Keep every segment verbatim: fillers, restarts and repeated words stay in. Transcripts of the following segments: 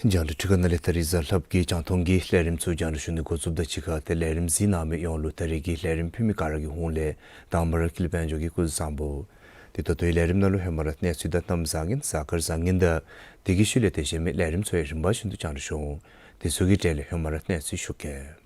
རྒྱང་བསྒྲགས་ཁྲི་ཀ་ནང་ལས་ད་རིས་གཟའ་ལྷགཔ་གི་རྒྱང་མཐོང་གི་ལས་རིམ་ཚུ་རྒྱང་བསྒྲགས་ཞུ་ནི་འགོ་བཙུགསཔ་དང་གཅིག་ཁར་ཏེ་ལས་རིམ་གཟིགས་གནང་མི་ཡོངས་ལུ་ད་རིས་ཀྱི་ལས་རིམ་ཕུལ་མི་ག་ར་གི་ཧོངས་ལས་དང་པ་ར་ཀུན་ལེགས་དཔལ་འབྱོར་གྱིས་སྐུ་གཟུགས་བཟང་པོ། ཏེ་ད་ལྟོའི་ལས་རིམ་ནང་ལུ་ཧེ་མ་ར་གནས་ཚུལ་དང་གནམ་བཟང་ངན་གཟའ་སྐར་བཟང་ངན་དང་དེ་གི་ཤུལ་ལས་ཏེ་གཞན་མི་ལས་རིམ་ཚུ་ཡང་རིམ་པ་བཞིན་དུ་རྒྱང་བསྒྲགས་ཞུ་འོང་། དེ་ཚུ་གི་གྲས་ལས་ཧེ་མ་ར་གནས་ཚུལ་ཞུ་གེ།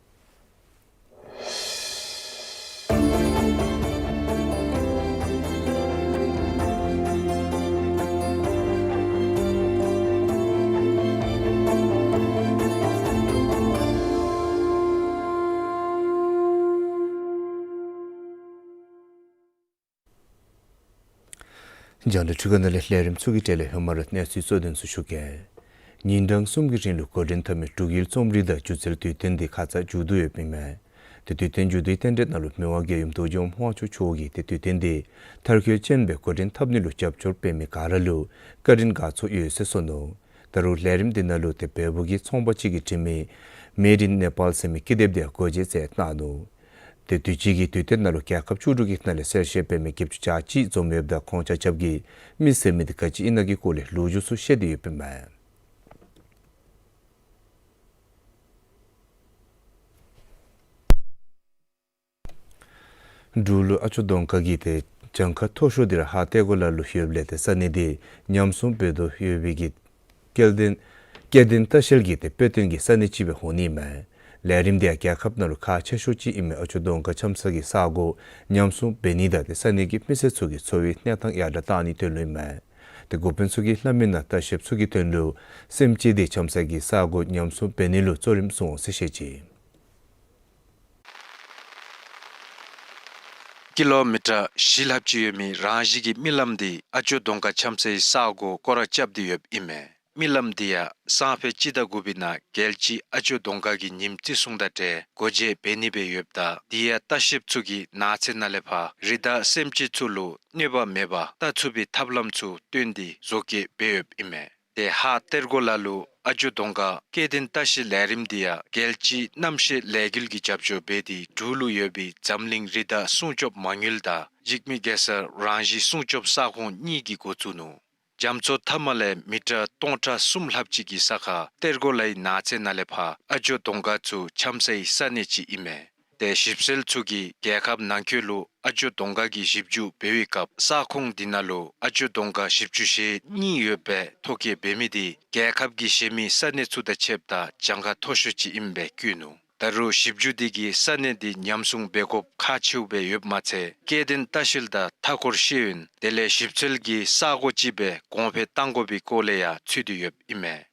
རྒྱང་བསྒྲགས་ཁྲི་ཀ་ནང་ལས་ལས་རིམ་ཚུ་གི་གྲས་ལས་ཧེ་མ་ར་གནས་ཚུལ་གཙོ་དོན་ཚུ་ཞུ་གེ། ཉིན་གྲངས་གསུམ་གྱི་རིང་ལུ་འགོ་འདྲེན་འཐབ་མི་འབྲུག་ཡུལ་རྩོམ་རིག་དང་སྒྱུ་རྩལ་དུས་སྟོན་འདི་ཁ་ཙ་མཇུག་བསྡུ་ཡོདཔ་ཨིན་མས། ཏེ་དུས་སྟོན་མཇུག་བསྡུའི་རྟེན་འབྲེལ་ནང་ལུ་མི་དབང་རྒྱལ་ཡུམ་རྡོ་རྗེ་དབང་མོ་ཧོང་ཆུ་མཆོག་གིས་ཏེ་དུས་སྟོན་འདི་མཐར་འཁྱོལ་ཅན་སྦེ་འགོ་འདྲེན་འཐབ་ནི་ལུ་རྒྱབ་སྐྱོར་འབད་མི་ག་ར་ལུ་བཀའ་དྲིན་དགའ་ཚོར་ཡོད་ཟེར་གསུངས་ནུག། ད་རུང་ལས་རིམ་འདི་ནང་ལུ་ཏེ་བལ་པོ་གི་ཚོང་པ་ཅིག་གིས་བྲིས་མི་Made in Nepal ཟེར་མི་ཀི་དེབ་འདི་ཡང་སྒོ་འབྱེད་མཛད་གནང་ནུག། ཏེ་དུས་ཅི་གི་དུས་སྟོན་ནང་ལུ་རྒྱལ་ཁབ་བཅུ་དྲུག་གི་ནང་ལས་གསལ་བཤད་འབད་མི་བརྒྱད་ཅུ་གྱ་གཅིག་འཛོམས་ཡོདཔ་ད་ཁོང་ཆ་ཁྱབ་ཀྱིས་མི་ཟེར་མི་འདི་ག་ཅི་ཨིན་ན་གི་སྐོར་ལས་ལོ་རྒྱུས་ཚུ་བཤད་དེ་ཡོདཔ་ཨིན་མས། འབྲུག་ལུ་ཨ་ཅོ་གདོང་དཀར་གྱི་ཏེ་གྱངས་ཁ་མཐོ་ཤོས་འདི་ར་ཧཱ་གཏེར་སྒོ་ལ་ལུ་ཡོདཔ་ལས་ཏེ་ས་གནས་འདི་ཉམས་སྲུང་འབད་དོ་ཡོད་པའི་གི་སྐལ་ལྡན་སྐལ་ལྡན་ལྟ་བཤལ་གྱི་ཏེ་དཔེ་སྟོན་གྱི་ས་གནས་ཅིག་སྦེ་འོང་ནི་ཨིན་མས། ལས་རིམ་འདི་ཡང་རྒྱལ་ཁབ་ནང་ལུ་ཁག་ཆེ་ཤོས་ཅིག་ཨིན་མི་ཨ་ཅོ་གདོང་དཀར་འཆམ་ས་གི་ས་གོ་ཉམས་སྲུང་འབད་ནི་དང་ཏེ་ས་གནས་ཀྱི་མི་སེར་ཚུ་གི་འཚོ་བའི་གནས་སྟངས་ཡར་དྲག་གཏང་ནིའི་དོན་ལུ་ཨིན་མས། ཏེ་འགོ་དཔོན་ཚུ་གིས་སླབ་མི་ནང་ལྟ་བཤལཔ་ཚུ་གི་དོན་ལུ་སེམས་ཅན་འདི་འཆམ་ས་གི་ས་གོ་ཉམས་སྲུང་འབད་ནི་ལུ་གཙོ་རིམ་བཟུང་འོང་ཟེར་བཤད་ཅི། ཀི་ལོ་མི་ཊར་བཞི་ལྷགཔ་ཅིག་ཡོད་མི་རང་བཞིན་གྱི་རྨི་ལམ་འདི་ཨ་ཅོ་གདོང་དཀར་འཆམ་སའི་ས་གོ་སྐོར་ར་རྐྱབ་སྟེ་ཡོདཔ་ཨིན་མས། རྨི་ལམ་འདི་ཡང་སང་ཕོད་སྤྱི་ཟླ་དགུ་པའི་ནང་རྒྱལ་སྤྱི་ཨ་ཅོ་གདོང་དཀར་གྱི་ཉིནམ་བརྩི་སྲུང་དང་འབྲེལ་སྒོ་འབྱེད་འབད་ནི་སྦེ་ཡོདཔ་ད་འདི་ཡང་ལྟ་བཤལཔ་ཚུ་གིས་ནགས་ཚལ་ནང་ལས་ཕར་རི་དྭགས་སེམས་ཅན་ཚུ་ལུ་གནོད་པ་མེད་པར་ལྟ་ཚུགས་པའི་ཐབས་ལམ་ཚུ་བཏོན་ཏེ་བཟོ་བཀོད་འབད་ཡོདཔ་ཨིན་མས། ཏེ་ཧཱ་གཏེར་སྒོ་ལ་ལུ་ཨ་ཅོ་གདོང་དཀར་སྐལ་ལྡན་ལྟ་བཤལ་ལས་རིམ་འདི་ཡང་རྒྱལ་སྤྱིའི་གནམ་གཤིས་ལས་འགུལ་གྱིས་རྒྱབ་སྐྱོར་འབད་དེ་འབྲུག་ལུ་ཡོད་པའི་འཛམ་གླིང་རི་དྭགས་སྲུང་སྐྱོབ་མ་དངུལ་དང་འཇིགས་མེད་གེ་སར་རང་བཞིན་སྲུང་སྐྱོབ་ས་ཁོངས་གཉིས་ཀྱིས་འགོ་བཙུགས་ནུག། རྒྱ་མཚོ་མཐའ་མ་ལས་མི་ཊར་སྟོང་ཕྲག་གསུམ་ལྷགཔ་ཅིག་གི་ས་ཁར་གཏེར་སྒོ་ལའི་ནགས་ཚལ་ནང་ལས་ཕར་ཨ་ཅོ་གདོང་དཀར་ཚུ་འཆམ་སའི་ས་གནས་ཅིག་ཨིན་མས། ཏེ་ཞིབ་འཚོལ་ཚུ་གིས་རྒྱལ་ཁབ་ནང་འཁོད་ལུ་ཨ་ཅོ་གདོང་དཀར་གྱི་ཞིབ་འཇུག་འབད་བའི་སྐབས་ས་ཁོངས་འདི་ནང་ལུ་ཨ་ཅོ་གདོང་དཀར་བཞི་བཅུ་ཞེ་གཉིས་ཡོད་པའི་ཐོ་བཀོད་འབད་མི་འདི་རྒྱལ་ཁབ་ཀྱི་གཞན་མི་ས་གནས་ཚུ་དང་ཕྱདཔ་ད་གྱངས་ཁ་མཐོ་ཤོས་ཅིག་ཨིནམ་སྦེ་བཀོད་ནུག། ད་རུང་ཞིབ་འཇུག་འདི་གིས་ས་གནས་འདི་ཉམས་སྲུང་འབད་དགོཔ་ཁག་ཆེཝ་སྦེ་ཡོདཔ་མ་ཚད་སྐལ་ལྡན་ལྟ་བཤལ་དང་མཐའ་འཁོར་ཤེས་ཡོན་དེ་ལས་ཞིབ་འཚོལ་གྱི་ས་གོ་ཅིག་སྦེ་གོང་འཕེལ་གཏང་དགོ་པའི་སྐོར་ལས་ཡང་ཚུད་དེ་ཡོདཔ་ཨིན་མས།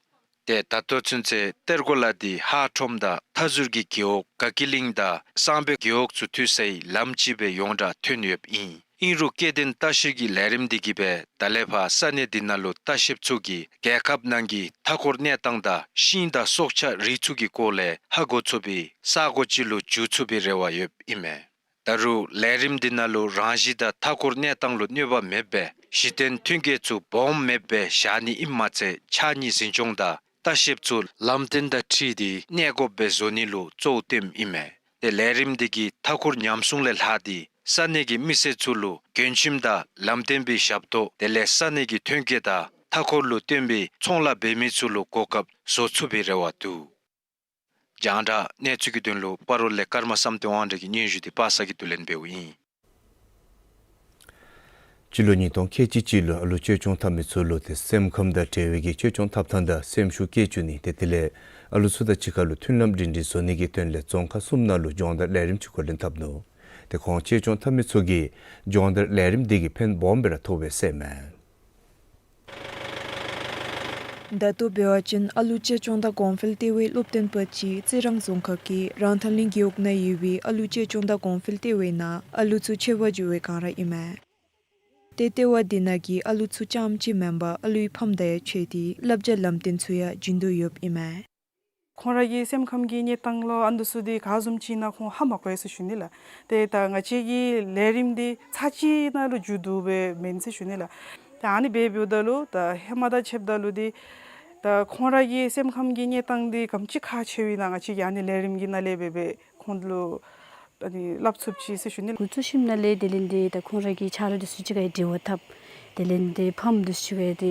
ཏེ་ད་ལྟོ་ཚུན་ཚོད་གཏེར་སྒོ་ལ་འདི་ཧཱ་ཁྲོམ་དང་མཐའ་ཟུར་གྱི་རྒེད་འོག་དགའ་སྐྱིད་གླིང་དང་གསང་སྦས་རྒེད་འོག་ཚུ་མཐུད་སའི་ལམ་ཅིག་སྦེ་ཡོངས་གྲགས་ཐོན་ཡོདཔ་ཨིན། ཨིན་རུང་སྐལ་ལྡན་ལྟ་བཤལ་གྱི་ལས་རིམ་འདི་གིས་སྦེ་ད་ལས་ཕར་ས་གནས་འདི་ནང་ལུ་ལྟ་བཤལཔ་ཚུ་གིས་རྒྱལ་ཁབ་ནང་གི་མཐའ་འཁོར་གནས་སྟངས་དང་ཤིང་དང་སྲོག་ཆགས་རིགས་ཚུ་གི་སྐོར་ལས་ཧ་གོ་ཚུགས་པའི་ས་གོ་ཅིག་ལུ་འགྱུར་ཚུགས་པའི་རེ་བ་ཡོདཔ་ཨིན་མས། ད་རུང་ལས་རིམ་འདི་ནང་ལུ་རང་བཞིན་དང་མཐའ་འཁོར་གནས་སྟངས་ལུ་གནོད་པ་མེདཔ་སྦེ་གཞི་རྟེན་ཐོན་སྐྱེད་ཚུ་སྦོམ་མེདཔ་སྦེ་བཞག་ནི་ཨིནམ་མ་ཚད་ཕྱགས་སྙིགས་འཛིན་སྐྱོང་དང་ ལྟ་བཤལཔ་ཚུ་ལམ་སྟོན་དང་འཁྲིལ་ཏེ་གནས་དགོཔ་སྦེ་བཟོ་ནི་ལུ་གཙོ་བོ་བཏོནམ་ཨིན་མས། ཏེ་ལས་རིམ་འདི་གིས་མཐའ་འཁོར་ཉམས་སྲུང་ལས་ལྷག་སྟེ་ས་གནས་ཀྱི་མི་སེར་ཚུ་ལུ་མགྱོན་ཁྱིམ་དང་ལམ་སྟོན་པའི་ཞབས་ཏོག་དེ་ལས་ས་གནས་ཀྱི་ཐོན་སྐྱེད་དང་མཐའ་འཁོར་ལུ་བརྟེན་པའི་ཚོང་ལཱ་འབད་མི་ཚུ་ལུ་གོ་སྐབས་བཟོ་ཚུགས་པའི་རེ་བ་འདུག། རྒྱང་བསྒྲགས་གནས་ཚུལ་གྱི་དོན་ལུ་སྤ་རོ་ལས་ཀརྨ་བསམ་གཏན་དབང་གྲགས་ཀྱི་སྙན་ཞུ་འདི་པ་སངས་ཀྱིས་བསྡུ་ལེན་འབདཝ་ཨིན། སྤྱི་ལོ་ཉིས་སྟོང་ཁལ་གཅིག་གཅིག་ལུ་ཨ་ལུ་བཅོས་སྐྱོང་འཐབ་མི་ཚུ་ལུ་ཏེ་སེམས་ཁམས་དང་འབྲེལ་བའི་གི་བཅོས་སྐྱོང་འཐབ་ཐངས་དང་སེམས་ཤུགས་བསྐྱེད་བཅུག་ནི་ཏེ་དེ་ལས་ཨ་ལུ་ཚུ་དང་གཅིག་ཁར་ལུ་མཐུན་ལམ་སྒྲིང་སྒྲིང་བཟོ་ནི་གི་དོན་ལས་རྫོང་ཁག་གསུམ་ནང་ལུ་སྦྱོང་བརྡར་ལས་རིམ་ཅིག་འགོ་འདྲེན་འཐབ་ནུག། ཏེ་ཁོང་བཅོས་སྐྱོང་འཐབ་མི་ཚུ་གིས་སྦྱོང་བརྡར་ལས་རིམ་འདི་གིས་ཕན་སྦོམ་སྦེ་ར་ཐོགས་པས་ཟེར་མས། ད་ལྟོ་འབད་བ་ཅིན་ཨ་ལུ་བཅོས་སྐྱོང་དང་གོང་འཕེལ་གཏོད་པའི་སློབ་སྟོན་པ་ཅིག་རྩི་རང་རྫོང་ཁག་གི་རང་ཐང་གླིང་རྒེད་འོག་ནང་ཡོད་པའི་ཨ་ལུ་བཅོས་སྐྱོང་དང་གོང་འཕེལ་གཏོད་པའི་ནང་ཨ་ལུ་ཚུ་ཆེ་བ་འགྱོ་བའི་སྒང་ར་ཨིན་མས། ཏེ་ལྟེ་བ་འདི་ནང་གི་ཨ་ལུ་ཚུ་རྐྱངམ་གཅིག་མེན་པར་ཨ་ལུའི་ཕམ་དང་ཡང་ཕྱད་དེ་བསླབ་བྱ་ལམ་སྟོན་ཚུ་ཡང་བྱིན་དོ་ཡོདཔ་ཨིན་མས། ཁོང་ར་གི་སེམས་ཁམས་ཀྱི་གནས་སྟངས་ལུ་ཨ་ནི་ཚུ་འདི་ག་བཟུམ་ཅིག་ཨིན་ན་ཁོང་ཧ་མ་གོ་ཡི་ཟེར་ཞུ་ནི་ལགས། ཏེ་ད་ང་བཅས་ཀྱི་ལས་རིམ་འདི་ཚར་གཅིག་ནང་ལུ་མཇུག་བསྡུ་སྦེ་མེན་ཟེར་ཞུ་ནི་ལགས། ད་ཨ་ནི་སྦེ་འབདཝ་ད་ལུ་ད་ཧེ་མ་དང་ཕྱདཔ་ད་ལུ་འདི་ད་ཁོང་ར་གི་སེམས་ཁམས་ཀྱི་གནས་སྟངས་འདི་ག་དེམ་ཅིག་ཁག་ཆེཝ་ཨིན་ན་ང་བཅས་ཀྱིས་ཨ་ནི་ལས་རིམ་གྱི་ནང་ལས་འབད་སྦེ་ཁོང་ལུ་ཨ་ནི་སླབ་ཚུགསཔ་ཅིག་ཟེར་ཞུ་ནི། འགོ་བཙུགས་ཞིནམ་ལས་དེ་ལས་འདི་ད་ཁོང་ར་གི་ཆ་རོགས་འདི་ཚུ་གཅིག་ཁར་འབྲེལ་བ་འཐབ། དེ་ལས་འདི་ཕམ་འདི་ཚུ་གཅིག་ཁར་འདི་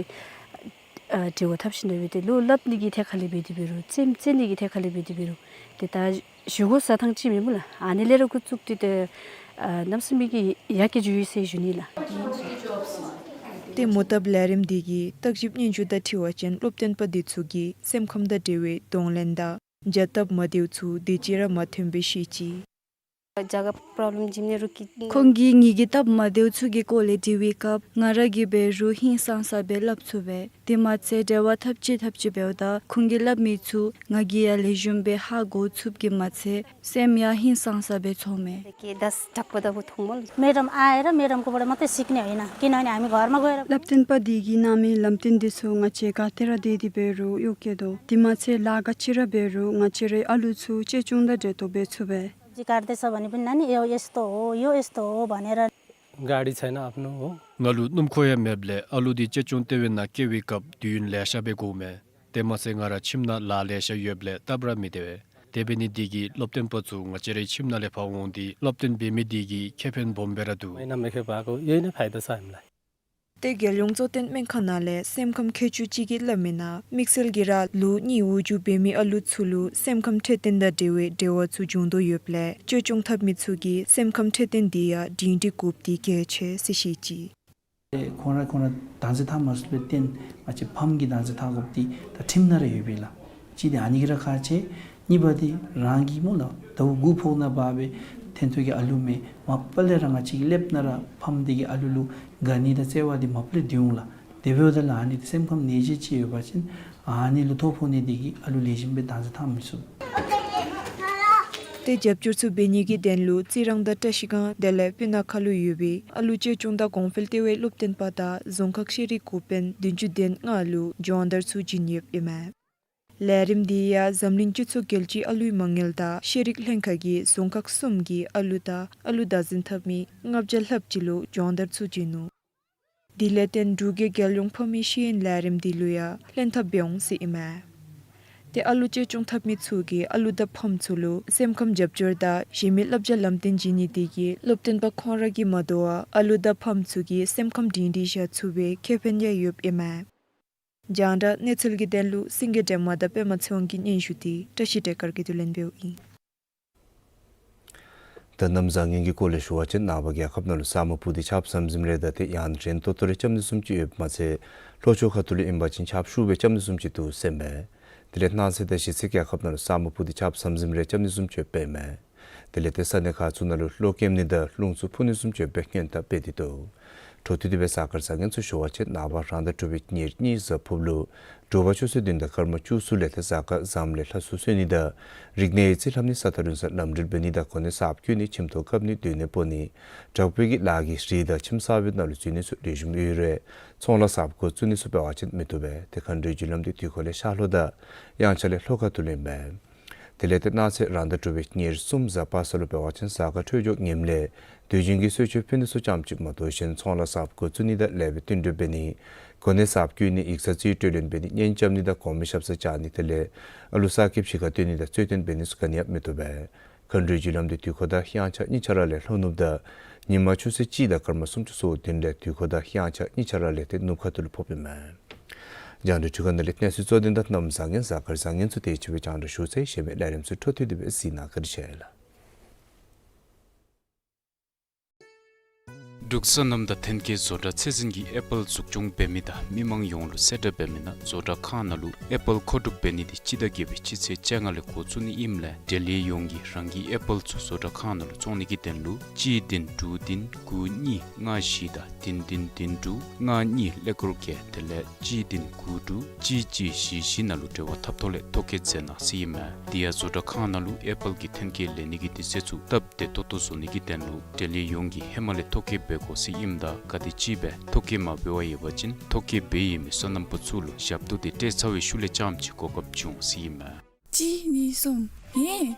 ཨ་འབྲེལ་བ་འཐབ་ཞིནམ་ལས་འདི་ལོ་སླབ་ནི་གི་ཐད་ཁར་ལས་འབད་དེ་འབད་རུང་རྩེདམོ་རྩེ་ནི་གི་ཐད་ཁར་ལས་འབད་དེ་འབད་རུང་འདི་ད་ཞུ་དགོ་ས་ཐངས་ཅིག་མེད་སྨོ་ལགས། ཨ་ནི་ལས་ར་འགོ་བཙུགས་ཏེ་ཏེ་ཨ་གནམ་མེད་ས་མེད་ཀྱི་ཡར་རྒྱས་འགྱོ་ཡི་ཟེར་ཞུ་ནི་ལགས། ཏེ་མོ་བཏབ་ལས་རིམ་འདི་གི་བརྟག་ཞིབ་སྙན་ཞུ་དང་འཁྲིལ་བ་ཅིན་སློབ་སྟོན་པ་འདི་ཚུ་གིས་སེམས་ཁམས་དང་འབྲེལ་བའི་གདོང་ལེན་དང་བྱ་སྟབས་མ་བདེཝ་ཚུ་དེ་ཅིག་ར་མ་ཐོན་པའི་ཤུལ་ཅིག། ཁོང་གིས་ངེ་གི་སྟབས་མ་བདེཝ་ཚུ་གི་སྐོར་ལས་དྲི་བའི་སྐབས་ང་ར་གིས་འབད་རུང་ཧིང་སངས་ས་སྦེ་སླབ་ཚུགས་པས། དེ་མ་ཚད་འབྲེལ་བ་འཐབ་ཅི་འཐབ་ཅི་འབདཝ་ད་ཁོང་གིས་སླབ་མི་ཚུ་ང་གིས་ཡང་ལེགས་ཤོམ་སྦེ་ཧ་གོ་ཚུགསཔ་གིས་མ་ཚད་སེམས་ཡང་ཧིང་སངས་ས་སྦེ་ཚོརཝ་མས། मैडम आएर मैडम को बाट मात्रै सिक्ने होइन, किनभने हामी घरमा गएर སླབ་སྟོན་པ་འདི་གིས་གནང་མི་ལམ་སྟོན་འདི་ཚུ་ང་བཅས་ག་ཏེ་ར་སྡོད་དེ་འབད་རུང་གཡོག་སྐྱེལ་དོ། དེ་མ་ཚད་ལཱ་ག་ཅི་ར་འབད་རུང་ང་བཅས་རའི་ཨ་ལུ་ཚུ་བཅོས་སྐྱོང་དང་འབྲེལ་ཏོག་ཏོ་འབད་ཚུགས་པས། गाडी छैन आफ्नो हो। ང་ལུ་སྣུམ་འཁོར་ཡང་མེདཔ་ལས་ཨ་ལུ་འདི་བཅོས་སྐྱོང་ལྟེ་བའི་ནང་བསྐྱལ་བའི་སྐབས་དུས་ཡུན་ལེ་ཤ་སྦེ་འགོརཝ་མས། དེ་མ་ཚད་ང་རའི་ཁྱིམ་ནང་ལཱ་ལེ་ཤ་ཡོདཔ་ལས་སྟབས་ར་མི་བདེ་བས། དེ་འབད་ནི་འདི་གིས་སློབ་སྟོན་པ་ཚུ་ང་བཅས་རའི་ཁྱིམ་ནང་ལས་ཕར་འོང་སྟེ་སློབ་སྟོན་འབད་མི་འདི་གིས་ཁེ་ཕན་སྦོམ་སྦེ་ར་འདུག། ཏེ་རྒྱལ་ཡོངས་གཙོ་བསྟེན་སྨན་ཁང་ནང་ལས་སེམས་ཁམས་མཁས་མཆོག་ཅིག་གིས་སླབ་མི་ནང་དམིགས་བསལ་གྱིས་ར་ལོ་གཉིས་འོག་འགྱོ་འབད་མི་ཨ་ལུ་ཚུ་ལུ་སེམས་ཁམས་འཕྲོད་བསྟེན་དང་འབྲེལ་བའི་འབྲེལ་བ་ཚུ་འབྱུང་དོ་ཡོདཔ་ལས་བཅོས་སྐྱོང་འཐབ་མི་ཚུ་གིས་སེམས་ཁམས་འཕྲོད་བསྟེན་འདི་ཡང་སྒྲིང་སྒྲི་དགོཔ་འདི་གལ་ཆེ་ཟེར་བཤད་ཅི། ཁོང་ར་ཁོང་ར་བདག་འཛིན་འཐབ་མ་ཚུགས་པའི་རྟེན་ང་བཅས་ཕམ་གྱིས་བདག་འཛིན་འཐབ་དགོཔ་འདི་ད་ཁྲིམས་ནང་ར་ཡོད་པས་ལགས། གཅིག་འདི་ཨ་ནི་གིས་ར་ཁག་ཆེ། གཉིས་པ་འདི་རང་གི་སྨོ་ལགས་ཟླཝ་དགུ་ཕོག་ནང་འབད་བའི་ཐོན་ཐོག་གི་ཨ་ལུ་མས། མ་པ་ལས་ར་ང་བཅས་ཀྱིས་སླེབས་ནང་ར་ཕམ་འདི་གིས་ཨ་ལུ་ལུ་དགའ་ནི་དང་བརྩེ་བ་འདི་མ་པ་ལས་འདུག་འོང་ལགས། དེ་འབདཝ་ད་ལུ་ཨ་ནི་འདི་སེམས་ཁམས་ནད་གཞི་ཅིག་ཡོད་པ་ཅིན་ཨ་ནི་ལུ་ཐོ་ཕོག་ནི་འདི་གིས་ཨ་ལུ་ལེགས་ཤོམ་སྦེ་བདག་འཛིན་འཐབ་མི་ཚུགས། ཏེ་རྒྱབ་སྐྱོར་ཚུ་འབད་ནི་གི་དོན་ལུ་རྩི་རང་དང་བཀྲ་ཤིས་སྒང་དེ་ལས་སྤུ་ན་ཁ་ལུ་ཡོད་པའི་ཨ་ལུ་བཅོས་སྐྱོང་དང་གོང་འཕེལ་ལྟེ་བའི་སློབ་སྟོན་པ་དང་རྫོང་ཁག་ཤེས་རིག་འགོ་དཔོན་བདུན་ཅུ་དོན་ལྔ་ལུ་སྦྱོང་བརྡར་ཚུ་བྱིན་ཡོདཔ་ཨིན་མས། ལས་རིམ་འདི་ཡང་འཛམ་གླིང་སྤྱི་ཚོགས་རྒྱལ་སྤྱིའི་ཨ་ལུའི་མ་དངུལ་དང་ཤེས་རིག་ལྷན་ཁག་གིས་རྫོང་ཁག་གསུམ་གྱི་ཨ་ལུ་དང་ཨ་ལུ་བདག་འཛིན་འཐབ་མི་ལྔ་བརྒྱ་ལྷགཔ་ཅིག་ལུ་སྦྱོང་བརྡར་ཚུ་བྱིན་ནུག། དེ་ལས་བརྟེན་འབྲུག་གི་རྒྱལ་ཡོངས་ཕམ་མི་ཤེས་ཡོན་ལས་རིམ་འདི་ལུ་ཡང་ལྷན་ཐབས་འབད་འོང་ཟེར་ཨིན་མས། ཏེ་ཨ་ལུ་བཅོས་སྐྱོང་འཐབ་མི་ཚུ་གིས་ཨ་ལུ་དང་ཕམ་ཚུ་ལུ་སེམས་ཁམས་རྒྱབ་སྐྱོར་དང་གཞན་མི་བསླབ་བྱ་ལམ་སྟོན་བྱིན་ནི་འདི་གིས་སློབ་སྟོན་པ་ཁོང་ར་གིས་མ་དོ་བར་ཨ་ལུ་དང་ཕམ་ཚུ་གི་སེམས་ཁམས་སྒྲིང་སྒྲིང་བཞག་ཚུགས་པའི་ཁེ་ཕན་ཡང་ཡོདཔ་ཨིན་མས། རྒྱང་བསྒྲགས་གནས་ཚུལ་གྱི་དོན་ལུ་སེང་གེ་སྒྲོལ་མ་དང་པདྨ་ཚེ་དབང་གི་སྙན་ཞུ་འདི་བཀྲ་ཤིས་བདེ་དཀར་གྱིས་བསྡུ་ལེན་འབདཝ་ཨིན། ད་གནམ་བཟང་ངན་གྱི་སྐོར་ལས་ཞུ་བ་ཅིན་ནངས་པ་རྒྱལ་ཁབ་ནང་ལུ་ས་སྨུག་སྤུབས་ཏེ་ཆརཔ་ཟམ་ཟིམ་རེ་དང་ཏེ་ཡང་རན་ཏོག་ཏོ་རེ་རྐྱབ་ནི་བཟུམ་ཅིག་ཡོདཔ་མ་ཚད་ལྷོ་ཕྱོགས་ཁ་ཐུག་ལུ་ཨིན་པ་ཅིན་ཆརཔ་ཤུགས་སྦེ་རྐྱབ་ནི་བཟུམ་ཅིག་འདུག་ཟེར་མས། དེ་ལས་གནངས་ཚེ་དང་གཞེས་ཚེ་རྒྱལ་ཁབ་ནང་ལུ་ས་སྨུག་སྤུབས་ཏེ་ཆརཔ་ཟམ་ཟིམ་རེ་རྐྱབ་ནི་བཟུམ་ཅིག་ཡོདཔ་ཨིན་མས། དེ་ལས་ཏེ་ས་གནས་ཁག་ཚུ་ནང་ལུ་གློག་ཀེམ་ནི་དང་རླུང་འཚུབ་འཕུ་ནི་བཟུམ་ཅིག་ཡོད་པའི་སྔོན་བརྡ་སྤེལ་ཏེ་འདུག། འཕྲོ་མཐུད་དེ་སྦེ་གཟའ་སྐར་བཟང་ངན་ཚུ་ཞུ་བ་ཅིན་ནངས་པ་རང་ཟླ་དྲུག་པའི་ཉེར་གཉིས་གཟའ་ཕུརཔ་ལུ་དྲོ་པ་ཆུ་ཚོད་བདུན་དང་སྐར་མ་བཅུ་གསུམ་ལས་ཏེ་གཟའ་སྐར་བཟངམ་ལས་ལྷ་གསོལ་གསོལ་ནི་དང་རིག་གནས་ཡིག་རྩིས་ལྷབ་ནི་ས་ཐག་རིང་སར་ལམ་འགྲུལ་འབད་ནི་དང་གོ་གནས་གསརཔ་བསྐོ་ནི་ཁྱིམ་ཐོག་བཀབ་ནི་སྡོད་གནས་སྤོ་ནི་དྲག་པོའི་གི་ལཱ་གི་རིགས་དང་ཁྱིམ་གསར་པའི་ནང་ལུ་འཛུལ་ནི་ཚུ་ལེགས་ཤོམ་ཡོད་རུང་ཚོང་ལཱ་གསརཔ་འགོ་བཙུགས་ནི་ཚུ་འབད་བ་ཅིན་མི་བཏུབ་པས། ཏེ་མཁའ་འགྲོའི་རྒྱུ་ལམ་འདི་དུས་འཁོར་ལས་ཤར་ལྷོ་དང་དབྱངས་འཆར་ལས་ལྷོ་ཁ་ཐུག་ལུ་ཨིན་པས། དེ་ལས་ཏེ་གནངས་ཚེ་རང་ཟླ་དྲུག་པའི་ཉེར་གསུམ་གཟའ་པ་སངས་ལུ་འབད་བ་ཅིན་གཟའ་སྐར་འཕྲོད་སྦྱོར་ངནམ་ལས་དུས་རྒྱུན་གྱི་གསོལ་མཆོད་ཕུལ་ནི་ཚུ་རྐྱངམ་གཅིག་མ་གཏོགས་གཞན་ཚོང་ལཱ་གསརཔ་འགོ་བཙུགས་ནི་དང་ལེགས་པའི་བསྟུན་གྲོས་འབད་ནི་ གོ་གནས་གསརཔ་བསྐོ་ནི་ཡིག་ཚང་རྩིས་སྤྲོད་ལེན་འབད་ནི་གཉེན་རྐྱབ་ནི་དང་གོང་མའི་ཞབས་སར་བཅར་ནི་དེ་ལས་ཨ་ལུ་གསར་སྐྱེསཔ་གཞིས་ཁར་སྟོན་ནི་དང་རྩོད་འགྲན་འབད་ནི་ཚུ་ག་ནི་ཡང་མི་བཏུབ་པས། མཁའ་འགྲོའི་རྒྱུ་ལམ་འདི་དུས་འཁོར་དང་དབྱངས་འཆར་གཉིས་ཆ་ར་ལས་ལྷོ་ནུབ་དང་ཉིན་མ་ཆུ་ཚོད་གཅིག་དང་སྐར་མ་སུམ་ཅུ་སོ་བདུན་ལས་དུས་འཁོར་དང་དབྱངས་འཆར་གཉིས་ཆ་ར་ལས་ཏེ་ནུབ་ཁ་ཐུག་ལུ་ཕོགཔ་ཨིན་མས། རྒྱང་བསྒྲགས་འཕྲུལ་ཁང་ནང་ལས་གནས་ཚུལ་གཙོ་དོན་དང་གནམ་བཟང་ངན་གཟའ་སྐར་བཟང་ངན་ཚུ་དེ་ཅིག་སྦེ་རྒྱང་བསྒྲགས་ཞུ་ཚར་ཡི། གཞན་མི་ལས་རིམ་ཚུ་འཕྲོ་མཐུད་དེ་སྦེ་གཟིགས་གནང་། བཀའ་དྲིན་ཆེ་ལགས། འབྲུག་སོ་ནམ་དང་ཐོན་སྐྱེད་བཟོ་གྲྭ་ཚད་འཛིན་གྱིས་ཨེ་པཱལ་འཛུགས་སྐྱོང་འབད་མི་དང་མི་མང་ཡོངས་ལུ་གསལ་བསྒྲགས་འབད་མི་ནང་བཟོ་གྲྭ་ཁང་ནང་ལུ་ཨེ་པཱལ་མཁོ་སྒྲུབ་འབད་ནི་འདི་སྤྱི་ཟླ་བརྒྱད་པའི་སྤྱི་ཚེས་བཅོ་ལྔ་ལས་འགོ་བཙུགས་ནི་ཨིནམ་ལས་འབྲེལ་ཡོད་ཡོངས་ཀྱིས་རང་གི་ཨེ་པཱལ་ཚུ་བཟོ་གྲྭ་ཁང་ནང་ལུ་བཙོང་ནི་གི་དོན་ལུ་གཅིག་བདུན་དྲུག་བདུན་དགུ་གཉིས་ལྔ་བཞི་དང་བདུན་བདུན་བདུན་དྲུག་ལྔ་གཉིས་ཀླད་ཀོར་བརྒྱད་དེ་ལས་གཅིག་བདུན་དགུ་དྲུག་གཅིག་གཅིག་བཞི་བཞི་ནང་ལུ་འབྲེལ་བ་འཐབ་ཐོག་ལས་ཐོ་བཀོད་མཛད་གནང་ཟེར་ཨིན་མས། དེ་ཡང་བཟོ་གྲྭ་ཁང་ནང་ལུ་ཨེ་པཱལ་གྱི་ཐོན་སྐྱེད་ལེན་ནི་གི་དུས་ཚོད་ཚུ་སྟབས་བདེ་ཏོག་ཏོ་བཟོ་ནི་གི་དོན་ལུ་འབྲེལ་ཡོད་ཡོངས་ཀྱིས་ཧེ་མ་ལས་ཐོ་བཀོད་འབད་དགོ་ཟེར་ཨིནམ་ད་ག་དེམ་ཅིག་སྦེ་ཐོ་བཀོད་མ་འབད་བར་ཡོད་པ་ཅིན་ཐོ་བཀོད་འབད་ཡོད་མི་སོ་ནམ་པ་ཚུ་ལུ་ཞབས་ཏོག་དེ་སྤྲོད་ཚར་བའི་ཤུལ་ལས་རྐྱངམ་ཅིག་གོ་སྐབས་འབྱུང་ཟེར་ཨིན་མས། གཅིག་གཉིས་གསུམ། ཧེ།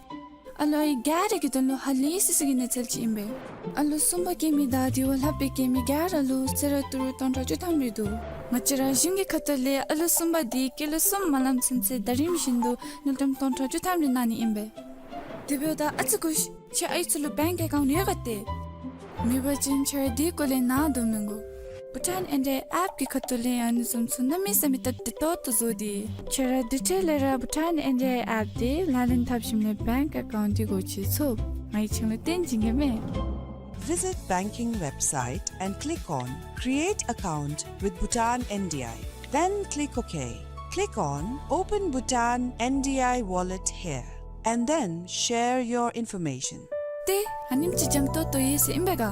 ཨ་ལོ་ཨའི་ག་ར་གི་དོན་ལུ་ཧ་ལས་སི་སི་གི་གནས་ཚུལ་ཅིག་ཨིན་པས། ཨ་ལོ་གསུམ་པ་སྐྱེ་མི་དང་དེ་བ་ལྷག་སྦེ་སྐྱེ་མི་ག་ར་ལུ་གསོལ་རས་ཏི་རུ་སྟོང་ཕྲག་བཅུ་ཐམ་རེ་འདུག། ང་བཅས་ར་གཞུང་གི་ཁ་ཐུག་ལས་ཨ་ལོ་གསུམ་པ་དེ་སྐྱེས་ལོ་གསུམ་མ་ལང་ཚུན་ཚོད་ཟླ་རིམ་བཞིན་དུ་དངུལ་ཀྲམ་སྟོང་ཕྲག་བཅུ་ཐམ་རེ་གནང་ནི་ཨིན་པས། དེ་འབདཝ་ད་ཨ་ཙི་སྒུག་ཤིག། ཁྱེད་ཨའི་ཚུ་ལུ་བེངཀ་ཨེ་ཀའུནཊ་ཡོད་ག་ཏེ། མེད་པ་ཅིན་ཁྱེད་ར་དེ་སྐོར་ལས་ནཱ་དོ་མི་དགོ། བྷུ་ཊཱན་ཨེན་ཌི་ཨའི་ཨེཔ་གི་ཁ་ཐུག་ལས་ཨ་ནི་བཟུམ་ཚུ་གནམ་མེད་ས་མེད་སྟབས་བདེ་ཏོག་ཏོ་བཟོ་སྟེ། ཁྱེད་ར་དེ་འཕྲལ་ལས་ར་བྷུ་ཊཱན་ཨེན་ཌི་ཨའི་ཨེཔ་དེ་ལག་ལེན་འཐབ་ཞིནམ་ལས་བེངཀ་ཨེ་ཀའུནཊ་དེ་སྒོ་ཕྱེ་ཚུགས། ང་གིས་ཁྱེད་ལུ་སྟོན་བྱིན་གེ་མས། Visit banking website and click on Create Account with Bhutan N D I. Then click OK. Click on Open Bhutan N D I Wallet here, and then share your information. ཏེ་ཨ་ནེམ་ཅིག་འཇམ་ཏོང་ཏོ་ཡོད་ཟེར་ཨིན་པས་ག།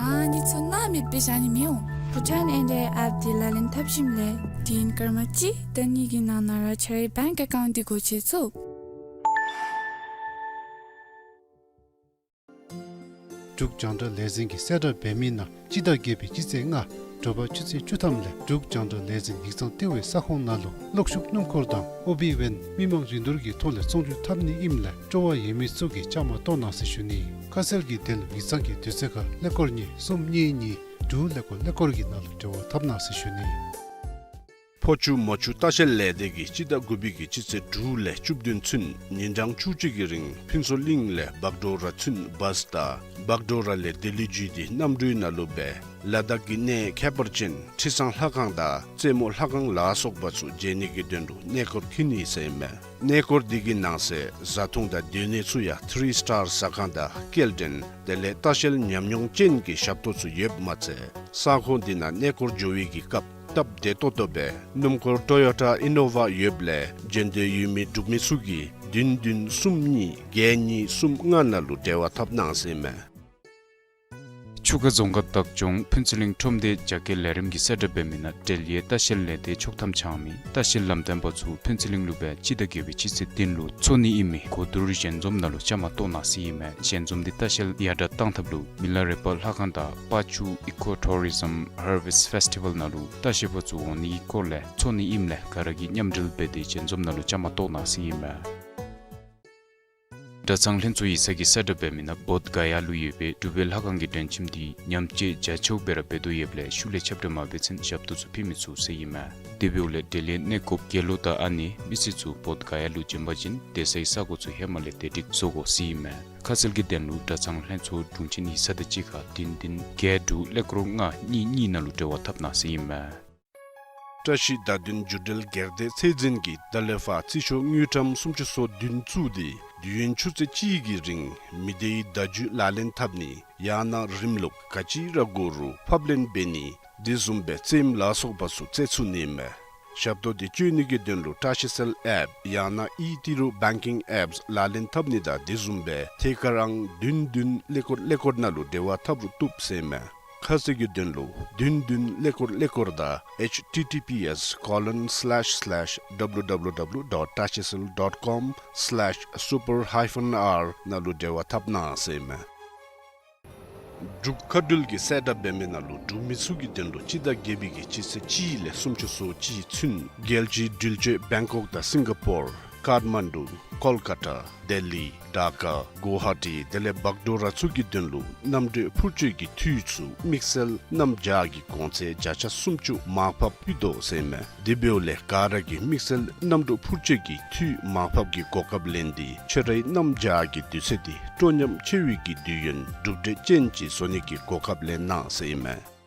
ཨ་ནི་ཚུ་ནཱ་མེདཔ་སྦེ་བཞག་ནི་མི་འོང་། བྷུ་ཊཱན་ཨེན་ཌི་ཨའི་ཨེཔ་དེ་ལག་ལེན་འཐབ་ཞིནམ་ལས་དུས་ཡུན་སྐར་མ་གཅིག་དང་གཉིས་ཀྱི་ནང་ན་ར་ཁྱེད་རའི་བེངཀ་ཨེ་ཀའུནཊ་དེ་སྒོ་ཕྱེ་ཚུགས། འབྲུག་རྒྱང་བསྒྲགས་ལས་འཛིན་གྱིས་གསལ་བསྒྲགས་འབད་མི་ནང་སྤྱི་ཟླ་བརྒྱད་པའི་སྤྱི་ཚེས་ལྔ་དྲོ་པ་ཆུ་ཚོད་བཅུ་ཐམ་ལས་འབྲུག་རྒྱང་བསྒྲགས་ལས་འཛིན་ཡིག་ཚང་ལྟེ་བའི་ས་ཁོངས་ནང་ལུ་གློག་ཤུགས་སྣུམ་འཁོར་དང་ཨོ་བི་ཝེན་མི་མང་རིན་བསྡུར་གྱི་ཐོག་ལས་ཚོང་བསྒྱུར་འཐབ་ནི་ཨིནམ་ལས་སྤྲོ་བ་ཡོད་མི་ཚུ་གིས་བཅའ་མར་གཏོགས་གནང་ཟེར་ཞུ་ནི། ཁ་གསལ་གྱི་དོན་ལུ་ཡིག་ཚང་གི་དུས་ཚོད་ཁར་ཀླད་ཀོར་གཉིས་གསུམ་གཉིས་གཉིས་དྲུག་ཀླད་ཀོར་ཀླད་ཀོར་གྱི་ནང་ལུ་འབྲེལ་བ་འཐབ་གནང་ཟེར་ཞུ་ནི། ཕོ་ཆུ་མོ་ཆུ་ལྟ་བཤལ་ལས་སྡེ་གིས་སྤྱི་ཟླ་དགུ་པའི་གི་སྤྱི་ཚེས་དྲུག་ལས་བཅུ་བདུན་ཚུན་ཉིན་གྲངས་བཅུ་གཅིག་གི་རིང་ཕུན་ཚོགས་གླིང་ལས་བག་གྲོ་ར་ཚུན་བཱས་དང་བག་གྲོ་ར་ལས་ལྡི་ལི་བརྒྱུད་དེ་གནམ་གྲུའི་ནང་ལུ་སྦེ་ལ་དྭགས་ཀྱི་གནས་ཁྱད་པར་ཅན་ཁྲི་བཟང་ལྷ་ཁང་དང་རྩེ་མོ་ལྷ་ཁང་ལ་སོགས་པ་ཚུ་མཇལ་ནི་གི་དོན་ལུ་གནས་སྐོར་འཁྱིད་ནི་ཟེར་ཨིན་མས། གནས་སྐོར་འདི་གི་ནང་གསེས་བཟའ་འཐུང་དང་སྡོད་གནས་ཚུ་ཡང་ཐི་རི་སི་ཊར་ཟ་ཁང་དང་སྐྱེལ་འདྲེན་དེ་ལས་ལྟ་བཤལ་ཉམས་མྱོང་ཅན་གྱི་ཞབས་ཏོག་ཚུ་ཡོདཔ་མ་ཚད་ས་ཁོངས་འདི་ནང་གནས་སྐོར་འགྱོ་བའི་གི་སྐབས་སྟབས་བདེ་ཏོག་ཏོ་སྦེ་སྣུམ་འཁོར་ཊོ་ཡོ་ཊ་ཨི་ནོ་ཝ་ཡོདཔ་ལས་འབྱོན་འདོད་ཡོད་མི་འབྲུག་མི་ཚུ་གིས་བདུན་བདུན་གསུམ་གཉིས་བརྒྱད་གཉིས་གསུམ་ལྔ་ནང་ལུ་འབྲེལ་བ་འཐབ་གནང་ཟེར་ཨིན་མས། ཆུ་ཁ་རྫོང་ཁག་བདག་སྐྱོང་ཕུན་ཚོགས་གླིང་ཁྲོམ་སྡེ་རྒྱ་སྐྱེད་ལས་རིམ་གྱིས་གསལ་བསྒྲགས་འབད་མི་ནང་འབྲེལ་ཡོད་ལྟ་བཤལ་ལས་སྡེ་ཆོག་ཐམ་འཆང་མི་ལྟ་བཤལ་ལམ་སྟོན་པ་ཚུ་ཕུན་ཚོགས་གླིང་ལུ་སྦེ་སྤྱི་ཟླ་བརྒྱད་པའི་སྤྱི་ཚེས་བདུན་ལུ་འཚོགས་ནི་ཨིན་མི་གོ་བསྡུར་ཞལ་འཛོམས་ནང་ལུ་བཅའ་མར་གཏོགས་གནང་ཟེར་ཨིན་མས། ཞལ་འཛོམས་འདི་ལྟ་བཤལ་ཡར་དྲག་གཏང་ཐབས་ལུ་མི་ལ་རས་པ་ལྷ་ཁང་དང་པ་ཆུ་ཨི་ཀོ་ཊུ་རི་ཛིམ་ཧར་ཝེསཊ་ཕེསི་ཊི་ཝཱལ་ནང་ལུ་ལྟ་བཤལ་པ་ཚུ་འོང་ནི་གི་སྐོར་ལས་འཚོགས་ནི་ཨིནམ་ལས་ག་ར་གིས་མཉམ་འབྲེལ་འབད་དེ་ཞལ་འཛོམས་ནང་ལུ་བཅའ་མར་གཏོགས་གནང་ཟེར་ཨིན་མས། གྲྭ་ཚང་ལྷན་ཚོགས་ཡིག་ཚང་གིས་གསལ་བསྒྲགས་འབད་མི་ནང་བོདྷ་ག་ཡ་ལུ་ཡོད་པའི་གྲུབ་པའི་ལྷ་ཁང་གི་མགྲོན་ཁྱིམ་འདི་ཉམས་བཅོས་རྒྱ་ཆེཝ་སྦེ་ར་འབད་དོ་ཡོདཔ་ལས་ཤུལ་ལས་ཁྱབ་བསྒྲགས་མ་འབད་ཚུན་ཞབས་ཏོག་ཚུ་ཕུལ་མི་ཚུགས་ཟེར་ཨིན་མས། དེ་འབདཝ་ལས་འབྲེལ་ཡོད་གནས་སྐོརཔ་དགེ་སློང་དང་ཨ་ནེ་མི་སེར་ཚུ་བོདྷ་ག་ཡ་ལུ་བྱོན་པ་ཅིན་སྡོད་སའི་ས་གོ་ཚུ་ཧེ་མ་ལས་བདེ་སྒྲིག་བཟོ་དགོ་ཟེར་ཨིན་མས། ཁ་གསལ་གྱི་དོན་ལུ་གྲྭ་ཚང་ལྷན་ཚོགས་དྲུང་ཆེན་ཡིག་ཚང་དང་གཅིག་ཁར་བདུན་བདུན་བརྒྱད་དྲུག་ཀླད་ཀོར་ལྔ་གཉིས་གཉིས་ནང་ལུ་འབྲེལ་བ་འཐབ་གནང་ཟེར་ཨིན་མས། བཀྲ་ཤིས་བརྡ་དོན་བརྒྱུད་འབྲེལ་སྒེར་སྡེ་ཚད་འཛིན་གྱིས་ད་ལས་ཕར་རྩིས་ཤོག་དངུལ་ཀྲམ་སུམ་ཅུ་སོ་བདུན་བཙུགས་ཏེ་དུས་ཡུན་ཆུ་ཚོད་གཅིག་གི་རིང་མི་སྡེའི་བརྡ་བརྒྱུད་ལག་ལེན་འཐབ་ནི་ཡང་ན་རིམ་ལུགས་ག་ཅི་ར་དགོ་རུང་ཕབ་ལེན་འབད་ནི་དེ་བཟུམ་སྦེ་རྩེདམོ་ལ་སོགས་པ་ཚུ་རྩེ་ཚུགས་ནི་ཨིན་མས། ཞབས་ཏོག་འདི་སྤྱོད་ནི་གི་དོན་ལུ་བཀྲ་ཤིས་གསལ་ཨེཔ་ཡང་ན་ཨི་ཊི་རུ་བེང་ཀིང་ཨེཔསི་ལག་ལེན་འཐབ་ནི་དང་དེ་བཟུམ་སྦེ་ཐད་ཀར་ཨང་བདུན་བདུན་ཀླད་ཀོར་ཀླད་ཀོར་ནང་ལུ་འབྲེལ་བ་འཐབ་རུང་བཏུབ་ཟེར་ཨིན་མས། ཁ་གསལ་གྱི་དོན་ལུ་བདུན་བདུན་ཀླད་ཀོར་ཀླད་ཀོར་དང་ཨེཆ་ཊི་ཊི་པི་ཨེསི་ཀོ་ལོན་སི་ལེཤ་སི་ལེཤ་ཌབ་ལུ་ཌབ་ལུ་ཌབ་ལུ་ཌོཊ་བཀྲ་ཤིས་གསལ་ཌོཊ་ཀོམ་སི་ལེཤ་སུ་པར་ཧའི་ཕན་ཨར་ནང་ལུ་འབྲེལ་བ་འཐབ་གནང་ཟེར་ཨིན་མས། འབྲུག་མཁའ་འགྲུལ་གྱིས་གསལ་བསྒྲགས་འབད་མི་ནང་ལུ་འབྲུག་མི་ཚུ་གི་དོན་ལུ་སྤྱི་ཟླ་བརྒྱད་པའི་གི་སྤྱི་ཚེས་གཅིག་ལས་སུམ་ཅུ་སོ་གཅིག་ཚུན་རྒྱལ་སྤྱིའི་འགྲུལ་སྐྱོད་བེང་ཀོག་དང་སིང་ག་པོར་ ཀཱཊ་མན་ཌུ། ཀོལ་ཀ་ཊ། ལྡི་ལི། ཌ་ཀ། གུ་ཝ་ཧ་ཊི། དེ་ལས་བག་དྲོ་ར་ཚུ་གི་དོན་ལུ་གནམ་གྲུ་འཕུར་སྐྱོད་ཀྱི་འཐུས་ཚུ་དམིགས་བསལ་གནམ་བྱཱར་གྱི་གོང་ཚད་བརྒྱ་ཆ་སུམ་ཅུ་མར་ཕབ་ཕུལ་དོ་ཟེར་ཨིན་མས། དེ་འབདཝ་ལས་ག་ར་གིས་དམིགས་བསལ་གནམ་གྲུ་འཕུར་སྐྱོད་ཀྱི་འཐུས་མར་ཕབ་ཀྱི་གོ་སྐབས་ལེན་ཏེ་ཁྱོད་རའི་གནམ་བྱཱར་གྱི་དུས་ཚོད་འདི་སྤྲོ་ཉམས་ཆེ་བའི་གི་དུས་ཡུན་གྲུབ་འབྲས་ཅན་ཅིག་བཟོ་ནི་གི་གོ་སྐབས་ལེན་གནང་ཟེར་ཨིན་མས།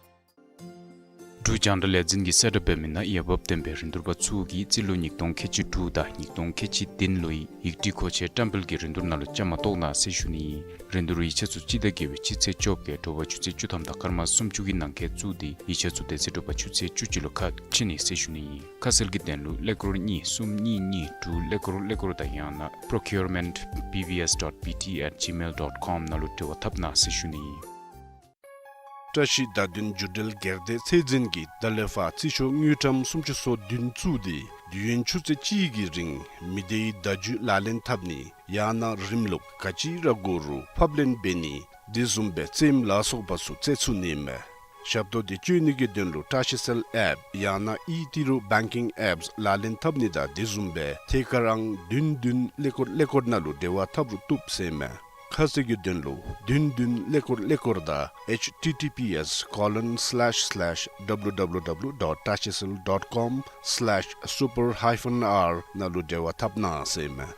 འབྲུག་རྒྱང་བསྒྲགས་ལས་འཛིན་གྱིས་གསལ་བསྒྲགས་འབད་མི་ནང་འོས་འབབ་ལྡན་པའི་རིན་བསྡུར་པ་ཚུ་གིས་རྩིས་ལོ་ཉིས་སྟོང་ཁལ་གཅིག་དྲུག་དང་ཉིས་སྟོང་ཁལ་གཅིག་བདུན་ལོའི་ཡིག་སྒྲིག་མཁོ་ཆས་བཀྲམ་སྤེལ་གྱི་རིན་བསྡུར་ནང་ལུ་བཅའ་མར་གཏོགས་གནང་ཟེར་ཞུ་ནི་ཨིན། རིན་བསྡུར་ཡིག་ཆ་ཚུ་སྤྱི་ཟླ་བརྒྱད་པའི་སྤྱི་ཚེས་བཅོ་བརྒྱད་དྲོ་པ་ཆུ་ཚོད་བཅུ་ཐམ་དང་སྐར་མ་སུམ་ཅུ་གི་ནང་འཁོད་བཙུགས་ཏེ་ཡིག་ཆ་ཚུ་དེ་ཚེ་དྲོ་པ་ཆུ་ཚོད་བཅུ་གཅིག་ལུ་ཁ་ཕྱེ་ནི་ཟེར་ཞུ་ནི་ཨིན། ཁ་གསལ་གྱི་དོན་ལུ་ཀླད་ཀོར་གཉིས་གསུམ་གཉིས་གཉིས་དྲུག་ཀླད་ཀོར་ཀླད་ཀོར་དང་ཡང་ན་procurement B B S dot B T at gmail dot com ནང་ལུ་འབྲེལ་བ་འཐབ་གནང་ཟེར་ཞུ་ནི་ཨིན། བཀྲ་ཤིས་བརྡ་དོན་བརྒྱུད་འབྲེལ་སྒེར་སྡེ་ཚད་འཛིན་གྱིས་ད་ལས་ཕར་རྩིས་ཤོག་དངུལ་ཀྲམ་སུམ་ཅུ་སོ་བདུན་བཙུགས་ཏེ་དུས་ཡུན་ཆུ་ཚོད་གཅིག་གི་རིང་མི་སྡེའི་བརྡ་བརྒྱུད་ལག་ལེན་འཐབ་ནི་ཡང་ན་རིམ་ལུགས་ག་ཅི་ར་དགོ་རུང་ཕབ་ལེན་འབད་ནི་དེ་བཟུམ་སྦེ་རྩེདམོ་ལ་སོགས་པ་ཚུ་རྩེ་ཚུགས་ནི་མས། ཞབས་ཏོག་འདི་སྤྱོད་ནི་གི་དོན་ལུ་བཀྲ་ཤིས་སེལ་ཨེཔ་ཡང་ན་ཨི་ཏི་རུ་བེང་ཀིང་ཨེཔ་ལག་ལེན་འཐབ་ནི་དང་དེ་བཟུམ་སྦེ་ཐད་ཀར་ཨང་བདུན་བདུན་ཀླད་ཀོར་ཀླད་ཀོར་ནང་ལུ་འབྲེལ་བ་འཐབ་རུང་བཏུབ་ཟེར་མས། ཁ་གསལ་གྱི་དོན་ལུ་བདུན་བདུན་ཀླད་ཀོར་ཀླད་ཀོར་དང་H T T P S colon slash slash W W W dot tashicell dot com slash super hyphen R ནང་ལུ་འབྲེལ་བ་འཐབ་གནང་ཟེར་མས།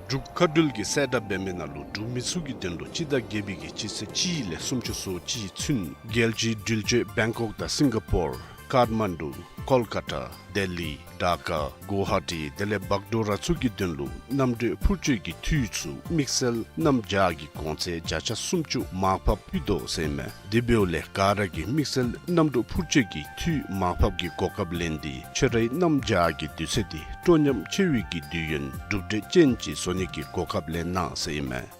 འབྲུག་མཁའ་འགྲུལ་གྱིས་གསལ་བསྒྲགས་འབད་མི་ནང་ལུ་འབྲུག་མི་ཚུ་གི་དོན་ལུ་སྤྱི་ཟླ་བརྒྱད་པའི་གི་སྤྱི་ཚེས་གཅིག་ལས་སུམ་ཅུ་སོ་གཅིག་ཚུན་རྒྱལ་སྤྱིའི་འགྲུལ་སྐྱོད་བེང་ཀོག་དང་སིང་ག་པོར། ཀཱཊ་མན་ཌུ། ཀོལ་ཀ་ཊ། ལྡི་ལི། ཌ་ཀ། གུ་ཝ་ཧ་ཊི། དེ་ལས་བག་དྲོ་ར་ཚུ་གི་དོན་ལུ་གནམ་གྲུ་འཕུར་སྐྱོད་ཀྱི་འཐུས་ཚུ་དམིགས་བསལ་གནམ་བྱཱར་གྱི་གོང་ཚད་བརྒྱ་ཆ་སུམ་ཅུ་མར་ཕབ་ཕུལ་དོ་ཟེར་མས། དེ་འབདཝ་ལས་ག་ར་གིས་དམིགས་བསལ་གནམ་གྲུ་འཕུར་སྐྱོད་ཀྱི་འཐུས་མར་ཕབ་ཀྱི་གོ་སྐབས་ལེན་ཏེ་ཁྱོད་རའི་གནམ་བྱཱར་གྱི་དུས་ཚོད་འདི་སྤྲོ་ཉམས་ཆེ་བའི་གི་དུས་ཡུན་གྲུབ་འབྲས་ཅན་ཅིག་བཟོ་ནི་གི་གོ་སྐབས་ལེན་གནང་ཟེར་ཨིན་མས།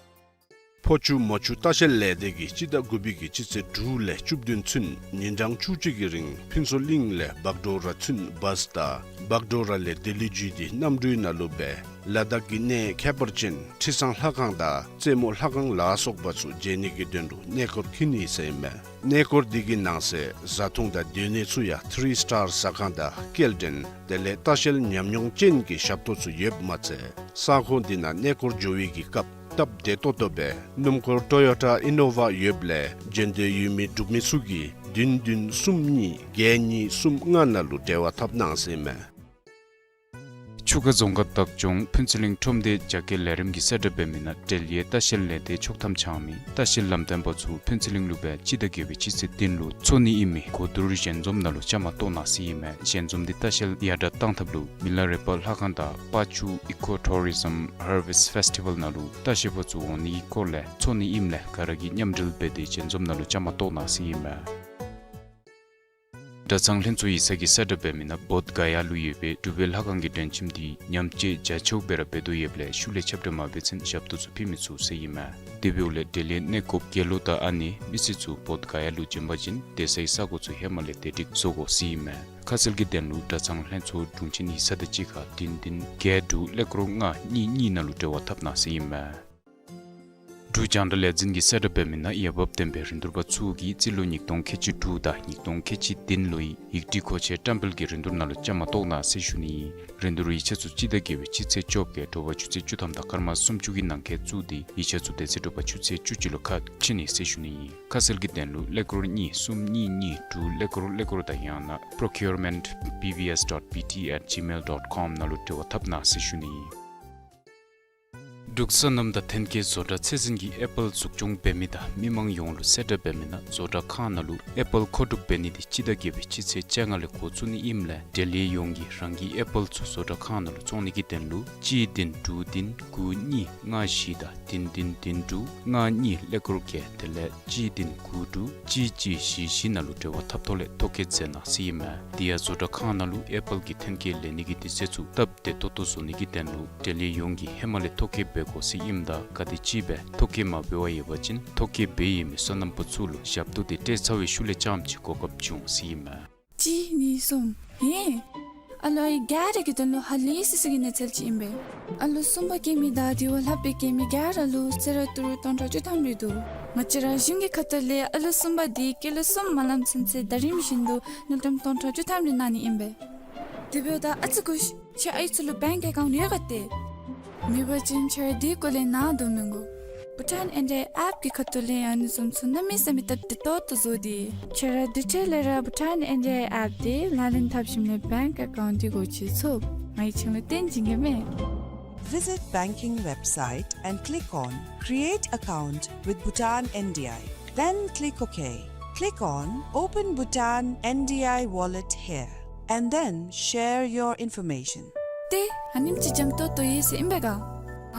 ཕོ་ཆུ་མོ་ཆུ་ལྟ་བཤལ་ལས་སྡེ་གིས་སྤྱི་ཟླ་དགུ་པའི་གི་སྤྱི་ཚེས་དྲུག་ལས་བཅུ་བདུན་ཚུན་ཉིན་གྲངས་བཅུ་གཅིག་གི་རིང་ཕུན་ཚོགས་གླིང་ལས་བག་དྲོ་ར་ཚུན་བཱས་དང་བག་དྲོ་ར་ལས་ལྡི་ལི་བརྒྱུད་དེ་གནམ་གྲུའི་ནང་ལུ་སྦེ་ལ་དྭགས་ཀྱི་གནས་ཁྱད་པར་ཅན་ཁྲི་བཟང་ལྷ་ཁང་དང་རྩེ་མོ་ལྷ་ཁང་ལ་སོགས་པ་ཚུ་མཇལ་ནི་གི་དོན་ལུ་གནས་སྐོར་འཁྱིད་ནི་ཟེར་ཨིན་མས། གནས་སྐོར་འདི་གི་ནང་གསེས་བཟའ་འཐུང་དང་སྡོད་གནས་ཚུ་ཡང་ཐི་རི་སི་ཊར་ཟ་ཁང་དང་སྐྱེལ་འདྲེན་དེ་ལས་ལྟ་བཤལ་ཉམས་མྱོང་ཅན་གྱི་ཞབས་ཏོག་ཚུ་ཡོདཔ་མ་ཚད་ས་ཁོངས་འདི་ནང་གནས་སྐོར་འགྱོ་བའི་གི་སྐབས་སྟབས་བདེ་ཏོག་ཏོ་སྦེ་སྣུམ་འཁོར་ཊོ་ཡོ་ཊ་ཨི་ནོ་ཝ་ཡོདཔ་ལས་འབྱོན་འདོད་ཡོད་མི་འབྲུག་མི་ཚུ་གིས་བདུན་བདུན་གསུམ་གཉིས་བརྒྱད་གཉིས་གསུམ་ལྔ་ནང་ལུ་འབྲེལ་བ་འཐབ་གནང་ཟེར་ཨིན་མས། ཆུ་ཁ་རྫོང་ཁག་བདག་སྐྱོང་ཕུན་ཚོགས་གླིང་ཁྲོམ་སྡེ་རྒྱ་སྐྱེད་ལས་རིམ་གྱིས་གསལ་བསྒྲགས་འབད་མི་ནང་འབྲེལ་ཡོད་ལྟ་བཤལ་ལས་སྡེ་ཆོག་ཐམ་འཆང་མི་ལྟ་བཤལ་ལམ་སྟོན་པ་ཚུ་ཕུན་ཚོགས་གླིང་ལུ་སྦེ་སྤྱི་ཟླ་བརྒྱད་པའི་སྤྱི་ཚེས་བདུན་ལུ་འཚོགས་ནི་ཨིན་མི་གོ་བསྡུར་ཞལ་འཛོམས་ནང་ལུ་བཅའ་མར་གཏོགས་གནང་ཟེར་ཨིན་མས། ཞལ་འཛོམས་འདི་ལྟ་བཤལ་ཡར་དྲག་བཏང་ཐབས་ལུ་མི་ལ་རས་པ་ལྷ་ཁང་དང་པ་ཅུ་ཨི་ཀོ་ཊུ་རི་ཛམ་ཧར་ཝེསཊ་ཕེསི་ཊི་བཱལ་ནང་ལུ་ལྟ་བཤལ་པ་ཚུ་འོང་ནི་གི་སྐོར་ལས་འཚོགས་ནི་ཨིནམ་ལས་ག་ར་གིས་མཉམ་འབྲེལ་འབད་དེ་ཞལ་འཛོམས་ནང་ལུ་བཅའ་མར་གཏོགས་གནང་ཟེར་ཨིན་མས། གྲྭ་ཚང་ལྷན་ཚོགས་ཡིག་ཚང་གིས་གསལ་བསྒྲགས་འབད་མི་ནང་བོདྷ་ག་ཡ་ལུ་ཡོད་པའི་གྲུབ་པའི་ལྷ་ཁང་གི་མགྲོན་ཁྱིམ་འདི་ཉམས་བཅོས་རྒྱ་ཆེཝ་སྦེ་ར་འབད་དོ་ཡོདཔ་ལས་ཤུལ་ལས་ཁྱབ་བསྒྲགས་མ་འབད་ཚུན་ཞབས་ཏོག་ཚུ་ཕུལ་མི་ཚུགས་ཟེར་ཨིན་མས། དེ་འབདཝ་ལས་འབྲེལ་ཡོད་གནས་སྐོརཔ་དགེ་སློང་དང་ཨ་ནེ་མི་སེར་ཚུ་བོདྷ་ག་ཡ་ལུ་བྱོན་པ་ཅིན་སྡོད་སའི་ས་གོ་ཚུ་ཧེ་མ་ལས་བདེ་སྒྲིག་བཟོ་དགོ་ཟེར་ཨིན་མས། ཁ་གསལ་གྱི་དོན་ལུ་གྲྭ་ཚང་ལྷན་ཚོགས་དྲུང་ཆེན་ཡིག་ཚང་དང་གཅིག་ཁར་བདུན་བདུན་བརྒྱད་དྲུག་ཀླད་ཀོར་ལྔ་གཉིས་གཉིས་ནང་ལུ་འབྲེལ་བ་འཐབ་གནང་ཟེར་ཨིན་མས། འབྲུག་རྒྱང་བསྒྲགས་ལས་འཛིན་གྱིས་གསལ་བསྒྲགས་འབད་མི་ནང་འོས་འབབ་ལྡན་པའི་རིན་བསྡུར་པ་ཚུ་གིས་རྩིས་ལོ་ཉིས་སྟོང་ཁལ་གཅིག་དྲུག་དང་ཉིས་སྟོང་ཁལ་གཅིག་བདུན་ལོའི་ཡིག་སྒྲིག་མཁོ་ཆས་བཀྲམ་སྤེལ་གྱི་རིན་བསྡུར་ནང་ལུ་བཅའ་མར་གཏོགས་གནང་ཟེར་ཞུ་ནི་ཨིན། རིན་བསྡུར་ཡིག་ཆ་ཚུ་སྤྱི་ཟླ་བརྒྱད་པའི་སྤྱི་ཚེས་བཅོ་བརྒྱད་དྲོ་པ་ཆུ་ཚོད་བཅུ་ཐམ་དང་སྐར་མ་སུམ་ཅུ་གི་ནང་འཁོད་བཙུགས་ཏེ་ཡིག་ཆ་ཚུ་དེ་ཚེ་དྲོ་པ་ཆུ་ཚོད་བཅུ་གཅིག་ལུ་ཁ་ཕྱེ་ནི་ཟེར་ཞུ་ནི་ཨིན། ཁ་གསལ་གྱི་དོན་ལུ་ཀླད་ཀོར་གཉིས་གསུམ་གཉིས་གཉིས་དྲུག་ཀླད་ཀོར་ཀླད་ཀོར་དང་ཡང་ན་procurement B B S dot B T at gmail dot com ནང་ལུ་འབྲེལ་བ་འཐབ་གནང་ཟེར་ཞུ་ནི་ཨིན། འབྲུག་སོ་ནམ་དང་ཐོན་སྐྱེད་བཟོ་གྲྭ་ཚད་འཛིན་གྱིས་ཨེ་པཱལ་འཛུགས་སྐྱོང་འབད་མི་དང་མི་མང་ཡོངས་ལུ་གསལ་བསྒྲགས་འབད་མི་ནང་བཟོ་གྲྭ་ཁང་ནང་ལུ་ཨེ་པཱལ་མཁོ་སྒྲུབ་འབད་ནི་འདི་སྤྱི་ཟླ་བརྒྱད་པའི་སྤྱི་ཚེས་བཅོ་ལྔ་ལས་འགོ་བཙུགས་ནི་ཨིནམ་ལས་འབྲེལ་ཡོད་ཡོངས་ཀྱིས་རང་གི་ཨེ་པཱལ་ཚུ་བཟོ་གྲྭ་ཁང་ནང་ལུ་བཙོང་ནི་གི་དོན་ལུ་གཅིག་བདུན་དྲུག་བདུན་དགུ་གཉིས་ལྔ་བཞི་དང་བདུན་བདུན་བདུན་དྲུག་ལྔ་གཉིས་ཀླད་ཀོར་བརྒྱད་དེ་ལས་གཅིག་བདུན་དགུ་དྲུག་གཅིག་གཅིག་བཞི་བཞི་ནང་ལུ་འབྲེལ་བ་འཐབ་ཐོག་ལས་ཐོ་བཀོད་མཛད་གནང་ཟེར་ཨིན་མས། དེ་ཡང་བཟོ་གྲྭ་ཁང་ནང་ལུ་ཨེ་པཱལ་གྱི་ཐོན་སྐྱེད་ལེན་ནི་གི་དུས་ཚོད་ཚུ་སྟབས་བདེ་ཏོག་ཏོ་བཟོ་ནི་གི་དོན་ལུ་འབྲེལ་ཡོད་ཡོངས་ཀྱིས་ཧེ་མ་ལས་ཐོ་བཀོད་འབད་དགོ་ཟེར་ཨིནམ་ད་ག་དེམ་ཅིག་སྦེ་ཐོ་བཀོད་མ་འབད་བར་ཡོད་པ་ཅིན་ཐོ་བཀོད་འབད་ཡོད་མི་སོ་ནམ་པ་ཚུ་ལུ་ཞབས་ཏོག་འདི་སྤྲོད་ཚར་བའི་ཤུལ་ལས་རྐྱངམ་ཅིག་གོ་སྐབས་བྱུང་ཟེར་ཨིན་མས། གཅིག་གཉིས་གསུམ། ཧེ། ཨ་ལོ་ཨའི་ག་ར་གི་དོན་ལུ་ཧ་ལས་སི་སི་གི་གནས་ཚུལ་ཅིག་ཨིན་པས། ཨ་ལོ་གསུམ་པ་སྐྱེ་མི་དང་དེ་བ་ལྷག་སྦེ་སྐྱེ་མི་ག་ར་ལུ་གསོལ་རས་ཏི་རུ་སྟོང་ཕྲག་བཅུ་ཐམ་རེ་འདུག། ང་བཅས་ར་གཞུང་གི་ཁ་ཐུག་ལས་ཨ་ལོ་གསུམ་པ་འདི་སྐྱེས་ལོ་གསུམ་མ་ལངམ་ཚུན་ཚོད་ཟླ་རིམ་བཞིན་དུ་དངུལ་ཀྲམ་སྟོང་ཕྲག་བཅུ་ཐམ་རེ་གནང་ནི་ཨིན་པས། དེ་འབདཝ་ད་ཨ་ཙི་སྒུག་ཤིག། ཁྱོད་ཨའི་ཚུ་ལུ་བེངཀ་ཨེ་ཀའུནཊ་ཡོད་ག་ཏེ། མེད་པ་ཅིན་ཁྱོད་ར་དེ་སྐོར་ལས་ནཱ་དོ་མི་དགོ། བྷུ་ཊཱན་ཨེན་ཌི་ཨའི་ཨེཔ་གི་ཁ་ཐུག་ལས་ཨ་ནི་བཟུམ་ཚུ་གནམ་མེད་ས་མེད་སྟབས་བདེ་ཏོག་ཏོ་བཟོ་སྟེ། ཁྱོད་ར་དེ་འཕྲལ་ལས་ར་བྷུ་ཊཱན་ཨེན་ཌི་ཨའི་ཨེཔ་དེ་ལག་ལེན་འཐབ་ཞིནམ་ལས་བེངཀ་ཨེ་ཀའུནཊ་དེ་སྒོ་ཕྱེ་ཚུགས། ང་གིས་ཁྱོད་ལུ་སྟོན་བྱིན་གེ་མས། Visit banking website and click on Create Account with Bhutan N D I. Then click OK. Click on Open Bhutan N D I Wallet here, and then share your information. ཏེ་ཨ་ནེམ་ཅིག་འཇམ་ཏོང་ཏོ་ཡོད་ཟེར་ཨིན་པས་ག།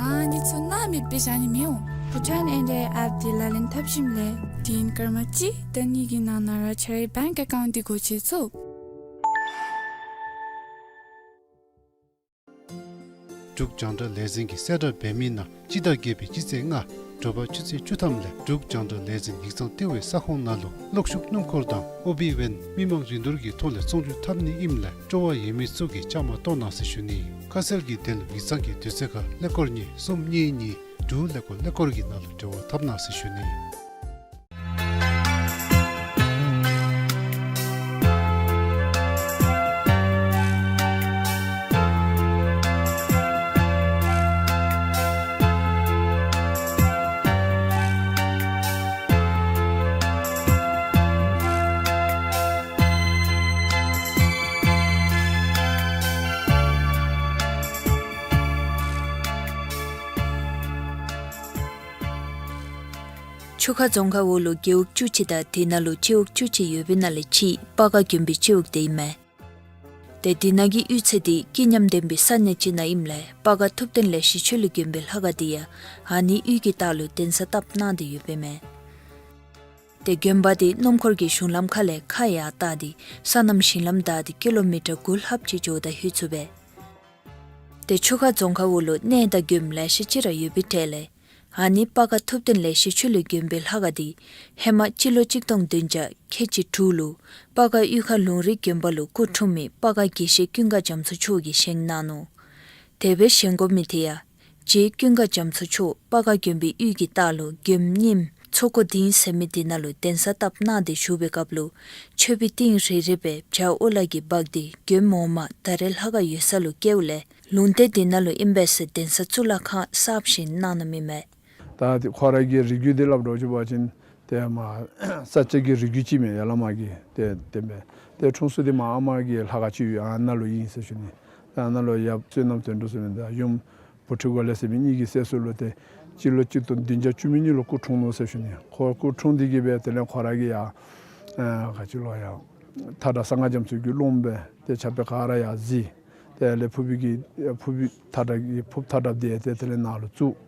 ཨ་ནི་ཚུ་ནཱ་མེདཔ་སྦེ་བཞག་ནི་མི་འོང་། བྷུ་ཊཱན་ཨེན་ཌི་ཨའི་ཨེཔ་དེ་ལག་ལེན་འཐབ་ཞིནམ་ལས་དུས་ཡུན་སྐར་མ་གཅིག་དང་གཉིས་ཀྱི་ནང་ན་ར་ཁྱོད་རའི་བེངཀ་ཨེ་ཀའུནཊ་དེ་སྒོ་ཕྱེ་ཚུགས། འབྲུག་རྒྱང་བསྒྲགས་ལས་འཛིན་གྱིས་གསལ་བསྒྲགས་འབད་མི་ནང་སྤྱི་ཟླ་བརྒྱད་པའི་སྤྱི་ཚེས་ལྔ་དྲོ་པ་ཆུ་ཚོད་བཅུ་ཐམ་ལས་འབྲུག་རྒྱང་བསྒྲགས་ལས་འཛིན་ཡིག་ཚང་ལྟེ་བའི་ས་ཁོངས་ནང་ལུ་གློག་ཤུགས་སྣུམ་འཁོར་དང་ཨོ་བི་ཝེན་མི་མང་རིན་བསྡུར་གྱི་ཐོག་ལས་ཚོང་བསྒྱུར་འཐབ་ནི་ཨིནམ་ལས་སྤྲོ་བ་ཡོད་མི་ཚུ་གིས་བཅའ་མར་གཏོགས་གནང་ཟེར་ཞུ་ནི། ཁ་གསལ་གྱི་དོན་ལུ་ཡིག་ཚང་གི་དུས་ཚོད་ཁར་ཀླད་ཀོར་གཉིས་གསུམ་གཉིས་གཉིས་དྲུག་ཀླད་ཀོར་ཀླད་ཀོར་གྱི་ནང་ལུ་འབྲེལ་བ་འཐབ་གནང་ཟེར་ཞུ་ནི། ཆུ་ཁ་རྫོང་ཁག་འོག་ལུ་རྒེད་འོག་བཅུ་གཅིག་དང་དེ་ནང་ལུ་སྤྱི་འོག་བཅུ་གཅིག་ཡོད་པའི་ནང་ལས་གཅིག་སྤ་སྒར་དགོན་པའི་སྤྱི་འོག་དེ་ཨིན་མས། ཏེ་དེ་ནང་གི་གཡུས་ཚན་དེ་སྐྱིད་ཉམས་ལྡན་པའི་ས་གནས་ཅིག་ནང་ཨིནམ་ལས་སྤ་སྒར་ཐུབ་བསྟན་ལེགས་བཤད་ཆོས་གླིང་དགོན་པའི་ལྷ་ཁང་དེ་ཡང་ཨ་ནི་གཡུས་ཀྱི་ལྟག་ལུ་གདན་ས་བཏབ་གནང་སྟེ་ཡོདཔ་ཨིན་མས། ཏེ་དགོན་པ་དེ་སྣུམ་འཁོར་གྱི་གཞུང་ལམ་ཁ་ལས་ཁ་ཡར་བལྟ་སྟེ་སོ་ནམ་ཞིང་ལམ་བདའ་སྟེ་ཀི་ལོ་མི་ཊར་དགུ་ལྷགཔ་ཅིག་འགྱོཝ་ད་ལྷོད་ཚུགས་པས། ཏེ་ཆུ་ཁ་རྫོང་ཁག་འོག་ལུ་གནས་དང་དགོནམ་ལེ་ཤ་ཅིག་ར་ཡོད་པའི་གྲས་ལས་ཨ་ནི་སྤ་སྒར་ཐུབ་བསྟན་ལེགས་བཤད་ཆོས་གླིང་དགོན་པའི་ལྷ་ཁང་དེ་ཧེ་མ་སྤྱི་ལོ་གཅིག་སྟོང་བདུན་བརྒྱ་ཁལ་གཅིག་དྲུག་ལུ་སྤ་སྒར་གཡུས་ཁ་ལུང་རིགས་དགོན་པ་ལུ་སྐུ་འཁྲུངས་མི་སྤ་སྒར་དགེ་བཤེས་ཀུན་དགའ་རྒྱ་མཚོ་མཆོག་གིས་བཞེངས་གནང་ནུག། དེ་སྦེ་བཞེངས་དགོ་མི་དེ་ཡང་རྗེ་ཀུན་དགའ་རྒྱ་མཚོ་མཆོག་སྤ་སྒར་དགོན་པའི་གཡུས་ཀྱི་ལྟག་ལུ་དགོནམ་རྙིངམ་ཚོགས་འཁོར་སྡིངས་ཟེར་མི་དེ་ནང་ལུ་གདན་ས་བཏབ་གནང་སྟེ་བཞུགས་པའི་སྐབས་ལུ་མཆོད་པའི་ཏིང་རེ་རེ་སྦེ་བྱ་ཨོ་ལ་གིས་འབག་སྟེ་དགོནམ་འོག་མ་ད་རེས་ལྷ་ཁང་ཡོད་ས་ལུ་བསྐྱལཝ་ལས་ལུང་བསྟན་དེ་ནང་ལུ་ཨིན་པས་ཟེར་གདན་ས་གཙུག་ལག་ཁང་གསརཔ་བཞེངས་གནང་ནུག་མི་མས། ད་དེ་ཁོ་ར་གི་རིགས་རྒྱུད་དེ་སླབ་འགྱོ་བ་ཅིན་ཏེ་མར་ས་སྐྱ་གི་རིགས་རྒྱུད་ཅིག་མས་ཡར་ལས་མར་གྱི་ཏེ་དེ་མས། ཏེ་འཁྲུངས་ས་དེ་མར་ཨ་མ་གི་ལྷ་ཁང་ཅིག་ཡོད་ཨ་ནཱ་ལུ་ཨིན་ཟེར་ཞུ་ནི། ཨ་ནཱ་ལུ་ཡབ་བསོད་ནམས་དོན་གྲུབ་ཟེར་མི་དང་ཡུམ་བུ་ཁྲིད་འགོག་ལེགས་ཟེར་མི་གཉིས་ཀྱི་སྲས་སུ་ལུ་ཏེ་སྤྱི་ལོ་གཅིག་སྟོང་བདུན་བརྒྱ་བཅུ་མེད་གཉིས་ལུ་སྐུ་འཁྲུངས་ནུག་ཟེར་ཞུ་ནི། ཁོ་སྐུ་འཁྲུངས་ཏེ་གི་སྦེ་དེ་ལས་ཁོ་ར་གིས་ཡར་ཨ་ག་ཅི་ལོ་ཡར་མཐའ་བྲག་གསང་སྔགས་རྒྱ་མཚོ་གི་ཀློང་སྦེ་ཏེ་ཕྱག་དཔེ་ག་ར་ཡར་གཟིགས། དེ་ལས་ཕུར་བུ་གི་ཕུར་བུ་མཐའ་བྲག་གི་ཕུར་བུ་མཐའ་བྲག་དེ་ཏེ་དེ་ལས་ནཱ་ལུ་བཙུགས།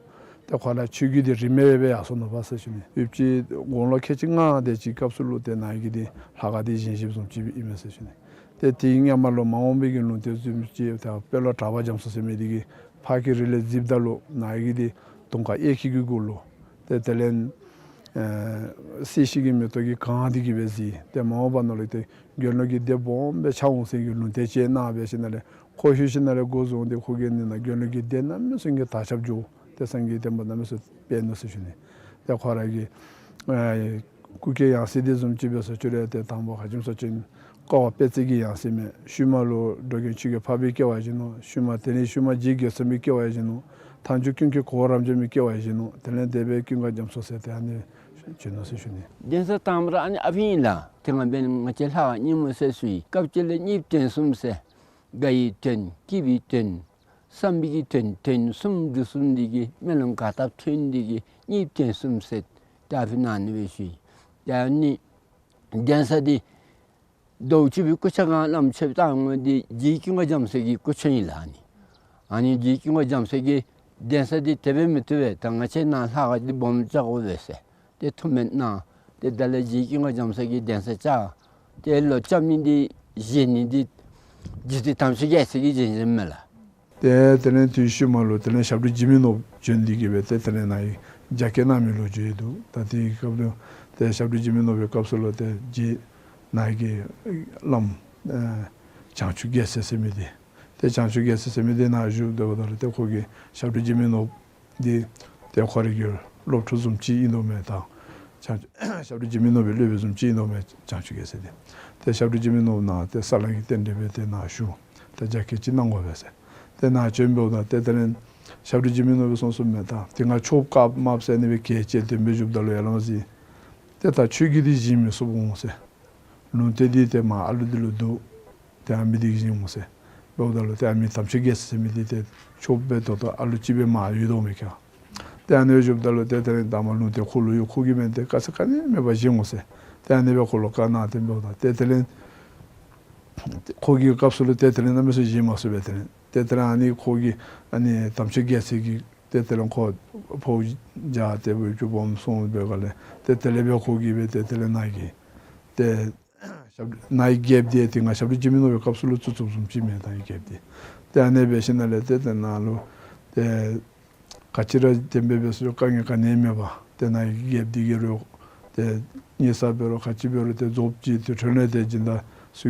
ཏེ་ཁོ་ར་ཆོས་བརྒྱུད་དེ་རིས་མེད་སྦེ་ཡར་སོང་ནུག་པ་ཟེར་ཞུ་ནི། ཡུདཔ་ཅིག་དགུང་ལོ་ཁལ་གཅིག་ལྔ་དེ་ཅིག་སྐབས་སུ་ལུ་ཏེ་ནཱ་གི་དེ་ལྷ་ཁང་དེ་བཞེངས་བཞེངསམ་བཟུམ་ཅིག་ཨིན་མས་ཟེར་ཞུ་ནི། ཏེ་དེའི་སྔོན་མ་ལུ་མ་འོངས་པའི་གི་ལུང་བསྟན་བཟུམ་ཅིག་ཏེ་དཔོན་སློབ་གྲགས་པ་རྒྱ་མཚོ་ཟེར་མི་དེ་གིས་ཕར་གྱི་རི་ལས་གཟིགསཔ་ད་ལུ་ནཱ་གི་དེ་དུང་དཀར་གཡས་འཁྱིལ་གྱི་གུ་ལུ་ཏེ་དེ་ལས་ཨེ་སྲིད་ཞི་གི་མེ་ཏོག་གིས་གང་སྟེ་གི་སྦེ་གཟིགས། ཏེ་མ་འོངས་པ་ནང་ལུ་ཏེ་དགེ་སློང་གི་སྡེ་སྦོམ་སྦེ་ཆགས་འོང་ཟེར་གྱི་ལུང་བསྟན་ཅིག་གནང་སྦེ་ཞིནམ་ལས་ཁོ་ལྷོད་ཞིནམ་ལས་འགོ་བཟུང་སྟེ་ཁོ་གིས་ནི་ནཱ་དགེ་སློང་གི་སྡེ་གནམ་མེད་ས་མེད་ཀྱི་དར་ཁྱབ་འགྱོ། ཏེ་སངས་རྒྱས་བསྟན་པ་གནམ་མེད་ས་མེད་སྤེལ་ནུག་ཟེར་ཞུ་ནི། ཏེ་ཁོ་ར་གི་ཨེ་སྐུ་སྐྱེ་ཡང་སྲིད་དེ་བཟུམ་ཅིག་འབད་སོ་ཅི་རུང་ཏེ་དང་པ་ཁ་ཅིམ་སོ་ཅིན་ཀ་བ་དཔལ་བརྩེགས་ཀྱི་ཡང་སྲིད་མས། ཤུལ་མ་ལུ་འགྲོ་མགོན་ཆོས་རྒྱལ་འཕགས་པའི་སྐྱེ་བ་བཞེས་ནུག། ཤུལ་མ་དེ་ནི་ཤུལ་མ་རྗེ་དགེ་ཚུལ་མའི་སྐྱེ་བ་བཞེས་ནུག། མཐའ་མཇུག་ཀུན་མཁྱེན་གོ་བོ་རབ་འབྱམས་མའི་སྐྱེ་བ་བཞེས་ནུག། དེ་ལས་དེ་སྦེ་ཀུན་དགའ་རྒྱ་མཚོ་ཟེར་ཏེ་ཨ་ནི་བྱོན་ནུག་ཟེར་ཞུ་ནི། གདན་ས་དང་པ་ར་ཨ་ནི་ཨ་ཕི་ཨིན་ལགས། ཏེ་ང་འབདན་ང་བཅས་ལྷ་ཁང་རྙིང་མ་ཟེར་ཞུ་ཡི། སྐབས་ཅིག་ལས་གཉིས་བརྟེན་གསུམ་ཟེར། དགའ་བའི་དོན་སྐྱིད་པའི་དོན་བསམ་པའི་གི་དོན་དོན་གསུམ་འདི་གསུམ་འདི་གིས་སྨོན་ལམ་ག་བཏབ་ཐོན་འདི་གིས་གཉིས་བརྟེན་གསུམ་ཟེར་ཏེ་ཨ་ཕི་ཨ་ནི་སྦེ་ཞུ་ཡི། ཏེ་ཨ་ནི་གདན་ས་འདི་རྡོ་རྗེ་སྤུན་གྱི་སྐུ་ཆས་སྒང་བླམ་ཆོསཔ་བཏང་མི་འདི་རྗེ་ཀུན་དགའ་རྒྱ་མཚོ་གི་སྐུ་ཆས་ཨིན་ལགས། ཨ་ནི་ཨ་ནི་རྗེ་ཀུན་དགའ་རྒྱ་མཚོ་གིས་གདན་ས་འདི་དེ་སྦེ་མི་བཏུབ་པས། ད་ང་བཅས་ནཱ་ལྷ་ཁང་འདི་སྦོམ་རྐྱབ་དགོ་པས་ཟེར་ཏེ་ཐུགས་སྨོན་གནང་། ཏེ་ད་ལས་རྗེ་ཀུན་དགའ་རྒྱ་མཚོ་གིས་གདན་ས་རྐྱབ། ཏེ་ལོག་རྐྱབ་ནི་འདི་བཞེངས་ནི་འདི་རྗེ་བཙུན་དམ་ཆོས་རྒྱལ་མཚན་གྱིས་བཞེངས་བཞེངསམ་མས་ལགས། ཏེ་དེ་ལས་དུས་ཤུལ་མ་ལུ་དེ་ལས་ཞབས་དྲུང་འཇིགས་མེད་ནོར་བུ་བྱོན་ཏེ་གི་སྦེ་ཏེ་དེ་ལས་ནཱ་གི་རྒྱ་བསྐྱེད་གནང་མི་ལོ་རྒྱུས་འདུག། ད་དེའི་སྐབས་ལུ་ཏེ་ཞབས་དྲུང་འཇིགས་མེད་ནོར་བུའི་སྐབས་སུ་ལུ་ཏེ་རྗེ་ནཱ་གི་བླམ་ཨེ་བྱང་ཆུབ་རྒྱལ་མཚན་ཟེར་མི་འདི་ཏེ་བྱང་ཆུབ་རྒྱལ་མཚན་ཟེར་མི་འདི་ནཱ་བཞུགས་སྡོདཔ་ད་ལུ་ཏེ་ཁོ་གིས་ཞབས་དྲུང་འཇིགས་མེད་ནོར་བུ་འདི་ཏེ་ཁོ་རའི་གི་སློབ་ཕྲུག་བཟུམ་ཅིག་ཨིན་དོ་མས། ད་བྱང་ཞབས་དྲུང་འཇིགས་མེད་ནོར་བུའི་སློབ་དཔོན་བཟུམ་ཅིག་ཨིན་དོ་མས་བྱང་ཆུབ་རྒྱལ་མཚན་འདི། ཏེ་ཞབས་དྲུང་འཇིགས་མེད་ནོར་བུ་ནཱ་ཏེ་ས་བསླང་གི་རྟེན་འབྲེལ་སྦེ་ཏེ་ནཱ་བཞུགས་ཏེ་རྒྱ་བསྐྱེད་ཅིག་གནང་དགོ་པས་ཟེར། ཏེ་ནཱ་བྱོན་འབདཝ་ད་ཏེ་དེ་ལས་ཞབས་དྲུང་འཇིགས་མེད་ནོར་བུ་གསུངས་གསུངསམ་མས། ད་དེ་སྒང་ཆོསཔ་བཀའ་མ་ཟེར་ཨ་ནི་སྦེ་གྱལ་བཅད་དེ་སྦེ་བཞུགསཔ་ད་ལུ་ཡར་ལས་མར་གཟིགས། ཏེ་ད་ཁྱོད་ཀྱིས་འདི་བཞེངས་མི་ཚུགས་འོང་ཟེར། ལུང་བསྟན་འདི་ཏེ་མར་ཨ་ལུ་འདི་ལུ་འདུག། ཏེ་ཨ་མི་འདི་གིས་བཞེངས་འོང་ཟེར། འབདཝ་ད་ལུ་ཏེ་ཨ་མི་དམ་ཆོས་རྒྱལ་མཚན་ཟེར་མི་འདི་ཏེ་ཆོསཔ་སྦེ་ད་ལྟོ་ཨ་ལུ་ཅིག་སྦེ་མར་ཡོད་དོ་མས་ཁྱོད། ཏེ་ཨ་ནི་སྦེ་བཞུགསཔ་ད་ལུ་ཏེ་དེ་ལས་ད་མར་ལུང་བསྟན་ཁོ་ལུ་ཡོད། ཁོ་གིས་མེན་ཏེ་དཀའ་ཚེགས་ག་ནི་མེད་པར་བཞེངས་འོང་ཟེར། ཏེ་ཨ་ནི་སྦེ་ཁོ་ལུ་བཀའ་གནང་སྟེ་འབདཝ་ད་ཏེ་དེ་ལས་ཁོ་གིས་སྐབས་སུ་ལུ་ཏེ་དེ་ལས་གནམ་མེད་ས་མེད་བཞེངས་མ་ཚུགས་པས། དེ་ལས་ཏེ་དེ་ལས་ཨ་ནི་ཁོ་གིས་ཨ་ནི་དམ་ཆོས་རྒྱལ་མཚན་གྱིས་ཏེ་དེ་ལས་ཁོ་ཕོཝ་བརྒྱ་དེ་སྦེ་ཅིག་སྦོམ་སོང་སྦེ་ག་ལས་ཏེ་དེ་ལས་སྦེ་ཁོ་གིས་སྦེ་ཏེ་དེ་ལས་ནཱ་གི་ཏེ་ནཱ་གི་རྒྱལཔོ་འདི་ཏེ་ང་ཞབས་དྲུང་འཇིགས་མེད་ནོར་བུའི་སྐབས་སུ་ལུ་བཙུགས་བཙུགསཔ་བཟུམ་ཅིག་མས་ད་རྒྱལཔོ་འདི། ཏེ་ཨ་ནི་སྦེ་ཞིནམ་ལས་ཏེ་ཏེ་ནཱ་ལུ་ཏེ་ག་ཅི་ར་དེ་སྦེ་འབད་སོང་དཀའ་ངལ་ག་ནི་མེད་པར་ཏེ་ནཱ་གི་རྒྱལཔོ་འདི་གིས་རུང་ཏེ་ཉེས་ས་འབད་རུང་ག་ཅི་འབད་རུང་ཏེ་རྫོགསཔ་ཅིག་ཏེ་ཁྲོད་ལས་ཏེ་སྦྱིན་བདག་ཚུ་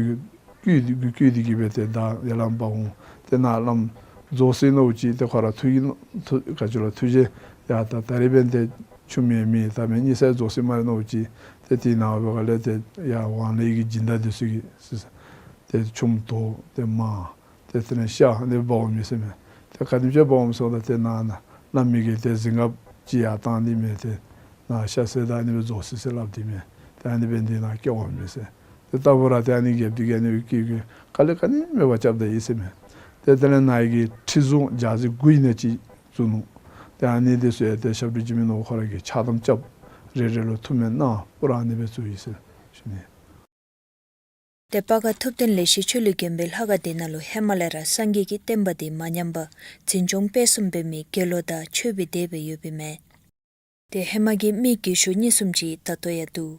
གིས་བསྐུལ་ཏེ་བསྐུལ་ཏེ་གིས་སྦེ་ཏེ་ད་ཡར་ལས་འབག་འོང་། ཏེ་ནཱ་བླམ་རྫོགས་ཟེར་མནོཝ་ཅིག་ཏེ་ཁོ་ར་ཐུགས་ཀྱི་ཐུགས་ག་ཅི་ལོ་ཐུགས་རྗེ་ཡ་ད་ད་རིས་འབདན་ཏེ་ཆུང་མི་མི་ད་མི་ཉེས་ས་རྫོགས་ཟེར་སྨ་རེ་མནོཝ་ཅིག་ཏེ་དེ་ནང་འབད་ག་ལས་ཏེ་ཡར་ཝང་ལས་ཀྱི་སྦྱིན་བདག་འདི་ཚུ་གིས་ཏེ་ཆུམ་དོ་ཏེ་མར་ཏེ་དེ་ལས་ཤ་ཨ་ནི་འབག་འོང་མས་ཟེར་མས། ཏེ་ག་དེམ་ཅིག་འབག་འོང་སོང་ད་ཏེ་ནཱ་ནཱ་བླམ་མི་གིས་ཏེ་གཟིངས་ཁབ་ཅིག་ཡར་བཏང་ནི་མས། ཏེ་ནཱ་ཤ་བསད་ད་ཨ་ནི་སྦེ་རྫོགས་ཟེར་ཟེར་སླབ་སྟེ་མས། ཏེ་ཨ་ནི་སྦེ་འདི་ནཱ་བསྐྱལ་འོང་མས་ཟེར། ཏེ་ལྟ་བུ་ར་ཏེ་ཨ་ནི་རྒྱལཔོ་འདི་གིས་ཨ་ནི་སྦེ་བསྐུལ་བསྐུལ་དཀའ་ལས་ག་ནི་མེད་པར་རྐྱབ་ད་ཡི་ཟེར་མས། ཏེ་དེ་ལས་ནཱ་གི་ཁྲི་བཟུང་རྒྱ་རྫི་དགུ་ཨིན་ན་ཅིག་བཙུགས་ནུག། ཏེ་ཨ་ནི་འདི་ཚུ་ཡང་ཏེ་ཞབས་དྲུང་འཇིགས་མེད་ནོར་བུ་ཁོ་ར་གིས་ཕྱག་དམ་རྐྱབ། རེ་རེ་ལུ་ཐུགས་སྨོན་གནང་པུ་ར་ཨ་ནི་སྦེ་བཙུགས་ཡི་ཟེར་ཞུ་ནི། ཏེ་སྤ་སྒར་ཐུབ་བསྟན་ལེགས་བཤད་ཆོས་གླིང་དགོན་པའི་ལྷ་ཁང་འདི་ནང་ལུ་ཧེ་མ་ལས་ར་སངས་རྒྱས་ཀྱི་བསྟན་པ་འདི་མ་ཉམས་པར་འཛིན་སྐྱོང་སྤེལ་གསུམ་འབད་མི་དགེ་སློང་དང་ཆོསཔ་སྦེ་སྡོད་སྦེ་ཡོདཔ་ཨིན་མས། ཏེ་ཧེ་མ་གི་མི་རྒས་ཤོས་གཉིས་གསུམ་ཅིག་ད་ལྟོ་ཡང་འདུག།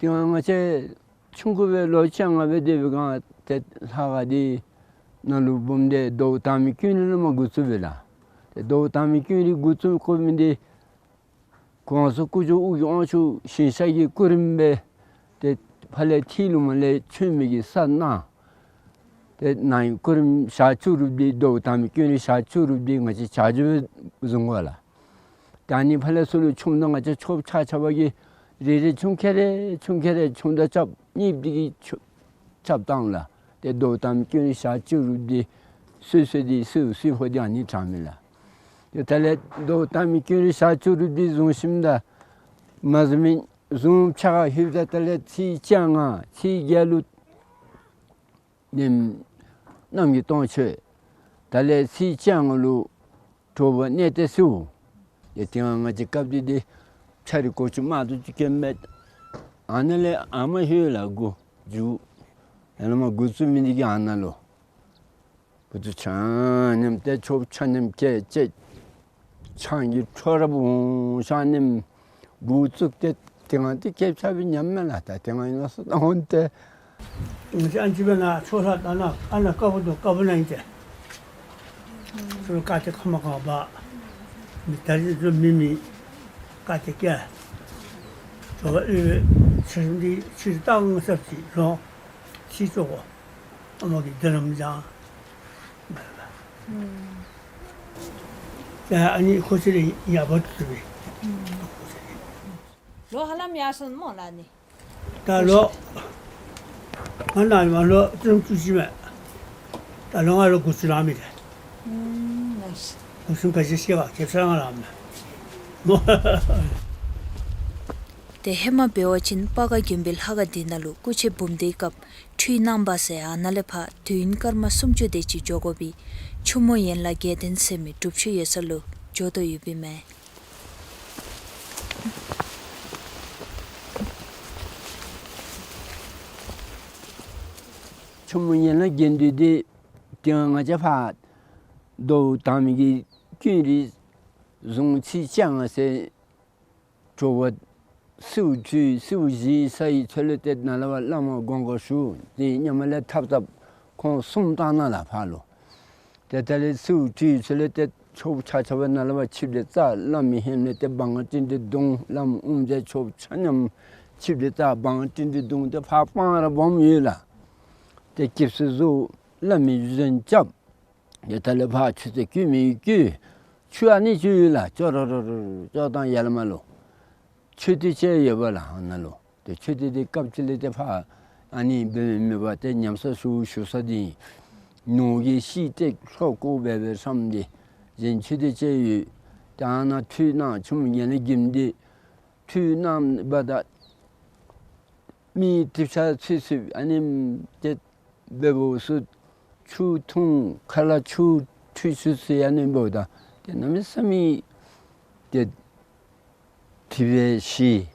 དེ་སྒང་ང་བཅས་ཆུང་ཀུ་སྦེ་ལོ་བཅོ་ལྔ་སྦེ་སྡོད་པའི་སྒང་ཏེ་ལྷ་ཁང་འདི་ནང་ལུ་འབུམ་སྡེ་ཟླཝ་དང་པའི་ཀུན་རིག་ལས་མར་འགོ་བཙུགས་པས་ལགས། ཏེ་ཟླཝ་དང་པའི་ཀུན་རིག་འགོ་བཙུགས་དགོ་མི་འདི་གོང་ས་སྐུ་ཕྱྭ་ཨོ་རྒྱན་དབང་ཕྱུག་ཞིང་གཤེགས་ཀྱི་སྐུ་རིམ་སྦེ་ཏེ་ཕར་ལས་ཐིམ་ལུ་མར་ལས་བྱོན་མི་གི་ས་ནང་ཏེ་ནཱ་གི་སྐུ་རིམ་ཞག་བཅུ་རུབ་འདི་ཟླཝ་དང་པའི་ཀུན་རིག་ཞག་བཅུ་རུབ་འདི་ང་བཅས་བྱ་རྒྱུད་བཟུང་དགོ་ལགས། ད་ཨ་ནི་ཕར་ལས་ཚུར་ལུ་ཆུམ་དང་ང་བཅས་ཆོསཔ་ཆ་ཁྱབ་ཀྱིས་རེ་རེ་ཆུང་ཀེ་རེ་ཆུང་ཀེ་རེ་ཆུམ་དང་རྐྱབ་གཉིསཔ་འདི་གིས་ཆོ་རྐྱབ་བཏང་ལགས། ཏེ་ཟླཝ་དང་པའི་ཀུན་རིག་ཞག་བཅུ་རུབ་འདི་སོ་སོ་འདི་སོ་སོ་ཧོ་འདི་ཨ་ནི་དྲང་མས་ལགས། ཏེ་ད་ལས་ཟླཝ་དང་པའི་ཀུན་རིག་ཞག་བཅུ་རུབ་འདི་བཟུང་ཞིནམ་ད་མ་བཟུང་མི་བཟུང་ཕྱག་ཁར་ལྷོདཔ་ད་ད་ལས་ཚེས་བཅོ་ལྔ་ཚེས་བརྒྱད་ལུ་ནེམ་གནམ་གྱི་སྟོང་མཆོད། ད་ལས་ཚེས་བཅོ་ལྔ་ལུ་དྲོ་པ་གནས་བརྟན་གསོལཝ། ཡ་དེ་སྒང་ང་བཅས་སྐབས་འདི་འདི་ཆ་རི་གོ་ཆུ་མ་ཏོག་ཅིག་གེ་མེད། ཨ་ནཱ་ལས་ཨ་མ་ཧེ་ལགས་འགོ་འཛུགས། ཡར་ལས་མར་འགོ་བཙུགས་མི་འདི་གིས་ཨ་ནཱ་ལུ་འགོ་བཙུགས་ཆ་མཉམ་ཏེ་ཆོསཔ་ཆ་མཉམ་སྐད་ཅིག་ཆང་གི་ཁྲོ་ར་འབུ་ཆ་མཉམ་འབུ་བཙུགས་ཏེ་དེ་སྒང་འདི་སྐད་ཆ་སྦེ་ཉམས་མས་ལགས། ད་དེ་སྒང་ཨིན་ན་སོ་ད་འོན་ཏེ། ང་བཅས་ཨ་ནི་ཅིག་སྦེ་ནཱ་ཆོས་ལྷ་ད་ནཱ་ཨ་ནཱ་དཀར་པོ་དང་དཀར་པོ་ནང་ཨིན་ཏེ། ཚུར་བཀའ་དྲིན་ཁ་མ་གང་བ་མི་ད་རིས་ཚུར་མི་མི་བཀའ་དྲིན་བསྐྱངས། དྲོ་པ་ཨོལ་ལྕེ་འདི་ཕྱིར་བཏང་ས་ཅིག་ལོང་ཕྱིར་བཙུགས་དགོ། ཨ་མ་གིས་འདི་རྣམས་ཀྱང་ཨ་ནི་ཁོ་ཚུ་ལས་ཡག་པོ་བཙུགས་པས། ལོ་ཧ་ལམ་ཡར་སོང་སྨོ་ལགས་ནི། ད་ལོ་ང་ནཱ་མར་ལོ་བཅུ་བཅུ་གཅིག་མས། ད་ལོ་ང་ལོ་དགུ་བཅུ་ལང་མི་རེ། ཨུམ་ལགས་སོ། དགུ་བཅུ་ག་ཅི་ཤེས་པ་ཁེབ་ས་ང་ལང་མས། ཏེ་ཧེ་མ་འབད་བ་ཅིན་སྤ་སྒར་དགོན་པའི་ལྷ་ཁང་འདི་ནང་ལུ་སྐུ་མཆོད་འབུམ་སྡེའི་སྐབས་ཁྲུས་གནང་པ་ཟེར་ཨ་ནཱ་ལས་ཕར་དུས་ཡུན་སྐར་མ་སུམ་ཅུ་དེ་ཅིག་འགྱོ་དགོ་པའི་ཆུ་མོ་ཡན་ལག་བརྒྱད་ལྡན་ཟེར་མི་སྒྲུབ་ཆུ་ཡོད་ས་ལུ་འགྱོ་དོ་ཡོདཔ་ཨིན་མས། ཆུ་མོ་ཡན་ལག་བརྒྱད་ལྡན་འདི་དེ་སྒང་ང་བཅས་ཕར་ཟླཝ་དང་པའི་ཀུན་རིག་བཟུང་ཚེས་བཅོ་ལྔ་ཚེ་དྲོ་པ་གསོལཝ་ཁྲུས་གསོལཝ་བཞེས་ཚར་བའི་ཚེ་ལས་ཏེ་ནཱ་ལས་ཕར་བླ་མ་དགོངས་ཀ་ཞུ། ཏེ་ཧེ་མ་ལས་ཐབ་ཐབ་ཁོང་གསུམ་བཏང་གནང་ལགས་ཕར་ལུ། ཏེ་ད་ལས་གསོལཝ་ཁྲུས་ཚེ་ལས་ཏེ་ཆོསཔ་ཆ་ཁྱབ་ནཱ་ལས་ཕར་ཆིབས་ཏེ་རྩ་བླ་མའི་ཧེ་མ་ལས་ཏེ་བང་ཏིང་ཏིང་བརྡུང་། བླམ་དབུ་མཛད་ཆོསཔ་ཆ་མཉམ་ཆིབས་ཏེ་རྩ་བང་ཏིང་ཏིང་བརྡུང་། ཏེ་ཕར་སྤང་ར་སྦོམ་ཡོད་ལགས། ཏེ་སྐྱིབས་སུ་གཟུགས་བླ་མའི་བཞེངས་རྐྱབ། ཏེ་ད་ལས་ཕར་ཆུ་ཚོད་བསྐྱོད་མི་བསྐྱོད། ཆུ་ཨ་ནི་ཆུ་ཡོད་ལགས། ཅོག་རོ་རོ་རོ་ཅོག་དང་ཡར་ལས་མར་ལུ་མཆོད་རྟེན་ཅིག་ཡོད་པས་ལགས་ཨ་ནཱ་ལུ། ཏེ་མཆོད་རྟེན་འདི་སྐབས་ཅིག་ལས་ཏེ་ཕར་ཨ་ནི་འབད་མི་མེད་པར་ཏེ་ཉམས་གསོ་ཞུ་ཞུ་ས་འདི་ ནོར་གྱི་ཤིང་ཏེ་ལྷོ་ཀོ་སྦེ་སྦེ་བསམ་སྟེ་གཞན་ཆོས་སྡེ་བཅས་ཡོད། ད་ཨ་ནཱ་ཁྲུས་གནང་ཆུ་མོ་ཡན་ལག་བརྒྱད་འདི་ཁྲུས་གནང་བ་ད་མི་གྲིབ་ཆགས་ཚུད་ཚུདཔ་ཨ་ནི་ཏེ་འབདཝ་ཚུ་ཆུ་འཐུང་ཁ་ལ་ཆུ་ཁྲུས་ཆུ་ཚུ་ཨ་ནི་འབདཝ་ད་ཏེ་གནམ་མེད་ས་མེད་ཏེ་གྲིབ་པས་ཞི།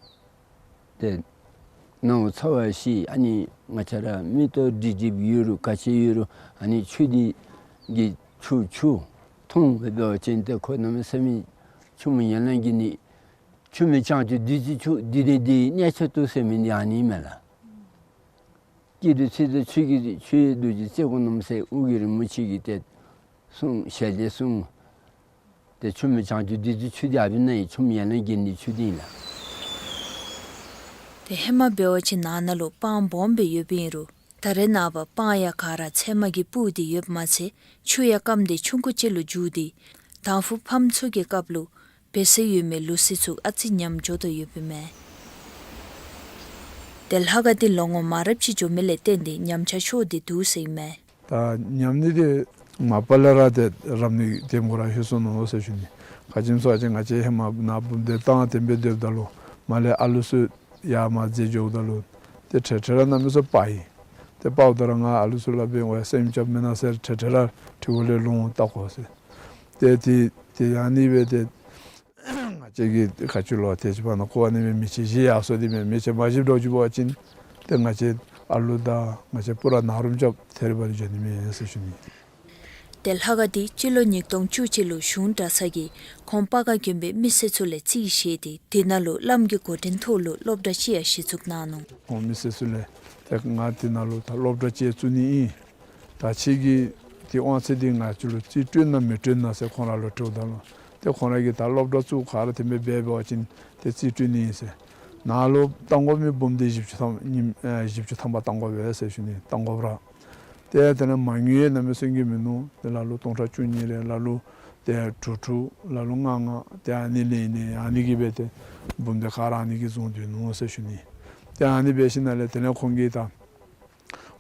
ཏེ་ནཝ་ཚ་བས་ཞི། ཨ་ནི་ང་བཅས་ར་མིག་ཏོ་སྒྲིབ་སྒྲིབ་ཡོད་རུང་ག་ཅི་ཡོད་རུང་ཨ་ནི་ཆུ་འདི་གིས་ཆུ་ཆུ་འཐུང་འབད་བ་ཅིན་ཏེ་ཁོ་གནམ་མེད་ས་མེད་ཆུ་མོ་ཡན་ལག་བརྒྱད་ནི་ཆུ་མོ་བྱང་ཆུབ་བདུད་རྩི་ཆུ་འདི་ནི་འདི་གནས་ཆོག་ཏོ་ཟེར་མི་འདི་ཨ་ནི་མས་ལགས། སྐྱིད་སྡུག་ཚེ་སྡུག་ཆོས་ཀྱི་ཆོས་ཡི་རྡོ་རྗེ་རྩེ་དགུ་རྣམ་གསལ་ཨོ་རྒྱན་རིན་པོ་ཆེ་གིས་ཏེ་གསུངས་ཞལ་ཏེ་གསུངས། ཏེ་ཆུ་མོ་བྱང་ཆུབ་བདུད་རྩི་ཆུ་འདི་ཨ་ཕི་ན་ཡི་ཆུ་མོ་ཡན་ལག་བརྒྱད་ནི་ཆུ་འདི་ཨིན་ལགས། ཏེ་ཧེ་མ་འབད་བ་ཅིན་ནང་ན་ལུ་སྤང་སྦོམ་སྦེ་ཡོདཔ་ཨིན་རུང་ད་རེས་ནངས་པ་སྤང་ཡང་ག་ར་ཚལ་མ་གིས་སྤུར་ཏེ་ཡོདཔ་མ་ཚད་ཆུ་ཡང་སྐམ་སྟེ་ཆུང་ཀུ་ཅིག་ལུ་འགྱུར་ཏེ་དང་ཕུ་ཕམ་ཚུ་གི་སྐབས་ལུ་འབད་སྲོལ་ཡོད་མི་ལུགས་སྲོལ་ཚུ་ཨ་ཙི་ཉམས་འགྱོ་དོ་ཡོདཔ་ཨིན་མས། ཏེ་ལྷ་ཁང་འདི་ལོ་ངོ་མང་རབས་ཅིག་འགྱོ་མི་ལས་བརྟེན་ཏེ་ཉམས་ཆག་ཤོར་ཏེ་འདུག་ཟེར་ཨིན་མས། ད་ཉམས་ནི་འདི་མ་པ་ལས་ར་ཏེ་རབ་ནི་དེམ་གུ་ར་ལྷོད་སོ་ནུག་ཟེར་ཞུ་ནི། ག་ཅི་སྨོ་ཟེར་བ་ཅིན་ང་བཅས་ཧེ་མ་ནཱ་བུམ་སྡེ་བཏང་དེམ་སྦེ་སྡོདཔ་ད་ལུ་མར་ལས་ཨ་ལུ་ཚུ་ཡར་མར་འཛེགས་འགྱོཝ་ད་ལུ་ཏེ་འཕྲལ་འཕྲལ་ར་གནམ་མེད་ས་མེད་སྤར་ཡི། ཏེ་སྤརཝ་ད་ར་ང་ཨ་ལུ་ཚུ་ལུ་འབད་བ་སེམས་རྐྱབ་མེན་ན་ཟེར་འཕྲལ་འཕྲལ་ར་ཁྲི་གུ་ལས་ལོང་བལྟ་དགོ་ཟེར། ཏེ་དེ་དེ་ཨ་ནི་སྦེ་ཏེ་ང་བཅས་ཀྱིས་ག་ཅི་ལོ་ཏེ་ཅིག་ཕར་ནང་ཁོ་ཨ་ནི་སྦེ་མི་ཆེན་བཞེས་ཡར་སོ་དེ་མས། མི་ཆེན་མ་བཞེསཔ་འགྱོ་བ་ཅིན་ཏེ་ང་བཅས་ཨ་ལུ་དང་ང་བཅས་པུ་ར་ནཱ་རུམ་རྐྱབ་ཐེར་བ་ལུ་འགྱོ་ནི་མས་ཟེར་ཞུ་ནི། ཏེ་ལྷ་ཁང་འདི་སྤྱི་ལོ་ཉིས་སྟོང་བཅུ་གཅིག་ལུ་གཞུང་གྲྭ་ཚང་གིས་ཁོང་སྤ་སྒར་དགོན་པའི་མི་སེར་ཚུ་ལས་རྩིས་བཞེས་ཏེ་དེ་ནང་ལུ་བླམ་གྱི་འགོ་འདྲེན་ཐོག་ལུ་སློབ་གྲྭ་ཅིག་ཡང་གཞི་བཙུགས་གནང་ནུག། ཁོང་མི་སེར་ཚུ་ལས་ཏེ་ང་དེ་ནང་ལུ་ད་སློབ་གྲྭ་ཅིག་བཙུགས་ནི་ཨིན། ད་ཁྱེད་ཀྱིས་དེ་དབང་ཚད་འདི་ང་བཅས་ལུ་རྩིས་སྤྲོད་ན་མི་སྤྲོད་ན་ཟེར་ཁོང་ར་ལུ་དྲིཝ་ད་ལུ་ཏེ་ཁོང་ར་གིས་ད་སློབ་གྲྭ་བཙུགས་ག་ར་དེམ་སྦེ་འབད་བ་ཅིན་ཏེ་རྩིས་སྤྲོད་ནི་ཨིན་ཟེར། ནཱ་ལུ་བཏང་དགོ་མི་འབུམ་སྡེ་བཞི་བཅུ་ཐམ་ཉིས་ཨེ་བཞི་བཅུ་ཐམ་པ་བཏང་དགོ་པས་ཟེར་ཞུ་ནི། བཏང་དགོཔ་ར་ཏེ་དེ་ལས་མ་དངུལ་ཡང་གནམ་མེད་ས་མེད་མིན་ནུག། ཏེ་ལ་ལུ་སྟོང་ཕྲག་བཅུ་གཉིས་རེ་ལ་ལུ་ཏེ་དྲུག་དྲུག་ལ་ལུ་ལྔ་ལྔ་ཏེ་ཨ་ནི་ལེན་ནི་ཨ་ནི་གིས་འབད་དེ་འབུམ་སྡེ་ག་ར་ཨ་ནི་གིས་བཟུང་སྡོད་ནུག་ཟེར་ཞུ་ནི། ཏེ་ཨ་ནི་འབད་ཞིནམ་ལས་དེ་ལས་ཁོང་གིས་ད་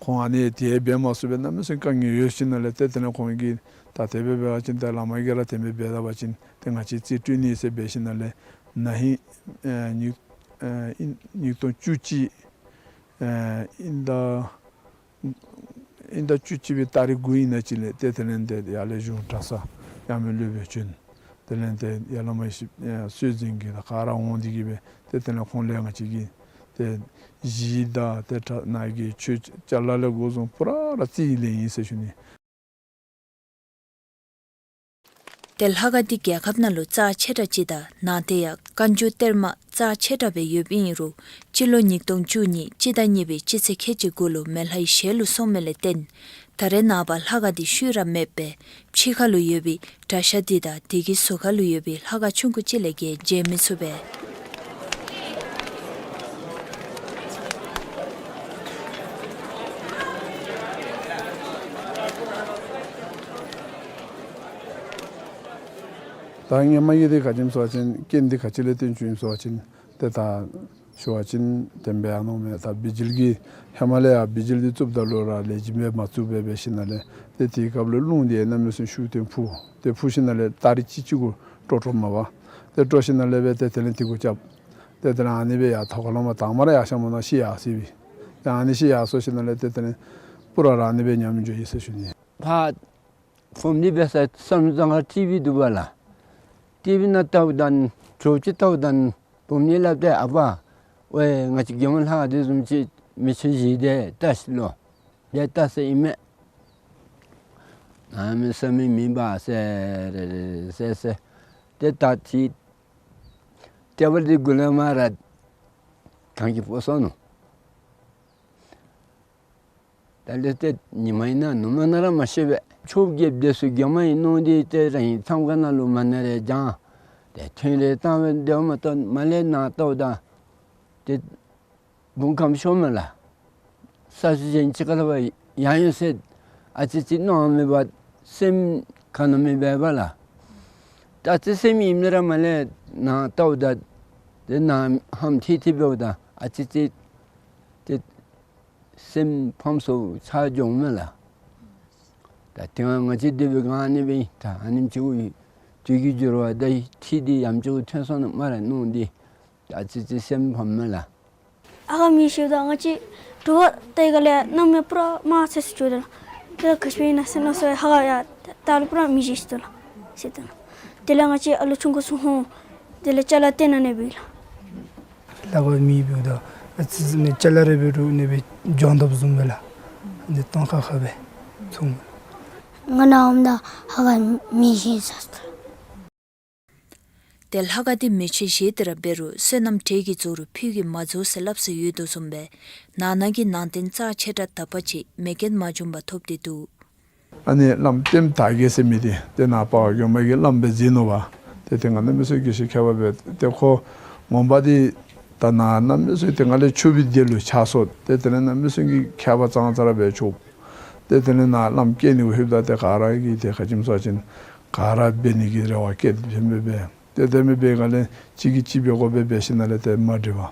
ཁོང་ཨ་ནི་དེ་འབད་མ་ཚུགས་པའི་གནམ་མེད་ས་མེད་དཀའ་ངལ་ཡོད་ཞིནམ་ལས་ཏེ་དེ་ལས་ཁོང་གིས་ད་དེ་སྦེ་འབད་བ་ཅིན་ཏེ་བླ་མ་གིས་ར་དེ་སྦེ་འབད་ད་པ་ཅིན་ཏེ་ང་བཅས་རྩིས་སྤྲོད་ནི་ཟེར་འབད་ཞིནམ་ལས་ན་ཧིང་ཨེ་ཉིས་ཨེ་ཨིན་ཉིས་སྟོང་བཅུ་གཅིག་ཨེ་ཨིན་ད་ཨིན་ད་བཅུ་གཅིག་པའི་ཏ་རིག་དགུ་ཨིན་ན་ཅིག་ལས་ཏེ་དེ་ལས་ཏེ་ཡར་ལས་གཞུང་གྲྭ་ཚང་ཡར་མི་སློབ་དཔོན་བྱོན། དེ་ལས་ཏེ་ཡར་བླ་མ་ཞིག་ཨེ་སྲོལ་འཛིན་གྱི་ད་ག་ར་འོང་སྟེ་གིས་འབད་ཏེ་དེ་ལས་ཁོང་ལས་ང་བཅས་ཀྱིས་ཏེ་གཞི་དང་ཏེ་གྲྭ་ནང་གི་ཆོས་ཅ་ལ་ལས་འགོ་བཟུང་པུ་ར་ར་རྩིས་ལེན་ཡི་ཟེར་ཞུ་ནི། ཏེ་ལྷ་ཁང་འདི་རྒྱལ་ཁབ་ནང་ལུ་རྩ་ཆེ་དྲགས་ཅིག་དང་ནང་དེ་ཡང་བཀའ་འགྱུར་གཏེར་མ་རྩ་ཆེ་དྲགས་སྦེ་ཡོདཔ་ཨིན་རུང་སྤྱི་ལོ་ཉིས་སྟོང་བཅུ་གཉིས་སྤྱི་ཟླ་གཉིས་པའི་སྤྱི་ཚེས་ཁལ་གཅིག་དགུ་ལུ་མེ་ལྷའི་ཞལ་ལུ་སོང་མི་ལས་བརྟེན་ད་རེས་ནངས་པ་ལྷ་ཁང་འདི་ཤུལ་ར་མེདཔ་སྦེ་ཕྱི་ཁ་ལུ་ཡོད་པའི་གྲྭ་ཤག་འདི་དང་དེ་གི་ཟུར་ཁ་ལུ་ཡོད་པའི་ལྷ་ཁང་ཆུང་ཀུ་ཅིག་ལས་བརྒལ་མཇལ་མི་ཚུགས་པས། ད་སྔོན་མ་གི་འདི་ག་ཅི་སྨོ་ཟེར་བ་ཅིན་རྐྱེན་འདི་ག་ཅི་ལས་བརྟེན་བྱུང་ཡི་སྨོ་ཟེར་བ་ཅིན་ཏེ་ད་ཞུ་བ་ཅིན་དེ་སྦེ་ཨ་ནོ་མས། ད་བི་ཇི་ལི་གི་ཧེ་མ་ལས་ཡང་བི་ཇི་ལི་འདི་བཙུགསཔ་ད་ལུ་ར་ལེགས་ཤོམ་སྦེ་མ་བཙུགས་པར་འབད་ཞིནམ་ལས་ཏེ་དེའི་སྐབས་ལུ་རླུང་འདི་གནམ་མེད་ས་མེད་ཤུགས་བཏོན་འཕུ། ཏེ་འཕུ་ཞིནམ་ལས་ཏ་རིག་གཅིག་གཅིག་གུ་ཀྲོག་ཀྲོག་མར་འབབ། ཏེ་ཀྲོག་ཞིནམ་ལས་འབད་ཏེ་དེ་ལས་དེ་གུ་རྐྱབ། ཏེ་དེ་ལས་ཨ་ནི་སྦེ་ཡར་ཐོག་ཁ་ལུ་མར་དང་པ་ར་ཡར་ཤམ་ནང་ཤི་ཡར་སོ་ཡི། ཏེ་ཨ་ནི་ཤི་ཡར་སོ་ཞིནམ་ལས་ཏེ་དེ་ལས་པུ་ར་ར་ཨ་ནི་སྦེ་ཉམས་འགྱོ་ཡི་ཟེར་ཞུ་ནི། ཕར་བུམོ་འདི་འབད་ས་བསམ་བཟང་ཁ་ཊི་བི་འདུག་པ་ལགས། ཊི་བི་ནང་བལྟཝ་ད་ནི་དྲོ་ཅིག་བལྟཝ་ད་ནི་བུམོ་གཉིས་སླབ་སྟེ་ཨ་པ་ཝའི་ང་བཅས་རྒྱལ་མོ་ལྷ་ཁང་འདི་བཟུམ་ཅིག་མི་ཆུང་བཞི་དེ་བལྟ་ཤིག་ལོ། དེ་བལྟ་ས་ཨིན་མས། གནམ་མེད་ས་མེད་མེད་པ་ཟེར་ཟེར་ཟེར། ཏེ་ད་ཅི་ཊེ་བཱལ་འདི་གུ་ལས་མར་ར་གངས་ཀྱིས་ཕོག་སོ་ནུག། ད་ལས་ཏེ་ཉིན་མ་ཨིན་ན་ནུབ་མོ་ཨིན་ན་ར་མ་ཤེས་པས། ཆོས་རྒྱལཔོ་འདི་ཚུ་རྒྱལ་མོ་ཨིན་མནོ་སྟེ་ཏེ་རང་གི་མཚམས་ཁང་ནང་ལུ་མ་ཎི་རེ་བགྱང་། ཏེ་ཐུན་རེ་བཏང་སྦེ་དེ་མ་གཏོགས་མར་ལས་ནཱ་བལྟཝ་ད་ཏེ་བུམོ་ཁམས་ཤོར་མས་ལགས། ས་ཆུ་གཞན་ཅིག་ཁར་ལས་ཕར་ཡར་འོང་ཟེར་ཨ་ཙི་ཅིག་མནོ་མི་འབད་སེམས་ག་ནི་མེད་པས་པ་ལགས། ད་ཨ་ཙི་སེམས་ཡེངས་ཏེ་ར་མར་ལས་ནཱ་བལྟཝ་ད་ཏེ་ནཱ་ཧམ་ཐིག་ཐིག་འབདཝ་ད་ཨ་ཙི་ཅིག་ཏེ་སེམས་ཕམ་སོ་ཆགས་འགྱོཝ་མས་ལགས། ད་དེ་སྒང་ང་བཅས་སྡོད་པའི་སྒང་ཨ་ནི་སྦེ་ད་ཨ་ནེམ་ཅིག་གུ་དུས་ཀྱི་འགྱུར་བ་དང་འཁྲིལ་ཏེ་ཡང་ཅིག་གུ་ཐོན་སོང་ན་སྨ་རེ་མནོ་སྟེ་ད་ཨ་ཙི་ཙི་སེམས་ཕམ་མས་ལགས། ཨ་ཁ་མི་ཤེས་ད་ང་བཅས་དྲོ་པ་དེ་ག་ལས་གནམ་མེད་ཕུ་ར་དམར་ཚེ་སུ་བྱོས་ད་ལགས། དེ་ལས་ག་ཅི་སྦེ་ཨིན་ན་ཟེར་མནོ་སོང་། ཧ་ག་ཡ་ད་ལུ་ཕུ་ར་མི་ཤེས་ཤི་ད་ལགས་ཟེར་ད་ལགས། དེ་ལས་ང་བཅས་ཨ་ལོ་ཆུང་ཀུ་ཚུ་ཧོང་དེ་ལས་ཅ་ལ་སྟོན་ནི་ཨ་ནི་སྦེ་ལགས། ལྷ་ཁང་མེད་པའི་ད་ཨ་ཙི་ཙི་ནི་ཅ་ལ་རེ་སྦེ་རུང་ཨ་ནི་སྦེ་འགྱོ་དོ་བཟུམ་སྦེ་ལགས། ཨ་ནི་སྟོང་ཁ་ཁ་སྦེ་ཚུར་ང་ནཱ་འོངམ་ད་ཧ་ག་མི་ཤེས་ས་ད་ལགས། ཏེ་ལྷ་ཁང་འདི་མེ་མཆོད་བཞེས་ཏེ་ར་འབད་རུང་བསོད་ནམས་འབྲས་ཀྱིས་རྫོགས་རུང་ཕུད་ཀྱིས་མ་རྫོགས་ཟེར་སླབ་སྲོལ་ཡོད་དོ་བཟུམ་སྦེ་ནང་ན་གི་ནང་རྟེན་རྩ་ཆེ་དྲགས་དག་པ་ཅིག་མེ་རྐྱེན་མ་བྱུང་པར་ཐོབ་སྟེ་འདུག། ཨ་ནི་བླམ་ལྟདམོ་དར་རྒྱས་ཟེར་མི་འདི་ཏེ་ནཱ་སྤ་རྒོད་མ་གི་བླམ་སྦེ་མཛད་ནུག་པ། ཏེ་དེ་སྒང་གནམ་མེད་ས་མེད་དགེ་བཤེས་མཁས་པ་སྦེ་ཏེ་ཁོ་ངོ་མ་འདི་ད་ནཱ་གནམ་མེད་ས་མེད་དེ་སྒང་ལས་ཆོསཔ་འདི་ལུ་ཆགས་སོང་། ཏེ་དེ་ལས་གནམ་མེད་ས་མེད་ཀྱི་མཁས་པ་ཙང་ཙ་ར་སྦེ་ཆོསཔ། ཏེ་དེ་ལས་ནཱ་བླམ་བསྐྱལ་ནི་གུ་ལྷོདཔ་ད་ཏེ་ག་ར་གིས་ཏེ་ག་ཅི་སྨོ་ཟེར་བ་ཅིན་ག་ར་འབད་ནི་གི་རེ་བ་བསྐྱེད་དེ་འབད་འབད་འབད། ཏེ་དེ་མི་འབད་སྒང་ལས་གཅིག་གིས་གཅིག་འབད་དགོ་པས་འབད་ཞིནམ་ལས་ཏེ་མ་འགྲིག་པར་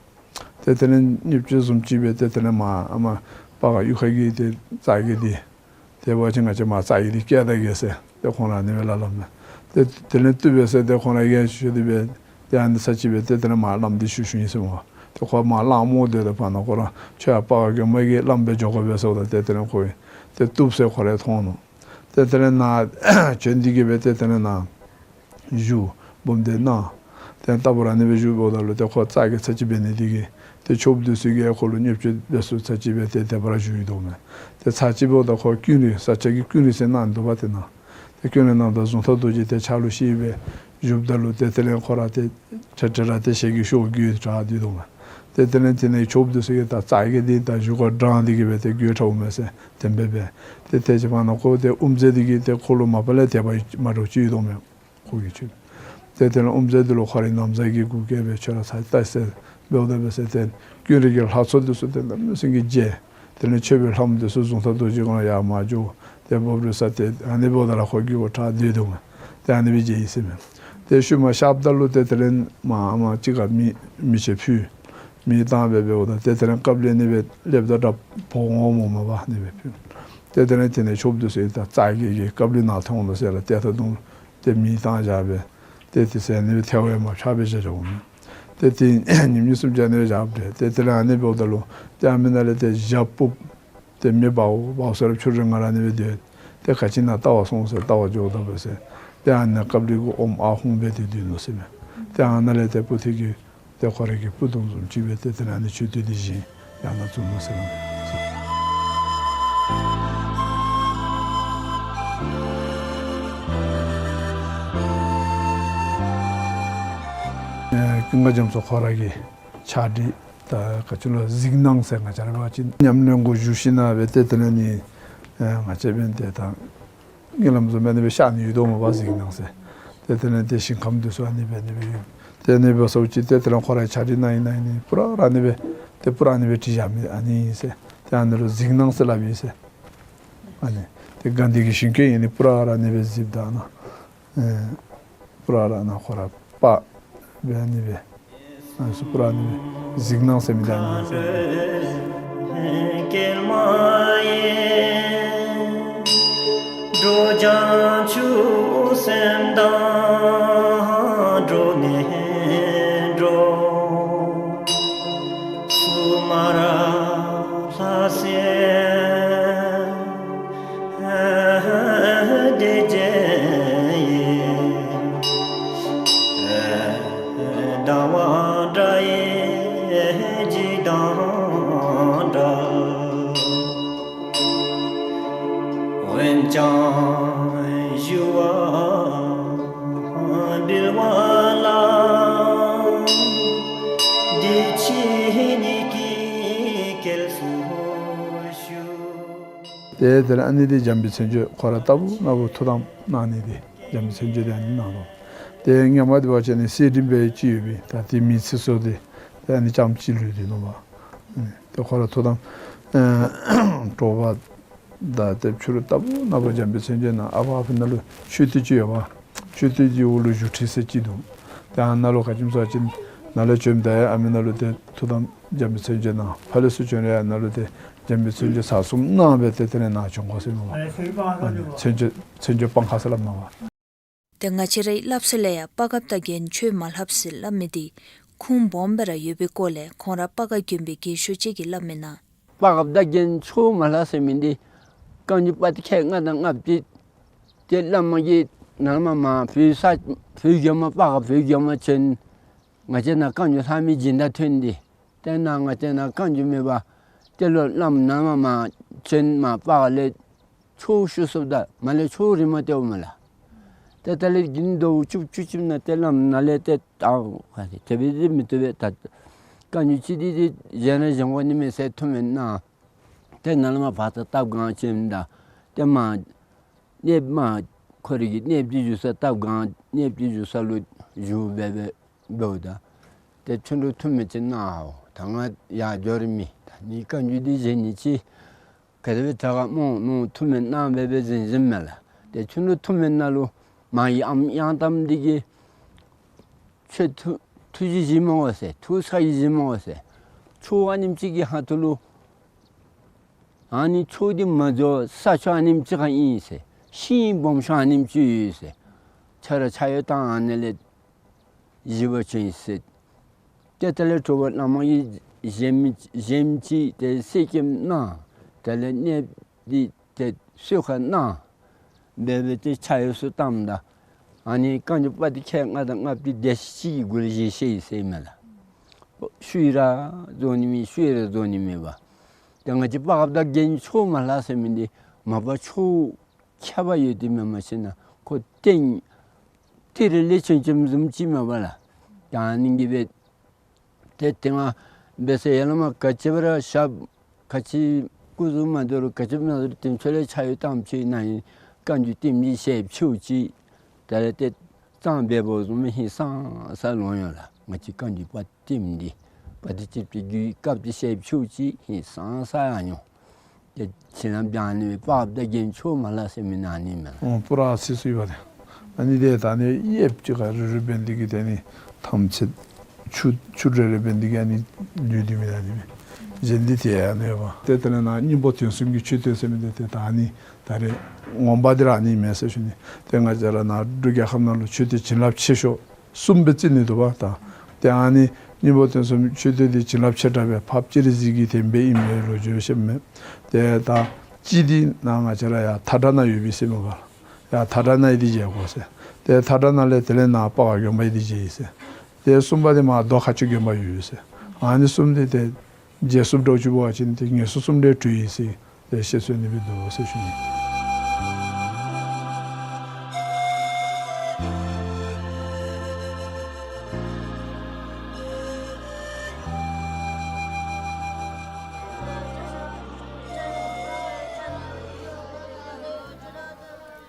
ཏེ་དེ་ལས་མཉེས་བྱེད་བཟུམ་ཅིག་སྦེ་ཏེ་དེ་ལས་མར་ཨ་མར་སྤ་གཡུས་ཁ་གི་ཏེ་རྩ་གི་འདི་ཏེ་འབད་བ་ཅིན་ང་བཅས་མར་རྩ་གི་འདི་བཀལ་ད་གེ་ཟེར་ཏེ་ཁོང་ར་ཨ་ནི་སྦེ་སླབ་སླབ་མས། ཏེ་དེ་ལས་བཏུབ་པས་ཟེར་ཏེ་ཁོང་ར་ཡང་ཞུ་སྟེ་སྦེ་ཏེ་ཨ་ནི་ཚར་ཅིག་སྦེ་ཏེ་དེ་ལས་མར་བླམ་འདི་ཞུ་ཞུཝ་ཨིན་ཟེར་སྨོ། ཏེ་ཁོ་མར་བླམ་སྨོ་སྡོད་དོ་བར་ན་ཁོ་ར་ཁྱོད་ཡར་སྤ་རྒོད་མ་གི་བླམ་སྦེ་འགྱོ་དགོ་པས་ཟེརཝ་ད་ཏེ་དེ་ལས་ཁོ་ཏེ་བཏུབ་ཟེར་ཁོ་ར་མཐོང་ནུག། ཏེ་དེ་ལས་ནཱ་བྱོན་ཏེ་གི་སྦེ་ཏེ་དེ་ལས་ནཱ་བཞུགས་སྦོམ་སྡེ་གནང་། ཏེ་ལྟ་བུ་ར་ཨ་ནི་སྦེ་བཞུགས་འབདཝ་ད་ལུ་ཏེ་ཁོ་རྩ་གི་ཚར་ཅིག་འབད་ནི་དེ་གིས་ཏེ་ཆོསཔ་འདི་ཚུ་གིས་ཁོ་ལུ་མཉེས་བྱེད་འབད་ས་ཚར་ཅིག་སྦེ་ཏེ་དེ་སྦེ་ར་བཞུགས་ཡི་དོ་མས། ཏེ་ཚར་ཅིག་འབདཝ་ད་ཁོ་ཀུན་རིག་ས་སྐྱ་གི་ཀུན་རིག་ཟེར་གནང་འདུག་པ། ཏེ་ནཱ་ཏེ་ཀུན་རིག་གནང་ད་གཟུངས་ཐག་རྡོ་རྗེ་ཏེ་ཕྱག་ལུ་བཞེས་སྦེ་བཞུགསཔ་ད་ལུ་ཏེ་དེ་ལས་ཁོ་ར་ཏེ་ཁྲེལ་ཁྲེལ་ར་ཏེ་ཞལ་གྱི་ཤོག་གུ་དྲག་སྟེ་འདུག་མས། ཏེ་དེ་ལས་དེ་ནང་ཆོསཔ་འདི་ཚུ་གིས་ད་རྩ་གི་འདི་ད་བཞུགས་སྒར་འདྲ་འདི་གིས་སྦེ་ཏེ་དགོད་བྲ་འོང་མས་ཟེར་དེ་སྦེ་འབད། ཏེ་དེ་ཅིག་བར་ན་ཁོ་ཏེ་དབུ་མཛད་འདི་གིས་ཏེ་ཁོ་ལུ་མ་པ་ལས་དད་པ་མ་འདྲཝ་ཅིག་ཡོད་དོ་མས། ཁོ་གིས་ཆོས། ཏེ་དེ་ལས་དབུ་མཛད་འདི་ལུ་ཁོ་རའི་ན་བཟའ་གིས་གུས་བཀུར་སྦེ་ཁྱོད་ར་ཚར་ལྟ་ཟེར་འབདཝ་ད་འབད་ཟེར་ཏེ་ཀུན་རིག་གི་ལྷ་ཚོགས་འདི་ཚུ་ཏེ་གནམ་མེད་ས་མེད་ཀྱི་མཇལ། དེ་ལས་མཆོད་པའི་ལྷ་མོ་འདི་ཚུ་གཟུངས་ཐག་རྡོ་རྗེ་གུ་ཡར་མར་འགྱོ། ཏེ་འབབ་རོལ་ས་ཏེ་ཨ་ནི་འབདཝ་ད་ར་ཁོ་གི་གུ་དྲག་སྟེ་འདུག་མས། ཏེ་ཨ་ནི་སྦེ་མཇལ་ཡི་ཟེར་མས། ཏེ་ཤུལ་མ་གཤགསཔ་ད་ལུ་ཏེ་དེ་ལས་མར་ཨ་མར་ཅིག་ཁར་མེ་མེ་ཆེན་ཕུལ། མེ་བཏང་སྦེ་འབདཝ་ད་ཏེ་དེ་ལས་ཀབ་ལི་ཨ་ནི་སྦེ་ལེབ་ད་དྲག་པོ་འོང་སྨོ་མ་པ་ཨ་ནི་སྦེ་ཕུལ། ཏེ་དེ་ལས་དེ་ནང་ཆོསཔ་འདི་ཚུ་ད་རྩ་གི་གི་ཀབ་ལི་ནང་ཐོན་འོང་ཟེར་ར་ཏེ་ད་དུང་ཏེ་མེ་བཏང་བཞག་སྦེ་ཏེ་དེ་ཚུ་ཨ་ནི་སྦེ་ཐལ་བ་མ་ཆགས་པར་བཞག་བཞགཔ་མས། ཏེ་དེ་ཉིནམ་གཉིས་གསུམ་ཅིག་ཨ་ནི་སྦེ་བཞགཔ་ཏེ་ཏེ་དེ་ལས་ཨ་ནི་འབདཝ་ད་ལུ་ཏེ་ཨ་མི་ནང་ལས་ཏེ་ཞག་སྦུབ་ཏེ་མེ་འབརཝ་འབརཝ་ཟེར་ར་ཕྱི་རུ་ང་ར་ཨ་ནི་སྦེ་སྡོད། ཏེ་ག་ཅི་ཨིན་ན་བལྟ་བར་སོང་ཟེར་བལྟ་བར་འགྱོཝ་ད་འབད་ཟེར་ཏེ་ཨ་ནི་ཀབ་ལི་གུ་ཨོམ་ཨ་ཧུང་སྦེ་ཏེ་སྡོད་ནུག་ཟེར་མས། ཏེ་ཨ་ནཱ་ལས་ཏེ་སྤུ་ཐིག་གི་ཏེ་ཁོ་རའི་གི་སྤུ་དོང་བཟུམ་ཅིག་སྦེ་ཏེ་དེ་ལས་ཨ་ནི་མཆོད་རྟེན་འདི་བཞེངས་ཡར་ནང་བཙུགས་ནུག་ཟེར་མས། ཨེ་ཀུན་དགའ་རྒྱ་མཚོ་ཁོ་ར་གི་ཕྱག་བྲིས་ད་ག་ཅི་ལོ་གཟིགས་སྣང་ཟེར་ང་བཅས་ར་འབད་བ་ཅིན་ཉམས་ལེན་གུ་བཞུགས་ཞིནམ་ལས་སྦེ་ཏེ་དེ་ལས་ནི་ཨེ་ང་བཅས་འབདན་ཏེ་ད་ཉེ་ལམ་བཟུམ་ཨ་ནི་སྦེ་ཤར་ནི་ཡོད་དོ་མས་པ་གཟིགས་སྣང་ཟེར། ཏེ་དེ་ལས་ཏེ་ཞིང་ཁམས་འདི་ཚུ་ཨ་ནི་སྦེ་ཨ་ནི་སྦེ་ཡོད། ཏེ་ཨ་ནི་སྦེ་སོང་ཅི་ཏེ་དེ་ལས་ཁོ་རའི་ཕྱག་བྲིས་ནང་ཨིན་ན་ཨ་ནི་སྤུ་ར་ར་ཨ་ནི་སྦེ་ཏེ་སྤུ་ར་ཨ་ནི་སྦེ་བྲིས་བཞག་མི་ཨ་ནི་ཨིན་ཟེར། ཏེ་ཨ་ནི་ལུ་གཟིགས་སྣང་ཟེར་སླབ་ཨིན་ཟེར། ཨ་ནི་ཏེ་དགའ་ལྡན་གྱི་ཞིང་སྐྱོང་ཨིན་ནི་སྤུ་ར་ར་ཨ་ནི་སྦེ་གཟིགསཔ་ད་ན། ཨེ་སྤུ་ར་ར་ནཱ་ཁོ་ར་པ་སྦེ་ཨ་ནི་སྦེ་ཨ་ནི་སྤུ་ར་ཨ་ནི་སྦེ་གཟིགས་སྣང་ཟེར་མི་ད་ཨ་ནི་ཟེར། ཏེ་དེ་ལས་ཨ་ནི་འདི་འཇམ་དཔལ་མཚན་བརྗོད་ཁོ་ར་ལྟ་བུ་ན་བུ་ཐུགས་དམ་གནང་ནི་འདི་འཇམ་དཔལ་མཚན་བརྗོད་འདི་ཨ་ནི་ནང་ལུ། ཏེ་སྔོན་མ་འདི་འབད་བ་ཅིན་ཨ་ནི་གསེར་བྲིས་སྦེ་ཅིག་ཡོད་པས། ད་ཏེ་མེ་འཚིག་སོང་སྟེ་ཏེ་ཨ་ནི་རྐྱངམ་ཅིག་ལུས་ཏེ་ནུག་པ། ཏེ་ཁོ་ར་ཐུགས་དམ་ཨེ་དྲོ་པ་ད་ཏེ་ཕྱི་རུ་ལྟ་བུ་ན་བུ་འཇམ་དཔལ་མཚན་བརྗོད་ནང་ཨ་ཕ་ཨ་ཕི་ནང་ལུ་མཆོད་རྟེན་ཅིག་ཡོད་པ། མཆོད་རྟེན་གྱི་འོག་ལུ་བཞུགས་ཁྲི་ཟེར་ཅིག་འདུག། ཏེ་ཨ་ནཱ་ལུ་ག་ཅི་སྨོ་ཟེར་བ་ཅིན་ནཱ་ལས་བྱོནམ་ད་ཡང་ཨ་མི་ནང་ལུ་ཏེ་ཐུགས་དམ་འཇམ་དཔལ་མཚན་བརྗོད་གནང་། ཕར་ལས་ཚུར་བྱོན་རུང་ཡང་ནཱ་ལུ་ཏེ་ བྱམས་པའི་མཚན་བརྗོད་ཚར་གསུམ་གནང་སྦེ་ཏེ་དེ་ལས་ནཱ་བྱོན་དགོ་ཟེར་མས་པ། ཨ་ནི་མཚན་བརྗོད་མཚན་བརྗོད་སྤང་ཁ་ཟེར་སླབ་མས་པ། ཏེ་ང་བཅས་རའི་སླབ་སྲོལ་ལས་ཡང་སྤ་རྒཔོ་དང་རྒྱན་ཆོས་མ་ལྷབ་ཟེར་སླབ་མི་འདི་ཁུངས་སྦོམ་སྦེ་ར་ཡོད་པའི་སྐོར་ལས་ཁོང་ར་སྤ་རྒཔོ་དགོན་པའི་རྒན་ཤོས་ཅིག་གིས་སླབ་མི་ནང་། སྤ་རྒཔོ་དང་རྒྱན་ཆོས་མ་ལྷབ་ཟེར་མི་འདི་བཀའ་འགྱུར་པོ་ཏི་ཁལ་ལྔ་དང་ལྔ་བཅུ་ཏེ་བླམ་གིས་ནཱ་ལས་མར་བོད་ས་བོད་རྒྱལ་མོ་སྤ་རྒཔོ་བོད་རྒྱལ་མོ་བྱོན། ང་བཅས་ནཱ་བཀའ་འགྱུར་ལྷབ་མི་སྦྱིན་བདག་ཐོན་ཏེ། ཏེ་ནཱ་ང་བཅས་ནཱ་བཀའ་འགྱུར་མེད་པར་ཏེ་ལོག་བླམ་ནཱ་ལས་མར་བྱོན། མར་སྤ་རྒཔོ་ལས་ཆོས་ཞུ་ཚུགསཔ་ད་མར་ལས་ཆོས་རིངམོ་སྟོནམ་མས་ལགས། ཏེ་ད་ལས་དགུན་ཟླཝ་བཅུ་བཅུ་གཅིག་ནང་ཏེ་བླམ་ནཱ་ལས་ཏེ་ད་ག་ཏེ་དེ་སྦེ་ཏེ་མི་བཏུབ་པས། ད་བཀའ་འགྱུར་ཅིག་འདི་ཏེ་གཞན་ར་གཞན་དགོ་ནི་མས་ཟེར་ཐུགས་སྨོན་གནང་། ཏེ་ནཱ་ལས་མར་བར་ཐག་སྟབས་གང་ཅིག་ད་ཏེ་མར་གནསཔོ་མར་ཁོ་རའི་གི་གནསཔོ་ཅིག་བཞུགས་ས་སྟབས་གང་གནསཔོ་ཅིག་བཞུགས་ས་ལུ་བཞུགས་སྦེ་སྦེ་འབདཝ་ད་ཏེ་ཁྱོད་ར་ཐུགས་སྨོན་ཅིག་གནང་འོང་། ད་ང་ཡར་འགྱོ་རིན་མེད། ད་ནི་བཀའ་འགྱུར་འདི་གཞན་ནི་ཅིག་ག་དེ་སྦེ་དྲག་ག་སྨོ་མནོ་ཐུགས་སྨོན་གནང་སྦེ་སྦེ་གཟིམ་གཟིམ་མས་ལགས། ཏེ་ཁྱོད་ར་ཐུགས་སྨོན་ནང་ལུ་མ་ཡི་ཨམ་ཡང་དམ་འདི་གིས་ཁྱོད་ཐུགས་ཐུགས་རྗེ་བཞེས་མ་དགོ་ཟེར། ཐུགས་ཁྲོ་བཞེས་མ་དགོ་ཟེར། ཆོས་ཨ་ནེམ་ཅིག་གི་ཁ་ཐུག་ལུ་ཨ་ནི་ཆོས་འདི་མ་འགྱོ་ས་ཆོས་ཨ་ནེམ་ཅིག་ཁར་ཨིན་ཟེར། ཤིང་སྦོམ་ཤོས་ཨ་ནེམ་ཅིག་ཡོད་ཟེར། ཁྱོད་ར་ཕྱག་གཡོག་བཏང་ཨ་ནི་ལས་བཞེས་པར་བྱོན་ཟེར། ཏེ་དེ་ལས་དྲོ་པ་བླམ་གིས་གཞལམ་གཞལམ་ཅིག་ཏེ་གསེར་སྐྱེམས་གནང་། དེ་ལས་གནསཔོ་འདི་ཏེ་གསོལ་ཁ་གནང་སྦེ་སྦེ་ཏེ་ཕྱག་གཡོག་ཚུ་བཏངམ་ད་ཨ་ནི་བཀའ་འགྱུར་པོ་ཏི་ཁལ་ལྔ་དང་ལྔ་བཅུ་དེ་ཅིག་གི་གུ་ལས་བཞེས་བཞེས་ཡི་ཟེར་མས་ལགས། ཞུ་ཡི་ར་རྫོགས་ནི་མེད། ཞུ་ཡི་ར་རྫོགས་ནི་མེད་པ། ཏེ་ང་བཅས་སྤ་རྒཔོ་དང་རྒྱན་ཆོས་མ་ལྷབ་ཟེར་མི་འདི་མ་པ་ཆོས་ཁྱད་པར་ཡོད་དེ་མེན་མ་ཤེས་ན་ཁོ་ཏེ་ཏི་རི་ལས་ཆེམ་ཆེམ་བཟུམ་ཅིག་མས་པ་ལགས། ད་ཨ་ནི་གིས་སྦེ་ཏེ་དེ་ང་འབད་ས་ཡར་ལས་མར་ག་ཅི་སྦེ་ར་ཞབས་ག་ཅི་སྐུ་གཟུགས་མ་བདེ་རུང་ག་ཅི་མ་བདེ་རུང་ཏེ་ཁྱོད་ལས་ཕྱག་གཡོག་བཏངམ་ཅིག་ནཱ་ཨིན་བཀའ་འགྱུར་ལྟདམོ་ཅིག་ཞལ་ཕྱེཝ་ཅིག་ད་ལས་ཏེ་གཙང་སྦས་པོ་བཟུམ་ཧིང་སངས་ས་ལོང་ཡོད་ལགས། ང་བཅས་བཀའ་འགྱུར་པོ་ཏི་འདི་པོ་ཏི་ཅིག་གི་སྐབས་ཏེ་ཞལ་ཕྱེཝ་ཅིག་ཧིང་སངས་ས་ཡང་མྱོང་། ཏེ་བྱིན་རླབས་སྦྱང་ནི་སྦེ་སྤ་རྒཔོ་དང་རྒྱན་ཆོས་མ་ལྷབ་ཟེར་མི་ནང་ཨ་ནི་མས་ལགས། ཨོ་པུ་ར་ཨ་ཙི་ཚུ་ཡོད་པ་ཏེ། ཨ་ནི་ཏེ་ད་ཨ་ནི་གཡསཔ་ཅིག་ཁར་རེ་རེ་འབད་ནི་འདི་གིས་ཏེ་ཨ་ནི་ཐམས་ཅད་ཆུ་ཆུ་རེ་རེ་འབད་ནི་འདི་གིས་ཨ་ནི་ལུས་ཏེ་མེད་ཨ་ནི་མས། གཞན་འདི་ཏེ་ཨ་ནི་ཡོད་པ། ཏེ་དེ་ལས་ནཱ་སྙིང་པོ་དོན་གསུམ་གྱི་མཆོད་རྟེན་ཟེར་མི་འདི་ཏེ་ད་ཨ་ནི་ད་རེས་ངོ་མ་འདི་ར་ཨ་ནི་མས་ཟེར་ཞུ་ནི། ཏེ་ང་བཅས་ར་ནཱ་འབྲུག་རྒྱལ་ཁབ་ནང་ལུ་མཆོད་རྟེན་བྱིན་རླབས་ཆེ་ཤོས་གསུམ་སྦེ་རྩི་ནི་འདུག་པ་ད། ཏེ་ཨ་ནི་སྙིང་པོ་དོན་གསུམ་མཆོད་རྟེན་འདི་བྱིན་རླབས་ཆེ་དྲགས་སྦེ་འཕགས་པ་སྤྱན་རས་གཟིགས་ཀྱི་དེམ་སྦེ་ཨིན་མས་ལོ་རྒྱུས་བཤད་མས། ཏེ་ད་གཅིག་འདི་ནཱ་ང་བཅས་ར་ཡར་མཐའ་བྲག་ནང་ཡོད་པས་ཟེར་མས་པ། ཡར་མཐའ་བྲག་ནང་ཡོད་འདི་མཇལ་དགོ་ཟེར། ཏེ་མཐའ་བྲག་ནང་ལས་དེ་ལས་ནཱ་སྤ་རྒཔོ་དགོན་པ་ཡོད་འདི་མཇལ་ཡི་ཟེར། ཏེ་གསུམ་པ་འདི་མར་རྡོ་ཁ་ཆུ་དགོན་པ་ཡོད་ཟེར། ཨ་ནི་གསུམ་འདི་ཏེ་མཇལ་ཚུགསཔ་འདྲཝ་ཅིག་འབད་བ་ཅིན་ཏེ་ངལ་གསོ་གསུམ་འདྲ་གྲོལ་ཡི་ཟེར་ཏེ་བཤད་སྲོལ་ཨ་ནི་སྦེ་འདུག་ཟེར་ཞུ་ནི།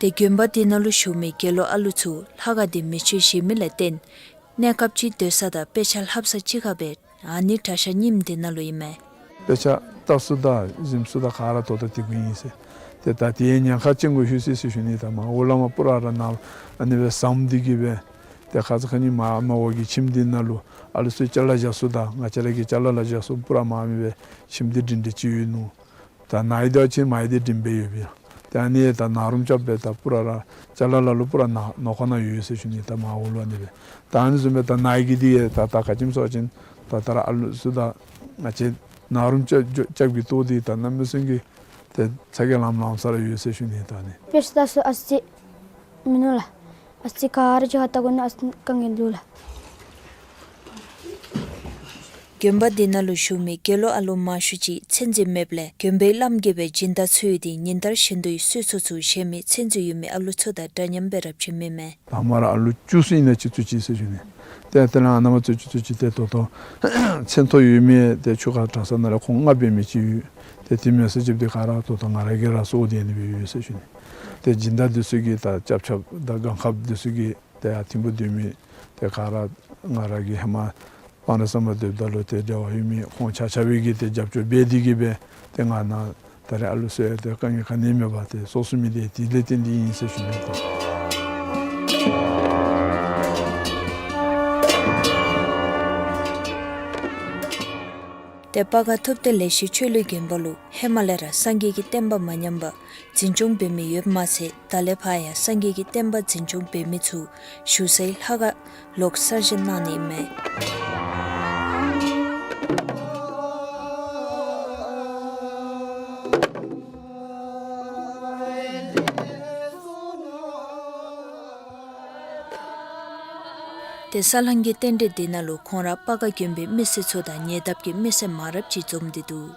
ཏེ་དགོན་པ་འདི་ནང་ལུ་བཞུགས་མི་དགེ་སློང་ཨ་ལུ་ཚུ་ལྷ་ཁང་འདི་མེ་མཆོད་བཞེས་མི་ལས་བརྟེན་གནས་སྐབས་ཅིག་སྡོད་ས་དང་དཔེ་ཆ་ལྷབ་ས་གཅིག་ཁར་སྦེ་ཨ་ནི་གྲྭ་ཤག་རྙིངམ་འདི་ནང་ལུ་ཨིན་མས། དཔེ་ཆ་ལྟ་ས་དང་གཟིམ་ས་དང་ག་ར་ད་ལྟོ་དེ་གུ་ཨིན་ཟེར། ཏེ་ད་དེ་ཡང་ཉེན་ཁ་ཅན་གུ་ལྷོད་ཅི་ཟེར་ཞུ་ནི། ད་མར་འོག་ལས་མར་པུ་ར་ར་ནཱ་ཨ་ནི་སྦེ་ཟམ་འདི་གིས་སྦེ་ཏེ་ཁ་ཙ་ཁ་ཉིནམ་མར་ཨ་ནཱ་འོག་གི་ཁྱིམ་འདི་ནང་ལུ་ཨ་ལུ་ཚུ་ཅ་ལ་བཞག་ས་དང་ང་བཅས་ར་གི་ཅ་ལ་ལ་བཞག་ས་པུ་ར་མར་མེད་པར་ཁྱིམ་འདི་འདྲེན་འདྲ་ཅིག་ཡོད་ནུག། ད་ནཱ་ཡོད་དོ་ཅིག་མར་ཡོད་དེ་འདྲེན་སྦེ་ཡོད་པས། ཏེ་ཨ་ནི་ད་ནཱ་རུམ་རྐྱབ་སྦེ་ད་པུ་ར་ར་ཅ་ལ་ལ་ལུ་པུ་ར་ནཱ་ནང་ཁོག་ནང་ཡོད་ཟེར་ཞུ་ནི། ད་མར་འོག་ལུ་ཨ་ནི་སྦེ། ད་ཨ་ནི་བཟུམ་སྦེ་ད་ནཱ་གི་འདི་ཡང་ད་ད་ག་ཅི་སྨོ་ཟེར་བ་ཅིན་ད་ད་ར་ཨ་ལུ་ཚུ་ད་ང་བཅས་ནཱ་རུམ་རྐྱབ་རྐྱབ་ཀྱི་ལྟོ་འདི་ད་གནམ་མེད་ས་མེད་ཀྱི་ཏེ་ཚ་གྱང་ལམ་ལམ་ས་ར་ཡོད་ཟེར་ཞུ་ནི། ད་ཨ་ནི་དཔེ་ཆ་ལྟ་ས་ཨ་ཙི་མིན་ནུག་ལགས། ཨ་ཙི་ག་ར་ཅིག་ཁར་ལྟ་དགོ་ནི་ཨ་ཙི་དཀའ་ངལ་འདུག་ལགས། དགོན་པ་འདི་ནང་ལུ་བཞུགས་མི་དགེ་སློང་ཨ་ལུ་མང་ཤོས་ཅིག་མཚན་རྩིས་མེདཔ་ལས་དགོན་པའི་བླམ་གིས་སྦེ་སྦྱིན་བདག་འཚོལ་ཡོད་དེ་ཉིན་ལྟར་བཞིན་དུ་གསོལ་ཚོགས་ཚུ་བཞེས་མི་མཚན་རྩིས་ཡོད་མི་ཨ་ལུ་ཚུ་དང་འདྲ་མཉམ་སྦེ་ར་བྱིན་མི་མས། ད་མར་ཨ་ལུ་བཅུ་ཙམ་ཨིན་ན་ཅིག་ཚུད་ཅི་ཟེར་ཞུ་ནི། ཏེ་དེ་ལས་ཨ་ནཱ་མར་ཚུད་ཅི་ཚུད་ཅི་ཏེ་ད་ལྟོ་མཚན་ཐོ་ཡོད་མི་ཏེ་ཆུ་ཁ་གྲྭ་ས་ནང་ལས་ཁོང་ལྔ་འབད་མི་ཅིག་ཡོད། ཏེ་དེ་མེད་ས་ཅིག་འདི་ག་ར་ད་ལྟོ་ང་ར་གིས་ར་གསོ་སྟེ་ཨ་ནི་སྦེ་ཡོད་ཟེར་ཞུ་ནི། ཏེ་སྦྱིན་བདག་འདི་ཚུ་གིས་ད་སྐྱབས་ཆ་དང་སྒང་ཁ་འདི་ཚུ་གིས་ཏེ་ཡར་ཐིམ་ཕུ་སྡོད་མི་ཏེ་ག་ར་ང་ར་གི་ཧེ་མ་སྤང་རི་ཟམ་པ་སྡོདཔ་ད་ལུ་ཏེ་འབྲེལ་བ་ཡོད་མི་ཁོང་ཆ་ཁྱབ་ཀྱིས་ཏེ་རྒྱབ་སྐྱོར་འབད་དེ་གིས་སྦེ་ཏེ་ང་ནཱ་ད་རེས་ཨ་ལུ་ཚུ་ཡང་ཏེ་དཀའ་ངལ་ག་ནི་མེད་པར་ཏེ་གསོ་ཚུགས་མི་འདི་དེ་ལས་བརྟེན་ཏེ་ཨིན་ཟེར་ཞུ་ནི། ཏེ་སྤ་ག་ཐུབ་བསྟན་ལེགས་བཤད་ཆོས་གླིང་དགོན་པ་ལུ་ཧེ་མ་ལས་ར་སངས་རྒྱས་ཀྱི་བསྟན་པ་མ་ཉམས་པར་འཛིན་སྐྱོང་འབད་མི་ཡོདཔ་མ་ཚད་ད་ལས་ཕར་ཡང་སངས་རྒྱས་ཀྱི་བསྟན་པ་འཛིན་སྐྱོང་འབད་མི་ཚུ་བཞུགས་སའི་ལྷ་ཁང་ལོག་གསར་བཞེངས་གནང་ནི་ཨིན་མས། ཏེ་ས་བསླང་གི་རྟེན་འབྲེལ་འདི་ནང་ལུ་ཁོང་ར་སྤ་ག་དགོན་པའི་མི་སེར་ཚུ་དང་ཉེ་འདབས་ཀྱི་མི་སེར་མང་རབས་ཅིག་འཛོམས་ཏེ་འདུག།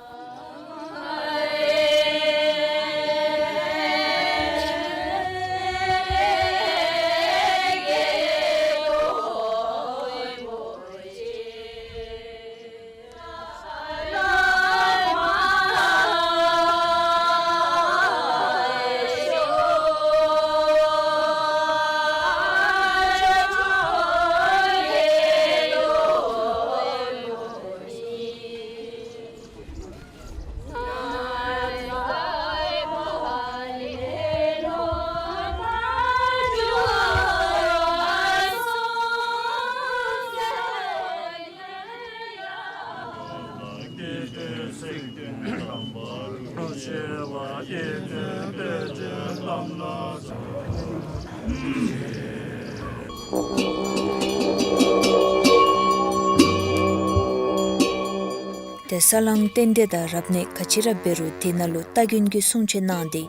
ཏེ་ས་བསླང་རྟེན་འབྲེལ་དང་རབ་གནས་ག་ཅི་ར་འབད་རུང་དེ་ནང་ལུ་སྟ་གོན་གྱི་སྲུང་བྱེད་གནང་སྟེ་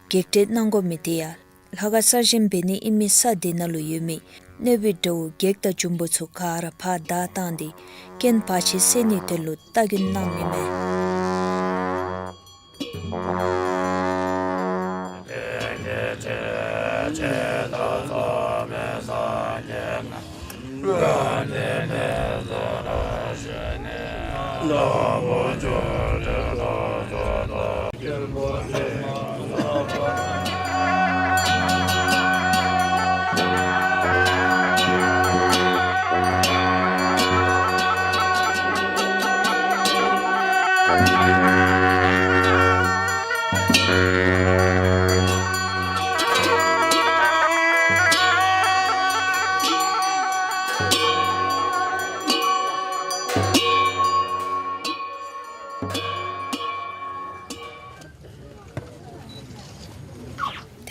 བགེགས་བསྐྲད་གནང་དགོ་མི་དེ་ཡང་ལྷ་ཁང་གསར་བཞེངས་འབད་ནི་ཨིན་མི་ས་དེ་ནང་ལུ་ཡོད་མི་གནོད་པའི་དགྲ་བོ་བགེགས་དང་འབྱུང་པོ་ཚུ་ག་ར་ཕར་བདའ་བཏང་སྟེ་རྐྱེན་བར་ཆད་སེལ་ནིའི་དོན་ལུ་སྟ་གོན་གནངམ་ཨིན་མས།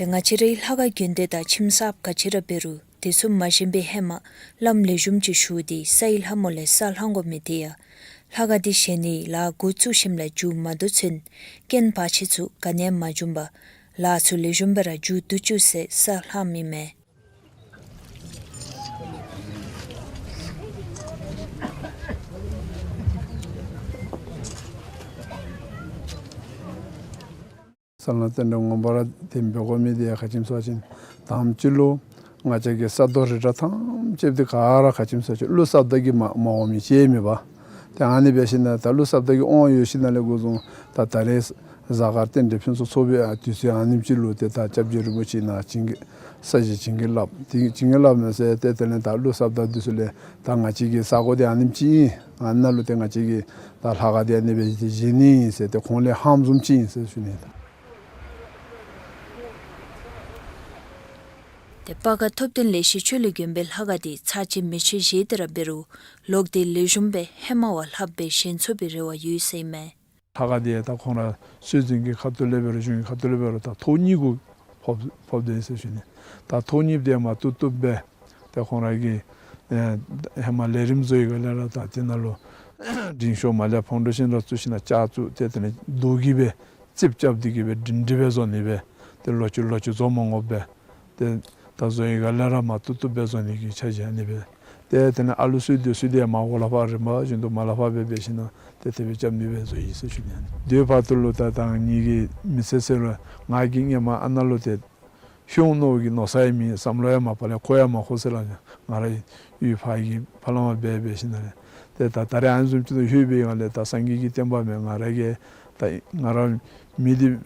ཏེ་ང་བཅས་རའི་ལྷ་ཁང་དགོན་སྡེ་དང་ཁྱིམ་གསརཔ་ག་ཅི་ར་འབད་རུང་དེ་ཚུ་མ་བཞེངས་པའི་ཧེ་མ་བླམ་ལེགས་ཤོམ་ཅིག་ཞུ་སྟེ་སའི་ལྷ་མོ་ལས་ས་བསླང་དགོ་མི་དེ་ཡང་ལྷ་ཁང་འདི་བཞེངས་ནི་ལཱ་འགོ་བཙུགས་ཞིནམ་ལས་མཇུག་མ་བསྡུ་ཚུན་རྐྱེན་བར་ཆད་ཚུ་ག་ནི་ཡང་མ་འབྱུང་པར་ལཱ་ཚུ་ལེགས་ཤོམ་སྦེ་ར་མཇུག་བསྡུ་བཅུག་ཟེར་ས་བསླངམ་ཨིན་མས། ས་བསླང་རྟེན་འབྲེལ་ངོ་མ་ར་དེ་འབད་དགོ་མི་དེ་ཡང་ག་ཅི་སྨོ་ཟེར་བ་ཅིན་དང་པ་ཅིག་ལུ་ང་བཅས་ཀྱི་ས་རྡོ་རི་བྲག་ཐམས་ཅད་དེ་ག་ར་ག་ཅི་སྨོ་ཟེར་བ་ཅིན་ཀླུ་ས་བདག་གིས་མ་མ་འོང་མི་ཅིག་མེད་པ། ཏེ་ཨ་ནི་འབད་ཞིནམ་ད་ཀླུ་ས་བདག་གི་དབང་ཡོད་ཞིནམ་ལས་འགོ་བཟུང་ད་ད་རེས་གཟའ་སྐར་རྟེན་འབྲེལ་ཕུན་སུམ་ཚོགས་པའི་ཨ་དུས་ཚོད་ཨ་ནེམ་ཅིག་ལུ་ཏེ་ད་སྐྱབས་རྗེ་རིན་པོ་ཆེ་ནཱ་བྱིན་གྱིས་ས་གཞི་བྱིན་གྱིས་བརླབས། ཏེ་བྱིན་གྱིས་བརླབས་མས་ཟེར་ཏེ་དེ་ལས་ད་ཀླུ་ས་བདག་འདི་ཚུ་ལས་ད་ང་བཅས་ཀྱི་ས་གོ་འདི་ཨ་ནེམ་ཅིག་ཨིན། ཨ་ནཱ་ལུ་ཏེ་ང་བཅས་ཀྱི་ད་ལྷ་ཁང་འདི་ཨ་ནི་སྦེ་བཞེངས་ནི་ཨིན་ཟེར་ཏེ་ཁོང་ལས་ཧམ་བཟུམ་ཅིག་ཨིན་ཟེར་ཞུ་ནི་ད། ཏེ་སྤ་ག་ཐུབ་བསྟན་ལེགས་བཤད་ཆོས་གླིང་དགོན་པའི་ལྷ་ཁང་འདི་ཚར་གཅིག་མེ་མཆོད་བཞེས་ཏེ་ར་འབད་རུང་ལོག་སྟེ་ལེགས་ཤོམ་སྦེ་ཧེ་མ་བ་ལྷགཔ་སྦེ་བཞེངས་ཚུགས་པའི་རེ་བ་ཡོད་ཟེར་ཨིན་མས། ལྷ་ཁང་འདི་ད་ཁོང་ར་སྲོལ་འཛིན་གྱི་ཁ་ཐུག་ལས་འབད་རུང་གཞུང་གི་ཁ་ཐུག་ལས་འབད་རུང་ད་ཐོག་གཉིས་གུ་ཕོག་ཕོག་སྟེ་ཟེར་ཞུ་ནི། ད་ཐོག་གཉིས་འདི་མ་བཏུབ་བཏུབ་སྦེ་ཏེ་ཁོང་ར་གིས་ཨེ་ཧེ་མ་ལས་རིམ་བཟོ་བའི་སྒང་ལས་ར་ད་དེ་ནང་ལུ་འབྲིང་ཤོས་མར་ལས་ཕོ་ཌེ་ཤཱན་ར་བཙུགས་ཞིནམ་ལས་ལྕགས་བཙུགས་ཏེ་དེ་ལས་རྡོ་གིས་སྦེ་རྩིགཔ་རྐྱབ་སྟེ་གིས་སྦེ་སྒྲིང་སྒྲི་སྦེ་བཟོ་ནི་སྦེ་ཏེ་ལོག་ཅི་ལོག་ཅི་བཟོ་མ་དགོཔ་སྦེ་ཏེ་ད་བཟོ་བའི་སྒང་ལས་ར་མ་བཏུབ་བཏུབ་སྦེ་བཟོ་ནི་གི་འཆར་གཞི་ཨ་ནི་སྦེ། ཏེ་དེ་ལས་ཨ་ལུ་གསོལ་འདེབས་ཚུ་འདི་མར་འོག་ལས་ཕར་རིམ་པ་བཞིན་དུ་མར་ལས་ཕར་སྦེ་འབད་ཞིནམ་ལས་ཏེ་དེ་སྦེ་རྐྱབ་ནི་སྦེ་བཟོ་ཡི་ཟེར་ཞུ་ནི། དེ་བར་དུ་ལུ་ད་ད་ངེ་གི་མི་ཚེ་ཟེར་རུང་ང་གིས་སྔོན་མ་ཨ་ནཱ་ལུ་ཏེ་ཤོང་ནོ་གི་མནོ་ས་ཡང་མེད། བསམ་བློ་ཡང་མ་པ་ལས་འཁོར་ཡང་མ་འཁོར་ཟེར་སླབ་ནི། ང་ར་ཡུལ་ཕར་གྱི་ཕར་ལས་མར་སྦེ་འབད་ཞིནམ་ལས་ཏེ་ད་ད་རེས་ཨ་ནི་བཟུམ་ཅིག་ཏུ་ལྷོད་པའི་སྒང་ལས་ད་སངས་རྒྱས་ཀྱི་བསྟན་པ་མེན། ང་ར་གིས་ད་ང་ར་མི་འདི་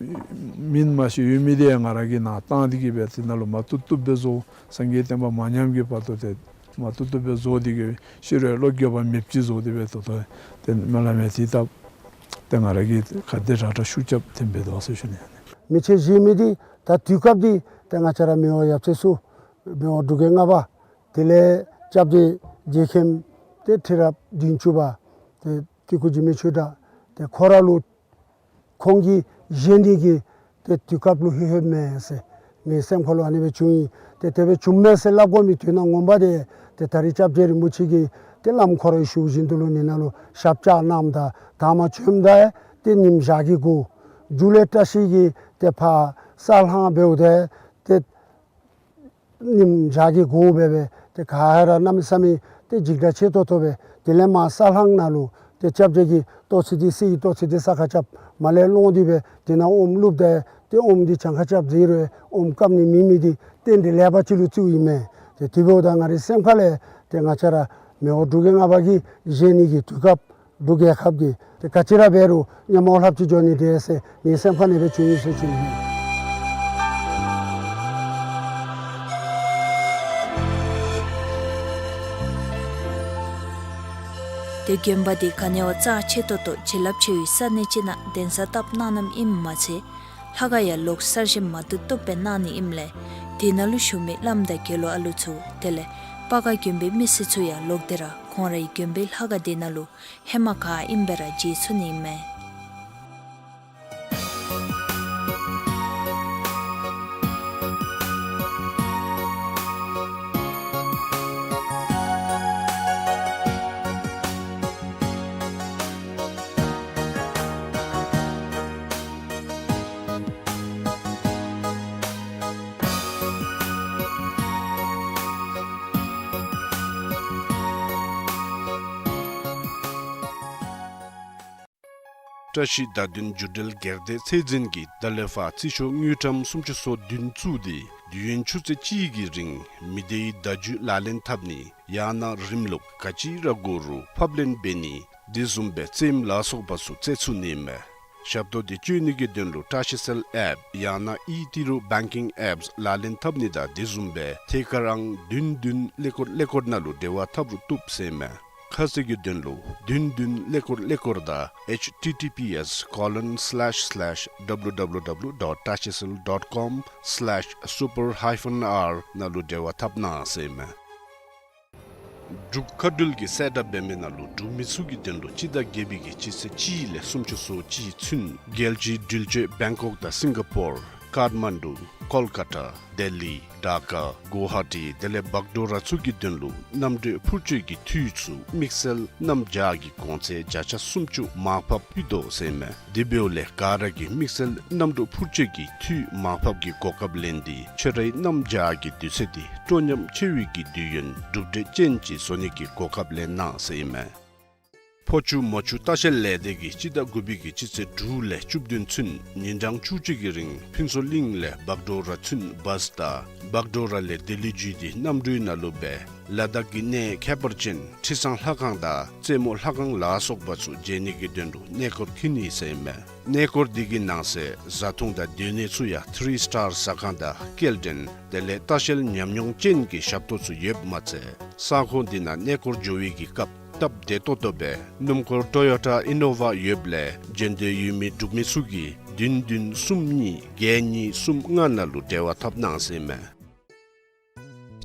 མིང་མ་ཤེས་ཡོད་མི་འདི་ཡང་ང་ར་གིས་ནཱ་བཏང་སྟེ་གིས་སྦེ་དེ་ནང་ལུ་མ་བཏུབ་བཏུབ་སྦེ་བཟོ། སངས་རྒྱས་བསྟན་པ་མ་ཉམས་ཀྱི་བར་དུ་ཏེ་མ་བཏུབ་བཏུབ་སྦེ་བཟོ་སྟེ་གིས་ཤི་རུང་བློ་འགྱོད་པ་མེདཔ་ཅིག་བཟོ་སྟེ་སྦེ་ད་ལྟོ་ཏེ་མ་ལས་མེད་དེ་ད་ཏེ་ང་ར་གིས་ག་དེ་དྲག་དྲག་ཤུགས་རྐྱབ་སྟེ་འབད་དོ་ཟེར་ཞུ་ནི། མེ་མཆོད་བཞེངས་མི་འདི་ད་དུས་སྐབས་འདི་ཏེ་ང་བཅས་ར་མི་དབང་ཡབ་སྲས་གསུམ་མི་དབང་འབྲུག་རྒྱལ་ལྔ་པ་དེ་ལས་སྐྱབས་རྗེ་རྗེ་མཁན་ཏེ་ཁྲི་རབས་བདུན་ཅུ་པ་ཏེ་ཏི་ཀུ་འཇིགས་མེད་ཆོས་གྲགས་ ཏེ་ཁོ་ར་ལུ་ཁོང་གིས་བཞེས་ནི་གི་ཏེ་དུས་སྐབས་ལུ་ལྷོད་ལྷོདཔ་མས་ཟེར་ངེའི་སེམས་ཁ་ལུ་ཨ་ནི་སྦེ་བྱུང་ཡི། ཏེ་དེ་སྦེ་བྱུངམ་མས་ཟེར་སླབ་དགོ་མི་དོན་ངོ་མ་འདི་ཏེ་ད་རིས་སྐྱབས་རྗེ་རིན་པོ་ཆེ་གིས་ཏེ་བླམ་ཁོ་རའི་ཞུ་བཞིན་དུ་ལུ་ནི་ནང་ལུ་ཞབས་བཅགས་གནངམ་ད་དང་པ་བྱོནམ་ད་ཏེ་ཉིམ་ཞག་གི་གོ་མཇུག་ལས་བཀྲ་ཤིས་ཀྱིས་ཏེ་ཕར་ས་ལྷང་འབདཝ་ད་ཏེ་ཉིམ་ཞག་གི་གོ་སྦེ་སྦེ་ཏེ་ག་ར་གནམ་མེད་ས་མེད་ཏེ་འཇིགས་སྐྲག་ཆེ་ཏོག་ཏོ་སྦེ་དེ་ལས་མར་ས་ལྷང་ནང་ལུ་ཏེ་སྐྱབས་རྗེ་གིས་ལྟོ་ཚིགས་འདི་བསིལ་ལྟོ་ཚིགས་འདི་སྲ་ཁ་རྐྱབ་མར་ལས་སློང་སྟེ་སྦེ་དེ་ནང་ཨོམ་བླུགསཔ་ད་ཏེ་ཨོམ་འདི་གྱང་ཁ་རྐྱབ་ཟེར་རུང་ཨོམ་བཀབ་ནི་མེད་མི་འདི་རྟེན་འབྲེལ་ལེགས་པ་ཅིག་ལུ་བརྩིཝ་ཨིན་མས། ཏེ་དེ་འབདཝ་ད་ང་རའི་སེམས་ཁ་ལས་ཏེ་ང་བཅས་ར་མི་དབང་འབྲུག་རྒྱལ་ལྔ་པ་གིས་བཞེས་ནི་གི་དུས་སྐབས་འབྲུག་རྒྱལ་ཁབ་ཀྱི་ཏེ་ག་ཅི་ར་འབད་རུང་མཉམ་པ་ལྷན་ཅིག་འགྱོ་ནི་འདི་ཟེར་ངེའི་སེམས་ཁ་ནང་སྦེ་བྱུང་ཡི་ཟེར་ཞུ་ནི། ཏེ་དགོན་པ་འདི་ག་ནི་བ་རྩ་ཆེ་ཏོག་ཏོ་བྱིན་རླབས་ཆེ་བའི་ས་གནས་ཅིག་ནང་གདན་ས་བཏབ་གནང་གནངམ་ཨིནམ་མ་ཚད་ལྷ་ཁང་ཡང་ལོག་གསར་བཞེངས་མ་བཏུབ་བཏུབ་སྦེ་གནང་ནི་ཨིནམ་ལས་དེ་ནང་ལུ་བཞུགས་མི་བླམ་དང་དགེ་སློང་ཨ་ལུ་ཚུ་དེ་ལས་སྤ་སྒར་དགོན་པའི་མི་སེར་ཚུ་ཡང་ལོག་སྟེ་ར་ཁོང་རའི་དགོན་པའི་ལྷ་ཁང་དེ་ནང་ལུ་ཧེ་མ་ག་ཨིནམ་སྦེ་ར་མཇལ་ཚུགས་ནི་ཨིན་མས། བཀྲ་ཤིས་ཟླ་བདུན་རྒྱུ་འབྲས་སྒེར་སྡེ་ཚད་འཛིན་གྱིས་ད་ལས་ཕར་རྩིས་ཤོག་དངུལ་ཀྲམ་སུམ་ཅུ་སོ་བདུན་བཙུགས་ཏེ་དུས་ཡུན་ཆུ་ཚོད་གཅིག་གི་རིང་མི་སྡེའི་བརྡ་བརྒྱུད་ལག་ལེན་འཐབ་ནི་ཡང་ན་རིམ་ལུགས་ག་ཅི་ར་དགོ་རུང་ཕབ་ལེན་འབད་ནི་དེ་བཟུམ་སྦེ་རྩེདམོ་ལ་སོགས་པ་ཚུ་རྩེ་ཚུགས་ནི་མས། ཞབས་ཏོག་འདི་སྤྱོད་ནི་གི་དོན་ལུ་བཀྲ་ཤིས་གསལ་ཨེཔ་ཡང་ན་ཨི་ཏི་རུ་བེང་ཀིང་ཨེཔསི་ལག་ལེན་འཐབ་ནི་དང་དེ་བཟུམ་སྦེ་ཐད་ཀར་ཨང་བདུན་བདུན་ཀླད་ཀོར་ཀླད་ཀོར་ནང་ལུ་འབྲེལ་བ་འཐབ་རུང་བཏུབ་ཟེར་མས། ཁ་གསལ་གྱི་དོན་ལུ་བདུན་བདུན་ཀླད་ཀོར་ཀླད་ཀོར་དང་ཨེཆ་ཊི་ཊི་པི་ཨེསི་ཀོ་ལོན་སི་ལེཤ་སི་ལེཤ་ཌབ་ལུ་ཌབ་ལུ་ཌབ་ལུ་ཌོཊ་བཀྲ་ཤིས་གསལ་ཌོཊ་ཀོམ་སི་ལེཤ་སུ་པར་ཧའི་ཕན་ཨར་ནང་ལུ་འབྲེལ་བ་འཐབ་གནང་ཟེར་མས། འབྲུག་མཁའ་འགྲུལ་གྱིས་གསལ་བསྒྲགས་འབད་མི་ནང་ལུ་འབྲུག་མི་ཚུ་གི་དོན་ལུ་སྤྱི་ཟླ་བརྒྱད་པའི་གི་སྤྱི་ཚེས་གཅིག་ལས་སུམ་ཅུ་སོ་གཅིག་ཚུན་རྒྱལ་སྤྱིའི་འགྲུལ་བསྐྱོད་བེང་ཀོག་དང་སིང་ག་པོར་ཀཱཐ་མན་ཌུ་ཀོལ་ཀ་ཏ་ལྡི་ལི་ཌ་ཀ་གུ་ཝ་ཧ་ཊི་དེ་ལས་བག་ཌོ་ར་ཚུ་གི་དོན་ལུ་གནམ་གྲུ་འཕུར་སྐྱོད་ཀྱི་འཐུས་ཚུ་དམིགས་བསལ་གནམ་བྱཱར་གྱི་གོང་ཚད་བརྒྱ་ཆ་སུམ་ཅུ་མར་ཕབ་ཕུལ་དོ་ཟེར་མས། དེ་འབདཝ་ལས་ག་ར་གིས་དམིགས་བསལ་གནམ་གྲུ་འཕུར་སྐྱོད་ཀྱི་འཐུས་མར་ཕབ་ཀྱི་གོ་སྐབས་ལེན་ཏེ་ཁྱོད་རའི་གནམ་བྱཱར་གྱི་དུས་ཚོད་འདི་སྤྲོ་ཉམས་ཆེ་བའི་གི་དུས་ཡུན་གྲུབ་འབྲས་ཅན་ཅིག་བཟོ་ནི་གི་གོ་སྐབས་ལེན་གནང་ཟེར་ཨིན་མས། ཕོ་ཆུ་མོ་ཆུ་ལྟ་བཤལ་ལས་སྡེ་གིས་སྤྱི་ཟླ་དགུ་པའི་གི་སྤྱི་ཚེས་དྲུག་ལས་བཅུ་བདུན་ཚུན་ཉིན་གྲངས་བཅུ་གཅིག་གི་རིང་ཕུན་ཚོགས་གླིང་ལས་བག་ཌོ་ར་ཚུན་བཱསི་དང་བག་ཌོ་ར་ལས་ལྡི་ལི་བརྒྱུད་དེ་གནམ་གྲུའི་ནང་ལུ་སྦེ་ལ་དྭགས་ཀྱི་གནས་ཁྱད་པར་ཅན་ཁྲི་བཟང་ལྷ་ཁང་དང་རྩེ་མོ་ལྷ་ཁང་ལ་སོགས་པ་ཚུ་མཇལ་ནི་གི་དོན་ལུ་གནས་སྐོར་འཁྱིད་ནི་ཟེར་ཨིན་མས། གནས་སྐོར་འདི་གི་ནང་གསེས་བཟའ་འཐུང་དང་སྡོད་གནས་ཚུ་ཡང་ཐི་རི་སི་ཊར་ཟ་ཁང་དང་སྐྱེལ་འདྲེན་དེ་ལས་ལྟ་བཤལ་ཉམས་མྱོང་ཅན་གྱི་ཞབས་ཏོག་ཚུ་ཡོདཔ་མ་ཚད་ས་ཁོངས་འདི་ནང་གནས་སྐོར་འགྱོ་བའི་གི་སྐབས་སྟབས་བདེ་ཏོག་ཏོ་སྦེ་སྣུམ་འཁོར་ཊོ་ཡོ་ཊ་ཨི་ནོ་ཝ་ཡོདཔ་ལས་འབྱོན་འདོད་ཡོད་མི་འབྲུག་མི་ཚུ་གིས་བདུན་བདུན་གསུམ་གཉིས་བརྒྱད་གཉིས་གསུམ་ལྔ་ནང་ལུ་འབྲེལ་བ་འཐབ་གནང་ཟེར་ཨིན་མས།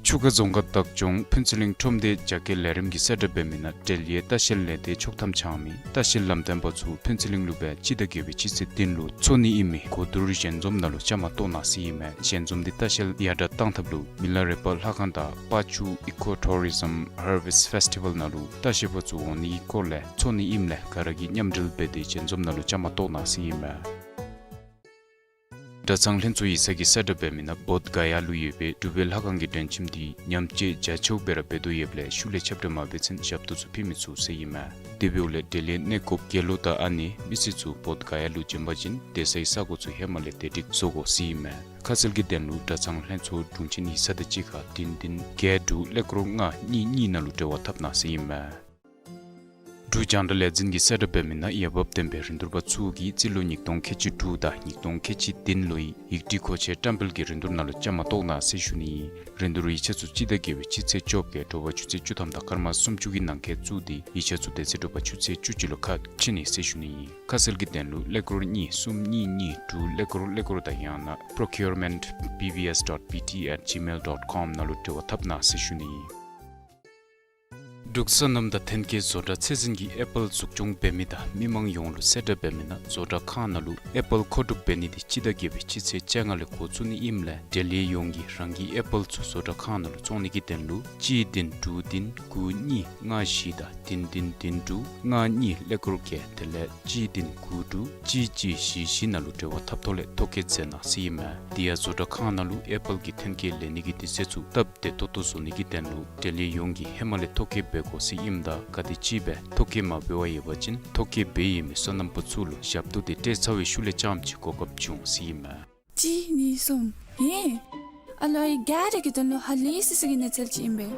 ཆུ་ཁ་རྫོང་ཁག་བདག་སྐྱོང་ཕུན་ཚོགས་གླིང་ཁྲོམ་སྡེ་རྒྱ་སྐྱེད་ལས་རིམ་གྱིས་གསལ་བསྒྲགས་འབད་མི་ནང་འབྲེལ་ཡོད་ལྟ་བཤལ་ལས་སྡེ་ཆོག་ཐམ་འཆང་མི་ལྟ་བཤལ་ལམ་སྟོན་པ་ཚུ་ཕུན་ཚོགས་གླིང་ལུ་སྦེ་སྤྱི་ཟླ་བརྒྱད་པའི་སྤྱི་ཚེས་བདུན་ལུ་འཚོགས་ནི་ཨིན་མི་གོ་བསྡུར་ཞལ་འཛོམས་ནང་ལུ་བཅའ་མར་གཏོགས་གནང་ཟེར་ཨིན་མས། ཞལ་འཛོམས་འདི་ལྟ་བཤལ་ཡར་དྲག་གཏང་ཐབས་ལུ་མི་ལ་རས་པ་ལྷ་ཁང་དང་པ་ཆུ་ཨི་ཀོ་ཊུ་རི་ཛམ་ཧར་ཝེསཊ་ཕེསི་ཊི་ཝཱལ་ནང་ལུ་ལྟ་བཤལ་པ་ཚུ་འོང་ནི་གི་སྐོར་ལས་འཚོགས་ནི་ཨིནམ་ལས་ག་ར་གིས་མཉམ་འབྲེལ་འབད་དེ་ཞལ་འཛོམས་ནང་ལུ་བཅའ་མར་གཏོགས་གནང་ཟེར་ཨིན་མས། གྲྭ་ཚང་ལྷན་ཚོགས་ཡིག་ཚང་གིས་གསལ་བསྒྲགས་འབད་མི་ནང་བོདྷ་ག་ཡ་ལུ་ཡོད་པའི་གྲུབ་པའི་ལྷ་ཁང་གི་མགྲོན་ཁྱིམ་འདི་ཉམས་བཅོས་རྒྱ་ཆེཝ་སྦེ་ར་འབད་དོ་ཡོདཔ་ལས་ཤུལ་ལས་ཁྱབ་བསྒྲགས་མ་འབད་ཚུན་ཞབས་ཏོག་ཚུ་ཕུལ་མི་ཚུགས་ཟེར་ཨིན་མས། དེ་འབདཝ་ལས་འབྲེལ་ཡོད་གནས་སྐོརཔ་དགེ་སློང་དང་ཨ་ནེ་མི་སེར་ཚུ་བོདྷ་ག་ཡ་ལུ་བྱོན་པ་ཅིན་སྡོད་སའི་ས་གོ་ཚུ་ཧེ་མ་ལས་དེ་སྒྲིག་བཟོ་དགོ་ཟེར་ཨིན་མས། ཁ་གསལ་གྱི་དོན་ལུ་གྲྭ་ཚང་ལྷན་ཚོགས་དྲུང་ཆེན་ཡིག་ཚང་དང་གཅིག་ཁར་བདུན་བདུན་བརྒྱད་དྲུག་ཀླད་ཀོར་ལྔ་གཉིས་གཉིས་ནང་ལུ་འབྲེལ་བ་འཐབ་གནང་ཟེར་ཨིན་མས། འབྲུག་རྒྱང་བསྒྲགས་ལས་འཛིན་གྱིས་གསལ་བསྒྲགས་འབད་མི་ནང་ཡར་འབབ་བསྟན་པའི་རིན་བསྡུར་པ་ཚུ་གིས་རྩིས་ལོ་ཉིས་སྟོང་ཁལ་གཅིག་དྲུག་དང་ཉིས་སྟོང་ཁལ་གཅིག་བདུན་ལོའི་ཡིག་བྲིས་མཁོ་ཆས་བཀྲམ་སྤེལ་གྱི་རིན་བསྡུར་ནང་ལུ་བཅའ་མར་གཏོགས་གནང་ཟེར་ཞུ་ནི་ཨིན། རིན་བསྡུར་ཡིག་ཆ་ཚུ་སྤྱི་ཟླ་བརྒྱད་པའི་སྤྱི་ཚེས་བཅོ་བརྒྱད་དྲོ་པ་ཆུ་ཚོད་བཅུ་ཐམ་དང་སྐར་མ་སུམ་ཅུ་གི་ནང་འཁོད་བཙུགས་ཏེ་ཡིག་ཆ་ཚུ་དེ་ཚེ་དྲོ་པ་ཆུ་ཚོད་བཅུ་གཅིག་ལུ་ཁ་ཕྱེ་ནི་ཟེར་ཞུ་ནི་ཨིན། ཁ་གསལ་གྱི་དོན་ལུ་ཀླད་ཀོར་གཉིས་གསུམ་གཉིས་གཉིས་དྲུག་ཀླད་ཀོར་ཀླད་ཀོར་དང་ཡང་ན་པྲོ་ཀིའུར་མེནཊ་བི་བི་ཨེསི་ཌོཊ་བི་ཊི་ཨེཊ་ཇི་མེལ་ཌོཊ་ཀོམ་ནང་ལུ་འབྲེལ་བ་འཐབ་གནང་ཟེར་ཞུ་ནི་ཨིན། འབྲུག་སོ་ནམ་དང་ཐོན་སྐྱེད་བཟོ་གྲྭ་ཚད་འཛིན་གྱིས་ཨེ་པཱལ་འཛུགས་སྐྱོང་འབད་མི་དང་མི་མང་ཡོངས་ལུ་གསལ་བསྒྲགས་འབད་མི་ནང་བཟོ་གྲྭ་ཁང་ནང་ལུ་ཨེ་པཱལ་མཁོ་སྒྲུབ་འབད་ནི་དེ་སྤྱི་ཟླ་བརྒྱད་པའི་སྤྱི་ཚེས་བཅོ་ལྔ་ལས་འགོ་བཙུགས་ནི་ཨིནམ་ལས་འབྲེལ་ཡོད་ཡོངས་ཀྱིས་རང་གི་ཨེ་པཱལ་ཚུ་བཟོ་གྲྭ་ཁང་ནང་ལུ་བཙོང་ནི་གི་དོན་ལུ་གཅིག་བདུན་དྲུག་བདུན་དགུ་གཉིས་ལྔ་བཞི་དང་བདུན་བདུན་བདུན་དྲུག་ལྔ་གཉིས་ཀླད་ཀོར་བརྒྱད་དེ་ལས་གཅིག་བདུན་དགུ་དྲུག་གཅིག་གཅིག་བཞི་བཞི་ནང་ལུ་འབྲེལ་བ་འཐབ་ཐོག་ལས་ཐོ་བཀོད་མཛད་གནང་ཟེར་ཨིན་མས། དེ་ཡང་བཟོ་གྲྭ་ཁང་ནང་ལུ་ཨེ་པཱལ་གྱི་ཐོན་སྐྱེད་ལེན་ནི་གི་དུས་ཚོད་ཚུ་སྟབས་བདེ་ཏོག་ཏོ་བཟོ་ནི་གི་དོན་ལུ་འབྲེལ་ཡོད་ཡོངས་ཀྱིས་ཧེ་མ་ལས་ཐོ་བཀོད་འབད་དགོ་ཟེར་ཨིནམ་ད་ག་དེམ་ཅིག་སྦེ་ཐོ་བཀོད་མ་འབད་བར་ཡོད་པ་ཅིན་ཐོ་བཀོད་འབད་ཡོད་མི་སོ་ནམ་པ་ཚུ་ལུ་ཞབས་ཏོག་དེ་སྤྲོད་ཚར་བའི་ཤུལ་ལས་རྐྱངམ་ཅིག་གོ་སྐབས་འབྱུང་ཟེར་ཨིན་མས། གཅིག་གཉིས་གསུམ། ཧེ། ཨ་ལོ་ཨའི་ག་ར་གི་དོན་ལུ་ཧ་ལས་སི་སི་གི་གནས་ཚུལ་ཅིག་ཨིན་པས།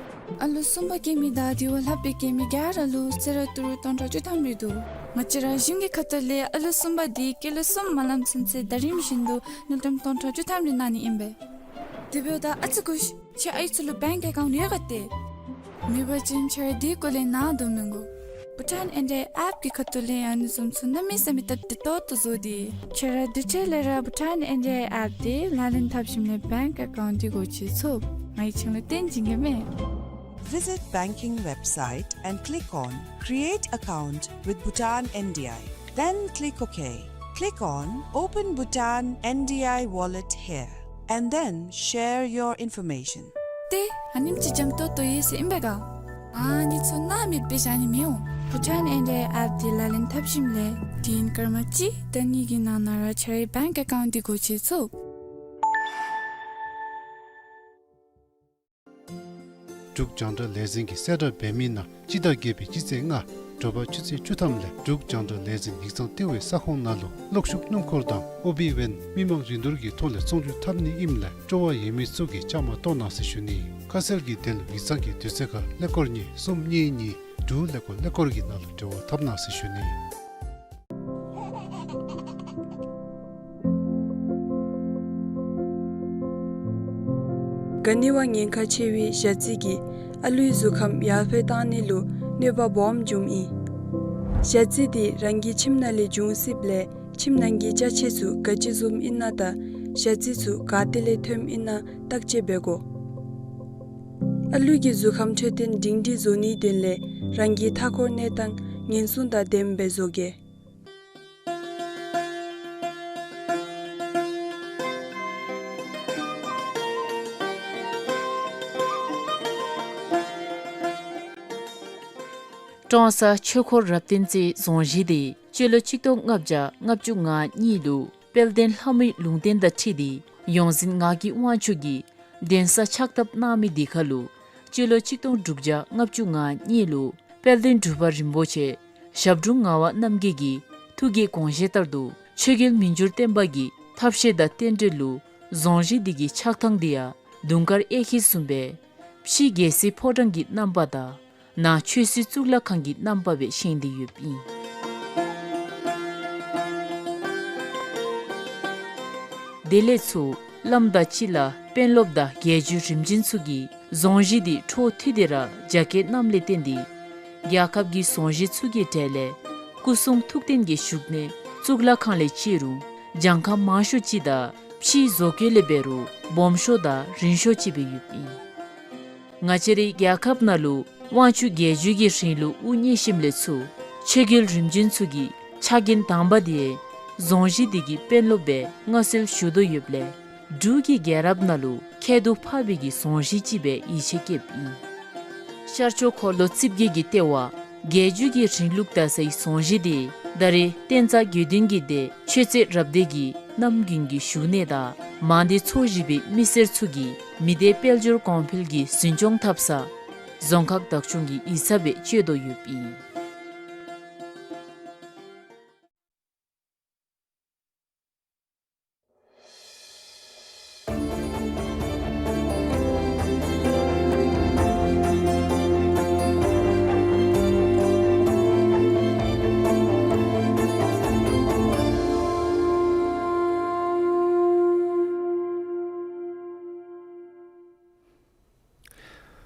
ཨ་ལོ་གསུམ་པ་སྐྱེ་མི་དང་དེ་བ་ལྷག་པའི་སྐྱེ་མི་ག་ར་ལུ་གསོལ་རས་ཏི་རུ་སྟོང་ཕྲག་བཅུ་ཐམ་རེ་འདུག། ང་བཅས་ར་གཞུང་གི་ཁ་ཐུག་ལས་ཨ་ལོ་གསུམ་པ་དེ་ཀི་ལོ་གསུམ་མ་ལངམ་ཚུན་ཚོད་ཟླ་རིམ་བཞིན་དུ་དངུལ་ཀྲམ་སྟོང་ཕྲག་བཅུ་ཐམ་རེ་གནང་ནི་ཨིན་པས། དེ་འབདཝ་ད་ཨ་ཙི་སྒུག་ཤིག། ཁྱེད་ཨའི་ཚུ་ལུ་བེངཀ་ཨེ་ཀའུནཊ་ཡོད་ག་ཏེ། མེད་པ་ཅིན་ཁྱེད་ར་དེ་སྐོར་ལས་ནཱ་དོ་མི་དགོ། བྷུ་ཊཱན་ཨེན་ཌི་ཨའི་ཨེཔ་གི་ཁ་ཐུག་ལས་ཨ་ནི་བཟུམ་ཚུ་གནམ་མེད་ས་མེད་སྟབས་བདེ་ཏོག་ཏོ་བཟོ་སྟེ། ཁྱེད་ར་དེ་འཕྲལ་ལས་ར་བྷུ་ཊཱན་ཨེན་ཌི་ཨའི་ཨེཔ་དེ་ལག་ལེན་འཐབ་ཞིནམ་ལས་བེངཀ་ཨེ་ཀའུནཊ་དེ་སྒོ་ཕྱེ་ཚུགས། ང་གིས་ཁྱེད་ལུ་སྟོན་བྱིན་གེ་མས། Visit banking website and click on Create Account with Bhutan N D I. Then click OK. Click on Open Bhutan N D I Wallet here, and then share your information. ཏེ་ཨ་ནེམ་ཅིག་འཇམ་ཏོང་ཏོ་ཡོད་ཟེར་ཨིན་པས་ག། ཨ་ནི་ཚུ་ནཱ་མེདཔ་སྦེ་བཞག་ནི་མི་འོང་། བྷུ་ཊཱན་ཨེན་ཌི་ཨའི་ཨེཔ་དེ་ལག་ལེན་འཐབ་ཞིནམ་ལས་དུས་ཡུན་སྐར་མ་གཅིག་དང་གཉིས་ཀྱི་ནང་ན་ར་ཁྱེད་རའི་བེངཀ་ཨེ་ཀའུནཊ་དེ་སྒོ་ཕྱེ་ཚུགས། འབྲུག་རྒྱང་བསྒྲགས་ལས་འཛིན་གྱིས་གསལ་བསྒྲགས་འབད་མི་ནང་སྤྱི་ཟླ་བརྒྱད་པའི་སྤྱི་ཚེས་ལྔ་དྲོ་པ་ཆུ་ཚོད་བཅུ་ཐམ་ལས་འབྲུག་རྒྱང་བསྒྲགས་ལས་འཛིན་ཡིག་ཚང་ལྟེ་བའི་ས་ཁོངས་ནང་ལུ་གློག་ཤུགས་སྣུམ་འཁོར་དང་ཨོ་བི་ཝེན་མི་མང་རིན་བསྡུར་གྱི་ཐོག་ལས་ཚོང་སྒྱུར་འཐབ་ནི་ཨིནམ་ལས་སྤྲོ་བ་ཡོད་མི་ཚུ་གིས་བཅའ་མར་གཏོགས་གནང་ཟེར་ཞུ་ནི། ཁ་གསལ་གྱི་དོན་ལུ་ཡིག་ཚང་གི་དུས་ཚོད་ཁར་ཀླད་ཀོར་གཉིས་གསུམ་གཉིས་གཉིས་དྲུག་ཀླད་ཀོར་ཀླད་ཀོར་གྱི་ནང་ལུ་འབྲེལ་བ་འཐབ་གནང་ཟེར་ཞུ་ནི། ག་ནི་བ་ཉེན་ཁ་ཆེ་བའི་ཞ་རྩི་གིས་ཨ་ལུའི་གཟུགས་ཁམས་ཡར་འཕེལ་གཏང་ནི་ལུ་གནོད་པ་སྦོམ་འབྱུངམ་ཨིན། ཞ་རྩི་དེ་རང་གི་ཁྱིམ་ནང་ལས་འབྱུང་སྲིདཔ་ལས་ཁྱིམ་ནང་གི་ཅ་ཆས་ཚུ་ག་ཅི་བཟུམ་ཨིན་ན་དང་ཞ་རྩི་ཚུ་ག་ཏེ་ལས་ཐོནམ་ཨིན་ན་བརྟག་དཔྱད་འབད་དགོ། ཨ་ལུ་གི་གཟུགས་ཁམས་འཕྲོད་བསྟེན་སྒྲིང་སྒྲིང་བཟོ་ནིའི་དོན་ལས་རང་གི་མཐའ་འཁོར་གནས་སྟངས་ཉེན་སྲུང་དང་ལྡནམ་སྦེ་བཟོ་གེ། ཀྲོང་གསར་ཆོས་འཁོར་རབ་བརྟན་རྩེའི་རྫོང་གཞི་དེ་སྤྱི་ལོ་གཅིག་སྟོང་ལྔ་བརྒྱ་ལྔ་བཅུ་ང་གཉིས་ལུ་དཔལ་ལྡན་ལྷ་མོའི་ལུང་བསྟན་དང་འཁྲིལ་ཏེ་ཡོངས་འཛིན་ངག་གི་དབང་ཕྱུག་གིས་གདན་ས་ཕྱག་བཏབ་གནང་མི་དེ་ཁར་ལུ་སྤྱི་ལོ་གཅིག་སྟོང་དྲུག་བརྒྱ་ལྔ་བཅུ་ང་གཉིས་ལུ་དཔལ་ལྡན་འབྲུག་པ་རིན་པོ་ཆེ་ཞབས་དྲུང་ངག་དབང་རྣམ་རྒྱལ་གྱི་ཐུགས་ཀྱི་དགོངས་བཞེད་ལྟར་དུ་ཆོས་རྒྱལ་མི་འགྱུར་བརྟན་པ་གི་ཐབས་ཤེས་དང་རྟེན་འབྲེལ་ལུ་རྫོང་གཞི་འདི་གི་ཆགས་ཐངས་འདི་ཡང་དུང་དཀར་གཡས་འཁྱིལ་བཟུམ་སྦེ་ཕྱི་རྒྱལ་སྲིད་ཕོ་བྲང་གི་རྣམ་པ་དང་ནང་ཆོས་སྲིད་གཙུག་ལག་ཁང་གི་རྣམ་པ་སྦེ་བཞེངས་ཏེ་ཡོདཔ་ཨིན། དེ་ལས་ཚུར་བླམ་དང་སྤྱི་བླ་དཔོན་སློབ་དང་རྒྱལ་བརྒྱུད་རིམ་བྱོན་ཚུ་གིས་རྫོང་གཞི་འདི་འཕྲོ་མཐུད་དེ་ར་རྒྱ་སྐྱེད་གནངམ་ལས་བརྟེན་ཏེ་རྒྱལ་ཁབ་ཀྱི་རྫོང་གཞི་ཚུ་གི་གྲས་ལས་སྐུ་གསུང་ཐུགས་རྟེན་གྱི་བཞུགས་གནས་གཙུག་ལག་ཁང་ལས་བརྩི་རུང་གྱངས་ཁ་མང་ཤོས་ཅིག་དང་ཕྱིའི་བཟོ་བཀོད་ལས་འབད་རུང་སྦོམ་ཤོས་དང་རིང་ཤོས་ཅིག་སྦེ་ཡོདཔ་ཨིན། ང་བཅས་རའི་རྒྱལ་ཁབ་ནང་ལུ་དབང་ཕྱུག་རྒྱལ་བརྒྱུད་ཀྱི་རིང་ལུགས་དབུ་བརྙེས་ཞིནམ་ལས་ཚུར་ཆོས་རྒྱལ་རིམ་བྱོན་ཚུ་གི་ཕྱག་འགན་དང་པ་དེ་རྫོང་གཞི་འདི་གི་དཔོན་སློབ་སྦེ་མངའ་གསོལ་ཞུ་དོ་ཡོདཔ་ལས་འབྲུག་གི་རྒྱལ་རབས་ནང་ལུ་ཁྱད་དུ་འཕགས་པའི་གི་རྫོང་གཞི་ཅིག་སྦེ་ཡིད་ཆེས་བསྐྱེདཔ་ཨིན། ཤར་ཕྱོགས་འཁོར་ལོ་རྩིབས་བརྒྱད་ཀྱི་ལྟེ་བ་རྒྱལ་བརྒྱུད་ཀྱི་རིང་ལུགས་དར་སའི་རྫོང་གཞི་དེ་ད་རེས་བསྟན་རྩ་དགེ་འདུན་གྱི་སྡེ་ཆོས་རྩེ་རབ་སྡེ་གི་རྣམ་རྒྱུན་གྱི་བཞུགས་གནས་དང་མང་སྡེ་ཚོ་བཞི་པའི་མི་སེར་ཚུ་གིས་མི་སྡེ་དཔལ་འབྱོར་གོང་འཕེལ་གྱི་འཛིན་སྐྱོང་འཐབ་ས་རྫོང་ཁག་བདག་སྐྱོང་གི་ཡིག་ཚང་སྦེ་སྤྱོད་དོ་ཡོདཔ་ཨིན།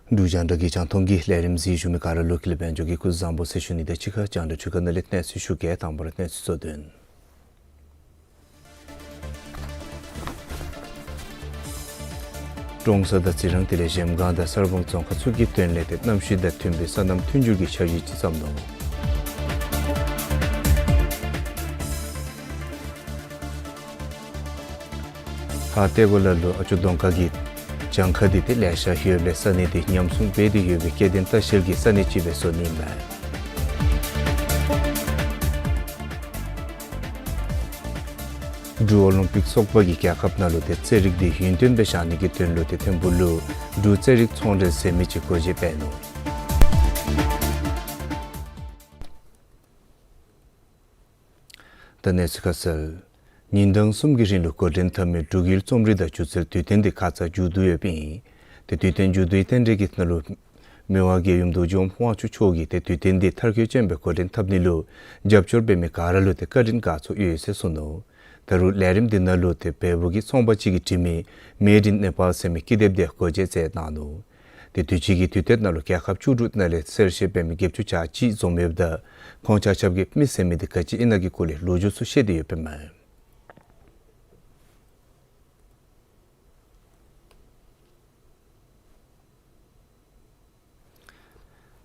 འབྲུག་རྒྱང་བསྒྲགས་ཀྱི་རྒྱང་མཐོང་གི་ལས་རིམ་གཟིགས་བཞུགས་མི་ག་ར་ལུ་ཀུན་ལེགས་དཔལ་འབྱོར་གྱིས་སྐུ་གཟུགས་བཟང་པོ་ཟེར་ཞུ་ནི་དང་གཅིག་ཁར་རྒྱང་བསྒྲགས་འཕྲུལ་ཁང་ནང་ལས་གནས་ཚུལ་ཞུ་གེ། དང་པ་ར་གནས་ཚུལ་གཙོ་དོན། ཀྲོང་གསར་དང་རྩི་རང་དེ་ལས་གཞལམ་སྒང་དང་གསར་སྤང་རྫོང་ཁག་ཚུ་གི་དོན་ལས་ཏེ་གནམ་གཤིས་དང་མཐུན་པའི་སོ་ནམ་མཐུན་འགྱུར་གྱི་འཆར་གཞི་ཅིག་བརྩམས་ནུག། ཧཱ་ཏེ་གོ་ལ་ལུ་ཨ་ཅོ་གདོང་དཀར་གྱི་གྱངས་ཁ་འདི་ཏེ་ལེ་ཤ་ཡོདཔ་ལས་ས་གནས་འདི་ཉམས་སྲུང་འབད་དེ་ཡོད་པའི་སྐྱེ་ལྡན་ལྟ་བཤལ་གྱི་ས་གནས་ཅིག་སྦེ་བཟོ་ནི་ཨིན་མས། འབྲུག་ཨོ་ལིམ་པིག་ཚོགས་པ་གིས་རྒྱལ་ཁབ་ནང་ལུ་ཏེ་རྩེད་རིགས་འདི་ཡུན་བརྟན་སྦེ་བཞག་ནི་གི་དོན་ལུ་ཏེ་ཐིམ་ཕུག་ལུ་འབྲུག་རྩེད་རིགས་ཚོང་འབྲེལ་ཟེར་མི་ཅིག་སྒོ་འབྱེད་འབད་ནུག། ད་གནས་ཚུལ་ཁ་གསལ། ཉིན་གྲངས་གསུམ་གྱི་རིང་ལུ་འགོ་འདྲེན་འཐབ་མི་འབྲུག་ཡུལ་རྩོམ་རིག་དང་སྒྱུ་རྩལ་དུས་སྟོན་འདི་ཁ་ཙ་མཇུག་བསྡུ་ཡོདཔ་ཨིན། ཏེ་དུས་སྟོན་མཇུག་བསྡུའི་རྟེན་འབྲེལ་གྱི་ནང་ལུ་མི་དབང་རྒྱལ་ཡུམ་རྡོ་རྗེ་དབང་ཕོ་བྲང་ཆུ་ཕྱོགས་ཀྱིས་ཏེ་དུས་སྟོན་འདི་མཐར་འཁྱོལ་ཅན་སྦེ་འགོ་འདྲེན་འཐབ་ནི་ལུ་རྒྱབ་སྐྱོར་འབད་མི་ག་ར་ལུ་ཏེ་བཀའ་དྲིན་དགའ་ཚོར་ཡོད་ཟེར་གསུངས་ནུག། ད་རུང་ལས་རིམ་འདི་ནང་ལུ་ཏེ་བལ་པོ་གི་ཚོང་པ་ཅིག་གིས་བྲིས་མི་Made in Nepal ཟེར་མི་ཀི་དེབ་འདི་སྒོ་འབྱེད་མཛད་གནང་ནུག། ཏེ་དུས་ཅི་གི་དུས་སྟོན་ནང་ལུ་རྒྱལ་ཁབ་བཅུ་དྲུག་ནང་ལས་གསལ་བཤད་འབད་མི་བརྒྱད་ཅུ་གྱ་གཅིག་འཛོམས་ཡོདཔ་ད་ཁོང་ཆ་ཁྱབ་ཀྱིས་མི་ཟེར་མི་འདི་ག་ཅི་ཨིན་ན་གི་སྐོར་ལས་ལོ་རྒྱུས་ཚུ་བཤད་དེ་ཡོདཔ་ཨིན་མས།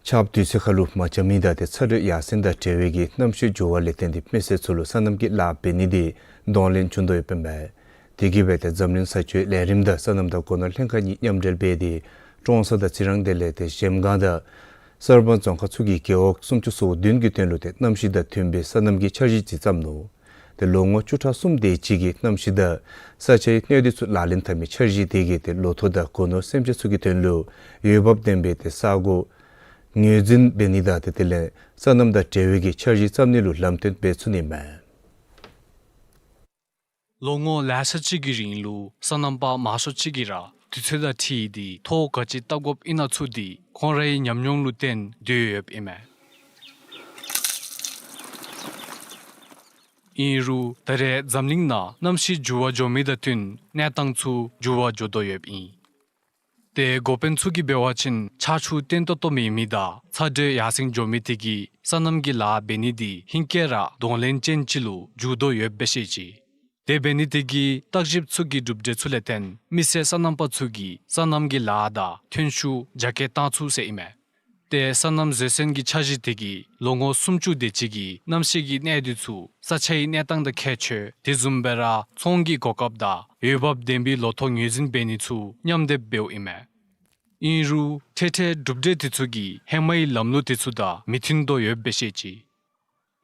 ཆརཔ་དུས་ཚོད་ཁར་ལུ་མ་འཆམ་མི་དང་ཏེ་ཚ་དྲོད་ཡར་སེང་དང་འབྲེལ་བའི་གི་གནམ་གཤིས་འགྱུར་བ་ལས་བརྟེན་ཏེ་མི་སེར་ཚུ་ལུ་སོ་ནམ་གྱི་ལཱ་འབད་ནི་འདི་གདོང་ལེན་བྱུང་དོ་ཡོདཔ་ཨིན་མས། དེ་གིས་འབད་ཏེ་འཛམ་གླིང་ས་སྤྱོད་ལས་རིམ་དང་སོ་ནམ་དང་སྒོ་ནོར་ལྷན་ཁག་གཉིས་མཉམ་འབྲེལ་འབད་དེ་ཀྲོང་གསར་དང་རྩི་རང་དེ་ལས་ཏེ་གཞལམ་སྒང་དང་གསར་སྤང་རྫོང་ཁག་ཚུ་གི་རྒེད་འོག་སུམ་ཅུ་སོ་བདུན་གྱི་དོན་ལུ་ཏེ་གནམ་གཤིས་དང་མཐུན་པའི་སོ་ནམ་གྱི་འཆར་གཞི་ཅིག་བརྩམས་ནུག། ཏེ་ལོ་ངོ་བཅུ་ཕྲག་གསུམ་དེ་ཅིག་གི་གནམ་གཤིས་དང་ས་ཆའི་གནས་སྡུད་ཚུ་ལག་ལེན་འཐབ་མི་འཆར་གཞི་དེ་གིས་ཏེ་ལོ་ཐོག་དང་སྒོ་ནོར་སེམས་ཅན་ཚུ་གི་དོན་ལུ་འོས་འབབ་ལྡན་པའི་ཏེ་ས་གོ་ངོས་འཛིན་འབད་ནི་དང་ཏེ་དེ་ལས་སོ་ནམ་དང་འབྲེལ་བའི་གི་འཆར་གཞི་བརྩམ་ནི་ལུ་ལམ་སྟོན་འབད་ཚུགས་ནི་མས། ལོ་ངོ་ལེ་ཤ་ཅིག་གི་རིང་ལུ་སོ་ནམ་པ་མང་ཤོས་ཅིག་གིས་ར་དུས་ཚོད་དང་འཁྲིལ་ཏེ་ཐོ་ག་ཅི་བཏབ་དགོཔ་ཨིན་ན་ཚུ་འདི་ཁོང་རའི་ཉམས་མྱོང་ལུ་བརྟེན་སྡོད་ཡོདཔ་ཨིན་མས། ཨིན་རུང་ད་རེས་འཛམ་གླིང་ནང་གནམ་གཤིས་འགྱུར་བ་འགྱོ་མི་དང་བསྟུན་གནས་སྟངས་ཚུ་འགྱུར་བ་འགྱོ་དོ་ཡོདཔ་ཨིན། ཏེ་འགོ་དཔོན་ཚུ་གིས་འབད་བ་ཅིན་ཆར་ཆུ་བརྟན་ཏོག་ཏོ་མེད་མི་དང་ཚ་དྲོད་ཡར་སེང་འགྱོ་མི་དེ་གིས་སོ་ནམ་གྱི་ལཱ་འབད་ནི་འདི་ཧེང་སྐལ་ར་གདོང་ལེན་ཅན་ཅིག་ལུ་འགྱུར་དོ་ཡོདཔ་སྦེ་བཤད་ཅི། དེ་འབད་ནི་དེ་གིས་བརྟག་ཞིབ་ཚུ་གི་གྲུབ་འབྲས་ཚུ་ལས་བརྟེན་མི་སེར་སོ་ནམ་པ་ཚུ་གིས་སོ་ནམ་གྱི་ལཱ་དང་ཐོན་ཤུགས་རྒྱ་སྐྱེད་གཏང་ཚུགས་ཟེར་ཨིན་མས། ཏེ་སོ་ནམ་བཟོད་བསྲན་གྱི་འཆར་གཞི་དེ་གིས་ལོ་ངོ་སུམ་ཅུ་དེ་ཅིག་གི་གནམ་གཤིས་ཀྱི་གནས་སྡུད་ཚུ་ས་ཆའི་གནས་སྟངས་དང་ཁྱད་ཆོས་དེ་བཟུམ་སྦེ་ར་ཚོང་གི་གོ་སྐབས་དང་འོས་འབབ་ལྡན་པའི་ལོ་ཐོག་ངོས་འཛིན་འབད་ནི་ཚུ་མཉམ་སྡེབ་འབདཝ་ཨིན་མས། ཨིན་རུང་འཕྲལ་འཕྲལ་གྲུབ་འབྲས་དེ་ཚུ་གིས་ཧེ་མའི་ལམ་ལུགས་དེ་ཚུ་དང་མི་མཐུན་དོ་ཡོདཔ་སྦེ་བཤད་ཅི།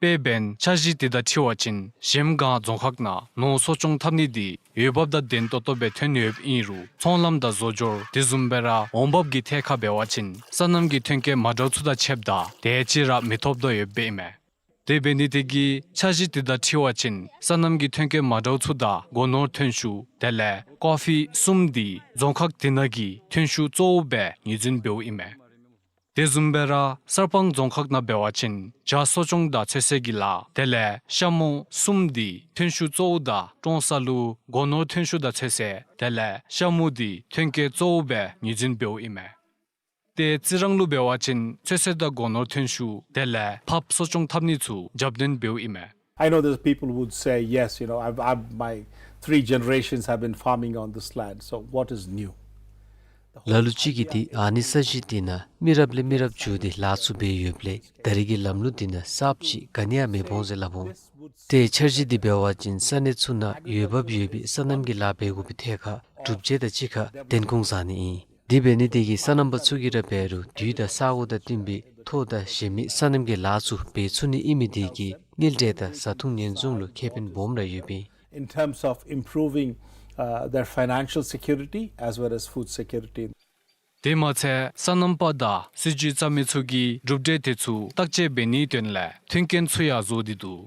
དཔེ་འབདན་འཆར་གཞི་དེ་དང་འཁྲིལ་བ་ཅིན་གཞལམ་སྒང་རྫོང་ཁག་ནང་ནོར་གསོ་སྐྱོང་འཐབ་ནི་དེ་འོས་འབབ་དང་ལྡན་ཏོག་ཏོ་སྦེ་ཐོན་ཡོདཔ་ཨིན་རུང་ཚོང་ལམ་དང་བཟོ་སྦྱོར་དེ་བཟུམ་སྦེ་ར་འོང་འབབ་ཀྱི་ཐད་ཁར་འབད་བ་ཅིན་སོ་ནམ་གྱི་ཐོན་སྐྱེད་མ་འདྲཝ་ཚུ་དང་ཕྱདཔ་ད་དེ་ཅིག་ར་མི་ཐོབ་དོ་ཡོདཔ་ཨིན་མས། དེ་འབད་ནི་དེ་གིས་འཆར་གཞི་དེ་དང་འཁྲིལ་བ་ཅིན་སོ་ནམ་གྱི་ཐོན་སྐྱེད་མ་འདྲཝ་ཚུ་དང་སྒོ་ནོར་ཐོན་ཤུགས་དེ་ལས་ཀོ་ཕི་གསུམ་དེ་རྫོང་ཁག་དེ་ནང་གི་ཐོན་ཤུགས་གཙོ་བོ་སྦེ་ངོས་འཛིན་འབདཝ་ཨིན་མས། དེ་བཟུམ་སྦེ་ར་གསར་སྤང་རྫོང་ཁག་ནང་འབད་བ་ཅིན་བྱ་གསོ་སྐྱོང་དང་ཚོད་བསྲེ་གི་ལཱ་དེ་ལས་ཤ་མུ་གསུམ་དེ་ཐོན་ཤུགས་གཙོ་བོ་དང་ཀྲོང་གསར་ལུ་སྒོ་ནོར་ཐོན་ཤུགས་དང་ཚོད་བསྲེ་དེ་ལས་ཤ་མུ་དེ་ཐོན་སྐྱེད་གཙོ་བོ་སྦེ་ངོས་འཛིན་འབདཝ་ཨིན་མས། ཏེ་རྩི་རང་ལུ་འབད་བ་ཅིན་ཚོད་བསྲེ་དང་སྒོ་ནོར་ཐོན་ཤུགས་དེ་ལས་ཕགཔ་གསོ་སྐྱོང་འཐབ་ནི་ཚུ་རྒྱབ་སྣོན་འབདཝ་ཨིན་མས། I know there's people would say, "Yes, you know, I've, I've, my three generations have been farming on this land, so what is new?" ལ་ལུ་ཅིག་གིས་ཏེ་ཨ་ནི་ས་གཞི་དེ་ནང་མི་རབས་ལས་མི་རབས་བརྒྱུད་དེ་ལཱ་ཚུ་འབད་ཡོདཔ་ལས་ད་རེས་ཀྱི་ལམ་ལུགས་དེ་ནང་གསརཔ་ཅིག་ག་ནི་ཡང་མེདཔ་འོང་ཟེར་སླབ་འོང་། ཏེ་འཆར་གཞི་དེ་འབད་བ་ཅིན་ས་གནས་ཚུ་ནང་འོས་འབབ་ཡོད་པའི་སོ་ནམ་གྱི་ལཱ་འབད་དགོ་པའི་ཐད་ཁར་གྲུབ་འབྲས་དང་གཅིག་ཁར་བདེན་དགོངས་བཟང་ནི་ཨིན། དེ་འབད་ནི་དེ་གིས་སོ་ནམ་པ་ཚུ་གིས་ར་འབད་རུང་དུས་དང་ས་གོ་དང་བསྟུན་པའི་ཐོག་དང་གཞན་མི་སོ་ནམ་གྱི་ལཱ་ཚུ་འབད་ཚུགས་ནི་ཨིན་མི་དེ་གིས་དངུལ་འབྲེལ་དང་བཟའ་འཐུང་ཉེན་སྲུང་ལུ་ཁེ་ཕན་སྦོམ་ར་ཡོདཔ་ཨིན། In terms of improving, uh, their financial security as well as food security. དེ་མ་ཚད་སོ་ནམ་པ་དང་སྲིད་བྱུས་བརྩམ་མི་ཚུ་གིས་གྲུབ་འབྲས་དེ་ཚུ་བརྟག་དཔྱད་འབད་ནིའི་དོན་ལས་མཐུན་རྐྱེན་ཚུ་ཡང་བཟོ་སྟེ་འདུག།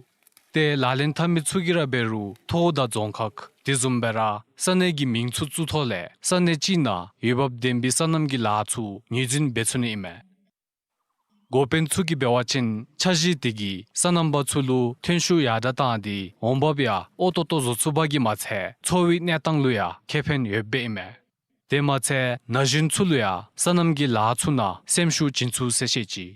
ཏེ་ལག་ལེན་འཐབ་མི་ཚུ་གིས་ར་འབད་རུང་ཐོག་དང་རྫོང་ཁག་དེ་བཟུམ་སྦེ་ར་ས་གནས་ཀྱི་མིང་ཚུ་བཙུགས་ཐོག་ལས་ས་གནས་གཅིག་ནང་འོས་འབབ་ལྡན་པའི་སོ་ནམ་གྱི་ལཱ་ཚུ་ངོས་འཛིན་འབད་ཚུགས་ནི་ཨིན་མས། འགོ་དཔོན་ཚུ་གིས་འབད་བ་ཅིན་འཆར་གཞི་དེ་གིས་སོ་ནམ་པ་ཚུ་ལུ་ཐོན་ཤུགས་ཡར་དྲགས་བཏང་སྟེ་འོང་འབབ་ཡང་ཨོ་ཏོག་ཏོ་བཟོ་ཚུགས་པ་གིས་མ་ཚད་འཚོ་བའི་གནས་སྟངས་ལུ་ཡང་ཁེ་ཕན་ཡོདཔ་ཨིན་མས། དེ་མ་ཚད་ན་གཞོན་ཚུ་ལུ་ཡང་སོ་ནམ་གྱི་ལཱ་ཚུ་ནང་སེམས་ཤུགས་བྱིན་ཚུགས་ཟེར་བཤད་ཅི།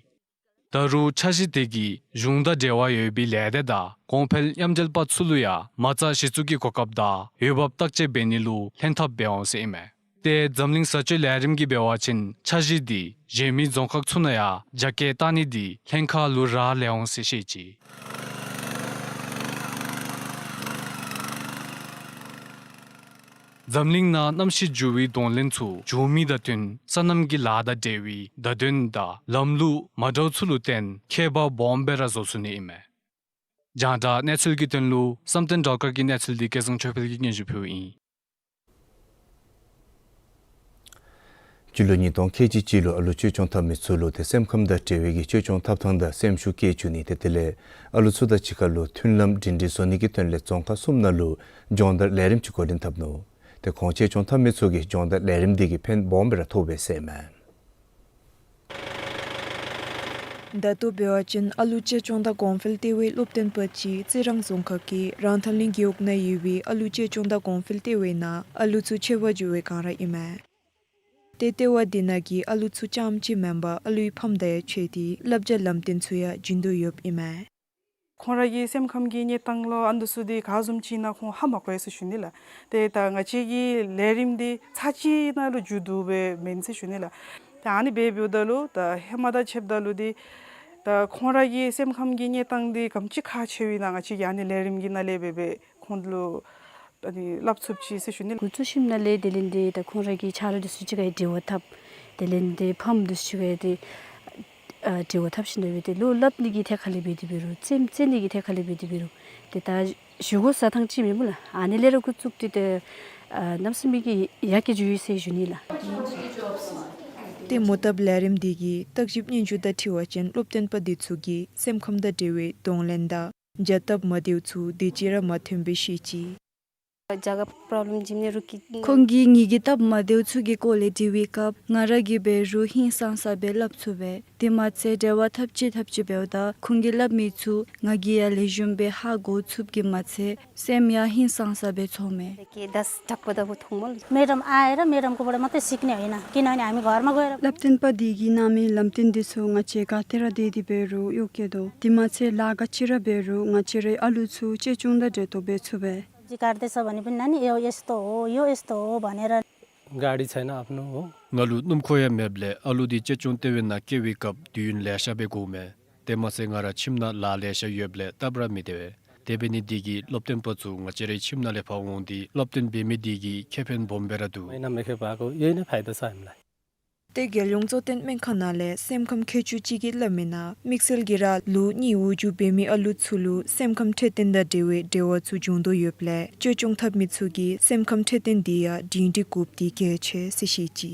ད་རུང་འཆར་གཞི་དེ་གིས་གཞུང་དང་འབྲེལ་བ་ཡོད་པའི་ལས་སྡེ་དང་གོང་འཕེལ་མཉམ་འབྲེལ་པ་ཚུ་ལུ་ཡང་མ་རྩ་གཞི་བཙུགས་ཀྱི་གོ་སྐབས་དང་འོས་འབབ་བརྟག་དཔྱད་འབད་ནི་ལུ་ལྷན་ཐབས་འབད་འོང་ཟེར་ཨིན་མས། ཏེ་འཛམ་གླིང་བཟའ་སྤྱོད་ལས་རིམ་གྱིས་འབད་བ་ཅིན་འཆར་གཞི་འདི་གཞན་མི་རྫོང་ཁག་ཚུ་ནང་ཡང་རྒྱ་སྐྱེད་གཏང་ནི་འདི་ལྷན་ཁག་ལུ་རག་ལས་འོང་ཟེར་བཤད་ཅི། འཛམ་གླིང་ནང་གནམ་གཤིས་འགྱུར་བའི་གདོང་ལེན་ཚུ་འབྱུང་མི་དང་བསྟུན་སོ་ནམ་གྱི་ལཱ་དང་འབྲེལ་བའི་བརྡ་དོན་དང་ལམ་ལུགས་མ་འདྲཝ་ཚུ་ལུ་བརྟེན་ཁྱད་པར་སྦོམ་སྦེ་ར་བཟོ་ཚུགས་ནི་ཨིན་མས། རྒྱང་བསྒྲགས་གནས་ཚུལ་གྱི་དོན་ལུ་བསམ་གཏན་སྒྲོལ་དཀར་གྱི་གནས་ཚུལ་འདི་སྐལ་བཟང་ཆོས་འཕེལ་གྱིས་སྙན་ཞུ་ཕུལཝ་ཨིན། སྤྱི་ལོ་ཉིས་སྟོང་ཁལ་གཅིག་གཅིག་ལུ་ཨ་ལུ་བཅོས་སྐྱོང་འཐབ་མི་ཚུ་ལུ་ཏེ་སེམས་ཁམས་དང་འབྲེལ་བའི་གི་བཅོས་སྐྱོང་འཐབ་ཐངས་དང་སེམས་ཤུགས་བསྐྱེད་བཅུག་ནི་ཏེ་དེ་ལས་ཨ་ལུ་ཚུ་དང་གཅིག་ཁར་ལུ་མཐུན་ལམ་སྒྲིང་སྒྲིང་བཟོ་ནི་གི་དོན་ལས་རྫོང་ཁག་གསུམ་ནང་ལུ་སྦྱོང་བརྡར་ལས་རིམ་ཅིག་འགོ་འདྲེན་འཐབ་ནུག། ཏེ་ཁོང་བཅོས་སྐྱོང་འཐབ་མི་ཚུ་གིས་སྦྱོང་བརྡར་ལས་རིམ་འདི་གིས་ཕན་སྦོམ་སྦེ་ར་ཐོགས་པས་ཟེར་མས། ད་ལྟོ་འབད་བ་ཅིན་ཨ་ལུ་བཅོས་སྐྱོང་དང་གོང་འཕེལ་ལྟེ་བའི་སློབ་སྟོན་པ་ཅིག་རྩི་རང་རྫོང་ཁག་གི་རང་ཐང་གླིང་རྒེད་འོག་ནང་ཡོད་པའི་ཨ་ལུ་བཅོས་སྐྱོང་དང་གོང་འཕེལ་ལྟེ་བའི་ནང་ཨ་ལུ་ཚུ་ཆེ་བ་འགྱོ་བའི་སྒང་ར་ཨིན་མས། ཏེ་ལྟེ་བ་འདི་ནང་གི་ཨ་ལུ་ཚུ་རྐྱངམ་གཅིག་མེན་པར་ཨ་ལུའི་ཕམ་དང་ཡང་ཕྱད་དེ་བསླབ་བྱ་ལམ་སྟོན་ཚུ་ཡང་བྱིན་དོ་ཡོདཔ་ཨིན་མས། ཁོང་ར་གི་སེམས་ཁམས་ཀྱི་གནས་སྟངས་ལུ་ཨ་ནི་ཚུ་འདི་ག་བཟུམ་ཅིག་ཨིན་ན་ཁོང་ཧ་མ་གོ་ཡི་ཟེར་ཞུ་ནི་ལགས། ཏེ་ད་ང་བཅས་ཀྱི་ལས་རིམ་འདི་ཚར་གཅིག་ནང་ལུ་མཇུག་བསྡུ་སྦེ་མེན་ཟེར་ཞུ་ནི་ལགས། ད་ཨ་ནི་སྦེ་འབདཝ་ད་ལུ་ད་ཧེ་མ་དང་ཕྱདཔ་ད་ལུ་འདི་ད་ཁོང་ར་གི་སེམས་ཁམས་ཀྱི་གནས་སྟངས་འདི་ག་དེམ་ཅིག་ཁག་ཆེཝ་ཨིན་ན་ང་བཅས་ཀྱིས་ཨ་ནི་ལས་རིམ་གྱི་ནང་ལས་འབད་སྦེ་ཁོང་ལུ་ཨ་ནི་སླབ་ཚུགསཔ་ཅིག་ཟེར་ཞུ་ནི་ལགས། འགོ་བཙུགས་ཞིནམ་ལས་དེ་ལས་འདི་ད་ཁོང་ར་གི་ཆ་རོགས་འདི་ཚུ་གཅིག་ཁར་འབྲེལ་བ་འཐབ། དེ་ལས་འདི་ཕམ་འདི་ཚུ་གཅིག་ཁར་འདི་ཨ་འབྲེལ་བ་འཐབ་ཞིནམ་ལས་འདི་ལོ་སླབ་ནི་གི་ཐད་ཁར་ལས་འབད་དེ་འབད་རུང་རྩེདམོ་རྩེ་ནི་གི་ཐད་ཁར་ལས་འབད་དེ་འབད་རུང་འདི་ད་བཞེས་སྒོ་བཟའ་ཐངས་ཅིག་མེན་སྨོ་ལགས། ཨ་ནི་ལས་ར་འགོ་བཙུགས་ཏེ་ད་ཨ་གནམ་མེད་ས་མེད་ཀྱི་ཡར་རྒྱས་འགྱོ་ཡི་ཟེར་ཞུ་ནི་ལགས། ཏེ་མོ་བཏབ་ལས་རིམ་འདི་གིས་བརྟག་ཞིབ་སྙན་ཞུ་དང་འཁྲིལ་བ་ཅིན་སློབ་སྟོན་པ་འདི་ཚུ་གིས་སེམས་ཁམས་དང་འབྲེལ་བའི་གདོང་ལེན་དང་བྱ་སྟབས་མ་བདེཝ་ཚུ་དུས་ཅི་ར་མ་ཐོན་པའི་ཤེས་ཅི། ཁོང་གིས་ངེ་གི་སྟབས་མ་བདེཝ་ཚུ་གི་སྐོར་ལས་དྲི་བའི་སྐབས་ང་ར་གིས་འབད་རུང་ཧིང་སངས་ས་སྦེ་སླབ་ཚུགས་པས། དེ་མ་ཚད་འབྲེལ་བ་འཐབ་ཅི་འཐབ་ཅི་འབདཝ་ད་ཁོང་གིས་སླབ་མི་ཚུ་ང་གིས་ཡང་ལེགས་ཤོམ་སྦེ་ཧ་གོ་ཚུགསཔ་གིས་མ་ཚད་སེམས་ཡང་ཧིང་སངས་ས་སྦེ་ཚོརཝ་མས། कि दस टप्पा त वो थोंगमल। मैडम आएर मेडमकोबाट मात्रै सिक्ने होइन, किनभने हामी घरमा गएर སླབ་སྟོན་པ་འདི་གིས་གནང་མི་ལམ་སྟོན་འདི་ཚུ་ང་བཅས་ག་ཏེ་ར་སྡོད་དེ་འབད་རུང་གཡོག་སྐྱེལ་དོ། དེ་མ་ཚད་ལཱ་ག་ཅི་ར་འབད་རུང་ང་བཅས་རའི་ཨ་ལུ་ཚུ་བཅོས་སྐྱོང་དང་འབྲེལ་ཏོག་ཏོ་འབད་ཚུགས་པས། सब्जी काट्दैछ भने पनि नानी यो यस्तो हो, यो यस्तो हो भनेर। गाडी छैन आफ्नो हो। ང་ལུ་སྣུམ་འཁོར་ཡང་མེདཔ་ལས་ཨ་ལུ་འདི་བཅོས་སྐྱོང་ལྟེ་བའི་ནང་བསྐྱལ་བའི་སྐབས་དུས་ཡུན་ལེ་ཤ་སྦེ་འགོརཝ་མས། དེ་མ་ཚད་ང་ར་ཁྱིམ་ནང་ལཱ་ལེ་ཤ་ཡོདཔ་ལས་སྟབས་ར་མི་བདེ་བས། དེ་འབད་ནི་འདི་གིས་སློབ་སྟོན་པ་ཚུ་ང་བཅས་རའི་ཁྱིམ་ནང་ལས་ཕར་འོང་སྟེ་སློབ་སྟོན་འབད་མི་འདི་གིས་ཁེ་ཕན་སྦོམ་སྦེ་ར་འདུག། महिनामा एक खेप आएको, यही नै फाइदा छ हामीलाई। ཏེ་རྒྱལ་ཡོངས་གཙོ་བསྟེན་སྨན་ཁང་ནང་ལས་སེམས་ཁམས་མཁས་མཆོག་ཅིག་གིས་སླབ་མི་ནང་དམིགས་བསལ་གྱིས་ར་ལོ་གཉིས་འོག་འགྱོ་འབད་མི་ཨ་ལུ་ཚུ་ལུ་སེམས་ཁམས་འཕྲོད་བསྟེན་དང་འབྲེལ་བའི་འབྲེལ་བ་ཚུ་འབྱུང་དོ་ཡོདཔ་ལས་བཅོས་སྐྱོང་འཐབ་མི་ཚུ་གིས་སེམས་ཁམས་འཕྲོད་བསྟེན་འདི་ཡང་སྒྲིང་སྒྲི་དགོཔ་འདི་གལ་ཆེ་ཟེར་བཤད་ཅི།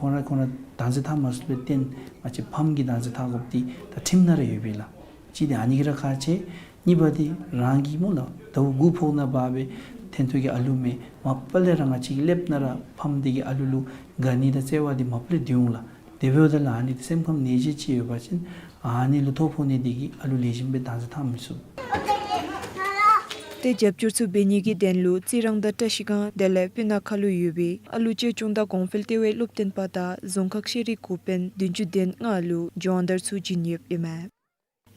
ཁོང་ར་ཁོང་ར་བདག་འཛིན་འཐབ་མ་ཚུགས་པའི་རྟིང་ང་བཅས་ཕམ་གྱིས་བདག་འཛིན་འཐབ་དགོཔ་འདི་ད་ཁྲིམས་ནང་ར་ཡོད་པས་ལགས། གཅིག་འདི་ཨ་ནི་གིས་ར་ཁག་ཆེ། གཉིས་པ་འདི་རང་གིས་སྨོ་ལགས་ཟླཝ་དགུ་ཕོག་ནང་འབད་བའི་ཐོན་ཐོག་གི་ཨ་ལུ་མེན། མ་པ་ལས་ར་ང་བཅས་ཀྱིས་སླབ་ནང་ར་ཕམ་འདི་གིས་ཨ་ལུ་ལུ་དགའ་ནི་དང་བརྩེ་བ་འདི་མ་པ་ལས་འདུག་འོང་ལགས། དེ་འབདཝ་ད་ལུ་ཨ་ནི་འདི་སེམས་ཁམས་ནད་གཞི་ཅིག་ཡོད་པ་ཅིན་ཨ་ནི་ལུ་ཐོ་ཕོག་ནི་འདི་གིས་ཨ་ལུ་ལེགས་ཤོམ་སྦེ་བདག་འཛིན་འཐབ་མི་ཚུགས། ཏེ་རྒྱབ་སྐྱོར་ཚུ་འབད་ནི་གི་དོན་ལུ་རྩི་རང་དང་བཀྲ་ཤིས་སྒང་དེ་ལས་སྤུ་ན་ཁ་ལུ་ཡོད་པའི་ཨ་ལུ་བཅོས་སྐྱོང་དང་གོང་འཕེལ་ལྟེ་བའི་སློབ་སྟོན་པ་དང་རྫོང་ཁག་ཤེས་རིག་འགོ་དཔོན་བདུན་ཅུ་དོན་ལྔ་ལུ་སྦྱོང་བརྡར་ཚུ་བྱིན་ཡོདཔ་ཨིན་མས།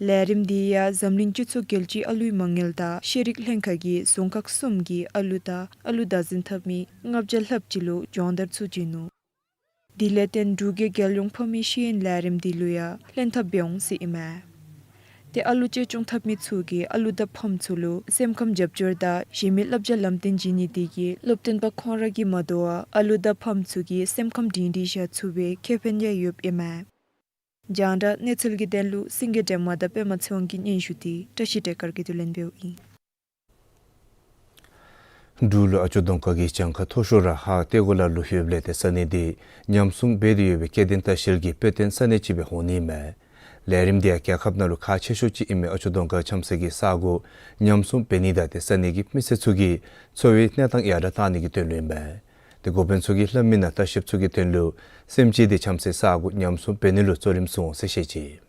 ལས་རིམ་འདི་ཡང་འཛམ་གླིང་སྤྱི་ཚོགས་རྒྱལ་སྤྱིའི་ཨ་ལུའི་མ་དངུལ་དང་ཤེས་རིག་ལྷན་ཁག་གིས་རྫོང་ཁག་གསུམ་གྱི་ཨ་ལུ་དང་ཨ་ལུ་བདག་འཛིན་འཐབ་མི་ལྔ་བརྒྱ་ལྷགཔ་ཅིག་ལུ་སྦྱོང་བརྡར་ཚུ་བྱིན་ནུག། དེ་ལས་བརྟེན་འབྲུག་རྒྱལ་རྒྱལ་ཡོངས་ཕམ་མི་ཤེས་ཡོན་ལས་རིམ་འདི་ལུ་ཡང་ལྷན་ཐབས་འབད་འོང་ཟེར་ཨིན་མས། ཏེ་ཨ་ལུ་བཅོས་སྐྱོང་འཐབ་མི་ཚུ་གིས་ཨ་ལུ་དང་ཕམ་ཚུ་ལུ་སེམས་ཁམས་རྒྱབ་སྐྱོར་དང་གཞན་མི་བསླབ་བྱ་ལམ་སྟོན་བྱིན་ནི་འདི་གིས་སློབ་སྟོན་པ་ཁོང་ར་གིས་མ་དོ་བར་ཨ་ལུ་དང་ཕམ་ཚུ་གི་སེམས་ཁམས་སྒྲིང་སྒྲིང་བཞག་ཚུགས་པའི་ཁེ་ཕན་ཡང་ཡོདཔ་ཨིན་མས། རྒྱང་བསྒྲགས་གནས་ཚུལ་གྱི་དོན་ལུ་སེང་གེ་སྒྲོལ་མ་དང་པདྨ་ཚེ་དབང་གི་སྙན་ཞུ་འདི་བཀྲ་ཤིས་བདེ་དཀར་གྱིས་བསྡུ་ལེན་འབདཝ་ཨིན། འབྲུག་ལུ་ཨ་ཅོ་གདོང་དཀར་གྱི་གྱངས་ཁ་མཐོ་ཤོས་ར་ཧཱ་ཏེ་གོ་ལ་ལུ་ཡོདཔ་ལས་ཏེ་ས་གནས་འདི་ཉམས་སྲུང་འབད་དེ་ཡོད་པའི་སྐྱེ་ལྡན་ལྟ་བཤལ་གྱི་དཔེ་སྟོན་ས་གནས་ཅིག་སྦེ་འོང་ནི་མས། ལས་རིམ་འདི་ཡང་རྒྱལ་ཁབ་ནང་ལུ་ཁག་ཆེ་ཤོས་ཅིག་ཨིན་མི་ཨ་ཅོ་གདོང་དཀར་འཆམ་ས་གི་ས་གོ་ཉམས་སྲུང་འབད་ནི་དང་ཏེ་ས་གནས་ཀྱི་མི་སེར་ཚུ་གི་འཚོ་བའི་གནས་སྟངས་ཡར་དྲག་གཏང་ནི་གི་དོན་ལུ་ཨིན་མས། ཏེ་འགོ་དཔོན་ཚུ་གིས་སླབ་མི་ནང་ལྟ་བཤལཔ་ཚུ་གི་དོན་ལུ་སེམས་ཅན་འདི་འཆམ་སའི་ས་གོ་ཉམས་སྲུང་འབད་ནི་ལུ་གཙོ་རིམ་བཟུང་འོང་ཟེར་བཤད་ཅི།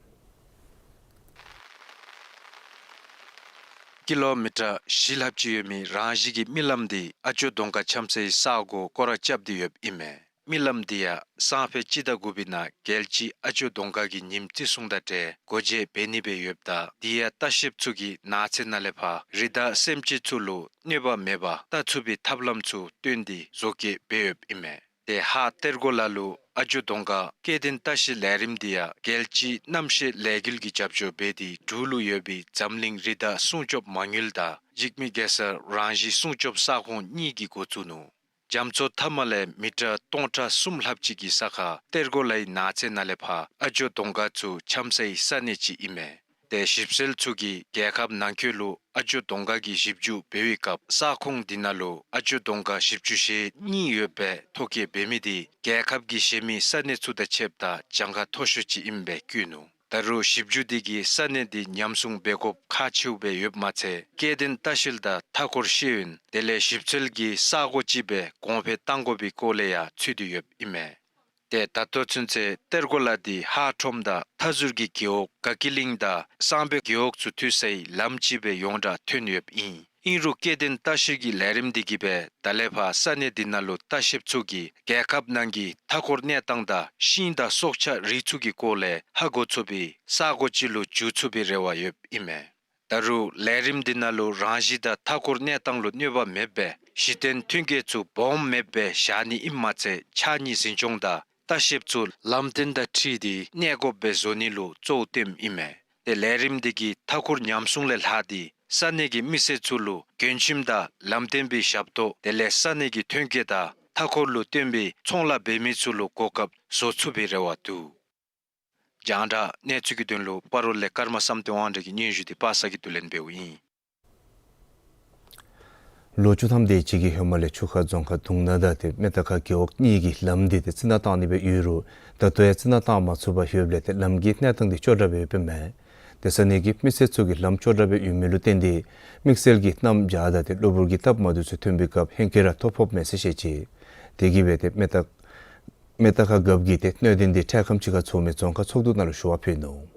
ཀི་ལོ་མི་ཊར་བཞི་ལྷགཔ་ཅིག་ཡོད་མི་རང་བཞིན་གྱི་རྨི་ལམ་འདི་ཨ་ཅོ་གདོང་དཀར་འཆམ་སའི་ས་གོ་སྐོར་ར་རྐྱབ་སྟེ་ཡོདཔ་ཨིན་མས། རྨི་ལམ་འདི་ཡང་སང་ཕོད་སྤྱི་ཟླ་དགུ་པའི་ནང་རྒྱལ་སྤྱི་ཨ་ཇོ་གདོང་དཀར་གྱི་ཉིནམ་བརྩི་སྲུང་དང་འབྲེལ་སྒོ་འབྱེད་འབད་ནི་སྦེ་ཡོདཔ་ད་དེ་ཡང་ལྟ་བཤལཔ་ཚུ་གིས་ནགས་ཚལ་ནང་ལས་ཕར་རི་དྭགས་སེམས་ཅན་ཚུ་ལུ་གནོད་པ་མེད་པར་བལྟ་ཚུགས་པའི་ཐབས་ལམ་ཚུ་བཏོན་ཏེ་བཟོ་བཀོད་འབད་ཡོདཔ་ཨིན་མས། ཏེ་ཧཱ་གཏེར་སྒོ་ལ་ལུ་ཨ་ཇོ་གདོང་དཀར་སྐྱེ་ལྡན་ལྟ་བཤལ་ལས་རིམ་འདི་ཡང་རྒྱལ་སྤྱིའི་གནམ་གཤིས་ལས་འགུལ་གྱི་རྒྱབ་སྐྱོར་འབད་དེ་འབྲུག་ལུ་ཡོད་པའི་འཛམ་གླིང་རི་དྭགས་སྲུང་སྐྱོབ་མ་དངུལ་དང་འཇིགས་མེད་གེ་སར་རང་བཞིན་སྲུང་སྐྱོབ་ས་ཁོངས་གཉིས་ཀྱིས་འགོ་བཙུགས་ནུག། རྒྱ་མཚོ་མཐའ་མ་ལས་མི་ཊར་སྟོང་ཕྲག་གསུམ་ལྷགཔ་ཅིག་གི་ས་ཁར་གཏེར་སྒོ་ལའི་ནགས་ཚལ་ནང་ལས་ཕར་ཨ་ཇོ་གདོང་དཀར་ཚུ་འཁྱམས་སའི་ས་གནས་ཅིག་ཨིན་མས། ཏེ་ཞིབ་འཚོལ་ཚུ་གིས་རྒྱལ་ཁབ་ནང་འཁོད་ལུ་ཨ་ཇོ་གདོང་དཀར་གྱི་ཞིབ་འཇུག་འབད་བའི་སྐབས་ས་ཁོངས་འདི་ནང་ལུ་ཨ་ཇོ་གདོང་དཀར་བཞི་བཅུ་ཞེ་གཉིས་ཡོད་པའི་ཐོ་བཀོད་འབད་མི་འདི་རྒྱལ་ཁབ་ཀྱི་གཞན་མི་ས་གནས་ཚུ་དང་ཕྱདཔ་ད་གྱངས་ཁ་མཐོ་ཤོས་ཅིག་ཨིནམ་སྦེ་བཀོད་ནུག། ད་རུང་ཞིབ་འཇུག་འདི་གིས་ས་གནས་འདི་ཉམས་སྲུང་འབད་དགོཔ་ཁག་ཆེཝ་སྦེ་ཡོདཔ་མ་ཚད་སྐྱེ་ལྡན་ལྟ་བཤལ་དང་མཐའ་འཁོར་ཤེས་ཡོན་དེ་ལས་ཞིབ་འཚོལ་གྱི་ས་སྒོ་ཅིག་སྦེ་གོང་འཕེལ་གཏང་དགོ་པའི་སྐོར་ལས་ཡང་ཚུད་དེ་ཡོདཔ་ཨིན་མས། ཏེ་ད་ལྟོ་ཚུན་ཚོད་གཏེར་སྒོ་ལ་འདི་ཧཱ་ཁྲོམ་དང་མཐའ་ཟུར་གྱི་རྒེད་འོག་དགའ་སྐྱིད་གླིང་དང་གསང་སྦས་རྒེད་འོག་ཚུ་མཐུད་སའི་ལམ་ཅིག་སྦེ་ཡོངས་གྲགས་ཐོན་ཡོདཔ་ཨིན། ཨིན་རུང་སྐྱེ་ལྡན་ལྟ་བཤལ་གྱི་ལས་རིམ་འདི་གིས་སྦེ་ད་ལས་ཕར་ས་གནས་འདི་ནང་ལུ་ལྟ་བཤལཔ་ཚུ་གིས་རྒྱལ་ཁབ་ནང་གི་མཐའ་འཁོར་གནས་སྟངས་དང་ཤིང་དང་སྲོག་ཆགས་རིགས་ཚུ་གི་སྐོར་ལས་ཧ་གོ་ཚུགས་པའི་ས་སྒོ་ཅིག་ལུ་འགྱུར་ཚུགས་པའི་རེ་བ་ཡོདཔ་ཨིན་མས། ད་རུང་ལས་རིམ་འདི་ནང་ལུ་རང་བཞིན་དང་མཐའ་འཁོར་གནས་སྟངས་ལུ་གནོད་པ་མེདཔ་སྦེ་གཞི་རྟེན་ཐོན་སྐྱེད་ཚུ་སྦོམ་མེདཔ་སྦེ་བཞག་ནི་ཨིནམ་མ་ཚད་ཕྱགས་སྙིགས་འཛིན་སྐྱོང་དང་ལྟ་བཤལཔ་ཚུ་ལམ་སྟོན་དང་འཁྲིལ་ཏེ་གནས་དགོཔ་སྦེ་བཟོ་ནི་ལུ་གཙོ་བོ་བཏོནམ་ཨིན་མས། ཏེ་ལས་རིམ་འདི་གིས་མཐའ་འཁོར་ཉམས་སྲུང་ལས་ལྷག་སྟེ་ས་གནས་ཀྱི་མི་སེར་ཚུ་ལུ་མགྱོན་ཤེསཔ་དང་ལམ་སྟོན་པའི་ཞབས་ཏོག་དེ་ལས་ས་གནས་ཀྱི་ཐོན་སྐྱེད་དང་མཐའ་འཁོར་ལུ་བརྟེན་པའི་ཚོང་ལཱ་འབད་མི་ཚུ་ལུ་གོ་སྐབས་བཟོ་ཚུགས་པའི་རེ་བ་འདུག། རྒྱང་བསྒྲགས་གནས་ཚུལ་གྱི་དོན་ལུ་སྤ་རོ་ལས་ཀརྨ་བསམ་གཏན་དབང་གྲགས་ཀྱི་སྙན་ཞུ་འདི་པ་སངས་ཀྱིས་བསྡུ་ལེན་འབདཝ་ཨིན། ལོ་བཅུ་ཐམ་དེ་ཅིག་གི་ཧེ་མ་ལས་ཆུ་ཁ་རྫོང་ཁག་དུང་ན་དང་ཏེ་སྨད་རྟ་ཁ་རྒེད་འོག་གཉིས་ཀྱི་ལམ་འདི་ཏེ་རྩི་ནག་བཏང་ནི་སྦེ་ཡོད་རུང་ད་ལྟོ་ཡང་རྩི་ནག་བཏང་མ་ཚུགས་པར་ཡོདཔ་ལས་ཏེ་ལམ་གྱི་གནས་སྟངས་འདི་སྐྱོ་དྲགས་སྦེ་ཡོདཔ་ཨིན་མས། ཏེ་ས་གནས་ཀྱི་མི་སེར་ཚུ་གིས་ལམ་སྐྱོ་དྲགས་སྦེ་ཡོད་མི་ལུ་བརྟེན་ཏེ་དམིགས་བསལ་གྱི་གནམ་བྱཱར་དང་ཏེ་གློ་བུར་གྱི་སྟབས་མ་བདེཝ་ཚུ་ཐོན་པའི་སྐབས་ཧེང་སྐལ་ར་ཐོ་ཕོགཔ་མས་ཟེར་བཤད་ཅི། དེ་གིས་སྦེ་ཏེ་སྨད་རྟ་སྨད་རྟ་ཁ་རྒཔོ་གིས་ཏེ་གནད་དོན་འདི་འཕྲལ་ཁམས་ཅིག་ཁར་ཚོགས་མི་རྫོང་ཁག་ཚོགས་འདུ་ནང་ལུ་ཞུ་བ་ཕུལ་ནུག།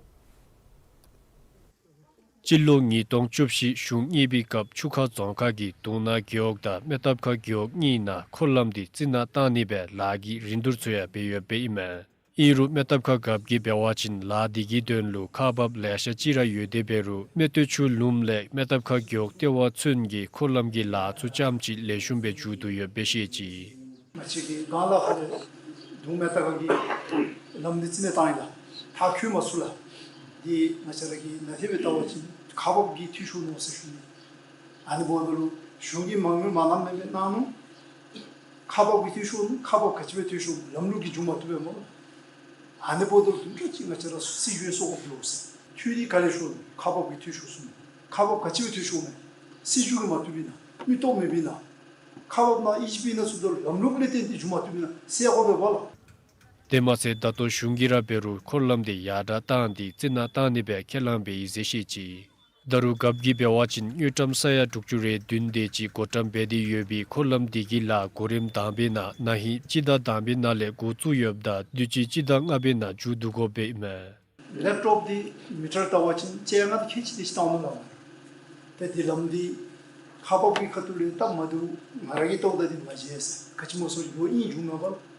སྤྱི་ལོ་ཉིས་སྟོང་བཅུ་བཞི་གཞུང་གཉིས་པའི་སྐབས་ཆུ་ཁ་རྫོང་ཁག་གིས་དུང་ན་རྒེད་འོག་དང་སྨད་རྟ་ཁ་རྒེད་འོག་གཉིས་ནང་འཁོར་ལམ་འདི་རྩི་ནག་བཏང་ནི་སྦེ་ལཱ་གི་རིན་བསྡུར་ཚུ་ཡང་འབད་ཡོདཔ་ཨིན་མས། ཨིན་རུང་སྨད་རྟ་ཁ་རྒཔོ་གིས་འབད་བ་ཅིན་ལཱ་འདི་གི་དོན་ལུ་ཁག་འབགཔ་ལེ་ཤ་ཅིག་ར་ཡོད་དེ་འབད་རུང་སྨད་སྟོད་ཆུ་ལུངམ་ལས་སྨད་རྟ་ཁ་རྒེད་འོག་ལྟེ་བ་ཚུན་གྱི་འཁོར་ལམ་གྱི་ལཱ་ཚུ་ཙམ་ཅིག་ལེགས་ཤོམ་སྦེ་མཇུག་བསྡུ་ཡོདཔ་སྦེ་བཤད་ཅི། ང་བཅས་ཀྱི་སྒང་ལས་ཁ་ལས་དུང་སྨད་རྟ་ཁ་གི་ལམ་འདི་རྩི་ནག་བཏང་ཡི་ལགས། མཐའ་འཁྱོལ་མ་ཚུགས་ལགས། འདི་ང་བཅས་ར་གིས་ནང་ཐད་སྦེ་བལྟ་བ་ཅིན་ཁག་འབགཔ་གིས་འཐུས་ཤོར་ནུག་ཟེར་ཞུ་ནི། ཨ་ནི་འབདཝ་ད་ལུ་གཞུང་གིས་མ་དངུལ་མ་གནངམ་མེན་མེན་གནང་ནུག། ཁག་འབགཔ་གིས་འཐུས་ཤོར་ནུག། ཁག་འབགཔ་ག་ཅི་སྦེ་འཐུས་ཤོར་ནུག། ལམ་ལུགས་ཀྱིས་འགྱོ་མ་བཏུབ་པས་སྨོ། ཨ་ནི་འབདཝ་ད་ལུ་དུམ་གྲ་ཅིག་ང་བཅས་ར་སྲིད་བྱུས་སོར་བཀོ་འབདཝ་ཟེར། འཐུས་འདི་ག་ལས་ཤོར་ནུག། ཁག་འབགཔ་གིས་འཐུས་ཤོར་སོང་ནུག། ཁག་འབགཔ་ག་ཅི་སྦེ་འཐུས་ཤོར་མས། སྲིད་བྱུས་ཀྱིས་མ་བཏུབ་པས་ན། མིག་ཏོ་མེད་པས་ན། ཁག་འབགཔ་ནང་ཨི་ཇི་པི་ནང་ཚུད་དོ་ལམ་ལུགས་ལས་བརྟེན་ཏེ་འགྱོ་མ་བཏུབ་པས་ན་སེལ་དགོ་པས་སྨོ་ལགས། དེ་མ་ཚད་ད་ལྟོ་གཞུང་གིས་ར་འབད་རུང་འཁོར་ལམ་འདི་ཡར་དྲག་བཏང་སྟེ་རྩི་ནག་བཏང་ནི་སྦེ་ཁས་བླངས་འབད་ཡི་ཟེར་བཤད་ཅི། ད་རུང་རྒཔོ་གིས་འབད་བ་ཅིན་དངུལ་ཀྲམ་ས་ཡ་དྲུག་ཅུ་རེ་བདུན་དེ་ཅིག་བགོ་བཀྲམ་འབད་དེ་ཡོད་པའི་འཁོར་ལམ་འདི་གི་ལཱ་གོ་རིམ་དང་པའི་ནང་ན་ཧིང་སྤྱི་ཟླ་དང་པའི་ནང་ལས་འགོ་བཙུགས་ཡོདཔ་ད་དུས་ཅི་སྤྱི་ཟླ་ལྔ་པའི་ནང་མཇུག་བསྡུ་དགོཔ་སྦེ་ཨིན་མས། ལེབ་ཊོབ་འདི་མི་ཊར་བལྟ་བ་ཅིན་བཅོ་ལྔ་དེ་ཅིག་དེ་ཅིག་བཏང་ནུག་ལགས། ཏེ་འདི་ལམ་འདི་ཁག་འབགཔ་གི་ཁ་ཐུག་ལས་སྟབས་མ་བདེཝ་ང་ར་གིས་བལྟཝ་ད་འདི་མ་མཇལ་ཟེར། ག་ཅི་སྨོ་ཟེར་བ་ཅིན་ལོ་གཉིས་འགྱོ་མས་པ།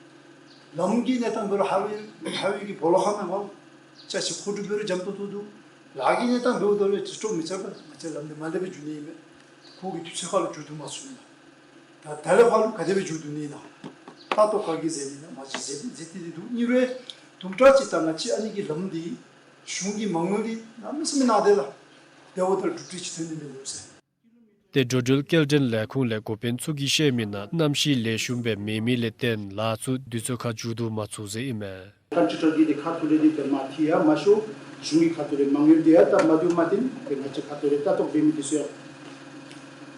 ལམ་གྱི་གནས་སྟངས་འབད་རུང་ཧའི་ཝེ་ཧའི་ཝེ་གི་སྦོ་ལོགས་ཁར་མས་པ། ཅ་ཆས་མཁོ་སྒྲུབ་འབད་རུང་འཇམ་ཏོང་ཏོ་འདུག། ལཱ་གི་གནས་སྟངས་འབདཝ་ད་ལུ་ཏེ་སྤྲོ་མི་ཚར་བས། ང་བཅས་ལམ་འདི་མ་ལེགས་པར་འགྱོ་ནི་ཨིན་མས། ཁོ་གིས་དུས་ཚོད་ཁར་ལུ་མཇུག་བསྡུ་མ་ཚུགས་ནི་ལགས། ད་ད་ལས་ཕར་ལུ་ག་དེ་སྦེ་མཇུག་བསྡུ་ནི་ཨིན་ན། ལྟ་རྟོག་ག་གིས་མཛད་ནི་ཨིན་ན་མ་གཞི་མཛད་མཛད་དེ་འདུག། ཨིན་རུང་དུམ་གྲ་ཅིག་ད་ང་བཅས་ཨ་ནི་གི་ལམ་འདི་གཞུང་གི་མ་དངུལ་འདི་གནམ་མེད་ས་མེད་གནང་སྟེ་ལགས། དེ་འབདཝ་ད་གྲུབ་འབྲས་ཅིག་ཐོན་ནི་མིན་འདུག་ཟེར། ཏེ་འགྲོ་འགྲུལ་སྐྱེལ་འདྲེན་ལས་ཁུངས་ལས་འགོ་དཔོན་ཚུ་གིས་བཤད་མི་ནང་གནམ་གཤིས་ལེགས་ཤོམ་སྦེ་མེད་མི་ལས་བརྟེན་ལཱ་ཚུ་དུས་ཚོད་ཁར་མཇུག་བསྡུ་མ་ཚུགས་ཟེར་ཨིན་མས། ཀོན་ཊེག་ཊར་གྱིས་ཏེ་ཁ་ཐུག་ལས་འདི་ཏེ་མར་འཐུ་ཡང་མ་ཤོར། གཞུང་གི་ཁ་ཐུག་ལས་མ་དངུལ་འདི་ཡང་སྟབས་མ་བདེཝ་མ་བརྟེན་ཏེ་ང་བཅས་ཁ་ཐུག་ལས་ལྟ་རྟོག་འབད་མི་འདི་ཚུ་ཡང་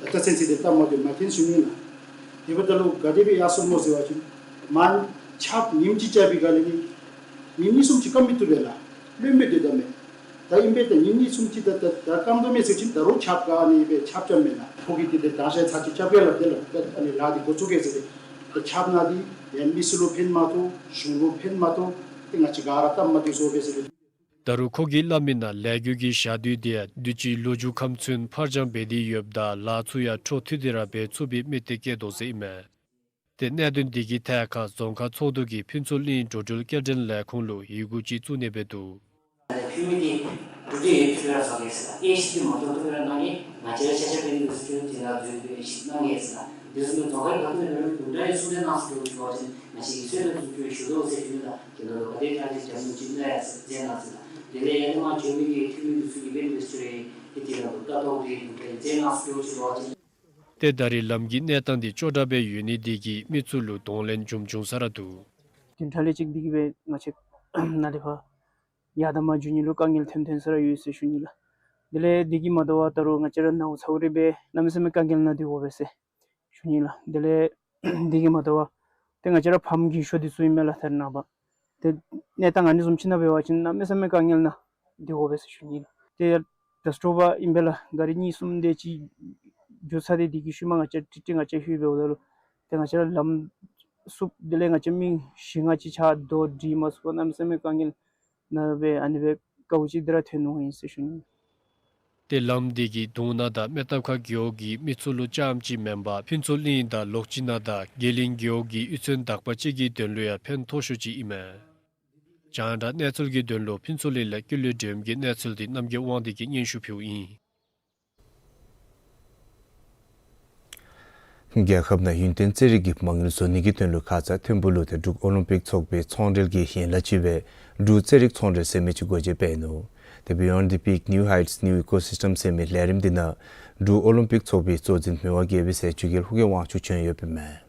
ད་ལྟ་ཚུན་ཚོད་འདི་སྟབས་མ་བདེཝ་མ་བརྟེན་ཞུ་ནི་ལགས། དེ་འབདཝ་ད་ལུ་ག་དེ་སྦེ་ཡར་སོང་ནུག་ཟེར་བ་ཅིན་མར་ཆརཔ་ཉིནམ་གཅིག་རྐྱབ་པའི་སྒང་ལས་ནི་ཉིནམ་གཉིས་གསུམ་ཅིག་སྐམ་མི་བཏུབ་པས་ལགས། རློནམ་སྦེ་སྡོད་དོ་མས། ད་ཨིན་པས། ད་ཉིནམ་གཉིས་གསུམ་ཅིག་ད་ད་ད་སྐམ་དོ་མས་ཟེར་བ་ཅིན་ད་རུང་ཆརཔ་ག་ཨ་ནི་སྦེ་ཆརཔ་རྐྱབ་མས་ལགས། ཁོ་གིས་ཏེ་ཏེ་ད་ཤ་ཚར་གཅིག་རྐྱབ་གེ་ལགས། ཏེ་ལགས་ད་ཨ་ནི་ལཱ་འདི་འགོ་བཙུགས་གེ་ཟེར་ཏེ། ད་ཆརཔ་ནང་འདི་ཡང་མི་སེར་ལུ་ཕན་མ་ཐོགས། གཞུང་ལུ་ཕན་མ་ཐོགས། ཏེ་ང་བཅས་ག་ར་སྟབས་མ་བདེ་བཟོ་སྦེ་ཟེར་ཏེ། ད་རུང་ཁོ་གིས་སླབ་མི་ནང་ལས་འགུལ་གྱི་ཞག་དུས་འདི་ཡང་དུས་ཅི་ལོ་མཇུག་ཁམས་ཚུན་ཕར་འགྱངས་འབད་དེ་ཡོདཔ་ད་ལཱ་ཚུ་ཡང་འཕྲོ་མཐུད་དེ་ར་འབད་ཚུགས་པའི་དམིགས་གཏད་བསྐྱེད་དོ་ཟེར་ཨིན་མས། ཏེ་གནད་དོན་འདི་གི་ཐད་ཁར་རྫོང་ཁག་ཚོགས་འདུ་གིས་ཕུན་ཚོགས་གླིང་འགྲོ་འགྲུལ་སྐྱེལ་འདྲེན་ལས་ཁུངས་ལུ་ཡི་གུ་ཅིག་བཙུགས་ནི་འབད་འདུག། ཕུལ་མི་འདི་འགྲོ་འགྲུལ་ཡོད་ཚུ་ར་བཟོ་གེ་ཟེར་ཨེ་ཤེས་ཀྱི་མ་གཏོགས་ཐུགས་ར་གནང་གི། ང་བཅས་ར་ཆ་ཆ་འབད་ནི་འདི་ཚུ་དེ་ནང་འཛུལ་ཏེ་ཨེ་ཤེས་གནང་གེ་ཟེར། དེ་ཚུ་ནི་རྫོང་ཁག་གི་ཁ་ཐུག་ལས་འབད་རུང་དུམ་གྲ་ཡང་གསུང་གྲོས་གནང་ཚུགས་ཟེར་བ་ཅིན་ང་བཅས་ཀྱིས་གསོལ་འདེབས་ཚུ་ཞུ་དོ་ཟེར་ཞུ་ནི་ལགས། དེ་ནང་ལུ་ག་དེ་དྲག་ཅིག་འཇམ་ནུ་ཅིག་གནང་ཡ་ཟེར་མཛད་གནང་ཟེར་ལགས། དེ་ལས་ཡར་ལས་མར་འགྱོ་མི་གི་འཐུས་མི་འདི་ཚུ་གིས་འབད་ནི་འདི་ཚུ་རེ་ཏེ་དེ་ནང་ལུ་ལྟ་རྟོག་འདི་དུམ་གྲ་ཡང་མཛད་གནང་ཟེར་ཞུ་བ་ཅིན། ཏེ་ད་རེས་ལམ་གྱི་གནས་སྟངས་འདི་ཅོག་འཐདཔ་སྦེ་ཡོད་ནི་འདི་གིས་མི་ཚུ་ལུ་གདོང་ལེན་བྱུང་བྱུང་ས་ར་འདུག། བདུན་ཕྲག་ལས་གཅིག་འདི་གིས་སྦེ་ང་བཅས་ནཱ་ལས་ཕར་ཡར་དང་མར་འགྱོ་ནི་ལུ་དཀའ་ངལ་ཐོན་ཐོན་ས་ར་ཡོད་ཟེར་ཞུ་ནི་ལགས། དེ་ལས་འདི་གིས་མ་དོ་བར་ད་རུང་ང་བཅས་ར་ནཝ་ཚཝ་རེ་སྦེ་གནམ་མེད་ས་མེད་དཀའ་ངལ་ནང་སྡོད་དགོ་པས་ཟེར་ཞུ་ནི་ལགས། དེ་ལས་འདི་གིས་མ་དོ་བར་ཏེ་ང་བཅས་ར་ཕམ་གྱི་ཤོ་འདི་ཚུ་ཨིན་མས་ལགས། ད་རེས་ནངས་པ་ཏེ་གནས་སྟངས་ཨ་ནི་བཟུམ་ཅིག་ནང་འབད་བ་ཅིན་གནམ་མེད་ས་མེད་དཀའ་ངལ་ནང་སྡོད་དགོ་པས་ཟེར་ཞུ་ནི་ལགས། ཏེ་ད་སྤྲོ་བ་ཨིན་པས་ལགས། ག་རི་གཉིས་གསུམ་དེ་ཅིག་འགྱོ་ཚར་ཏེ་འདི་གི་ཤུལ་མ་ང་བཅས་ཀྲིག་ཀྲི་ང་བཅས་ལྷོད་འབདཝ་ད་ལུ་ཏེ་ང་བཅས་ར་ལམ་བསུབ། དེ་ལས་ང་བཅས་མི་བཞི་ལྔ་ཅིག་ཆ་རྡོ་སྒྲིལ་མ་ཚུགས་པར་གནམ་མེད་ས་མེད་དཀའ་ངལ་ནང་སྦེ་ཨ་ནི་སྦེ་དཀའཝ་ཅིག་འདི་ར་ཐོན་འོང་ཡི་ཟེར་ཞུ་ནི། ཏེ་ལམ་འདི་གིས་དུང་ནང་དང་སྨད་ཐབ་ཁ་རྒེད་འོག་གི་མི་ཚུ་ལུ་རྐྱངམ་ཅིག་མེན་པར་ཕུན་ཚོགས་གླིང་དང་ལོག་སྤྱི་ནང་དང་དགེ་ལེགས་རྒེད་འོག་གི་གཡུས་ཚན་དག་པ་ཅིག་གི་དོན་ལུ་ཡང་ཕན་ཐོགས་ཤོས་ཅིག་ཨིན་མས། རྒྱང་བསྒྲགས་གནས་ཚུལ་གྱི་དོན་ལུ་ཕུན་ཚོགས་གླིང་ལས་ཀུན་ལེགས་སྒྲོལམ་གྱི་གནས་ཚུལ་འདི་རྣམ་རྒྱལ་དབང་འདུས་ཀྱིས་སྙན་ཞུ་ཕུལཝ་ཨིན། རྒྱལ་ཁབ་ནང་ཡུན་བརྟན་རྩེད་རིགས་ཀྱི་མ་དངུལ་བཟོ་ནི་གི་དོན་ལུ་ཁ་ཙ་ཐིམ་ཕུག་ལུ་ཏེ་འབྲུག་ཨོ་ལིམ་པིག་ཚོགས་པའི་ཚོང་འབྲེལ་གྱི་ཡན་ལག་ཅིག་སྦེ་འབྲུག་རྩེད་རིགས་ཚོང་འབྲེལ་ཟེར་མི་ཅིག་སྒོ་འབྱེད་འབད་ནུག། ཏེ་Beyond the Peak, New Heights, New Ecosystem ཟེར་མི་ལས་རིམ་འདི་ནང་འབྲུག་ཨོ་ལིམ་པིག་ཚོགས་པའི་གཙོ་འཛིན་མི་དབང་དགེ་བའི་སྲས་ཆོས་རྒྱལ་ཧུ་ཀེ་དབང་ཕྱུག་བྱོན་ཡོདཔ་ཨིན་མས།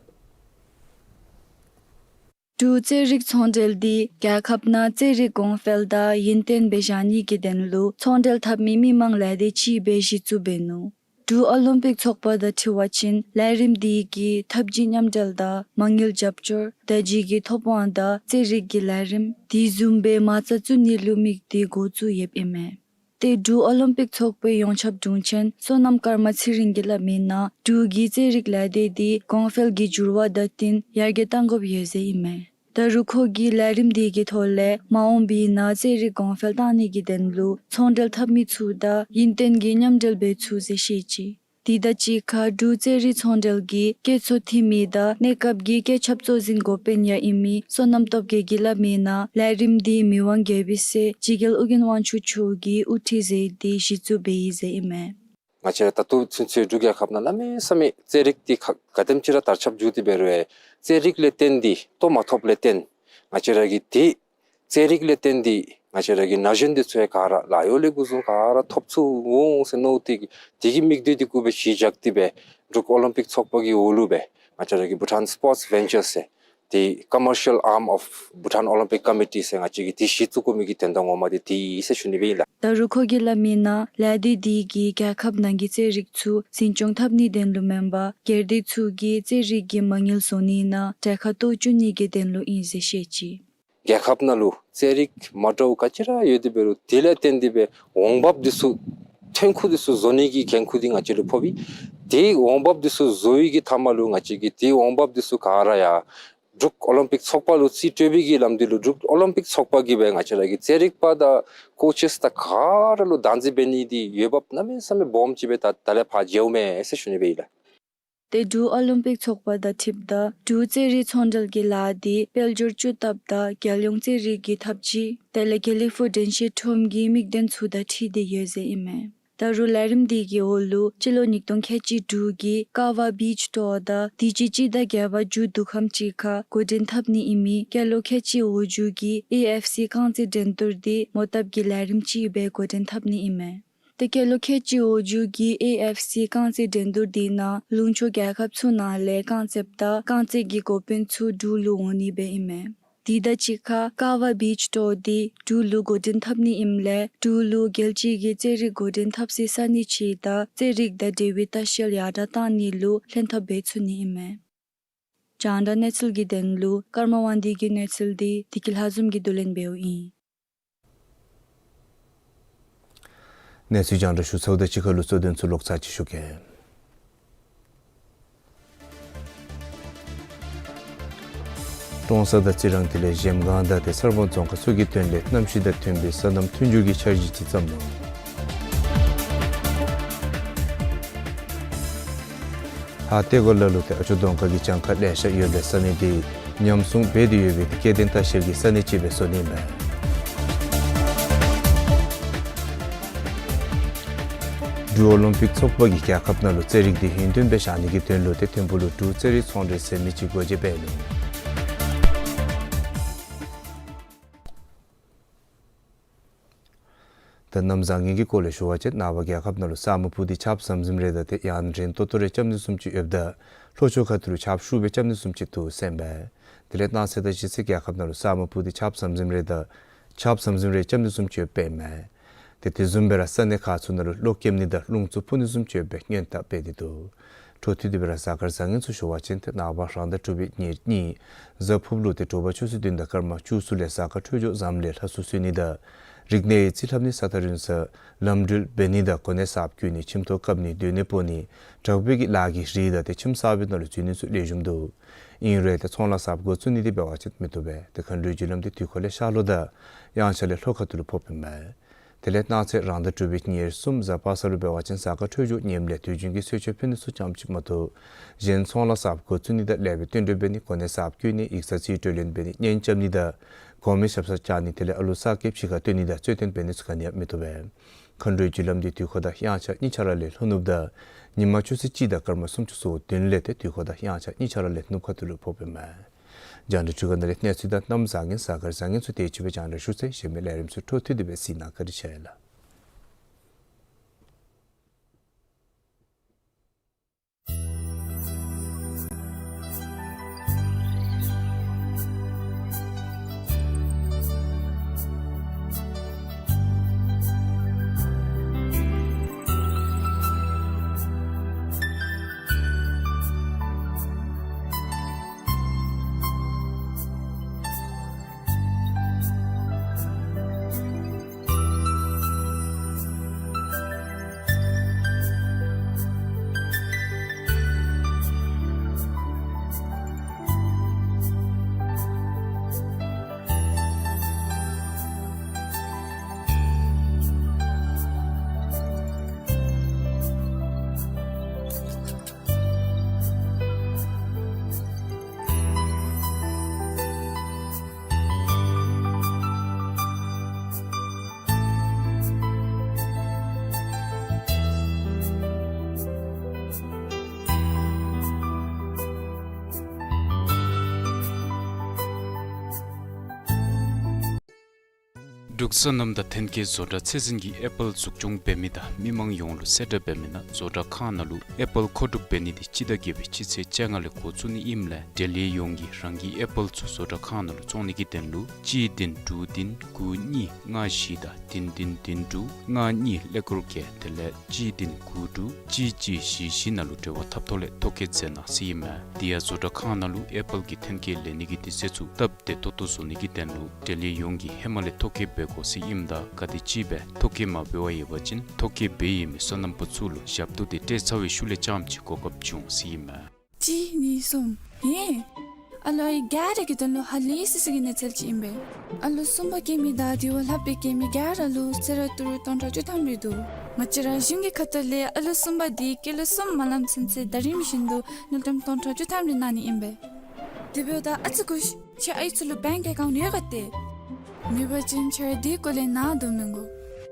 འབྲུག་རྩེད་རིགས་ཚོང་འབྲེལ་འདི་རྒྱལ་ཁབ་ནང་རྩེད་རིགས་གོང་འཕེལ་དང་ཡུན་བརྟན་སྦེ་བཞག་ནི་གི་དོན་ལུ་ཚོང་འབྲེལ་འཐབ་མི་མི་མང་ལས་སྡེ་ཅིག་སྦེ་གཞི་བཙུགས་འབད་ནུག། འབྲུག་ཨོ་ལིམ་པིག་ཚོགས་པ་དང་འཁྲིལ་བ་ཅིན་ལས་རིམ་འདི་གིས་འཐབ་ཇུས་མཉམ་འབྲེལ་དང་མ་དངུལ་རྒྱབ་སྐྱོར་དང་ཇི་གི་ཐོབ་དབང་དང་རྩེད་རིགས་ཀྱི་ལས་རིམ་དེ་བཟུམ་སྦེ་མ་རྩ་བཙུགས་ནི་ལུ་དམིགས་ཏེ་འགོ་བཙུགས་ཡོདཔ་ཨིན་མས། ཏེ་འབྲུག་ཨོ་ལིམ་པིག་ཚོགས་པའི་ཡོངས་ཁྱབ་དྲུང་ཆེན་བསོད་ནམས་ཀརྨ་ཚེ་རིང་གིས་སླབ་མིའི་ནང་འབྲུག་གི་རྩེད་རིགས་ལས་སྡེ་འདི་གོང་འཕེལ་གྱི་འགྱུར་བ་དང་བསྟུན་ཡར་རྒྱས་གཏང་དགོཔ་ཡོད་ཟེར་ཨིན་མས། ད་རུང་ཁོ་གིས་ལས་རིམ་འདི་གི་ཐོག་ལས་མ་འོངས་པའི་ནང་རྩེད་རིགས་གོང་འཕེལ་གཏང་ནི་གི་དོན་ལུ་ཚོང་འབྲེལ་འཐབ་མི་ཚུ་དང་ཡུན་བརྟན་གྱི་མཉམ་འབྲེལ་འབད་ཚུགས་ཟེར་བཤད་ཅི། དེ་དང་གཅིག་ཁར་འབྲུག་རྩེད་རིགས་ཚོང་འབྲེལ་གྱི་སྐྱེད་ཚོར་ཐིམ་མི་དང་གནས་སྐབས་ཀྱི་སྐྱེད་ཆབ་གཙོ་འཛིན་འགོ་དཔོན་ཡང་ཨིན་མི་བསོད་ནམས་སྟོབས་རྒྱས་ཀྱིས་སླབ་མིའི་ནང་ལས་རིམ་འདི་མི་དབང་དགེ་བའི་སྲས་འཇིགས་རྒྱལ་ཨོ་རྒྱན་དབང་ཕྱུག་མཆོག་གིས་དབུ་ཁྲིད་མཛད་དེ་གཞི་བཙུགས་འབད་ཡི་ཟེར་ཨིན་མས། ང་བཅས་ར་ད་ལྟོ་ཚུན་ཚོད་འབྲུག་རྒྱལ་ཁབ་ནང་གནམ་མེད་ས་མེད་རྩེད་རིགས་འདི་ག་ག་དེམ་ཅིག་ར་དར་ཁྱབ་འགྱོ་སྟེ་འབད་རུང་རྩེད་རིགས་ལས་བརྟེན་ཏེ་ལྟོ་མ་ཐོབ་ལས་བརྟེན་ང་བཅས་ར་གིས་ཏེ་རྩེད་རིགས་ལས་བརྟེན་ཏེ་ང་བཅས་ར་གི་ན་གཞོན་འདི་ཚུ་ཡང་ག་ར་ལཱ་གཡོག་ལས་འགོ་བཟུང་ག་ར་ཐོབ་ཚུགས་འོང་ཟེར་མནོ་སྟེ་དེ་གི་དམིགས་འདུན་འདི་གུ་སྦེ་གཞི་བཞག་སྟེ་སྦེ་འབྲུག་ཨོ་ལིམ་པིག་ཚོགས་པ་གི་འོག་ལུ་སྦེ་ང་བཅས་ར་གི་Bhutan Sports Ventures ཟེར་ཏེ་Commercial Arm of Bhutan Olympic Committee ཟེར་ང་བཅས་ཀྱིས་དེ་གཞི་བཙུགས་དགོ་མི་གི་དོན་དག་ངོ་མ་འདི་དེ་ཨིན་ཟེར་ཞུ་ནི་སྦེ་ཨིན་ལགས། ད་རུང་ཁོ་གིས་སླབ་མིའི་ནང་ལས་སྡེ་འདི་གིས་རྒྱལ་ཁབ་ནང་གི་རྩེད་རིགས་ཚུ་འཛིན་སྐྱོང་འཐབ་ནིའི་དོན་ལུ་མེན་པར་སྒེར་སྡེ་ཚུ་གིས་རྩེད་རིགས་ཀྱི་མ་དངུལ་བཟོ་ནིའི་ནང་གྲལ་ཁར་གཏོགས་བཅུག་ནི་གི་དོན་ལུ་ཨིན་ཟེར་བཤད་ཅི། རྒྱལ་ཁབ་ནང་ལུ་རྩེད་རིགས་མ་འདྲཝ་ག་ཅི་ར་ཡོད་དེ་འབད་རུང་དེ་ལས་བརྟེན་ཏེ་སྦེ་འོང་འབབ་འདི་ཚུ་ཐོན་ཁུངས་འདི་ཚུ་བཟོ་ནི་གི་འགན་ཁུར་འདི་ང་བཅས་ལུ་ཕོག་པས། དེ་འོང་འབབ་འདི་ཚུ་བཟོ་བའི་གི་མཐའ་མ་ལུ་ང་བཅས་ཀྱིས་དེ་འོང་འབབ་འདི་ཚུ་ག་ར་ཡང་འབྲུག་ཨོ་ལིམ་པིག་ཚོགས་པ་ལུ་རྩིས་སྤྲོད་པའི་གི་ལམ་འདི་ལུ་འབྲུག་ཨོ་ལིམ་པིག་ཚོགས་པ་གིས་སྦེ་ང་བཅས་ར་གི་རྩེད་རིག་པ་དང་ཀོ་ཅེསི་དང་ག་ར་ལུ་བདག་འཛིན་འབད་ནི་འདི་འོས་འབབ་གནམ་མེད་ས་མེད་སྦོམ་ཅིག་སྦེ་ད་ད་ལས་ཕར་མཇལཝ་མས་ཟེར་ཞུ་ནི་སྦེ་ཨིན་ལགས། ཏེ་འབྲུག་ཨོ་ལིམ་པིག་ཚོགས་པ་དང་འཁྲིལཝ་ད་འབྲུག་རྩེད་རིགས་ཚོང་འབྲེལ་གྱི་ལཱ་འདི་དཔལ་འབྱོར་བཅུ་ཐབས་དང་རྒྱལ་ཡོངས་རྩེད་རིགས་ཀྱི་འཐབ་ཇུས་དེ་ལས་དགེ་ལེགས་ཕུག་དྲན་ཤེས་ཁྲོམ་གྱི་དམིགས་དོན་ཚུ་དང་འཁྲིལ་ཏེ་ཡོད་ཟེར་ཨིན་མས། ད་རུང་ལས་རིམ་འདི་གི་འོག་ལུ་སྤྱི་ལོ་ཉིས་སྟོང་ཁལ་གཅིག་དྲུག་གི་ཀ་བ་བིཆ་ཊུར་དང་དུས་ཅི་སྤྱི་ཟླ་བརྒྱད་པ་མཇུག་བསྡུ་ཁམས་ཅིག་ཁར་འགོ་འདྲེན་འཐབ་ནི་ཨིན་མི་སྐྱེས་ལོ་ཁལ་གཅིག་འོག་འཇུག་གི་ཨེ་ཨེཕ་སི་རྐང་རྩེད་འགྲན་བསྡུར་འདི་མོ་བཏབ་ཀྱི་ལས་རིམ་ཅིག་སྦེ་འགོ་འདྲེན་འཐབ་ནི་ཨིན་མས། ཏེ་སྐྱེས་ལོ་ཁལ་གཅིག་འོག་འཇུག་གི་ཨེ་ཨེཕ་སི་རྐང་རྩེད་འགྲན་བསྡུར་འདི་ནང་ལུང་ཕྱོགས་རྒྱལ་ཁབ་ཚུ་ནང་ལས་རྐང་རྩེདཔ་དང་རྐང་རྩེད་ཀྱི་འགོ་དཔོན་ཚུ་འབྲུག་ལུ་འོང་ནི་སྦེ་ཨིན་མས། དེ་དང་གཅིག་ཁར་ཀ་བ་བིཆ་ཊུར་འདི་འབྲུག་ལུ་འགོ་འདྲེན་འཐབ་ནི་ཨིནམ་ལས་འབྲུག་ལུ་རྒྱལ་སྤྱི་གི་རྩེད་རིགས་འགོ་འདྲེན་འཐབ་སའི་ས་གནས་ཅིག་དང་རྩེད་རིགས་དང་འབྲེལ་བའི་ལྟ་བཤལ་ཡར་དྲགས་གཏང་ནི་ལུ་ལྷན་ཐབས་འབད་ཚུགས་ནི་ཨིན་མས། རྒྱང་བསྒྲགས་གནས་ཚུལ་གྱི་དོན་ལུ་ཀརྨ་དབང་འདུས་ཀྱི་གནས་ཚུལ་འདི་བདེ་སྐྱིད་ལྷ་འཛོམས་ཀྱིས་བསྡུ་ལེན་འབདཝ་ཨིན། གནས་ཚུལ་རྒྱང་བསྒྲགས་ཞུ་ཚརཝ་དང་གཅིག་ཁར་ལུ་གཙོ་དོན་ཚུ་ལོག་ཚར་ཅིག་ཞུ་གེ། ཀྲོང་གསར་དང་རྩི་རང་དེ་ལས་གཞལམ་སྒང་དང་ཏེ་གསར་སྤང་རྫོང་ཁག་ཚུ་གི་དོན་ལས་གནམ་གཤིས་དང་མཐུན་པའི་སོ་ནམ་མཐུན་འགྱུར་གྱི་འཆར་གཞི་ཅིག་བརྩམས་ནུག། ཨ་ཏེ་གོ་ལ་ལུ་ཏེ་ཨ་ཆུ་རྫོང་ཁག་གི་གྱངས་ཁ་ལེ་ཤ་ཡོད་པའི་ས་གནས་འདི་ཉམས་སྲུང་འབད་དེ་ཡོད་པའི་ཏེ་སྐྱེ་ལྡན་ལྟ་བཤལ་གྱི་ས་གནས་ཅིག་སྦེ་བཟོ་ནི་ཨིན་མས། འབྲུག་ཨོ་ལིམ་པིག་ཚོགས་པ་གིས་རྒྱལ་ཁབ་ནང་ལུ་རྩེད་རིགས་འདི་ཡུན་བརྟན་སྦེ་བཞག་ནི་གི་དོན་ལུ་ཏེ་ཐིམ་ཕུག་ལུ་འབྲུག་རྩེད་རིགས་ཚོང་འབྲེལ་ཟེར་མི་ཅིག་སྒོ་འབྱེད་འབད་ནུག། ད་གནམ་བཟང་ངན་གྱི་སྐོར་ལས་ཞུ་བ་ཅིན་ནངས་པ་རྒྱལ་ཁབ་ནང་ལུ་ས་སྨུག་སྤུབས་ཏེ་ཆརཔ་ཟམ་ཟིམ་རེ་དང་ཏེ་ཡང་རན་ཏོག་ཏོ་རེ་རྐྱབ་ནི་བཟུམ་ཅིག་ཡོདཔ་ད་ལྷོ་ཕྱོགས་ཁ་ཐུག་ལུ་ཆརཔ་ཤུགས་སྦེ་རྐྱབ་ནི་བཟུམ་ཅིག་འདུག་ཟེར་ཨིན་པས། དེ་ལས་གནངས་ཚེ་དང་གཞེས་ཚེ་རྒྱལ་ཁབ་ནང་ལུ་ས་སྨུག་སྤུབས་ཏེ་ཆརཔ་ཟམ་ཟིམ་རེ་དང་ཆརཔ་ཟམ་ཟིམ་རེ་རྐྱབ་ནི་བཟུམ་ཅིག་ཡོདཔ་ཨིན་མས། ཏེ་དེ་བཟུམ་སྦེ་ར་ས་གནས་ཁག་ཚུ་ནང་ལུ་གློག་ཀེམ་ནི་དང་རླུང་འཚུབ་འཕུ་ནི་བཟུམ་ཅིག་ཡོད་པའི་སྔོན་བརྡ་སྤེལ་ཏེ་འདུག། འཕྲོ་མཐུད་དེ་སྦེ་ར་གཟའ་སྐར་བཟང་ངན་ཚུ་ཞུ་བ་ཅིན་ཏེ་ནངས་པ་རང་ཟླ་དྲུག་པའི་ཉེར་གཉིས་གཟའ་ཕུར་བུ་ལུ་ཏེ་དྲོ་པ་ཆུ་ཚོད་བདུན་དང་སྐར་མ་བཅུ་གསུམ་ལས་གཟའ་སྐར་འཕྲོད་སྦྱོར་འཛམ་ལས་ལྷ་གསུམ་གསོལ་ནི་དང་རིག་གནས་ཡིག་རྩིས་ལྷབ་ནི་ས་ཐག་རིང་ས་ལམ་འགྲུལ་འབད་ནི་དང་གོ་གནས་གསརཔ་བསྐོ་ནི་ཁྱིམ་ཐོག་བཀབ་ནི་སྡོད་གནས་སྤོ་ནི་དྲག་པོའི་གི་ལཱ་གི་རིགས་དང་ཏེ་ཁྱིམ་གསར་པའི་ནང་ལུ་འཛུལ་ནི་ཚུ་ལེགས་ཤོམ་འདུག། ཨིན་རུང་ཏེ་ཚོང་ལཱ་གསརཔ་འགོ་བཙུགས་ནི་འདི་འབད་བ་ཅིན་མི་བཏུབ་པས། ཏེ་མཁའ་འགྲོའི་རྒྱུ་ལམ་འདི་དུས་འཁོར་ལས་ཤར་ལྷོ་དང་དབྱངས་འཆར་ལས་ལྷོ་ཁ་ཐུག་ལུ་ཕོགཔ་ཨིན་མས། དེ་ལས་གནངས་ཚེ་རང་ཟླ་དྲུག་པའི་ཉེར་གསུམ་གཟའ་པ་སངས་ལུ་འབད་བ་ཅིན་གཟའ་སྐར་འཕྲོད་སྦྱོར་ངནམ་ལས་དུས་རྒྱུན་གྱི་གསོལ་མཆོད་ཕུལ་ནི་ཚུ་ཙམ་ཅིག་མ་གཏོགས་གཞན་ཚོང་ལཱ་གསརཔ་འགོ་བཙུགས་ནི་དང་ལེགས་པའི་བསྟུན་གྲོས་འབད་ནི་གོ་གནས་གསརཔ་བསྐོ་ནི་ཡིག་ཚང་རྩིས་སྤྲོད་ལེན་འབད་ནི་གཉེན་རྐྱབ་ནི་དང་གོང་མའི་ཞབས་སར་བཅར་ནི་དེ་ལས་ཨ་ལུ་གསར་སྐྱེས་ཕྱི་ཁར་བཏོན་ནི་དང་རྩོད་ལྡན་འབད་ནི་ཚུ་ག་ནི་ཡང་མི་བཏུབ་པས། མཁའ་འགྲོའི་རྒྱུ་ལམ་འདི་དུས་འཁོར་དང་དབྱངས་འཆར་གཉིས་ཆ་ར་ལས་ལྷོ་ནུབ་དང་ཉིན་མ་ཆུ་ཚོད་གཅིག་དང་སྐར་མ་སུམ་ཅུ་སོ་བདུན་ལས་ཏེ་དུས་འཁོར་དང་དབྱངས་འཆར་གཉིས་ཆ་ར་ལས་ནུབ་ཁ་ཐུག་ལུ་ཕོགཔ་ཨིན་མས། རྒྱང་བསྒྲགས་འཕྲུལ་ཁང་ནང་ལས་གནས་ཚུལ་དང་གནམ་བཟང་ངན་གཟའ་སྐར་བཟང་ངན་ཚུ་དེ་ཅིག་སྦེ་རྒྱང་བསྒྲགས་ཞུ་ཚར་ཡི། གཞན་མི་ལས་རིམ་ཚུ་འཕྲོ་མཐུད་དེ་སྦེ་གཟིགས་གནང་། བཀའ་དྲིན་ཆེ་ལགས། འབྲུག་སོ་ནམ་དང་ཐོན་སྐྱེད་བཟོ་གྲྭ་ཚད་འཛིན་གྱིས་ཨེ་པཱལ་འཛུགས་སྐྱོང་འབད་མི་དང་མི་མང་ཡོངས་ལུ་གསལ་བསྒྲགས་འབད་མི་ནང་བཟོ་གྲྭ་ཁང་ནང་ལུ་ཨེ་པཱལ་མཁོ་སྒྲུབ་འབད་ནི་འདི་སྤྱི་ཟླ་བརྒྱད་པའི་སྤྱི་ཚེས་བཅོ་ལྔ་ལས་འགོ་བཙུགས་ནི་ཨིནམ་ལས་འབྲེལ་ཡོད་ཡོངས་ཀྱིས་རང་གི་ཨེ་པཱལ་ཚུ་བཟོ་གྲྭ་ཁང་ནང་ལུ་བཙོང་ནི་གི་དོན་ལུ་གཅིག་བདུན་དྲུག་བདུན་དགུ་གཉིས་ལྔ་བཞི་དང་བདུན་བདུན་བདུན་དྲུག་ལྔ་གཉིས་ཀླད་ཀོར་བརྒྱད་དེ་ལས་གཅིག་བདུན་དགུ་དྲུག་གཅིག་གཅིག་བཞི་བཞི་ནང་ལུ་འབྲེལ་བ་འཐབ་ཐོག་ལས་ཐོ་བཀོད་མཛད་གནང་ཟེར་ཨིན་མས། དེ་ཡང་བཟོ་གྲྭ་ཁང་ནང་ལུ་ཨེ་པཱལ་གྱི་ཐོན་སྐྱེད་ལེན་ནི་གི་དུས་ཚོད་ཚུ་སྟབས་བདེ་ཏོག་ཏོ་བཟོ་ནི་གི་དོན་ལུ་འབྲེལ་ཡོད་ཡོངས་ཀྱིས་ཧེ་མ་ལས་ཐོ་བཀོད་འབད་དགོ་ཟེར་ཨིནམ་ད་ག་དེམ་ཅིག་སྦེ་ཐོ་བཀོད་མ་འབད་བར་ཡོད་པ་ཅིན་ཐོ་བཀོད་འབད་ཡོད་མི་སོ་ནམ་པ་ཚུ་ལུ་ཞབས་ཏོག་འདི་སྤྲོད་ཚར་བའི་ཤུལ་ལས་རྐྱངམ་ཅིག་གོ་སྐབས་འབྱུང་ཟེར་ཨིན་མས། གཅིག་གཉིས་གསུམ། ཧེ། ཨ་ལོ་ཨའི་ག་ར་གི་དོན་ལུ་ཧ་ལས་སི་སི་གི་གནས་ཚུལ་ཅིག་ཨིན་པས། ཨ་ལོ་གསུམ་པ་སྐྱེ་མི་དང་དེ་བ་ལྷག་པའི་སྐྱེ་མི་ག་ར་ལུ་གསོལ་རས་ཏི་རུ་སྟོང་ཕྲག་བཅུ་ཐམ་རེ་འདུག། ང་བཅས་ར་གཞུང་གི་ཁ་ཐུག་ལས་ཨ་ལོ་གསུམ་པ་འདི་སྐྱེས་ལོ་གསུམ་མ་ལངམ་ཚུན་ཚོད་ཟླ་རིམ་བཞིན་དུ་དངུལ་ཀྲམ་སྟོང་ཕྲག་བཅུ་ཐམ་རེ་གནང་ནི་ཨིན་པས། དེ་འབདཝ་ད་ཨ་ཙི་སྒུག་ཤིག། ཁྱེད་ཨའི་ཚུ་ལུ་བེངཀ་ཨེ་ཀའུནཊ་ཡོད་ག་ཏེ། མེད་པ་ཅིན་ཁྱེད་ར་དེའི་སྐོར་ལས་ནཱ་དོ་མི་དགོ།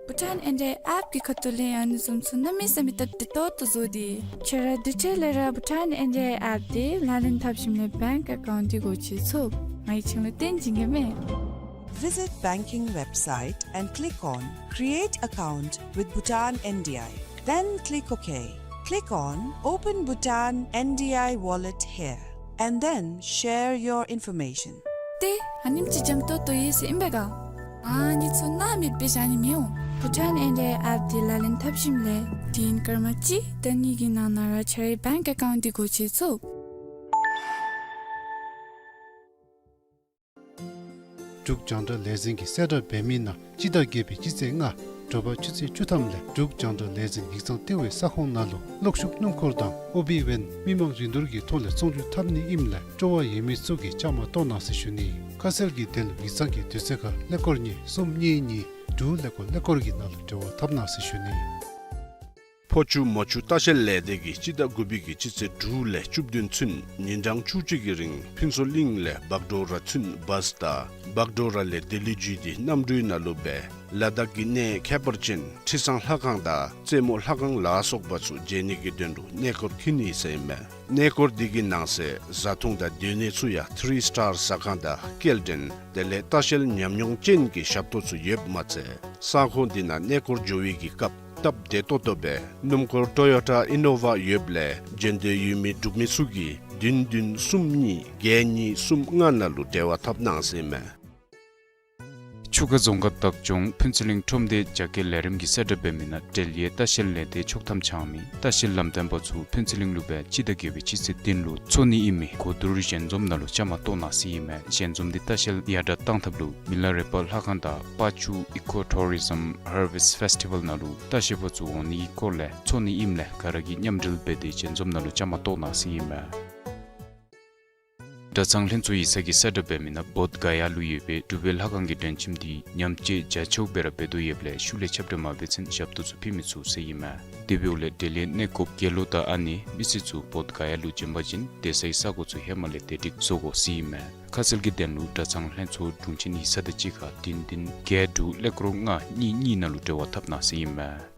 བྷུ་ཊཱན་ཨེན་ཌི་ཨའི་ཨེཔ་གི་ཁ་ཐུག་ལས་ཨ་ནི་བཟུམ་ཚུ་གནམ་མེད་ས་མེད་སྟབས་བདེ་ཏོག་ཏོ་བཟོ་སྟེ། ཁྱེད་ར་དེ་འཕྲལ་ལས་ར་བྷུ་ཊཱན་ཨེན་ཌི་ཨའི་ཨེཔ་འདི་ལག་ལེན་འཐབ་ཞིནམ་ལས་བེངཀ་ཨེ་ཀའུནཊ་འདི་སྒོ་ཕྱེ་ཚུགས། ང་གིས་ཁྱེད་ལུ་སྟོན་བྱིན་གེ་མས། Visit banking website and click on Create account with Bhutan N D I. Then click OK. Click on Open Bhutan N D I wallet here and then share your information. ཏེ་ཨ་ནེམ་ཅིག་འཇམ་ཏོང་ཏོ་ཡོད་ཟེར་ཨིན་པས་ག། ཨ་ནི་ཚུ་སྣང་མེད་སྦེ་བཞག་ནི་མི་འོང་། བྷུ་ཊཱན་ཨེན་ཌི་ཨའི་ཨེཔ་འདི་ལག་ལེན་འཐབ་ཞིནམ་ལས་དུས་ཡུན་སྐར་མ་གཅིག་དང་གཉིས་ཀྱི་ནང་ན་ར་ཁྱེད་རའི་བེངཀ་ཨེ་ཀའུནཊ་འདི་སྒོ་ཕྱེ་ཚུགས། འབྲུག་རྒྱང་བསྒྲགས་ལས་འཛིན་གྱིས་གསལ་བསྒྲགས་འབད་མི་ནང་སྤྱི་ཟླ་བརྒྱད་པའི་སྤྱི་ཚེས་ལྔ་དྲོ་པ་ཆུ་ཚོད་བཅུ་ཐམ་ལས་འབྲུག་རྒྱང་བསྒྲགས་ལས་འཛིན་ཡིག་ཚང་ལྟེ་བའི་ས་ཁོངས་ནང་ལུ་གློག་ཤུགས་སྣུམ་འཁོར་དང་ཨོ་བི་ཝེན་མི་མང་རིན་བསྡུར་གྱི་ཐོག་ལས་བཙོང་སྒྱུར་འཐབ་ནི་ཨིནམ་ལས་སྤྲོ་བ་ཡོད་མི་ཚུ་གིས་བཅའ་མར་གཏོགས་གནང་ཟེར་ཞུ་ནི། ཁ་གསལ་གྱི་དོན་ལུ་ཡིག་ཚང་གི་དུས་ཚོད་ཁར་ཀླད་ཀོར་གཉིས་གསུམ་གཉིས་གཉིས་དྲུག་ཀླད་ཀོར་ཀླད་ཀོར་གྱི་ནང་ལུ་འབྲེལ་བ་འཐབ་གནང་ཟེར་ཞུ་ནི། ཕོ་ཆུ་མོ་ཆུ་ལྟ་བཤལ་ལས་སྡེ་གིས་སྤྱི་ཟླ་དགུ་པའི་གི་སྤྱི་ཚེས་དྲུག་ལས་བཅུ་བདུན་ཚུན་ཉིན་གྲངས་བཅུ་གཅིག་གི་རིང་ཕུན་ཚོགས་གླིང་ལས་བག་གྲོ་ར་ཚུན་བཱས་དང་བག་གྲོ་ར་ལས་ལྡི་ལི་བརྒྱུད་དེ་གནམ་གྲུའི་ནང་ལུ་སྦེ་ལ་དྭགས་ཀྱི་གནས་ཁྱད་པར་ཅན་ཁྲི་བཟང་ལྷ་ཁང་དང་རྩེ་མོ་ལྷ་ཁང་ལ་སོགས་པ་ཚུ་མཇལ་ནི་གི་དོན་ལུ་གནས་སྐོར་འཁྱིད་ནི་ཟེར་ཨིན་མས། གནས་སྐོར་འདི་གི་ནང་གསེས་བཟའ་འཐུང་དང་སྡོད་གནས་ཚུ་ཡང་ཐི་རི་སི་ཊར་ཟ་ཁང་དང་སྐྱེལ་འདྲེན་དེ་ལས་ལྟ་བཤལ་ཉམས་མྱོང་ཅན་གྱི་ཞབས་ཏོག་ཚུ་ཡོདཔ་མ་ཚད་ས་ཁོངས་འདི་ནང་གནས་སྐོར་འགྱོ་བའི་གི་སྐབས་སྟབས་བདེ་ཏོག་ཏོ་སྦེ་སྣུམ་འཁོར་ཊོ་ཡོ་ཊ་ཨི་ནོ་ཝ་ཡོདཔ་ལས་མཇལ་འདོད་ཡོད་མི་འབྲུག་མི་ཚུ་གིས་བདུན་བདུན་གསུམ་གཉིས་བརྒྱད་གཉིས་གསུམ་ལྔ་ནང་ལུ་འབྲེལ་བ་འཐབ་གནང་ཟེར་ཨིན་མས། ཆུ་ཁ་རྫོང་ཁག་བདག་སྐྱོང་ཕུན་ཚོགས་གླིང་ཁྲོམ་སྡེ་རྒྱ་སྐྱེད་ལས་རིམ་གྱིས་གསལ་བསྒྲགས་འབད་མི་ནང་འབྲེལ་ཡོད་ལྟ་བཤལ་ལས་སྡེ་ཆོག་ཐམ་འཆང་མི་ལྟ་བཤལ་ལམ་སྟོན་པ་ཚུ་ཕུན་ཚོགས་གླིང་ལུ་སྦེ་སྤྱི་ཟླ་བརྒྱད་པའི་སྤྱི་ཚེས་བདུན་ལུ་འཚོགས་ནི་ཨིན་མི་གོ་བསྡུར་ཞལ་འཛོམས་ནང་ལུ་བཅའ་མར་གཏོགས་གནང་ཟེར་ཨིན་མས། ཞལ་འཛོམས་འདི་ལྟ་བཤལ་ཡར་དྲག་བཏང་ཐབས་ལུ་མི་ལ་རས་པ་ལྷ་ཁང་དང་པ་ཆུ་ཨི་ཀོ་ཊུ་རི་ཛིམ་ཧར་ཝེསཊ་ཕེསི་ཊི་ཝཱལ་ནང་ལུ་ལྟ་བཤལ་པ་ཚུ་འོང་ནི་གི་སྐོར་ལས་འཚོགས་ནི་ཨིནམ་ལས་ག་ར་གིས་མཉམ་འབྲེལ་འབད་དེ་ཞལ་འཛོམས་ནང་ལུ་བཅའ་མར་གཏོགས་གནང་ཟེར་ཨིན་མས། གྲྭ་ཚང་ལྷན་ཚོགས་ཡིག་ཚང་གིས་གསལ་བསྒྲགས་འབད་མི་ནང་བོདྷ་ག་ཡ་ལུ་ཡོད་པའི་གྲུབ་པའི་ལྷ་ཁང་གི་སྒྲོན་ཁྱིམ་འདི་ཉམས་བཅོས་རྒྱ་ཆེཝ་སྦེ་ར་འབད་དོ་ཡོདཔ་ལས་ཤུལ་ལས་ཁྱབ་བསྒྲགས་མ་འབད་ཚུན་ཞབས་ཏོག་ཚུ་ཕུལ་མི་ཚུགས་ཟེར་ཨིན་མས། དེ་འབདཝ་ལས་འབྲེལ་ཡོད་གནས་སྐོརཔ་དགེ་སློང་དང་ཨ་ནེ་མི་སེར་ཚུ་བོདྷ་ག་ཡ་ལུ་བྱོན་པ་ཅིན་སྡོད་སའི་ས་གོ་ཚུ་ཧེ་མ་ལས་བདེ་སྒྲིག་བཟོ་དགོ་ཟེར་ཨིན་མས། ཁ་གསལ་གྱི་དོན་ལུ་གྲྭ་ཚང་ལྷན་ཚོགས་དྲུང་ཆེན་ཡིག་ཚང་དང་གཅིག་ཁར་བདུན་བདུན་བརྒྱད་དྲུག་ཀླད་ཀོར་ལྔ་གཉིས་གཉིས་ནང་ལུ་འབྲེལ་བ་འཐབ་གནང་ཟེར་ཨིན་མས།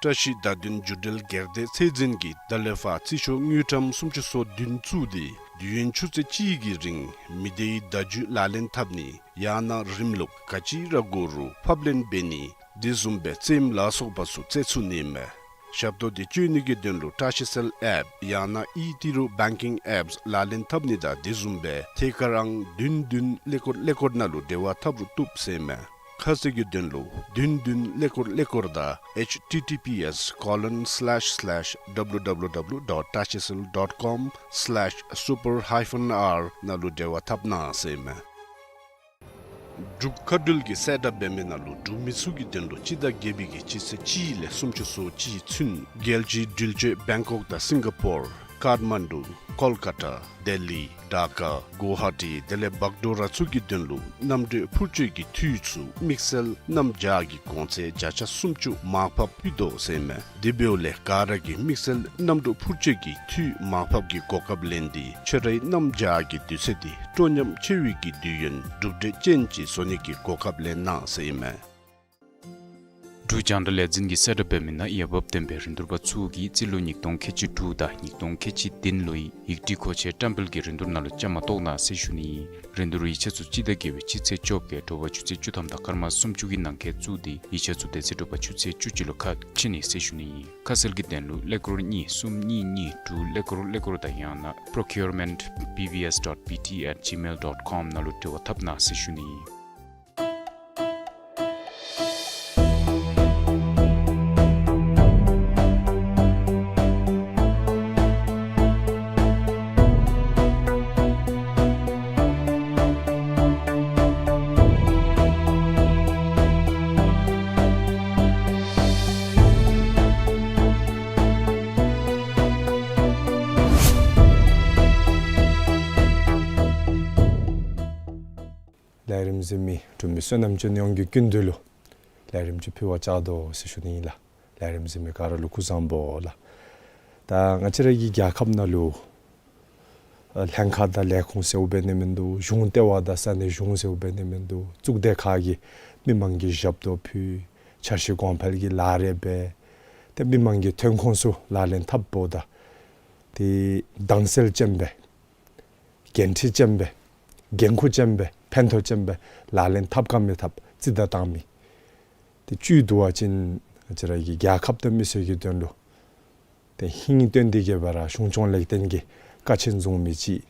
བཀྲ་ཤིས་བརྡ་དོན་བརྒྱུད་འབྲེལ་སྒེར་སྡེ་ཚད་འཛིན་གྱིས་ད་ལས་ཕར་རྩིས་ཤོག་དངུལ་ཀྲམ་སུམ་ཅུ་སོ་བདུན་བཙུགས་ཏེ་དུས་ཡུན་ཆུ་ཚོད་གཅིག་གི་རིང་མི་སྡེའི་བརྡ་བརྒྱུད་ལག་ལེན་འཐབ་ནི་ཡང་ན་རིམ་ལུགས་ག་ཅི་ར་དགོ་རུང་ཕབ་ལེན་འབད་ནི་དེ་བཟུམ་སྦེ་རྩེདམོ་ལ་སོགས་པ་ཚུ་རྩེ་ཚུགས་ནི་མས། ཞབས་ཏོག་འདི་སྤྱོད་ནི་གི་དོན་ལུ་བཀྲ་ཤིས་སེལ་ཨེཔ་ཡང་ན་ཨི་ཏི་རུ་བེང་ཀིང་ཨེཔསི་ལག་ལེན་འཐབ་ནི་དང་དེ་བཟུམ་སྦེ་ཐད་ཀར་ཨང་བདུན་བདུན་ཀླད་ཀོར་ཀླད་ཀོར་ནང་ལུ་འབྲེལ་བ་འཐབ་རུང་བཏུབ་ཟེར་ཨིན་མས། ཁ་གསལ་གྱི་དོན་ལུ་བདུན་བདུན་ཀླད་ཀོར་ཀླད་ཀོར་དང་ཨེཆ་ཊི་ཊི་པི་ཨེསི་ཀོ་ལོན་སི་ལེཤ་སི་ལེཤ་ཌབ་ལུ་ཌབ་ལུ་ཌབ་ལུ་ཌོཊ་ཊ་ཤི་སི་ཨེལ་ཌོཊ་ཀོམ་སི་ལེཤ་སུ་པར་ཧའི་ཕན་ཨར་ནང་ལུ་འབྲེལ་བ་འཐབ་གནང་ཟེར་ཨིན་མས། འབྲུག་མཁའ་འགྲུལ་གྱིས་གསལ་བསྒྲགས་འབད་མི་ནང་ལུ་འབྲུག་མི་ཚུ་གི་དོན་ལུ་སྤྱི་ཟླ་བརྒྱད་པའི་གི་སྤྱི་ཚེས་གཅིག་ལས་སུམ་ཅུ་སོ་གཅིག་ཚུན་རྒྱལ་སྤྱིའི་འགྲུལ་སྐྱོད་བེང་ཀོག་དང་སིང་ག་པོར་ཀཱཐ་མན་ཌུ་ཀོལ་ཀ་ཊ་ལྡི་ལི་ཌ་ཀ་གུ་ཝ་ཧ་ཊི་དེ་ལས་བག་གྲོ་ར་ཚུ་གི་དོན་ལུ་གནམ་གྲུ་འཕུར་སྐྱོད་ཀྱི་འཐུས་ཚུ་དམིགས་བསལ་གནམ་བྱཱར་གྱི་གོང་ཚད་བརྒྱ་ཆ་སུམ་ཅུ་མར་ཕབ་ཕུལ་དོ་ཟེར་ཨིན་མས། དེ་འབདཝ་ལས་ག་ར་གིས་དམིགས་བསལ་གནམ་གྲུ་འཕུར་སྐྱོད་ཀྱི་འཐུས་མར་ཕབ་ཀྱི་གོ་སྐབས་ལེན་ཏེ་ཁྱོད་རའི་གནམ་བྱཱར་གྱི་དུས་ཚོད་འདི་སྤྲོ་ཉམས་ཆེ་བའི་གི་དུས་ཡུན་གྲུབ་འབྲས་ཅན་ཅིག་བཟོ་ནི་གི་གོ་སྐབས་ལེན་གནང་ཟེར་ཨིན་མས། འབྲུག་རྒྱང་བསྒྲགས་ལས་འཛིན་གྱིས་གསལ་བསྒྲགས་འབད་མི་ནང་འོས་འབབ་ལྡན་པའི་རིན་བསྡུར་པ་ཚུ་གིས་རྩིས་ལོ་ཉིས་སྟོང་ཁལ་གཅིག་དྲུག་དང་ཉིས་སྟོང་ཁལ་གཅིག་བདུན་ལོའི་ཡིག་སྒྲིག་མཁོ་ཆས་བཀྲམ་སྤེལ་གྱི་རིན་བསྡུར་ནང་ལུ་བཅའ་མར་གཏོགས་གནང་ཟེར་ཞུ་ནི་ཨིན། རིན་བསྡུར་ཡིག་ཆ་ཚུ་སྤྱི་ཟླ་བརྒྱད་པའི་སྤྱི་ཚེས་བཅོ་བརྒྱད་དྲོ་པ་ཆུ་ཚོད་བཅུ་ཐམ་དང་སྐར་མ་སུམ་ཅུ་གི་ནང་འཁོད་བཙུགས་ཏེ་ཡིག་ཆ་ཚུ་དེ་ཚེ་དྲོ་པ་ཆུ་ཚོད་བཅུ་གཅིག་ལུ་ཁ་ཕྱེ་ནི་ཟེར་ཞུ་ནི་ཨིན། ཁ་གསལ་གྱི་དོན་ལུ་ཀླད་ཀོར་གཉིས་གསུམ་གཉིས་གཉིས་དྲུག་ཀླད་ཀོར་ཀླད་ཀོར་དང་ཡང་ན་པྲོ་ཀིའུར་མེནཊ་བི་བི་ཨེསི་ཌོཊ་བི་ཊི་ཨེཊ་ཇི་མེལ་ཌོཊ་ཀོམ་ནང་ལུ་འབྲེལ་བ་འཐབ་གནང་ཟེར་ཞུ་ནི་ཨིན། ལས་རིམ་གཟིགས་མི་འབྲུག་མི་བསོད་ནམས་ཅན་ཡོངས་ཀྱི་སྐུ་མདུན་ལུ་ལས་རིམ་ཅིག་ཕུལ་བར་བཅར་དོ་ཟེར་ཞུ་ནི་ཨིན་ལགས། ལས་རིམ་གཟིགས་མི་ག་ར་ལུ་སྐུ་གཟུགས་བཟང་པོ་ལགས། ད་ང་བཅས་ར་གི་རྒྱལ་ཁབ་ནང་ལུ་ཨ་ལྷན་ཁག་དང་ལས་ཁུངས་ཟེརཝ་འབད་ནི་མིན་འདུག། གཞུང་ལྟེ་བ་དང་ས་གནས་གཞུང་ཟེརཝ་འབད་ནི་མིན་འདུག། གཙུག་སྡེ་ཁག་གིས་མི་མང་གི་ཞབས་ཏོག་ཕུལ། འཆར་གཞི་གོང་འཕེལ་གྱི་ལཱ་རེ་འབད། ཏེ་མི་མང་གི་ཐོན་ཁུངས་ཚུ་ལག་ལེན་འཐབ་འབདཝ་ད་ཏེ་དྭངས་གསལ་ཅན་སྦེ་འགན་འཁྲི་ཅན་སྦེ་འགན་ཁུར་ཅན་སྦེ་ཕན་ཐོགས་ཅན་སྦེ་ལག་ལེན་འཐབ་ག་མི་འཐབ་རྩིས་བརྡ་བཏང་མི་ཏེ་བཅུད་བསྡུ་བ་ཅིན་ང་བཅས་ར་གི་རྒྱལ་ཁབ་དང་མི་སེར་གྱི་དོན་ལུ་ཏེ་ཧིང་བཏོན་ཏེ་གི་སྦེ་ར་གཞུང་སྐྱོང་ལེགས་ལྡན་གྱི་བཀའ་ཆོས་བཟུང་མི་ཅིག་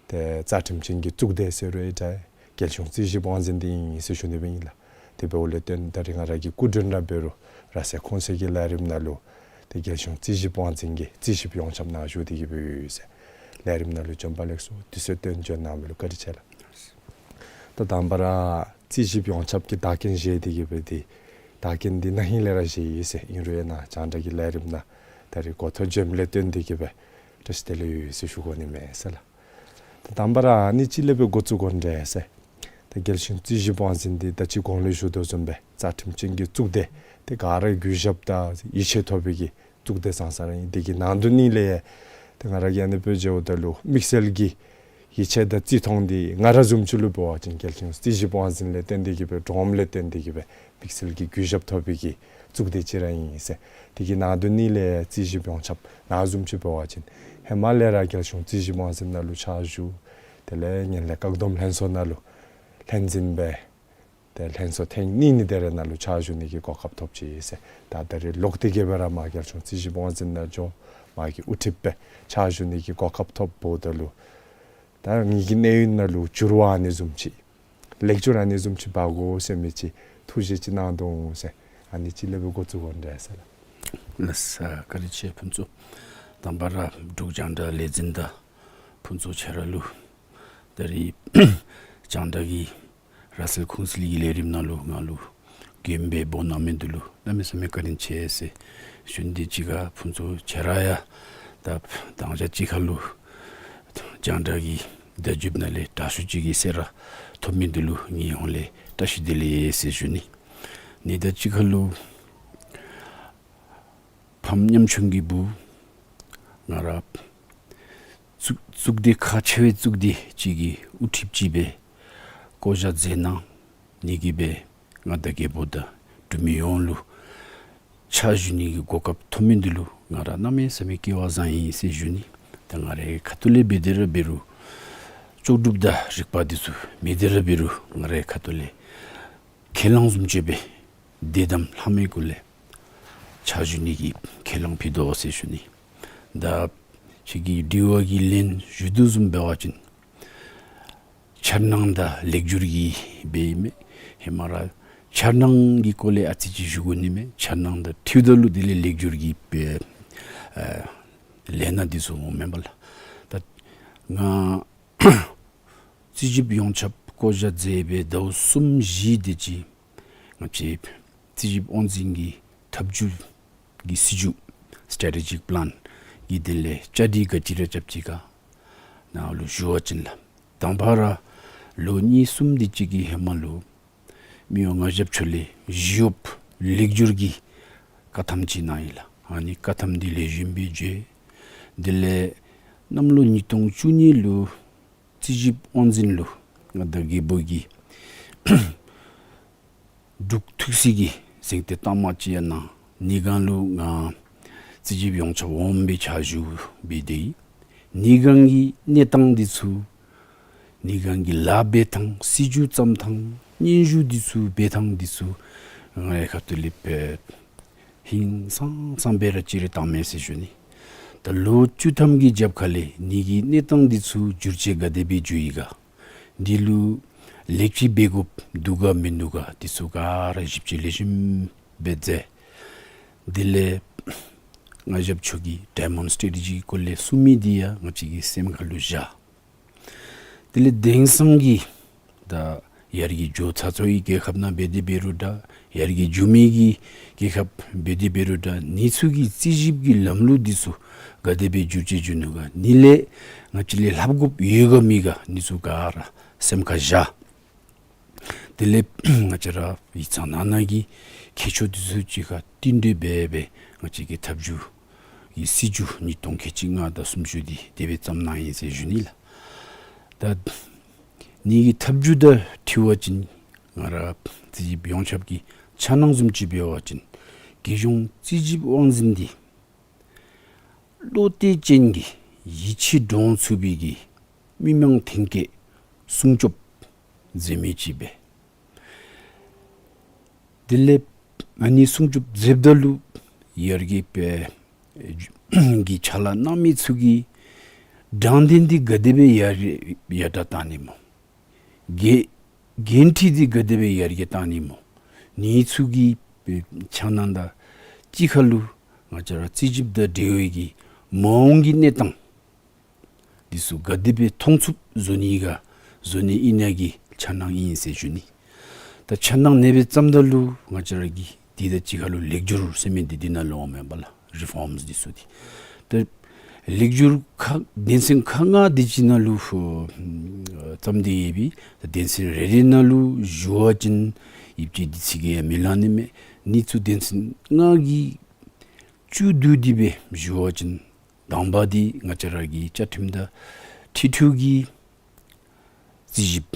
ཏེ་རྩ་ཁྲིམས་ཅན་གྱི་གཙུག་སྡེ་ཟེར་རུང་ཡང་འདྲ་རྒྱལ་གཞུང་རྩིས་ཞིབ་དབང་འཛིན་འདི་ཨིན་ཟེར་ཞུ་ནི་སྦེ་ཨིན་ལགས། དེ་འབདཝ་ལས་བརྟེན་ད་རིས་ང་ར་གི་སྐུ་མགྲོན་ར་འབད་རུང་ར་སེ་ཁོང་ཚུ་གི་ལས་རིམ་ནང་ལུ་ཏེ་རྒྱལ་གཞུང་རྩིས་ཞིབ་དབང་འཛིན་གྱིས་རྩིས་ཞིབ་ཡོངས་ཁྱབ་ནང་ཞུ་སྟེ་གི་སྦེ་ཡོད་ཟེར། ལས་རིམ་ནང་ལུ་བྱོན་པ་ལེགས་སོ། དུས་ཚོད་བཏོན་བྱོན་གནང་མི་ལུ་བཀའ་དྲིན་ཆེ་ལགས། ད་དང་པ་ར་རྩིས་ཞིབ་ཡོངས་ཁྱབ་ཀྱི་བདག་རྐྱེན་བཞེས་ཏེ་གི་སྦེ་ཏེ་བདག་རྐྱེན་འདི་ན་ཧིང་ལས་ར་བཞེས་ཡི་ཟེར། ཨིན་རུང་ཡང་ན་རྒྱང་བསྒྲགས་ཀྱི་ལས་རིམ་ནང་ད་རིས་གོ་ཐོབ་བྱོནམ་ལས་བརྟེན་ཏེ་གི་སྦེ་བཀྲ་ཤིས་བདེ་ལེགས་ཡོད་ཟེར་ཞུ་དགོ་ནི་མས་ཟེར་ལགས། ད་དང་པ་ར་ཨ་ནི་ཅིག་ལས་སྦེ་འགོ་བཙུགས་དགོ་ནི་འདྲས་ཟེར། ད་རྒྱལ་གཞུང་རྩིས་ཞིབ་དབང་འཛིན་འདི་ད་ཅི་གོང་ལུ་ཞུ་དོ་བཟུམ་སྦེ་རྩ་ཁྲིམས་ཅན་གྱི་གཙུག་སྡེ་ཏེ་ག་ར་གུས་ཞབས་དང་ཡིད་ཆེས་ཐོབ་པའི་གི་གཙུག་སྡེ་ཙང་ཙང་ར་ཨིན། དེ་གི་ནང་དོན་ནི་ལས་ཏེ་ང་ར་གིས་ཨ་ནི་སྦེ་མཇལཝ་ད་ལུ་དམིགས་བསལ་གྱི་ཡིད་ཆེས་དང་བརྩི་མཐོང་འདི་ང་ར་བཟུམ་ཅིག་ལུ་འབད་བ་ཅིན་རྒྱལ་གཞུང་རྩིས་ཞིབ་དབང་འཛིན་ལས་བརྟེན་ཏེ་གི་སྦེ་གྲོངམ་ལས་བརྟེན་ཏེ་གི་སྦེ་དམིགས་བསལ་གྱི་གུས་ཞབས་ཐོབ་པའི་གི་གཙུག་སྡེ་ཅིག་ར་ཨིན་ཟེར། དེ་གི་ནང་དོན་ནི་ལས་རྩིས་ཞིབ་ཡོངས་ཁྱབ་ནཱ་བཟུམ་ཅིག་འབད་བ་ཅིན་ཧེ་མ་ལས་ར་རྒྱལ་གཞུང་རྩིས་ཞིབ་དབང་འཛིན་ནང་ལུ་ཕྱག་ཞུ། དེ་ལས་ངན་ལྷད་བཀག་སྡོམ་ལྷན་ཚོགས་ནང་ལུ་ལྷན་འཛིན་སྦེ་ཏེ་ལྷན་ཚོགས་ཐེངས་གཉིས་ནི་དེ་རེ་ནང་ལུ་ཕྱག་ཞུ་ནི་གི་གོ་སྐབས་ཐོབ་ཅི་ཟེར། ད་ད་རེས་ལོག་སྟེ་གི་སྦེ་ར་མར་རྒྱལ་གཞུང་རྩིས་ཞིབ་དབང་འཛིན་ནང་འགྱོ་མར་གྱི་དབུ་ཁྲིདཔ་སྦེ་ཕྱག་ཞུ་ནི་གི་གོ་སྐབས་ཐོབ་འབདཝ་ད་ལུ་ད་ངེ་གི་གནས་ཡུན་ནང་ལུ་འགྱུར་བ་ཨ་ནི་བཟུམ་ཅིག་ལེགས་སྒྱུར་ཨ་ནི་བཟུམ་ཅིག་འབག་དགོ་ཟེར་མི་ཅིག་ཐུགས་བཞེད་ཅིག་གནང་དོ་འོང་ཟེར། ཨ་ནི་ཅིག་ལས་སྦེ་འགོ་བཙུགས་དགོ་ནི་རེ་ཟེར་ལགས། ལགས་སོ། བཀའ་དྲིན་ཆེ་ཕུན་ཚོགས། དང་པ་ར་འབྲུག་རྒྱང་བསྒྲགས་ལས་འཛིན་དང་ཕུན་ཚོགས་ཁྱོད་ར་ལུ་ད་རེས་རྒྱང་བསྒྲགས་ཀྱི་ར་སེལ་ཁུངས་སེལ་གྱི་ལས་རིམ་ནང་ལུ་ང་ལུ་མགྱོནམ་སྦེ་འབོ་གནང་མི་འདི་ལུ་གནམ་མེད་ས་མེད་བཀའ་དྲིན་ཆེ་ཟེར་ཞུ་ནི། དེ་གཅིག་ཁར་ཕུན་ཚོགས་ཁྱོད་ར་ཡང་ད་དང་ཞག་གཅིག་ཁར་ལུ་རྒྱང་བསྒྲགས་ཀྱི་བརྡ་བརྒྱུདཔ་ནང་ལས་དྲག་ཤོས་ཅིག་གི་གསལ་བསྒྲགས་ཐོབ་མི་འདི་ལུ་ངེའི་ཧོངས་ལས་བཀྲ་ཤིས་བདེ་ལེགས་ཟེར་ཞུ་ནི། ཨ་ནི་དང་གཅིག་ཁར་ལུ་ཕམ་ཉམ་ཆུང་གི་བུ་ང་ར་གཙུག་གཙུག་སྡེ་ཁག་ཆེ་བའི་གཙུག་སྡེ་ཅིག་གི་དབུ་ཁྲིདཔ་ཅིག་སྦེ་བསྐོ་བཞག་མཛད་གནང་ནི་གིས་སྦེ་ང་དང་རྒྱལ་པོ་དང་འབྲུག་མི་ཡོངས་ལུ་ཕྱག་ཞུ་ནི་གི་གོ་སྐབས་ཐོབ་མི་འདི་ལུ་ང་ར་གནམ་མེད་ས་མེད་སྐལ་བ་བཟང་ཡི་ཟེར་ཞུ་ནི། ད་ང་རའི་ཁ་ཐུག་ལས་འབད་དེ་ར་འབད་རུང་ལྕོགས་གྲུབ་དང་རིག་པ་འདི་ཚུ་མེད་དེ་ར་འབད་རུང་ང་རའི་ཁ་ཐུག་ལས་ཁས་བླངས་བཟུམ་ཅིག་སྦེ་དད་དམ་ལྷག་མེད་སྒོ་ལས་ཕྱག་ཞུ་ནི་གི་ཁས་བླངས་ཕུལ་དོ་ཟེར་ཞུ་ནི། ད་ཁྱོད་ཀྱི་དྲི་བ་གི་ལན་ཞུ་དོ་བཟུམ་འབད་བ་ཅིན་འཆར་སྣང་དང་ལེགས་སྒྱུར་གྱི་སྦེ་ཨིན་མས། ཧེ་མ་ར་འཆར་སྣང་གི་སྐོར་ལས་ཨ་ཙི་ཅིག་ཞུ་དགོ་ནི་མས། འཆར་སྣང་དང་འཁྲིལཝ་ད་ལུ་དེ་ལས་ལེགས་སྒྱུར་གྱི་སྦེ་ཨ་ལས་སྣ་འདི་ཚུ་འོང་མས་པ་ལགས། ད་ང་རྩིས་ཞིབ་ཡོངས་ཁྱབ་བསྐོ་བཞག་མཛད་སྦེ་ཟླཝ་གསུམ་བཞི་དེ་ཅིག་ང་བཅས་རྩིས་ཞིབ་དབང་འཛིན་གྱི་ཐབས་བྱུས་ཀྱི་སྲིད་བྱུས་སི་ཊེ་ཊེ་ཇིག་པི་ལེན་གྱི་དོན་ལས་བཅའ་སྒྲིག་ག་ཅི་ར་རྐྱབ་ཅི་ག་ནཱ་ལུ་ཞུ་བ་ཅིན་ལགས། དང་པ་ར་ལོ་གཉིས་གསུམ་དེ་ཅིག་གི་ཧེ་མ་ལུ་མི་དབང་མངའ་ཞབས་མཆོག་ལས་ཞི་གཡོགཔ་ལེགས་སྒྱུར་གྱི་བཀའ་ཐམ་ཅིག་གནང་ཡི་ལགས། ཨ་ནི་བཀའ་ཐམ་འདི་ལེགས་ཤོམ་སྦེ་བརྗོད། དེ་ལས་གནམ་ལོ་ཉིས་སྟོང་བཅུ་གཉིས་ལུ་རྩིས་ཞིབ་དབང་འཛིན་ལུ་ང་དང་རྒྱལ་པོ་གིས་འབྲུག་ཐུགས་སྲས་ཀྱི་གཟེངས་བསྟོད་གཏའ་མ་ཅིག་ཡང་གནང་། ཨ་ནི་སྒང་ལུ་ང་རྩིས་ཞིབ་ཡོངས་ཁྱབ་འོགམ་སྦེ་ཕྱག་ཞུ་སྦེ་སྡོད་ཡི། ཨ་ནི་སྒང་གི་གནས་སྟངས་འདི་ཚུ་ཨ་ནི་སྒང་གི་ལཱ་འབད་ཐངས་སྲིད་བྱུས་བརྩམ་ཐངས་སྙན་ཞུ་འདི་ཚུ་འབད་ཐངས་འདི་ཚུ་ང་རའི་ཁ་ཐུག་ལས་སྦེ་ཧིང་སངས་སངས་སྦེ་ར་ཅིག་ར་བཏངམ་མས་ཟེར་ཞུ་ནི། ད་ལོ་བཅུ་ཐམ་གྱི་རྒྱབ་ཁ་ལས་ཨ་ནི་གི་གནས་སྟངས་འདི་ཚུ་འགྱུར་བཅོས་ག་དེ་སྦེ་འགྱོ་ཡི་ག། འདི་ལུ་ལེགས་བཅོས་འབད་དགོཔ་འདུག་ག་མིན་འདུག་ག་འདི་ཚུ་ག་ར་ཞིབ་དཔྱད་ལེགས་ཤོམ་སྦེ་མཛད། དེ་ལས་མངའ་ཞབས་མཆོག་གིས་ཌའི་མཱོནཌ་སི་ཊེ་ཊེ་ཇི་གི་སྐོར་ལས་གསུང་མི་འདི་ཡང་ང་བཅས་ཀྱི་སེམས་ཁ་ལུ་བཞག། དེ་ལས་དེང་སང་གི་ད་ཡར་རྒྱས་འགྱོ་ཚར་ཚར་བའི་རྒྱལ་ཁབ་ནང་འབད་དེ་འབད་རུང་འདྲ། ཡར་རྒྱས་འགྱོ་མི་གི་རྒྱལ་ཁབ་འབད་དེ་འབད་རུང་འདྲ། ཨ་ནི་ཚུ་གི་རྩིས་ཞིབ་ཀྱི་ལམ་ལུགས་འདི་ཚུ་ག་དེ་སྦེ་འགྱུར་བཅོས་འགྱོ་ནུག་ག། ཨ་ནི་ལས་ང་བཅས་ལས་ལྷབ་དགོཔ་ཡོད་ག་མེད་ག་ཨ་ནི་ཚུ་ག་ར་སེམས་ཁར་བཞག། དེ་ལས་ང་བཅས་ར་ཡིག་ཚང་ནང་ན་གི་མཁས་མཆོག་འདི་ཚུ་གཅིག་ཁར་བསྟུན་གྲོས་འབད་འབད་ང་བཅས་ཀྱི་ཐབས་བྱུས་ཀྱི་སྲིད་བྱུས་ཉིས་སྟོང་ཁལ་གཅིག་ལྔ་དང་སུམ་ཅུ་འདི་དེ་སྦེ་བརྩམས་གནང་ཡི་ཟེར་ཞུ་ནི་ལགས། ད་ཨ་ནི་གི་ཐབས་བྱུས་དང་འཁྲིལ་བ་ཅིན་ང་ར་རྩིས་ཞིབ་ཡོངས་ཁྱབ་ཀྱི་འཆར་སྣང་བཟུམ་ཅིག་འབད་བ་ཅིན་རྒྱལ་གཞུང་རྩིས་ཞིབ་དབང་འཛིན་འདི་བློ་གཏད་ཅན་གྱི་ཡིད་ཆེས་འདྲོངས་ཚུགས་པའི་གི་མི་དམངས་ཐོན་སྐྱེད་སྲུང་སྐྱོབ་མཛད་མི་ཅིག་སྦེ། དེ་ལས་ཨ་ནི་སྲུང་སྐྱོབ་མཛདཔ་ད་ལུ་ཡར་རྒྱས་སྦེ་ཀྱི་ཕྱག་ལཱ་གནང་མི་ཚུ་གི་དྲང་བདེན་འདི་ག་དེ་སྦེ་ཡར་ཡར་དྲག་བཏང་ནི་སྨོ། འགན་འགན་འཁྲི་འདི་ག་དེ་སྦེ་ཡར་རྒྱས་བཏང་ནི་སྨོ། ཨ་ནི་ཚུ་གི་འཆར་སྣང་དང་གཅིག་ཁར་ལུ་ང་བཅས་ར་རྩིས་ཞིབ་དང་འབྲེལ་བའི་གི་མ་འོངས་ཀྱི་གནས་སྟངས་འདི་ཚུ་ག་དེ་སྦེ་མཐོང་ཚུགསཔ་བཟོ་ནི་ག་བཟོ་ནི་ཨིན་ན་གི་འཆར་སྣང་ཨིན་ཟེར་ཞུ་ནི། ད་འཆར་སྣང་ཨ་ནེ་སྦེ་བརྩམ་ད་ལུ་ང་བཅས་ར་གིས་འདི་དང་གཅིག་ཁར་ལུ་ལེགས་སྒྱུར་ཟེར་མི་འདི་འདི་ནང་ལུ་འོངམ་མས་པ་ལགས། རི་ཕོརམསི་འདི་ཚུ་འདི། ད་ ལེགས་སྒྱུར་ཁག་གདན་ས་ཁག་ལྔ་དེ་ཅིག་ནང་ལུ་ཨ་བརྩམས་ཏེ་ཡོད་པའི་གདན་ས་རེ་རེ་ནང་ལུ་ཞུ་བ་ཅིན་ཡིབ་ཅིག་དེ་ཚུ་གིས་ཡང་མི་ལང་ནི་མས། ཨ་ནི་ཚུ་གདན་ས་ལྔ་གི་བཅུད་བསྡུ་སྟེ་སྦེ་ཞུ་བ་ཅིན་དང་པ་འདི་ང་བཅས་ར་གི་བཅའ་ཁྲིམས་དང་འཁྲིལ་འཁྲིལ་གྱི་རྩིས་ཞིབ་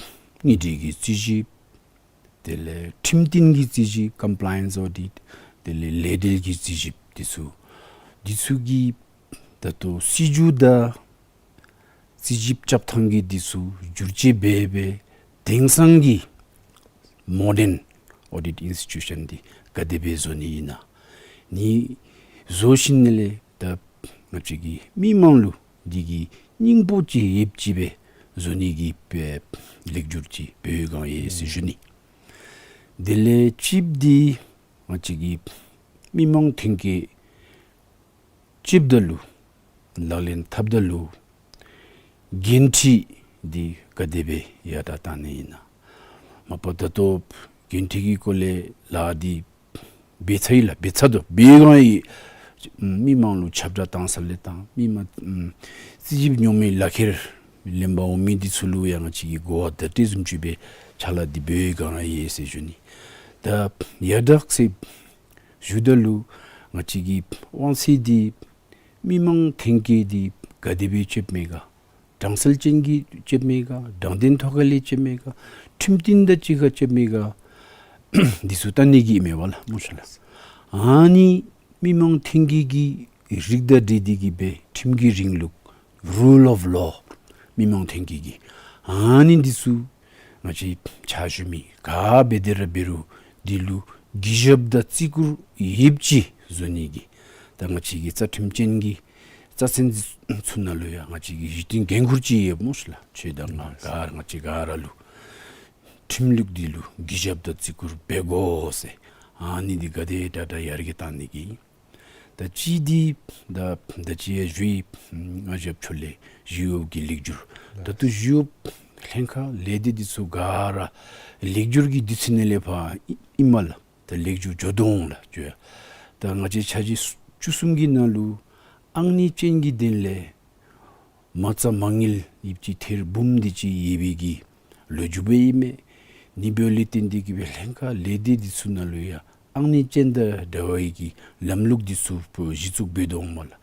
དངུལ་འབྲེལ་གྱི་རྩིས་ཞིབ། དེ་ལས་ཁྲིམས་མཐུན་གྱི་རྩིས་ཞིབ་compliance audit། དེ་ལས་ལས་འབྲེལ་གྱི་རྩིས་ཞིབ་འདི་ཚུ། འདི་ཚུ་གི་ད་ལྟོ་སྲིད་བྱུས་དང་རྩིས་ཞིབ་རྐྱབ་ཐངས་ཀྱི་འདི་ཚུ་བསྒྱུར་བཅོས་འབད་སྦེ་དེང་སང་གི་modern audit institution འདི་ག་དེ་སྦེ་བཟོ་ནི་ཨིན་ན། ཨ་ནི་བཟོ་ཞིནམ་ལས་ད་ང་བཅས་ཀྱི་མི་མང་ལུ་འདི་གི་སྙིང་པོ་ཅིག་ཡོདཔ་ཅིག་སྦེ་བཟོ་ནི་གི་ལེགས་སྒྱུར་ཅིག་འབད་བའི་བསྒང་ཡོད་ཟེར་ཞུ་ནི། དེ་ལས་གཅིག་འདི་ང་བཅས་ཀྱི་མི་མང་ཐོན་སྐྱེད་ཅིག་ད་ལུ་ལག་ལེན་འཐབ་ད་ལུ་འགན་འཁྲི་འདི་ག་དེ་སྦེ་ཡར་དྲག་བཏང་ནི་ཨིན་ན། མ་པ་ད་ལྟོ་འགན་འཁྲི་གི་སྐོར་ལས་ལཱ་འདི་འབད་ཚར་ཡི་ལགས། འབད་ཚར་དོ། འབད་བའི་བསྒང་ཡོད། མི་མང་ལུ་ཁྱབ་བསྒྲགས་བཏང་ས་ལས་བཏང་། མི་མང་རྩིས་ཞིབ་ཉོ་མི་ལག་ཁྱེར་ལེན་པར་འོང་མི་འདི་ཚུ་ལུ་ཡང་ང་བཅས་ཀྱིས་གོ་བ་བརྡ་སྤྲོད་བཟུམ་ཅིག་སྦེ་ཕྱག་ལཱ་འདི་འབད་བའི་བསྒང་ར་ཡོད་ཟེར་ཞུ་ནི། ད་ཡར་དྲག་ཟེར་ཞུཝ་ད་ལུ་ང་བཅས་ཀྱི་དབང་ཚད་འདི་མི་མང་ཐོན་སྐྱེད་འདི་ག་དེ་སྦེ་སྤྱོདཔ་མས་ག། དྲང་གནས་ཅན་གྱིས་སྤྱོདཔ་མས་ག། དྲང་བདེན་ཐོག་ཁ་ལས་སྤྱོདཔ་མས་ག། ཁྲིམས་མཐུན་དང་གཅིག་ཁར་སྤྱོདཔ་མས་ག། འདི་ཚུ་བལྟ་ནི་གི་མས་པ་ལགས། མ་ཤེས་ལགས། ཨ་ནི་མི་མང་ཐོན་སྐྱེད་ཀྱི་རིགས་དང་འབྲེལ་ཏེ་གི་སྦེ་ཁྲིམས་ཀྱི་རིང་ལུགས་rule of law མི་མང་ཐོན་སྐྱེད་ཀྱི་ཨ་ནི་འདི་ཚུ་ང་བཅས་ཕྱག་ཞུ་མི་ག་འབད་དེ་ར་འབད་རུང་འདི་ལུ་གུས་ཞབས་དང་བརྩི་བཀུར་ཡོདཔ་ཅིག་བཟོ་ནི་གི་ད་ང་བཅས་ཀྱི་རྩ་ཁྲིམས་ཅན་གྱི་རྩ་ཚན་ཚུ་ནང་ལུ་ཡང་ང་བཅས་ཀྱི་གཞི་རྟེན་འགན་ཁུར་ཅིག་ཡོདཔ་སྨོ་ཤིག་ལགས། ཁྱོད་དང་ང་ག་ར་ང་བཅས་ག་ར་ལུ་ཁྲིམས་ལུགས་འདི་ལུ་གུས་ཞབས་དང་བརྩི་བཀུར་འབད་དགོ་ཟེར། ཨ་ནི་འདི་ག་དེ་དྲག་དྲག་ཡར་རྒྱས་བཏང་ནི་གི། ད་གཅིག་འདི་ད་ད་ཅི་ཡང་ཞུ་ཡི། ང་ཞབས་ཕྱོགས་ལས་ཞི་གཡོགཔ་གི་ལེགས་སྒྱུར། ད་ལྟོ་ཞི་གཡོགཔ་ལྷན་ཁག་ལས་སྡེ་འདི་ཚུ་ག་ར་ལེགས་སྒྱུར་གྱི་དུས་ཚོད་ནང་ལས་ཕར་ཨིན་མས་ལགས། ད་ལེགས་སྒྱུར་འགྱོ་དོ་འོང་ལགས་ཞུ་ཡ། ད་ང་བཅས་ཆ་བཞག་བཅུ་གསུམ་གྱི་ནང་ལུ་ཨང་གཉིས་ཅན་གྱི་དོན་ལས་མ་རྩ་མ་དངུལ་ཡོདཔ་ཅིག་ཐེར་འབུམ་དེ་ཅིག་ཡོད་པའི་གི་ལོ་རྒྱུས་སྦེ་ཨིན་མས། ཨ་ནི་འབདཝ་ལས་བརྟེན་ཏེ་གི་སྦེ་ལྷན་ཁག་ལས་སྡེ་འདི་ཚུ་ནང་ལུ་ཡང་ཨང་གཉིས་ཅན་དང་འདྲ་བའི་གི་ལམ་ལུགས་འདི་ཚུ་གཞི་བཙུགས་འབད་དོ་འོང་མས་ལགས། ཨ་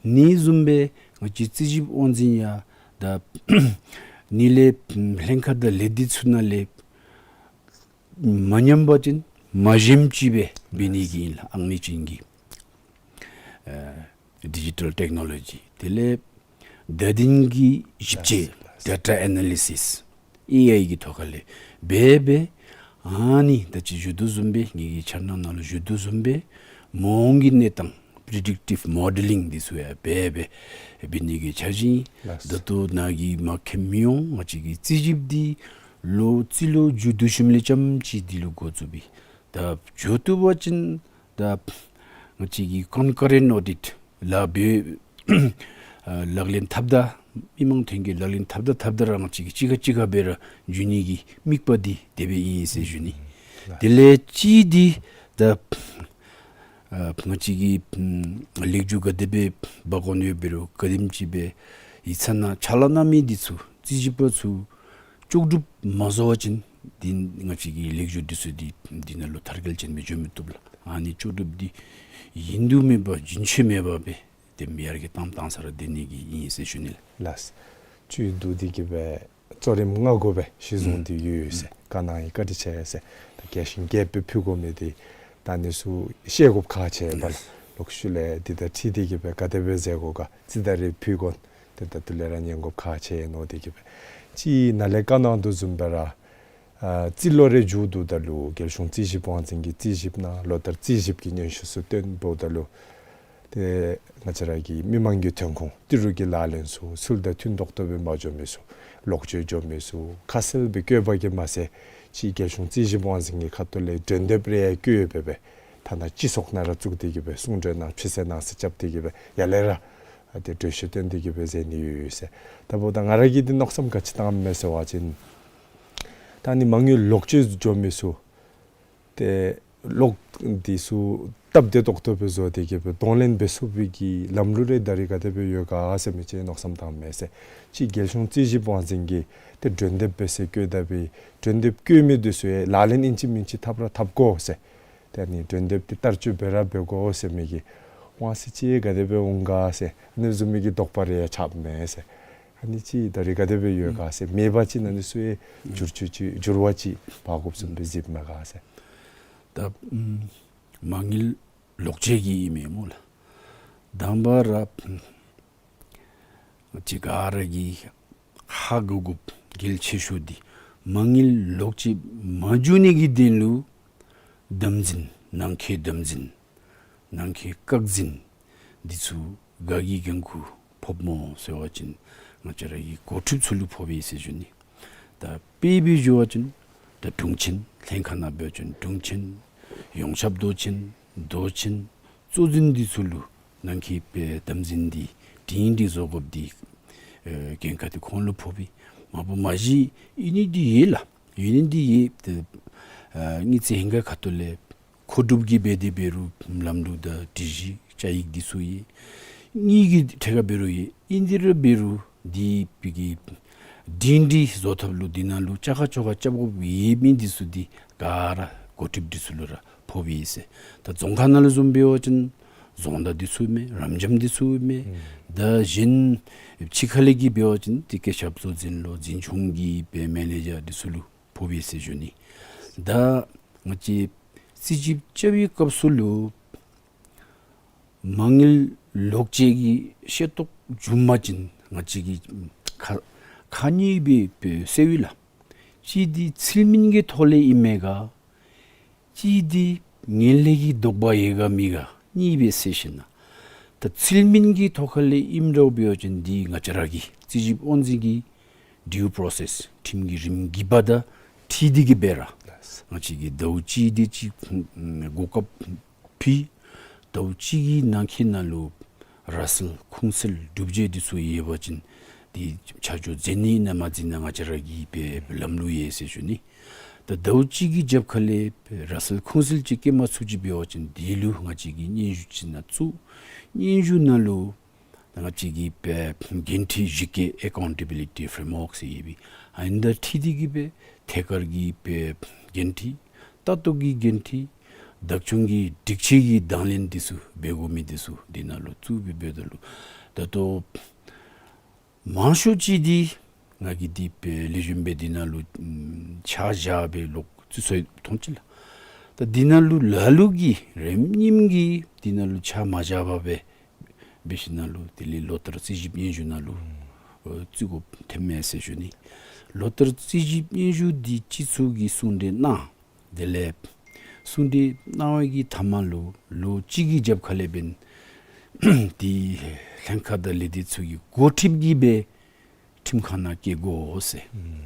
ནི་བཟུམ་སྦེ་ང་བཅས་རྩིས་ཞིབ་དབང་འཛིན་ཡང་ད་ཨ་ནི་ལས་ལྷན་ཁག་དང་ལས་སྡེ་ཚུ་ནང་ལས་མ་ཉམས་པ་ཅིན་མ་ཞནམ་ཅིག་སྦེ་འབད་ནི་གི་ཨིན་ལགས། ཨང་གཉིས་ཅན་གྱི་ཨ་ཌི་ཇི་ཊལ་ཊེག་ནོ་ལོ་ཇི་དེ་ལས་བརྡ་དོན་གྱི་ཞིབ་དཔྱད་ལགས། ཌེ་ཊ་ཨེ་ན་ལི་སིས་ཨེ་ཨའི་གི་ཐོག་ཁ་ལས་འབད་འབད། ཨ་ནི་ད་ཅི་ཞུ་དོ་བཟུམ་སྦེ་ངེ་གི་འཆར་སྣང་ནང་ལུ་ཞུ་དོ་བཟུམ་སྦེ་མ་འོངས་ཀྱི་གནས་སྟངས་པི་རི་ཌིག་ཊིབ་མོ་ཌེ་ལིང་འདི་ཚུ་ཡང་འབད་འབད་འབད་ནི་གི་འཆར་གཞི་ཨིན་ལགས། ད་ལྟོ་ནཱ་གིས་མ་མཁྱེན་མི་འོང་། ང་བཅས་ཀྱི་རྩིས་ཞིབ་འདི་ལོ་རྩིས་ལོ་མཇུག་བསྡུ་ཞིནམ་ལས་རྐྱངམ་ཅིག་འདི་ལུ་འགོ་བཙུགས་པས། ད་མཇུག་བསྡུ་བ་ཅིན་ད་ང་བཅས་ཀྱི་ཀོན་ཀ་རེནཊ་ཨོ་ཌིཊ་ལཱ་འབད་ཨ་ལག་ལེན་འཐབ་ད་མི་མང་ཐོན་སྐྱེད་ལག་ལེན་འཐབ་ད་འཐབ་ད་ར་ང་བཅས་ཀྱིས་གཅིག་ཁར་གཅིག་ཁར་སྦེ་ར་འགྱོ་ནི་གི་དམིགས་པ་འདི་དེ་སྦེ་ཨིན་ཟེར་ཞུ་ནི། དེ་ལས་གཅིག་འདི་ད་ཨ་ང་བཅས་ཀྱི་ཨམ་ལེགས་སྒྱུར་ག་དེ་སྦེ་འབད་དགོ་ནི་འབད་རུང་ག་དེམ་ཅིག་སྦེ་ཡིག་ཚང་ནང་ཕྱག་ལཱ་གནང་མི་འདི་ཚུ་རྩིས་ཞིབ་པ་ཚུ་ལྕོགས་གྲུབ་མ་བཟོ་བ་ཅིན་འདི་ང་བཅས་ཀྱི་ལེགས་སྒྱུར་འདི་ཚུ་འདི་འདི་ནང་ལུ་མཐར་སྐྱེལ་ཅན་སྦེ་འགྱོ་མི་བཏུབ་ལགས། ཨ་ནི་ལྕོགས་གྲུབ་འདི་ཡིན་དུ་མེད་པ་རྒྱུན་ཆད་མེད་པ་སྦེ་དེམ་ཡར་རྒྱས་བཏང་བཏང་ས་ར་སྡོད་ནི་གི་ཨིན་ཟེར་ཞུ་ནི་ལགས། ལགས། བཅུད་བསྡུ་སྟེ་གི་སྦེ་གཙོ་རིམ་ལྔ་གུ་སྦེ་གཞི་བཟུང་སྟེ་ཡོད་ཡོད་ཟེར། བཀའ་གནང་ཡི། བཀའ་དྲིན་ཆེ་ཟེར། ད་རྒྱས་ཤིང་རྒྱསཔ་སྦེ་ཕུལ་དགོ་མི་འདི་ད་ཨ་ནི་ཚུ་ཤེས་དགོཔ་ཁག་ཆེ་བས་ལགས། ལོག་ཤུལ་ལས་འདི་དང་འཁྲིལ་ཏེ་གི་སྦེ་ག་དེ་སྦེ་མཛད་དགོ་ག་རྩིས་ད་རེས་ཕུལ་དགོ་དེ་ད་ལྟོ་ལས་ར་ཉན་དགོཔ་ཁག་ཆེ་མནོ་སྟེ་གི་སྦེ། གཅིག་ནཱ་ལས་བཀའ་གནང་དོ་བཟུམ་སྦེ་ར་ཨ་རྩིས་ལོ་རེ་མཇུག་བསྡུཝ་ད་ལུ་རྒྱལ་གཞུང་རྩིས་ཞིབ་དབང་འཛིན་གྱིས་རྩིས་ཞིབ་གནང་། ལོ་ལྟར་རྩིས་ཞིབ་ཀྱི་སྙན་ཞུ་ཚུ་བཏོན་འབདཝ་ད་ལུ་ཏེ་ང་བཅས་ར་གི་མི་མང་གི་ཐོན་ཁུངས་ཏི་རུ་གི་ལག་ལེན་ཚུ་ཚུལ་དང་མཐུན་ཏོག་ཏོ་སྦེ་མ་འགྱོ་མི་ཚུ་ལོག་སྤྱོད་འགྱོ་མི་ཚུ་ཁ་གསལ་སྦེ་བཀོད་པ་གིས་མ་ཚད་གཅིག་རྒྱལ་གཞུང་རྩིས་ཞིབ་དབང་འཛིན་གྱི་ཁ་ཐུག་ལས་འགྲན་བསྡུར་རེ་ཡང་བཀོད་སྦེ་སྦེ་ཐ་ན་སྤྱི་ཚོགས་ནང་ར་བཙུགས་ཏེ་གི་སྦེ་གསུང་གྲོས་གནང་ཕྱི་གསལ་ནང་གསལ་རྐྱབ་སྟེ་གི་སྦེ་ཡར་ལས་ར་ཨ་ཏེ་གྲོས་གཞི་བཏོན་ཏེ་གི་སྦེ་མཛད་ནི་ཡོད་ཡོད་ཟེར། ད་འབདཝ་ད་ང་ར་གིས་འདི་མནོ་བསམ་ག་ཅི་བཏངམ་མས་ཟེར་བ་ཅིན་ད་ཨ་ནི་མ་དངུལ་ལོག་སྤྱོད་འགྱོ་མི་ཚུ་ཏེ་ ལོག་འདི་ཚུ་སྟབས་བདེ་ཏོག་ཏོ་སྦེ་བཟོ་སྟེ་གི་སྦེ་གདོང་ལེན་འབད་ཚུགས་པའི་གི་ལམ་ལུགས་རེ་ད་རིས་ག་དེ་སྦེ་ཡོད་ག་ཟེར་མི་ཅིག་མནོ་བསམ་བཏངམ་མས་ཟེར། ཅིག་རྒྱལ་གཞུང་རྩིས་ཞིབ་དབང་འཛིན་གྱིས་ཏེ་གྲོས་འདེབས་འབད་ཟེར་བཀོད་ད་པའི་གྲོས་འདེབས་བཀོད་མི་འདི་ཚུ་ཡང་ལག་ལེན་ཨིན་ཅི་མིན་ཅི་འཐབ་ར་འཐབ་དགོ་ཟེར། ཏེ་ཨ་ནི་གྲོས་འདེབས་འདི་བསྟར་སྤྱོད་འབད་ར་འབད་དགོ་ཟེར་མི་གི་དབང་ཚད་ཅིག་ག་དེ་སྦེ་འོང་ག་ཟེར་ཨ་ནི་བཟུམ་མའི་གི་དོགས་པ་རེ་ཡང་ཆགསཔ་མས་ཟེར། ཨ་ནི་ཅིག་ད་རིས་ག་དེ་སྦེ་ཡོད་ག་ཟེར་མེད་པ་ཅིན་ཨ་ནི་ཚུ་ཡང་འགྱུར་བཅོས་ཅིག་འགྱུར་བ་ཅིག་འབག་དགོཔ་བཟུམ་སྦེ་གཟིགསཔ་མས་ག་ཟེར། ད་ཨམ་མ་དངུལ་ལོག་སྤྱོད་ཀྱི་ཨིན་མས་སྨོ་ལགས། དང་པ་ར་ང་བཅས་ག་ར་གིས་ཧ་གོ་དགོཔ་གལ་ཆེ་ཤོས་འདི་མ་དངུལ་ལོག་སྤྱོད་མ་འགྱོ་ནི་གི་དོན་ལུ་དམ་འཛིན་ནང་འཁོད་དམ་འཛིན་ནང་འཁོད་བཀག་འཛིན་འདི་ཚུ་ག་གི་འགན་ཁུར་ཕོགཔ་སྨོ་ཟེར་བ་ཅིན་ང་བཅས་ར་གི་འགོ་ཁྲིདཔ་ཚུ་ལུ་ཕོགཔ་ཨིན་ཟེར་ཞུ་ནི། ད་དཔེ་སྦེ་ཞུ་བ་ཅིན་ད་དྲུང་ཆེན་ལྷན་ཁག་ནང་འབད་བ་ཅིན་དྲུང་ཆེན་ཡོངས་ཁྱབ་མདོ་ཆེན་མདོ་ཆེན་གཙོ་འཛིན་འདི་ཚུ་ལུ་ནང་འཁོད་སྦེ་དམ་འཛིན་འདི་སྒྲིང་སྒྲི་བཟོ་དགོཔ་འདི་ཨེ་འགན་ཁག་འདི་ཁོང་ལུ་ཕོགཔ་ཨིན། མ་པ་མ་གཞི་ཨིན་ནི་འདི་ཡོད་ལགས། ཡོད་ནི་འདི་ཡོད། ཏེ་ཨ་དངུལ་རྩིས་ལྷན་ཁག་ཁ་ཐུག་ལས་མཁོ་སྒྲུབ་ཀྱི་འབད་དེ་འབད་རུང་ལམ་ལུགས་དང་སྒྲིག་གཞི་བཅའ་ཡིག་འདི་ཚུ་ཡོད། དངུལ་གྱི་ཐད་ཁར་འབད་རུང་ཡོད། ཨིན་དེ་ར་འབད་རུང་འདི་ཕི་གི་སྒྲིང་སྒྲི་བཟོ་ཐབས་ལུ་འདི་ནང་ལུ་བཅའ་ཁ་ཆོ་ཁ་རྐྱབ་དགོཔ་ཡོད་མི་འདི་ཚུ་འདི་ག་ར་འགོ་ཁྲིདཔ་འདི་ཚུ་ལུ་ར་ཕོགཔ་ཨིན་ཟེར། ད་རྫོང་ཁག་ནང་ལུ་བཟུམ་འབད་བ་ཅིན་རྫོང་བདག་འདི་ཚུ་མས། རབ་འབྱམས་འདི་ཚུ་མས། ཨུམ་ད་གཞན་ཕྱི་ཁ་ལས་ཀྱི་འབད་བ་ཅིན་ཏེ་བཀོད་ཁྱབ་གཙོ་འཛིན་ལོ་འཛིན་སྐྱོང་གི་སྦེ་མེ་ནེ་ཇར་འདི་ཚུ་ལུ་ཕོགཔ་ཨིན་ཟེར་ཞུ་ནི། ད་ང་བཅས་རྩིས་ཞིབ་རྐྱབ་པའི་སྐབས་སུ་ལུ་མ་དངུལ་ལོག་སྤྱོད་ཀྱི་ཤེས་རྟོགས་བྱུང་པ་ཅིན་ང་བཅས་ཀྱིས་ཁག་ཁག་གཉིས་སྦེ་སྦེ་སེལཝ་ཨིན་ལགས། གཅིག་འདི་ཚུལ་མིན་གྱི་ཐོག་ལས་ཨིན་མས་ག། གཅིག་འདི་ངན་ལྷད་ཀྱི་དོགས་པ་ཡོད་ག་མེད་ག་གཉིས་སྦེ་སེལ་ཞིནམ་ལས། ད་ཚུལ་མིན་གྱི་ཐོག་ཁ་ལས་ཨིནམ་འདྲཝ་འབད་བ་ཅིན་འདི་ང་བཅས་ར་གི་རྩིས་ཞིབ་དབང་འཛིན་གྱི་due process་ཁྲིམས་ཀྱི་རིམ་གྱིས་འབད་དང་འཁྲིལ་ཏེ་གི་སྦེ་ར་ལགས། ང་བཅས་ཀྱིས་ཟླཝ་གཅིག་དེ་ཅིག་གོ་སྐབས་ཕུལ། ཟླཝ་གཅིག་གི་ནང་འཁོད་ནང་ལུ་ར་སེལ་ཁུངས་སེལ་སྒྲུབ་བྱེད་འདི་ཚུ་ཡོད་པ་ཅིན་འདི་ཆ་འཇོག་མཛད་ནི་ཨིན་ན་མ་མཛད་ནི་ཨིན་ན་ང་བཅས་ར་གི་སྦེ་ལམ་ལུགས་ཡོད་ཟེར་ཞུ་ནི། ད་ཟླཝ་གཅིག་གི་རྒྱབ་ཁ་ལས་ར་སེལ་ཁུངས་སེལ་ཅིག་བཀོད་མ་ཚུགས་ཅི་འབད་བ་ཅིན་འདི་ལུ་ང་བཅས་ཀྱིས་སྙན་ཞུ་ཅིག་ནང་བཙུགས། སྙན་ཞུ་ནང་ལུ་ང་བཅས་ཀྱི་སྦེ་འགན་འཁྲི་གཞི་བཀོད་accountability framework་ཟེར་ཡོད་པའི་ཨ་ནི་དང་འཁྲིལ་ཏེ་གི་སྦེ་ཐད་ཀར་གྱི་སྦེ་འགན་འཁྲི་ལྟ་རྟོག་གི་འགན་འཁྲི་བདག་སྐྱོང་གི་སྒྲིག་ཆས་ཀྱི་དང་ལེན་འདི་ཚུ་འབད་དགོ་མི་འདི་ཚུ་འདི་ནང་ལུ་བཙུགས་སྦེ་འབདཝ་ད་ལུ་ད་ལྟོ་མང་ཤོས་ཅིག་འདི་ང་གིས་འདི་སྦེ་ལེགས་ཤོམ་སྦེ་འདི་ནང་ལུ་ཨམ་ཆ་བཞག་སྦེ་ལོག་བཙུགས་སོ་ཡི་མཐོང་ཅི་ལགས། ད་འདི་ནང་ལུ་ལ་ལུ་གིས་རེམ་ཉིམ་གིས་འདི་ནང་ལུ་ཆ་མ་བཞག་པར་སྦེ་འབད་ཞིནམ་ལས་དེ་ལས་ལོ་ལྟར་རྩིས་ཞིབ་སྙན་ཞུ་ནང་ལུ་ཨ་བཙུགས་དགོཔ་ཐོནམ་མས་ཟེར་ཞུ་ནི། ལོ་ལྟར་རྩིས་ཞིབ་སྙན་ཞུ་འདི་སྤྱི་ཚོགས་ཀྱི་གསུང་གྲོས་གནང་། དེ་ལས་གསུང་གྲོས་གནང་བའི་གི་མཐའ་མ་ལུ་ལོ་གཅིག་གི་རྒྱབ་ཁ་ལས་འབདན་འདི་ལྷན་ཁག་དང་ལས་སྡེ་ཚུ་གི་འགོ་ཁྲིདཔ་གིས་སྦེ་ཁྲིམས་ཁང་ནང་བཀལ་དགོ་ཟེར། ཨུམ་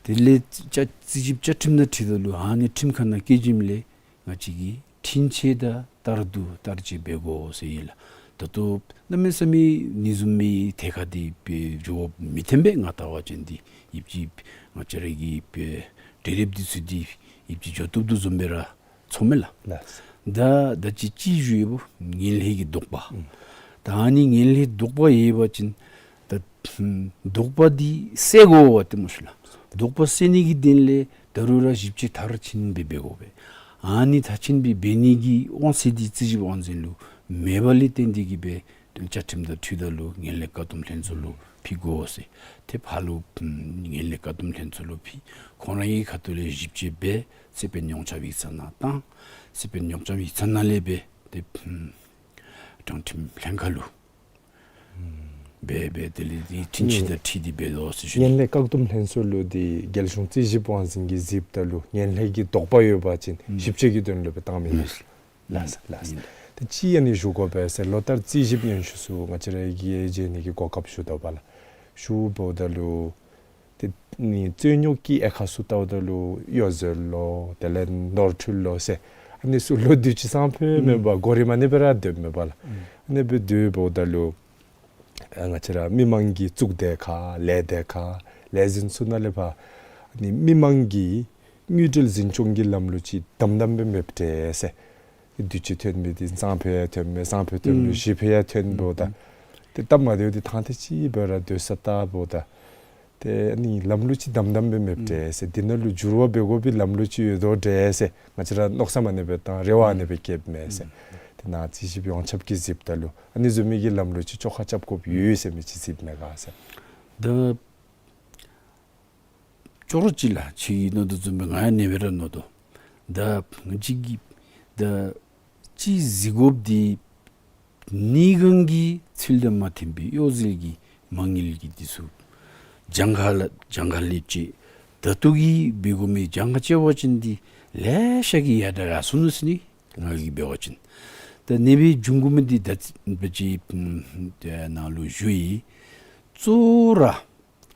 དེ་ལས་བཅའ་རྩིས་ཞིབ་བཅའ་ཁྲིམས་ནང་འཁྲིལཝ་ད་ལུ་ཨ་ནི་ཁྲིམས་ཁང་ནང་བཀལ་བྱིནམ་ལས་ང་བཅས་ཀྱིས་འཁྲུན་ཆོད་དང་བསྟར་སྡུད་བསྟར་སྤྱོད་འབད་དགོ་ཟེར་ཨིན་ལགས། ད་ལྟོ་གནམ་མེད་ས་མེད་ཨ་ནི་བཟུམ་མའི་ཐད་ཁར་འདི་སྦེ་འགྱོཝ་མི་ཐོན་པས། ང་བལྟ་བ་ཅིན་འདི་ཡིབ་ཅིག་ང་བཅས་ར་གི་སྦེ་གྲོས་འདེབས་འདི་ཚུ་འདི་ཡིབ་ཅིག་འགྱོ་བཏུབ་བཏུབ་བཟུམ་སྦེ་ར་ཚོརཝ་མས་ལགས། ལགས། ད་ད་ཅི་ཅིག་ཞུ་ཡི་བུ་ངན་ལྷད་ཀྱི་དོགས་པ། ཨུམ་ད་ཨ་ནི་ངན་ལྷད་དོགས་པ་ཡོད་པ་ཅིན་ད་ཨུམ་དོགས་པ་འདི་སེལ་དགོ་པས་ཏེ་སྨོ་ཤིག་ལགས། དོགས་པ་སེལ་ནི་གི་དོན་ལས་ད་རུང་ར་ཞིབ་དཔྱད་མཐར་ཕྱིན་སྦེ་འབད་དགོ་པས། ཨ་ནི་མཐར་ཕྱིན་སྦེ་འབད་ནི་གི་དབང་ཚད་འདི་རྩིས་ཞིབ་དབང་འཛིན་ལུ་མེད་པ་ལས་བརྟེན་ཏེ་གི་སྦེ་བཅའ་ཁྲིམས་དང་འཁྲིལཝ་ད་ལུ་ངན་ལྷད་བཀག་སྡོམ་ལྷན་ཚོགས་ལུ་ཕུལ་དགོ་ཟེར། ཏེ་ཕར་ལུ་ཨུམ་ངན་ལྷད་བཀག་སྡོམ་ལྷན་ཚོགས་ལུ་ཕུལ། ཁོང་ར་གི་ཁ་ཐུག་ལས་ཞིབ་དཔྱད་འབད། སི་པེན་ཉོག་བྱང་ཡིག་ཚང་ནང་བཏང་། སི་པེན་ཉོག་བྱང་ཡིག་ཚང་ནང་ལས་སྦེ་ཏེ་ཨུམ་དྲང་ཁྲིམས་ལྷན་ཁག་ལུ་འབད་འབད་དེ་ལས་འདི་འཁྲུན་ཆོད་དང་འཁྲིལ་ཏེ་འབད་དོ་ཟེར་ཞུ་ནི། ངན་ལྷད་བཀག་སྡོམ་ལྷན་ཚོགས་ལུ་འདི་རྒྱལ་གཞུང་རྩིས་ཞིབ་དབང་འཛིན་གྱིས་གཟིགསཔ་ད་ལུ་ངན་ལྷད་ཀྱི་དོགས་པ་ཡོད་པ་ཅིན་ཨུམ་ཞིབ་དཔྱད་ཀྱི་དོན་ལུ་སྦེ་བཏངམ་ཨིན་ལགས། ལགས་ལགས། ཨིན། ད་ཅི་ཨ་ནི་ཞུ་དགོ་པས་ཟེར་ལོ་ལྟར་རྩིས་ཞིབ་སྙན་ཞུ་ཚུ་ང་བཅས་ར་གིས་མཇལ་ནི་གི་གོ་སྐབས་ཞུ་དོ་བ་ལགས། ཞུ་འབདཝ་ད་ལུ་ཏེ་ནི་རྩོད་རྙོགས་ཀྱི་དབྱེ་ཁག་ཚུ་བལྟཝ་ད་ལུ་གཡོ་ཟོལ་ལོ་དེ་ལས་ནོར་འཁྲུལ་ལོ་ཟེར་ཨ་ནི་ཚུ་ལོ་དུས་ཅི་ཙམ་ཕོད་མེད་པར་གོ་རིམ་ཨ་ནི་སྦེ་ར་སྡོདཔ་མས་པ་ལགས། ཨ་ནི་སྦེ་སྡོདཔ་ད་ལུ་ཨ་ང་བཅས་ར་མི་མང་གི་གཙུག་སྡེ་ཁག་ལས་སྡེ་ཁག་ལས་འཛིན་ཚུ་ནང་ལས་ཕར་ཨ་ནི་མི་མང་གིས་ དངུལ་འབྲེལ་འཛིན་སྐྱོང་གི་ལམ་ལུགས་ཅིག་དམ་དམ་སྦེ་མེདཔ་འདྲས་ཟེར། དུས་ཅི་ཐོན་མི་འདི་སང་ཕོད་ཡང་ཐོན་མས། སང་ཕོད་ཐོན་མི་ཨུམ་གཞེས་ཕོད་ཡང་ཐོན་འབདཝ་ད། ཨུམ་ཏེ་སྟབས་མ་བདེཝ་འདི་ཐང་ཐེངས་ཅིག་སྦེ་ར་སྡོད་ས་བལྟཝ་ད། ཏེ་ཨ་ནི་ལམ་ལུགས་ཅིག་དམ་དམ་སྦེ་མེདཔ་འདྲས་ཟེར། འདི་ནང་ལུ་འགྱུར་བ་འབད་དགོ་པའི་ལམ་ལུགས་ཅིག་ཡོད་དོ་འདྲས་ཟེར། ང་བཅས་ར་མནོ་བསམ་ཨ་ནི་སྦེ་བཏང་རེ་བ་ཨ་ནི་སྦེ་བསྐྱེདཔ་མས་ཟེར། ཏེ་ནཱ་རྩིས་ཞིབ་ཡོངས་ཁྱབ་ཀྱིས་གཟིགསཔ་ད་ལུ་ཨ་ནི་བཟུམ་མའི་གི་ལམ་ལུགས་ཅིག་བཅོ་ཁ་རྐྱབ་དགོཔ་ཡོད་ཟེར་མི་ཅིག་གཟིགསཔ་མས་ག་ཟེར། ད་ཅོག་ར་གཅིག་ལགས། ཁྱོད་ཀྱིས་མནོ་དོ་བཟུམ་སྦེ་ང་ཡང་ཨ་ནི་སྦེ་ར་མནོ་དོ། ད་ང་བཅས་ཀྱིས་ད་ཅིག་གཟིགས་དགོཔ་འདི་གནས་གང་གི་ཚུལ་དང་མ་མཐུན་པའི་གཡོ་ཟོལ་གྱི་མ་དངུལ་གྱི་འདི་ཚུ་གྱངས་ཁ་ལ་གྱངས་ཁ་ལེན་ཅི། ད་ལྟོ་གི་འབད་དགོ་མི་གྱངས་ཁ་ཅིག་འབད་བ་ཅིན་འདི་ལེ་ཤ་གིས་ཡར་དྲག་སོང་ནུག་ཟེར་ནི། ང་གིས་འབད་བ་ཅིན་ད་ཨ་ནི་སྦེ་འབྱུང་དགོ་མི་འདི་ད་ཅི་ད་ཅི་ཨམ་ད་ནཱ་ལུ་ཞུ་ཡི། གཙོ་བོ་ར་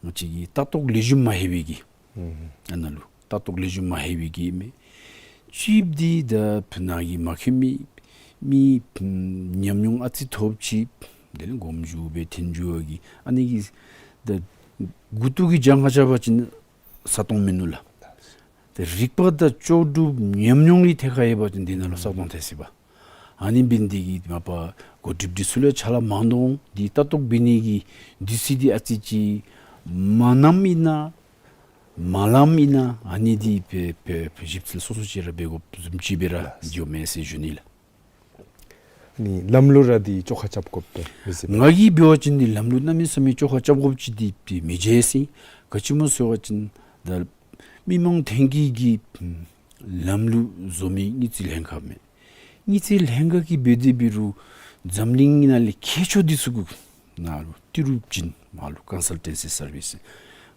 ང་བཅས་ཀྱི་ལྟ་རྟོག་ལེགས་ཤོམ་མ་ལྷོད་པའི་གི་ཨ་ནཱ་ལུ་ལྟ་རྟོག་ལེགས་ཤོམ་མ་ལྷོད་པའི་གི་མས། གཅིག་འདི་ད་ཕུ་ནང་གི་མ་མཁྱེན་མི་མི་ཉམས་མྱོང་ཨ་ཙི་ཐོབ་ཅི། དེ་ལས་དགོངསམ་ཞུ་སྦེ་ཐོན་འགྱོ་བའི་གི་ཨ་ནི་གི་ད་མགུ་ཏོ་གི་གྱངས་ཁ་རྐྱབ་པ་ཅིན་ས་སྟོང་མིན་ནུག་ལགས། ཏེ་རིག་པ་དང་ལྕོགས་གྲུབ་ཉམས་མྱོང་གི་ཐད་ཁར་ཡོད་པ་ཅིན་འདི་ནང་ལུ་ས་སྟོང་ཐལ་སྲིད་པ། ཨ་ནི་འབད་ནི་འདི་གིས་མ་པ་འགོ་ཁྲིདཔ་འདི་ཚུ་ལུ་ཡང་ཕྱག་ལཱ་མང་དོ་འདི་ལྟ་རྟོག་འབད་ནི་གི་འདི་ཚུ་འདི་ཨ་ཙི་ཅིག་མ་གནངམ་ཨིན་ན་མ་ལངམ་ཨིན་ན་ཨ་ནི་འདི་སྦེ་སྦེ་ཞིབ་འཚོལ་སོ་སོ་ཅིག་ར་འབད་དགོཔ་བཟུམ་ཅིག་སྦེ་ར་ལགས། འགྱོཝ་མས་ཟེར་ཞུ་ནི་ལགས། ནི་ལམ་ལུགས་ར་འདི་བཅོ་ཁ་རྐྱབ་དགོཔ་སྦེ་མི་ཟེར་བས། ང་གིས་འབད་བ་ཅིན་འདི་ལམ་ལུགས་གནམ་མེད་ས་མེད་བཅོ་ཁ་རྐྱབ་དགོཔ་ཅིག་འདི་འདི་མི་མཇལ་ཟེར། ག་ཅི་སྨོ་ཟེར་བ་ཅིན་ད་མི་མང་ཐོན་སྐྱེད་ཀྱི་ལམ་ལུགས་བཟོ་མི་དངུལ་རྩིས་ལྷན་ཁག་མས། དངུལ་རྩིས་ལྷན་ཁག་གིས་འབད་དེ་འབད་རུང་འཛམ་གླིང་ནང་ལས་མཁས་མཆོག་འདི་ཚུ་གུ་ནང་ལུ་ཏི་རུ་ཅིག་མར་ལུ་Consultancy Service,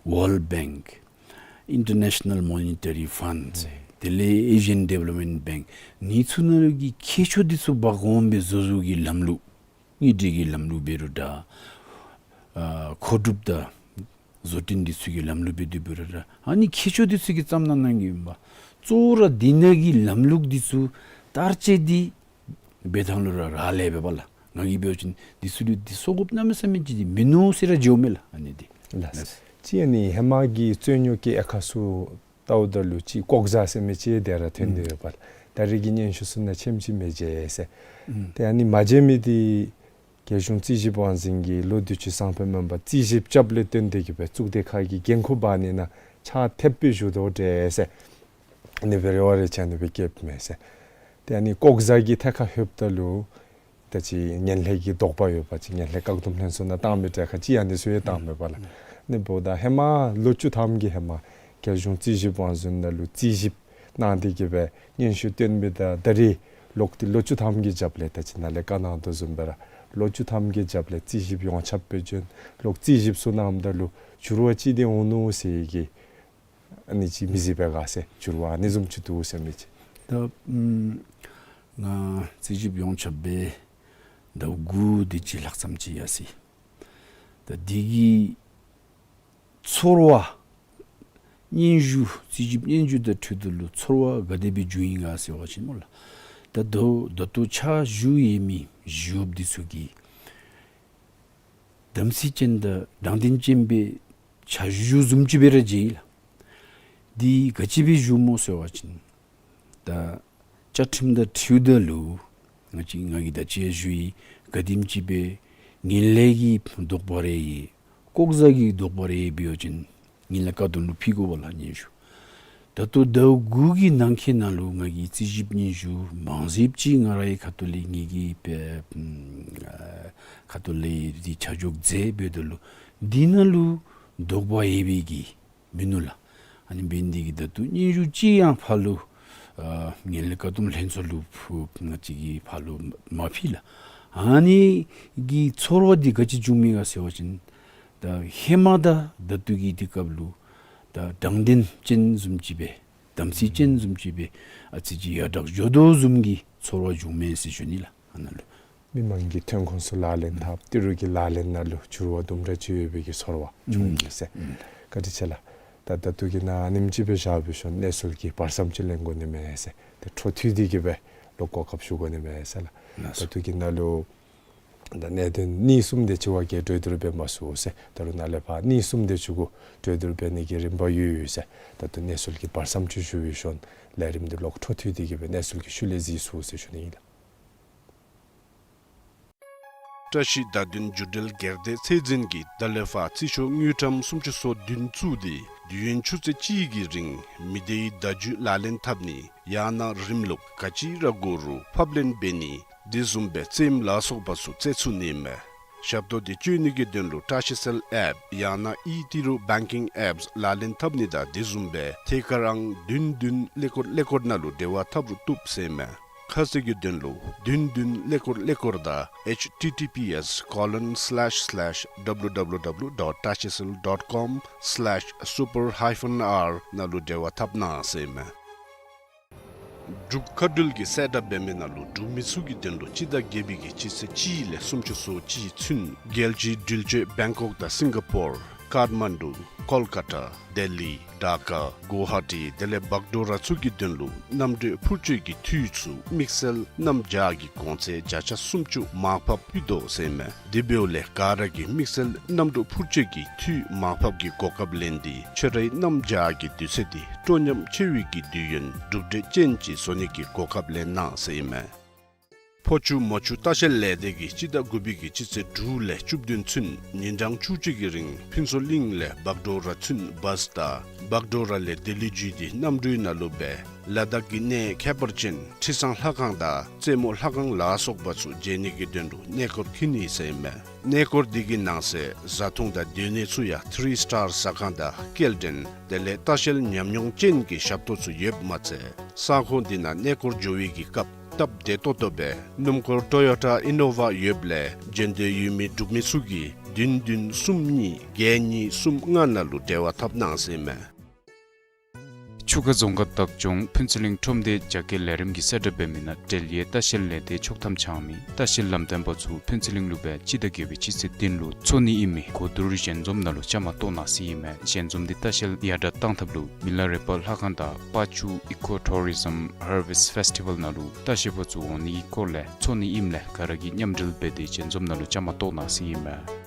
World Bank, International Monetary Fund, དེ་ལས་Asian Development Bank འདི་ཚུ་ནང་ལུ་གི་མཁས་མཆོག་འདི་ཚུ་འབག་འོང་སྦེ་བཟོ་བཟོཝ་གི་ལམ་ལུགས་དངུལ་འབྲེལ་གྱི་ལམ་ལུགས་འབད་རུང་འདྲ། ཨ་མཁོ་སྒྲུབ་དང་བཟོ་སྐྲུན་འདི་ཚུ་གི་ལམ་ལུགས་འབད་དེ་འབད་རུང་འདྲ། ཨ་ནི་མཁས་མཆོག་འདི་ཚུ་གིས་བརྩམས་གནང་གནང་གི་ཨིན་པས། གཙོ་བོ་ར་འདི་ནང་གི་ལམ་ལུགས་འདི་ཚུ་བསྟར་སྤྱོད་འདི་འབད་ཐངས་ལུ་ར་རག་ལས་པས་པ་ལགས། ང་གིས་འབད་བ་ཅིན་འདི་ཚུ་ལུ་འདི་སོར་དགོཔ་གནམ་མེད་ས་མེད་ཅིག་འདི་མིན་ནུག་ཟེར་ར་བརྗོད་མས་ལགས། ཨ་ནི་འདི་ལགས། ལགས། ཅིག་ཨ་ནི་ཧེ་མ་གི་རྩོད་རྙོགས་ཀྱི་དབྱེ་ཁག་ཚུ་བལྟཝ་ད་ལུ་ཅིག་ལྐོག་ཟ་ཟེར་མི་ཅིག་དེ་ར་ཐོན་ཏེ་ཨུམ་ཡོད་པས། ད་རེས་ཀྱི་སྙན་ཞུ་ཚུ་ནང་ཆེམ་ཅིག་མི་མཇལ་ཟེར། ཨུམ་ཏེ་ཨ་ནི་མ་མཇལ་མི་འདི་རྒྱལ་གཞུང་རྩིས་ཞིབ་དབང་འཛིན་གྱིས་ལོ་དུས་ཅི་སང་ཕོད་མེན་པར་རྩིས་ཞིབ་རྐྱབ་ལས་བརྟེན་ཏེ་གིས་སྦེ་གཙུག་སྡེ་ཁག་གི་འགན་ཁུར་འབག་ནི་ནང་ཕྱག་ཐེབས་སྦེ་བཞུགས་དོ་འདྲས་ཟེར། ཨ་ནི་སྦེ་རེ་བ་རེ་ཆ་ཨ་ནི་སྦེ་བསྐྱེདཔ་མས་ཟེར། ཏེ་ཨ་ནི་ལྐོག་ཟ་གི་ཐད་ཁར་ལྷོདཔ་ད་ལུ་ད་ཅི་ངན་ལྷད་ཀྱི་དོགས་པ་ཡོད་པ་ཅིན་ངན་ལྷད་བཀག་སྡོམ་ལྷན་ཚོགས་ནང་བཏང་མི་གྲལ་ཁར་ཅིག་ཨ་ནི་ཚུ་ཡང་བཏང་མས་པ་ལགས། ཨ་ནི་འབདཝ་ད་ཧེ་མ་ལོ་བཅུ་ཐམ་གྱི་ཧེ་མ་རྒྱལ་གཞུང་རྩིས་ཞིབ་དབང་འཛིན་ནང་ལུ་རྩིས་ཞིབ་གནང་སྟེ་གིས་སྦེ་སྙན་ཞུ་བཏོན་མི་དང་ད་རེས་ལོག་སྟེ་ལོ་བཅུ་ཐམ་གྱི་རྒྱབ་ལས་ད་ཅི་ནཱ་ལས་བཀའ་གནང་དོ་བཟུམ་སྦེ་ར་ལོ་བཅུ་ཐམ་གྱི་རྒྱབ་ལས་རྩིས་ཞིབ་ཡོངས་ཁྱབ་སྦེ་བྱོན། ལོག་རྩིས་ཞིབ་ཚུ་གནངམ་ད་ལུ་འགྱུར་བ་ཅིག་འདི་འོང་ནུག་ཟེར་གྱི་ཨ་ནི་ཅིག་མི་གཟིགས་པས་ག་ཟེར། འགྱུར་བ་ཨ་ནི་བཟུམ་ཅིག་འདུག་ཟེར་མི་ཅིག། ད་ཨམ་ང་རྩིས་ཞིབ་ཡོངས་ཁྱབ་སྦེ་ཟླཝ་དགུ་དེ་ཅིག་ལྷག་ཙམ་ཅིག་ཡར་སོ་ཡི། ད་འདི་གི་ཚོར་བ་སྙན་ཞུ་རྩིས་ཞིབ་སྙན་ཞུ་དང་འཁྲིལཝ་ད་ལུ་ཚོར་བ་ག་དེ་སྦེ་བྱུང་ཡི་ག་ཟེར་བ་ཅིན་སྨོ་ལགས། ད་ལྟོ་ད་ལྟོ་ཕྱག་ཞུ་ཡོད་མི་ཞུ་བདག་འདི་ཚུ་གིས་དམ་ཚིག་ཅན་དང་དྲང་བདེན་ཅན་སྦེ་ཕྱག་ཞུ་བཟུམ་ཅིག་སྦེ་ར་མཇལ་ཡི་ལགས། འདི་ག་ཅི་སྦེ་ཞུཝ་སྨོ་ཟེར་བ་ཅིན་ད་བཅའ་ཁྲིམས་དང་འཁྲིལཝ་ད་ལུ་ང་བཅས་ང་གིས་ད་ཅི་ཡང་ཞུ་ཡི། ག་དེམ་ཅིག་སྦེ་ངན་ལྷད་ཀྱི་དོགས་པ་རེ་ཡོད་ལྐོག་ཟ་གི་དོགས་པ་རེ་ཡོད་འབད་བ་ཅིན་ངན་ལྷད་བཀག་སྡོམ་ལུ་ཕུལ་དགོ་པས་ལགས་སྙན་ཞུ། ད་ལྟོ་ཟླཝ་དགུ་གི་ནང་འཁོད་ནང་ལུ་ང་གིས་རྩིས་ཞིབ་སྙན་ཞུ་མང་སུ་ཅིག་ང་རའི་ཁ་ཐུག་ལས་ངེ་གི་ཨེ་ཨམ་ཨ་ཁ་ཐུག་ལས་འདི་ཆ་འཇོག་མཛད་འབདཝ་ད་ལུ་འདི་ནང་ལུ་དོགས་པ་ཡོད་པའི་གི་མིན་ནུག་ལགས། ཨ་ནི་འབད་ནི་འདི་གིས་ད་ལྟོ་སྙན་ཞུ་ཅིག་ཡང་ཕར་ལུ་ཨ་ངན་ལྷད་བཀག་སྡོམ་ལྷན་ཚོགས་ལུ་ཕུལ་ང་བཅས་ཀྱིས་ཕར་ལུ་མ་ཕུལ་ལགས། ཨ་ནི་གི་ཚོར་བ་འདི་ག་ཅི་བྱུང་མི་ག་ཟེར་བ་ཅིན་ད་ཧེ་མ་དང་ད་ལྟོ་གི་དུས་སྐབས་ལུ་ད་དྲང་བདེན་ཅན་བཟུམ་ཅིག་སྦེ་དམ་ཚིག་ཅན་བཟུམ་ཅིག་སྦེ་ཨ་ཙི་ཅིག་ཡར་དྲག་འགྱོ་དོ་བཟུམ་གྱི་ཚོར་བ་བྱུངམ་མས་ཟེར་ཞུ་ནི་ལགས། ཨ་ནཱ་ལུ་མི་མང་གི་ཐོན་ཁུངས་ཚུ་ལག་ལེན་འཐབ་ཏི་རུ་གི་ལག་ལེན་ནང་ལུ་འགྱུར་བ་དུམ་གྲ་ཅིག་ཡོད་པའི་གི་ཚོར་བ་བྱུང་ཡི་ཟེར། ཨུམ་བཀའ་དྲིན་ཆེ་ལགས། ད་ད་ལྟོ་གི་ནང་ཨ་ནེམ་ཅིག་སྦེ་བཞག་འབད་ཞིནམ་གནས་ཚུལ་གྱི་བར་མཚམས་ཅིག་ལེན་དགོ་ནི་མས་ཟེར། ཏེ་འཕྲོ་མཐུད་དེ་གིས་སྦེ་ལོག་གོ་སྐབས་ཞུ་དགོ་ནི་མས་ཟེར་ལགས། ལགས་སོ། ད་ལྟོ་གི་ནང་ལུ་ ད་གནད་དོན་གཉིས་གསུམ་དེ་ཅིག་བ་གི་གྲོས་བསྡུར་འབད་མ་ཚུགས་ཟེར། ད་རུང་ནཱ་ལས་ཕར་གཉིས་གསུམ་དེ་ཅིག་གུ་གྲོས་བསྡུར་འབད་ནི་གི་རིམ་པ་ཡོད་ཡོད་ཟེར། ད་ལྟོ་གནས་ཚུལ་གྱི་བར་མཚམས་ཅིག་ཞུ་བའི་ཤུལ་ལས་རིམ་འདི་ལོག་འཕྲོ་མཐུད་དེ་གི་སྦེ་གནས་ཚུལ་གྱི་ཤུལ་ལས་གཟིགས་ཚུགས་ཟེར་ཞུ་ནི་ཨིན་ལགས། བཀྲ་ཤིས་བདག་མདུན་རྒྱུ་འབྲས་སྒེར་སྡེ་ཚད་འཛིན་གྱིས་ད་ལས་ཕར་རྩིས་ཞོར་དངུལ་ཀྲམ་སུམ་ཅུ་སོ་བདུན་བཙུགས་ཏེ་དུས་ཡུན་ཆུ་ཚོད་གཅིག་གི་རིང་མི་སྡེའི་བརྡ་བརྒྱུད་ལག་ལེན་འཐབ་ནི་ཡང་ན་རིམ་ལུགས་ག་ཅི་ར་དགོ་རུང་ཕབ་ལེན་འབད་ནི་དེ་བཟུམ་སྦེ་རྩེདམོ་ལ་སོགས་པ་ཚུ་རྩེ་ཚུགས་ནི་མས། ཞབས་ཏོག་འདི་སྤྱོད་ནི་གི་དོན་ལུ་བཀྲ་ཤིས་སེལ་ཨེཔ་ཡང་ན་ཨི་ཏི་རུ་བེང་ཀིང་ཨེཔསི་ལག་ལེན་འཐབ་ནི་དང་དེ་བཟུམ་སྦེ་ཐད་ཀར་ཨང་བདུན་བདུན་ཀླད་ཀོར་ཀླད་ཀོར་ནང་ལུ་འབྲེལ་བ་འཐབ་རུང་བཏུབ་ཟེར་མས། ཁ་གསལ་གྱི་དོན་ལུ་བདུན་བདུན་ཀླད་ཀོར་ཀླད་ཀོར་དང་H T T P S colon slash slash W W W dot tashicell dot com slash super hyphen R ནང་ལུ་འབྲེལ་བ་འཐབ་གནང་ཟེར་མས། འབྲུག་མཁའ་འགྲུལ་གྱིས་གསལ་བསྒྲགས་འབད་མི་ནང་ལུ་འབྲུག་མི་ཚུ་གི་དོན་ལུ་སྤྱི་ཟླ་བརྒྱད་པའི་གི་སྤྱི་ཚེས་གཅིག་ལས་སུམ་ཅུ་སོ་གཅིག་ཚུན་རྒྱལ་སྤྱིའི་འགྲུལ་བཞུད་བེང་ཀོག་དང་སིང་ག་པོར་ཀཱཐ་མན་ཌུ་ཀོལ་ཀ་ཏ་ལྡི་ལི་ཌ་ཀ་གུ་ཝ་ཧ་ཊི་དེ་ལས་བག་ཌོ་ར་ཚུ་གི་དོན་ལུ་གནམ་གྲུ་འཕུར་སྤྱོད་ཀྱི་འཐུས་ཚུ་དམིགས་བསལ་གནམ་བྱཱར་གྱི་གོང་ཚད་བརྒྱ་ཆ་སུམ་ཅུ་མར་ཕབ་ཕུལ་དོ་ཟེར་མས། དེ་འབདཝ་ལས་ག་ར་གིས་དམིགས་བསལ་གནམ་གྲུ་འཕུར་སྤྱོད་ཀྱི་འཐུས་མར་ཕབ་ཀྱི་གོ་སྐབས་ལེན་ཏེ་ཁྱོད་རའི་གནམ་བྱཱར་གྱི་དུས་ཚོད་འདི་སྤྲོ་ཉམས་ཆེ་བའི་གི་དུས་ཡུན་གྲུབ་འབྲས་ཅན་ཅིག་བཟོ་ནི་གི་གོ་སྐབས་ལེན་གནང་ཟེར་ཨིན་མས། ཕོ་ཆུ་མོ་ཆུ་ལྟ་བཤལ་ལས་སྡེ་གིས་སྤྱི་ཟླ་དགུ་པའི་གི་སྤྱི་ཚེས་དྲུག་ལས་བཅུ་བདུན་ཚུན་ཉིན་གྲངས་བཅུ་གཅིག་གི་རིང་ཕུན་ཚོགས་གླིང་ལས་བག་ཌོ་ར་ཚུན་བཱསི་དང་བག་ཌོ་ར་ལས་ལྡི་ལི་བརྒྱུད་དེ་གནམ་གྲུའི་ནང་ལུ་སྦེ་ལ་དྭགས་ཀྱི་གནས་ཁྱད་པར་ཅན་ཁྲི་བཟང་ལྷ་ཁང་དང་རྩེ་མོ་ལྷ་ཁང་ལ་སོགས་པ་ཚུ་མཇལ་ནི་གི་དོན་ལུ་གནས་སྐོར་འཁྱིད་ནི་ཟེར་ཨིན་མས། གནས་སྐོར་འདི་གི་ནང་གསེས་བཟའ་འཐུང་དང་སྡོད་གནས་ཚུ་ཡང་ཐི་རི་སི་ཊར་ཟ་ཁང་དང་སྐྱེལ་འདྲེན་དེ་ལས་ལྟ་བཤལ་ཉམས་མྱོང་ཅན་གྱི་ཞབས་ཏོག་ཚུ་ཡོདཔ་མ་ཚད་ས་ཁོངས་འདི་ནང་གནས་སྐོར་འགྱོ་བའི་གི་སྐབས་སྟབས་བདེ་ཏོག་ཏོ་སྦེ་སྣུམ་འཁོར་ཊོ་ཡོ་ཊ་ཨི་ནོ་ཝ་ཡོདཔ་ལས་འགྲན་བསྡུར་ཡོད་མི་འབྲུག་མི་ཚུ་གིས་བདུན་བདུན་གསུམ་གཉིས་བརྒྱད་གཉིས་གསུམ་ལྔ་ནང་ལུ་འབྲེལ་བ་འཐབ་གནང་ཟེར་ཨིན་མས། ཆུ་ཁ་རྫོང་ཁག་བདག་སྐྱོང་ཕུན་ཚོགས་གླིང་ཁྲོམ་སྡེ་རྒྱ་སྐྱེད་ལས་རིམ་གྱིས་གསལ་བསྒྲགས་འབད་མི་ནང་འབྲེལ་ཡོད་ལྟ་བཤལ་ལས་སྡེ་ཆོག་ཐམ་འཆང་མི་ལྟ་བཤལ་ལམ་སྟོན་པ་ཚུ་ཕུན་ཚོགས་གླིང་ལུ་སྦེ་སྤྱི་ཟླ་བརྒྱད་པའི་སྤྱི་ཚེས་བདུན་ལུ་འཚོགས་ནི་ཨིན་མི་གོ་བསྡུར་ཞལ་འཛོམས་ནང་ལུ་བཅའ་མར་གཏོགས་གནང་ཟེར་ཨིན་མས། ཞལ་འཛོམས་འདི་ལྟ་བཤལ་ཡར་དྲག་གཏང་ཐབས་ལུ་མི་ལ་རས་པ་ལྷ་ཁང་དང་སྤ་ཆུ་ཨི་ཀོ་ཊུ་རི་ཛིམ་ཧར་ཝེསཊ་ཕེསི་ཊི་ཝཱལ་ནང་ལུ་ལྟ་བཤལ་པ་ཚུ་འོང་ནི་གི་སྐོར་ལས་འཚོགས་ནི་ཨིནམ་ལས་ག་ར་གིས་མཉམ་འབྲེལ་འབད་དེ་ཞལ་འཛོམས་ནང་ལུ་བཅའ་མར་གཏོགས་གནང་ཟེར་ཨིན་མས།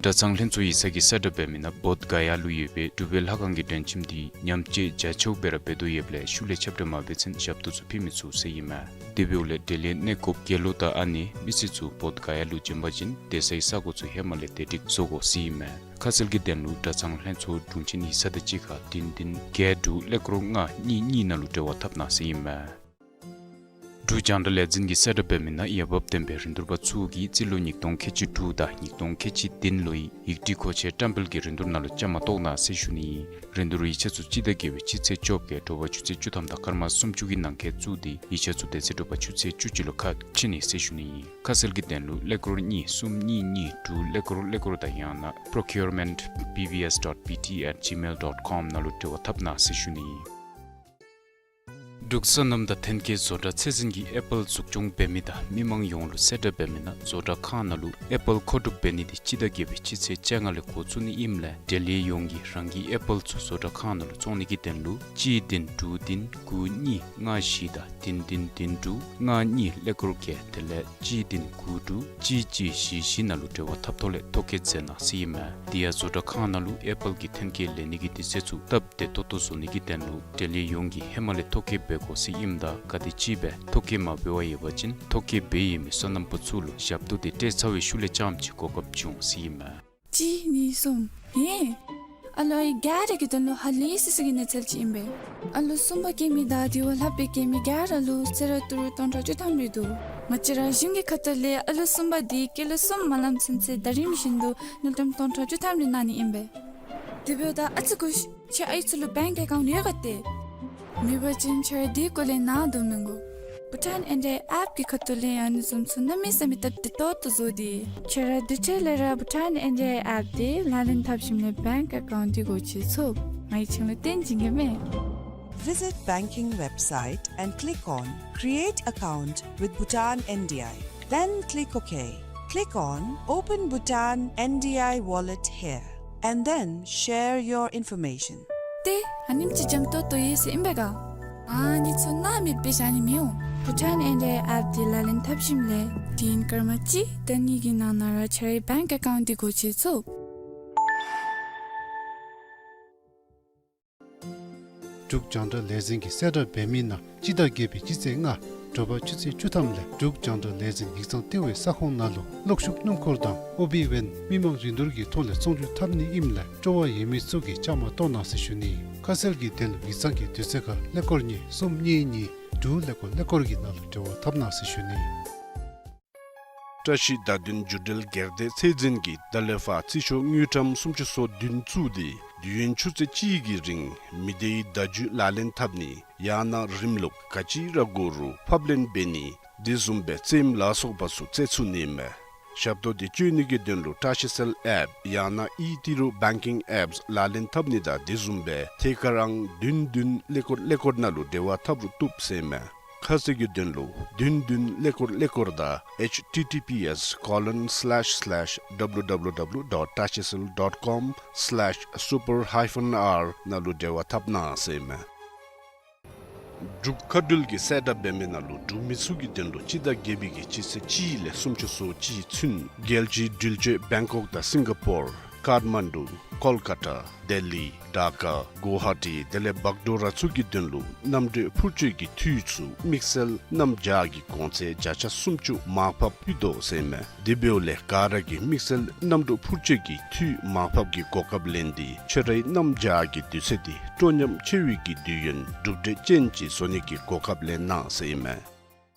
གྲྭ་ཚང་ལྷན་ཚོགས་ཡིག་ཚང་གིས་གསལ་བསྒྲགས་འབད་མི་ནང་བོདྷ་ག་ཡ་ལུ་ཡོད་པའི་གྲུབ་པའི་ལྷ་ཁང་གི་མགྲོན་ཁྱིམ་འདི་ཉམས་བཅོས་རྒྱ་ཆེཝ་སྦེ་ར་འབད་དོ་ཡོདཔ་ལས་ཤུལ་ལས་ཁྱབ་བསྒྲགས་མ་འབད་ཚུན་ཞབས་ཏོག་ཚུ་ཕུལ་མི་ཚུགས་ཟེར་ཨིན་མས། དེ་འབདཝ་ལས་འབྲེལ་ཡོད་གནས་སྐོརཔ་དགེ་སློང་དང་ཨ་ནེ་མི་སེར་ཚུ་བོདྷ་ག་ཡ་ལུ་བྱོན་པ་ཅིན་སྡོད་སའི་ས་གོ་ཚུ་ཧེ་མ་ལས་དེ་སྒྲིག་བཟོ་དགོ་ཟེར་ཨིན་མས། ཁ་གསལ་གྱི་དོན་ལུ་གྲྭ་ཚང་ལྷན་ཚོགས་དྲུང་ཆེན་ཡིག་ཚང་དང་གཅིག་ཁར་བདུན་བདུན་བརྒྱད་དྲུག་ཀླད་ཀོར་ལྔ་གཉིས་གཉིས་ནང་ལུ་འབྲེལ་བ་འཐབ་གནང་ཟེར་ཨིན་མས། འབྲུག་རྒྱང་བསྒྲགས་ལས་འཛིན་གྱིས་གསལ་བསྒྲགས་འབད་མི་ནང་འོས་འབབ་ལྡན་པའི་རིན་བསྡུར་པ་ཚུ་གིས་རྩིས་ལོ་ཉིས་སྟོང་ཁལ་གཅིག་དྲུག་དང་ཉིས་སྟོང་ཁལ་གཅིག་བདུན་ལོའི་ཡིག་བྲིས་མཁོ་ཆས་བཀྲམ་སྤེལ་གྱི་རིན་བསྡུར་ནང་ལུ་བཅའ་མར་གཏོགས་གནང་ཟེར་ཞུ་ནི་ཨིན། རིན་བསྡུར་ཡིག་ཆ་ཚུ་སྤྱི་ཟླ་བརྒྱད་པའི་སྤྱི་ཚེས་བཅོ་བརྒྱད་དྲོ་པ་ཆུ་ཚོད་བཅུ་ཐམ་དང་སྐར་མ་སུམ་ཅུ་གི་ནང་འཁོད་བཙུགས་ཏེ་ཡིག་ཆ་ཚུ་དེ་ཚེ་དྲོ་པ་ཆུ་ཚོད་བཅུ་གཅིག་ལུ་ཁ་ཕྱེ་ནི་ཟེར་ཞུ་ནི་ཨིན། ཁ་གསལ་གྱི་དོན་ལུ་ཀླད་ཀོར་གཉིས་གསུམ་གཉིས་གཉིས་དྲུག་ཀླད་ཀོར་ཀླད་ཀོར་དང་ཡང་ན་procurement B V S dot B T at gmail dot com ནང་ལུ་འབྲེལ་བ་འཐབ་གནང་ཟེར་ཞུ་ནི་ཨིན། འབྲུག་སོ་ནམ་དང་ཐོན་སྐྱེད་བཟོ་གྲྭ་ཚད་འཛིན་གྱིས་ཨེ་པཱལ་འཛུགས་སྐྱོང་འབད་མི་དང་མི་མང་ཡོངས་ལུ་གསལ་བསྒྲགས་འབད་མི་ནང་བཟོ་གྲྭ་ཁང་ནང་ལུ་ཨེ་པཱལ་མཁོ་སྒྲུབ་འབད་ནི་འདི་སྤྱི་ཟླ་བརྒྱད་པའི་སྤྱི་ཚེས་བཅོ་ལྔ་ལས་འགོ་བཙུགས་ནི་ཨིནམ་ལས་འབྲེལ་ཡོད་ཡོངས་ཀྱིས་རང་གི་ཨེ་པཱལ་ཚུ་བཟོ་གྲྭ་ཁང་ནང་ལུ་བཙོང་ནི་གི་དོན་ལུ་གཅིག་བདུན་དྲུག་བདུན་དགུ་གཉིས་ལྔ་བཞི་དང་བདུན་བདུན་བདུན་དྲུག་ལྔ་གཉིས་ཀླད་ཀོར་བརྒྱད་དེ་ལས་གཅིག་བདུན་དགུ་དྲུག་གཅིག་གཅིག་བཞི་བཞི་ནང་ལུ་འབྲེལ་བ་འཐབ་ཐོག་ལས་ཐོ་བཀོད་མཛད་གནང་ཟེར་ཨིན་མས། དེ་ཡང་བཟོ་གྲྭ་ཁང་ནང་ལུ་ཨེ་པཱལ་གྱི་ཐོན་སྐྱེད་ལེན་ནི་གི་དུས་ཚོད་ཚུ་སྟབས་བདེ་ཏོག་ཏོ་བཟོ་ནི་གི་དོན་ལུ་འབྲེལ་ཡོད་ཡོངས་ཀྱིས་ཧེ་མ་ལས་ཐོ་བཀོད་འབད་དགོ་ཟེར་ཨིནམ་ད་ག་དེམ་ཅིག་སྦེ་ཐོ་བཀོད་མ་འབད་བར་ཡོད་པ་ཅིན་ཐོ་བཀོད་འབད་ཡོད་མི་སོ་ནམ་པ་ཚུ་ལུ་ཞབས་ཏོག་འདི་སྤྲད་ཚར་བའི་ཤུལ་ལས་རྐྱངམ་ཅིག་གོ་སྐབས་བྱུང་ཟེར་ཨིན་མས། གཅིག་གཉིས་གསུམ། ཧེ། ཨ་ལོ་ཨའི་ག་ར་གི་དོན་ལུ་ཧ་ལས་སི་སི་གི་གནས་ཚུལ་ཅིག་ཨིན་པས། ཨ་ལོ་གསུམ་པ་སྐྱེ་མི་དང་དེ་བ་ལྷག་སྦེ་སྐྱེ་མི་ག་ར་ལུ་གསོལ་རས་ཏི་རུ་སྟོང་ཕྲག་བཅུ་ཐམ་རེ་འདུག། ང་བཅས་ར་གཞུང་གི་ཁ་ཐུག་ལས་ཨ་ལོ་གསུམ་པ་འདི་སྐྱེས་ལོ་གསུམ་མ་ལང་ཚུན་ཚོད་ཟླ་རིམ་བཞིན་དུ་དངུལ་ཀྲམ་སྟོང་ཕྲག་བཅུ་ཐམ་རེ་གནང་ནི་ཨིན་པས། དེ་འབདཝ་ད་ཨ་ཙི་སྒུག་ཤིག། ཁྱེད་ཨའི་ཚུ་ལུ་བེངཀ་ཨེ་ཀའུནཊ་ཡོད་ག་ཏེ། མེད་པ་ཅིན་ཁྱེད་ར་དེའི་སྐོར་ལས་ནཱ་སྡོད་མི་དགོ། བྷུ་ཊཱན་ཨེན་ཌི་ཨའི་ཨེཔ་ཀྱི་ཁ་ཐུག་ལས་ཡང་ཨ་ནི་བཟུམ་ཚུ་གནམ་མེད་ས་མེད་སྟབས་བདེ་ཏོག་ཏོ་བཟོ་སྟེ། ཁྱེད་ར་དེ་འཕྲལ་ལས་ར་བྷུ་ཊཱན་ཨེན་ཌི་ཨའི་ཨེཔ་འདི་ལག་ལེན་འཐབ་ཞིནམ་ལས་བེངཀ་ཨེ་ཀའུནཊ་འདི་སྒོ་ཕྱེ་ཚུགས། ང་གིས་ཁྱེད་ལུ་སྟོན་བྱིན་གེ་མས། Visit banking website and click on Create Account with Bhutan N D I. Then click OK. Click on Open Bhutan N D I Wallet here and then share your information. ཏེ་ཨ་ནེམ་ཅིག་འཇམ་ཏོང་ཏོ་ཡོད་ཟེར་ཨིན་པས་ག། ཨ་ནི་ཚུ་སྣང་མེད་སྦེ་བཞག་ནི་མི་འོང་། བྷུ་ཊཱན་ཨེན་ཌི་ཨའི་ཨེཔ་འདི་ལག་ལེན་འཐབ་ཞིནམ་ལས་དུས་ཡུན་སྐར་མ་གཅིག་དང་གཉིས་ཀྱི་ནང་ན་ར་ཁྱེད་རའི་བེངཀ་ཨེ་ཀའུནཊ་འདི་སྒོ་ཕྱེ་ཚུགས། འབྲུག་རྒྱང་བསྒྲགས་ལས་འཛིན་གྱིས་གསལ་བསྒྲགས་འབད་མི་ནང་སྤྱི་ཟླ་བརྒྱད་པའི་སྤྱི་ཚེས་ལྔ་དྲོ་པ་ཆུ་ཚོད་བཅུ་ཐམ་ལས་འབྲུག་རྒྱང་བསྒྲགས་ལས་འཛིན་ཡིག་ཚང་ལྟེ་བའི་ས་ཁོངས་ནང་ལུ་གློག་ཤུགས་སྣུམ་འཁོར་དང་ཨོ་བི་ཝེན་མི་མང་རིན་བསྡུར་གྱི་ཐོག་ལས་ཚོང་སྒྱུར་འཐབ་ནི་ཨིནམ་ལས་སྤྲོ་བ་ཡོད་མི་ཚུ་གིས་བཅའ་མར་གཏོགས་གནང་ཟེར་ཞུ་ནི། ཁ་གསལ་གྱི་དོན་ལུ་ཡིག་ཚང་གི་དུས་ཚོད་ཁར་ཀླད་ཀོར་གཉིས་གསུམ་གཉིས་གཉིས་དྲུག་ཀླད་ཀོར་ཀླད་ཀོར་གྱི་ནང་ལུ་འབྲེལ་བ་འཐབ་གནང་ཟེར་ཞུ་ནི། བཀྲ་ཤིས་བརྡ་དོན་བརྒྱུད་འབྲེལ་སྒེར་སྡེ་ཚད་འཛིན་གྱིས་ད་ལས་ཕར་རྩིས་ཤོག་དངུལ་ཀྲམ་སུམ་ཅུ་སོ་བདུན་བཙུགས་ཏེ་དུས་ཡུན་ཆུ་ཚོད་གཅིག་གི་རིང་མི་སྡེའི་བརྡ་བརྒྱུད་ལག་ལེན་འཐབ་ནི་ཡང་ན་རིམ་ལུགས་ག་ཅི་ར་དགོ་རུང་ཕབ་ལེན་འབད་ནི་དེ་བཟུམ་སྦེ་རྩེདམོ་ལ་སོགས་པ་ཚུ་རྩེ་ཚུགས་ནི་མས། ཞབས་ཏོག་དེ་སྤྱོད་ནི་གི་དོན་ལུ་བཀྲ་ཤིས་སེལ་ཨེཔ་ཡང་ན་ཨི་ཏི་རུ་བེང་ཀིང་ཨེཔསི་ལག་ལེན་འཐབ་ནི་དང་དེ་བཟུམ་སྦེ་ཐད་ཀར་ཨང་བདུན་བདུན་ཀླད་ཀོར་ཀླད་ཀོར་ནང་ལུ་འབྲེལ་བ་འཐབ་རུང་བཏུབ་ཟེར་མས། ཁ་གསལ་གྱི་དོན་ལུ་བདུན་བདུན་ཀླད་ཀོར་ཀླད་ཀོར་དང་ཨེཆ་ཊི་ཊི་པི་ཨེསི་ཀོ་ལོན་སི་ལེཤ་སི་ལེཤ་ཌབ་ལུ་ཌབ་ལུ་ཌབ་ལུ་ཌོཊ་བཀྲ་ཤིས་སེལ་ཌོཊ་ཀོམ་སི་ལེཤ་སུ་པར་ཧའི་ཕན་ཨར་ནང་ལུ་འབྲེལ་བ་འཐབ་གནང་ཟེར་མས། འབྲུག་མཁའ་འགྲུལ་གྱིས་གསལ་བསྒྲགས་འབད་མི་ནང་ལུ་འབྲུག་མི་ཚུ་གི་དོན་ལུ་སྤྱི་ཟླ་བརྒྱད་པའི་གི་སྤྱི་ཚེས་གཅིག་ལས་སུམ་ཅུ་སོ་གཅིག་ཚུན་རྒྱལ་སྤྱིའི་འགྲུལ་སྐྱོད་བེང་ཀོག་དང་སིང་ག་པོར་ཀཱཐ་མན་ཌུ་ཀོལ་ཀ་ཏ་ལྡི་ལི་ཌ་ཀ་གུ་ཝ་ཧ་ཊི་དེ་ལས་བག་གྲོ་ར་ཚུ་གི་དོན་ལུ་གནམ་གྲུ་འཕུར་སྐྱོད་ཀྱི་འཐུས་ཚུ་དམིགས་བསལ་གནམ་བྱཱར་གྱི་གོང་ཚད་བརྒྱ་ཆ་སུམ་ཅུ་མར་ཕབ་ཕུལ་དོ་ཟེར་མས། དེ་འབདཝ་ལས་ག་ར་གིས་དམིགས་བསལ་གནམ་གྲུ་འཕུར་སྐྱོད་ཀྱི་འཐུས་མར་ཕབ་ཀྱི་གོ་སྐབས་ལེན་ཏེ་ཁྱོད་རའི་གནམ་བྱཱར་གྱི་དུས་ཚོད་དེ་སྤྲོ་ཉམས་ཆེ་བའི་གི་དུས་ཡུན་གྲུབ་འབྲས་ཅན་ཅིག་བཟོ་ནི་གི་གོ་སྐབས་ལེན་གནང་ཟེར་ཨིན་མས།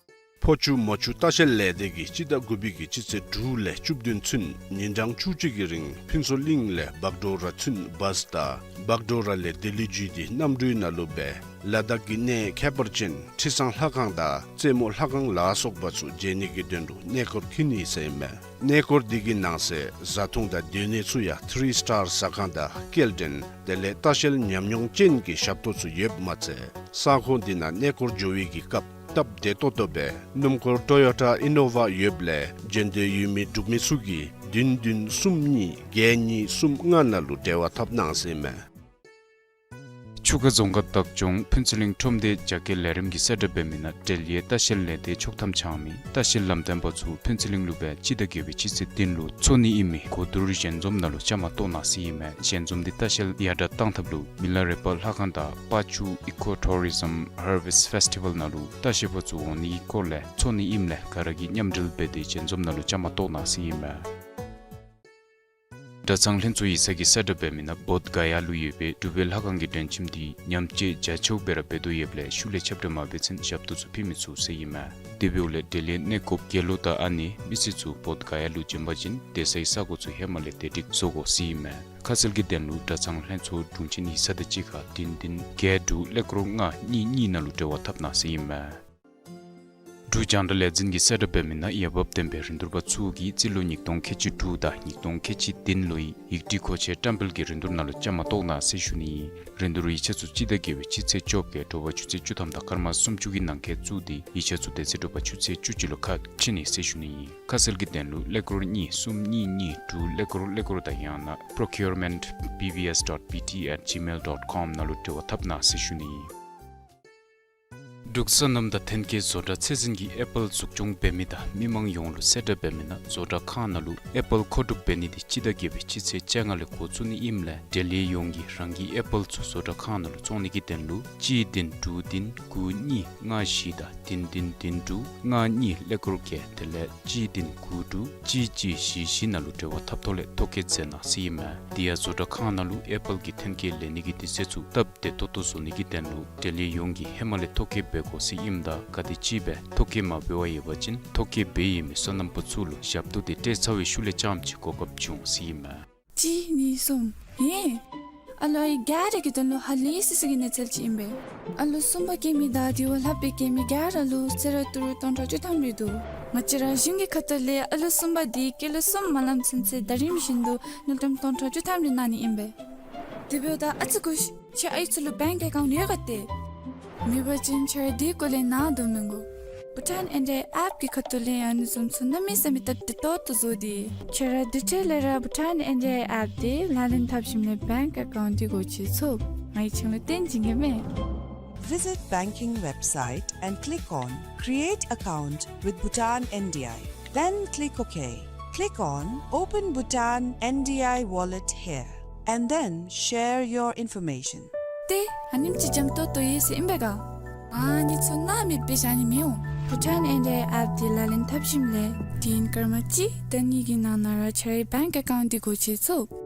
ཕོ་ཆུ་མོ་ཆུ་ལྟ་བཤལ་ལས་སྡེ་གིས་སྤྱི་ཟླ་དགུ་པའི་གི་སྤྱི་ཚེས་དྲུག་ལས་བཅུ་བདུན་ཚུན་ཉིན་གྲངས་བཅུ་གཅིག་གི་རིང་ཕུན་ཚོགས་གླིང་ལས་བག་གྲོ་ར་ཚུན་བཱས་དང་བག་གྲོ་ར་ལས་ལྡི་ལི་བརྒྱུད་དེ་གནམ་གྲུའི་ནང་ལུ་སྦེ་ལ་དྭགས་ཀྱི་གནས་ཁྱད་པར་ཅན་ཁྲི་བཟང་ལྷ་ཁང་དང་རྩེ་མོ་ལྷ་ཁང་ལ་སོགས་པ་ཚུ་མཇལ་ནི་གི་དོན་ལུ་གནས་སྐོར་འཁྱིད་ནི་ཟེར་ཨིན་མས། གནས་སྐོར་འདི་གི་ནང་གསེས་བཟའ་འཐུང་དང་སྡོད་གནས་ཚུ་ཡང་ཐི་རི་སི་ཊར་ཟ་ཁང་དང་སྐྱེལ་འདྲེན་དེ་ལས་ལྟ་བཤལ་ཉམས་མྱོང་ཅན་གྱི་ཞབས་ཏོག་ཚུ་ཡོདཔ་མ་ཚད་ས་ཁོངས་འདི་ནང་གནས་སྐོར་འགྱོ་བའི་གི་སྐབས་སྟབས་བདེ་ཏོག་ཏོ་སྦེ་སྣུམ་འཁོར་ཊོ་ཡོ་ཊ་ཨི་ནོ་ཝ་ཡོདཔ་ལས་འབྱོན་འདོད་ཡོད་མི་འབྲུག་མི་ཚུ་གིས་བདུན་བདུན་གསུམ་གཉིས་བརྒྱད་གཉིས་གསུམ་ལྔ་ནང་ལུ་འབྲེལ་བ་འཐབ་གནང་ཟེར་ཨིན་མས། ཆུ་ཁ་རྫོང་ཁག་བདག་སྐྱོང་ཕུན་ཚོགས་གླིང་ཁྲོམ་སྡེ་རྒྱ་སྐྱེད་ལས་རིམ་གྱིས་གསལ་བསྒྲགས་འབད་མི་ནང་འབྲེལ་ཡོད་ལྟ་བཤལ་ལས་སྡེ་ཆོག་ཐམ་འཆང་མི་ལྟ་བཤལ་ལམ་སྟོན་པ་ཚུ་ཕུན་ཚོགས་གླིང་ལུ་སྦེ་སྤྱི་ཟླ་བརྒྱད་པའི་སྤྱི་ཚེས་བདུན་ལུ་འཚོགས་ནི་ཨིན་མི་གོ་བསྡུར་ཞལ་འཛོམས་ནང་ལུ་བཅའ་མར་གཏོགས་གནང་ཟེར་ཨིན་མས། ཞལ་འཛོམས་འདི་ལྟ་བཤལ་ཡར་དྲག་གཏང་ཐབས་ལུ་མི་ལ་རས་པ་ལྷ་ཁང་དང་པ་ཆུ་ཨི་ཀོ་ཊུ་རི་ཛིམ་ཧར་ཝེསཊ་ཕེསི་ཊི་ཝཱལ་ནང་ལུ་ལྟ་བཤལ་པ་ཚུ་འོང་ནི་གི་སྐོར་ལས་འཚོགས་ནི་ཨིནམ་ལས་ག་ར་གིས་མཉམ་འབྲེལ་འབད་དེ་ཞལ་འཛོམས་ནང་ལུ་བཅའ་མར་གཏོགས་གནང་ཟེར་ཨིན་མས། གྲྭ་ཚང་ལྷན་ཚོགས་ཡིག་ཚང་གིས་གསལ་བསྒྲགས་འབད་མི་ནང་བོདྷ་ག་ཡ་ལུ་ཡོད་པའི་འབྲུག་པའི་ལྷ་ཁང་གི་མགྲོན་ཁྱིམ་འདི་ཉམས་བཅོས་རྒྱ་ཆེཝ་སྦེ་ར་འབད་དོ་ཡོདཔ་ལས་ཤུལ་ལས་ཁྱབ་བསྒྲགས་མ་འབད་ཚུན་ཞབས་ཏོག་ཚུ་ཕུལ་མི་ཚུགས་ཟེར་ཨིན་མས། དེ་འབདཝ་ལས་འབྲེལ་ཡོད་གནས་སྐོརཔ་དགེ་སློང་དང་ཨ་ནེ་མི་སེར་ཚུ་བོདྷ་ག་ཡ་ལུ་བྱོན་པ་ཅིན་སྡོད་སའི་ས་གོ་ཚུ་ཧེ་མ་ལས་དེ་སྒྲིག་བཟོ་དགོ་ཟེར་ཨིན་མས། ཁ་གསལ་གྱི་དོན་ལུ་གྲྭ་ཚང་ལྷན་ཚོགས་དྲུང་ཆེན་ཡིག་ཚང་དང་གཅིག་ཁར་བདུན་བདུན་བརྒྱད་དྲུག་ཀླད་ཀོར་ལྔ་གཉིས་གཉིས་ནང་ལུ་འབྲེལ་བ་འཐབ་གནང་ཟེར་ཨིན་མས། འབྲུག་རྒྱང་བསྒྲགས་ལས་འཛིན་གྱིས་གསལ་བསྒྲགས་འབད་མི་ནང་འོས་འབབ་ལྡན་པའི་རིན་བསྡུར་པ་ཚུ་གིས་རྩིས་ལོ་ཉིས་སྟོང་ཁལ་གཅིག་དྲུག་དང་ཉིས་སྟོང་ཁལ་གཅིག་བདུན་ལོའི་ཡིག་སྒྲིག་མཁོ་ཆས་བཀྲམ་སྤེལ་གྱི་རིན་བསྡུར་ནང་ལུ་བཅའ་མར་གཏོགས་གནང་ཟེར་ཞུ་ནི་ཨིན། རིན་བསྡུར་ཡིག་ཆ་ཚུ་སྤྱི་ཟླ་བརྒྱད་པའི་སྤྱི་ཚེས་བཅོ་བརྒྱད་དྲོ་པ་ཆུ་ཚོད་བཅུ་ཐམ་དང་སྐར་མ་སུམ་ཅུ་གི་ནང་འཁོད་བཙུགས་ཏེ་ཡིག་ཆ་ཚུ་དེ་ཚེ་དྲོ་པ་ཆུ་ཚོད་བཅུ་གཅིག་ལུ་ཁ་ཕྱེ་ནི་ཟེར་ཞུ་ནི་ཨིན། ཁ་གསལ་གྱི་དོན་ལུ་ཀླད་ཀོར་གཉིས་གསུམ་གཉིས་གཉིས་དྲུག་ཀླད་ཀོར་ཀླད་ཀོར་དང་ཡང་ན་པྲོ་ཀིའུར་མེནཊ་བི་བི་ཨེསི་ཌོཊ་བི་ཊི་ཨེཊ་ཇི་མེལ་ཌོཊ་ཀོམ་ནང་ལུ་འབྲེལ་བ་འཐབ་གནང་ཟེར་ཞུ་ནི་ཨིན། འབྲུག་སོ་ནམ་དང་ཐོན་སྐྱེད་བཟོ་གྲྭ་ཚད་འཛིན་གྱིས་ཨེ་པཱལ་འཛུགས་སྐྱོང་འབད་མི་དང་མི་མང་ཡོངས་ལུ་གསལ་བསྒྲགས་འབད་མི་ནང་བཟོ་གྲྭ་ཁང་ནང་ལུ་ཨེ་པཱལ་མཁོ་སྒྲུབ་འབད་ནི་འདི་སྤྱི་ཟླ་བརྒྱད་པའི་སྤྱི་ཚེས་བཅོ་ལྔ་ལས་འགོ་བཙུགས་ནི་ཨིནམ་ལས་འབྲེལ་ཡོད་ཡོངས་ཀྱིས་རང་གི་ཨེ་པཱལ་ཚུ་བཟོ་གྲྭ་ཁང་ནང་ལུ་བཙོང་ནི་གི་དོན་ལུ་གཅིག་བདུན་དྲུག་བདུན་དགུ་གཉིས་ལྔ་བཞི་དང་བདུན་བདུན་བདུན་དྲུག་ལྔ་གཉིས་ཀླད་ཀོར་བརྒྱད་དེ་ལས་གཅིག་བདུན་དགུ་དྲུག་གཅིག་གཅིག་བཞི་བཞི་ནང་ལུ་འབྲེལ་བ་འཐབ་ཐོག་ལས་ཐོ་བཀོད་མཛད་གནང་ཟེར་ཨིན་མས། དེ་ཡང་བཟོ་གྲྭ་ཁང་ནང་ལུ་ཨེ་པཱལ་གྱི་ཐོན་སྐྱེད་ལེན་ནི་གི་དུས་ཚོད་ཚུ་སྟབས་བདེ་ཏོག་ཏོ་བཟོ་ནི་གི་དོན་ལུ་འབྲེལ་ཡོད་ཡོངས་ཀྱིས་ཧེ་མ་ལས་ཐོ་བཀོད་འབད་དགོ་ཟེར་ཨིནམ་ད་ག་དེམ་ཅིག་སྦེ་ཐོ་བཀོད་མ་འབད་བར་ཡོད་པ་ཅིན་ཐོ་བཀོད་འབད་ཡོད་མི་སོ་ནམ་པ་ཚུ་ལུ་ཞབས་ཏོག་དེ་སྤྲོད་ཚར་བའི་ཤུལ་ལས་རྐྱངམ་ཅིག་གོ་སྐབས་བྱུང་ཟེར་ཨིན་མས། གཅིག་གཉིས་གསུམ། ཧེ། ཨ་ལོ་ཨའི་ག་ར་གི་དོན་ལུ་ཧ་ལས་སི་སི་གི་གནས་ཚུལ་ཅིག་ཨིན་པས། ཨ་ལོ་གསུམ་པ་སྐྱེ་མི་དང་དེ་བ་ལྷག་པའི་སྐྱེ་མི་ག་ར་ལུ་གསོལ་རས་ཏི་རུ་སྟོང་ཕྲག་བཅུ་ཐམ་རེ་འདུག། ང་བཅས་ར་གཞུང་གི་ཁ་ཐུག་ལས་ཨ་ལོ་གསུམ་པ་འདི་སྐྱེས་ལོ་གསུམ་མ་ལང་ཚུན་ཚོད་ཟླ་རིམ་བཞིན་དུ་དངུལ་ཀྲམ་སྟོང་ཕྲག་བཅུ་ཐམ་རེ་གནང་ནི་ཨིན་པས། དེ་འབདཝ་ད་ཨ་ཙི་ཁུ་ཁྱོད་ཨའི་ཚུ་ལུ་བེངཀ་ཨེ་ཀའུནཊ་ཡོད་ག་ཏེ། མེད་པ་ཅིན་ཁྱོད་ར་དེའི་སྐོར་ལས་ནཱ་དོ་མི་དགོ། བྷུ་ཊཱན་ཨེན་ཌི་ཨའི་ཨེཔ་ཀྱི་ཁ་ཐུག་ལས་ཡང་ཨ་ནི་བཟུམ་ཚུ་གནམ་མེད་ས་མེད་སྟབས་བདེ་ཏོག་ཏོ་བཟོ་སྟེ། ཁྱོད་ར་དེ་འཕྲལ་ལས་ར་བྷུ་ཊཱན་ཨེན་ཌི་ཨའི་ཨེཔ་འདི་ལག་ལེན་འཐབ་ཞིནམ་ལས་བེངཀ་ཨེ་ཀའུནཊ་འདི་སྒོ་ཕྱེ་ཚུགས། ང་གིས་ཁྱོད་ལུ་སྟོན་བྱིན་གེ་མས། Visit banking website and click on Create Account with Bhutan N D I. Then click OK. Click on Open Bhutan N D I Wallet here, and then share your information. ཏེ་ཨ་ནེམ་ཅིག་འཇམ་ཏོང་ཏོ་ཡོད་ཟེར་ཨིན་པས་ག། ཨ་ནི་ཚུ་སྣང་མེད་སྦེ་བཞག་ནི་མི་འོང་། བྷུ་ཊཱན་ཨེན་ཌི་ཨའི་ཨེཔ་འདི་ལག་ལེན་འཐབ་ཞིནམ་ལས་དུས་ཡུན་སྐར་མ་གཅིག་དང་གཉིས་ཀྱི་ནང་ན་ར་ཁྱོད་རའི་བེངཀ་ཨེ་ཀའུནཊ་འདི་སྒོ་ཕྱེ་ཚུགས།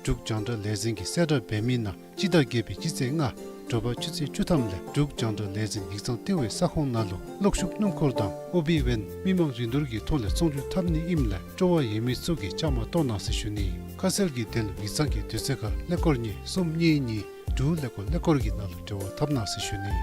འབྲུག་རྒྱང་བསྒྲགས་ལས་འཛིན་གྱིས་གསལ་བསྒྲགས་འབད་མི་ནང་སྤྱི་ཟླ་བརྒྱད་པའི་སྤྱི་ཚེས་ལྔ་དྲོ་པ་ཆུ་ཚོད་བཅུ་ཐམ་ལས་འབྲུག་རྒྱང་བསྒྲགས་ལས་འཛིན་ཡིག་ཚང་ལྟེ་བའི་ས་ཁོངས་ནང་ལུ་གློག་ཤུགས་སྣུམ་འཁོར་དང་ཨོ་བི་ཝེན་མི་མང་རིན་བསྡུར་གྱི་ཐོག་ལས་ཚོང་སྒྱུར་འཐབ་ནི་ཨིནམ་ལས་སྤྲོ་བ་ཡོད་མི་ཚུ་གིས་བཅའ་མར་གཏོགས་གནང་ཟེར་ཞུ་ནི། ཁ་གསལ་གྱི་དོན་ལུ་ཡིག་ཚང་གི་དུས་ཚོད་ཁར་ཀླད་ཀོར་གཉིས་གསུམ་གཉིས་གཉིས་དྲུག་ཀླད་ཀོར་ཀླད་ཀོར་གྱི་ནང་ལུ་འབྲེལ་བ་འཐབ་གནང་ཟེར་ཞུ་ནི།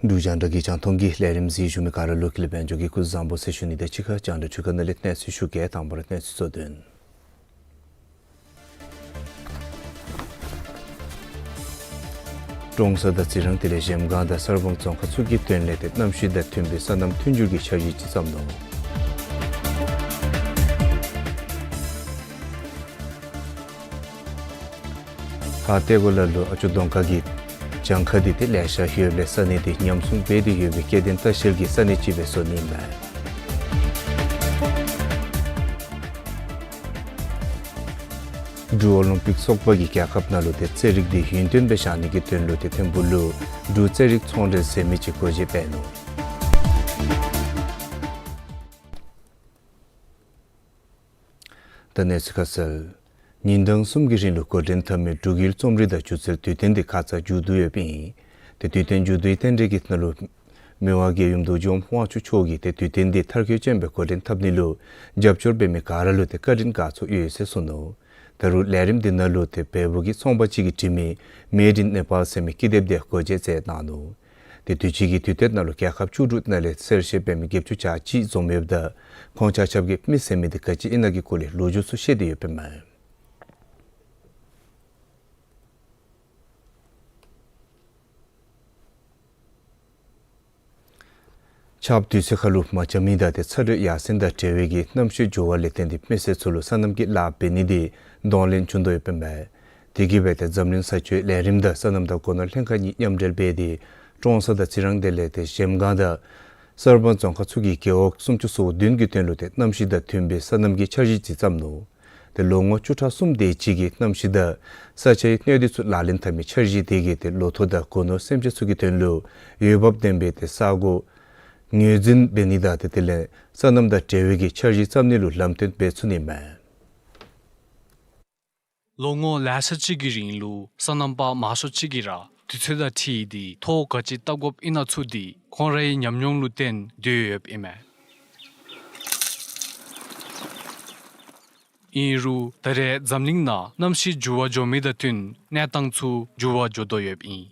འབྲུག་རྒྱང་བསྒྲགས་ཀྱི་རྒྱང་མཐོང་གི་ལས་རིམ་གཟིགས་བཞུགས་མི་ག་ར་ལུ་ཀུན་ལེགས་དཔལ་འབྱོར་གྱིས་སྐུ་གཟུགས་བཟང་པོ་ཟེར་ཞུ་ནི་དང་གཅིག་ཁར་རྒྱང་བསྒྲགས་འཕྲུལ་ཁང་ནང་ལས་གནས་ཚུལ་ཞུ་གེ། དང་པ་ར་གནས་ཚུལ་གཙོ་དོན། ཀྲོང་གསར་དང་རྩི་རང་དེ་ལས་གཞལམ་སྒང་དང་གསར་སྤང་རྫོང་ཁག་ཚུ་གི་དོན་ལས་ཏེ་གནམ་གཤིས་དང་མཐུན་པའི་སོ་ནམ་མཐུན་འགྱུར་གྱི་འཆར་གཞི་ཅིག་བརྩམས་ནུག། ཧཱ་ཏེ་གོ་ལ་ལུ་ཨ་ཅོ་གདོང་དཀར་གྱིས་གྱངས་ཁ་འདི་ཏེ་ལེ་ཤ་ཡོདཔ་ལས་ས་གནས་འདི་ཉམས་སྲུང་འབད་དེ་ཡོད་པའི་སྐྱེ་ལྡན་ལྟ་བཤལ་གྱི་ས་གནས་ཅིག་སྦེ་བཟོ་ནི་ཨིན་མས། འབྲུག་ཨོ་ལིམ་པིག་ཚོགས་པ་གིས་རྒྱལ་ཁབ་ནང་ལུ་ཏེ་རྩེད་རིགས་འདི་ཡུན་བརྟན་སྦེ་བཞག་ནི་གི་དོན་ལུ་ཏེ་ཐིམ་ཕུག་ལུ་འབྲུག་རྩེད་རིགས་ཚོང་འབྲེལ་ཟེར་མི་ཅིག་སྒོ་འབྱེད་འབད་ནུག། ད་གནས་ཚུལ་ཁ་གསལ། ཉིན་གྲངས་གསུམ་གྱི་རིང་ལུ་འགོ་འདྲེན་འཐབ་མི་འབྲུག་ཡུལ་རྩོམ་རིག་དང་སྒྱུ་རྩལ་དུས་སྟོན་འདི་ཁ་ཙ་མཇུག་བསྡུ་ཡོདཔ་ཨིན། ཏེ་དུས་སྟོན་མཇུག་བསྡུའི་རྟེན་འབྲེལ་གྱི་ནང་ལུ་མི་དབང་རྒྱལ་ཡུམ་རྡོ་རྗེ་ཨོམ་དབང་ཕྱུག་མཆོག་གིས་ཏེ་དུས་སྟོན་འདི་མཐར་འཁྱོལ་ཅན་སྦེ་འགོ་འདྲེན་འཐབ་ནི་ལུ་རྒྱབ་སྐྱོར་འབད་མི་ག་ར་ལུ་ཏེ་བཀའ་དྲིན་དགའ་ཚོར་ཡོད་ཟེར་གསུངས་ནུག། ད་རུང་ལས་རིམ་འདི་ནང་ལུ་ཏེ་བལ་པོ་གི་ཚོང་པ་ཅིག་གིས་བྲིས་མི་Made in Nepal ཟེར་མི་ཀི་དེབ་འདི་སྒོ་འབྱེད་མཛད་གནང་ནུག། ཏེ་དུས་ཅི་གི་དུས་སྟོན་ནང་ལུ་རྒྱལ་ཁབ་བཅུ་དྲུག་ནང་ལས་གསལ་བཤད་འབད་མི་བརྒྱད་ཅུ་གྱ་གཅིག་འཛོམས་ཡོདཔ་ད་ཁོང་ཆ་ཁྱབ་ཀྱིས་མི་ཟེར་མི་འདི་ག་ཅི་ཨིན་ན་གི་སྐོར་ལས་ལོ་རྒྱུས་ཚུ་བཤད་དེ་ཡོདཔ་ཨིན་མས། ཆརཔ་དུས་ཚོད་ཁར་ལུ་མ་འཆམ་མི་དང་ཏེ་ཚ་དྲོད་ཡར་སེང་དང་འབྲེལ་བའི་གི་གནམ་གཤིས་འགྱུར་བ་ལས་བརྟེན་ཏེ་མི་སེར་ཚུ་ལུ་སོ་ནམ་གྱི་ལཱ་འབད་ནི་འདི་གདོང་ལེན་བྱུང་དོ་ཡོདཔ་ཨིན་མས། དེ་གིས་འབད་ཏེ་འཛམ་གླིང་ས་སྤྱོད་ལས་རིམ་དང་སོ་ནམ་དང་སྒོ་ནོར་ལྷན་ཁག་གཉིས་མཉམ་འབྲེལ་འབད་དེ་ཀྲོང་གསར་དང་རྩི་རང་དེ་ལས་ཏེ་གཞལམ་སྒང་དང་གསར་སྤང་རྫོང་ཁག་ཚུ་གི་རྒེད་འོག་སུམ་ཅུ་སོ་བདུན་གྱི་དོན་ལུ་ཏེ་གནམ་གཤིས་དང་མཐུན་པའི་སོ་ནམ་གྱི་འཆར་གཞི་ཅིག་བརྩམས་ནུག། ཏེ་ལོ་ངོ་བཅུ་ཕྲག་གསུམ་དེ་ཅིག་གི་གནམ་གཤིས་དང་ས་ཆའི་གནས་སྡུད་ཚུ་ལག་ལེན་འཐབ་མི་འཆར་གཞི་དེ་གིས་ཏེ་ལོ་ཐོག་དང་སྒོ་ནོར་སེམས་ཅན་ཚུ་གི་དོན་ལུ་འོས་འབབ་ལྡན་པའི་ཏེ་ས་གོ་ངོས་འཛིན་འབད་ནི་དང་ཏེ་དེ་ལས་སོ་ནམ་དང་འབྲེལ་བའི་གི་འཆར་གཞི་བརྩམ་ནི་ལུ་ལམ་སྟོན་འབད་ཚུགས་ནི་མས། ལོ་ངོ་ལེ་ཤ་ཅིག་གི་རིང་ལུ་སོ་ནམ་པ་མང་ཤོས་ཅིག་གིས་ར་དུས་ཚོད་དང་འཁྲིལ་ཏེ་ཐོག་ག་ཅི་བཏབ་དགོཔ་ཨིན་ན་ཚུ་འདི་ཁོང་རའི་ཉམས་མྱོང་ལུ་བརྟེན་སྡོད་ཡོདཔ་ཨིན་མས། ཨིན་རུང་ད་རེས་འཛམ་གླིང་ནང་གནམ་གཤིས་འགྱུར་བ་འགྱོ་མི་དང་བསྟུན་གནས་སྟངས་ཚུ་འགྱུར་བ་འགྱོ་དོ་ཡོདཔ་ཨིན།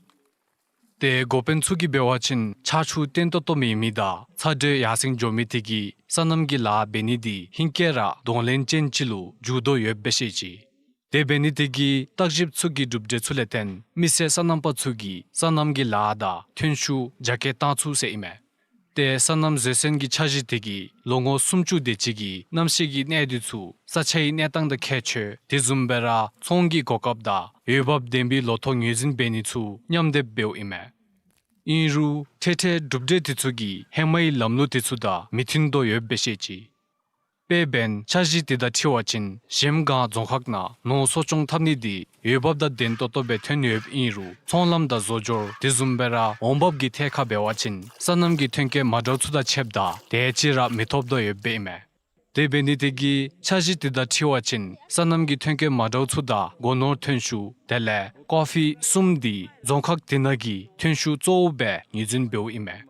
ཏེ་འགོ་དཔོན་ཚུ་གིས་འབད་བ་ཅིན་ཆར་ཆུ་བརྟན་ཏོག་ཏོ་མེད་མི་དང་ཚ་དྲོད་ཡར་སེང་འགྱོ་མི་དེ་གིས་སོ་ནམ་གྱི་ལཱ་འབད་ནི་འདི་ཧེང་སྐལ་ར་གདོང་ལེན་ཅན་ཅིག་ལུ་འགྱུར་དོ་ཡོདཔ་སྦེ་བཤད་ཅི། དེ་འབད་ནི་དེ་གིས་བརྟག་ཞིབ་ཚུ་གི་གྲུབ་འབྲས་ཚུ་ལས་བརྟེན་མི་སེར་སོ་ནམ་པ་ཚུ་གིས་སོ་ནམ་གྱི་ལཱ་དང་ཐོན་ཤུགས་རྒྱ་སྐྱེད་བཏང་ཚུགས་ཟེར་ཨིན་མས། ཏེ་སོ་ནམ་བཟོད་བསྲན་གྱི་འཆར་གཞི་དེ་གིས་ལོ་ངོ་སུམ་ཅུ་དེ་ཅིག་གི་གནམ་གཤིས་ཀྱི་གནས་སྡུད་ཚུ་ས་ཆའི་གནས་སྟངས་དང་ཁྱད་ཆོས་དེ་བཟུམ་སྦེ་ར་ཚོང་གི་གོ་སྐབས་དང་འོས་འབབ་ལྡན་པའི་ལོ་ཐོག་ངོས་འཛིན་འབད་ནི་ཚུ་མཉམ་སྡེབ་འབདཝ་ཨིན་མས། ཨིན་རུང་འཕྲལ་འཕྲལ་གྲུབ་འབྲས་དེ་ཚུ་གིས་ཧེ་མའི་ལམ་ལུགས་དེ་ཚུ་དང་མི་མཐུན་དོ་ཡོདཔ་སྦེ་བཤད་ཅི། དཔེ་འབད་བ་ཅིན་འཆར་གཞི་དེ་དང་འཁྲིལ་བ་ཅིན་གཞལམ་སྒང་རྫོང་ཁག་ནང་ནོར་གསོ་སྐྱོང་འཐབ་ནི་དེ་འོས་འབབ་དང་ལྡན་ཏོག་ཏོ་སྦེ་ཐོན་ཡོདཔ་ཨིན་རུང་ཚོང་ལམ་དང་བཟོ་སྦྱོར་དེ་བཟུམ་སྦེ་ར་འོང་འབབ་ཀྱི་ཐད་ཁར་འབད་བ་ཅིན་སོ་ནམ་གྱི་ཐོན་སྐྱེད་མ་འདྲཝ་ཚུ་དང་ཕྱདཔ་ད་དེ་ཅིག་ར་མི་ཐོབ་དོ་ཡོདཔ་ཨིན་མས། དེ་འབད་ནི་དེ་གིས་འཆར་གཞི་དེ་དང་འཁྲིལ་བ་ཅིན་སོ་ནམ་གྱི་ཐོན་སྐྱེད་མ་འདྲཝ་ཚུ་དང་སྒོ་ནོར་ཐོན་ཤུགས་དེ་ལས་ཀོ་ཕི་གསུམ་དེ་རྫོང་ཁག་དེ་ནང་གི་ཐོན་ཤུགས་གཙོ་བོ་སྦེ་ངོས་འཛིན་འབདཝ་ཨིན་མས།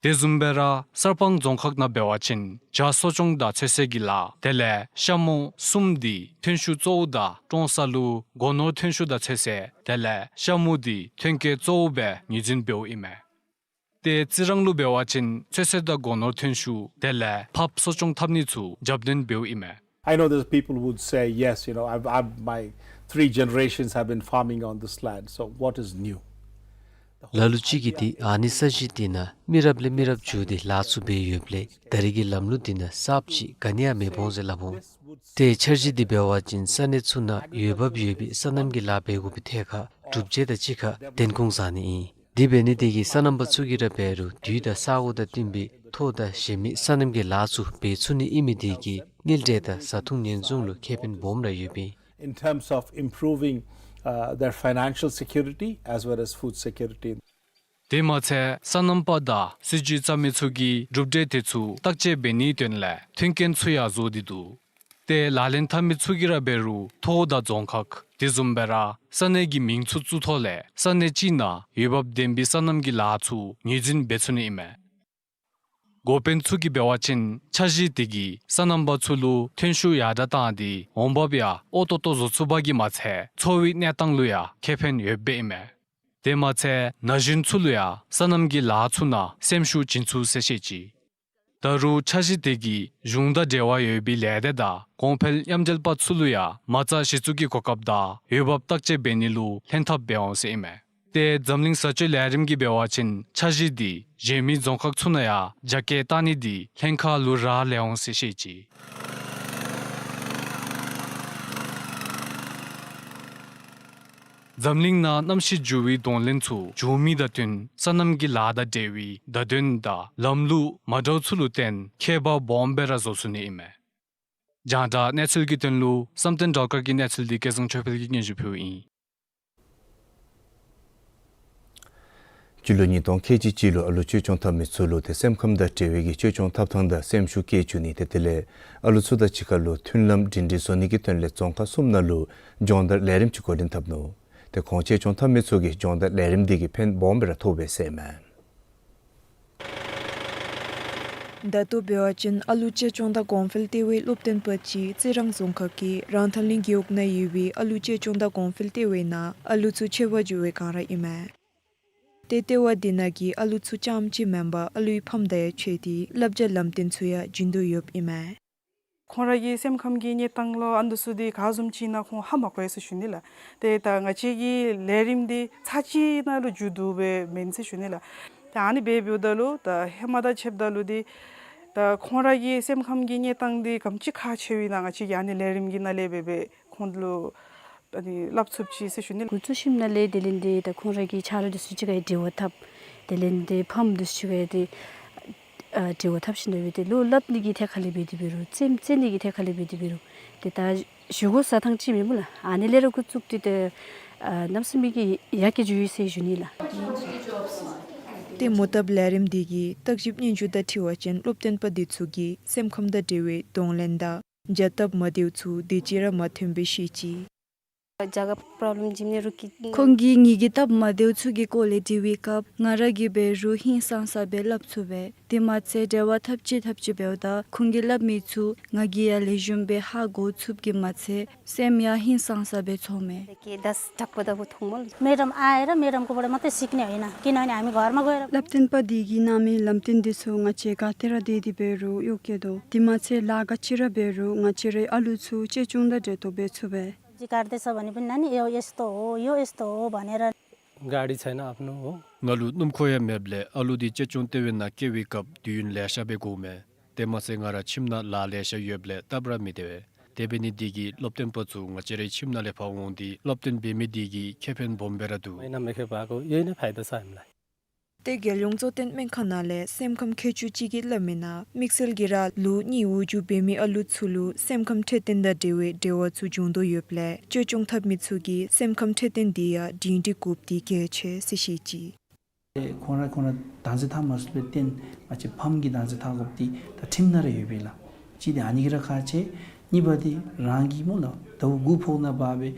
དེ་བཟུམ་སྦེ་ར་གསར་སྤང་རྫོང་ཁག་ནང་འབད་བ་ཅིན་བྱ་གསོ་སྐྱོང་དང་ཚོད་བསྲེ་གི་ལཱ་དེ་ལས་ཤ་མོ་གསུམ་དེ་ཐོན་ཤུགས་གཙོ་བོ་དང་ཀྲོང་གསར་ལུ་སྒོ་ནོར་ཐོན་ཤུགས་དང་ཚོད་བསྲེ་དེ་ལས་ཤ་མོ་དེ་ཐོན་སྐྱེད་གཙོ་བོ་སྦེ་ངོས་འཛིན་འབདཝ་ཨིན་མས། ཏེ་རྩི་རང་ལུ་འབད་བ་ཅིན་ཚོད་བསྲེ་དང་སྒོ་ནོར་ཐོན་ཤུགས་དེ་ལས་ཕགཔ་གསོ་སྐྱོང་འཐབ་ནི་ཚུ་རྒྱབ་སྣོན་འབདཝ་ཨིན་མས། I know there's people would say, "Yes, you know, I've, I've, my three generations have been farming on this land, so what is new?" ལ་ལུ་ཅིག་གིས་ཏེ་ཨ་ནི་ས་གཞི་འདི་ནང་མི་རབས་ལས་མི་རབས་བརྒྱུད་དེ་ལཱ་ཚུ་འབད་ཡོདཔ་ལས་ད་རེས་ཀྱི་ལམ་ལུགས་འདི་ནང་གསརཔ་ཅིག་ག་ནི་ཡང་མེདཔ་འོང་ཟེར་སླབ་འོང་། ཏེ་འཆར་གཞི་འདི་འབད་བ་ཅིན་ས་གནས་ཚུ་ནང་འོས་འབབ་ཡོད་པའི་སོ་ནམ་གྱི་ལཱ་འབད་དགོ་པའི་ཐད་ཁར་གྲུབ་འབྲས་དང་གཅིག་ཁར་བདེན་དཔང་བཟའ་ནི་ཨིན། དེ་འབད་ནི་དེ་གིས་སོ་ནམ་པ་ཚུ་གིས་ར་འབད་རུང་དུས་དང་ས་གོ་དང་བསྟུན་པའི་ཐོག་དང་གཞན་མི་སོ་ནམ་གྱི་ལཱ་ཚུ་འབད་ཚུགས་ནི་ཨིན་མི་དེ་གིས་དངུལ་འབྲེལ་དང་བཟའ་འཐུང་ཉེན་སྲུང་ལུ་ཁེ་ཕན་སྦོམ་ར་ཡོདཔ་ཨིན། In terms of improving, uh, their financial security as well as food security. དེ་མ་ཚད་སོ་ནམ་པ་དང་སྲིད་བྱུས་བརྩམ་མི་ཚུ་གིས་གྲུབ་འབྲས་དེ་ཚུ་བརྟག་དཔྱད་འབད་ནིའི་དོན་ལས་མཐུན་རྐྱེན་ཚུ་ཡང་བཟོ་སྟེ་འདུག། ཏེ་ལག་ལེན་འཐབ་མི་ཚུ་གིས་ར་འབད་རུང་ཐོ་དང་རྫོང་ཁག་དེ་བཟུམ་སྦེ་ར་ས་གནས་ཀྱི་མིང་ཚུ་བཙུགས་ཐོག་ལས་ས་གནས་ཅིག་ནང་འོས་འབབ་ལྡན་པའི་སོ་ནམ་གྱི་ལཱ་ཚུ་ངོས་འཛིན་འབད་ཚུགས་ནི་ཨིན་མས། འགོ་དཔོན་ཚུ་གིས་འབད་བ་ཅིན་འཆར་གཞི་དེ་གིས་སོ་ནམ་པ་ཚུ་ལུ་ཐོན་ཤུགས་ཡར་དྲགས་བཏང་སྟེ་འོང་འབབ་ཡང་ཨོ་ཏོ་ཏོ་བཟོ་ཚུགས་པ་གིས་མ་ཚད་འཚོ་བའི་གནས་སྟངས་ལུ་ཡང་ཁེ་ཕན་ཡོདཔ་ཨིན་མས། དེ་མ་ཚད་ན་གཞོན་ཚུ་ལུ་ཡང་སོ་ནམ་གྱི་ལཱ་ཚུ་ནང་སེམས་ཤུགས་བྱིན་ཚུགས་ཟེར་བཤད་ཅི། ད་རུང་འཆར་གཞི་དེ་གིས་གཞུང་དང་འབྲེལ་བ་ཡོད་པའི་ལས་སྡེ་དང་གོང་འཕེལ་མཉམ་འབྲེལ་པ་ཚུ་ལུ་ཡང་མ་རྩ་གཞི་བཙུགས་ཀྱི་གོ་སྐབས་དང་འོས་འབབ་བརྟག་དཔྱད་འབད་ནི་ལུ་ལྷན་ཐབས་འབད་འོང་ཟེར་ཨིན་མས། ཏེ་འཛམ་གླིང་བཟའ་སྤྱོད་ལས་རིམ་གྱིས་འབད་བ་ཅིན་འཆར་གཞི་དེ་གཞན་མི་རྫོང་ཁག་ཚུ་ནང་ཡང་རྒྱ་སྐྱེད་བཏང་ནི་དེ་ལྷན་ཁག་ལུ་རག་ལས་འོང་ཟེར་བཤད་ཅི། འཛམ་གླིང་ནང་གནམ་གཤིས་འགྱུར་བའི་གདོང་ལེན་ཚུ་འབྱུང་མི་དང་བསྟུན་སོ་ནམ་གྱི་ལཱ་དང་འབྲེལ་བའི་བརྡ་དོན་དང་ལམ་ལུགས་མ་འདྲཝ་ཚུ་ལུ་བརྟེན་ཁྱད་པར་སྦོམ་སྦེ་ར་བཟོ་ཚུགས་ནི་ཨིན་མས། རྒྱང་བསྒྲགས་གནས་ཚུལ་གྱི་དོན་ལུ་བསམ་གཏན་སྒྲོལ་དཀར་གྱི་གནས་ཚུལ་འདི་སྐལ་བཟང་ཆོས་འཕེལ་གྱིས་སྙན་ཞུ་ཕུལཝ་ཨིན། སྤྱི་ལོ་ཉིས་སྟོང་ཁལ་གཅིག་གཅིག་ལུ་ཨ་ལུ་བཅོས་སྐྱོང་འཐབ་མི་ཚུ་ལུ་ཏེ་སེམས་ཁམས་དང་འབྲེལ་བའི་གི་བཅོས་སྐྱོང་འཐབ་ཐངས་དང་སེམས་ཤུགས་བསྐྱེད་བཅུག་ནི་ཏེ་དེ་ལས་ཨ་ལུ་ཚུ་དང་གཅིག་ཁར་ལུ་མཐུན་ལམ་སྒྲིང་སྒྲིང་བཟོ་ནི་གི་དོན་ལས་རྫོང་ཁག་གསུམ་ནང་ལུ་སྦྱོང་བརྡར་ལས་རིམ་ཅིག་འགོ་འདྲེན་འཐབ་ནུག། ཏེ་ཁོང་བཅོས་སྐྱོང་འཐབ་མི་ཚུ་གིས་སྦྱོང་བརྡར་ལས་རིམ་འདི་གིས་ཕན་སྦོམ་སྦེ་ར་ཐོགས་པས་ཟེར་མས། ད་ལྟོ་འབད་བ་ཅིན་ཨ་ལུ་བཅོས་སྐྱོང་དང་གོང་འཕེལ་ལྟེ་བའི་སློབ་སྟོན་པ་ཅིག་རྩི་རང་རྫོང་ཁག་གི་རང་ཐང་གླིང་རྒེད་འོག་ནང་ཡོད་པའི་ཨ་ལུ་བཅོས་སྐྱོང་དང་གོང་འཕེལ་ལྟེ་བའི་ནང་ཨ་ལུ་ཚུ་འཚོ་བ་སྐྱེལ་བའི་སྒང་ར་ཨིན་མས། ཏེ་ལྟེ་བ་འདི་ནང་གི་ཨ་ལུ་ཚུ་རྐྱངམ་ཅིག་མེན་པར་ཨ་ལུའི་ཕམ་དང་ཡང་ཕྱད་དེ་བསླབ་བྱ་ལམ་སྟོན་ཚུ་ཡང་བྱིན་དོ་ཡོདཔ་ཨིན་མས། ཁོང་ར་གི་སེམས་ཁམས་ཀྱི་གནས་སྟངས་ལུ་ཨ་ནི་ཚུ་འདི་ག་བཟུམ་ཅིག་ཨིན་ན་ཁོང་ཧ་མ་གོ་བས་ཟེར་ཞུ་ནི་ལགས། ཏེ་ད་ང་བཅས་ཀྱི་ལས་རིམ་འདི་ཚར་གཅིག་ནང་ལུ་མཇུག་བསྡུ་སྦེ་མེན་ཟེར་ཞུ་ནི་ལགས། ད་ཨ་ནི་སྦེ་འབདཝ་ད་ལུ་ད་ཧེ་མ་དང་ཕྱདཔ་ད་ལུ་འདི་ད་ཁོང་ར་གི་སེམས་ཁམས་ཀྱི་གནས་སྟངས་འདི་ག་དེམ་ཅིག་ཁག་ཆེཝ་ཨིན་ན་ང་བཅས་ཀྱིས་ཨ་ནི་ལས་རིམ་གྱི་ནང་ལས་འབད་སྦེ་ཁོང་ལུ་ཨ་ནི་སླབ་ཚུགསཔ་ཅིག་ཟེར་ཞུ་ནི། འགོ་བཙུགས་ཞིནམ་ལས་དེ་ལས་འདི་ད་ཁོང་ར་གི་ཆ་རོགས་འདི་ཚུ་གཅིག་ཁར་འབྲེལ་བ་འཐབ། དེ་ལས་འདི་ཕམ་འདི་ཚུ་གཅིག་ཁར་འདི་ཨ་འབྲེལ་བ་འཐབ་ཞིནམ་ལས་འདི་ལུ་སླབ་ནི་གི་ཐད་ཁར་ལས་འབད་དེ་འབད་རུང་རྩེདམོ་རྩེ་ནི་གི་ཐད་ཁར་ལས་འབད་དེ་འབད་རུང་འདི་ད་བཞེས་སྒོ་བཟའ་ཐངས་ཅིག་མེན་པ་ལགས། ཨ་ནི་ལས་ར་འགོ་བཙུགས་ཏེ་ད་ཨ་གནམ་མེད་ས་མེད་ཀྱི་ཡར་རྒྱས་འགྱོ་ཡི་ཟེར་ཞུ་ནི་ལགས། ཏེ་མོ་བཏབ་ལས་རིམ་འདི་གི་བརྟག་ཞིབ་སྙན་ཞུ་དང་འཁྲིལ་བ་ཅིན་སློབ་སྟོན་པ་འདི་ཚུ་གིས་སེམས་ཁམས་དང་འབྲེལ་བའི་གདོང་ལེན་དང་བྱ་སྟབས་མ་བདེཝ་ཚུ་དེ་ཅིག་ར་མ་ཐོན་པས་ཟེར་བཤད་ཅི། जगह प्रॉब्लम जिमने रुकी ཁོང་གིས་ངེ་གི་སྟབས་མ་བདེཝ་ཚུ་གི་སྐོར་ལས་དྲི་བའི་སྐབས་ང་ར་གིས་འབད་རུང་ཧིང་སངས་ས་སྦེ་སླབ་ཚུགས་པས། དེ་མ་ཚད་འབྲེལ་བ་འཐབ་ཅི་འཐབ་ཅི་འབདཝ་ད་ཁོང་གིས་སླབ་མི་ཚུ་ང་གིས་ཡང་ལེགས་ཤོམ་སྦེ་ཧ་གོ་ཚུགསཔ་གིས་མ་ཚད་སེམས་ཡང་ཧིང་སངས་ས་སྦེ་ཚོརཝ་མས། कि दस टक्का त वो थोंगमोल। मैडम आएर मैडमकोबाट मात्रै सिक्ने होइन, किनभने हामी घरमा गएर བསླབ་སྟོན་པ་འདི་གིས་གནང་མི་ལམ་སྟོན་འདི་ཚུ་ང་བཅས་ག་ཏེ་ར་སྡོད་དེ་འབད་རུང་གཡོག་བཀོལ་དོ། དེ་མ་ཚད་ལཱ་ག་ཅི་ར་འབད་རུང་ང་བཅས་རའི་ཨ་ལུ་ཚུ་བཅོས་སྐྱོང་དང་འབྲེལ་ཏོག་ཏོ་འབད་ཚུགས་པས། सब्जी काट्दैछ भने पनि नानी यो यस्तो हो, यो यस्तो हो भनेर गाडी छैन आफ्नो हो। ང་ལུ་སྣུམ་འཁོར་ཡང་མེདཔ་ལས་ཨ་ལུ་འདི་བཅོས་སྐྱོང་ལྟེ་བའི་ནང་བསྐྱལ་བའི་སྐབས་དུས་ཡུན་ལེ་ཤ་སྦེ་འགོརཝ་མས། དེ་མ་ཚད་ང་རའི་ཁྱིམ་ནང་ལཱ་ལེ་ཤ་ཡོདཔ་ལས་སྟབས་ར་མི་བདེ་བས། དེ་འབད་ནི་འདི་གིས་སློབ་སྟོན་པ་ཚུ་ང་བཅས་རའི་ཁྱིམ་ནང་ལས་ཕར་འོང་སྟེ་སློབ་སྟོན་འབད་མི་འདི་གིས་ཁེ་ཕན་སྦོམ་སྦེ་ར་འདུག། महिनामा एक खेप आएको, यही नै फाइदा छ हामीलाई। ཏེ་རྒྱལ་ཡོངས་གཙོ་བསྟེན་སྨན་ཁང་ནང་ལས་སེམས་ཁམས་མཁས་མཆོག་ཅིག་གིས་སླབ་མིའི་ནང་དམིགས་བསལ་གྱིས་ར་ལོ་གཉིས་འོག་འགྱོ་འབད་མི་ཨ་ལུ་ཚུ་ལུ་སེམས་ཁམས་འཕྲོད་བསྟེན་དང་འབྲེལ་བའི་འབྲེལ་བ་ཚུ་འབྱུང་དོ་ཡོདཔ་ལས་བཅོས་སྐྱོང་འཐབ་མི་ཚུ་གིས་སེམས་ཁམས་འཕྲོད་བསྟེན་འདི་ཡང་སྒྲིང་སྒྲིང་དགོཔ་འདི་གལ་ཆེ་ཟེར་བཤད་ཅི། ཁོང་ར་ཁོང་ར་བདག་འཛིན་འཐབ་མ་ཚུགསཔ་ལས་བརྟེན་ང་བཅས་ཕམ་གྱིས་བདག་འཛིན་འཐབ་དགོཔ་འདི་ད་ཁྲིམས་ནང་ར་ཡོད་པས་ལགས། གཅིག་འདི་ཨ་ནི་གིས་ར་ཁག་ཆེ། གཉིས་པ་འདི་རང་གིས་སྨོ་ལགས་ཟླཝ་དགུ་ཕོག་ནང་འབད་སྦེ་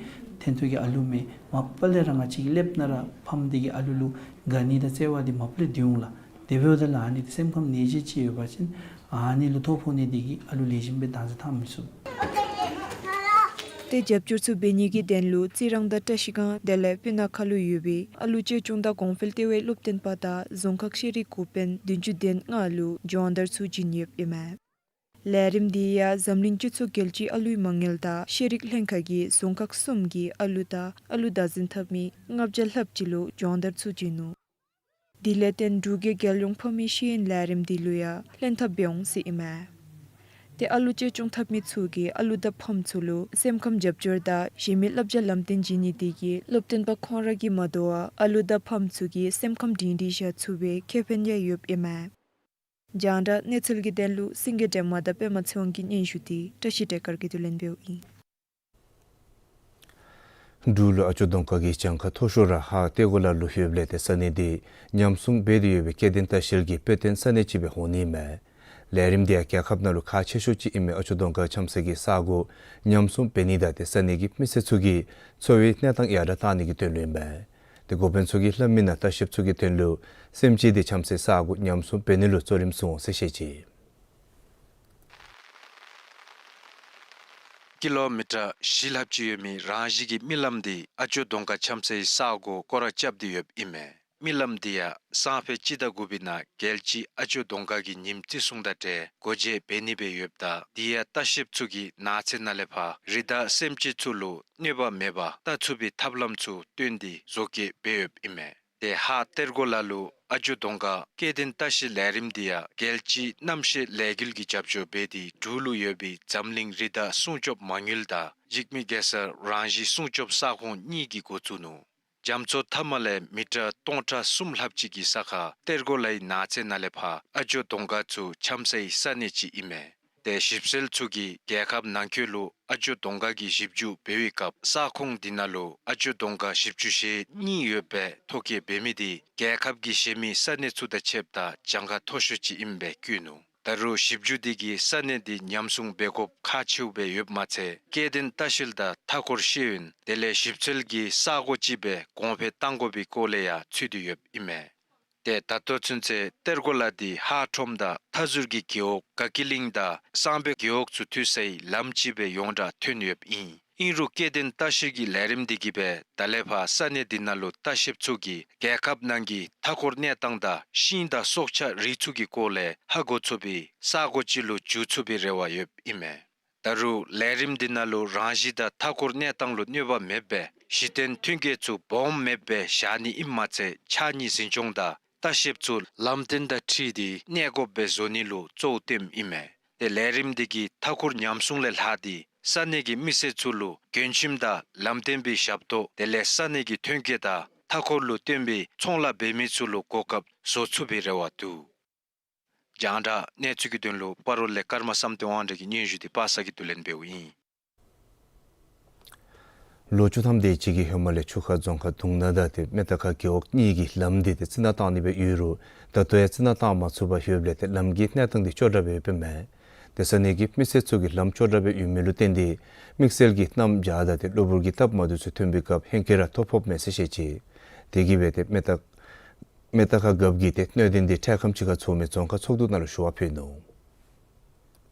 ཐོན་ཐོག་གི་ཨ་ལུ་མས། མ་པ་ལས་ར་ང་བཅས་ཀྱིས་ལེབ་ནང་ར་ཕམ་འདི་གི་ཨ་ལུ་ལུ་དགའ་ནི་དང་བརྩེ་བ་འདི་མ་པ་ལས་འདུག་འོང་ལགས། དེ་འབདཝ་ད་ལུ་ཨ་ནི་འདི་སེམས་ཁམས་ནད་གཞི་ཅིག་ཡོད་པ་ཅིན་ཨ་ནི་ལུ་ཐོ་ཕོག་ནི་འདི་གིས་ཨ་ལུ་ལེགས་ཤོམ་སྦེ་བདག་འཛིན་འཐབ་མི་ཚུགས། ཏེ་རྒྱབ་སྐྱོར་ཚུ་འབད་ནི་གི་དོན་ལུ་རྩི་རང་དང་བཀྲ་ཤིས་སྒང་དེ་ལས་སྤུ་ན་ཁ་ལུ་ཡོད་པའི་ཨ་ལུ་ཅེ་ཅུང་དང་གོང་འཕེལ་ལྟེ་བའི་སློབ་སྟོན་པ་དང་རྫོང་ཁག་ཤེས་རིག་འགོ་དཔོན་བདུན་ཅུ་དོན་ལྔ་ལུ་སྦྱོང་བརྡར་ཚུ་བྱིན་ཡོདཔ་ཨིན་མས། ལས་རིམ་འདི་ཡང་འཛམ་གླིང་སྤྱི་ཚོགས་རྒྱལ་སྤྱིའི་ཨ་ལུའི་མ་དངུལ་དང་ཤེས་རིག་ལྷན་ཁག་གིས་རྫོང་ཁག་གསུམ་གྱི་ཨ་ལུ་དང་ཨ་ལུ་བདག་འཛིན་འཐབ་མི་ལྔ་བརྒྱ་ལྷགཔ་ཅིག་ལུ་སྦྱོང་བརྡར་ཚུ་བྱིན་ནུག། དེ་ལས་བརྟེན་འབྲུག་རྒྱལ་རྒྱལ་ཡོངས་ཕམ་མི་ཤེས་ཡོན་ལས་རིམ་འདི་ལུ་ཡང་ལྷན་ཐབས་འབད་འོང་ཟེར་ཨིན་མས། ཏེ་ཨ་ལུ་ཅེ་ཅུང་འཐབ་མི་ཚུ་གིས་ཨ་ལུ་དང་ཕམ་ཚུ་ལུ་སེམས་ཁམས་རྒྱབ་སྐྱོར་དང་གཞན་མི་བསླབ་བྱ་ལམ་སྟོན་བྱིན་ནི་དེ་གིས་སློབ་སྟོན་པ་ཁོང་ར་གིས་མ་དོ་བར་ཨ་ལུ་དང་ཕམ་ཚུ་གི་སེམས་ཁམས་སྒྲིང་སྒྲིང་བཞག་ཚུགས་པའི་ཁེ་ཕན་ཡང་ཡོདཔ་ཨིན་མས། རྒྱང་བསྒྲགས་གནས་ཚུལ་གྱི་དོན་ལུ་སེང་གེ་སྒྲོལ་མ་དང་པདྨ་ཚེ་དབང་གི་སྙན་ཞུ་འདི་བཀྲ་ཤིས་བདེ་དཀར་གྱིས་བསྡུ་ལེན་འབདཝ་ཨིན། འབྲུག་ལུ་ཨ་ཅོ་རྫོང་ཁག་གི་གྱངས་ཁ་མཐོ་ཤོས་ར་ཧཱ་གཏེར་སྒོ་ལ་ལུ་ཡོདཔ་ལས་ཏེ་ས་གནས་འདི་ཉམས་སྲུང་འབད་དེ་ཡོད་པའི་སྐྱེ་ལྡན་ལྟ་བཤལ་གྱི་དཔེ་སྟོན་ས་གནས་ཅིག་སྦེ་འོང་ནི་མས། ལས་རིམ་འདི་ཡང་རྒྱལ་ཁབ་ནང་ལུ་ཁག་ཆེ་ཤོས་ཅིག་ཨིན་མི་ཨ་ཅོ་རྫོང་ཁག་འཁྱམས་སའི་ས་སྒོ་ཉམས་སྲུང་འབད་ནི་དང་ཏེ་ས་གནས་ཀྱི་མི་སེར་ཚུ་གི་འཚོ་བའི་གནས་སྟངས་ཡར་དྲག་གཏང་ནི་གི་དོན་ལུ་ཨིན་མས། ཏེ་འགོ་དཔོན་ཚུ་གིས་སླབ་མི་ནང་ལྟ་བཤལཔ་ཚུ་གི་དོན་ལུ་སེམས་ཅན་འདི་འཁྱམས་སའི་ས་སྒོ་ཉམས་སྲུང་འབད་ནི་ལུ་གཙོ་རིམ་བཟུང་འོང་ཟེར་བཤད་ཅི། ཀི་ལོ་མི་ཊར་བཞི་ལྷགཔ་ཅིག་ཡོད་མི་རང་བཞིན་གྱི་རྨི་ལམ་འདི་ཨ་ཅོ་རྫོང་ཁག་འཁྱམས་སའི་ས་སྒོ་སྐོར་ར་རྐྱབ་སྟེ་ཡོདཔ་ཨིན་མས། རྨི་ལམ་འདི་ཡང་སང་ཕོད་སྤྱི་ཟླ་དགུ་པའི་ནང་རྒྱལ་སྤྱིའི་ཨ་ཅོ་རྫོང་ཁག་གི་ཉིནམ་བརྩི་སྲུང་དང་འབྲེལ་སྒོ་འབྱེད་འབད་ནི་སྦེ་ཡོདཔ་ད་འདི་ཡང་ལྟ་བཤལཔ་ཚུ་གིས་ནགས་ཚལ་ནང་ལས་ཕར་རི་དྭགས་སེམས་ཅན་ཚུ་ལུ་གནོད་པ་མེད་པར་བལྟ་ཚུགས་པའི་ཐབས་ལམ་ཚུ་བཏོན་ཏེ་བཟོ་བཀོད་འབད་ཡོདཔ་ཨིན་མས། ཏེ་ཧཱ་གཏེར་སྒོ་ལ་ལུ་ཨ་ཅོ་རྫོང་ཁག་སྐྱེ་ལྡན་ལྟ་བཤལ་ལས་རིམ་འདི་ཡང་རྒྱལ་སྤྱིའི་རྣམ་ཤེས་ལས་འགུལ་གྱིས་རྒྱབ་སྐྱོར་འབད་དེ་འབྲུག་ལུ་ཡོད་པའི་འཛམ་གླིང་རི་དྭགས་སྲུང་སྐྱོབ་མ་དངུལ་དང་འཇིགས་མེད་གེ་སར་རང་བཞིན་སྲུང་སྐྱོབ་ས་ཁོངས་གཉིས་ཀྱིས་འགོ་བཙུགས་ནུག། རྒྱ་མཚོ་མཐའ་མ་ལས་མི་ཊར་སྟོང་ཕྲག་གསུམ་ལྷགཔ་ཅིག་གི་ས་ཁར་གཏེར་སྒོ་ལའི་ནགས་ཚལ་ནང་ལས་ཕར་ཨ་ཅོ་རྫོང་ཁག་ཚུ་འཁྱམས་སའི་ས་གནས་ཅིག་ཨིན་མས། ཏེ་ཞིབ་འཚོལ་ཚུ་གིས་རྒྱལ་ཁབ་ནང་འཁོད་ལུ་ཨ་ཅོ་རྫོང་ཁག་གི་ཞིབ་འཇུག་འབད་བའི་སྐབས་ས་ཁོངས་འདི་ནང་ལུ་ཨ་ཅོ་རྫོང་ཁག་བཞི་བཅུ་ཞེ་གཉིས་ཡོད་པའི་ཐོ་བཀོད་འབད་མི་འདི་རྒྱལ་ཁབ་ཀྱི་གཞན་མི་ས་གནས་ཚུ་དང་ཕྱདཔ་ད་གྱངས་ཁ་མཐོ་ཤོས་ཅིག་ཨིནམ་སྦེ་བཀོད་ནུག། ད་རུང་ཞིབ་འཇུག་འདི་གིས་ས་གནས་འདི་ཉམས་སྲུང་འབད་དགོཔ་ཁག་ཆེཝ་སྦེ་ཡོདཔ་མ་ཚད་སྐྱེ་ལྡན་ལྟ་བཤལ་དང་མཐའ་འཁོར་ཤེས་ཡོན་དེ་ལས་ཞིབ་འཚོལ་གྱི་ས་སྒོ་ཅིག་སྦེ་གོང་འཕེལ་གཏང་དགོ་པའི་སྐོར་ལས་ཡང་ཚུད་དེ་ཡོདཔ་ཨིན་མས། ཏེ་ད་ལྟོ་ཚུན་ཚོད་གཏེར་སྒོ་ལ་འདི་ཧཱ་ཁྲོམ་དང་མཐའ་ཟུར་གྱི་རྒེད་འོག་དགའ་སྐྱིད་གླིང་དང་གསང་སྦས་རྒེད་འོག་ཚུ་མཐུད་སའི་ལམ་ཅིག་སྦེ་ཡོངས་གྲགས་ཐོན་ཡོདཔ་ཨིན། ཨིན་རུང་སྐྱེ་ལྡན་ལྟ་བཤལ་གྱི་ལས་རིམ་འདི་གིས་སྦེ་ད་ལས་ཕར་ས་གནས་འདི་ནང་ལུ་ལྟ་བཤལཔ་ཚུ་གིས་རྒྱལ་ཁབ་ནང་གི་མཐའ་འཁོར་གནས་སྟངས་དང་ཤིང་དང་སྲོག་ཆགས་རིགས་ཚུ་གི་སྐོར་ལས་ཧ་གོ་ཚུགས་པའི་ས་སྒོ་ཅིག་ལུ་འགྱུར་ཚུགས་པའི་རེ་བ་ཡོདཔ་ཨིན་མས། ད་རུང་ལས་རིམ་འདི་ནང་ལུ་རང་བཞིན་དང་མཐའ་འཁོར་གནས་སྟངས་ལུ་གནོད་པ་མེདཔ་སྦེ་གཞི་རྟེན་ཐོན་སྐྱེད་ཚུ་སྦོམ་མེདཔ་སྦེ་བཞག་ནི་ཨིནམ་མ་ཚད་ཕྱགས་སྙིགས་འཛིན་སྐྱོང་དང་ལྟ་བཤལཔ་ཚུ་ལམ་སྟོན་དང་འཁྲིལ་ཏེ་གནས་དགོཔ་སྦེ་བཟོ་ནི་ལུ་གཙོ་བོ་བཏོནམ་ཨིན་མས། ཏེ་ལས་རིམ་འདི་གིས་མཐའ་འཁོར་ཉམས་སྲུང་ལས་ལྷག་སྟེ་ས་གནས་ཀྱི་མི་སེར་ཚུ་ལུ་མགྱོན་ཁྱིམ་དང་ལམ་སྟོན་པའི་ཞབས་ཏོག་དེ་ལས་ས་གནས་ཀྱི་ཐོན་སྐྱེད་དང་མཐའ་འཁོར་ལུ་བརྟེན་པའི་ཚོང་ལཱ་འབད་མི་ཚུ་ལུ་གོ་སྐབས་བཟོ་ཚུགས་པའི་རེ་བ་འདུག། རྒྱང་བསྒྲགས་གནས་ཚུལ་གྱི་དོན་ལུ་སྤ་རོ་ལས་ཀརྨ་བསམ་གཏན་དབང་གྲགས་ཀྱི་སྙན་ཞུ་འདི་པ་སངས་ཀྱིས་བསྡུ་ལེན་འབདཝ་ཨིན། ལོ་བཅུ་ཐམ་དེ་ཅིག་གི་ཧེ་མ་ལས་ཆུ་ཁ་རྫོང་ཁག་དུང་ནག་དང་ཏེ་མེ་ཏོག་ཁ་རྒེད་འོག་གཉིས་ཀྱི་ལམ་འདི་ཏེ་རྩི་ནག་བཏང་ནི་སྦེ་ཡོད་རུང་ད་ལྟོ་ཡང་རྩི་ནག་བཏང་མ་ཚུགས་པར་ཡོདཔ་ལས་ཏེ་ལམ་གྱི་གནས་སྟངས་འདི་སྐྱོ་དྲགས་སྦེ་ཡོདཔ་ཨིན་མས། ཏེ་ས་གནས་ཀྱི་མི་སེར་ཚུ་གིས་ལམ་སྐྱོ་དྲགས་སྦེ་ཡོད་མི་ལུ་བརྟེན་ཏེ་དམིགས་བསལ་གྱི་གནམ་བྱཱར་དང་ཏེ་གློ་བུར་གྱི་སྟབས་མ་བདེཝ་ཚུ་ཐོན་པའི་སྐབས་ཧེང་སྐལ་ར་ཐོབ་ཕོགཔ་མས་ཟེར་བཤད་ཅི། དེ་གིས་སྦེ་ཏེ་མེ་ཏོག་མེ་ཏོག་ཁ་རྒཔོ་གིས་ཏེ་གནད་དོན་འདི་འཕྲལ་ཁམས་ཅིག་ཁར་ཚོགས་མི་རྫོང་ཁག་ཚོགས་འདུ་ནང་ལུ་ཞུ་བ་ཕུལ་ནུག།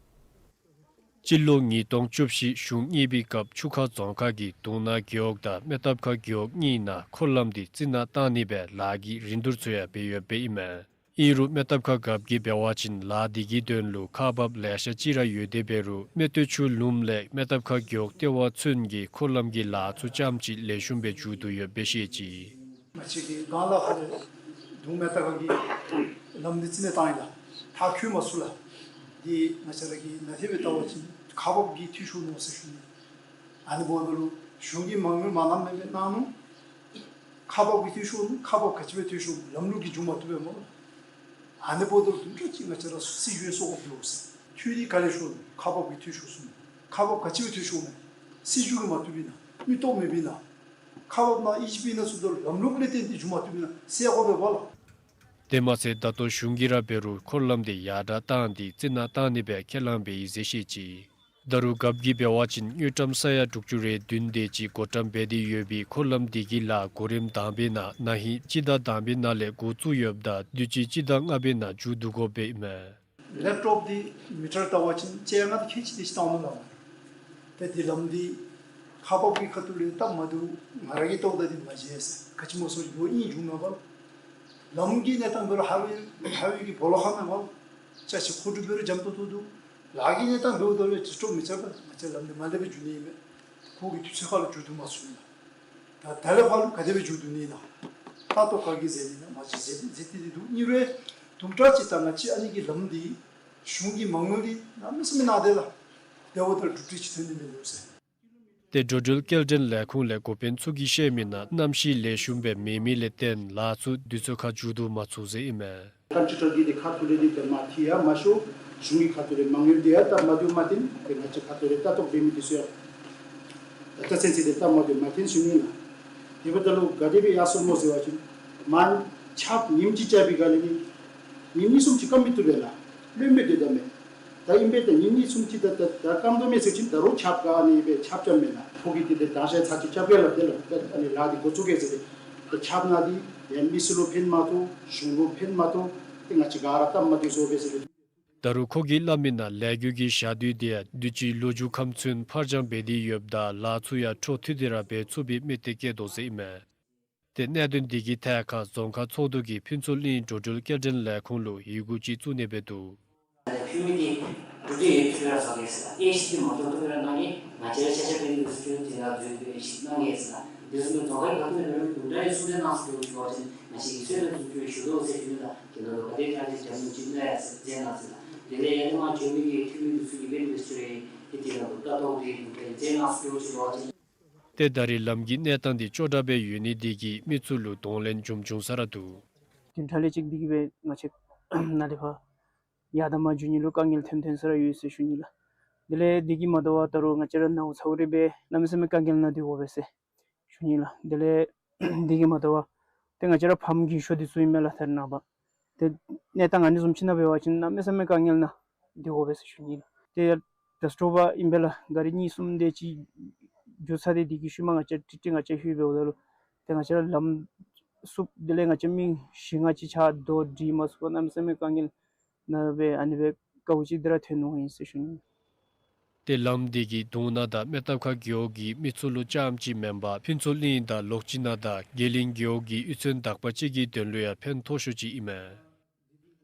སྤྱི་ལོ་ཉིས་སྟོང་བཅུ་བཞི་གཞུང་གཉིས་པའི་སྐབས་ཆུ་ཁ་རྫོང་ཁག་གི་དུང་ནག་རྒེད་འོག་དང་མེ་ཏོག་ཁ་རྒེད་འོག་གཉིས་ནང་འཁོར་ལམ་འདི་རྩི་ནག་བཏང་ནི་སྦེ་ལཱ་གི་རིན་བསྡུར་ཚུ་ཡང་འབད་ཡོདཔ་ཨིན་མས། ཨིན་རུང་མེ་ཏོག་ཁ་རྒཔོ་གིས་འབད་བ་ཅིན་ལཱ་འདི་གི་དོན་ལུ་ཁག་འབགཔ་ལེ་ཤ་ཅིག་ར་ཡོད་དེ་འབད་རུང་མེ་སྟོད་ཆུ་ལུངམ་ལས་མེ་ཏོག་ཁ་རྒེད་འོག་ལྟེ་བ་ཚུན་གྱི་འཁོར་ལམ་གྱི་ལཱ་ཚུ་ཙམ་ཅིག་ལེགས་ཤོམ་སྦེ་མཇུག་བསྡུ་ཡོདཔ་སྦེ་བཤད་ཅི། ང་བཅས་ཀྱི་སྒང་ལ་ཁ་ལས་དུང་མེ་ཏོག་ཁ་གི་ལམ་འདི་རྩི་ནག་བཏང་ཡི་ལགས། མཐའ་འཁྱོལ་མ་ཚུགས་ལགས། འདི་ང་བཅས་ར་གིས་ནཱ་ཐེ་སྦེ་བལྟ་བ་ཅིན་ཁག་འབགཔ་གིས་འཐུས་ཤོར་ནུག་ཟེར་ཞུ་ནི། ཨ་ནི་འབདཝ་ད་ལུ་གཞུང་གིས་མ་དངུལ་མ་གནངམ་མེན་པར་གནང་ནུག། ཁག་འབགཔ་གིས་འཐུས་ཤོར་ནུག། ཁག་འབགཔ་ག་ཅི་སྦེ་འཐུས་ཤོར་ནུག། ལམ་ལུགས་ཀྱིས་འགྱོ་མ་བཏུབ་པས་སྨོ་ལགས། ཨ་ནི་འབདཝ་ད་ལུ་དུམ་གྲ་ཅིག་ང་བཅས་ར་སྲིད་བྱུས་ལས་སོ་ག་འབདཝ་ཟེར། འཐུས་འདི་ག་ལས་ཤོར་ནུག། ཁག་འབགཔ་གིས་འཐུས་ཤོར་སོང་ནུག། ཁག་འབགཔ་ག་ཅི་སྦེ་འཐུས་ཤོར་ནུག། སྲིད་བྱུས་ཀྱིས་མ་བཏུབ་པས་ན། མི་སྟོབས་མེདཔ་ཨིན་ན། ཁག་འབགཔ་ནཱ་ཨི་ཇི་པི་ཨིན་ན་ཚུ་དོ་རུང་ལམ་ལུགས་ལས་བརྟེན་ཏེ་འགྱོ་མ་བཏུབ་པས་ན་ཟེར་དགོ་པས་སྨོ་ལགས། དེ་མ་ཚད་ད་ལྟོ་གཞུང་གིས་ར་འབད་རུང་འཁོར་ལམ་འདི་ཡར་དྲག་བཏང་སྟེ་རྩི་ནག་བཏང་ནི་སྦེ་ཁས་བླངས་འབད་ཡི་ཟེར་བཤད་ཅི། ད་རུང་རྒཔོ་གིས་འབད་བ་ཅིན་དངུལ་ཀྲམ་ས་ཡ་དྲུག་ཅུ་རེ་བདུན་དེ་ཅིག་བགོ་བཀྲམ་འབད་དེ་ཡོད་པའི་འཁོར་ལམ་འདི་གི་ལཱ་གོ་རིམ་དང་པའི་ནང་ན་ཧིང་སྤྱི་ཟླ་དང་པའི་ནང་ལས་འགོ་བཙུགས་ཡོདཔ་ད་དུས་ཅི་སྤྱི་ཟླ་ལྔ་པའི་ནང་མཇུག་བསྡུ་དགོཔ་ཨིན་མས། ལེབ་ཊོབ་འདི་མི་ཊར་བལྟ་བ་ཅིན་བཅོ་ལྔ་དེ་ཅིག་དེ་ཅིག་བཏང་ནུག་ལགས། ཏེ་འདི་ལམ་འདི་ ཁག་འབགཔ་གི་ཁ་ཐུག་ལས་སྟབས་མ་བདེཝ་ང་ར་གིས་བལྟཝ་ད་འདི་མ་མཇལ་ཟེར། ག་ཅི་སྨོ་ཟེར་བ་ཅིན་ཨིན་འབྱུང་མས་པ། ལམ་གྱི་གནས་སྟངས་འབད་རུང་ཧའི་ཝེ་ཧའི་ཝེ་གི་སྦོ་ལོགས་ཁར་མས་པ། ཅ་ཆས་མཁོ་སྒྲུབ་འབད་རུང་འཇམ་ཏོང་ཏོ་འདུག། ལཱ་གི་གནས་སྟངས་འབདཝ་ད་ལུ་ཏེ་སྤྲོ་མི་རྩ་བར་ང་བཅས་ལམ་འདི་མ་ལེགས་པར་འགྱོ་ནི་ཨིན་མས། ཁོ་གིས་དུས་ཚོད་ཁར་ལུ་མཇུག་བསྡུ་མ་ཚུགས་ནི་ལགས། ད་ད་ལས་ཕར་ལུ་ག་དེ་སྦེ་མཇུག་བསྡུ་ནི་ལགས། ལྟ་རྟོག་ག་གིས་མཛད་ནི་ན་མ་གཞི་མཛད་དེ་མཛད་དེ་འདི་འདུག། ཨིན་རུང་དུམ་གྲ་ཅིག་ད་ང་བཅས་ཨ་ནི་གི་ལམ་འདི་གཞུང་གི་མ་དངུལ་འདི་གནམ་མེད་ས་མེད་གནང་སྟེ་ལགས། དེ་འབདཝ་ད་གྲུབ་འབྲས་ཅིག་ཐོན་ནི་མིན་འདུག་ཟེར། ཏེ་འགྲོ་འགྲུལ་སྐྱེལ་འདྲེན་ལས་ཁུངས་ལས་འགོ་དཔོན་ཚུ་གིས་བཤད་མི་ནང་གནམ་གཤིས་ལེགས་ཤོམ་སྦེ་མེད་མི་ལས་བརྟེན་ལཱ་ཚུ་དུས་ཚོད་ཁར་མཇུག་བསྡུ་མ་ཚུགས་ཟེར་ཨིན་མས། ཀོན་ཊེག་ཊར་གྱིས་འདི་ཁ་ཐུག་ལས་འདི་ཏེ་མ་འཐུས་ཡང་མ་ཤོར། གཞུང་གི་ཁ་ཐུག་ལས་མ་དངུལ་འདི་ཡང་སྟབས་མ་བདེཝ་མ་བརྟེན་ཏེ་ང་བཅས་ཁ་ཐུག་ལས་ལྟ་རྟོག་འབད་མི་འདི་ཚུ་ཡང་ད་ལྟ་ཚུན་ཚོད་འདི་སྟབས་མ་བདེཝ་མ་བརྟེན་ཞུ་ནི་ལགས། དེ་འབདཝ་ད་ལུ་ག་དེ་སྦེ་ཡར་སོང་སྨོ་ཟེར་བ་ཅིན་མར་ཆརཔ་ཉིནམ་གཅིག་རྐྱབ་པའི་སྒང་ལས་ནི་ཉིནམ་གཉིས་གསུམ་ཅིག་སྐམ་མི་བཏུབ་པས་ལགས། རློན་སྦེ་སྡོད་དོ་མས། ད་ཨིན་པས། ད་ཉིནམ་གཉིས་གསུམ་ཅིག་ད་ད་ད་སྐམ་དོ་མས་ཟེར་བ་ཅིན་ད་རུང་ཆརཔ་ག་ཨ་ནི་སྦེ་ཆརཔ་རྐྱབ་མས་ལགས། ཁོ་གིས་ཏེ་ཏེ་དང་ཤ་ཚར་གཅིག་རྐྱབ་གེ་ལགས། དེ་ལུ་ད་ཨ་ནི་ལཱ་འདི་འགོ་བཙུགས་གེ་ཟེར་ཏེ། ད་ཆརཔ་ནང་འདི་ཡང་མི་སེར་ལུ་ཕན་མ་ཐོགས། གཞུང་ལུ་ཕན་མ་ཐོགས། ཏེ་ང་བཅས་ག་ར་སྟབས་མ་བདེ་བཟོ་སྦེ་ཟེར་ཏེ། ད་རུང་ཁོ་གིས་སླབ་མི་ནང་ལས་འགུལ་གྱི་ཞག་དུས་འདི་ཡང་དུས་ཅི་ལོ་མཇུག་ཁམས་ཚུན་ཕར་འགྱངས་འབད་དེ་ཡོདཔ་ད་ལཱ་ཚུ་ཡང་འཕྲོ་མཐུད་དེ་ར་འབད་ཚུགས་པའི་དམིགས་གཏད་བསྐྱེད་དོ་ཟེར་ཨིན་མས། ཏེ་གནད་དོན་འདི་གི་ཐད་ཁར་རྫོང་ཁག་ཚོགས་འདུ་གིས་ཕུན་ཚོགས་གླིང་འགྲོ་འགྲུལ་སྐྱེལ་འདྲེན་ལས་ཁུངས་ལུ་ཡི་གུ་ཅིག་བཙུགས་ནི་སྦེ་འདུག། ཕུལ་མི་འདི་གྲུབ་འབྲས་ཡོད་ཚུགས་ར་བཟོ་གེ་ཟེར་ལགས། ཨེ་ཤེས་ཏེ་མ་ཐོབ་ཐོབ་ར་གནང་གེ། ང་བཅས་ར་ཆ་ཁྱབ་འབད་ནི་འདུག་ཟེར་ཞུ་དེ་ནང་འཛུལ་ཏེ་ཨེ་ཤེས་གནང་གེ་ཟེར་ལགས། དེ་བཟུམ་སྦེ་རྫོང་ཁག་གི་ཁ་ཐུག་ལས་འབད་རུང་དུམ་གྲ་ཅིག་གསུང་གྲོས་གནང་ཟེར་ཞུ་བ་ཅིན་ང་བཅས་ཀྱིས་ཚུལ་དང་ཚུལ་ཁྲིམས་ཞུ་དོ་ཟེར་ཞུ་ནི་ལགས། དེ་ནང་ལུ་ག་དེ་དྲག་ཅིག་འཇམ་ནུག་ཅིག་གནང་ཡ་ཟེར་མཛད་གནང་ཟེར་ལགས། དེ་ལས་ཡར་ལས་མར་བྱོན་མི་གི་འཐུས་མི་འདི་ཚུ་གིས་འབད་ནི་འདུག་ཟེར་ཞུ་ཡི། ཏེ་དེ་ནང་ལུ་ལྟ་རྟོག་འདི་འདུག་སྟེ་མཛད་གནང་ཟེར་ཞུ་བ་ཅིན། ཏེ་ད་རེས་ལམ་གྱི་གནས་སྟངས་འདི་སྐྱོ་དྲགས་སྦེ་ཡོད་ནི་འདི་གིས་མི་ཚུ་ལུ་གདོང་ལེན་འབྱུང་འབྱུང་ས་ར་འདུག། བདུན་ཕྲག་ལས་གཅིག་འདི་གིས་སྦེ་ང་བཅས་ནཱ་ལས་ཕར་ཡར་དང་མར་འགྱོ་ནི་ལུ་དཀའ་ངལ་ཐོན་ཐོན་ས་ར་ཡོད་ཟེར་ཞུ་ནི་ལགས། དེ་ལས་འདི་གིས་མ་དོ་བར་ད་རུང་ང་བཅས་ར་ནཝ་ཚཝ་རེ་སྦེ་གནམ་མེད་ས་མེད་དཀའ་ངལ་ནང་སྡོད་དགོ་པས་ཟེར་ཞུ་ནི་ལགས། དེ་ལས་འདི་གིས་མ་དོ་བར་ཏེ་ང་བཅས་ར་ཕམ་རྒས་ཤོས་འདི་ཚུ་ཨིན་མས་ལགས། ད་རེས་ནངས་པ་ཏེ་གནས་སྟངས་ཨ་ནི་བཟུམ་ཅིག་ནང་འབད་བ་ཅིན་གནམ་མེད་ས་མེད་དཀའ་ངལ་ནང་སྡོད་དགོ་པས་ཟེར་ཞུ་ནི་ལགས། ཏེ་ད་སྤྲོ་བ་ཨིན་པས་ལགས། ག་རི་གཉིས་གསུམ་དེ་ཅིག་འགྱོ་ཚར་ཏེ་དེ་གི་ཤུལ་མ་ང་བཅས་ཀྲིག་ཀྲི་ང་བཅས་ལྷོད་འབདཝ་ད་ལུ་ཏེ་ང་བཅས་ར་ལམ་བསུབ། དེ་ལས་ང་བཅས་མི་བཞི་ལྔ་ཅིག་ཆ་རྡོ་སྒྲིལ་མ་ཚུགས་པར་གནམ་མེད་ས་མེད་དཀའ་ངལ་ནང་སྦེ་ཨ་ནི་སྦེ་དཀའཝ་སྤྱད་དེ་ར་ཐོན་འོང་ཡི་ཟེར་ཞུ་ནི། ཏེ་ལམ་འདི་གིས་དུང་ན་དང་མེ་ཏོག་ཁ་རྒེད་འོག་གི་མི་ཚུ་ལུ་རྐྱངམ་ཅིག་མེན་པར་ཕུན་ཚོགས་གླིང་དང་ལོག་ཅི་ན་དང་དགེ་ལེགས་རྒེད་འོག་གི་གཡུས་ཚན་དག་པ་ཅིག་གི་དོན་ལུ་ཡང་ཕན་ཐོགས་ཤོས་ཅིག་ཨིན་མས།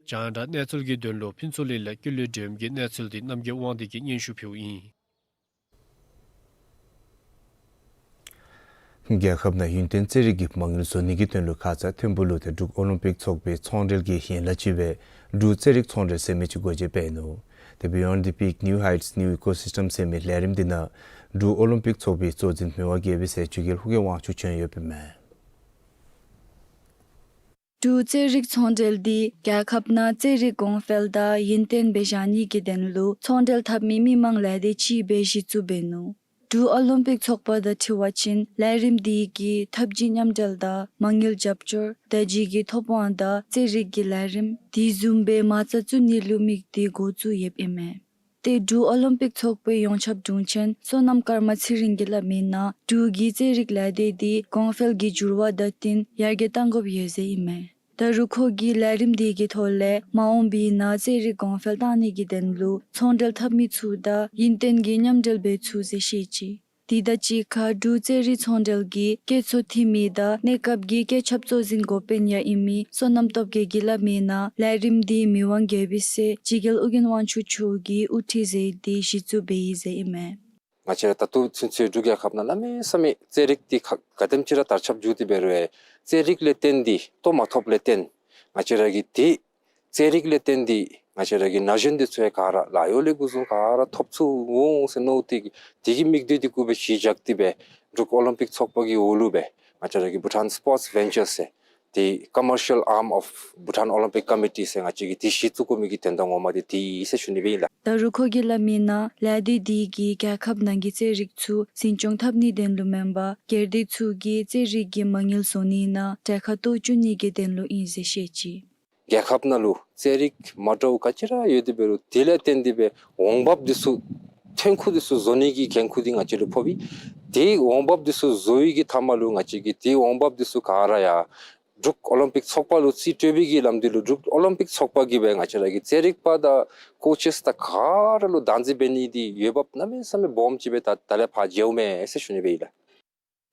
རྒྱང་བསྒྲགས་གནས་ཚུལ་གྱི་དོན་ལུ་ཕུན་ཚོགས་གླིང་ལས་ཀུན་ལེགས་སྒྲོལམ་གྱི་གནས་ཚུལ་འདི་རྣམ་རྒྱལ་དབང་འདུས་ཀྱིས་སྙན་ཞུ་ཕུལཝ་ཨིན། རྒྱལ་ཁབ་ནང་ཡུན་བརྟན་རྩེད་རིགས་ཀྱི་མ་དངུལ་བཟོ་ནི་གི་དོན་ལུ་ཁ་ཙ་ཐིམ་ཕུག་ལུ་ཏེ་འབྲུག་ཨོ་ལིམ་པིག་ཚོགས་པའི་ཚོང་འབྲེལ་གྱི་ཡན་ལག་ཅིག་སྦེ་འབྲུག་རྩེད་རིགས་ཚོང་འབྲེལ་ཟེར་མི་ཅིག་སྒོ་འབྱེད་འབད་ནུག། ཏེ་Beyond the Peak, New Heights, New Ecosystem ཟེར་མི་ལས་རིམ་འདི་ནང་འབྲུག་ཨོ་ལིམ་པིག་ཚོགས་པའི་གཙོ་འཛིན་མི་དབང་དགེ་བཤེས་ཆོས་རྒྱལ་ཧུ་ཀེ་དབང་ཕྱུག་བྱོན་ཡོདཔ་ཨིན་མས། འབྲུག་རྩེད་རིགས་ཚོང་འབྲེལ་འདི་རྒྱལ་ཁབ་ནང་རྩེད་རིགས་གོང་འཕེལ་དང་ཡུན་བརྟན་སྦེ་བཞག་ནི་གི་དོན་ལུ་ཚོང་འབྲེལ་འཐབ་མི་མི་མང་ལས་སྡེ་ཅིག་སྦེ་གཞི་བཙུགས་འབད་ནུག། འབྲུག་ཨོ་ལིམ་པིག་ཚོགས་པ་དང་འཁྲིལ་བ་ཅིན་ལས་རིམ་འདི་གིས་ཐབས་ཇུས་མཉམ་འབྲེལ་དང་མ་དངུལ་རྒྱབ་སྐྱོར་དང་ཇུས་ཀྱི་ཐོབ་དབང་དང་རྩེད་རིགས་ཀྱི་ལས་རིམ་དེ་བཟུམ་སྦེ་མ་རྩ་བཙུགས་ནི་ལུ་དམིགས་ཏེ་འགོ་བཙུགས་ཡོདཔ་ཨིན་མས། ཏེ་འབྲུག་ཨོ་ལིམ་པིག་ཚོགས་པའི་ཡོངས་ཁྱབ་དྲུང་ཆེན་བསོད་ནམས་ཀརྨ་ཚེ་རིང་གིས་སླབ་མི་ནང་འབྲུག་གི་རྩེད་རིགས་ལས་སྡེ་འདི་གོང་འཕེལ་གྱི་འགྱུར་བ་དང་བསྟུན་ཡར་རྒྱས་གཏང་དགོཔ་ཡོད་ཟེར་ཨིན་མས། ད་རུང་ཁོ་གིས་ལས་རིམ་འདི་གི་ཐོག་ལས་མ་འོངས་པའི་ནང་རྩེད་རིགས་གོང་འཕེལ་གཏང་ནི་གི་དོན་ལུ་ཚོང་འབྲེལ་འཐབ་མི་ཚུ་དང་ཡུན་བརྟན་གྱི་མཉམ་འབྲེལ་འབད་ཚུགས་ཟེར་བཤད་ཅི། དེ་དང་གཅིག་ཁར་འབྲུག་རྩེད་རིགས་ཚོང་འབྲེལ་གྱི་བཀོད་ཚོགས་འཐུས་མི་དང་གནས་སྐབས་ཀྱི་བཀོད་ཁྱབ་གཙོ་འཛིན་འགོ་དཔོན་ཡང་ཨིན་མི་བསོད་ནམས་སྟོབས་རྒྱས་ཀྱིས་སླབ་མི་ནང་ལས་རིམ་འདི་མི་དབང་དགེ་བཤེས་ཆོས་རྒྱལ་ཨོ་རྒྱན་དབང་ཕྱུག་མཆོག་གིས་དབུ་ཁྲིད་མཛད་དེ་གཞི་བཙུགས་འབད་ཡི་ཟེར་ཨིན་མས། ང་བཅས་ར་ད་ལྟོ་ཚུན་ཚོད་འབྲུག་རྒྱལ་ཁབ་ནང་གནམ་མེད་ས་མེད་རྩེད་རིགས་འདི་ག་ག་དེམ་ཅིག་ར་དར་ཁྱབ་འགྱོ་སྟེ་འབད་རུང་རྩེད་རིགས་ལས་བརྟེན་ཏེ་ལྟོ་མ་ཐོབ་ལས་བརྟེན་ང་བཅས་ར་གི་འདི་རྩེད་རིགས་ལས་བརྟེན་ཏེ་ང་བཅས་ར་གི་ན་གཞོན་འདི་ཚུ་ཡང་ག་ར་ལཱ་གཡོག་ལས་འགོ་བཟུང་ག་ར་ཐོབ་ཚུགས་འོང་ཟེར་མནོ་སྟེ་དེ་གི་དམིགས་འདུན་འདི་གུ་སྦེ་གཞི་བཞག་སྟེ་སྦེ་འབྲུག་ཨོ་ལིམ་པིག་ཚོགས་པ་གི་འོག་ལུ་སྦེ་ང་བཅས་ར་གི་Bhutan Sports Ventures ཟེར་འདི་Commercial Arm of Bhutan Olympic Committee ཟེར་ང་བཅས་ཀྱིས་འདི་གཞི་བཙུགས་དགོ་མི་གི་དོན་དག་ངོ་མ་འདི་འདི་ཨིན་ཟེར་ཞུ་ནི་སྦེ་ཨིན་ལགས། ད་རུང་ཁོ་གིས་སླབ་མི་ནང་ལས་སྡེ་འདི་གིས་རྒྱལ་ཁབ་ནང་གི་རྩེད་རིགས་ཚུ་འཛིན་སྐྱོང་འཐབ་ནིའི་དོན་ལུ་མེན་པར་སྒེར་སྡེ་ཚུ་གིས་རྩེད་རིགས་ཀྱི་མ་དངུལ་བཟོ་ནི་ནང་གྲལ་ཁར་གཏོགས་བཅུག་ནི་གི་དོན་ལུ་ཨིན་ཟེར་བཤད་ཅི། རྒྱལ་ཁབ་ནང་ལུ་རྩེད་རིགས་མ་འདྲཝ་ག་ཅི་ར་ཡོད་དེ་འབད་རུང་དེ་ལས་བརྟེན་ཏེ་སྦེ་འོང་འབབ་འདི་ཚུ་ཐོན་ཁུངས་འདི་ཚུ་བཟོ་ནི་གི་འགན་ཁུར་འདི་ང་བཅས་ལུ་ཕོག་པས། དེ་འོང་འབབ་འདི་ཚུ་བཟོ་བའི་གི་མཐའ་མ་ལུ་ང་བཅས་ཀྱིས་དེ་འོང་འབབ་འདི་ཚུ་ག་ར་ཡང་ འབྲུག་ཨོ་ལིམ་པིག་ཚོགས་པ་ལུ་རྩིས་སྤྲོད་པའི་གི་ལམ་འདི་ལུ་འབྲུག་ཨོ་ལིམ་པིག་ཚོགས་པ་གིས་སྦེ་ང་བཅས་ར་གི་རྩེད་རིགས་པ་དང་ཀོ་ཅེསི་དང་ག་ར་ལུ་བདག་འཛིན་འབད་ནི་འདི་འོས་འབབ་གནམ་མེད་ས་མེད་སྦོམ་ཅིག་སྦེ་ད་ད་ལས་ཕར་མཇལཝ་མས་ཟེར་ཞུ་ནི་སྦེ་ཨིན་ལགས།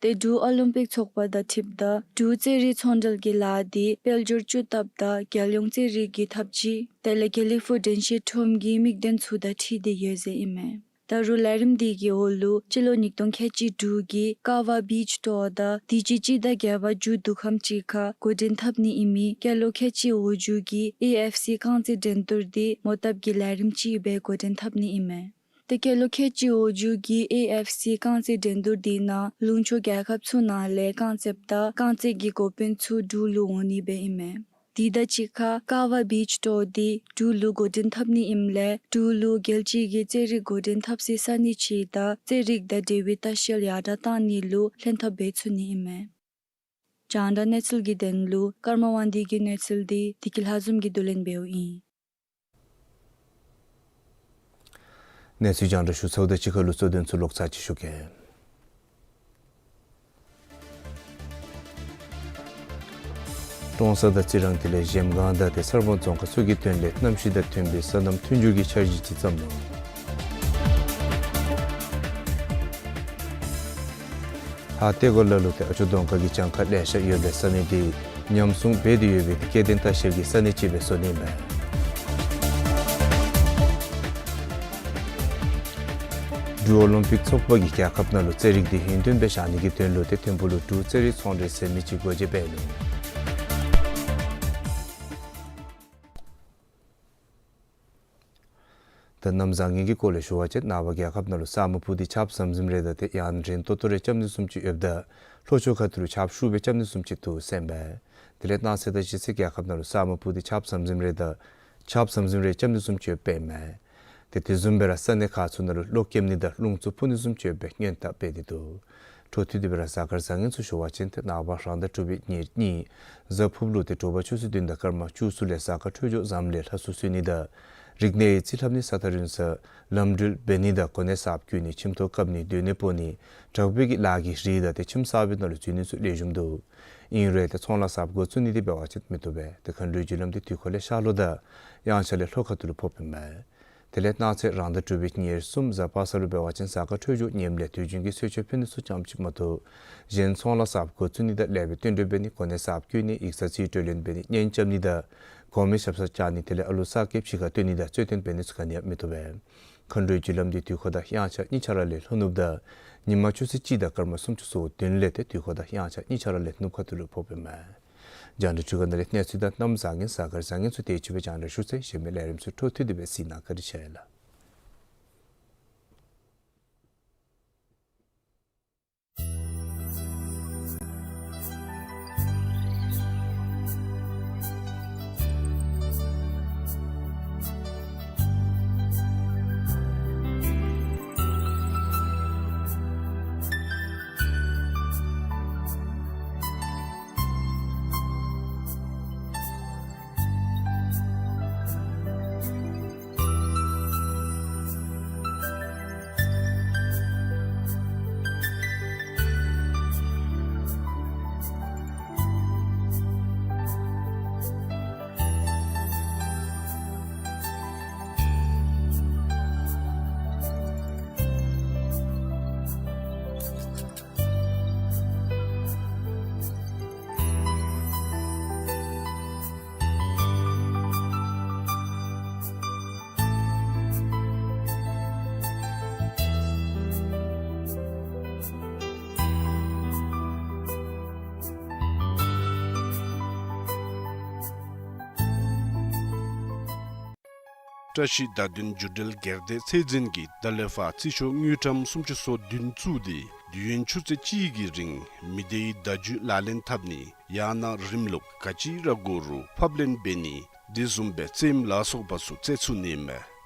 ཏེ་འབྲུག་ཨོ་ལིམ་པིག་ཚོགས་པ་དང་འཁྲིལཝ་ད་འབྲུག་རྩེད་རིགས་ཚོང་འབྲེལ་གྱི་ལཱ་འདི་དཔལ་འབྱོར་བཅུ་ཐབས་དང་རྒྱལ་ཡོངས་རྩེད་རིགས་ཀྱི་འཐབ་ཇུས་དེ་ལས་དགེ་ལེགས་ཕུག་དྲན་ཤེས་ཁྲོམ་གྱི་དམིགས་དོན་ཚུ་དང་འཁྲིལ་ཏེ་ཡོད་ཟེར་ཨིན་མས། ད་རུང་ལས་རིམ་འདི་གི་འོག་ལུ་སྤྱི་ལོ་ཉིས་སྟོང་ཁལ་གཅིག་དྲུག་གི་ཀ་བ་བིཆ་ཊུར་དང་དུས་ཅི་སྤྱི་ཟླ་བརྒྱད་པ་མཇུག་བསྡུ་ཁམས་ཅིག་ཁར་འགོ་འདྲེན་འཐབ་ནི་ཨིན་མི་སྐྱེས་ལོ་ཁལ་གཅིག་འོག་འཇུག་གི་ཨེ་ཨེཕ་སི་རྐང་རྩེད་འགྲན་བསྡུར་འདི་མོ་བཏབ་ཀྱི་ལས་རིམ་ཅིག་སྦེ་འགོ་འདྲེན་འཐབ་ནི་ཨིན་མས། ཏེ་སྐྱེས་ལོ་ཁལ་གཅིག་འོག་འཇུག་གི་ཨེ་ཨེཕ་སི་རྐང་རྩེད་འགྲན་བསྡུར་འདི་ནང་ལུང་ཕྱོགས་རྒྱལ་ཁབ་ཚུ་ནང་ལས་རྐང་རྩེདཔ་དང་རྐང་རྩེད་ཀྱི་འགོ་དཔོན་ཚུ་འབྲུག་ལུ་འོང་ནི་སྦེ་ཨིན་མས། དེ་དང་གཅིག་ཁར་ཀ་བ་བིཆ་ཊུར་འདི་འབྲུག་ལུ་འགོ་འདྲེན་འཐབ་ནི་ཨིནམ་ལས་འབྲུག་ལུ་རྒྱལ་སྤྱི་གི་རྩེད་རིགས་འགོ་འདྲེན་འཐབ་སའི་ས་གནས་ཅིག་དང་རྩེད་རིགས་དང་འབྲེལ་བའི་ལྟ་བཤལ་ཡར་དྲག་གཏང་ནི་ལུ་ལྷན་ཐབས་འབད་ཚུགས་ནི་ཨིན་མས། རྒྱང་བསྒྲགས་གནས་ཚུལ་གྱི་དོན་ལུ་ཀརྨ་དབང་འདུས་ཀྱི་གནས་ཚུལ་འདི་བདེ་སྐྱིད་ལྷ་འཛོམས་ཀྱིས་བསྡུ་ལེན་འབདཝ་ཨིན། གནས་ཚུལ་རྒྱང་བསྒྲགས་ཞུ་ཚརཝ་དང་གཅིག་ཁར་ལུ་གཙོ་དོན་ཚུ་ལོག་ཚར་ཅིག་ཞུ་གེ། ཀྲོང་གསར་དང་རྩི་རང་དེ་ལས་གཞལམ་སྒང་དང་ཏེ་སར་སྦང་རྫོང་ཁག་ཚུ་གི་དོན་ལས་གནམ་གཤིས་དང་མཐུན་པའི་སོ་ནམ་མཐུན་འགྱུར་གྱི་འཆར་གཞི་ཅིག་བརྩམས་ནུག། ཧཱ་ཏེ་གོ་ལ་ལུ་ཏེ་ཨ་ཅོ་གདོང་དཀར་གྱི་གྱངས་ཁ་ལེ་ཤ་ཡོད་པའི་ས་གནས་འདི་ཉམས་སྲུང་འབད་དེ་ཡོད་པའི་ཏེ་སྐྱེ་ལྡན་ལྟ་བཤལ་གྱི་ས་གནས་ཅིག་སྦེ་བཟོ་ནི་ཨིན་མས། འབྲུག་ཨོ་ལིམ་པིག་ཚོགས་པ་གིས་རྒྱལ་ཁབ་ནང་ལུ་རྩེད་རིགས་འདི་ཡུན་བརྟན་སྦེ་བཞག་ནི་གི་དོན་ལུ་ཏེ་ཐིམ་ཕུག་ལུ་འབྲུག་རྩེད་རིགས་ཚོང་འབྲེལ་ཟེར་མི་ཅིག་སྒོ་འབྱེད་འབད་ནུག། ད་གནམ་བཟང་ངན་གྱི་སྐོར་ལས་ཞུ་བ་ཅིན་ནངས་པ་རྒྱལ་ཁབ་ནང་ལུ་ས་སྨུག་སྤུབས་ཏེ་ཆརཔ་ཟམ་ཟིམ་རེ་དང་ཏེ་ཡང་རན་ཏོག་ཏོ་རེ་རྐྱབ་ནི་བཟུམ་ཅིག་ཡོདཔ་ད་ལྷོ་ཕྱོགས་ཁ་ཐུག་ལུ་ཆརཔ་ཤུགས་སྦེ་རྐྱབ་ནི་བཟུམ་ཅིག་འདུག་ཟེར་ཨིན་པས། དེ་ལས་གནངས་ཚེ་དང་གཞེས་ཚེ་རྒྱལ་ཁབ་ནང་ལུ་ས་སྨུག་སྤུབས་ཏེ་ཆརཔ་ཟམ་ཟིམ་རེ་དང་ཆརཔ་ཟམ་ཟིམ་རེ་རྐྱབ་ནི་བཟུམ་ཅིག་ཡོདཔ་ཨིན་མས། ཏེ་དེ་བཟུམ་སྦེ་ར་ས་གནས་ཁག་ཚུ་ནང་ལུ་གློག་ཀེམ་ནི་དང་རླུང་འཚུབ་འཕུ་ནི་བཟུམ་ཅིག་ཡོད་པའི་སྔོན་བརྡ་སྤེལ་ཏེ་འདུག། འཕྲོ་མཐུད་དེ་སྦེ་ར་གཟའ་སྐར་བཟང་ངན་ཚུ་ཞུ་བ་ཅིན་ཏེ་ནངས་པ་རང་ཟླ་དྲུག་པའི་ཉེར་གཉིས་གཟའ་ཕུར་བུ་ལུ་ཏེ་དྲོ་པ་ཆུ་ཚོད་བདུན་དང་སྐར་མ་བཅུ་གསུམ་ལས་གཟའ་སྐར་འཕྲོད་སྦྱོར་འཛམ་ལས་ལྷ་སུ་སུ་ནི་དང་རིག་གནས་ཡི་རྩིས་ལྷབ་ནི་ས་ཐག་རིང་ས་ལམ་འགྲུལ་འབད་ནི་དང་གོ་གནས་གསརཔ་བསྐོ་ནི་ཁྱིམ་ཐོག་བཀབ་ནི་སྡོད་གནས་སྤོ་ནི་དྲག་པོའི་གི་ལཱ་གི་རིགས་དང་ཏེ་ཁྱིམ་གསར་པའི་ནང་ལུ་འཛུལ་ནི་ཚུ་ལེགས་ཤོམ་འདུག། ཨིན་རུང་ཏེ་ཚོང་ལཱ་གསརཔ་འགོ་བཙུགས་ནི་འདི་འབད་བ་ཅིན་མི་བཏུབ་པས། ཏེ་མཁའ་འགྲོའི་རྒྱུ་ལམ་འདི་དུས་འཁོར་ལས་ཤར་ལྷོ་དང་དབྱངས་འཆར་ལས་ལྷོ་ཁ་ཐུག་ལུ་ཕོགཔ་ཨིན་མས། དེ་ལས་གནངས་ཚེ་རང་ཟླ་དྲུག་པའི་ཉེར་གསུམ་གཟའ་པ་སངས་ལུ་འབད་བ་ཅིན་གཟའ་སྐར་འཕྲོད་སྦྱོར་ངནམ་ལས་དུས་རྒྱུན་གྱི་གསོལ་མཆོད་ཕུལ་ནི་ཚུ་ཙམ་ཅིག་མ་གཏོགས་གཞན་ཚོང་ལཱ་གསརཔ་འགོ་བཙུགས་ནི་དང་ལེགས་པའི་བསྟུན་གྲོས་འབད་ནི་གོ་གནས་གསརཔ་བསྐོ་ནི་ཡིག་ཚང་རྩིས་སྤྲོད་ལེན་འབད་ནི་གཉེན་རྐྱབ་ནི་དང་གོང་མའི་ཞབས་སར་བཅར་ནི་དེ་ལས་ཨ་ལུ་གསར་སྐྱེས་ཕྱི་ཁར་བཏོན་ནི་དང་རྩོད་བཏོན་འབད་ནི་ཚུ་ག་ནི་ཡང་མི་བཏུབ་པས། མཁའ་འགྲོའི་རྒྱུ་ལམ་འདི་དུས་འཁོར་དང་དབྱངས་འཆར་གཉིས་ཆ་ར་ལས་ལྷོ་ནུབ་དང་ཉིན་མ་ཆུ་ཚོད་གཅིག་དང་སྐར་མ་སུམ་ཅུ་སོ་བདུན་ལས་ཏེ་དུས་འཁོར་དང་དབྱངས་འཆར་གཉིས་ཆ་ར་ལས་ནུབ་ཁ་ཐུག་ལུ་ཕོགཔ་ཨིན་མས། རྒྱང་བསྒྲགས་འཕྲུལ་ཁང་ནང་ལས་གནས་ཚུལ་དང་གནམ་བཟང་ངན་གཟའ་སྐར་བཟང་ངན་ཚུ་དེ་ཅིག་སྦེ་རྒྱང་བསྒྲགས་ཞུ་ཚར་ཡི། གཞན་མི་ལས་རིམ་ཚུ་འཕྲོ་མཐུད་དེ་སྦེ་གཟིགས་གནང་། བཀའ་དྲིན་ཆེ་ལགས། བཀྲ་ཤིས་བརྡ་དོན་བརྒྱུད་འབྲེལ་སྒེར་སྡེ་ཚད་འཛིན་གྱིས་ད་ལས་ཕར་རྩིས་ཤོག་དངུལ་ཀྲམ་སུམ་ཅུ་སོ་བདུན་བཙུགས་ཏེ་དུས་ཡུན་ཆུ་ཚོད་གཅིག་གི་རིང་མི་སྡེའི་བརྡ་བརྒྱུད་ལག་ལེན་འཐབ་ནི་ཡང་ན་རིམ་ལུགས་ག་ཅི་ར་དགོ་རུང་ཕབ་ལེན་འབད་ནི་དེ་བཟུམ་སྦེ་རྩེདམོ་ལ་སོགས་པ་ཚུ་རྩེ་ཚུགས་ནི་ཨིན་མས།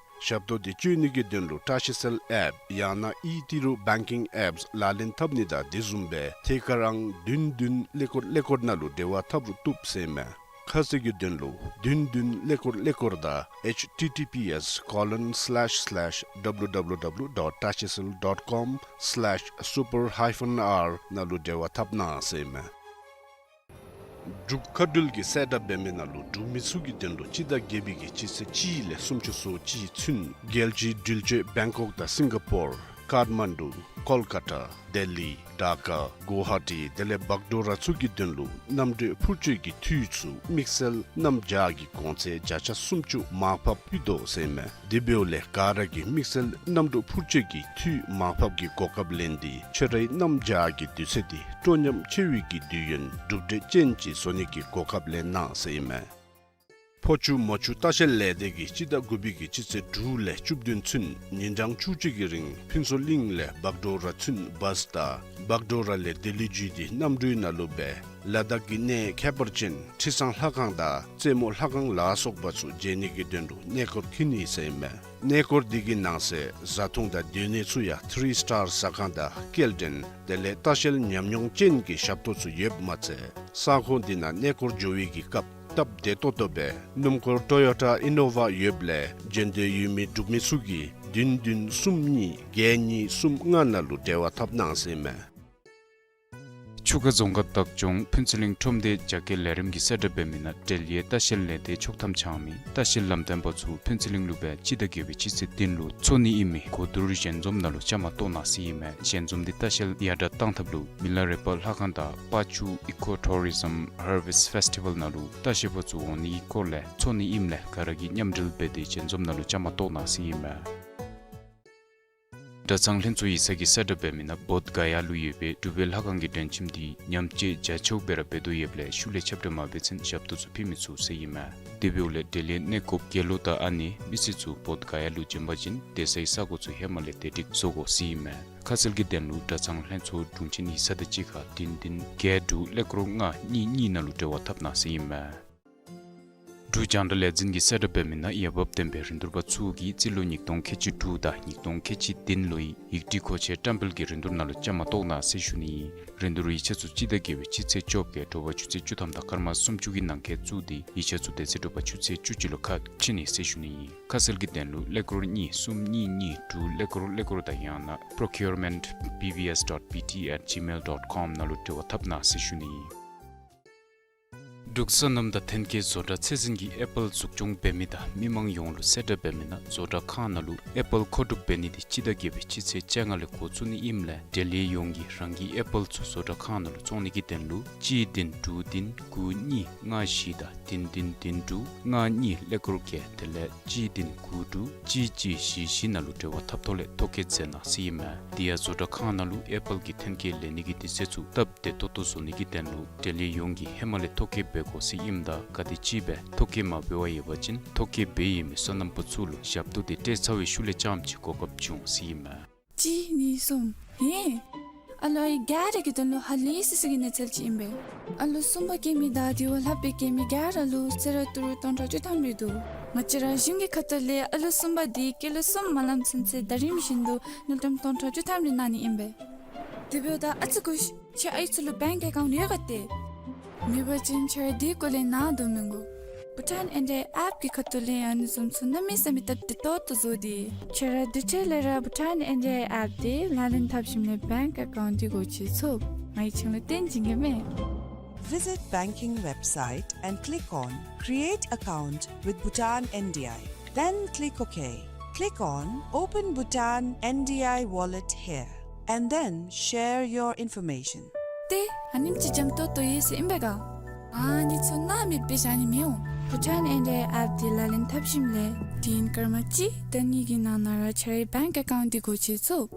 ཞབས་ཏོག་འདི་སྤྱོད་ནི་གི་དོན་ལུ་བཀྲ་ཤིས་གསལ་ཨེཔ་ཡང་ན་ཨི་ཏི་རུ་བེང་ཀིང་ཨེཔསི་ལག་ལེན་འཐབ་ནི་དང་དེ་བཟུམ་སྦེ་ཐད་ཀར་ཨང་བདུན་བདུན་ཀླད་ཀོར་ཀླད་ཀོར་ནང་ལུ་འབྲེལ་བ་འཐབ་རུང་བཏུབ་ཟེར་ཨིན་མས། ཁ་གསལ་གྱི་དོན་ལུ་བདུན་བདུན་ཀླད་ཀོར་ཀླད་ཀོར་དང་ཨེཆ་ཊི་ཊི་པི་ཨེསི་ཀོ་ལོན་སི་ལེཤ་སི་ལེཤ་ཌབ་ལུ་ཌབ་ལུ་ཌབ་ལུ་ཌོཊ་ཊ་ཨེཆ་ཨེསི་ཨེལ་ཌོཊ་ཀོམ་སི་ལེཤ་སུ་པར་ཧའི་ཕན་ཨར་ནང་ལུ་འབྲེལ་བ་འཐབ་གནང་ཟེར་ཨིན་མས། འབྲུག་མཁའ་འགྲུལ་གྱིས་གསལ་བསྒྲགས་འབད་མི་ནང་ལུ་འབྲུག་མི་ཚུ་གི་དོན་ལུ་སྤྱི་ཟླ་བརྒྱད་པའི་གི་སྤྱི་ཚེས་གཅིག་ལས་སུམ་ཅུ་སོ་གཅིག་ཚུན་རྒྱལ་སྤྱིའི་འགྲུལ་བཞུད་བེང་ཀོག་དང་སིང་ག་པོར་ཀཱཐ་མན་ཌུ་ཀོལ་ཀ་ཏ་ལྡི་ལི་ཌ་ཀ་གུ་ཝ་ཧ་ཊི་དེ་ལས་བག་དྲོ་ར་ཚུ་གི་དོན་ལུ་གནམ་གྲུ་འཕུར་སྤྱོད་ཀྱི་འཐུས་ཚུ་དམིགས་བསལ་གནམ་བྱཱར་གྱི་གོང་ཚད་བརྒྱ་ཆ་སུམ་ཅུ་མར་ཕབ་ཕུལ་དོ་ཟེར་ཨིན་མས། དེ་འབདཝ་ལས་ག་ར་གིས་དམིགས་བསལ་གནམ་གྲུ་འཕུར་སྤྱོད་ཀྱི་འཐུས་མར་ཕབ་ཀྱི་གོ་སྐབས་ལེན་ཏེ་ཁྱོད་རའི་གནམ་བྱཱར་གྱི་དུས་ཚོད་འདི་སྤྲོ་ཉམས་ཆེ་བའི་གི་དུས་ཡུན་གྲུབ་འབྲས་ཅན་ཅིག་བཟོ་ནི་གི་གོ་སྐབས་ལེན་གནང་ཟེར་ཨིན་མས། ཕོ་ཆུ་མོ་ཆུ་ལྟ་བཤལ་ལས་སྡེ་གིས་སྤྱི་ཟླ་དགུ་པའི་གི་སྤྱི་ཚེས་དྲུག་ལས་བཅུ་བདུན་ཚུན་ཉིན་གྲངས་བཅུ་གཅིག་གི་རིང་ཕུན་ཚོགས་གླིང་ལས་བག་དྲོ་ར་ཚུན་བཱས་དང་བག་དྲོ་ར་ལས་ལྡི་ལི་བརྒྱུད་དེ་གནམ་གྲུའི་ནང་ལུ་སྦེ་ལ་དྭགས་ཀྱི་གནས་ཁྱད་པར་ཅན་ཁྲི་བཟང་ལྷ་ཁང་དང་རྩེ་མོ་ལྷ་ཁང་ལ་སོགས་པ་ཚུ་མཇལ་ནི་གི་དོན་ལུ་གནས་སྐོར་འཁྱིད་ནི་ཟེར་ཨིན་མས། གནས་སྐོར་འདི་གི་ནང་གསེས་བཟའ་འཐུང་དང་སྡོད་གནས་ཚུ་ཡང་ཐི་རི་སི་ཊར་ཟ་ཁང་དང་སྐྱེལ་འདྲེན་དེ་ལས་ལྟ་བཤལ་ཉམས་མྱོང་ཅན་གྱི་ཞབས་ཏོག་ཚུ་ཡོདཔ་མ་ཚད་ས་ཁོངས་འདི་ནང་གནས་སྐོར་འགྱོ་བའི་གི་སྐབས་སྟབས་བདེ་ཏོག་ཏོ་སྦེ་སྣུམ་འཁོར་ཊོ་ཡོ་ཊ་ཨི་ནོ་ཝ་ཡོདཔ་ལས་འབྱོན་འདོད་ཡོད་མི་འབྲུག་མི་ཚུ་གིས་བདུན་བདུན་གསུམ་གཉིས་བརྒྱད་གཉིས་གསུམ་ལྔ་ནང་ལུ་འབྲེལ་བ་འཐབ་གནང་ཟེར་ཨིན་མས། ཆུ་ཁ་རྫོང་ཁག་བདག་སྐྱོང་ཕུན་ཚོགས་གླིང་ཁྲོམ་སྡེ་རྒྱ་སྐྱེད་ལས་རིམ་གྱིས་གསལ་བསྒྲགས་འབད་མི་ནང་འབྲེལ་ཡོད་ལྟ་བཤལ་ལས་སྡེ་ཆོག་ཐམ་འཆང་མི་ལྟ་བཤལ་ལམ་སྟོན་པ་ཚུ་ཕུན་ཚོགས་གླིང་ལུ་སྦེ་སྤྱི་ཟླ་བརྒྱད་པའི་སྤྱི་ཚེས་བདུན་ལུ་འཚོགས་ནི་ཨིན་མི་གོ་བསྡུར་ཞལ་འཛོམས་ནང་ལུ་བཅའ་མར་གཏོགས་གནང་ཟེར་ཨིན་མས། ཞལ་འཛོམས་འདི་ལྟ་བཤལ་ཡར་དྲག་གཏང་ཐབས་ལུ་མི་ལ་རས་པ་ལྷ་ཁང་དང་པ་ཅུ་ཨི་ཀོ་ཊུ་རི་ཛམ་ཧར་ཝེསཊ་ཕེསི་ཊི་བཱལ་ནང་ལུ་ལྟ་བཤལ་པ་ཚུ་འོང་ནི་གི་སྐོར་ལས་འཚོགས་ནི་ཨིནམ་ལས་ག་ར་གིས་མཉམ་འབྲེལ་འབད་དེ་ཞལ་འཛོམས་ནང་ལུ་བཅའ་མར་གཏོགས་གནང་ཟེར་ཨིན་མས། གྲྭ་ཚང་ལྷན་ཚོགས་ཡིག་ཚང་གིས་གསལ་བསྒྲགས་འབད་མི་ནང་བོདྷ་ག་ཡ་ལུ་ཡོད་པའི་གྲུབ་པའི་ལྷ་ཁང་གི་མགྲོན་ཁྱིམ་འདི་ཉམས་བཅོས་རྒྱ་ཆེཝ་སྦེ་ར་འབད་དོ་ཡོདཔ་ལས་ཤུལ་ལས་ཁྱབ་བསྒྲགས་མ་འབད་ཚུན་ཞབས་ཏོག་ཚུ་ཕུལ་མི་ཚུགས་ཟེར་ཨིན་མས། དེ་འབདཝ་ལས་འབྲེལ་ཡོད་གནས་སྐོརཔ་དགེ་སློང་དང་ཨ་ནེ་མི་སེར་ཚུ་བོདྷ་ག་ཡ་ལུ་བྱོན་པ་ཅིན་སྡོད་སའི་ས་གོ་ཚུ་ཧེ་མ་ལས་བདེ་སྒྲིག་བཟོ་དགོ་ཟེར་ཨིན་མས། ཁ་གསལ་གྱི་དོན་ལུ་གྲྭ་ཚང་ལྷན་ཚོགས་དྲུང་ཆེན་ཡིག་ཚང་དང་གཅིག་ཁར་བདུན་བདུན་བརྒྱད་དྲུག་ཀླད་ཀོར་ལྔ་གཉིས་གཉིས་ནང་ལུ་འབྲེལ་བ་འཐབ་གནང་ཟེར་ཨིན་མས། འབྲུག་རྒྱང་བསྒྲགས་ལས་འཛིན་གྱིས་གསལ་བསྒྲགས་འབད་མི་ནང་འོས་འབབ་ལྡན་པའི་རིན་བསྡུར་པ་ཚུ་གིས་རྩིས་ལོ་ཉིས་སྟོང་ཁལ་གཅིག་དྲུག་དང་ཉིས་སྟོང་ཁལ་གཅིག་བདུན་ལོའི་ཡིག་བྲིས་མཁོ་ཆས་བཀྲམ་སྤེལ་གྱི་རིན་བསྡུར་ནང་ལུ་བཅའ་མར་གཏོགས་གནང་ཟེར་ཞུ་ནི་ཨིན། རིན་བསྡུར་ཡིག་ཆ་ཚུ་སྤྱི་ཟླ་བརྒྱད་པའི་སྤྱི་ཚེས་བཅོ་བརྒྱད་དྲོ་པ་ཆུ་ཚོད་བཅུ་ཐམ་དང་སྐར་མ་སུམ་ཅུ་གི་ནང་འཁོད་བཙུགས་ཏེ་ཡིག་ཆ་ཚུ་དེ་ཚེ་དྲོ་པ་ཆུ་ཚོད་བཅུ་གཅིག་ལུ་ཁ་ཕྱེ་ནི་ཟེར་ཞུ་ནི་ཨིན། ཁ་གསལ་གྱི་དོན་ལུ་ཀླད་ཀོར་གཉིས་གསུམ་གཉིས་གཉིས་དྲུག་ཀླད་ཀོར་ཀླད་ཀོར་དང་ཡང་ན་procurement B B S dot B T at gmail dot com ནང་ལུ་འབྲེལ་བ་འཐབ་གནང་ཟེར་ཞུ་ནི་ཨིན། འབྲུག་སོ་ནམ་དང་ཐོན་སྐྱེད་བཟོ་གྲྭ་ཚད་འཛིན་གྱིས་ཨེ་པཱལ་འཛུགས་སྐྱོང་འབད་མི་དང་མི་མང་ཡོངས་ལུ་གསལ་བསྒྲགས་འབད་མི་ནང་བཟོ་གྲྭ་ཁང་ནང་ལུ་ཨེ་པཱལ་མཁོ་སྒྲུབ་འབད་ནི་འདི་སྤྱི་ཟླ་བརྒྱད་པའི་སྤྱི་ཚེས་བཅོ་ལྔ་ལས་འགོ་བཙུགས་ནི་ཨིནམ་ལས་འབྲེལ་ཡོད་ཡོངས་ཀྱིས་རང་གི་ཨེ་པཱལ་ཚུ་བཟོ་གྲྭ་ཁང་ནང་ལུ་བཙོང་ནི་གི་དོན་ལུ་གཅིག་བདུན་དྲུག་བདུན་དགུ་གཉིས་ལྔ་བཞི་དང་བདུན་བདུན་བདུན་དྲུག་ལྔ་གཉིས་ཀླད་ཀོར་བརྒྱད་དེ་ལས་གཅིག་བདུན་དགུ་དྲུག་གཅིག་གཅིག་བཞི་བཞི་ནང་ལུ་འབྲེལ་བ་འཐབ་ཐོག་ལས་ཐོ་བཀོད་མཛད་གནང་ཟེར་ཨིན་མས། དེ་ཡང་བཟོ་གྲྭ་ཁང་ནང་ལུ་ཨེ་པཱལ་གྱི་ཐོན་སྐྱེད་ལེན་ནི་གི་དུས་ཚོད་ཚུ་སྟབས་བདེ་ཏོག་ཏོ་བཟོ་ནི་གི་དོན་ལུ་འབྲེལ་ཡོད་ཡོངས་ཀྱིས་ཧེ་མ་ལས་ཐོ་བཀོད་འབད་དགོ་ཟེར་ཨིནམ་ད་ག་དེམ་ཅིག་སྦེ་ཐོ་བཀོད་མ་འབད་བར་ཡོད་པ་ཅིན་ཐོ་བཀོད་འབད་ཡོད་མི་སོ་ནམ་པ་ཚུ་ལུ་ཞབས་ཏོག་འདི་སྤྲོད་ཚར་བའི་ཤུལ་ལས་རྐྱངམ་ཅིག་གོ་སྐབས་འབྱུང་ཟེར་ཨིན་མས། གཅིག་གཉིས་གསུམ། ཧེ། ཨ་ལོ་ཨའི་ག་ར་གི་དོན་ལུ་ཧ་ལས་སི་སི་གི་གནས་ཚུལ་ཅིག་ཨིན་པས། ཨ་ལོ་གསུམ་པ་སྐྱེ་མི་དང་དེ་བ་ལྷག་པའི་སྐྱེ་མི་ག་ར་ལུ་གསོལ་རས་ཏི་རུ་སྟོང་ཕྲག་བཅུ་ཐམ་རེ་འདུག། ང་བཅས་ར་གཞུང་གི་ཁ་ཐུག་ལས་ཨ་ལོ་གསུམ་པ་འདི་སྐྱེས་ལོ་གསུམ་མ་ལངམ་ཚུན་ཚོད་ཟླ་རིམ་བཞིན་དུ་དངུལ་ཀྲམ་སྟོང་ཕྲག་བཅུ་ཐམ་རེ་གནང་ནི་ཨིན་པས། དེ་འབདཝ་ད་ཨ་ཙི་སྒུག་ཤིག། ཁྱོད་ཨའི་ཚུ་ལུ་བེངཀ་ཨེ་ཀའུནཊ་ཡོད་ག་ཏེ། མེད་པ་ཅིན་ཁྱོད་ར་དེའི་སྐོར་ལས་ནཱ་དོ་མི་དགོ། བྷུ་ཊཱན་ཨེན་ཌི་ཨའི་ཨེཔ་གི་ཁ་ཐུག་ལས་ཨ་ནི་བཟུམ་ཚུ་གནམ་མེད་ས་མེད་སྟབས་བདེ་ཏོག་ཏོ་བཟོ་སྟེ། ཁྱོད་ར་དེ་འཕྲལ་ལས་ར་བྷུ་ཊཱན་ཨེན་ཌི་ཨའི་ཨེཔ་འདི་ལག་ལེན་འཐབ་ཞིནམ་ལས་བེངཀ་ཨེ་ཀའུནཊ་འདི་སྒོ་ཕྱེ་ཚུགས། ང་གིས་ཁྱོད་ལུ་སྟོན་བྱིན་གེ་མས། Visit banking website and click on Create Account with Bhutan N D I. Then click OK. Click on Open Bhutan N D I Wallet here and then share your information. ཏེ་ཨ་ནེམ་ཅིག་འཇམ་ཏོང་ཏོ་ཡོད་ཟེར་ཨིན་པས་ག། ཨ་ནི་ཚུ་སྣང་མེད་སྦེ་བཞག་ནི་མི་འོང་། བྷུ་ཊཱན་ཨེན་ཌི་ཨའི་ཨེཔ་འདི་ལག་ལེན་འཐབ་ཞིནམ་ལས་དུས་ཡུན་སྐར་མ་གཅིག་དང་གཉིས་ཀྱི་ནང་ན་ར་ཁྱོད་རའི་བེངཀ་ཨེ་ཀའུནཊ་འདི་སྒོ་ཕྱེ་ཚུགས།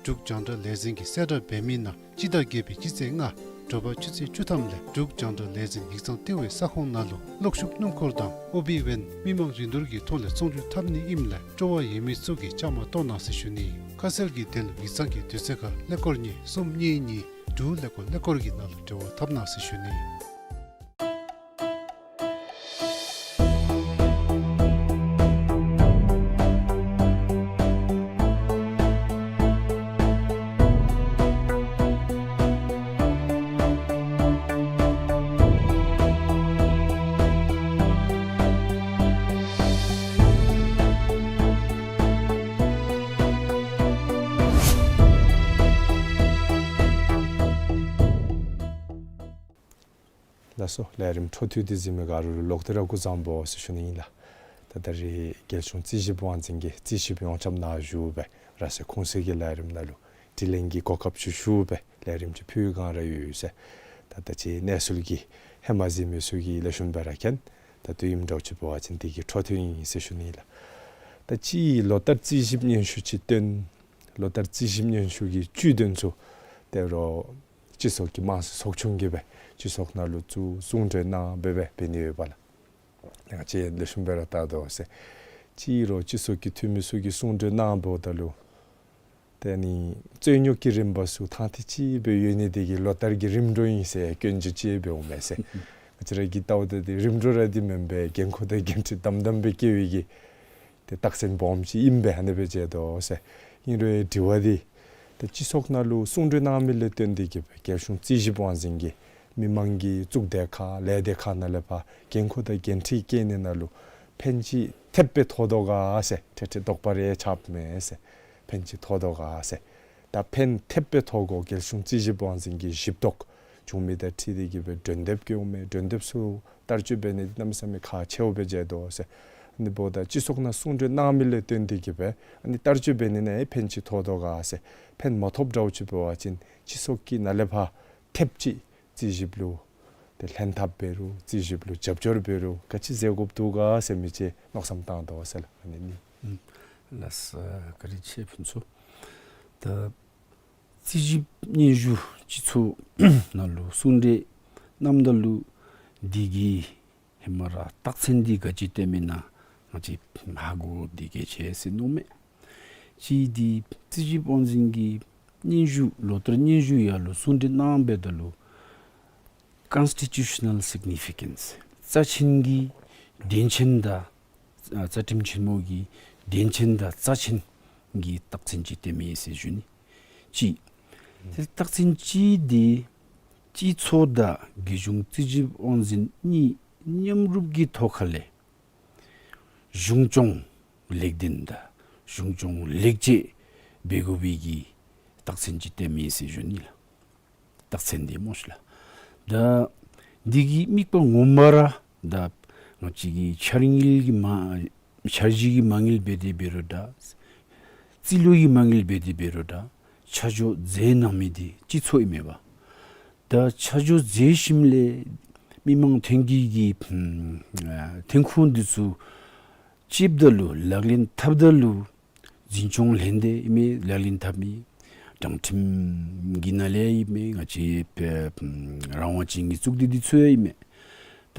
འབྲུག་རྒྱང་བསྒྲགས་ལས་འཛིན་གྱིས་གསལ་བསྒྲགས་འབད་མི་ནང་སྤྱི་ཟླ་བརྒྱད་པའི་སྤྱི་ཚེས་ལྔ་དྲོ་པ་ཆུ་ཚོད་བཅུ་ཐམ་ལས་འབྲུག་རྒྱང་བསྒྲགས་ལས་འཛིན་ཡིག་ཚང་ལྟེ་བའི་ས་ཁོངས་ནང་ལུ་གློག་ཤུགས་སྣུམ་འཁོར་དང་ཨོ་བི་ཝེན་མི་མང་རིན་བསྡུར་གྱི་ཐོག་ལས་ཚོང་སྒྱུར་འཐབ་ནི་ཨིནམ་ལས་སྤྲོ་བ་ཡོད་མི་ཚུ་གིས་བཅའ་མར་གཏོགས་གནང་ཟེར་ཞུ་ནི། ཁ་གསལ་གྱི་དོན་ལུ་ཡིག་ཚང་གི་དུས་ཚོད་ཁར་ཀླད་ཀོར་གཉིས་གསུམ་གཉིས་གཉིས་དྲུག་ཀླད་ཀོར་ཀླད་ཀོར་གྱི་ནང་ལུ་འབྲེལ་བ་འཐབ་གནང་ཟེར་ཞུ་ནི། ལགས་སོ། ལས་རིམ་འཕྲོ་མཐུད་དེ་གཟིགས་མི་ག་ར་ལུ་ལོག་སྟེ་ར་སྐུ་གཟུགས་བཟང་པོ་ཟེར་ཞུ་ནི་ཨིན་ལགས། ད་ད་རེས་རྒྱལ་གཞུང་རྩིས་ཞིབ་དབང་འཛིན་གྱིས་རྩིས་ཞིབ་ཡོངས་ཁྱབ་ནང་བཞུགས་སྦེ་ར་སེ་ཁུངས་གསལ་གྱི་ལས་རིམ་ནང་ལུ་དྲི་ལན་གྱི་གོ་སྐབས་ཅིག་ཞུ་སྦེ་ལས་རིམ་ཅིག་ཕུལ་བའི་བསྒང་ར་ཡོད་ཟེར། ད་ད་ཅི་གནས་ཚུལ་གྱི་ཧེ་མ་གཟིགས་མི་ཚུ་གིས་ལེགས་ཤོམ་སྦེ་ར་མཁྱེན། ད་དུས་ཨིནམ་འདྲཝ་ཅིག་འབད་བ་ཅིན་དེ་གི་འཕྲོ་མཐུད་ཨིན་ཟེར་ཞུ་ནི་ལགས། ད་ཅི་ལོ་ལྟར་རྩིས་ཞིབ་སྙན་ཞུ་ཅིག་བཏོན། ལོ་ལྟར་རྩིས་ཞིབ་སྙན་ཞུ་གི་བཅུད་དོན་ཚུ་ཏེ་རོགས་སྤྱི་ཚོགས་ཀྱི་དམངས་སྲིད་ཚོགས་ཆུང་གིས་སྦེ་སྤྱི་ཚོགས་ནང་ལུ་ཚུར་གསུང་གྲོས་གནང་སྦེ་སྦེ་འབད་ནི་ཡོདཔ་ལགས། ང་བཅས་ལེགས་ཤོམ་སྦེ་ར་བལྟ་དོ་ཟེར། ཅི་རོགས་སྤྱི་ཚོགས་ཀྱི་འཐུས་མི་ཚུ་གིས་གསུང་གྲོས་གནང་འབདཝ་ད་ལུ་ཏེ་ནི་རྩོད་རྙོགས་ཀྱི་རིམ་པ་ཚུ་ཐང་ཐིག་ཅིག་སྦེ་ཡོད་ནི་དེ་གིས་ལོ་ལྟར་གྱི་རིམ་གྲོ་ཨིན་ཟེར་སྐྱོན་བརྗོད་ཅིག་འབདཝ་མས་ཟེར། ང་བཅས་ར་གིས་བལྟཝ་ད་དེ་རིམ་གྲོ་ར་དེ་མེན་པར་འགན་ཁུར་དང་འགན་འཁྲི་དམ་དམ་སྦེ་བཀལ་བའི་གི་ཏེ་རྟགས་མཚན་སྦོམ་ཅིག་ཨིན་པས། ཨ་ནི་སྦེ་མཇལ་དོ་ཟེར། ཨིན་རུང་དྲི་བ་འདི་ཏེ་སྤྱི་ཚོགས་ནང་ལུ་གསུང་གྲོས་གནང་མི་ལས་བརྟེན་ཏེ་གིས་སྦེ་རྒྱལ་གཞུང་རྩིས་ཞིབ་དབང་འཛིན་གྱིས་མི་མང་གི་གཙུག་སྡེ་ཁག་ལས་སྡེ་ཁག་ནང་ལས་ཕར་འགན་ཁུར་དང་འགན་འཁྲི་བཀལ་ནི་ནང་ལུ་ཕན་ཅིག་ཐེབས་སྦེ་ཐོགས་དོ་ག་ཟེར། ཏེ་ཏེ་དོགས་པ་རེ་ཆགསཔ་མས་ཟེར། ཕན་ཅིག་ཐོགས་དོ་ག་ཟེར། ད་ཕན་ཐེབས་སྦེ་ཐོགས་དགོ། རྒྱལ་གཞུང་རྩིས་ཞིབ་དབང་འཛིན་གྱི་ཞིབ་བརྟག་བྱུང་མི་དང་འཁྲིལ་ཏེ་གིས་སྦེ་གྲོས་འདེབས་བཀོདཔ་མས། གྲོས་འདེབས་ཚུ་བསྟར་སྤྱོད་འབད་ནི་གནམ་མེད་ས་མེད་ཁག་ཆེཝ་སྦེ་མཇལ་དོ་ཟེར། ཨ་ནི་འབདཝ་ད་སྤྱི་ཚོགས་ནང་གསུང་གྲོས་གནང་མི་ལས་བརྟེན་ཏེ་གིས་སྦེ་ཨ་ནི་བསྟར་སྤྱོད་འབད་ནི་ནང་ཕན་ཅིག་ཐོགས་དོ་ག་ཟེར། ཕན་མ་ཐོགསཔ་འདྲཝ་ཅིག་འབད་བ་ཅིན་སྤྱི་ཚོགས་ཀྱི་ནང་ལས་ཕར་ཐེབས་ཅིག་རྩིས་ཞིབ་ལུ་ཏེ་ལྷན་ཐབས་འབད་རུང་རྩིས་ཞིབ་ལུ་རྒྱབ་སྐྱོར་འབད་རུང་ག་ཅི་མཛད་དགོཔ་འདུག་ག་ཟེར་མི་ཅིག་མནོ་བསམ་བཏང་དོ་ཟེར་ལགས། ཨ་ནི་ནི། ཨུམ། ལགས་སོ། བཀའ་དྲིན་ཆེ་ཕུན་ཚོགས། ད་རྩིས་ཞིབ་སྙན་ཞུ་སྤྱི་ཚོགས་ནང་ལུ་གསུང་གྲོས་གནངམ་ད་ལུ་འདི་གི་ཧེ་མ་ར་རྟགས་མཚན་འདི་ག་ཅི་སྟོནམ་ཨིན་ན་ང་བཅས་ཧ་གོ་དགོཔ་འདི་གལ་ཆེ་ཟེར་མནོཝ་མས། གཅིག་འདི་རྩིས་ཞིབ་དབང་འཛིན་གྱི་སྙན་ཞུ་ལོ་ལྟར་སྙན་ཞུ་ཡར་ལུ་གསུང་གྲོས་གནང་འབདཝ་ད་ལུ་constitutional significance རྩ་ཆེན་གྱི་དོན་ཆེན་དང་ཨ་རྩ་ཁྲིམས་ཆེན་མོ་གི་དོན་ཆེན་དང་རྩ་ཆེན་གྱི་རྟགས་མཚན་ཅིག་སྟོནམ་ཨིན་ཟེར་ཞུ་ནི། གཅིག། ཏེ་རྟགས་མཚན་གཅིག་འདི་སྤྱི་ཚོགས་དང་རྒྱལ་གཞུང་རྩིས་ཞིབ་དབང་འཛིན་གཉིས་མཉམ་རུབ་ཀྱི་ཐོག་ཁ་ལས་གཞུང་སྐྱོང་ལེགས་ལྡན་དང་གཞུང་སྐྱོང་ལེགས་བཅོས་འབད་དགོ་པའི་གི་རྟགས་མཚན་ཅིག་སྟོནམ་ཨིན་ཟེར་ཞུ་ནི་ལགས། རྟགས་མཚན་འདི་སྨོ་ཤིག་ལགས། ད་འདི་གི་དམིགས་པ་ངོ་མ་ར་ད་ང་བཅས་ཀྱི་འཆར་དངུལ་གྱི་མ་འཆར་གཞི་གི་མ་དངུལ་འབད་དེ་འབད་རུང་འདྲ། རྩིས་ལོ་གི་མ་དངུལ་འབད་དེ་འབད་རུང་འདྲ། ཆ་འཇོག་མཛད་གནང་མི་འདི་སྤྱི་ཚོགས་ཨིན་མས་པ། ད་ཆ་འཇོག་མཛད་ཞིནམ་ལས་མི་མང་ཐོན་སྐྱེད་ཀྱི་ཨ་ཐོན་ཁུངས་འདི་ཚུ་བཙུགསཔ་ད་ལུ་ལག་ལེན་འཐབ་ད་ལུ་འཛིན་སྐྱོང་ལྷན་སྡེ་ཨིན་མས། ལག་ལེན་འཐབ་མི་དྲང་ཁྲིམས་ཀྱི་ནང་ལས་ཨིན་མས། ང་བཅས་ཨ་རང་དབང་ཅན་གྱི་གཙུག་སྡེ་འདི་ཚུ་ཡང་ཨིན་མས། ད་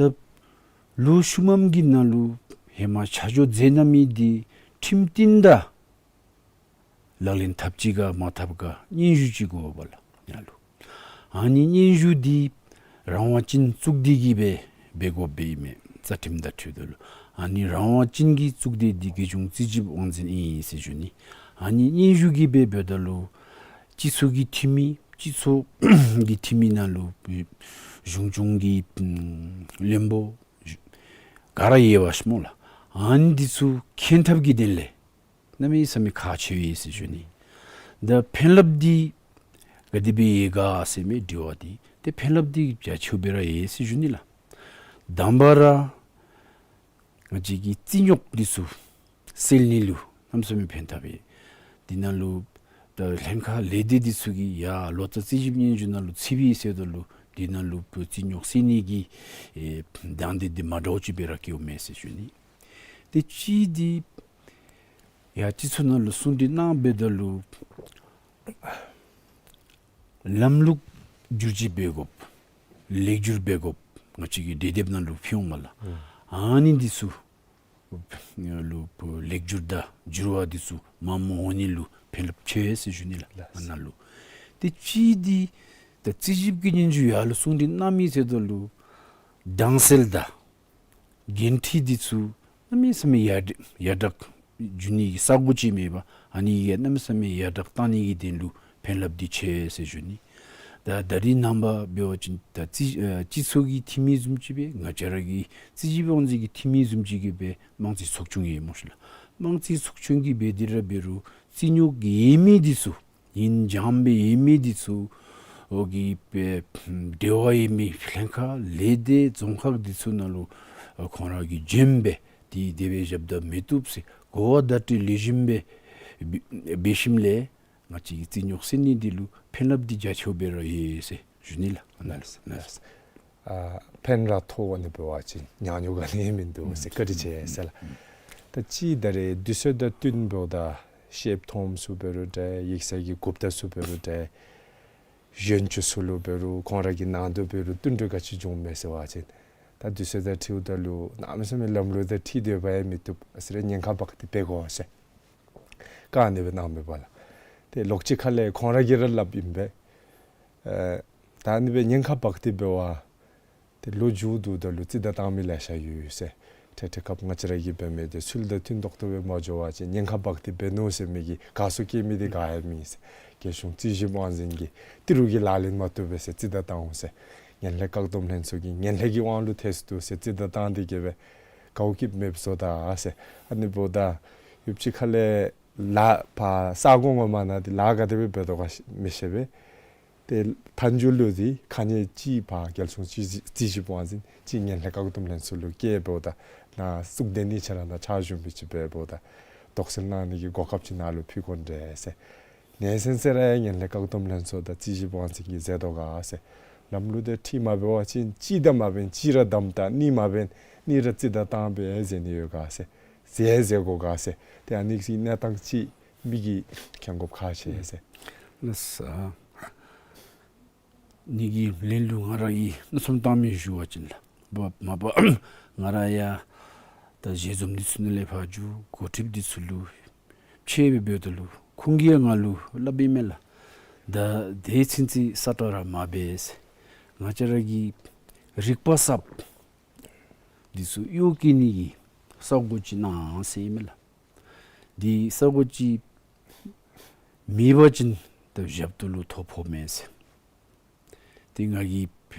ལོ་ཤུལ་མམ་གྱི་ནང་ལུ་ཧེ་མ་ཆ་འཇོག་མཛད་གནང་མི་འདི་ཁྲིམས་བསྟུན་དང་ལག་ལེན་འཐབ་ཅི་ག་མ་འཐབ་ག་སྙན་ཞུ་ཅིག་དགོ་པས་ལགས་ཡར་ལུ། ཨ་ནི་སྙན་ཞུ་འདི་རང་དབང་ཅན་གཙུག་སྡེ་གིས་སྦེ་འབད་དགོཔ་སྦེ་ཨིན་མས། རྩ་ཁྲིམས་དང་འཁྲིལཝ་ད་ལུ་ཨ་ནི་རང་དབང་ཅན་གྱི་གཙུག་སྡེ་འདི་རྒྱལ་གཞུང་རྩིས་ཞིབ་དབང་འཛིན་ཨིན་ཟེར་ཞུ་ནི། ཨ་ནི་སྙན་ཞུ་གིས་སྦེ་འབདཝ་ད་ལུ་སྤྱི་ཚོགས་ཀྱི་འཐུས་མི་སྤྱི་ཚོགས་ཀྱི་འཐུས་མི་ནང་ལུ་གཞུང་སྐྱོང་གི་བློན་པོ་ག་ར་ཡོད་པས་སྨོ་ལགས། ཨ་ནི་འདི་ཚུ་མཁྱེན་ཐབས་ཀྱི་དོན་ལས་གནམ་མེད་ས་མེད་ཁག་ཆེ་བས་ཟེར་ཞུ་ནི། ད་ཕན་རླབས་འདི་ག་དེ་སྦེ་ཡོད་ག་ཟེར་མི་དྲི་བ་འདི་ཏེ་ཕན་རླབས་འདི་རྒྱ་ཆེཝ་སྦེ་ར་ཡོད་ཟེར་ཞུ་ནི་ལགས། དང་པ་ར་ང་བཅས་ཀྱི་རྩིས་རྙོགས་འདི་ཚུ་སེལ་ནི་ལུ་གནམ་མེད་ས་མེད་ཕན་ཐབས་ཡོད། འདི་ནང་ལུ་ད་ལྷན་ཁག་ལས་སྡེ་འདི་ཚུ་གིས་ཡར་ལོ་ལྟར་རྩིས་ཞིབ་སྙན་ཞུ་ནང་ལུ་ཚུད་པའི་ཟེརཝ་ད་ལུ་འདི་ནང་ལུ་རྩིས་རྙོགས་སེལ་ནི་གི་ཨེ་དང་འདོད་འདི་མ་འདྲཝ་ཅིག་སྦེ་ར་སྐྱེཝ་མས་ཟེར་ཞུ་ནི། ཏེ་གཅིག་འདི་ཡར་སྤྱི་ཚོགས་ནང་ལུ་གསུང་གྲོས་གནང་འབདཝ་ད་ལུ་ལམ་ལུགས་བསྒྱུར་བཅོས་འབད་དགོཔ་ལེགས་བསྒྱུར་འབད་དགོཔ་ང་བཅས་ཀྱི་གྲོས་འདེབས་ནང་ལུ་ཕུལ་འོང་མས་ལགས། ཨ་ནི་འདི་ཚུ་ལུ་ལེགས་བསྒྱུར་དང་འགྱུར་བ་འདི་ཚུ་མངམ་འོང་ནི་ལུ་ཕན་རླབས་ཆེ་ཟེར་ཞུ་ནི་ལགས། ལགས། ང་ནང་ལུ་ཏེ་གཅིག་འདི་ད་རྩིས་ཞིབ་ཀྱི་སྙན་ཞུ་ཡར་ལུ་གསུང་གྲོས་གནང་མི་ཟེརཝ་ད་ལུ་དྭངས་གསལ་དང་འགན་འཁྲི་འདི་ཚུ་གནམ་མེད་ས་མེད་ཡར་ཡར་དྲག་འགྱོ་ནི་གི་ས་གོ་ཅིག་མས་པ། ཨ་ནི་གིས་གནམ་མེད་ས་མེད་ཡར་དྲག་གཏང་ནི་གི་དོན་ལུ་ཕན་རླབས་འདི་ཆེ་ཟེར་ཞུ་ནི། ད་ད་རིས་ནངས་པ་འབད་བ་ཅིན་ད་རྩིས་ཨ་སྤྱི་ཚོགས་ཀྱི་འཐུས་མི་བཟུམ་ཅིག་སྦེ་ང་བཅས་ར་གི་རྩིས་ཞིབ་དབང་འཛིན་གྱི་འཐུས་མི་བཟུམ་ཅིག་གིས་སྦེ་དམངས་རྩིས་ཚོགས་ཆུང་ཡོད་སྨོ་ཤིག་ལགས། དམངས་རྩིས་ཚོགས་ཆུང་གིས་འབད་དེ་ར་འབད་རུང་རྩིས་རྙོགས་ཡོད་མི་འདི་ཚུ་ཨིན་འཇམ་སྦེ་ཡོད་མི་འདི་ཚུ་ འོག་གི་འབྲེལ་བ་ཡོད་མི་ལྷན་ཁག་ལས་སྡེ་རྫོང་ཁག་འདི་ཚུ་ནང་ལུ་ཁོང་ར་གིས་འབྱོན་སྦེ་ཏེ་དེ་སྦེ་ཞབས་ཏོག་མི་བཏུབ་ཟེར་གོ་བ་བརྡ་སྤྲོད་ལེགས་ཤོམ་སྦེ་འབད་ཞིནམ་ལས་ང་བཅས་ཀྱི་རྩིས་རྙོག་སེལ་ནི་འདི་ལུ་ཕན་རླབས་འདི་རྒྱ་ཆེཝ་སྦེ་ར་ཡོད་ཟེར་ཞུ་ནི་ལགས། ལགས་ལགས། ཨ་ཕན་ར་ཐོགས་ཨ་ནི་འབད་བ་ཅིན་ཉག་ཉོག་ག་ནི་མིན་འདུག་ཟེར་བཀའ་དྲིན་ཆེ་ཟེར་ལགས། ད་ཅི་ད་རེས་དུས་ཚོད་དང་བསྟུན་འབདཝ་ད་ཤེལཔ་ཐོམ་ཚུ་འབད་རུང་འདྲ་ཡིག་ཚང་གི་འགོ་བརྡ་ཚུ་འབད་རུང་འདྲ་གཞོན་ཚུ་ཚུ་ལུ་འབད་རུང་ཁོང་ར་གི་ནང་དོག་འབད་རུང་བསྟུན་གྲོས་ག་ཅི་བྱུངམ་མས་ཟེར་བ་ཅིན་ད་དུས་ཚོད་དང་འཁྲིལཝ་ད་ལུ་གནམ་མེད་ས་མེད་ལམ་ལུགས་དང་འཁྲིལ་སྡོད་པ་ཡང་མི་བཏུབ། ཨ་ཙི་རེ་ཉེན་ཁ་འབག་སྟེ་འབད་དགོ་ཟེར་བཀའ་ཨ་ནི་སྦེ་གནངམ་མས་པ་ལགས། ཏེ་ལོགས་ཅིག་ཁ་ལས་ཁོང་ར་གིས་ར་སླབ་ཨིན་པས། ཨེ་ད་ཨ་ནི་སྦེ་ཉེན་ཁ་འབག་སྟེ་འབད་བ་ཏེ་ལོ་མཇུག་བསྡུཝ་ད་ལུ་རྩིས་བདའ་བཏང་མི་ལེ་ཤ་ཡོད་ཟེར། ཏེ་ཏེ་སྐབས་ང་བཅས་ར་གིས་འབད་མི་འདི་ཚུལ་དང་མཐུན་ཏོག་ཏོ་སྦེ་མ་འགྱོ་བ་ཅིན་ཉེན་ཁ་འབག་སྟེ་འབད་ནུག་ཟེར་མི་གི་དགའ་བསུ་བསྐྱེད་མི་འདི་ག་ཡང་མེད་ཟེར། རྒྱལ་གཞུང་རྩིས་ཞིབ་དབང་འཛིན་གྱིས་ཏི་རུ་གི་ལག་ལེན་མ་བཏུབ་པས་ཟེར་རྩིས་བདའ་བཏང་འོང་ཟེར། ངན་ལྷད་བཀག་སྡོམ་ལྷན་ཚོགས་ཀྱིས་ངན་ལྷད་ཀྱི་དབང་ལུ་ཐལ་སོ་ནུག་ཟེར་རྩིས་བདའ་བཏང་སྟེ་གི་སྦེ་དགའཝ་སྐྱིདཔ་མེདཔ་བཟོ་ད་ཟེར། ཨ་ནི་འབདཝ་ད་ཡུདཔ་ཅིག་ཁ་ལས་ལཱ་ཕར་ས་གོ་ངོ་མ་ནང་འདི་ལཱ་ག་དེ་སྦེ་འབད་དོ་ག་མི་ཤེས་པས། ཏེ་མཐའ་མཇུག་ལུ་འདི་ཁ་ཉེས་ཅིག་ཕར་རྒྱལ་གཞུང་རྩིས་རྩིས་ཞིབ་དབང་འཛིན་ཅིག་ངན་ལྷད་བཀག་སྡོམ་ལྷན་ཚོགས་ལུ་བསྐྱལ་འབདཝ་ད་ནཱ་གཙུག་སྡེ་གཉིས་ཆ་ར་ནཱ་ཕྱག་ཞུ་མི་ཅིག་འབད་འབདཝ་ད་དོགས་སེལ་གནང་ནི་གི་གོ་སྐབས་ཅིག་ནཱ་ལུ་ཕུལ་དགོ་འདྲས་ཟེར། ནེ་སེམས་ཟེར་ར་ཡང་ངན་ལྷད་བཀག་སྡོམ་ལྷན་ཚོགས་དང་རྩིས་ཞིབ་དབང་འཛིན་གྱིས་མཛད་དོ་ག་ཟེར། ལམ་ལུགས་དང་འཁྲིལ་མ་འབད་བ་ཅིན་གཅིག་དང་མ་འབད་ན་གཅིག་ར་བསྡམ་ད་གཉིས་མ་འབད་ན་གཉིས་ར་རྩིས་བདའ་བཏང་སྦེ་མཛད་ནི་ཡོད་ག་ཟེར། མཛད་མཛད་དགོ་ག་ཟེར། ཏེ་ཨ་ནི་གི་གནས་སྟངས་ཅིག་མི་གིས་མཁྱེན་དགོཔ་ཁག་ཆེ་ཟེར། ལགས་སོ། ཨ་ནི་གི་ལན་ལུ་ང་ར་གིས་མནོ་བསམ་བཏང་མི་ཞུ་བ་ཅིན་ལགས། མ་པ་ང་ར་ཡང་ད་ཞལ་འཛོམས་འདི་ཚུ་ནང་ལས་ཕར་འགྱོ་འགོ་ཁྲིདཔ་འདི་ཚུ་ལུ་ཕྱད་སྦེ་འབདཝ་ད་ལུ་ཁོང་གིས་ཡང་ང་ལུ་སླབ་ཨིན་མས་ལགས། ད་དེ་ཚུན་ཚོད་ས་ཏ་ར་མ་འབད་ཟེར། ང་བཅས་ར་གི་རིག་པ་གསརཔ་འདི་ཚུ་གཡོག་བཀོལ་ནི་གི་ས་གོ་ཅིག་གནང་ཟེར་ཨིན་མས་ལགས། འདི་ས་གོ་ཅིག་མེད་པ་ཅིན་ད་ཞབས་ཏོག་ལུ་ཐོ་ཕོག་མས་ཟེར། ཏེ་ང་གིས་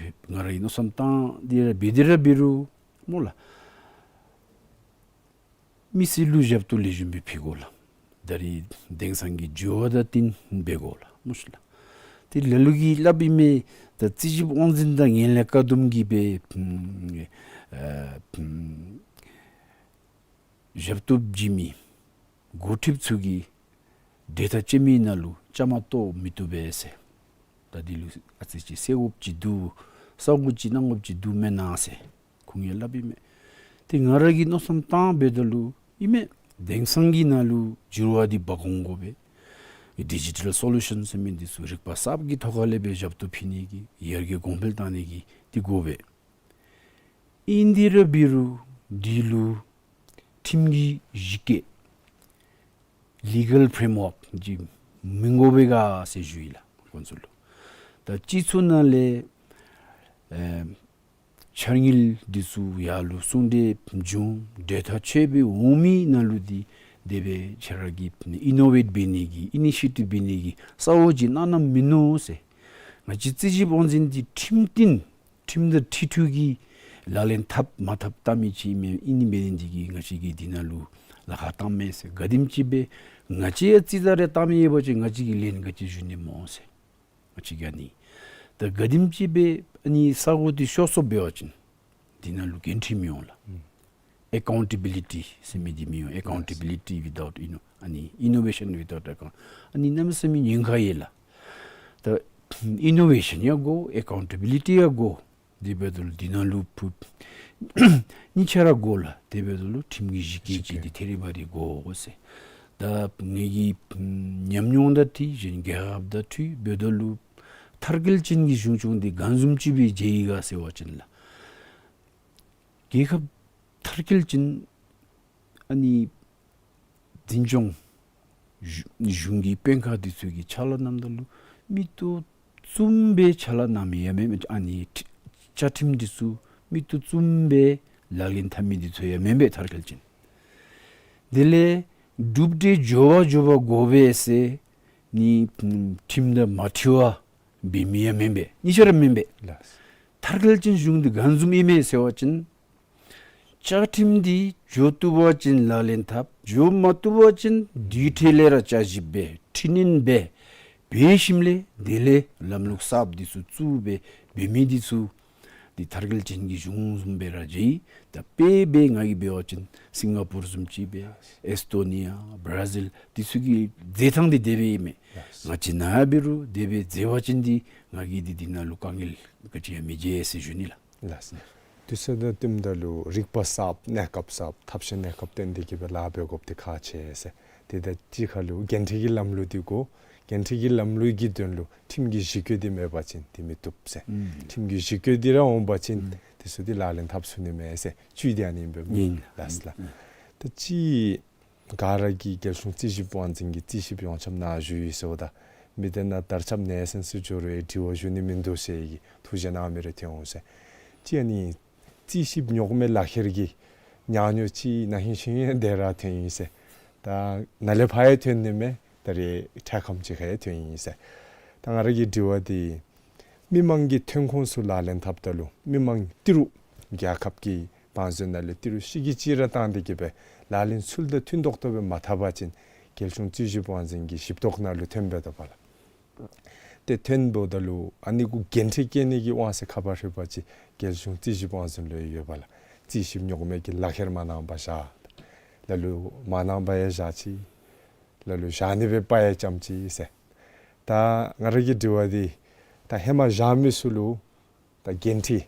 ང་ར་གིས་མནོ་བསམ་བཏང་སྟེ་ར་འབད་དེ་ར་འབད་རུང་སྨོ་ལགས། མི་སེར་ལུ་ཞབས་ཏོག་ལེགས་ཤོམ་སྦེ་ཕུལ་དགོ་ལགས། ད་རེས་དེང་སང་གི་འགྱུར་བ་དང་བསྟུན་འབད་དགོ་ལགས་སྨོ་ཤིག་ལགས། ཏེ་ལ་ལུ་གིས་སླབ་ཨིན་མས། ད་རྩིས་ཞིབ་དབང་འཛིན་དང་ངན་ལྷད་བཀག་སྡོམ་གྱི་སྦེ་ཨ་ཞབས་ཏོག་བྱིན་མི་འགོ་ཁྲིདཔ་ཚུ་གིས་གྲོས་ཐག་བཅད་མི་ནང་ལུ་བཅའ་མར་གཏོགས་མི་བཏུབ་པས་ཟེར། ད་འདི་ལུ་ཨ་ཙི་ཅིག་སེལ་དགོཔ་ཅིག་འདུག། གསར་དགོཔ་ཅིག་གནང་དགོཔ་ཅིག་འདུག་མེན་ན་ཟེར་ཁོང་གིས་སླབ་ཨིན་མས། ཏེ་ང་ར་གིས་མནོ་བསམ་བཏང་འབདཝ་ད་ལུ་ཨིན་མས། དེང་སང་གི་ནང་ལུ་འགྱུར་བ་འདི་འབག་འོང་དགོ་པས། ཌི་ཇི་ཊལ་སོ་ལུ་ཤཱན་ཟེར་མི་འདི་ཚུ་རིག་པ་གསརཔ་གི་ཐོག་ཁ་ལས་སྦེ་ཞབས་ཏོག་ཕུལ་ནི་གི་ཡར་རྒྱས་གོང་འཕེལ་བཏང་ནི་གི་འདི་དགོ་པས། ཨིན་དེ་ར་འབད་རུང་འདི་ལུ་ཁྲིམས་ཀྱི་གཞི་བཀོད་ལི་གཱལ་ཕྲེམ་ཝརཀ་ཅིག་མི་དགོ་པས་ག་ཟེར་ཞུ་ཡི་ལགས་ཁོང་ཚུ་ལུ། ད་སྤྱི་ཚོགས་ནང་ལས་ཨེ་འཆར་དངུལ་འདི་ཚུ་ཡར་ལུ་གསུང་གྲོས་བྱུང་གྲོས་ཐག་ཆོད་སྦེ་འོང་མི་ནང་ལུ་འདི་དེ་སྦེ་ཁྱེད་ར་གིས་ཨི་ནོ་ཝེཊ་འབད་ནི་གི་ཨི་ནི་ཤི་ཊིབ་འབད་ནི་གི་ས་གོ་ཅིག་གནང་གནངམ་མིན་ནུག་ཟེར། ང་བཅས་རྩིས་ཞིབ་དབང་འཛིན་འདི་ཁྲིམས་མཐུན་ཁྲིམས་དང་འཁྲིལ་ཏེ་གི་ལག་ལེན་འཐབ་མ་འཐབ་བལྟ་མི་ཅིག་ཨིན་མས། ཨིན་ནི་འབད་ནི་འདི་གིས་ང་བཅས་ཀྱིས་འདི་ནང་ལུ་ལཱ་ཁག་བཏངམ་མས་ཟེར། ག་དེམ་ཅིག་སྦེ་ང་བཅས་ཡང་རྩིས་བདའ་རེ་བཏང་མི་ཡོད་པ་ཅིན་ང་བཅས་ཀྱིས་ལན་ག་ཅི་ཞུ་ནི་སྨོ་ཟེར། ང་བཅས་ཀྱིས་ཨ་ནི་ད་ག་དེམ་ཅིག་སྦེ་ཨ་ནི་ས་གོ་འདི་ཤོར་སོངམ་འབད་བ་ཅིན་འདི་ནང་ལུ་འགན་འཁྲི་མི་འོང་ལགས། ཨེ་ཀའུན་ཊེ་བི་ལི་ཊི་ཟེར་མི་འདི་མི་འོང་། ཨེ་ཀའུན་ཊེ་བི་ལི་ཊི་ཝི་ཐའུཊ་ཨི་ནོ་ཨ་ནི་ཨི་ནོ་ཝེ་ཤཱན་ཝི་ཐའུཊ་ཨེ་ཀའུན་ཊེ་བི་ལི་ཊི། ཨ་ནི་གནམ་མེད་ས་མེད་ཉེན་ཁ་ཡོད་ལགས། ད་ཨི་ནོ་ཝེ་ཤཱན་ཡང་དགོ། ཨེ་ཀའུན་ཊེ་བི་ལི་ཊི་ཡང་དགོ། དེ་འབདཝ་ད་ལུ་འདི་ནང་ལུ་ཕུད་གཉིས་ཆ་ར་དགོ་ལགས། དེ་འབདཝ་ད་ལུ་ཁྲིམས་ཀྱི་གཞི་བཀོད་ཅིག་འདི་ཐེ་རི་བ་རི་དགོ་ཟེར། ད་ངེ་གི་ཉམས་མྱོང་དང་འཁྲིལ་གཞན་རྒྱལ་ཁབ་དང་འཁྲིལ་འབདཝ་ད་ལུ་མཐར་འཁྱོལ་ཅན་གྱི་གཞུང་སྐྱོང་འདི་ག་བཟུམ་ཅིག་སྦེ་མཛད་ཡི་ག་ཟེར་བ་ཅིན་ལགས། རྒྱལ་ཁབ་མཐར་འཁྱོལ་ཅན་ཨ་ནི་འཛིན་སྐྱོང་གཞུང་གི་དཔོན་ཁག་འདི་ཚུ་གིས་ཕྱག་ལཱ་གནངམ་ད་ལུ་མིག་ཏོ་བཙུམ་སྦེ་ཕྱག་ལཱ་གནང་མི་ཡང་མེན་མས། ཨ་ནི་ཁྲི་བཅའ་ཁྲིམས་འདི་ཚུ་མིག་ཏོ་བཙུམ་སྦེ་ལག་ལེན་འཐབ་མི་འདི་ཚུ་ཡང་མེན་པས་མཐར་འཁྱོལ་ཅན། དེ་ལས་གྲུབ་འབྲས་འབྱོར་བ་འབྱོར་བ་དགོ་པས་ཟེར་ནི་ཁྲིམས་དང་མ་འཁྲིལ་བར་འབད་མི་ཡང་མེན་པས། གཉིས་ཆ་ར་མེན་པས། ལགས། མཐར་འཁྱོལ་ཅན་གཞུང་འདི་ག་བཟུམ་ཨིན་མས་ཟེར་བ་ཅིན་བཅའ་ཁྲིམས་འདི་འགྱོ་བཏུབ་པ་ཅིན་ལག་ལེན་འཐབ། འགྱོ་མ་བཏུབ་པ་ཅིན་དེ་འཕྲོ་ལས་ར་བསྐྱར་ཞིབ་འབད། འཕྲི་སྣོན་འབད། འབད་ཞིནམ་ལས་དེ་ལས་ལམ་ལུགས་གསརཔ་འདི་ཚུ་བཙུགས་སྦེ་འབད་མི་འདི་ཚུ་འདི་མཐར་འཁྱོལ་ཅན་གྱི་གཞུང་བཟུམ་སྦེ་ར་མཇལ་ཡི། ད་དཔེ་འབད་ང་གིས་འབད་བ་ཅིན་སིང་ག་པུར་བཟུམ་ཅིག་སྦེ་ཨེས་ཏོ་ནི་ཡ་བར་ཛིལ་འདི་ཚུ་གི་མཛད་ཐངས་འདི་དེ་སྦེ་ཨིན་མས། ང་བཅས་ནཱ་འབད་རུང་དེ་སྦེ་མཛད་པ་ཅིན་འདི་ང་གིས་འདི་འདི་ནང་ལུ་དཀའ་ངལ་ག་ཅི་ཡང་མི་འབྱུང་ཟེར་ཞུ་ནི་ལགས། ལགས། དུས་ཚོད་དང་བསྟུནམ་ད་ལུ་རིག་པ་གསརཔ་གནས་སྐབས་གསརཔ་ཐབས་ཤེས་གནས་སྐབས་བརྟེན་ཏེ་གི་སྦེ་ལཱ་འབད་དགོཔ་འདི་ཁག་ཆེ་ཟེར། དེ་དང་གཅིག་ཁར་ལུ་འགན་འཁྲི་གི་ལམ་ལུགས་འདི་གོ་འགན་འཁྲི་གི་ལམ་ལུགས་ཀྱི་དོན་ལུ་ཁྲིམས་ཀྱི་གཞི་བཀོད་འདི་མེད་པ་ཅིན་འདི་མི་བཏུབ་ཟེར། ཨུམ། ཁྲིམས་ཀྱི་གཞི་བཀོད་འདི་ར་འོང་པ་ཅིན་ཨུམ་དེ་ཚུ་འདི་ལག་ལེན་འཐབ་ཚུགས་ནི་མས་ཟེར། བཅུད་འདི་ཨ་ནི་ཨིན་པས་སྨོ། ཨིན། ལགས་ལགས། ཨུམ། ད་ཅི་ག་ར་གིས་རྒྱལ་གཞུང་རྩིས་ཞིབ་དབང་འཛིན་གྱི་རྩིས་ཞིབ་ཡོངས་ཁྱབ་ནཱ་ཞུ་ཡི་ཟེརཝ་ད་མི་སྡེ་ནང་དར་ཁྱབ་ནས་སེམས་སུ་འགྱོ་རུང་ཨེ་དྲི་བ་ཞུ་ནི་མིན་འདུག་ཟེར་གྱི་ཐུགས་བཞེད་གནང་མི་རེ་ཐོན་འོང་ཟེར། ཅི་ཨ་ནི་རྩིས་ཞིབ་རྙོག་མེད་ལག་ཁྱེར་གྱི་ཉག་ཉོག་ཅིག་ན་ཧིང་ཤིང་ཡང་དེ་ར་ཐོན་ཡི་ཟེར། ད་ནཱ་ལས་ཕར་ཡང་ཐོན་ནི་མས། ད་རེས་འཕྲལ་ཁམས་ཅིག་ཁར་ཡང་ཐོན་ཡི་ཟེར། ད་ང་ར་གི་དྲི་བ་འདི་མི་མང་གི་ཐོན་ཁུངས་ཚུ་ལག་ལེན་འཐབ་ད་ལུ་མི་མང་ཏི་རུ་རྒྱལ་ཁབ་ཀྱི་བང་མཛོད་ནང་ལས་ཏི་རུ་བཤིག་གི་ཅིག་ར་བཏང་སྟེ་གི་སྦེ་ལག་ལེན་ཚུལ་དང་མཐུན་ཏོག་ཏོ་སྦེ་མ་འཐབ་པ་ཅིན་རྒྱལ་གཞུང་རྩིས་ཞིབ་དབང་འཛིན་གྱི་ཞིབ་རྟོག་ནང་ལུ་ཐོན་འབདཝ་ད་པ་ལགས། ཏེ་ཐོན་འབདཝ་ད་ལུ་ཨ་ནི་གུ་འགན་འཁྲི་བཀལ་ནི་གི་དབང་ཚད་ཁ་ཕར་ཧྲིལ་བ་ཅིག་རྒྱལ་གཞུང་རྩིས་ཞིབ་དབང་འཛིན་ལུ་ཡོད་པ་ལགས། རྩིས་ཞིབ་རྙོག་མེད་ཀྱི་ལག་ཁྱེར་མ་གནང་པར་བཞག། ལ་ལུ་མ་གནང་པར་ཡང་བཞག་ཅི། ལ་ལུ་བཞག་ནི་སྦེ་པ་ཡང་རྐྱངམ་ཅིག་ཟེར། ད་ང་ར་གི་དྲི་བ་འདི་ད་ཧེ་མ་བཞག་མི་ཚུ་ལུ་ད་འགན་འཁྲི་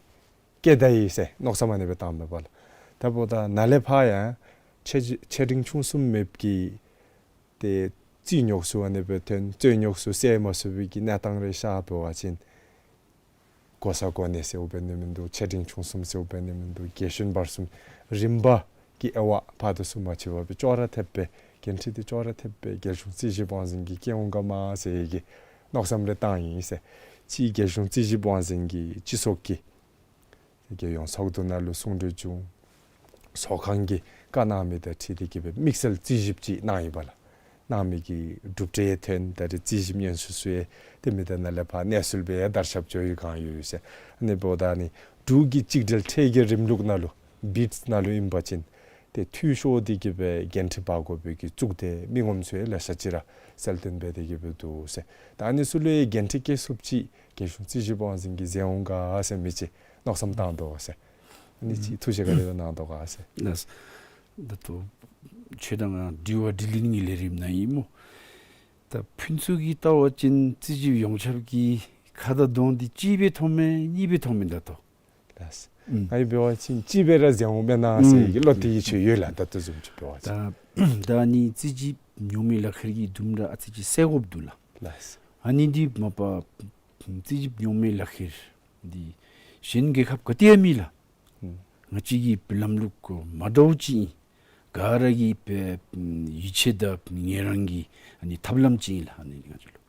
བཀལ་ད་ཡི་ཟེར་མནོ་བསམ་ཨ་ནི་སྦེ་བཏངམ་མས་པ་ལགས། ད་འབདཝ་ད་ནཱ་ལས་ཕར་ཡང་ཆེ་ཆེ་འབྲིང་ཆུང་གསུམ་མེདཔ་གི་ཏེ་རྩིས་རྙོག་ཚུ་ཨ་ནི་སྦེ་ཐོན། རྩིས་རྙོག་ཚུ་སེལ་མ་ཚུགས་པའི་གི་གནས་སྟངས་རེ་ཤར་འབད་བ་ཅིན་གོ་ས་གོ་གནས་ཟེརཝ་འབད་ནི་མིན་འདུག། ཆེ་འབྲིང་ཆུང་གསུམ་ཟེརཝ་འབད་ནི་མིན་འདུག། རྒྱལ་གཞུང་བར་གསུམ་རིམ་པ་གི་དབྱེ་བ་ཕར་དང་ཚུར་མ་ཕྱེ་བར་སྦེ་ཅོག་ར་འཐདཔ་སྦེ་འགན་འཁྲི་འདི་ཅོག་ར་འཐདཔ་སྦེ་རྒྱལ་གཞུང་རྩིས་ཞིབ་དབང་འཛིན་གྱིས་བཀལ་འོང་ག་མས་ཟེར་གྱི་མནོ་བསམ་རེ་བཏང་ཡི་ཟེར། ཅིག་རྒྱལ་གཞུང་རྩིས་ཞིབ་དབང་འཛིན་གྱིས་སྤྱི་ཚོགས་ཀྱི་རྒྱལ་ཡོངས་ཚོགས་འདུ་ནང་ལུ་གསུང་གྲོས་བྱུང་། ཚོགས་ཁང་གིས་བཀའ་གནང་མི་དང་འཁྲིལ་ཏེ་གི་སྦེ་དམིགས་བསལ་རྩིས་ཞིབ་ཅིག་གནང་ཡི་པ་ལགས། གནང་མི་གི་གྲུབ་འབྲས་ཐོན། ད་རེས་རྩིས་ཞིབ་སྙན་ཞུ་ཚུ་ཡང་ཏེ་མི་སྡེ་ནང་ལས་ཕར་གནས་ཚུལ་སྦེ་ཡང་དར་ཁྱབ་འགྱོ་ཡི་གང་ཡོད་ཟེར། ཨ་ནི་འབདཝ་ད་ཨ་ནི་འབྲུག་གི་གཅིག་སྒྲིལ་ཁྲལ་གྱི་རིམ་ལུགས་ནང་ལུ་བིཌསི་ནང་ལུ་ཨིན་པ་ཅིན་ཏེ་འཐུས་ཤོར་ཏེ་གི་སྦེ་འགན་འཁྲི་འབག་དགོ་པའི་གི་གཙུག་སྡེ་མི་ངོམ་ཚུ་ཡང་ལེ་ཤ་ཅིག་ར་གསལ་སྟོན་འབད་དེ་གི་སྦེ་འདུག་ཟེར། ད་ཨ་ནི་ཚུ་ལུ་ཡང་འགན་འཁྲི་བཀལ་ཚུགསཔ་ཅིག་རྒྱལ་གཞུང་རྩིས་ཞིབ་དབང་འཛིན་གྱིས་མཛད་འོང་ག་ཟེར་མི་ཅིག་མནོ་བསམ་བཏང་དོ་ཟེར། ཨ་ནི་ཅིག་ཐུགས་བཞེད་ག་དེ་སྦེ་གནང་དོ་ག་ཟེར། ལགས། ད་ལྟོ་ཁྱོད་དང་ང་དྲི་བ་དྲིས་ལན་གྱི་ལས་རིམ་ནང་ཨིན་སྨོ། ད་ཕུན་ཚོགས་ཀྱིས་བལྟ་བ་ཅིན་རྩིས་ཞིབ་ཡོངས་ཁྱབ་ཀྱི་ཁ་དང་གདོང་འདི་གཅིག་སྦེ་མཐོངམ་མས་གཉིས་སྦེ་མཐོངམ་མས་ད་ལྟོ། ལགས། ཨུམ། ང་གིས་འབད་བ་ཅིན་གཅིག་སྦེ་ར་མཛད་འོང་མེན་ན་ཟེར་གྱི་བློ་གཏད་ཀྱི་ཆོས་ཡོད་ལགས། ད་ལྟོ་བཟུམ་ཅིག་འབད་བ་ཅིན། ད་ད་ཨ་ནི་རྩིས་ཞིབ་རྙོག་མེད་ལག་ཁྱེར་གྱི་དུམ་གྲ་ཨ་ཙི་ཅིག་སེལ་དགོཔ་འདུག་ལགས། ལགས། ཨ་ནི་འདི་མ་པ་རྩིས་ཞིབ་རྙོག་མེད་ལག་ཁྱེར་འདི་གཞན་རྒྱལ་ཁབ་ག་ཏེ་ཡང་མེད་ལགས། ཨུམ། ང་བཅས་ཀྱི་ལམ་ལུགས་མ་འདྲཝ་ཅིག་ཨིན། ག་ར་གིས་སྦེ་ཡིད་ཆེས་དང་ངལ་རངས་ཀྱི་ཨ་ནི་ཐབས་ལམ་ཅིག་ཨིན་ལགས། ཨ་ནི་ང་བཅས་ལུ་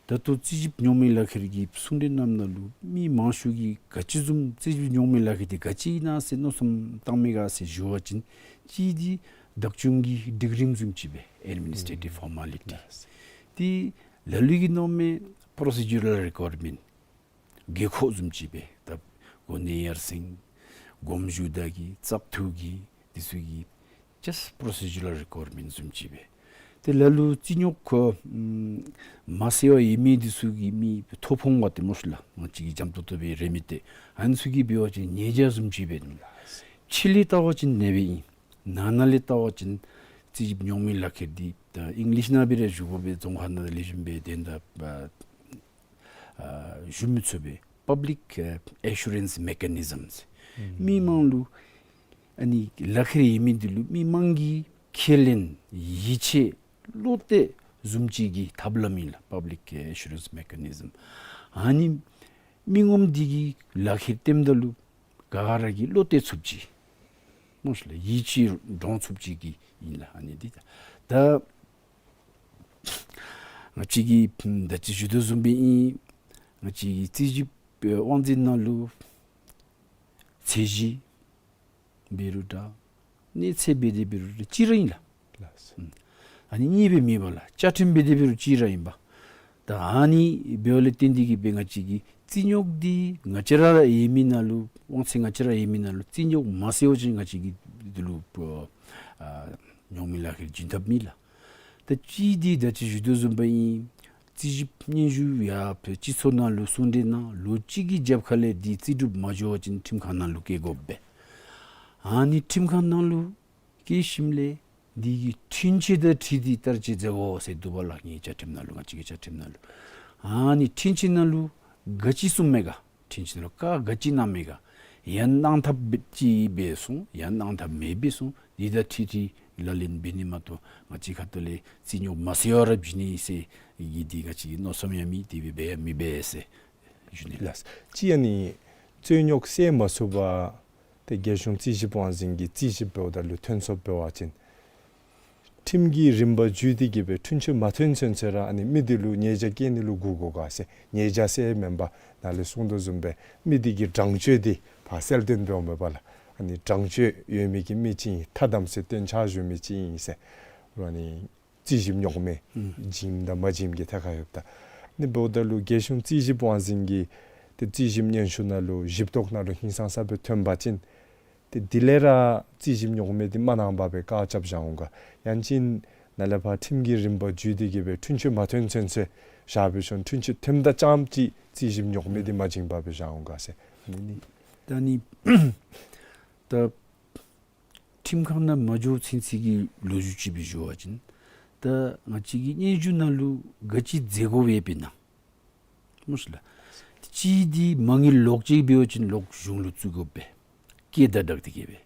ད་ལྟོ་རྩིས་ཞིབ་རྙོག་མེད་ལག་ཁྱེར་གྱི་གསུང་གྲོས་རྣམས་ནང་ལུ་མི་མང་ཤོས་ཀྱིས་ག་ཅི་བཟུམ་རྩིས་ཞིབ་རྙོག་མེད་ལག་ཁྱེར་འདི་ག་ཅི་ཨིན་ན་ཟེར་མནོ་བསམ་བཏང་མས་ག་ཟེར་ཞུ་བ་ཅིན་གཅིག་འདི་བདག་སྐྱོང་གི་སྒྲིག་རིམ་བཟུམ་ཅིག་སྦེ་ཨེཌ་མི་ནིས་ཊེ་ཊིབ་ཕོར་མ་ལི་ཊི། ཏེ་ལ་ལུ་གིས་མནོཝ་མས་པོརོ་སི་ཇུ་རཱལ་རི་ཀོའར་མེནཊ། དགོས་མཁོ་བཟུམ་ཅིག་སྦེ་ད་གོ་གནས་ཡར་སེང་དགོངས་ཞུ་ད་གི་བཙག་འཐུ་གི་འདི་ཚུ་གི་ཇཱསཊ་པོ་རོ་སི་ཇུ་རཱལ་རི་ཀོའར་མེནཊ་བཟུམ་ཅིག་སྦེ། ཏེ་ལ་ལུ་རྩིས་རྙོག་ཁོ་ཨམ་མ་སེལ་བར་ཡོད་མི་འདི་ཚུ་གི་མི་ཐོ་ཕོག་པ་ཏེ་སྨོ་ཤི་ལགས། ང་བཅས་ཀྱིས་འཇམ་ཏོང་ཏོ་སྦེ་རེ་མི་ཏེ་ཨ་ནི་ཚུ་གིས་འབད་བ་ཅིན་ཉེས་བྱ་བཟུམ་ཅིག་སྦེ་ཕྱི་ལས་བལྟ་བ་ཅིན་ཨ་ནེ་སྦེ་ཨིན། ནང་ན་ལས་བལྟ་བ་ཅིན་རྩིས་ཞིབ་རྙོག་མེད་ལག་ཁྱེར་འདི་ད་ཨིང་ལིཤ་ནང་སྦེ་ར་ཞུ་དགོ་པས། རྫོང་ཁ་ནང་ལེགས་ཤོམ་སྦེ་དོན་དག་ཨ་ཨ་ཞུ་མི་ཚུགས་པས། པབ་ལིཀ་ཨ་ཨེ་ཤུ་རེནསི་མེ་ཀ་ནི་ཛམ་ཟེར། ཨུམ། མི་མང་ལུ་ཨ་ནི་ལག་ཁྱེར་ཡོད་མི་འདི་ལུ་མི་མང་གིས་ཁས་ལེན་ཡིད་ཆེས་བློ་གཏད་བཟུམ་ཅིག་གི་ཐབས་ལམ་ཨིན་ལགས། པབ་ལིཀ་ཨེ་ཤུ་རེནསི་མེ་ཀ་ནི་ཛམ། ཨ་ནི་མི་ངོམ་འདི་གིས་ལག་ཁྱེར་བཏོནམ་ད་ལུ་ག་ར་གིས་བློ་གཏད་ཚུགསཔ་ཅིག་སྨོ་ཤི་ལགས། ཡིད་ཆེས་འདྲོངས་ཚུགསཔ་ཅིག་གི་ཨིན་ལགས། ཨ་ནི་འདི་ད་ད་ང་བཅས་ཀྱིས་ད་ཅི་ཞུ་དོ་བཟུམ་སྦེ་ཨིན། ང་བཅས་ཀྱི་རྩིས་ཞིབ་དབང་འཛིན་ནང་ལུ་ཚད་གཞི་འབད་རུང་འདྲ་གནས་ཚད་འབད་དེ་འབད་རུང་འདྲ་གཅིག་ར་ཨིན་ལགས། ལགས། ཨུམ། ཨ་ནི་གཉིས་སྦེ་མེད་པ་ལགས། བཅའ་ཁྲིམས་འབད་དེ་འབད་རུང་གཅིག་ར་ཨིན་པས། ད་ཨ་ནི་འབདཝ་ལས་བརྟེན་ཏེ་གི་སྦེ་ང་བཅས་ཀྱི་རྩིས་རྙོག་འདི་ང་བཅས་ར་ཡོད་མི་ནང་ལུ་དབང་ཚད་ང་བཅས་ར་ཡོད་མི་ནང་ལུ་རྩིས་རྙོག་མ་སེལ་བ་ཅིན་ང་བཅས་ཀྱིས་འདི་ལུ་ཨ་རྙོག་མེད་ལག་ཁྱེར་བྱིན་ཐབས་མེད་ལགས། ད་གཅིག་འདི་ད་ཅི་ཞུ་དོ་བཟུམ་སྦེ་ཨིན། རྩིས་ཞིབ་སྙན་ཞུ་ཡང་སྤྱི་ཚོགས་ནང་ལུ་གསུང་གྲོས་གནང་། ལོ་གཅིག་གི་རྒྱབ་ཁ་ལས་འདི་རྩིས་སྒྲུབ་མ་འགྱོ་བ་ཅིན་ཁྲིམས་ཁང་ནང་ལུ་བསྐྱལ་དགོ་པས། ཨ་ནི་ཁྲིམས་ཁང་ནང་ལུ་བསྐྱལ་ཞིནམ་ལས་འདི་གི་འཁྲུན་ཆོད་དང་འཁྲིལ་ཏེ་བསྟར་སྤྱོད་མཛད་དགོ་ཟེར་འདུག་པ་ལགས། ངེའི་བཅའ་ཁྲིམས་ནང་ལུ། ང་བཅས་ཀྱི་བཅའ་ཁྲིམས་ནང་ལུ། ཨ་ནི་འཁྲུན་ཆོད་ནང་ལུ་ག་ཅི་གསུངམ་མས་ག། འཁྲུན་ཆོད་ནང་ལུ་བཀའ་ག་ཅི་གནངམ་མས་ག། ཡང་གནང་ཐབས་ཅིག་འབད་སོང་ཡང་གནང་ཐབས་མེདཔ་སྦེ་སོང་། འདི་དང་འཁྲིལ་ཏེ་ལག་ལེན་འབད་ནི་མ་གཏོགས་ང་བཅས་ཁ་ཐུག་ལས་རྩིས་རྙོག་མ་སེལ་བར་བཞུགས་ནི་ཟེར་གྱི་འདི་ང་བཅས་ཀྱི་མནོ་བསམ་ཡང་མེད། དེ་སྦེ་འབད་ཡང་མི་འབད་ཟེར་ཞུ་ནི་ལགས། ལགས། ཅིག་ཨ་ནི་རྩོད་རྙོག་སེལ་མ་ཚུགས་པར་ཏེ་རྒྱལ་གཞུང་རྩིས་ཞིབ་དབང་འཛིན་གྱི་རྩིས་ཞིབ་འབདཝ་ད་ལུ་ཐོན་སོངམ་འབད་བ་ཅིན་ཁྲིམས་ཀྱི་རིམ་པ་བརྒྱུད་དེ་གི་སྦེ་འཁྲུན་ཆོད་མ་ཐོན་ཚུན་ཚོད་ར་ཨ་ནི་མི་འདི་ལུ་ཉེས་བྱ་བཀལ་ནི་ལུ་སྒུག་དགོ་ག་ཟེར། ཉེས་བྱ་ཟེར་མེན་པར་ནཱ་ལས་གསུངས་དོ་བཟུམ་སྦེ་མི་འདི་གི་དྲང་སྤྱོད་འདི་ཕར་གསལ་སྟོན་འབདཝ་མས་པ་ལགས། ཨ་ནི་དྲང་སྤྱོད་ཡོད་མི་གི་མི་ཅིག་ཨིན། ཐ་དམ་ཚིག་སྟོན་ཆ་བཞག་མི་ཅིག་ཨིན་ཟེར། ཨ་ནི་རྩིས་ཞིབ་རྙོག་མེད་བྱིནམ་དང་མ་བྱིནམ་གྱི་ཐད་ཁར་ཡོདཔ་ད། ཨ་ནི་འབདཝ་ད་ལུ་རྒྱལ་གཞུང་རྩིས་ཞིབ་དབང་འཛིན་གྱི་ཏེ་རྩིས་ཞིབ་སྙན་ཞུ་ནང་ལུ་ཞིབ་རྟོག་ནང་ལུ་ཧིང་སངས་ས་སྦེ་ཐོན་པ་ཅིན་ཏེ་དེ་ལས་ར་རྩིས་ཞིབ་རྙོག་མེད་འདི་མ་གནང་པར་སྦེ་བཀག་ཆ་བཞག་འོང་ག། ཡང་ཅིན་ནཱ་ལས་ཕར་ཁྲིམས་ཀྱི་རིམ་པ་བརྒྱུད་དེ་གི་སྦེ་འཁྲུན་ཆོད་མ་ཐོན་ཚུན་ཚོད་བཞག་སྦེ་སོང་། འཁྲུན་ཆོད་ཐོནམ་ད་རྐྱངམ་ཅིག་རྩིས་ཞིབ་རྙོག་མེད་འདི་མ་བྱིན་པར་སྦེ་བཞག་འོང་ག་ཟེར། ཨ་ནི་ད་ནི་ད་ཁྲིམས་ཁང་ནང་མ་འགྱོ་ཚུན་ཚོད་ཀྱི་ལོ་རྒྱུས་ཅིག་སྦེ་ཞུ་བ་ཅིན་ད་ང་བཅས་ཀྱི་སྙན་ཞུ་ནང་ལུ་ག་ཅི་མཛད་དགོ་པས་སྦེ་ན་སྨོ་ཤིག་ལགས། གཅིག་འདི་མ་དངུལ་ལོག་སྤྱོད་འབད་བ་ཅིན་ལོག་གཞུང་ལུ་བཙུགས་དགོ་པས། སྐད་དང་སྦྲགས་ཏེ་གི་སྦེ།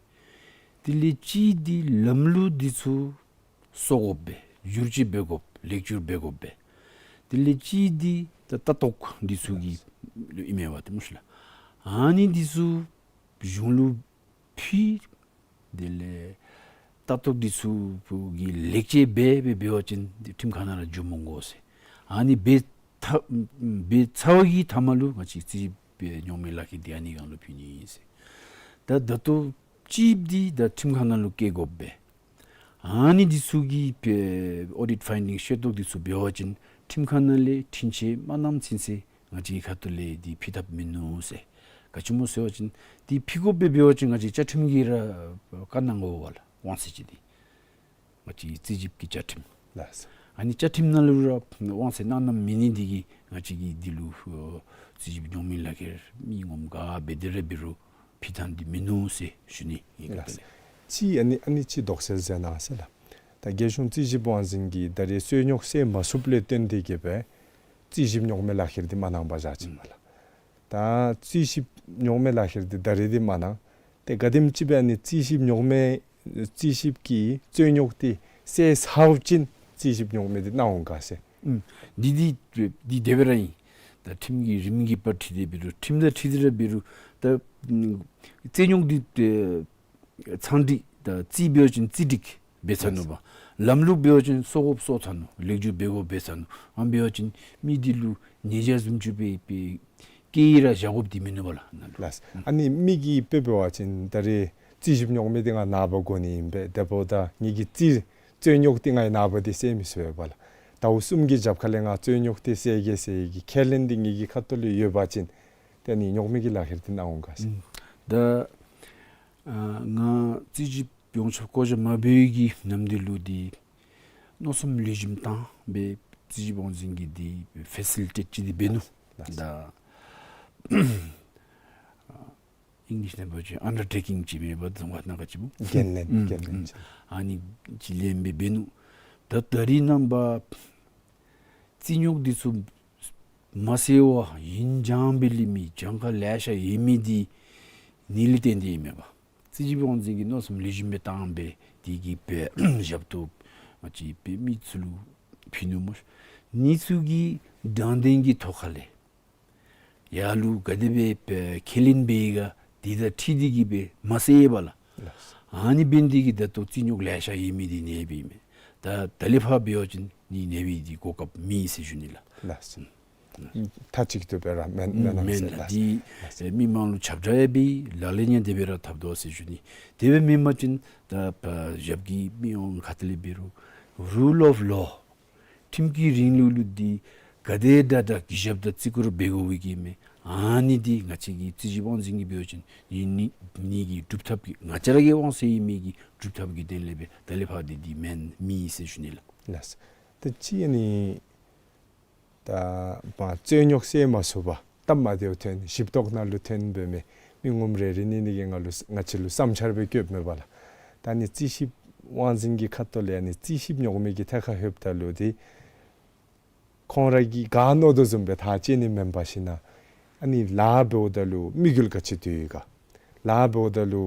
དེ་ལས་གཅིག་འདི་ལམ་ལུགས་འདི་ཚུ་སོར་དགོ་པས། བསྒྱུར་བཅོས་འབད་དགོ། ལེགས་བསྒྱུར་འབད་དགོ་པས། དེ་ལས་གཅིག་འདི་ད་ལྟ་རྟོག་འདི་ཚུ་གི་ལུ་ཨིན་མས་པ་ཏེ་སྨོ་ཤིག་ལགས། ཨ་ནི་འདི་ཚུ་གཞུང་ལུ་ཕུལ། དེ་ལས་ལྟ་རྟོག་འདི་ཚུ་གི་ལེགས་བཅོས་འབད་འབད་འབད་བ་ཅིན་འདི་ཁྲིམས་ཁང་ནང་ར་འགྱོ་མི་དགོ་ཟེར། ཨ་ནི་འབད་ཚར་འབད་ཚར་བའི་མཐའ་མ་ལུ་ང་བཅས་རྩིས་ཞིབ་རྙོག་མེད་ལག་ཁྱེར་འདི་ཨ་ནི་སྒང་ལུ་ཕུལ་ནི་ཨིན་ཟེར། ད་ད་ལྟོ་གཅིག་འདི་ད་ཁྲིམས་ཁང་ནང་ལུ་བསྐྱལ་དགོ་པས། ཨ་ནི་འདི་ཚུ་གི་ཨོ་ཌིཊ་ཕའིན་ཌིང་ཤེས་རྟོགས་འདི་ཚུ་འབད་བ་ཅིན་ཁྲིམས་ཁང་ནང་ལས་འཁྲུན་ཆོད་མ་གནང་ཚུན་ཚོད་ང་བཅས་ཁ་ཐུག་ལས་འདི་ཕུལ་ཐབས་མིན་ནུག་ཟེར། ག་ཅི་སྨོ་ཟེར་བ་ཅིན་འདི་ཕུལ་དགོཔ་སྦེ་འབད་བ་ཅིན་ང་བཅས་བཅའ་ཁྲིམས་ཀྱིས་ར་བཀག་གནང་དགོ་པས་ལགས། དབང་ཚད་ཅིག་འདི་ང་བཅས་རྩིས་ཞིབ་ཀྱི་བཅའ་ཁྲིམས། ལགས་སོ། ཨ་ནི་བཅའ་ཁྲིམས་ནང་ལུ་ར་དབང་ཚད་གནང་གནངམ་མེད་ནི་འདི་གིས་ང་བཅས་ཀྱིས་འདི་ལུ་ཨོ་རྩིས་ཞིབ་རྙོག་མེད་ལག་ཁྱེར་མི་ངོམ་ག་འབད་དེ་ར་འབད་རུང་ཕུལ་ཐངས་འདི་མིན་ནུག་ཟེར་ཞུ་ནི་ཨིན་ག། ལགས་སོ། ད་ལས་ཅིག་ཨ་ནི་ཨ་ནི་ཅིག་དོགས་སེལ་མཛད་གནང་ཟེར་ལགས། ད་རྒྱལ་གཞུང་རྩིས་ཞིབ་དབང་འཛིན་གྱིས་ད་རེས་རྩོད་རྙོག་སེལ་མ་ཚུགསཔ་ལས་བརྟེན་ཏེ་གི་སྦེ་རྩིས་ཞིབ་རྙོག་མེད་ལག་ཁྱེར་འདི་མ་གནང་པར་བཞག་ཅི་མས་ལགས། ད་རྩིས་ཞིབ་རྙོག་མེད་ལག་ཁྱེར་འདི་ད་རེས་འདི་མ་གནང་། ཏེ་ག་དེམ་ཅིག་སྦེ་ཨ་ནི་རྩིས་ཞིབ་རྙོག་མེད་རྩིས་ཞིབ་ཀྱི་རྩོད་རྙོག་འདི་སེལ་ཚརཝ་ཅིག་རྩིས་ཞིབ་རྙོག་མེད་འདི་གནང་འོང་ག་ཟེར། ཨུམ། འདི་འདི་འདི་དེ་སྦེ་ར་ཨིན། ད་ཁྲིམས་ཀྱི་རིམ་གྱིས་པར་འཁྲིལ་ཏེ་འབད་རུང་ཁྲིམས་དང་འཁྲིལ་ཏེ་ར་འབད་རུང་ད་ཨུམ་རྩོད་རྙོག་འདི་ཨེ་ཚངས་སྒྲིག་ད་རྩིས་འབད་བ་ཅིན་རྩིས་སྒྲིག་འབད་ཚར་ནུག་པ། ལམ་ལུགས་འབད་བ་ཅིན་སོར་དགོཔ་སོར་ཚར་ནུག། ལེགས་བསྒྱུར་འབད་དགོཔ་འབད་ཚར་ནུག། ཨ་འབད་བ་ཅིན་མི་འདི་ལུ་ཉེས་བྱ་བཟུམ་ཅིག་སྦེ་སྦེ་བཀལ་ར་བཞག་དགོཔ་འདི་མིན་ནུག་པ་ལགས་ནཱ་ལུ། ལགས། ཨ་ནི་མི་གིས་དཔེ་འབད་བ་ཅིན་ད་རེས་རྩིས་ཞིབ་རྙོག་མེད་འདི་ང་ནངས་པ་དགོ་ནི་ཨིན་པས། དེ་འབདཝ་ད་ངེ་གི་རྩིས་རྩོད་རྙོག་འདི་ང་ནངས་པ་འདི་སེལ་མི་ཚུགས་པས་པ་ལགས། ཟླཝ་གསུམ་གྱི་རྒྱབ་ཁ་ལས་ང་རྩོད་རྙོག་འདི་སེལ་གེ་ཟེར་གྱི་ཁས་ལེན་འདི་ངེ་གི་ཁ་ཐུག་ལུ་ཡོད་པ་ཅིན་ཏེ་ཨ་ནི་རྙོག་མེད་ཀྱི་ལག་ཁྱེར་འདི་གནང་འོང་ག་ཟེར། ཨུམ། ད་ཨ་ང་རྩིས་ཞིབ་ཡོངས་ཁྱབ་བསྐོ་བཞག་མ་འབད་བའི་གི་ནམ་འདི་ལུ་འདི་མནོ་བསམ་ལེགས་ཤོམ་བཏང་སྦེ་རྩིས་ཞིབ་དབང་འཛིན་གྱིས་འདི་ཕེ་སི་ལི་ཊེཊ་ཅིག་འདི་འབད་ནུག། ལགས། ད་ཨིང་ལིཤ་ནང་འབད་བ་ཅིན་ཨན་ཌར་ཊེ་ཀིང་ཅིག་མེན་པ་ད་ང་ནང་ག་ཅི་སྨོ། འགན་ལེན། ཨུམ་འགན་ལེན། ཨུམ། ཨ་ནི་ཅིག་ལེན་སྦེ་འབད་ནུག། ད་ད་རིས་ནངས་པ་རྩོད་རྙོག་འདི་ཚུ་མ་སེལ་བར་ཡུན་འགྱངས་སྦེ་ལུས་མི་གྱངས་ཁ་ལེ་ཤ་ཡོད་མི་འདི་ནི་ལས་བརྟེན་ཏེ་ཨིན་མས་པ། རྩིས་ཞིབ་དབང་འཛིན་གྱིས་མནོ་བསམ་ལེགས་ཤོམ་སྦེ་བཏང་སྦེ་འདི་གི་སྦེ་ཞབས་ཏོག་ང་བཅས་སྦེ་མི་ཚུ་ལུ་ཕུལ་ནུག་སྨོ། ཨ་ནི་ཚུ་གི་དྲང་བདེན་གྱི་ཐོག་ཁ་ལས་ཡར་ལུ་ག་དེ་སྦེ་སྦེ་ཁས་ལེན་འབད་ཡི་ག་འདི་དང་འཁྲིལ་ཏེ་གི་སྦེ་མ་སེལ་བས་ལགས། ལགས། ཨ་ནི་འབད་ནི་འདི་གིས་ད་ལྟོ་རྩོད་རྙོག་ལེ་ཤ་ཡོད་མི་འདི་ནེམ་སྦེ་ཨིན་མས། ད་ད་ལས་ཕར་འབད་བ་ཅིན་ནི་ནེམ་སྦེ་འདི་གོ་སྐབས་མེད་ཟེར་ཞུ་ནི་ལགས། ལགས། མཐའ་གཅིག་ཏུ་སྦེ་ར་མེན་མེན་ན་མེན་ཟེར་ལགས། ལགས། འདི་མི་མང་ལུ་ཁྱབ་བསྒྲགས་ཡང་འབད་ལག་ལེན་ཡང་དེ་སྦེ་ར་འཐབ་དོ་ཟེར་ཞུ་ནི། དེ་སྦེ་མེན་པ་ཅིན་ད་ཞབས་ཀྱིས་མི་ཡོངས་ཁ་ཐུག་ལས་འབད་རུང་རུལ་ཨོཕ་ལོ་ཁྲིམས་ཀྱི་རིང་ལུགས་ལུ་འདི་ག་དེ་དྲག་དྲག་གུས་ཞབས་དང་བརྩི་བཀུར་འབད་དགོ་པའི་གི་མས། ཨ་ནི་འདི་ང་བཅས་ཀྱི་རྩིས་ཞིབ་དབང་འཛིན་གྱིས་འབད་བ་ཅིན་ནི་ནི་ནི་གི་སྒྲུབ་ཐབས་ཀྱི་ང་བཅས་ར་གི་དབང་ཚད་ཡོད་མི་གི་སྒྲུབ་ཐབས་ཀྱི་དོན་ལས་སྦེ་ད་ལས་ཕར་འདི་འདི་མེན་མེད་ཟེར་ཞུ་ནི་ལགས། ལགས། ད་ཅི་ཨ་ནི་ ད་མ་རྩོད་རྙོགས་སེལ་མ་ཚུགས་པར་སྟབས་མ་བདེཝ་ཐོན་ཞིབ་རྟོག་ནང་ལུ་ཐོན་འབད་མི་མི་ངོམ་རེ་རེ་གཉིས་གཉིས་ཀྱིས་ང་ལུ་ང་བཅས་ལུ་བསམ་འཆར་སྦེ་བཀོདཔ་མས་པ་ལགས། ད་ཨ་ནི་རྩིས་ཞིབ་དབང་འཛིན་གྱི་ཁ་ཐུག་ལས་ཨ་ནི་རྩིས་ཞིབ་ཉོག་མེད་ཀྱི་ཐད་ཁར་ལྷོདཔ་ད་ལུ་ཏེ་ཁོང་ར་གིས་ག་མནོ་དོ་བཟུམ་སྦེ་ཐག་བཅད་ནི་མེན་པར་ཞིན་ན་ཨ་ནི་ལཱ་འབདཝ་ད་ལུ་དམིགས་ཡུལ་ག་ཅི་འདུག་ག། ལཱ་འབདཝ་ད་ལུ་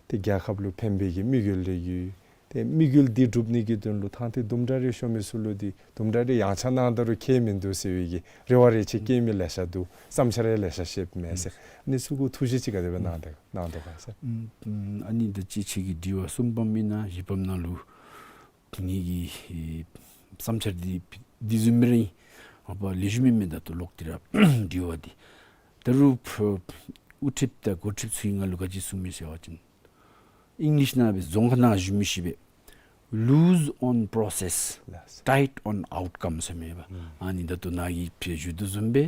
ཏེ་རྒྱལ་ཁབ་ལུ་ཕན་པའི་གི་དམིགས་ཡུལ་རེ་ཡོད། ཏེ་དམིགས་ཡུལ་འདི་སྒྲུབ་ནི་གི་དོན་ལུ་ཐང་ཏེ་དུམ་གྲ་རེ་ཤོར་མི་ཚུ་ལུ་ཏེ་དུམ་གྲ་རེ་ཡང་ཆ་གནང་ད་རུང་ཁྱད་མིན་འདུག་ཟེར་བའི་གི་རེ་བ་རེ་ཆེ་བསྐྱེད་མི་ལེ་ཤ་འདུག། བསམ་འཆར་ཡང་ལེ་ཤ་བཤདཔ་མས་ཟེར། ཨ་ནི་ཚུ་གུ་ཐུགས་བཞེད་ཅིག་ག་དེ་སྦེ་གནང་དེ་གནང་དོ་ག་ཟེར། ཨུམ་ཨུམ་ཨ་ནི་ད་ཅི་ཁྱེད་ཀྱི་དྲི་བ་གསུམ་པམ་ཨིན་ན་བཞི་པམ་ནང་ལུ་ངེ་གི་ཨེ་བསམ་འཆར་འདི་འདི་བཟུམ་མི་རེ་ཨིན། ཨ་པ་ལེགས་ཤོམ་མེན་མེན་ད་ལྟོ་ལོག་སྟེ་ར་དྲི་བ་འདི་ད་རུང་ཕོ་དབུ་ཁྲིདཔ་དང་འགོ་ཁྲིདཔ་ཚུ་གིས་ང་ལུ་ག་ཅི་གསུངམ་མས་ཟེར་བ་ཅིན་ཨིང་ལིཤ་ནང་སྦེ་རྫོང་ཁ་ནང་ཞུ་མི་ཤེས་པས། Loose on process, ལགས་སོ། Tight on outcome ཟེར་མས་པ། ཨུམ་ཨ་ནི་ད་ལྟོ་ནཱ་གིས་ཕར་ཞུ་དོ་བཟུམ་སྦེ་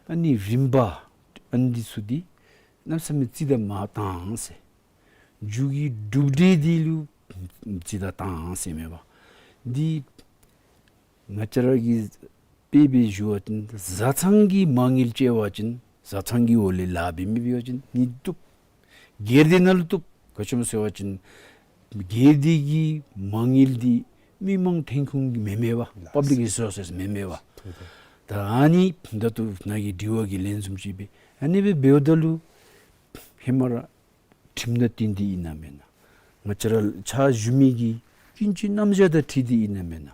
ཨ་ནི་རིམ་པ་ཨ་ནི་འདི་ཚུ་འདི་གནམ་མེད་ས་མེད་རྩིས་དང་མ་བཏང་ཟེར། མཇུག་གི་གྲུབ་འབྲས་འདི་ལུ་རྩིས་དང་བཏང་ཟེར་མས་པ། འདི་ང་བཅས་ར་གིས་དཔེ་སྦེ་ཞུ་བ་ཅིན་བཟའ་ཚང་གིས་མ་དངུལ་བཅོལ་བ་ཅིན་བཟའ་ཚང་གི་འོག་ལས་ལཱ་འབད་མི་འབད་བ་ཅིན་ནི་བཏུབ། སྒེར་སྡེ་ནང་ལུ་བཏུབ། ག་ཅི་སྨོ་ཟེར་བ་ཅིན་སྒེར་སྡེ་གི་མ་དངུལ་འདི་མི་མང་ཐོན་ཁུངས་ཀྱི་མེན་མས་པ། Public resources མེན་མས་པ། ད་ཨ་ནི་ད་ལྟོ་ནཱ་གི་དྲི་བ་གི་ལན་བཟུམ་ཅིག་སྦེ་ཨ་ནི་སྦེ་འབདཝ་ད་ལུ་ཧེ་མ་ར་ཁྲིམས་དང་བསྟུན་ཏེ་ཨིན་ན་མེན་ན། ང་བཅས་ར་ཕྱག་ཞུ་མི་གི་ཀུན་སྤྱོད་རྣམ་གཞག་དང་འཁྲིལ་ཏེ་ཨིན་ན་མེན་ན།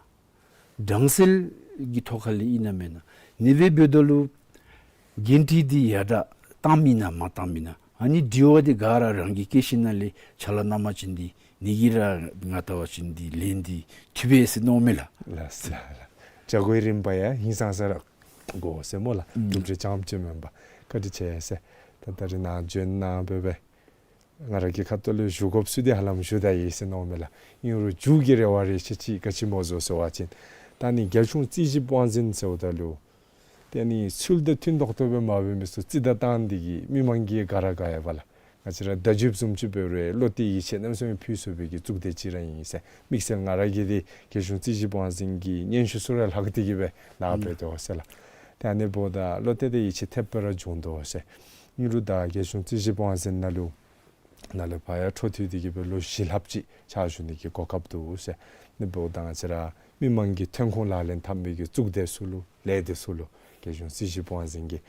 དྲང་སེལ་གྱི་ཐོག་ཁ་ལས་ཨིན་ན་མེན་ན། ཨ་ནི་སྦེ་འབདཝ་ད་ལུ་འགན་འཁྲི་འདི་ཡར་དྲག་བཏངམ་ཨིན་ན་མ་བཏངམ་ཨིན་ན། ཨ་ནི་དྲི་བ་འདི་ག་ར་རང་གི་སྐད་ཤེད་ནང་ལས་ཕྱག་ལཱ་གནང་པ་ཅིན་འདི་ནི་གི་ར་ང་བལྟ་བ་ཅིན་འདི་ལན་འདི་ཐུབ་པས་ཟེར་མནོཝ་མས་ལགས། ལགས་སོ་ལགས། བྱ་སྒོའི་རིམ་པ་ཡང་ཧིང་སངས་ས་ར་དགོ་ཟེར་སྨོ་ལགས། ཨུམ་གྲུབ་འབྲས་རྐྱངམ་གཅིག་མེན་པར། བཀའ་དྲིན་ཆེ་ཟེར། ད་ད་རིས་ནཱ་བྱོན་གནང་སྦེ་སྦེ་ང་ར་གི་ཁ་ཐུག་ལས་ཞུ་དགོཔ་ཚུ་འདི་ཧ་ལམ་ཞུ་ད་ཡི་ཟེར་མནོཝ་མས་ལགས། ཨིན་རུང་མཇུག་གི་རེ་བ་རེ་ཆེ་ཅིག་ག་ཅི་སྨོ་ཟེར་ཟེར་བ་ཅིན་ད་ནི་རྒྱལ་གཞུང་རྩིས་ཞིབ་དབང་འཛིན་ཟེརཝ་ད་ལུ་ཏེ་ཨ་ནི་ཚུལ་དང་མཐུན་ཏོག་ཏོ་སྦེ་མ་འབད་མི་ཚུ་རྩིས་དང་བཏང་སྟེ་གིས་མི་མང་གིས་དགའ་ར་དགའ་ཡ་པ་ལགས། ང་བཅས་ར་བརྡ་བརྒྱུདཔ་བཟུམ་ཅིག་འབད་རུང་བློ་གཏད་ཡིད་ཆེས་གནམ་མེད་ས་མེད་ཕུལ་ཚུགས་པའི་གི་གཙུག་སྡེ་ཅིག་ར་ཨིན་ཟེར། དམིགས་བསལ་ང་ར་གིས་འདི་རྒྱལ་གཞུང་རྩིས་ཞིབ་དབང་འཛིན་གྱི་སྙན་ཞུ་ཚུ་ར་ལྷག་སྟེ་གིས་སྦེ་ནཱ་སྦེ་འདུག་ཟེར་ལགས། ཏེ་ཨ་ནི་འབདཝ་ད་བློ་གཏད་དེ་ཡིད་ཆེས་ཐེབས་སྦེ་ར་བྱུང་འདུག་ཟེར། ཨིན་རུང་ད་རྒྱལ་གཞུང་རྩིས་ཞིབ་དབང་འཛིན་ནང་ལུ་ནཱ་ལས་ཕར་ཡང་འཕྲོ་མཐུད་དེ་གིས་སྦེ་ལོ་བཞི་ལྷགཔ་ཅིག་ཕྱག་ཞུ་ནི་གི་གོ་སྐབས་འདུག་ཟེར། ཨ་ནི་འབདཝ་ད་ང་བཅས་ར་མི་མང་གི་ཐོན་ཁུངས་ལག་ལེན་འཐབ་མི་གི་གཙུག་སྡེ་ཚུ་ལུ་ལས་སྡེ་ཚུ་ལུ་རྒྱལ་གཞུང་རྩིས་ཞིབ་དབང་འཛིན་གྱི་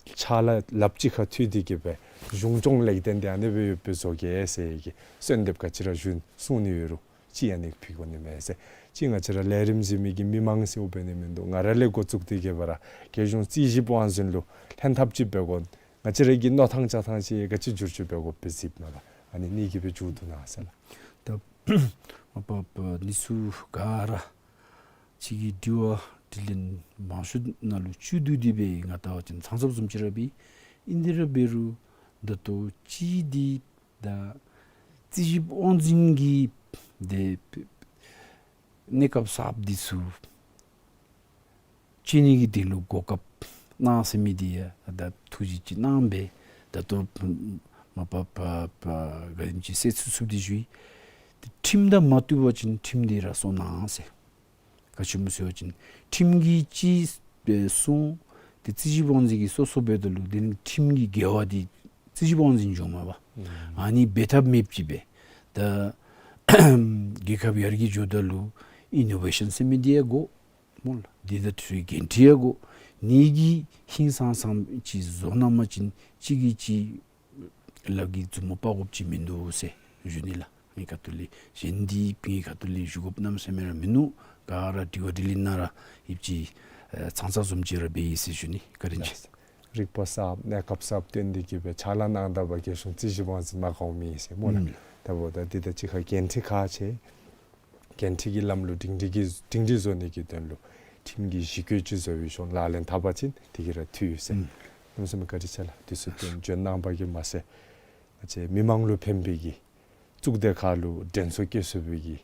ཕྱག་ལཱ་ལགཔ་ཅིག་ཁར་མཐུད་དེ་གིས་སྦེ་གཞུང་སྐྱོང་ལེགས་ལྡན་འདི་ཨ་ནི་སྦེ་ཡོདཔ་སྦེ་བཟོ་གེ་ཟེར་གྱི་གསོལ་འདེབས་ག་ཅི་ར་ཞུ་གསུང་ནི་ཡོད་རུང་ཅིག་ཨ་ནི་ཕུལ་དགོ་ནི་མས་ཟེར། ཅིག་ང་བཅས་ར་ལས་རིམ་གཟིགས་མི་གི་མི་མང་ཟེརཝ་འབད་ནི་མིན་འདུག། ང་ར་ལས་འགོ་བཙུགས་ཏེ་གིས་སྦེ་ར་རྒྱལ་གཞུང་རྩིས་ཞིབ་དབང་འཛིན་ལུ་ལྷན་ཐབས་ཅིག་འབད་དགོ། ང་བཅས་ར་གི་མནོ་ཐངས་བྱ་ཐངས་ཅིག་ག་ཅི་བསྒྱུར་བཅོས་འབད་དགོཔ་སྦེ་གཟིགསཔ་མས་པ། ཨ་ནི་ཨ་ནི་གིས་སྦེ་མཇུག་བསྡུ་གནང་ཟེར་ལགས། ད་མ་པ་པ་ཨ་ནི་ཚུ་ག་ར་ཁྱེད་ཀྱི་དྲི་བ་དྲིས་ལན་མང་ཤོས་ནང་ལུ་བཅུད་བསྡུས་ཏེ་སྦེ་ང་བལྟ་བ་ཅིན་ཚང་ཚབ་བཟུམ་ཅིག་ར་འབད། ཨིན་ཏེ་ར་འབད་རུང་ད་ལྟོ་ཅིག་འདི་ད་རྩིས་ཞིབ་དབང་འཛིན་གྱི་ཏེ་གནས་སྐབས་གསརཔ་འདི་ཚུ་བྱིན་ནི་གི་དོན་ལུ་གོ་སྐབས་གནང་ཟེར་མི་འདི་ཡང་ད་ཐུགས་རྗེ་ཅིག་གནང་སྦེ་ད་ལྟོ་མ་པ་པ་པ་ག་དེམ་ཅིག་གསལ་ཚུགས་ཚུགསཔ་འདི་ཞུ་ཡི། ཏེ་ཁྲིམས་དང་མ་བསྟུན་པ་ཅིན་ཁྲིམས་འདི་ར་སོར་གནང་ཟེར། ག་ཅི་སྨོ་ཟེར་བ་ཅིན་ཁྲིམས་ཀྱིས་ཅིག་སྦེ་གསུངས་ཏེ་རྩིས་ཞིབ་དབང་འཛིན་གྱིས་སོ་སོ་འབདཝ་ད་ལུ་དེ་ནི་ཁྲིམས་ཀྱི་འགལ་བ་འདི་རྩིས་ཞིབ་དབང་འཛིན་འགྱོཝ་མས་པ། ཨ་ནི་འབད་ཐབས་མེདཔ་ཅིག་སྦེ་ད་རྒྱལ་ཁབ་ཡར་རྒྱས་འགྱོཝ་ད་ལུ་ཨི་ནོ་ཝེ་ཤཱན་ཟེར་མི་འདི་ཡང་དགོ་སྨོ་ལགས། འདི་དང་འཁྲིལ་བའི་འགན་འཁྲི་ཡང་དགོ། ཨ་ནི་གིས་ཧིང་སངས་སངས་ཅིག་བཟོ་གནང་པ་ཅིན་གཅིག་གིས་གཅིག་ལགཔ་གིས་མཛུབ་མོ་དཔའ་དགོཔ་ཅིག་མིན་འདུག་ཟེར་ཞུ་ནི་ལགས། ངེའི་ཁ་ཐུག་ལས་གཞན་འདི་ངེའི་ཁ་ཐུག་ལས་ཞུ་དགོཔ་གནམ་མེད་ས་མེད་ར་མིན་འདུག། ག་ར་དྲི་བ་དྲིས་ལན་ནང་ར་ཡིད་ཆེས་ཨེ་ཚང་ཚང་བཟུམ་ཅིག་ར་འབད་ཡི་ཟེར་ཞུ་ནི། བཀའ་དྲིན་ཆེ། རིག་པ་གསརཔ་གནས་སྐབས་གསརཔ་བཏོན་ཏེ་གིས་སྦེ་ཕྱག་ལཱ་གནང་ད་པ་རྒྱལ་གཞུང་རྩིས་ཞིབ་དབང་འཛིན་མ་དགའཝ་མེད་ཟེར་སྨོ་ལགས། ཨུམ། ད་འབདཝ་ད་འདི་དང་གཅིག་ཁར་འགན་འཁྲི་ཁག་ཆེ། འགན་འཁྲི་གི་ལམ་ལུགས་སྒྲིང་སྒྲི་གི་སྒྲིང་སྒྲི་བཟོ་ནི་གི་དོན་ལུ་ཁྲིམས་ཀྱི་གཞི་བཀོད་ཅིག་བཟོ་བའི་ཤུལ་ལག་ལེན་འཐབ་པ་ཅིན་དེ་གིས་ར་འཐུས་ཟེར། ཨུམ། གནམ་མེད་ས་མེད་བཀའ་དྲིན་ཆེ་ལགས། དུས་ཚོད་བཏོན་བྱོན་གནང་པ་གིས་མ་ཚད་ང་བཅས་མི་མང་ལུ་ཕན་པའི་གི་གཙུག་སྡེ་ཁག་ལུ་དྲན་གསོ་བསྐྱེད་ཚུགས་པའི་གི་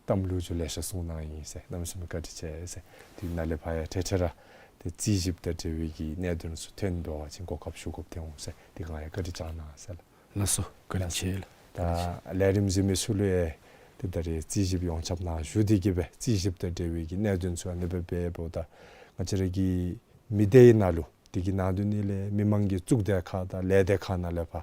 གཏམ་ལོ་རྒྱུས་ལེ་ཤ་གསུངས་གནང་ཡི་ཟེར། གནམ་མེད་ས་མེད་བཀའ་དྲིན་ཆེ་ཟེར། དེ་ནཱ་ལས་ཕར་ཡང་ཐེངས་ཐེངས་ར་ཏེ་རྩིས་ཞིབ་དང་འབྲེལ་བའི་གི་གནད་དོན་ཚུ་ཐོན་འབད་བ་ཅིན་གོ་སྐབས་ཞུ་དགོཔ་ཐོན་འོང་ཟེར། དེ་གང་ཡང་བཀའ་དྲིན་བསྐྱང་གནང་ཟེར་ལགས། ལགས་སོ། བཀའ་དྲིན་ཆེ་ལགས། ད་ལས་རིམ་གཟིགས་མི་ཚུ་ལུ་ཡང་ཏེ་ད་རེས་རྩིས་ཞིབ་ཡོངས་ཁྱབ་ནང་ཞུགས་ཏེ་གིས་སྦེ་རྩིས་ཞིབ་དང་འབྲེལ་བའི་གི་གནད་དོན་ཚུ་ཨ་ནི་སྦེ་འབདཝ་ད་ང་བཅས་ར་གི་ མི་སྡེ་ནང་ལུ་དེ་གི་ནང་དོན་ནི་ལས་མི་མང་གི་གཙུག་སྡེ་ཁག་དང་ལས་སྡེ་ཁག་ནང་ལས་ཕར་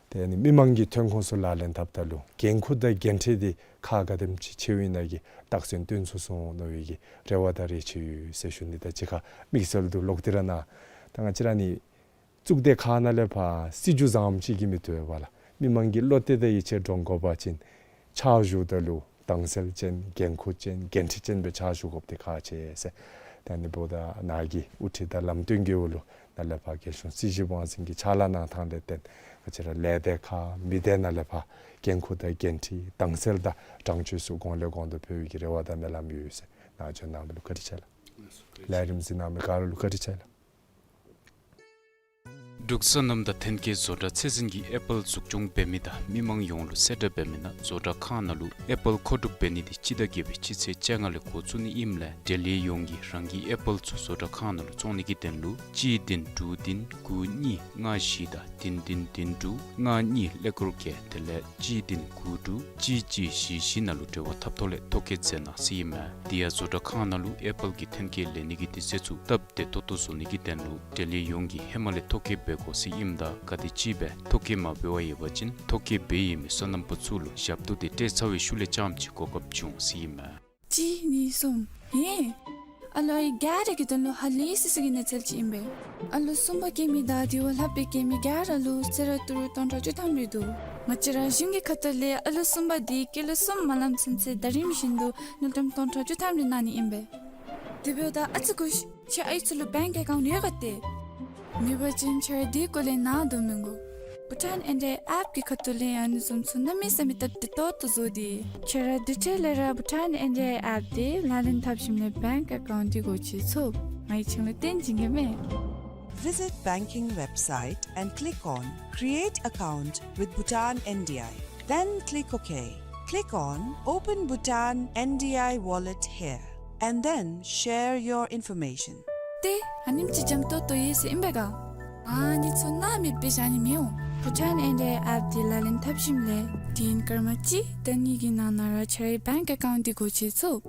ཏེ་ཨ་ནི་མི་མང་གི་ཐོན་ཁུངས་ཚུ་ལག་ལེན་འཐབ་ད་ལུ་འགན་ཁུར་དང་འགན་འཁྲི་འདི་ཁག་ག་དེམ་ཅིག་ཆེཝ་ཨིན་ན་གི་རྟགས་མཚན་སྟོན་ཚུགས་སོང་མནོ་བའི་གི་རེ་བ་དང་རེ་ཆེ་ཡོད་ཟེར་ཞུ་ནི། ད་ཅི་ཁ་དམིགས་བསལ་དུ་ལོག་སྟེ་ར་ན་ད་ང་བཅས་ར་ནི་གཙུག་སྡེ་ཁག་ནང་ལས་ཕར་སྲིད་བྱུས་བཟངམ་ཅིག་གིས་མི་བཏུབ་པས་ལགས། མི་མང་གི་བློ་གཏད་དང་ཡིད་ཆེས་འདྲོངས་དགོ་པ་ཅིན་ཕྱག་ཞུ་ད་ལུ་དྭངས་གསལ་ཅན་འགན་ཁུར་ཅན་འགན་འཁྲི་ཅན་སྦེ་ཕྱག་ཞུ་དགོཔ་འདི་ཁག་ཆེ་ཟེར། ད་ཨ་ནི་འབདཝ་ད་ནཱ་གི་དབུ་ཁྲིད་དང་ལམ་སྟོན་གྱི་འོག་ལུ་ནཱ་ལས་ཕར་རྒྱལ་གཞུང་སྲིད་བྱུས་དབང་འཛིན་གྱིས་ཕྱག་ལཱ་གནང་ཐངས་ལས་བརྟེན་ང་བཅས་ར་ལས་སྡེ་ཁག་མི་སྡེ་ནང་ལས་ཕར་འགན་ཁུར་དང་འགན་འཁྲི་དྭངས་གསལ་དང་དྲང་སྤྱོད་ཚུ་གོང་ལས་གོང་དུ་འཕེལ་བའི་གི་རེ་བ་དང་སྨོན་ལམ་ཡོད་ཟེར། ནཱ་བྱོན་གནང་མི་ལུ་བཀའ་དྲིན་ཆེ་ལགས། ལས་རིམ་གཟིགས་གནང་མི་ག་ར་ལུ་བཀའ་དྲིན་ཆེ་ལགས། འབྲུག་སོ་ནམ་དང་ཐོན་སྐྱེད་བཟོ་གྲྭ་ཚད་འཛིན་གྱིས་ཨེ་པཱལ་འཛུགས་སྐྱོང་འབད་མི་དང་མི་མང་ཡོངས་ལུ་གསལ་བསྒྲགས་འབད་མི་ནང་བཟོ་གྲྭ་ཁང་ནང་ལུ་ཨེ་པཱལ་མཁོ་སྒྲུབ་འབད་ནི་འདི་སྤྱི་ཟླ་བརྒྱད་པའི་སྤྱི་ཚེས་བཅོ་ལྔ་ལས་འགོ་བཙུགས་ནི་ཨིནམ་ལས་འབྲེལ་ཡོད་ཡོངས་ཀྱིས་རང་གི་ཨེ་པཱལ་ཚུ་བཟོ་གྲྭ་ཁང་ནང་ལུ་བཙོང་ནི་གི་དོན་ལུ་གཅིག་བདུན་དྲུག་བདུན་དགུ་གཉིས་ལྔ་བཞི་དང་བདུན་བདུན་བདུན་དྲུག་ལྔ་གཉིས་ཀླད་ཀོར་བརྒྱད་དེ་ལས་གཅིག་བདུན་དགུ་དྲུག་གཅིག་གཅིག་བཞི་བཞི་ནང་ལུ་འབྲེལ་བ་འཐབ་ཐོག་ལས་ཐོ་བཀོད་མཛད་གནང་ཟེར་ཨིན་མས། དེ་ཡང་བཟོ་གྲྭ་ཁང་ནང་ལུ་ཨེ་པཱལ་གྱི་ཐོན་སྐྱེད་ལེན་ནི་གི་དུས་ཚོད་ཚུ་སྟབས་བདེ་ཏོག་ཏོ་བཟོ་ནི་གི་དོན་ལུ་འབྲེལ་ཡོད་ཡོངས་ཀྱིས་ཧེ་མ་ལས་ཐོ་བཀོད་འབད་དགོ་ཟེར་ཨིནམ་ད་ག་དེམ་ཅིག་སྦེ་ཐོ་བཀོད་མ་འབད་བར་ཡོད་པ་ཅིན་ཐོ་བཀོད་འབད་ཡོད་མི་སོ་ནམ་པ་ཚུ་ལུ་ཞབས་ཏོག་འདི་སྤྲད་ཚར་བའི་ཤུལ་ལས་རྐྱངམ་ཅིག་གོ་སྐབས་འབྱུང་ཟེར་ཨིན་མས། གཅིག་གཉིས་གསུམ། ཧེ། ཨ་ལོ་ཨའི་ག་ར་གི་དོན་ལུ་ཧ་ལས་སི་སི་གི་གནས་ཚུལ་ཅིག་ཨིན་པས། ཨ་ལོ་གསུམ་པ་སྐྱེ་མི་དང་དེ་བ་ལྷག་སྦེ་སྐྱེ་མི་ག་ར་ལུ་གསོལ་རས་ཏི་རུ་སྟོང་ཕྲག་བཅུ་ཐམ་རེ་འདུག། ང་བཅས་ར་གཞུང་གི་ཁ་ཐུག་ལས་ཨ་ལོ་གསུམ་པ་འདི་སྐྱེས་ལོ་གསུམ་མ་ལང་ཚུན་ཚོད་ཟླ་རིམ་བཞིན་དུ་དངུལ་ཀྲམ་སྟོང་ཕྲག་བཅུ་ཐམ་རེ་གནང་ནི་ཨིན་པས། དེ་འབདཝ་ད་ཨ་ཙི་སྒུག་ཤིག། ཁྱེད་ཨའི་ཚུ་ལུ་བེངཀ་ཨེ་ཀའུནཊ་ཡོད་ག་ཏེ། མེད་པ་ཅིན་ཁྱེད་ར་དེ་སྐོར་ལས་ནཱ་སྡོད་མི་དགོ། བྷུ་ཊཱན་ཨེན་ཌི་ཨའི་ཨེཔ་གི་ཁ་ཐུག་ལས་ཨ་ནི་བཟུམ་ཚུ་གནམ་མེད་ས་མེད་སྟབས་བདེ་ཏོག་ཏོ་བཟོ་སྟེ། ཁྱེད་ར་དེ་འཕྲལ་ལས་ར་བྷུ་ཊཱན་ཨེན་ཌི་ཨའི་ཨེཔ་འདི་ལག་ལེན་འཐབ་ཞིནམ་ལས་བེངཀ་ཨེ་ཀའུནཊ་འདི་སྒོ་ཕྱེ་ཚུགས། ང་གིས་ཁྱེད་ལུ་སྟོན་བྱིན་གེ་མས། Visit banking website and click on Create Account with Bhutan N D I. Then click OK. Click on Open Bhutan N D I Wallet here and then share your information. ཏེ་ཨ་ནེམ་ཅིག་འཇམ་ཏོང་ཏོ་ཡོད་ཟེར་ཨིན་པས་ག། ཨ་ནི་ཚུ་ནཱ་མེདཔ་སྦེ་བཞག་ནི་མི་འོང་། བྷུ་ཊཱན་ཨེན་ཌི་ཨའི་ཨེཔ་འདི་ལག་ལེན་འཐབ་ཞིནམ་ལས་དུས་ཡུན་སྐར་མ་གཅིག་དང་གཉིས་ཀྱི་ནང་ན་ར་ཁྱེད་རའི་བེངཀ་ཨེ་ཀའུནཊ་འདི་སྒོ་ཕྱེ་ཚུགས།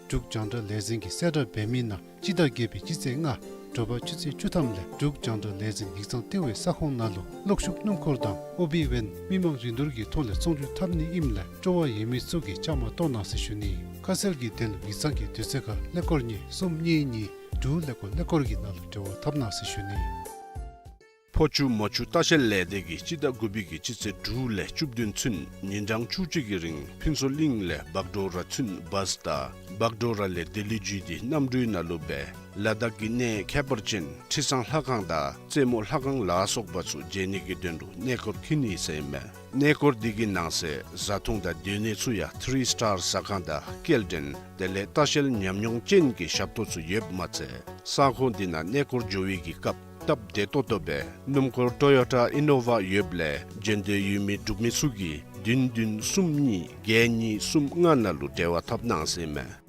འབྲུག་རྒྱང་བསྒྲགས་ལས་འཛིན་གྱིས་གསལ་བསྒྲགས་འབད་མི་ནང་སྤྱི་ཟླ་བརྒྱད་པའི་སྤྱི་ཚེས་ལྔ་དྲོ་པ་ཆུ་ཚོད་བཅུ་ཐམ་ལས་འབྲུག་རྒྱང་བསྒྲགས་ལས་འཛིན་ཡིག་ཚང་ལྟེ་བའི་ས་ཁོངས་ནང་ལུ་གློག་ཤུགས་སྣུམ་འཁོར་དང་ཨོ་བི་ཝེན་མི་མང་རིན་བསྡུར་གྱི་ཐོག་ལས་ཚོང་སྒྱུར་འཐབ་ནི་ཨིནམ་ལས་སྤྲོ་བ་ཡོད་མི་ཚུ་གིས་བཅའ་མར་གཏོགས་གནང་ཟེར་ཞུ་ནི། ཁ་གསལ་གྱི་དོན་ལུ་ཡིག་ཚང་གི་དུས་ཚོད་ཁར་ཀླད་ཀོར་གཉིས་གསུམ་གཉིས་གཉིས་དྲུག་ཀླད་ཀོར་ཀླད་ཀོར་གྱི་ནང་ལུ་འབྲེལ་བ་འཐབ་གནང་ཟེར་ཞུ་ནི། ཕོ་ཆུ་མོ་ཆུ་ལྟ་བཤལ་ལས་སྡེ་གིས་སྤྱི་ཟླ་དགུ་པའི་གི་སྤྱི་ཚེས་དྲུག་ལས་བཅུ་བདུན་ཚུན་ཉིན་གྲངས་བཅུ་གཅིག་གི་རིང་ཕུན་ཚོགས་གླིང་ལས་བག་གྲོ་ར་ཚུན་བཱས་དང་བག་གྲོ་ར་ལས་ལྡི་ལི་བརྒྱུད་དེ་གནམ་གྲུའི་ནང་ལུ་སྦེ་ལ་དྭགས་ཀྱི་གནས་ཁྱད་པར་ཅན་ཁྲི་བཟང་ལྷ་ཁང་དང་རྩེ་མོ་ལྷ་ཁང་ལ་སོགས་པ་ཚུ་མཇལ་ནི་གི་དོན་ལུ་གནས་སྐོར་འཁྱིད་ནི་ཟེར་ཨིན་མས། གནས་སྐོར་འདི་གི་ནང་གསེས་བཟའ་འཐུང་དང་སྡོད་གནས་ཚུ་ཡང་ཐི་རི་སི་ཊར་ཟ་ཁང་དང་སྐྱེལ་འདྲེན་དེ་ལས་ལྟ་བཤལ་ཉམས་མྱོང་ཅན་གྱི་ཞབས་ཏོག་ཚུ་ཡོདཔ་མ་ཚད་ས་ཁོངས་འདི་ནང་གནས་སྐོར་འགྱོ་བའི་གི་སྐབས་སྟབས་བདེ་ཏོག་ཏོ་སྦེ་སྣུམ་འཁོར་ཊོ་ཡོ་ཊ་ཨི་ནོ་ཝ་ཡོདཔ་ལས་འབྱོན་འདོད་ཡོད་མི་འབྲུག་མི་ཚུ་གིས་བདུན་བདུན་གསུམ་གཉིས་བརྒྱད་གཉིས་གསུམ་ལྔ་ནང་ལུ་འབྲེལ་བ་འཐབ་གནང་ཟེར་ཨིན་མས།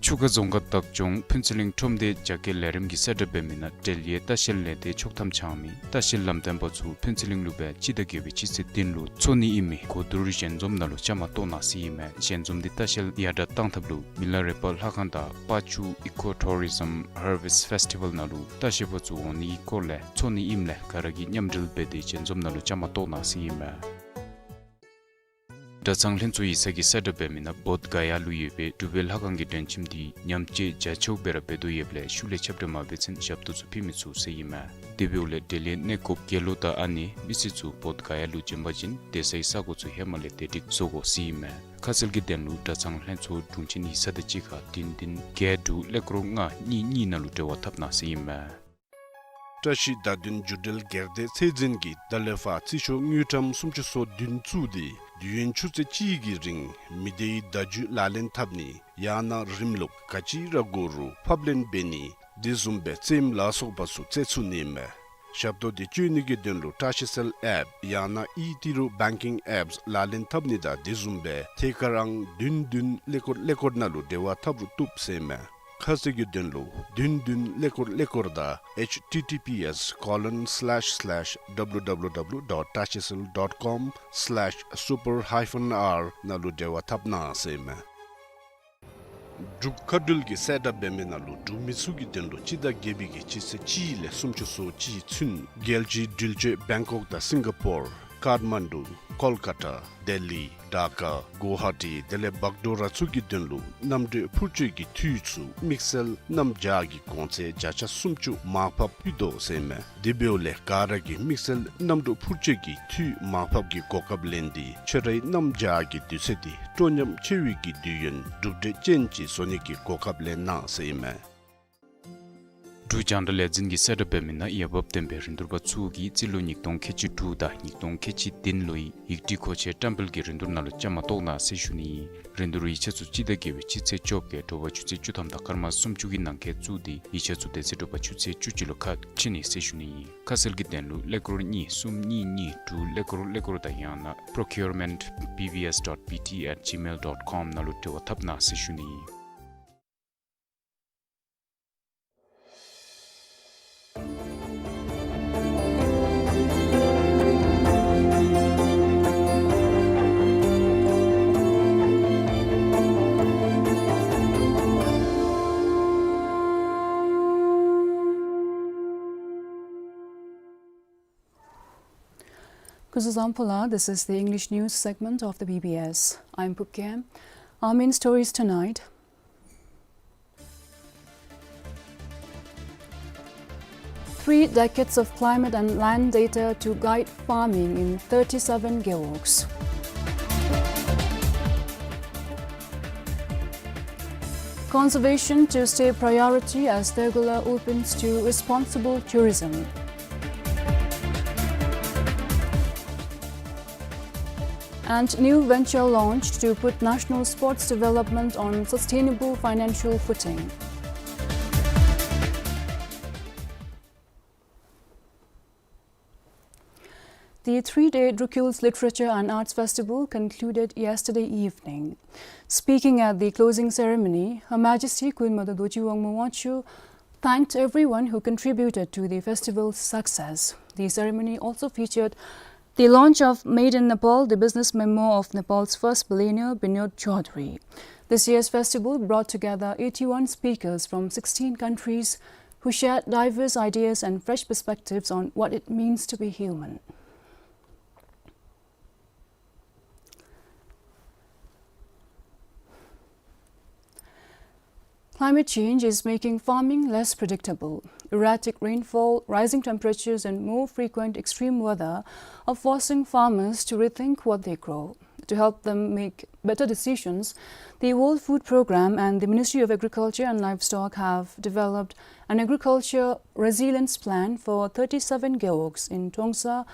ཆུ་ཁ་རྫོང་ཁག་བདག་སྐྱོང་ཕུན་ཚོགས་གླིང་ཁྲོམ་སྡེ་རྒྱ་སྐྱེད་ལས་རིམ་གྱིས་གསལ་བསྒྲགས་འབད་མི་ནང་འབྲེལ་ཡོད་ལྟ་བཤལ་ལས་སྡེ་ཆོག་ཐམ་འཆང་མི་ལྟ་བཤལ་ལམ་སྟོན་པ་ཚུ་ཕུན་ཚོགས་གླིང་ལུ་སྦེ་སྤྱི་ཟླ་བརྒྱད་པའི་སྤྱི་ཚེས་བདུན་ལུ་འཚོགས་ནི་ཨིན་མི་གོ་བསྡུར་ཞལ་འཛོམས་ནང་ལུ་བཅའ་མར་གཏོགས་གནང་ཟེར་ཨིན་མས། ཞལ་འཛོམས་འདི་ལྟ་བཤལ་ཡར་དྲག་བཏང་ཐབས་ལུ་མི་ལ་རས་པ་ལྷ་ཁང་དང་པ་ཆུ་ཨི་ཀོ་ཊུ་རི་ཛམ་ཧར་ཝེསཊ་ཕེསི་ཊི་ཝཱལ་ནང་ལུ་ལྟ་བཤལ་པ་ཚུ་འོང་ནི་གི་སྐོར་ལས་འཚོགས་ནི་ཨིནམ་ལས་ག་ར་གིས་མཉམ་འབྲེལ་འབད་དེ་ཞལ་འཛོམས་ནང་ལུ་བཅའ་མར་གཏོགས་གནང་ཟེར་ཨིན་མས། གྲྭ་ཚང་ལྷན་ཚོགས་ཡིག་ཚང་གིས་གསལ་བསྒྲགས་འབད་མི་ནང་བོདྷ་ག་ཡ་ལུ་ཡོད་པའི་གྲུབ་པའི་ལྷ་ཁང་གི་མགྲོན་ཁྱིམ་འདི་ཉམས་བཅོས་རྒྱ་ཆེཝ་སྦེ་ར་འབད་དོ་ཡོདཔ་ལས་ཤུལ་ལས་ཁྱབ་བསྒྲགས་མ་འབད་ཚུན་ཞབས་ཏོག་ཚུ་ཕུལ་མི་ཚུགས་ཟེར་ཨིན་མས། དེ་འབདཝ་ལས་འབྲེལ་ཡོད་གནས་སྐོརཔ་དགེ་སློང་དང་ཨ་ནེ་མི་སེར་ཚུ་བོདྷ་ག་ཡ་ལུ་བྱོན་པ་ཅིན་སྡོད་སའི་ས་གོ་ཚུ་ཧེ་མ་ལས་དེ་སྒྲིག་བཟོ་དགོ་ཟེར་ཨིན་མས། ཁ་གསལ་གྱི་དོན་ལུ་གྲྭ་ཚང་ལྷན་ཚོགས་དྲུང་ཆེན་ཡིག་ཚང་དང་གཅིག་ཁར་བདུན་བདུན་བརྒྱད་དྲུག་ཀླད་ཀོར་ལྔ་གཉིས་གཉིས་ནང་ལུ་འབྲེལ་བ་འཐབ་གནང་ཟེར་ཨིན་མས། བཀྲ་ཤིས་བརྡ་དོན་བརྒྱུད་འབྲེལ་སྒེར་སྡེ་ཚད་འཛིན་གྱིས་ད་ལས་ཕར་རྩིས་ཤོག་དངུལ་ཀྲམ་སུམ་ཅུ་སོ་བདུན་བཙུགས་ཏེ་དུས་ཡུན་ཆུ་ཚོད་གཅིག་གི་རིང་མི་སྡེའི་བརྡ་བརྒྱུད་ལག་ལེན་འཐབ་ནི་ཡང་ན་རིམ་ལུགས་ག་ཅི་ར་དགོ་རུང་ཕབ་ལེན་འབད་ནི་དེ་བཟུམ་སྦེ་རྩེདམོ་ལ་སོགས་པ་ཚུ་རྩེ་ཚུགས་ནི་མས། ཞབས་ཏོག་འདི་སྤྱོད་ནི་གི་དོན་ལུ་བཀྲ་ཤིས་གསལ་ཨེཔ་ཡང་ན་ཨི་ཏི་རུ་བེང་ཀིང་ཨེཔསི་ལག་ལེན་འཐབ་ནི་དང་དེ་བཟུམ་སྦེ་ཐད་ཀར་ཨང་བདུན་བདུན་ཀླད་ཀོར་ཀླད་ཀོར་ནང་ལུ་འབྲེལ་བ་འཐབ་རུང་བཏུབ་ཟེར་མས། ཁ་གསལ་གྱི་དོན་ལུ་བདུན་བདུན་ཀླད་ཀོར་ཀླད་ཀོར་དང་ཨེཆ་ཊི་ཊི་པི་ཨེསི་ཀོ་ལོན་སི་ལེཤ་སི་ལེཤ་ཌབ་ལུ་ཌབ་ལུ་ཌབ་ལུ་ཌོཊ་བཀྲ་ཤིས་གསལ་ཌོཊ་ཀོམ་སི་ལེཤ་སུ་པར་ཧའི་ཕན་ཨར་ནང་ལུ་འབྲེལ་བ་འཐབ་གནང་ཟེར་མས། འབྲུག་མཁའ་འགྲུལ་གྱིས་གསལ་བསྒྲགས་འབད་མི་ནང་ལུ་འབྲུག་མི་ཚུ་གི་དོན་ལུ་སྤྱི་ཟླ་བརྒྱད་པའི་གི་སྤྱི་ཚེས་གཅིག་ལས་སུམ་ཅུ་སོ་གཅིག་ཚུན་རྒྱལ་སྤྱིའི་འགྲུལ་བཞུད་བེང་ཀོག་དང་སིང་ག་པོར་ཀཱཐ་མན་ཌུ་ཀོལ་ཀ་ཏ་ལྡི་ལི་ཌ་ཀ་གུ་ཝ་ཧ་ཊི་དེ་ལས་བག་དྲོ་ར་ཚུ་གི་དོན་ལུ་གནམ་གྲུ་འཕུར་སྤྱོད་ཀྱི་འཐུས་ཚུ་དམིགས་བསལ་གནམ་བྱཱར་གྱི་གོང་ཚད་བརྒྱ་ཆ་སུམ་ཅུ་མར་ཕབ་ཕུལ་དོ་ཟེར་ཨིན་མས། དེ་འབདཝ་ལས་ག་ར་གིས་དམིགས་བསལ་གནམ་གྲུ་འཕུར་སྤྱོད་ཀྱི་འཐུས་མར་ཕབ་ཀྱི་གོ་སྐབས་ལེན་ཏེ་ཁྱོད་རའི་གནམ་བྱཱར་གྱི་དུས་ཚོད་འདི་སྤྲོ་ཉམས་ཆེ་བའི་གི་དུས་ཡུན་གྲུབ་འབྲས་ཅན་ཅིག་བཟོ་ནི་གི་གོ་སྐབས་ལེན་གནང་ཟེར་ཨིན་མས། འབྲུག་རྒྱང་བསྒྲགས་ལས་འཛིན་གྱིས་གསལ་བསྒྲགས་འབད་མི་ནང་ཡ་བབ་ལྡན་པའི་རིན་བསྡུར་པ་ཚུ་གིས་རྩིས་ལོ་ཉིས་སྟོང་ཁལ་གཅིག་དྲུག་དང་ཉིས་སྟོང་ཁལ་གཅིག་བདུན་ལོའི་ཡིག་སྒྲིག་མཁོ་ཆས་བཀྲམ་སྤེལ་གྱི་རིན་བསྡུར་ནང་ལུ་བཅའ་མར་གཏོགས་གནང་ཟེར་ཞུ་ནི་ཨིན། རིན་བསྡུར་ཡིག་ཆ་ཚུ་སྤྱི་ཟླ་བརྒྱད་པའི་སྤྱི་ཚེས་བཅོ་བརྒྱད་དྲོ་པ་ཆུ་ཚོད་བཅུ་ཐམ་དང་སྐར་མ་སུམ་ཅུ་གི་ནང་འཁོད་བཙུགས་ཏེ་ཡིག་ཆ་ཚུ་དེ་ཚེ་དྲོ་པ་ཆུ་ཚོད་བཅུ་གཅིག་ལུ་ཁ་ཕྱེ་ནི་ཟེར་ཞུ་ནི་ཨིན། ཁ་གསལ་གྱི་དོན་ལུ་ཀླད་ཀོར་གཉིས་གསུམ་གཉིས་གཉིས་དྲུག་ཀླད་ཀོར་ཀླད་ཀོར་དང་ཡང་ན་procurement B B S dot B T at gmail dot com ནང་ལུ་འབྲེལ་བ་འཐབ་གནང་ཟེར་ཞུ་ནི་ཨིན། Kuzuzangpo la, this is the English news segment of the B B S. I'm Pupkem. Our main stories tonight. Three decades of climate and land data to guide farming in thirty-seven gewogs. Conservation to stay priority as Degolla opens to responsible tourism. And new venture launched to put national sports development on sustainable financial footing. The three-day Drukgyal's Literature and Arts Festival concluded yesterday evening. Speaking at the closing ceremony, Her Majesty Queen Mother Dorji Wangmo Wangchuck thanked everyone who contributed to the festival's success. The ceremony also featured the launch of Made in Nepal, the business memoir of Nepal's first billionaire Binod Chaudhary. This year's festival brought together eighty-one speakers from sixteen countries who shared diverse ideas and fresh perspectives on what it means to be human. Climate change is making farming less predictable. Erratic rainfall, rising temperatures, and more frequent extreme weather are forcing farmers to rethink what they grow. To help them make better decisions, the World Food Programme and the Ministry of Agriculture and Livestock have developed an agriculture resilience plan for thirty-seven gewogs in Trongsa,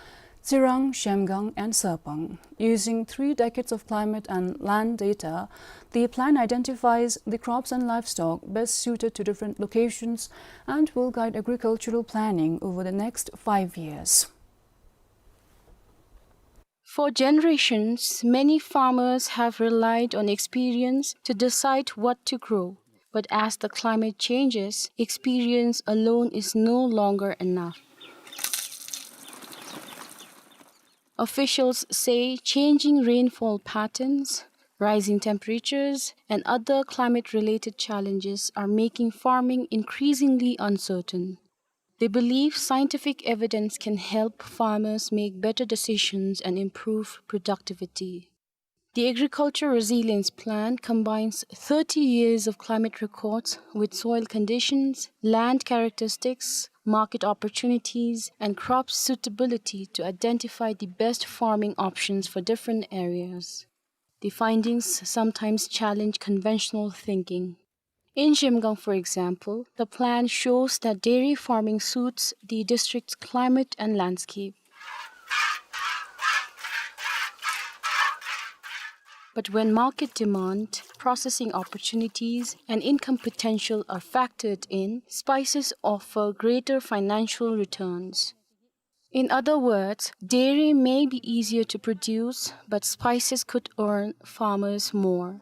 Tsirang, Zhemgang, and Sarpang. Using three decades of climate and land data, the plan identifies the crops and livestock best suited to different locations and will guide agricultural planning over the next five years. For generations, many farmers have relied on experience to decide what to grow. But as the climate changes, experience alone is no longer enough. Officials say changing rainfall patterns, rising temperatures, and other climate-related challenges are making farming increasingly uncertain. They believe scientific evidence can help farmers make better decisions and improve productivity. The Agriculture Resilience Plan combines thirty years of climate records with soil conditions, land characteristics, market opportunities, and crop suitability to identify the best farming options for different areas. The findings sometimes challenge conventional thinking. In Zhemgang, for example, the plan shows that dairy farming suits the district's climate and landscape. But when market demand, processing opportunities, and income potential are factored in, spices offer greater financial returns. In other words, dairy may be easier to produce, but spices could earn farmers more.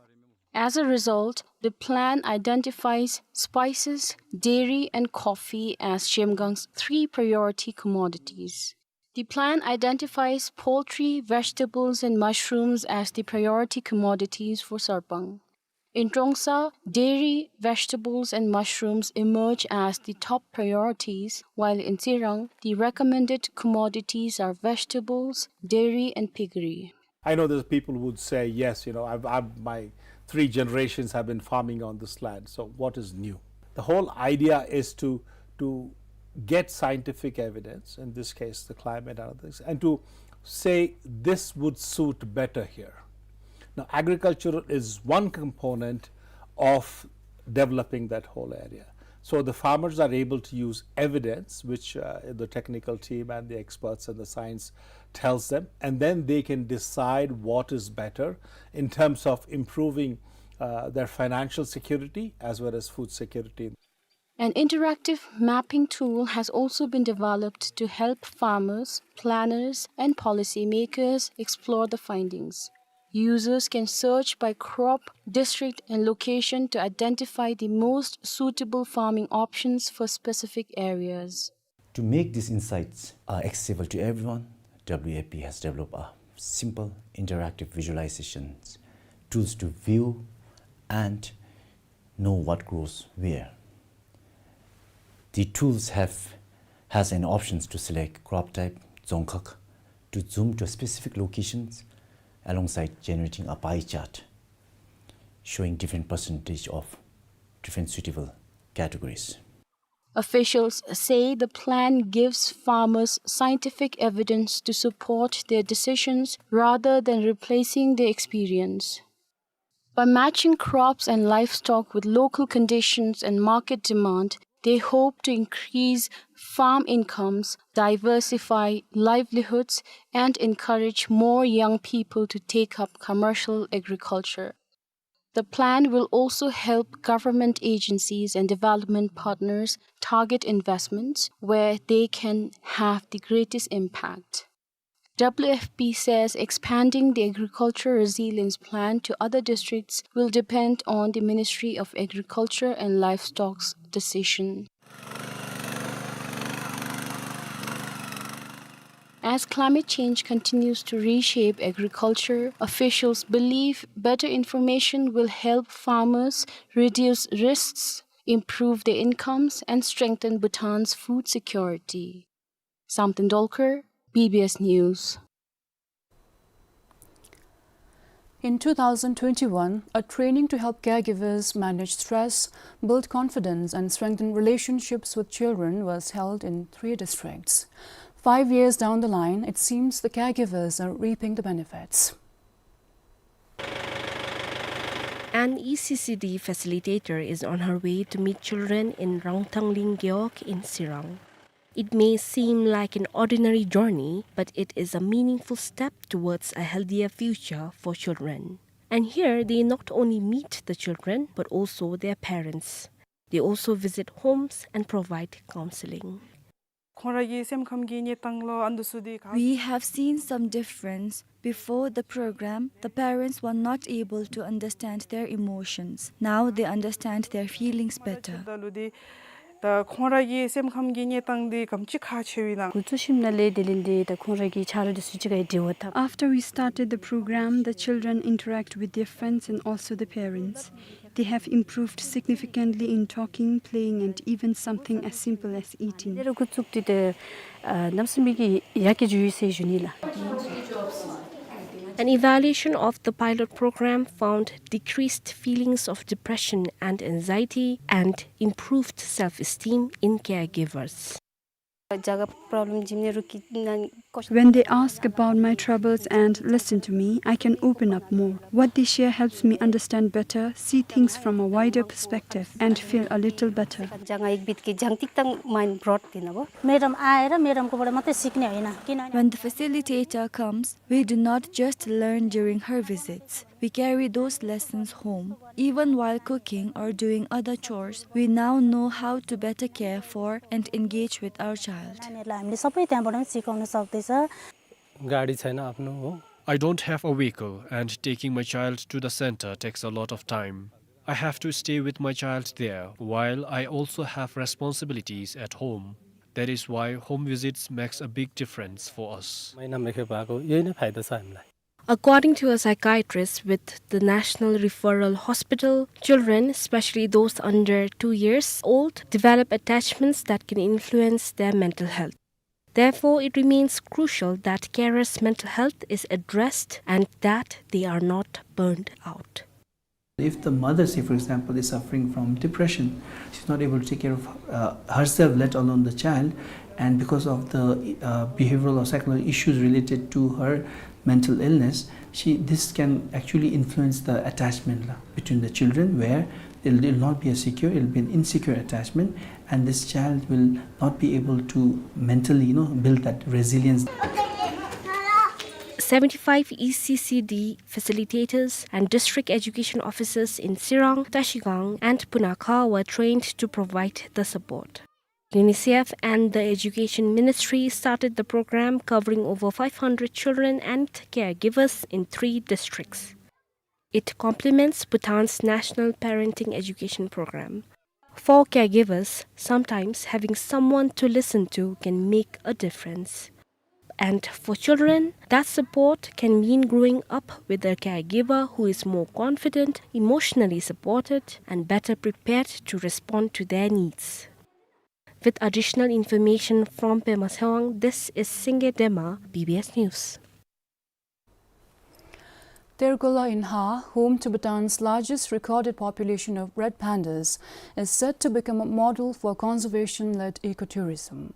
As a result, the plan identifies spices, dairy, and coffee as Zhemgang's three priority commodities. The plan identifies poultry, vegetables, and mushrooms as the priority commodities for Sarpang. In Trongsa, dairy, vegetables, and mushrooms emerge as the top priorities, while in Tsirang, the recommended commodities are vegetables, dairy, and piggery. I know there's people who would say, "Yes, you know, I've, I've, my three generations have been farming on this land, so what is new?" The whole idea is to, to get scientific evidence, in this case, the climate and other things, and to say this would suit better here. Now, agriculture is one component of developing that whole area. So the farmers are able to use evidence, which, uh, the technical team and the experts and the science tells them, and then they can decide what is better in terms of improving, uh, their financial security as well as food security. An interactive mapping tool has also been developed to help farmers, planners, and policymakers explore the findings. Users can search by crop, district, and location to identify the most suitable farming options for specific areas. To make these insights, uh, accessible to everyone, W F P has developed a simple interactive visualizations tools to view and know what grows where. The tools have, has an options to select crop type, dzongkhak, to zoom to specific locations alongside generating a pie chart showing different percentage of different suitable categories. Officials say the plan gives farmers scientific evidence to support their decisions rather than replacing their experience. By matching crops and livestock with local conditions and market demand, they hope to increase farm incomes, diversify livelihoods, and encourage more young people to take up commercial agriculture. The plan will also help government agencies and development partners target investments where they can have the greatest impact. W F P says expanding the agriculture resilience plan to other districts will depend on the Ministry of Agriculture and Livestock's decision. As climate change continues to reshape agriculture, officials believe better information will help farmers reduce risks, improve their incomes, and strengthen Bhutan's food security. Samten Dolkar, B B S News. In two thousand twenty-one, a training to help caregivers manage stress, build confidence, and strengthen relationships with children was held in three districts. Five years down the line, it seems the caregivers are reaping the benefits. An E C C D facilitator is on her way to meet children in Rangthangling Gewog in Tsirang. It may seem like an ordinary journey, but it is a meaningful step towards a healthier future for children. And here, they not only meet the children, but also their parents. They also visit homes and provide counseling. ཁོང་ར་གི་སེམས་ཁམས་ཀྱི་གནས་སྟངས་ལུ་ཨ་ནི་འདི་ཚུ་འདི་ག We have seen some difference. Before the program, the parents were not able to understand their emotions. Now they understand their feelings better. ད་ལུ་འདི་ད་ཁོང་ར་གི་སེམས་ཁམས་ཀྱི་གནས་སྟངས་འདི་ག་དེམ་ཅིག་ཁག་ཆེ་བའི་ནང་འགོ་བཙུགས་ཞིནམ་ལས་དེ་ལས་འདི་ད་ཁོང་ར་གི་ཆ་རོགས་འདི་ཚུ་གཅིག་ཁར་འབྲེལ་བ་འཐབ། After we started the program, the children interact with their friends and also the parents. They have improved significantly in talking, playing, and even something as simple as eating. འདི་རུ་འགོ་བཙུགས་ཏེ་ད་ཨ་གནམ་མེད་ས་མེད་ཀྱི་ཡར་རྒྱས་འགྱོ་ཡི་ཟེར་ཞུ་ནི་ལགས། An evaluation of the pilot program found decreased feelings of depression and anxiety and improved self-esteem in caregivers. ཇ་ག་པྲོབ་ལེམ་འབྱུང་ནི་རུང་ཀི་ནང་ཀོ། When they ask about my troubles and listen to me, I can open up more. What they share helps me understand better, see things from a wider perspective, and feel a little better. ཇ་ང་ཡིག་བིད་ཀི་ཇང་ཏིག་ཏང་མའིན་བྲོད་དེ་ན་བོ། म्याडम आएर म्याडमकोबाट मात्रै सिक्ने होइन, किनभने When the facilitator comes, we do not just learn during her visits. We carry those lessons home. Even while cooking or doing other chores, we now know how to better care for and engage with our child. नानीहरूलाई हामीले सबै त्यहाँबाट पनि सिकाउन सक्दैछ। गाडी छैन आफ्नो, हो। I don't have a vehicle, and taking my child to the center takes a lot of time. I have to stay with my child there, while I also have responsibilities at home. That is why home visits makes a big difference for us. महिनामा एक खेप आएको, यही नै फाइदा छ हामीलाई। According to a psychiatrist with the National Referral Hospital, children, especially those under two years old, develop attachments that can influence their mental health. Therefore, it remains crucial that carers' mental health is addressed and that they are not burned out. If the mother, say for example, is suffering from depression, she's not able to take care of uh, herself, let alone the child, and because of the uh, behavioral or psychological issues related to her mental illness, she, this can actually influence the attachment la, between the children, where it'll, it'll not be a secure, it'll be an insecure attachment, and this child will not be able to mentally, you know, build that resilience. Seventy-five E C C D facilitators and district education officers in Tsirang, Tashigang, and Punakha were trained to provide the support. UNICEF and the Education Ministry started the program, covering over five hundred children and caregivers in three districts. It complements Bhutan's National Parenting Education Program. For caregivers, sometimes having someone to listen to can make a difference. And for children, that support can mean growing up with a caregiver who is more confident, emotionally supported, and better prepared to respond to their needs. With additional information from Pema Tshewang, this is Singye Dema, B B S News. Tergola in Ha, home to Bhutan's largest recorded population of red pandas, is set to become a model for conservation-led ecotourism.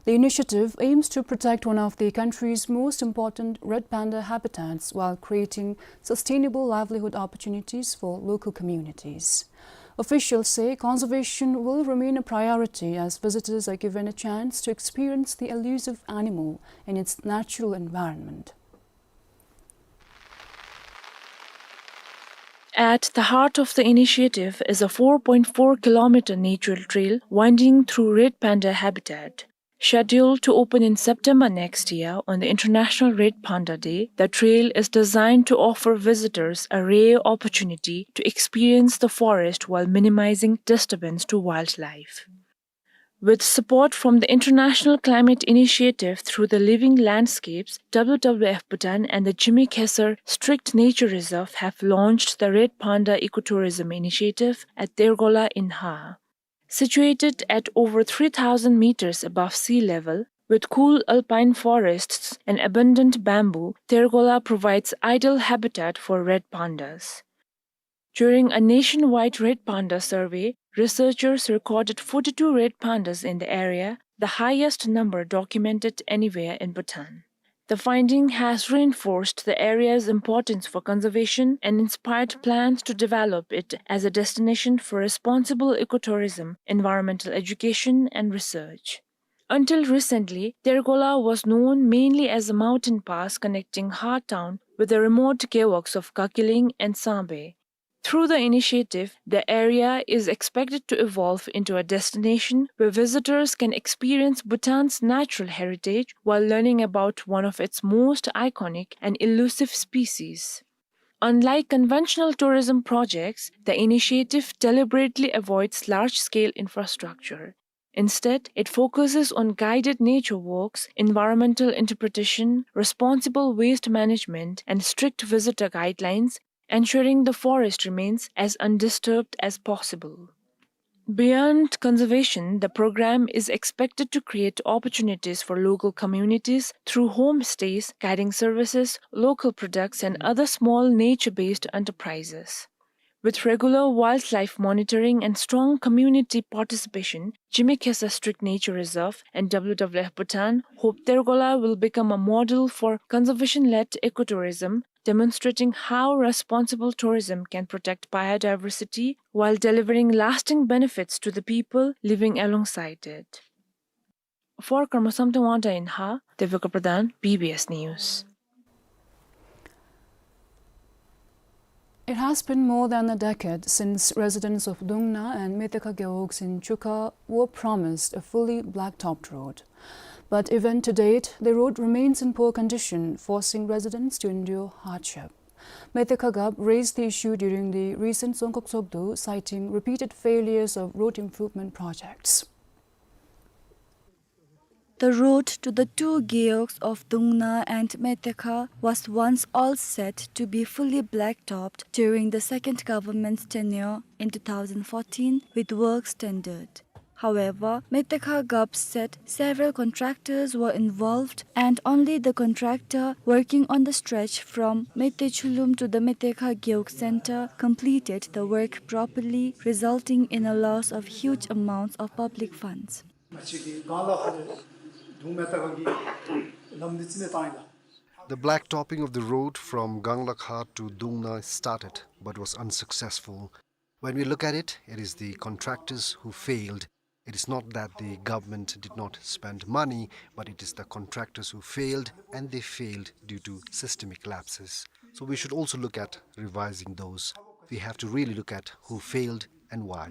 The initiative aims to protect one of the country's most important red panda habitats while creating sustainable livelihood opportunities for local communities. Officials say conservation will remain a priority as visitors are given a chance to experience the elusive animal in its natural environment. At the heart of the initiative is a four point four kilometer nature trail winding through red panda habitat. Scheduled to open in September next year on the International Red Panda Day, the trail is designed to offer visitors a rare opportunity to experience the forest while minimizing disturbance to wildlife. With support from the International Climate Initiative through the Living Landscapes, W W F Bhutan and the Jimmy Khesar Strict Nature Reserve have launched the Red Panda Ecotourism Initiative at Tergola in Ha. Situated at over three thousand meters above sea level, with cool alpine forests and abundant bamboo, Tergola provides ideal habitat for red pandas. During a nationwide red panda survey, researchers recorded forty-two red pandas in the area, the highest number documented anywhere in Bhutan. The finding has reinforced the area's importance for conservation and inspired plans to develop it as a destination for responsible ecotourism, environmental education, and research. Until recently, Tergola was known mainly as a mountain pass connecting Ha town with the remote gewogs of Kakiling and Sambe. Through the initiative, the area is expected to evolve into a destination where visitors can experience Bhutan's natural heritage while learning about one of its most iconic and elusive species. Unlike conventional tourism projects, the initiative deliberately avoids large-scale infrastructure. Instead, it focuses on guided nature walks, environmental interpretation, responsible waste management, and strict visitor guidelines, ensuring the forest remains as undisturbed as possible. Beyond conservation, the program is expected to create opportunities for local communities through homestays, guiding services, local products, and other small nature-based enterprises. With regular wildlife monitoring and strong community participation, Jimmy Khesar Strict Nature Reserve and W W F Bhutan hope Tergola will become a model for conservation-led ecotourism, demonstrating how responsible tourism can protect biodiversity while delivering lasting benefits to the people living alongside it. For Karma Samten Wangta in Ha, Devika Pradhan, B B S News. It has been more than a decade since residents of Dungna and Metekha gewogs in Chukha were promised a fully blacktopped road. But even to date, the road remains in poor condition, forcing residents to endure hardship. Metekha Gap raised the issue during the recent Dzongkhag Tshogdu, citing repeated failures of road improvement projects. The road to the two gewogs of Dungna and Metekha was once all set to be fully blacktopped during the second government's tenure in two thousand fourteen, with works tendered. However, Metekha Govt said several contractors were involved and only the contractor working on the stretch from Metechulum to the Metekha Gewog Center completed the work properly, resulting in a loss of huge amounts of public funds. The blacktopping of the road from Ganglakha to Dungna started but was unsuccessful. When we look at it, it is the contractors who failed. It is not that the government did not spend money, but it is the contractors who failed, and they failed due to systemic lapses. So we should also look at revising those. We have to really look at who failed and why.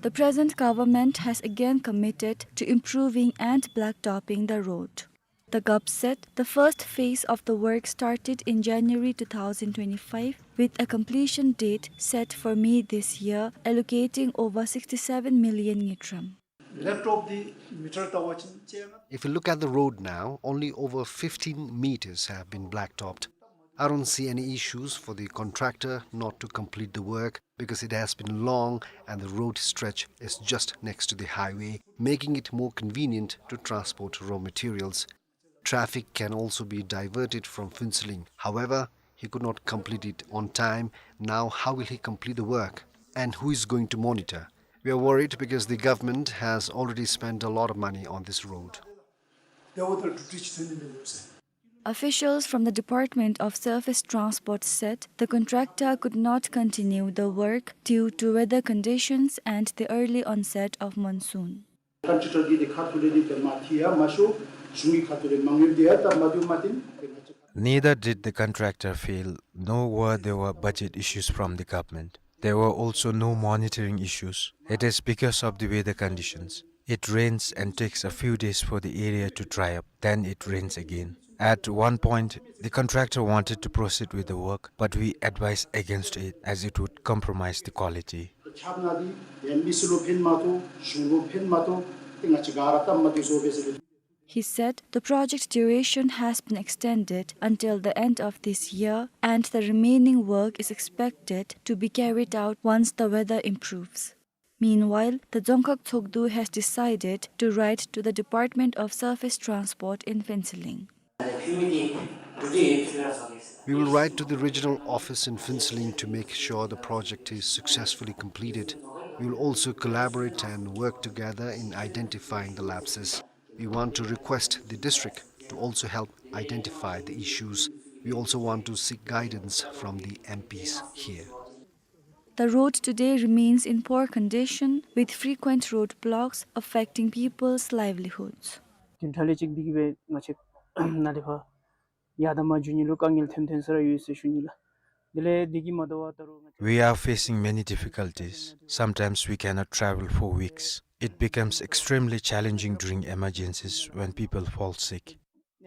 The present government has again committed to improving and blacktopping the road. The Govt said the first phase of the work started in January two thousand twenty-five, with a completion date set for May this year, allocating over sixty-seven million ngultrum. If you look at the road now, only over fifteen meters have been blacktopped. I don't see any issues for the contractor not to complete the work because it has been long and the road stretch is just next to the highway, making it more convenient to transport raw materials. Traffic can also be diverted from Phuentsholing. However, he could not complete it on time. Now, how will he complete the work? And who is going to monitor? We are worried because the government has already spent a lot of money on this road. Officials from the Department of Surface Transport said the contractor could not continue the work due to weather conditions and the early onset of monsoon. Neither did the contractor fail, nor were there were budget issues from the government. There were also no monitoring issues. It is because of the weather conditions. It rains and takes a few days for the area to dry up. Then it rains again. At one point, the contractor wanted to proceed with the work, but we advised against it as it would compromise the quality. He said the project duration has been extended until the end of this year, and the remaining work is expected to be carried out once the weather improves. Meanwhile, the Dzongkhag Tshogdu has decided to write to the Department of Surface Transport in Phuentsholing. We will write to the regional office in Phuentsholing to make sure the project is successfully completed. We will also collaborate and work together in identifying the lapses. We want to request the district to also help identify the issues. We also want to seek guidance from the M Ps here. The road today remains in poor condition, with frequent roadblocks affecting people's livelihoods. དེ་འདྲ་ལས་ཅིག་འདི་གིས་སྦེ་ང་བཅས་ནཱ་ལས་ཕར་ཡར་དང་མར་འགྱོ་ནི་ལུ་དཀའ་ངལ་ཐོན་ཐོན་ས་ར་ཡོད་ཟེར་ཞུ་ནི་ལགས། དེ་ལས་འདི་གིས་མ་དོ་བར་ད་རུང་ང་བཅས We are facing many difficulties. Sometimes we cannot travel for weeks. It becomes extremely challenging during emergencies when people fall sick.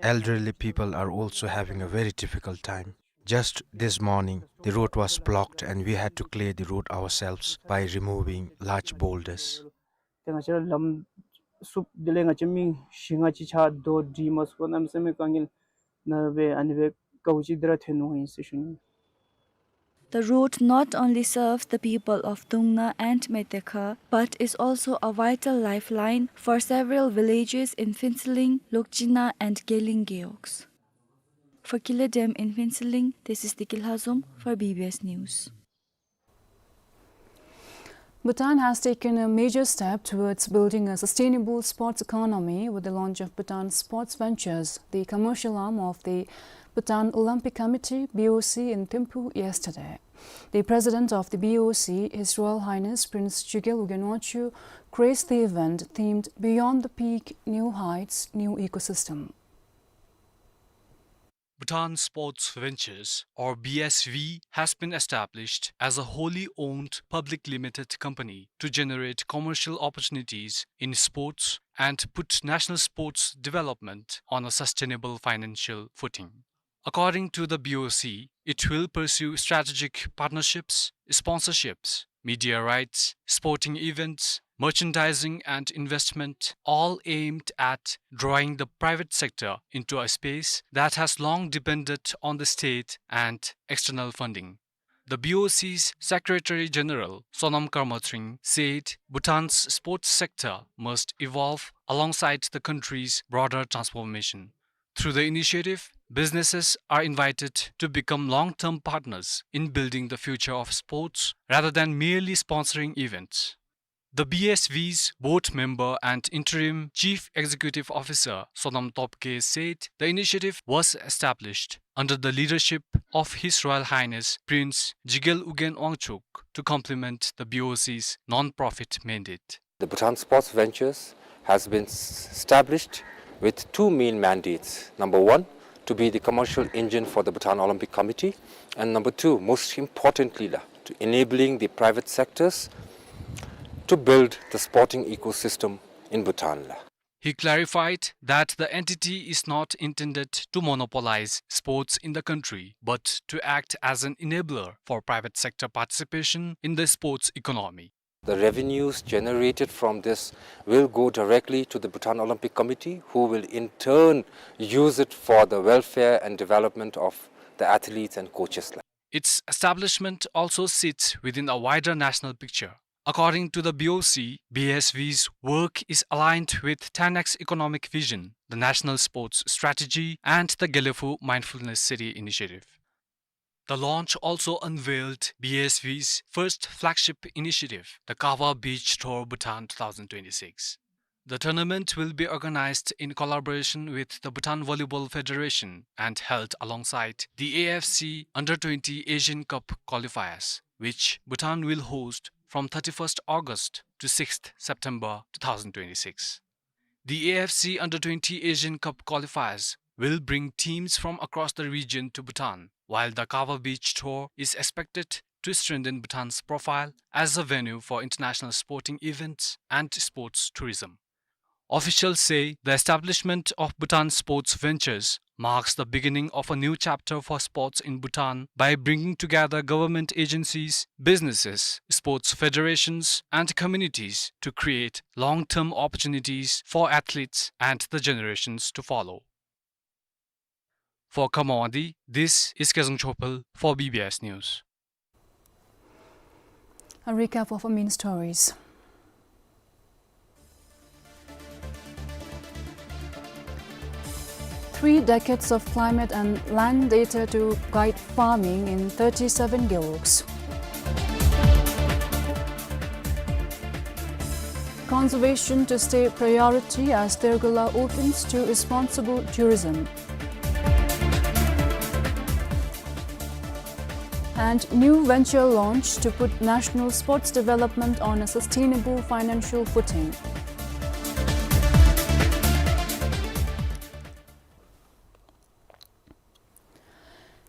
Elderly people are also having a very difficult time. Just this morning, the road was blocked and we had to clear the road ourselves by removing large boulders. ཏེ་ང་བཅས་ར་ལམ་བསུབ་དེ་ལས་ང་བཅས་མི་བཞི་ལྔ་ཅིག་ཆ་རྡོ་སྒྲིལ་མ་ཚུགས་པར་གནམ་མེད་ས་མེད་དཀའ་ངལ་ནང་སྦེ་ཨ་ནི་སྦེ་དཀའཝ་ཅིག་འདི་ར་ཐོན་འོང་ཡི་ཟེར་ཞུ་ནི། The road not only serves the people of Dungna and Metekha, but is also a vital lifeline for several villages in Phuentsholing, Lokchina and Geleng gewogs. For Kile Dem in Phuentsholing, this is Diki Lhazom for B B S News. Bhutan has taken a major step towards building a sustainable sports economy with the launch of Bhutan Sports Ventures, the commercial arm of the Bhutan Olympic Committee, B O C, in Thimphu yesterday. The president of the B O C, His Royal Highness Prince Chögyal Lugye Nongchu, graced the event themed Beyond the Peak, New Heights, New Ecosystem. Bhutan Sports Ventures, or B S V, has been established as a wholly owned public limited company to generate commercial opportunities in sports and put national sports development on a sustainable financial footing. According to the B O C, it will pursue strategic partnerships, sponsorships, media rights, sporting events, merchandising and investment, all aimed at drawing the private sector into a space that has long depended on the state and external funding. The B O C's Secretary General Sonam Karmatring said Bhutan's sports sector must evolve alongside the country's broader transformation. Through the initiative, businesses are invited to become long-term partners in building the future of sports rather than merely sponsoring events. The B S V's board member and interim chief executive officer, Sonam Topge, said the initiative was established under the leadership of His Royal Highness Prince Jigel Ugyen Wangchuck to complement the B O C's non-profit mandate. The Bhutan Sports Ventures has been s-, established with two main mandates. Number one, to be the commercial engine for the Bhutan Olympic Committee, and number two, most importantly, la, to enabling the private sectors to build the sporting ecosystem in Bhutan, la. He clarified that the entity is not intended to monopolize sports in the country, but to act as an enabler for private sector participation in the sports economy. The revenues generated from this will go directly to the Bhutan Olympic Committee, who will in turn use it for the welfare and development of the athletes and coaches. Its establishment also sits within a wider national picture. According to the B O C, B S V's work is aligned with ten X Economic Vision, the National Sports Strategy, and the Gelephu Mindfulness City Initiative. The launch also unveiled B S V's first flagship initiative, the Kawa Beach Tour Bhutan two thousand twenty-six. The tournament will be organized in collaboration with the Bhutan Volleyball Federation and held alongside the A F C Under twenty Asian Cup qualifiers, which Bhutan will host from thirty-first August to sixth September two thousand twenty-six. The A F C Under twenty Asian Cup qualifiers will bring teams from across the region to Bhutan, while the Kawa Beach Tour is expected to strengthen Bhutan's profile as a venue for international sporting events and sports tourism. Officials say the establishment of Bhutan Sports Ventures marks the beginning of a new chapter for sports in Bhutan by bringing together government agencies, businesses, sports federations, and communities to create long-term opportunities for athletes and the generations to follow. For Khamawandi, this is Kezang Chopal for B B S News. A recap of our main stories. Three decades of climate and land data to guide farming in thirty-seven gewogs. Conservation to stay priority as Dergula opens to responsible tourism. And new venture launch to put national sports development on a sustainable financial footing.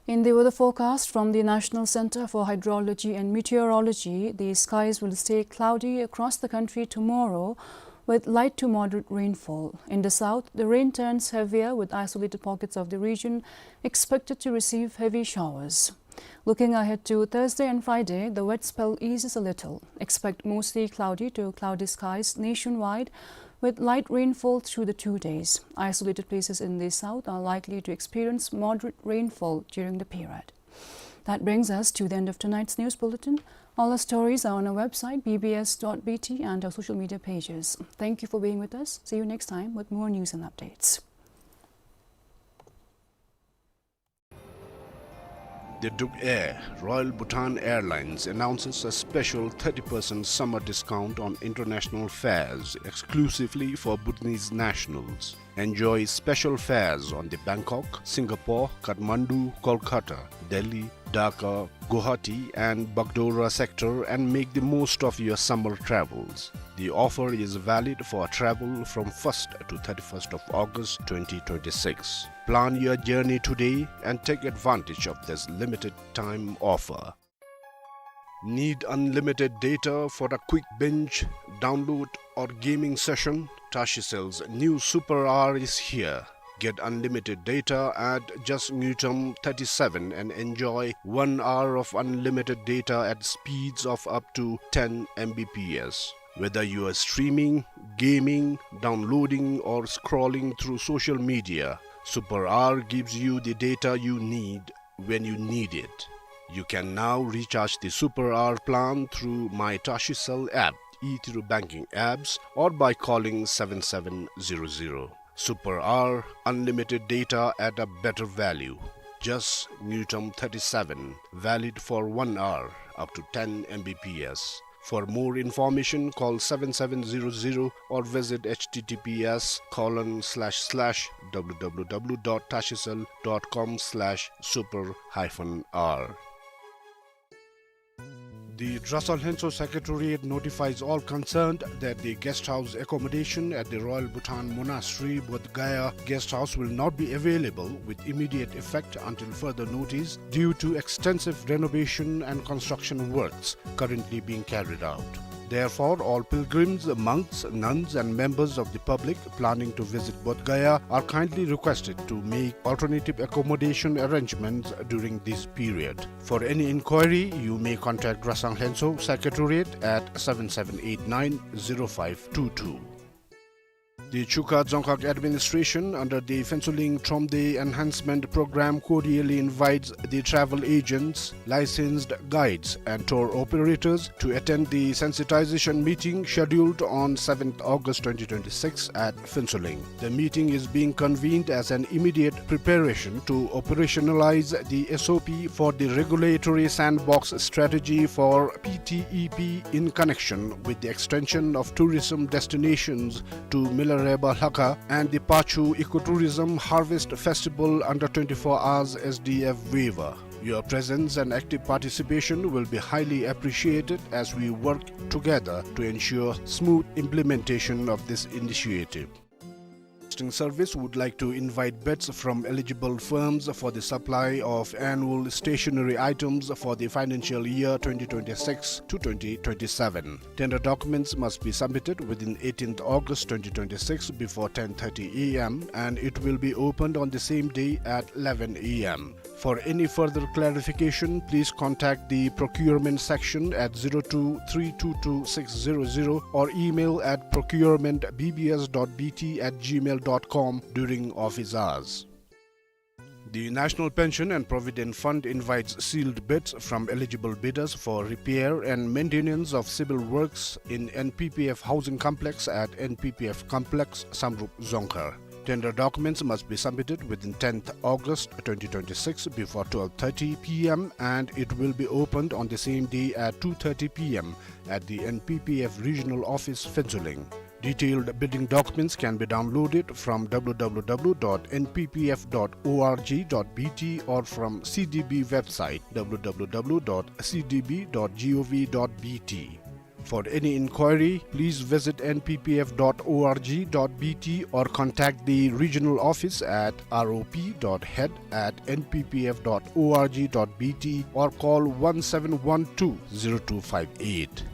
In the weather forecast from the National Center for Hydrology and Meteorology, the skies will stay cloudy across the country tomorrow with light to moderate rainfall. In the south, the rain turns heavier with isolated pockets of the region expected to receive heavy showers. Looking ahead to Thursday and Friday, the wet spell eases a little. Expect mostly cloudy to cloudy skies nationwide, with light rainfall through the two days. Isolated places in the south are likely to experience moderate rainfall during the period. That brings us to the end of tonight's news bulletin. All our stories are on our website, B B S dot B T, and our social media pages. Thank you for being with us. See you next time with more news and updates. Deduk Air, Royal Bhutan Airlines, announces a special thirty percent summer discount on international fares exclusively for Bhutanese nationals. Enjoy special fares on the Bangkok, Singapore, Kathmandu, Kolkata, Delhi, Dhaka, Guwahati and Bagdogra sector and make the most of your summer travels. The offer is valid for travel from first to thirty-first of August twenty twenty-six. Plan your journey today and take advantage of this limited time offer. Need unlimited data for a quick binge, download or gaming session? Tashicell's new Super R is here. Get unlimited data at just ngultrum thirty-seven and enjoy one hour of unlimited data at speeds of up to ten M B P S. Whether you are streaming, gaming, downloading, or scrolling through social media, Super R gives you the data you need when you need it. You can now recharge the Super R plan through My Tashicell app, e-Tiruk banking apps, or by calling seven seven zero zero. Super R, unlimited data at a better value. Just ngultrum thirty-seven, valid for one hour, up to ten M B P S. For more information, call seven seven zero zero or visit H T T P S colon slash slash W W W dot tashicell dot com slash super hyphen R. The Dresang Lhentsö Secretariat notifies all concerned that the guest house accommodation at the Royal Bhutan Monastery, Bodh Gaya Guest House will not be available with immediate effect until further notice due to extensive renovation and construction works currently being carried out. Therefore, all pilgrims, monks, nuns, and members of the public planning to visit Bodh Gaya are kindly requested to make alternative accommodation arrangements during this period. For any inquiry, you may contact Dresang Lhentsö Secretariat at seven seven eight nine zero five two two. The Chukha Dzongkhag Administration, under the Phuentsholing Thromde Enhancement Program, cordially invites the travel agents, licensed guides, and tour operators to attend the sensitization meeting scheduled on seventh August twenty twenty-six at Phuentsholing. The meeting is being convened as an immediate preparation to operationalize the S O P for the regulatory sandbox strategy for P T E P in connection with the extension of tourism destinations to Milareba Lhakha and the Pachu Ecotourism Harvest Festival under twenty-four hours S D F waiver. Your presence and active participation will be highly appreciated as we work together to ensure smooth implementation of this initiative. Broadcasting Service would like to invite bids from eligible firms for the supply of annual stationery items for the financial year twenty twenty-six to twenty twenty-seven. Tender documents must be submitted within eighteenth August twenty twenty-six before ten thirty A M, and it will be opened on the same day at eleven A M. For any further clarification, please contact the procurement section at zero two three two two six zero zero or email at procurement B B S dot B T at gmail dot com during office hours. The National Pension and Provident Fund invites sealed bids from eligible bidders for repair and maintenance of civil works in N P P F housing complex at N P P F complex, Samdrup Dzongkhar. Tender documents must be submitted within tenth August twenty twenty-six before twelve thirty P M, and it will be opened on the same day at two thirty P M at the N P P F Regional Office, Phuentsholing. Detailed bidding documents can be downloaded from W W W dot N P P F dot O R G dot B T or from C D B website W W W dot C D B dot gov dot B T. For any inquiry, please visit N P P F dot O R G dot B T or contact the regional office at R O P dot head at N P P F dot O R G dot B T or call one seven one two zero two five eight.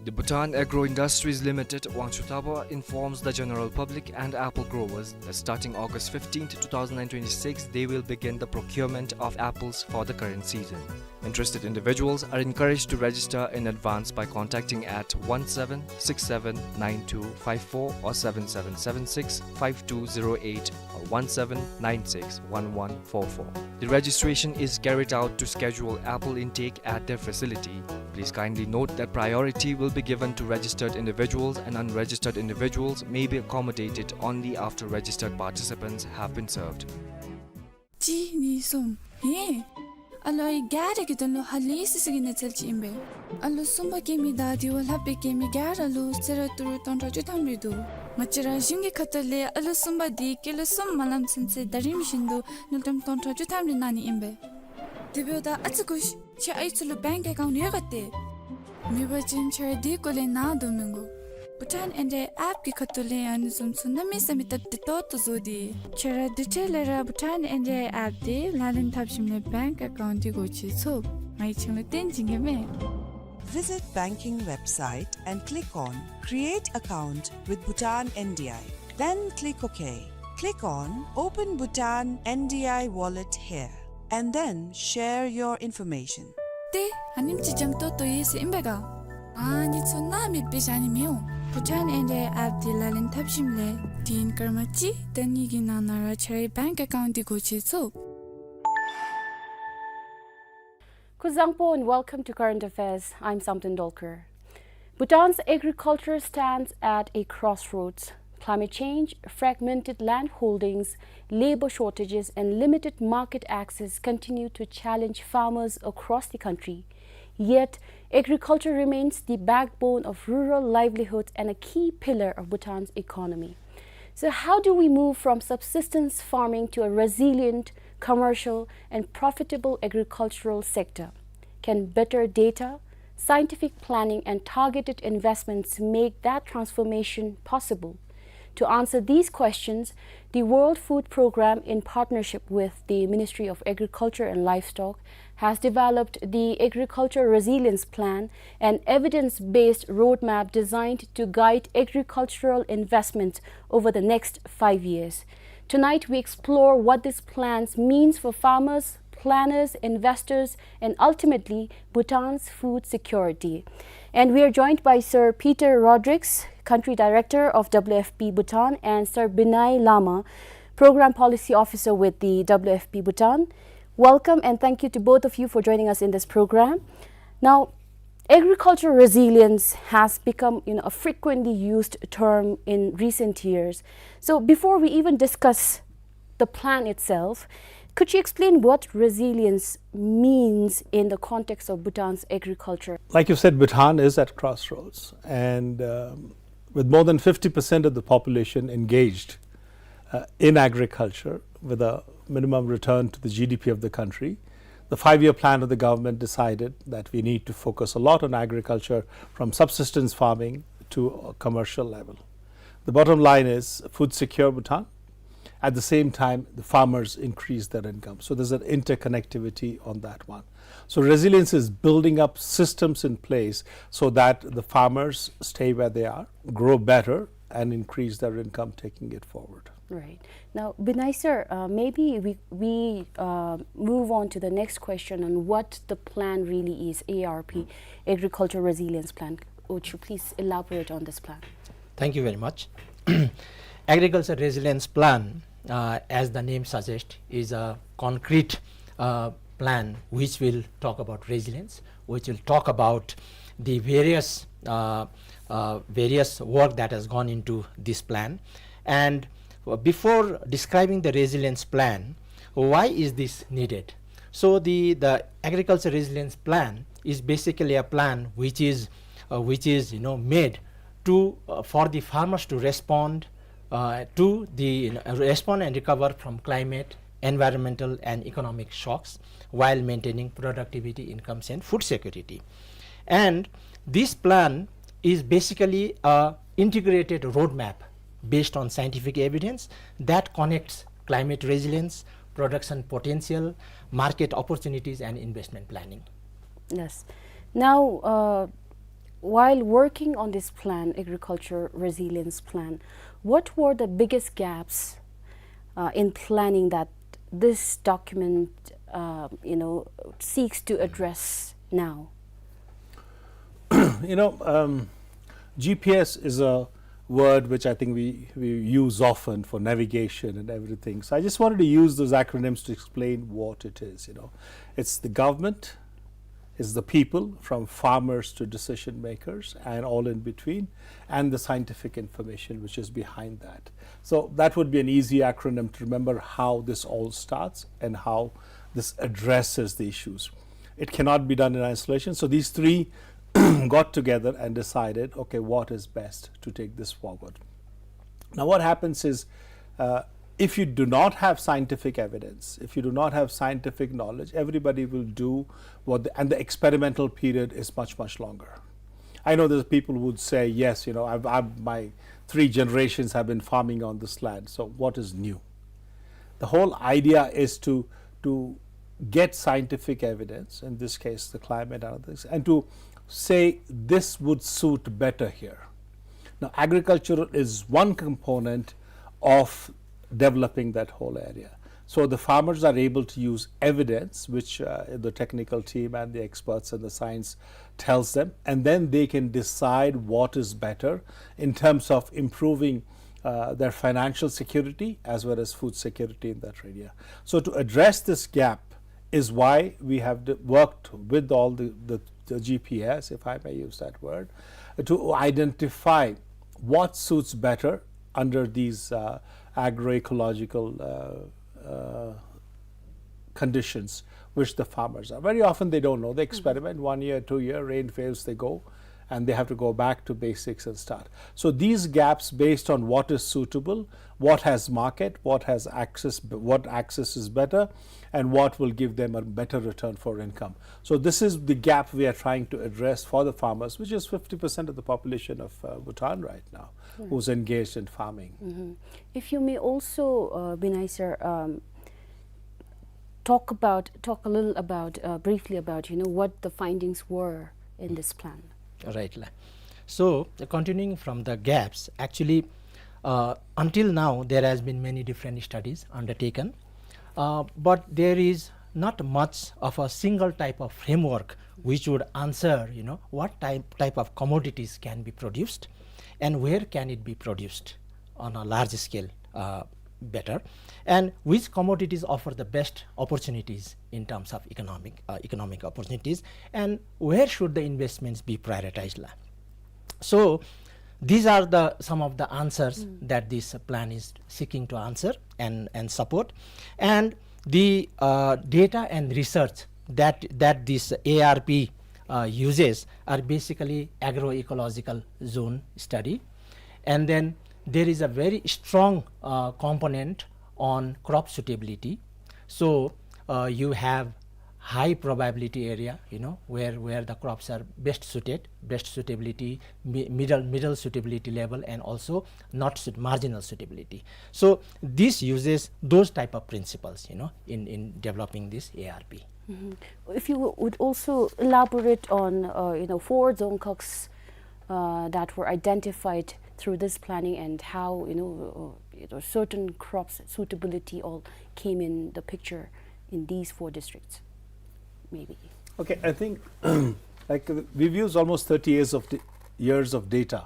The Bhutan Agro Industries Limited, Wangchuktaba, informs the general public and apple growers that starting August fifteenth, two thousand and twenty-six, they will begin the procurement of apples for the current season. Interested individuals are encouraged to register in advance by contacting at one seven six seven nine two five four or seven seven seven six five two zero eight or one seven nine six one one four four. The registration is carried out to schedule apple intake at their facility. Please kindly note that priority will be given to registered individuals, and unregistered individuals may be accommodated only after registered participants have been served. གཅིག་གཉིས་གསུམ། ཧེ། ཨ་ལོ་ཨའི་ག་ར་གི་དོན་ལུ་ཧ་ལས་སི་སི་གི་གནས་ཚུལ་ཅིག་ཨིན་པས། ཨ་ལོ་གསུམ་པ་སྐྱེ་མི་དང་དེ་བ་ལྷག་པའི་སྐྱེ་མི་ག་ར་ལུ་གསོལ་རས་ཏི་རུ་སྟོང་ཕྲག་བཅུ་ཐམ་རེ་འདུག། ང་བཅས་ར་གཞུང་གི་ཁ་ཐུག་ལས་ཨ་ལོ་གསུམ་པ་དེ་སྐྱེས་ལོ་གསུམ་མ་ལངམ་ཚུན་ཚོད་ཟླ་རིམ་བཞིན་དུ་དངུལ་ཀྲམ་སྟོང་ཕྲག་བཅུ་ཐམ་རེ་གནང་ནི་ཨིན་པས། དེ་འབདཝ་ད་ཨ་ཙི་སྒུག་ཤིག། ཁྱེད་ཨའི་ཚུ་ལུ་བེངཀ་ཨེ་ཀའུནཊ་ཡོད་ག་ཏེ། མེད་པ་ཅིན་ཁྱེད་ར་དེའི་སྐོར་ལས་ནཱ་དོ་མི་དགོ། བྷུ་ཊཱན་ཨེན་ཌི་ཨའི་ཨེཔ་གི་ཁ་ཐུག་ལས་ཨ་ནི་བཟུམ་ཚུ་གནམ་མེད་ས་མེད་སྟབས་བདེ་ཏོག་ཏོ་བཟོ་སྟེ། ཁྱེད་ར་དེ་འཕྲལ་ལས་ར་བྷུ་ཊཱན་ཨེན་ཌི་ཨའི་ཨེཔ་དེ་ལག་ལེན་འཐབ་ཞིནམ་ལས་བེངཀ་ཨེ་ཀའུནཊ་འདི་སྒོ་ཕྱེ་ཚུགས། ང་གིས་ཁྱེད་ལུ་སྟོན་བྱིན་གེ་མས། Visit banking website and click on Create Account with Bhutan N D I. Then click OK. Click on Open Bhutan N D I Wallet here, and then share your information. ཏེ་ཨ་ནེམ་ཅིག་འཇམ་ཏོང་ཏོ་ཡོད་ཟེར་ཨིན་པས་ག། ཨ་ནི་ཚུ་ནཱ་མེད་པའི་ཞག་ནི་མི་འོང་། Bhutan N D I app འདི་ལག་ལེན་འཐབ་ཞིནམ་ལས་དུས་ཡུན་སྐར་མ་གཅིག་དང་གཉིས་ཀྱི་ནང་ན་ར་ཁྱོད་རའི་bank account འདི་སྒོ་ཕྱེ་ཚུགས། སྐུ་གཟུགས་བཟང་པོ and welcome to Current Affairs. I'm Samten Dolkar. Bhutan's agriculture stands at a crossroads. Climate change, fragmented land holdings, labor shortages, and limited market access continue to challenge farmers across the country. Yet, agriculture remains the backbone of rural livelihoods and a key pillar of Bhutan's economy. So, how do we move from subsistence farming to a resilient, commercial, and profitable agricultural sector? Can better data, scientific planning, and targeted investments make that transformation possible? To answer these questions, the World Food Programme, in partnership with the Ministry of Agriculture and Livestock, has developed the Agriculture Resilience Plan, an evidence-based roadmap designed to guide agricultural investments over the next five years. Tonight, we explore what this plan means for farmers, planners, investors, and ultimately Bhutan's food security. And we are joined by Sir Peter Rodrigues, Country Director of W F P Bhutan, and Sir Binay Lama, Program Policy Officer with the W F P Bhutan. Welcome and thank you to both of you for joining us in this program. Now, agricultural resilience has become, you know, a frequently used term in recent years. So before we even discuss the plan itself, could you explain what resilience means in the context of Bhutan's agriculture? Like you said, Bhutan is at crossroads, and, um, with more than fifty percent of the population engaged, uh, in agriculture, with a minimum return to the G D P of the country, the five-year plan of the government decided that we need to focus a lot on agriculture, from subsistence farming to a commercial level. The bottom line is food secure Bhutan. At the same time, the farmers increase their income. So there's an interconnectivity on that one. So resilience is building up systems in place so that the farmers stay where they are, grow better, and increase their income, taking it forward. Right. Now, Binay sir, uh, maybe we, we, uh, move on to the next question on what the plan really is, A R P, Agricultural Resilience Plan. Would you please elaborate on this plan? Thank you very much. Agriculture Resilience Plan, uh, as the name suggests, is a concrete, uh, plan which will talk about resilience, which will talk about the various, uh, uh, various work that has gone into this plan. And, uh, before describing the resilience plan, why is this needed? So the, the Agriculture Resilience Plan is basically a plan which is, uh, which is, you know, made to, uh, for the farmers to respond, uh, to the, you know, respond and recover from climate, environmental and economic shocks while maintaining productivity, incomes and food security. And this plan is basically a integrated roadmap based on scientific evidence that connects climate resilience, production potential, market opportunities and investment planning. Yes. Now, uh, while working on this plan, Agriculture Resilience Plan, what were the biggest gaps, uh, in planning that this document, uh, you know, seeks to address now? You know, um, G P S is a word which I think we, we use often for navigation and everything. So I just wanted to use those acronyms to explain what it is, you know. It's the government, it's the people, from farmers to decision makers and all in between, and the scientific information which is behind that. So that would be an easy acronym to remember how this all starts and how this addresses the issues. It cannot be done in isolation. So these three got together and decided, okay, what is best to take this forward. Now, what happens is, uh, if you do not have scientific evidence, if you do not have scientific knowledge, everybody will do what the, and the experimental period is much, much longer. I know there's people who would say, "Yes, you know, I've, I've, my three generations have been farming on this land, so what is new?" The whole idea is to, to get scientific evidence, in this case the climate and other things, and to say this would suit better here. Now, agriculture is one component of developing that whole area. So the farmers are able to use evidence, which, uh, the technical team and the experts and the science tells them, and then they can decide what is better in terms of improving, uh, their financial security as well as food security in that area. So to address this gap is why we have d-, worked with all the, the, the G P S, if I may use that word, to identify what suits better under these, uh, agroecological, uh, uh, conditions which the farmers are. Very often they don't know. They experiment one year, two year, rain fails, they go, and they have to go back to basics and start. So these gaps based on what is suitable, what has market, what has access, what access is better, and what will give them a better return for income. So this is the gap we are trying to address for the farmers, which is fifty percent of the population of, uh, Bhutan right now, who's engaged in farming. Mm-hmm. If you may also, uh, Binay sir, um, talk about, talk a little about, uh, briefly about, you know, what the findings were in this plan. Right, la. So, uh, continuing from the gaps, actually, uh, until now, there has been many different studies undertaken, uh, but there is not much of a single type of framework which would answer, you know, what type, type of commodities can be produced and where can it be produced on a large scale, uh, better, and which commodities offer the best opportunities in terms of economic, uh, economic opportunities, and where should the investments be prioritized, la. So these are the, some of the answers that this plan is seeking to answer and, and support. And the, uh, data and research that, that this A R P, uh, uses are basically agroecological zone study. And then there is a very strong, uh, component on crop suitability. So, uh, you have high probability area, you know, where, where the crops are best suited, best suitability, mi-, middle, middle suitability level, and also not suit-, marginal suitability. So this uses those type of principles, you know, in, in developing this A R P. Mm-hmm. If you would also elaborate on, uh, you know, four Dzongkhags, uh, that were identified through this planning and how, you know, uh, you know, certain crops suitability all came in the picture in these four districts, maybe. Okay, I think, like, uh, we've used almost thirty years of d-, years of data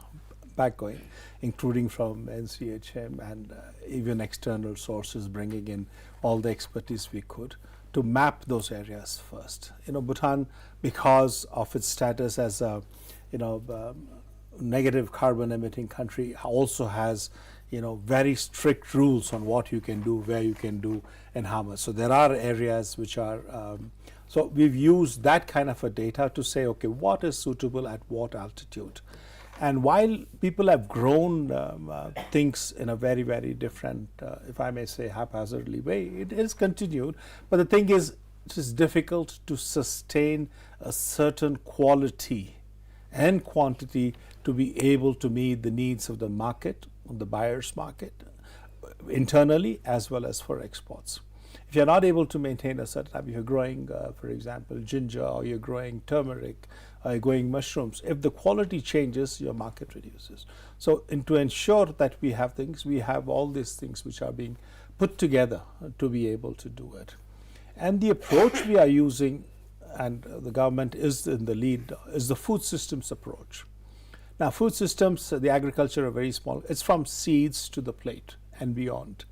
back going, including from N C H M and, uh, even external sources, bringing in all the expertise we could to map those areas first. You know, Bhutan, because of its status as a, you know, um, negative carbon emitting country, also has, you know, very strict rules on what you can do, where you can do, and how much. So there are areas which are, um, so we've used that kind of a data to say, okay, what is suitable at what altitude? And while people have grown, um, uh, things in a very, very different, uh, if I may say, haphazardly way, it is continued. But the thing is, it is difficult to sustain a certain quality and quantity to be able to meet the needs of the market, the buyer's market, internally as well as for exports. If you're not able to maintain a certain type, if you're growing, uh, for example, ginger, or you're growing turmeric, or you're growing mushrooms, if the quality changes, your market reduces. So, and to ensure that we have things, we have all these things which are being put together to be able to do it. And the approach we are using, and the government is in the lead, is the food systems approach. Now, food systems, the agriculture are very small. It's from seeds to the plate and beyond.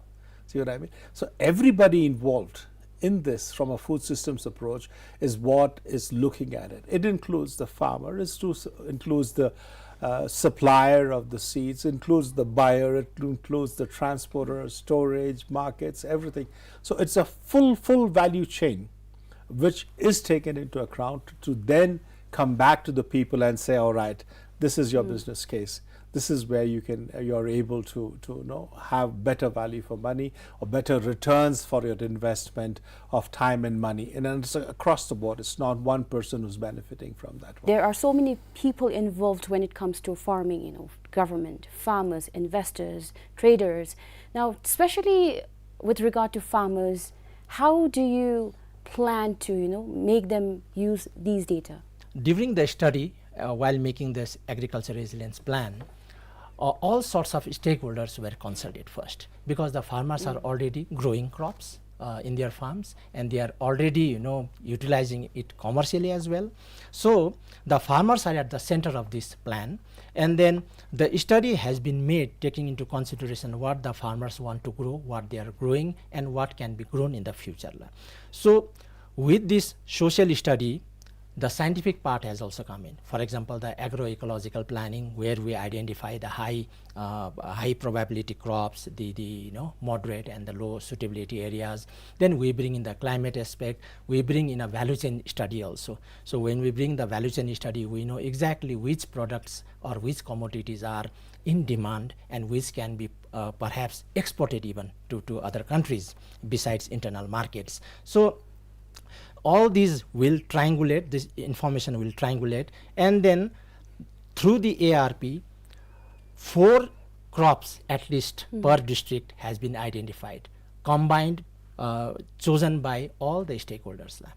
See what I mean? So everybody involved in this from a food systems approach is what is looking at it. It includes the farmer, it includes the, uh, supplier of the seeds, includes the buyer, it includes the transporter, storage, markets, everything. So it's a full, full value chain which is taken into account to then come back to the people and say, "All right, this is your business case. This is where you can, you're able to, to, you know, have better value for money or better returns for your investment of time and money." And then it's across the board. It's not one person who's benefiting from that one. There are so many people involved when it comes to farming, you know, government, farmers, investors, traders. Now, especially with regard to farmers, how do you plan to, you know, make them use these data? During the study, uh, while making this agriculture resilience plan, Uh, all sorts of stakeholders were consulted first, because the farmers are already growing crops uh, in their farms, and they are already, you know, utilizing it commercially as well. So the farmers are at the center of this plan, and then the study has been made taking into consideration what the farmers want to grow, what they are growing, and what can be grown in the future. So with this social study, the scientific part has also come in. For example, the agroecological planning, where we identify the high, uh, high probability crops, the, the, you know, moderate and the low suitability areas. Then we bring in the climate aspect. We bring in a value chain study also. So when we bring the value chain study, we know exactly which products or which commodities are in demand and which can be uh, perhaps exported even to, to other countries besides internal markets. So all these will triangulate, this information will triangulate, and then through the A R P, four crops at least per district has been identified, combined, uh, chosen by all the stakeholders, uh,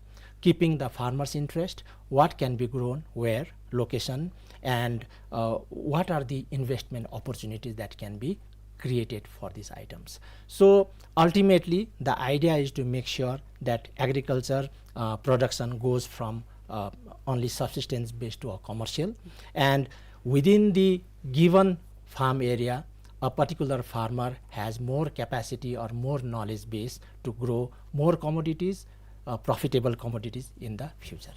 keeping the farmers' interest, what can be grown, where, location, and uh, what are the investment opportunities that can be created for these items. So ultimately, the idea is to make sure that agriculture uh, production goes from uh, only subsistence based to a commercial, and within the given farm area, a particular farmer has more capacity or more knowledge base to grow more commodities, uh, profitable commodities in the future.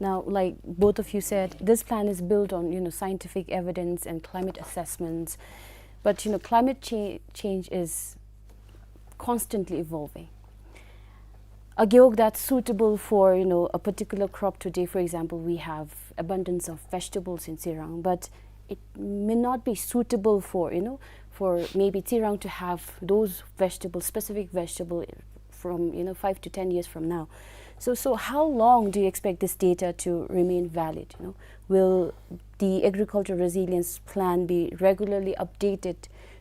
Now, like both of you said, this plan is built on, you know, scientific evidence and climate assessments. But, you know, climate cha- change is constantly evolving. A gewog that's suitable for, you know, a particular crop today, for example, we have abundance of vegetables in Tsirang, but it may not be suitable for, you know, for maybe Tsirang to have those vegetables, specific vegetable, from, you know, five to ten years from now. So, so how long do you expect this data to remain valid? You know, will the agricultural resilience plan be regularly updated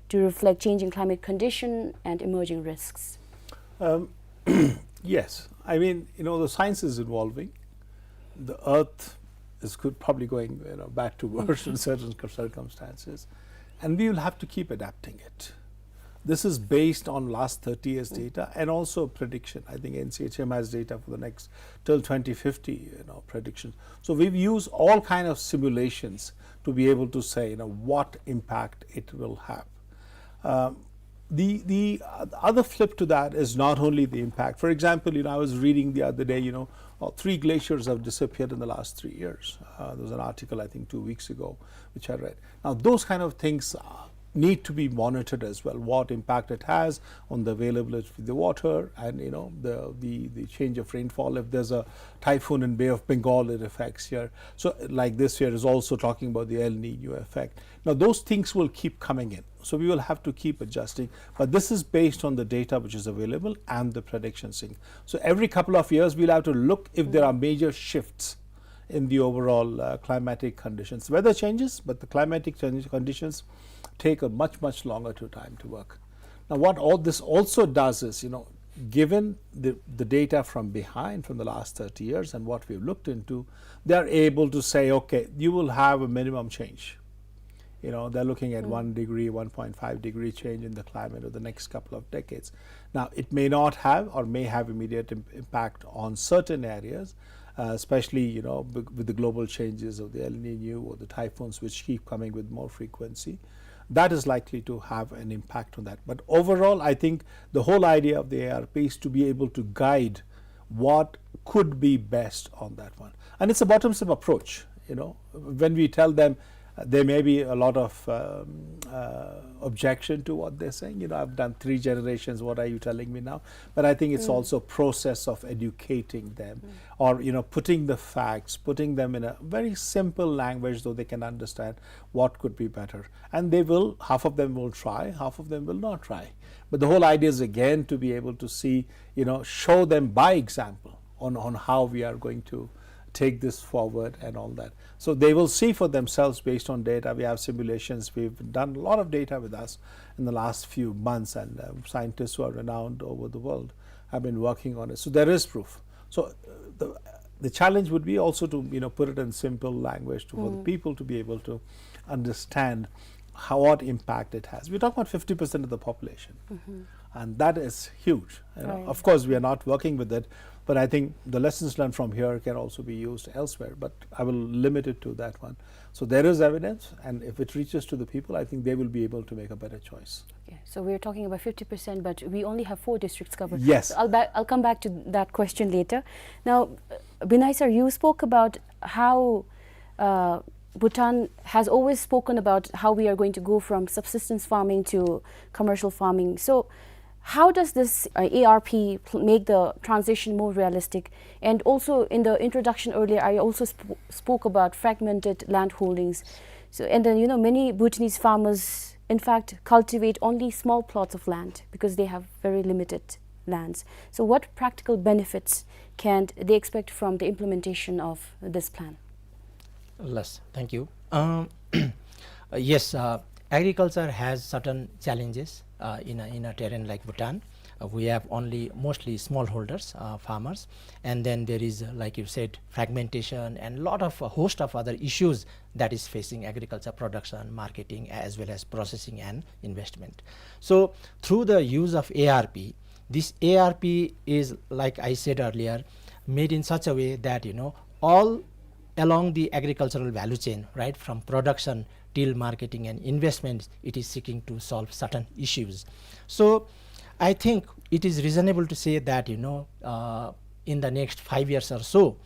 to reflect changing climate condition and emerging risks? Um, yes, I mean, you know, the science is evolving. The Earth is could probably going, you know, back to worse in certain circumstances, and we will have to keep adapting it. This is based on last thirty years data and also prediction. I think N C H M has data for the next till twenty fifty, you know, prediction. So we've used all kind of simulations to be able to say, you know, what impact it will have. Um, the the other flip to that is not only the impact. For example, you know, I was reading the other day, you know, uh, three glaciers have disappeared in the last three years. Uh, there was an article, I think, two weeks ago, which I read. Now, those kind of things uh, need to be monitored as well. What impact it has on the availability of the water, and, you know, the, the the change of rainfall. If there's a typhoon in Bay of Bengal, it affects here. So, like this year is also talking about the El Nino effect. Now, those things will keep coming in. So we will have to keep adjusting. But this is based on the data which is available and the predictions. So every couple of years, we'll have to look if there are major shifts in the overall uh, climatic conditions. Weather changes, but the climatic conditions take a much, much longer to time to work. Now, what all this also does is, you know, given the, the data from behind, from the last thirty years and what we've looked into, they are able to say, okay, you will have a minimum change. You know, they're looking at one degree, one point five degree change in the climate over the next couple of decades. Now, it may not have or may have immediate im- impact on certain areas, uh, especially, you know, with the global changes of the El Nino or the typhoons which keep coming with more frequency. That is likely to have an impact on that. But overall, I think the whole idea of the A R P is to be able to guide what could be best on that one. And it's a bottom-up approach, you know. When we tell them, uh, there may be a lot of um, uh, objection to what they're saying. You know, I've done three generations, what are you telling me now? But I think it's mm. also a process of educating them mm. or, you know, putting the facts, putting them in a very simple language so they can understand what could be better. And they will, half of them will try, half of them will not try. But the whole idea is again to be able to see, you know, show them by example on, on how we are going to take this forward and all that. So they will see for themselves based on data. We have simulations. We've done a lot of data with us in the last few months, and uh, scientists who are renowned over the world have been working on it. So there is proof. So uh, the, the challenge would be also to, you know, put it in simple language to, for the people to be able to understand how, what impact it has. We're talking about fifty percent of the population. And that is huge. You know, of course, we are not working with it, but I think the lessons learned from here can also be used elsewhere, but I will limit it to that one. So there is evidence, and if it reaches to the people, I think they will be able to make a better choice. Okay, so we're talking about fifty percent, but we only have four districts covered. Yes. So I'll, ba- I'll come back to that question later. Now, uh, Binay sir, you spoke about how uh, Bhutan has always spoken about how we are going to go from subsistence farming to commercial farming. So, how does this uh, A R P pl- make the transition more realistic? And also, in the introduction earlier, I also sp- spoke about fragmented land holdings. So, and then, you know, many Bhutanese farmers, in fact, cultivate only small plots of land because they have very limited lands. So, what practical benefits can they expect from the implementation of this plan? Yes, thank you. Um, uh, yes, uh, agriculture has certain challenges uh, in, a, in a terrain like Bhutan. Uh, we have only mostly smallholders, uh, farmers, and then there is, uh, like you said, fragmentation and lot of, a host of other issues that is facing agriculture production, marketing, as well as processing and investment. So through the use of A R P, this A R P is, like I said earlier, made in such a way that, you know, all along the agricultural value chain, right, from production till marketing and investments, it is seeking to solve certain issues. So I think it is reasonable to say that, you know, uh, in the next five years or so,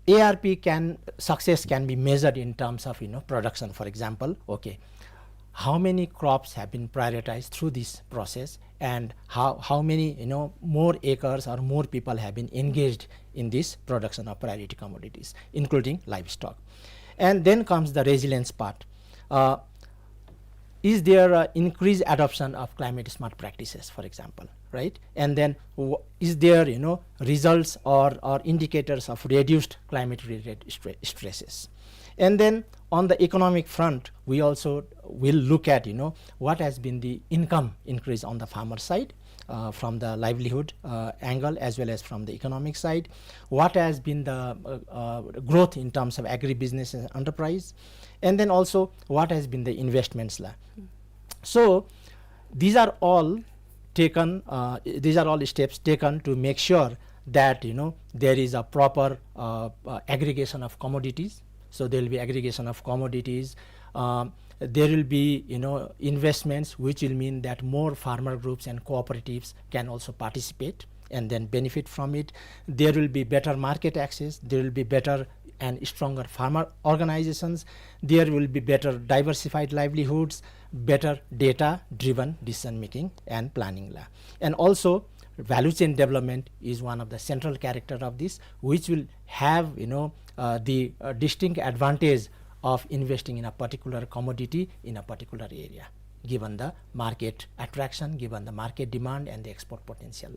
A R P can, success can be measured in terms of, you know, production, for example. Okay, how many crops have been prioritized through this process, and how, how many, you know, more acres or more people have been engaged in this production of priority commodities, including livestock. And then comes the resilience part. Uh, is there a increased adoption of climate smart practices, for example, right? And then w- is there, you know, results or, or indicators of reduced climate related stre- stresses? And then on the economic front, we also will look at, you know, what has been the income increase on the farmer side, uh, from the livelihood uh, angle as well as from the economic side, what has been the uh, uh, growth in terms of agribusiness and enterprise, and then also what has been the investments la. So these are all taken, uh, these are all steps taken to make sure that, you know, there is a proper uh, uh, aggregation of commodities. So there will be aggregation of commodities. Um, there will be, you know, investments, which will mean that more farmer groups and cooperatives can also participate and then benefit from it. There will be better market access. There will be better and stronger farmer organizations. There will be better diversified livelihoods, better data driven decision making and planning la. And also, value chain development is one of the central character of this, which will have, you know, uh, the uh, distinct advantage of investing in a particular commodity in a particular area, given the market attraction, given the market demand and the export potential.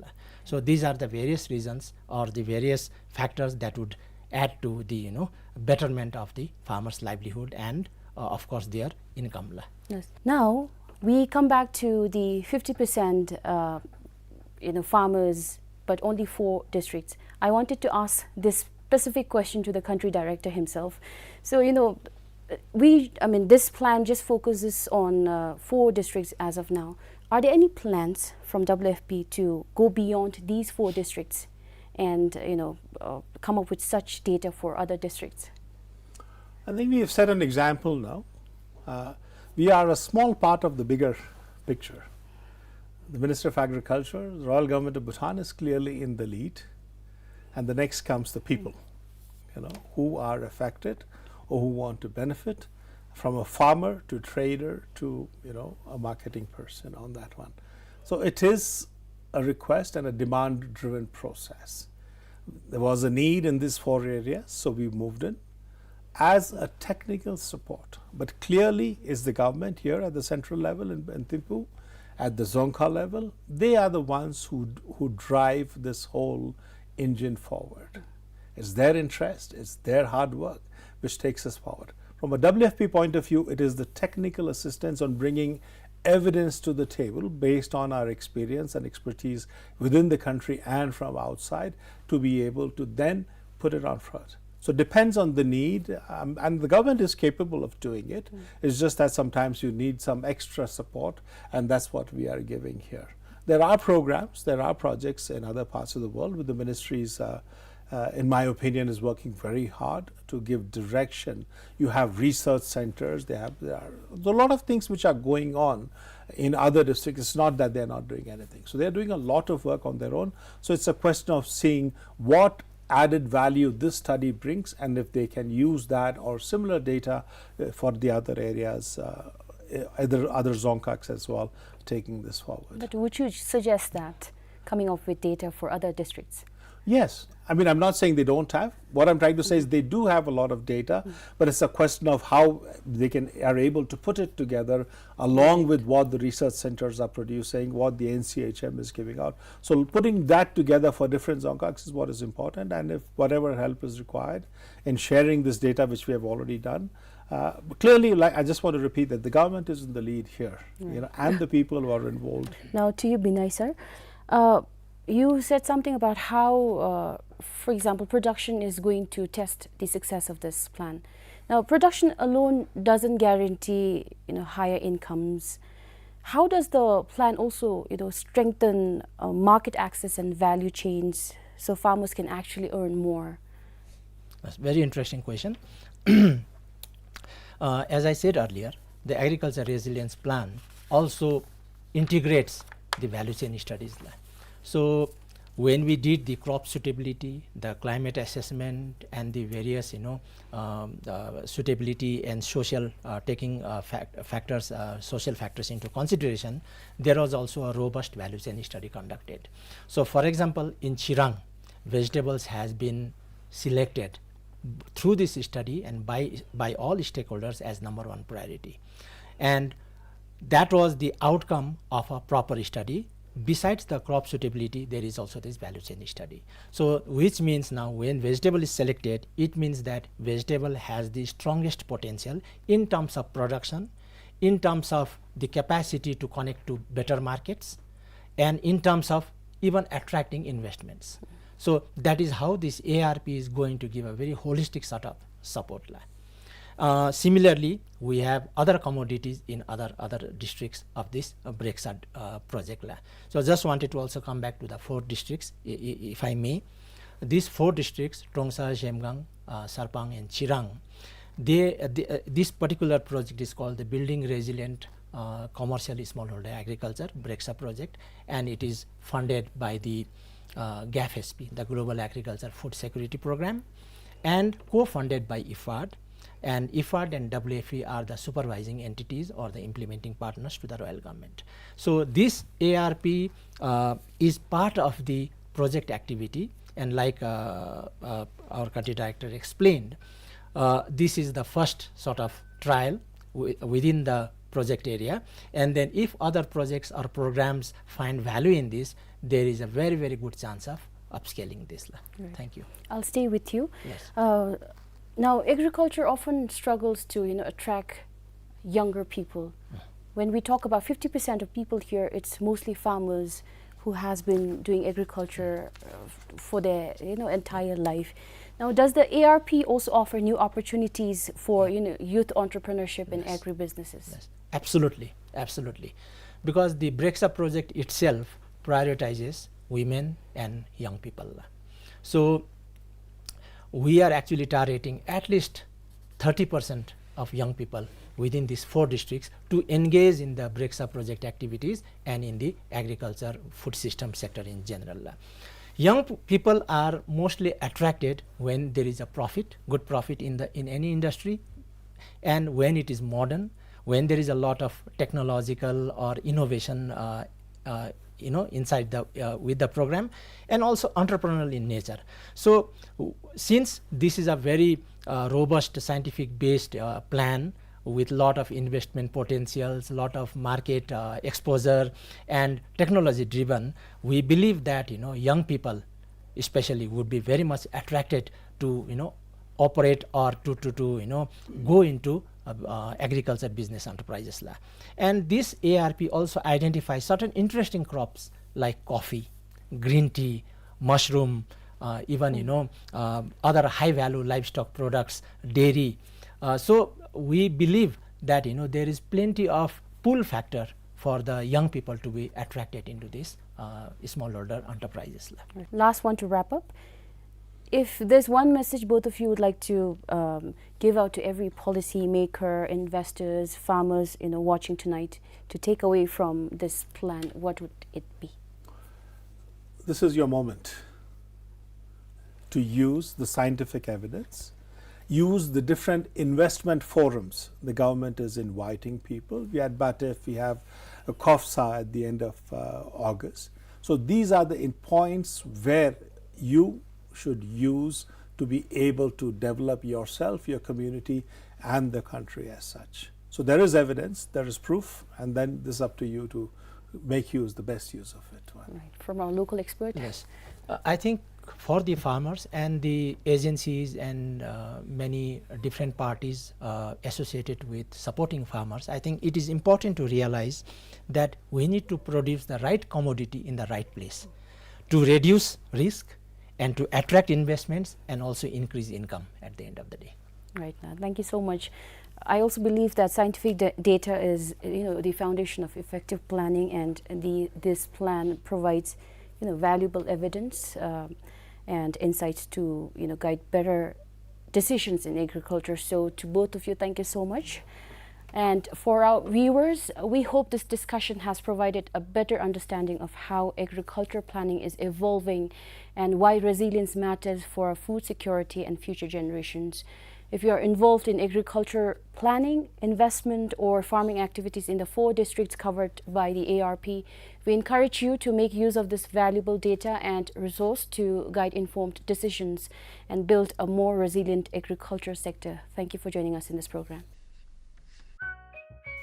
So these are the various reasons or the various factors that would add to the, you know, betterment of the farmers' livelihood and, uh, of course, their income la. Yes. Now we come back to the fifty percent, uh, you know, farmers, but only four districts. I wanted to ask this specific question to the country director himself. So, you know, we, I mean, this plan just focuses on uh, four districts as of now. Are there any plans from W F P to go beyond these four districts and, you know, uh, come up with such data for other districts? I think we have set an example now. Uh, we are a small part of the bigger picture. The Minister of Agriculture, the Royal Government of Bhutan is clearly in the lead, and the next comes the people, you know, who are affected or who want to benefit, from a farmer to trader to, you know, a marketing person on that one. So it is a request and a demand-driven process. There was a need in these four areas, so we moved in as a technical support. But clearly, is the government here at the central level in, in Thimphu, at the Dzongkha level, they are the ones who, who drive this whole engine forward. It's their interest, it's their hard work which takes us forward. From a W F P point of view, it is the technical assistance on bringing evidence to the table based on our experience and expertise within the country and from outside to be able to then put it on front. So it depends on the need, um, and the government is capable of doing it. It's just that sometimes you need some extra support, and that's what we are giving here. There are programs, there are projects in other parts of the world with the ministries, uh, uh, in my opinion, is working very hard to give direction. You have research centers, they have, there are a lot of things which are going on in other districts. It's not that they're not doing anything. So they're doing a lot of work on their own. So it's a question of seeing what added value this study brings, and if they can use that or similar data, uh, for the other areas, uh, uh, other, other Dzongkhags as well, taking this forward. But would you suggest that, coming up with data for other districts? Yes. I mean, I'm not saying they don't have. What I'm trying to say is they do have a lot of data, but it's a question of how they can, are able to put it together along with what the research centers are producing, what the N C H M is giving out. So putting that together for different Dzongkhags is what is important, and if whatever help is required in sharing this data, which we have already done, uh, clearly, like, I just want to repeat that the government is in the lead here, you know, and the people who are involved. Now to you, Binay sir. Uh, you said something about how, uh, for example, production is going to test the success of this plan. Now, production alone doesn't guarantee, you know, higher incomes. How does the plan also, you know, strengthen, uh, market access and value chains so farmers can actually earn more? That's a very interesting question. Uh, as I said earlier, the agriculture resilience plan also integrates the value chain studies la. So when we did the crop suitability, the climate assessment, and the various, you know, um, uh, suitability and social, uh, taking, uh, fac-, factors, uh, social factors into consideration, there was also a robust value chain study conducted. So, for example, in Chirang, vegetables has been selected through this study and by, by all stakeholders as number one priority. And that was the outcome of a proper study. Besides the crop suitability, there is also this value chain study. So, which means now when vegetable is selected, it means that vegetable has the strongest potential in terms of production, in terms of the capacity to connect to better markets, and in terms of even attracting investments. So that is how this A R P is going to give a very holistic sort of support la. Uh, similarly, we have other commodities in other, other districts of this, uh, BREXA, uh, project la. So just wanted to also come back to the four districts, i-, i-, if I may. These four districts, Trongsa, Zhemgang, uh, Sarpang and Chirang, they, uh, the, uh, this particular project is called the Building Resilient, uh, Commercial Smallholder Agriculture, BREXA project, and it is funded by the, uh, GAFSP, the Global Agriculture Food Security Program, and co-funded by IFAD. And IFAD and W F P are the supervising entities or the implementing partners to the royal government. So this A R P, uh, is part of the project activity, and like, uh, uh, our country director explained, uh, this is the first sort of trial wi-, within the project area, and then if other projects or programs find value in this, there is a very, very good chance of upscaling this la. Right. Thank you. I'll stay with you. Yes. Uh, now, agriculture often struggles to, you know, attract younger people. When we talk about fifty percent of people here, it's mostly farmers who has been doing agriculture, uh, f-, for their, you know, entire life. Now, does the A R P also offer new opportunities for, you know, youth entrepreneurship and agribusinesses? Yes, absolutely, absolutely. Because the BREXA project itself prioritizes women and young people. So we are actually targeting at least thirty percent of young people within these four districts to engage in the BREXA project activities and in the agriculture food system sector in general. Young p-, people are mostly attracted when there is a profit, good profit in the, in any industry, and when it is modern, when there is a lot of technological or innovation, uh, uh, you know, inside the, uh, with the program, and also entrepreneurial in nature. So, w-, since this is a very, uh, robust scientific based, uh, plan with lot of investment potentials, lot of market, uh, exposure, and technology driven, we believe that, you know, young people especially would be very much attracted to, you know, operate or to, to, to, you know, go into, uh, uh, agriculture business enterprises la. And this A R P also identifies certain interesting crops like coffee, green tea, mushroom, uh, even, you know, uh, other high value livestock products, dairy. Uh, so we believe that, you know, there is plenty of pull factor for the young people to be attracted into this, uh, smallholder enterprises. Right. Last one to wrap up. If there's one message both of you would like to, um, give out to every policy maker, investors, farmers, you know, watching tonight to take away from this plan, what would it be? This is your moment to use the scientific evidence, use the different investment forums. The government is inviting people. We had BATF, we have a COFSA at the end of, uh, August. So these are the in-, points where you should use to be able to develop yourself, your community, and the country as such. So there is evidence, there is proof, and then this is up to you to make use, the best use of it. Right. From our local expert? Yes. Uh, I think for the farmers and the agencies and, uh, many different parties, uh, associated with supporting farmers, I think it is important to realize that we need to produce the right commodity in the right place to reduce risk and to attract investments and also increase income at the end of the day. Right, uh, thank you so much. I also believe that scientific da-, data is, you know, the foundation of effective planning, and the, this plan provides, you know, valuable evidence, uh, and insights to, you know, guide better decisions in agriculture. So to both of you, thank you so much. And for our viewers, we hope this discussion has provided a better understanding of how agriculture planning is evolving and why resilience matters for our food security and future generations. If you are involved in agriculture planning, investment, or farming activities in the four districts covered by the A R P, we encourage you to make use of this valuable data and resource to guide informed decisions and build a more resilient agriculture sector. Thank you for joining us in this program.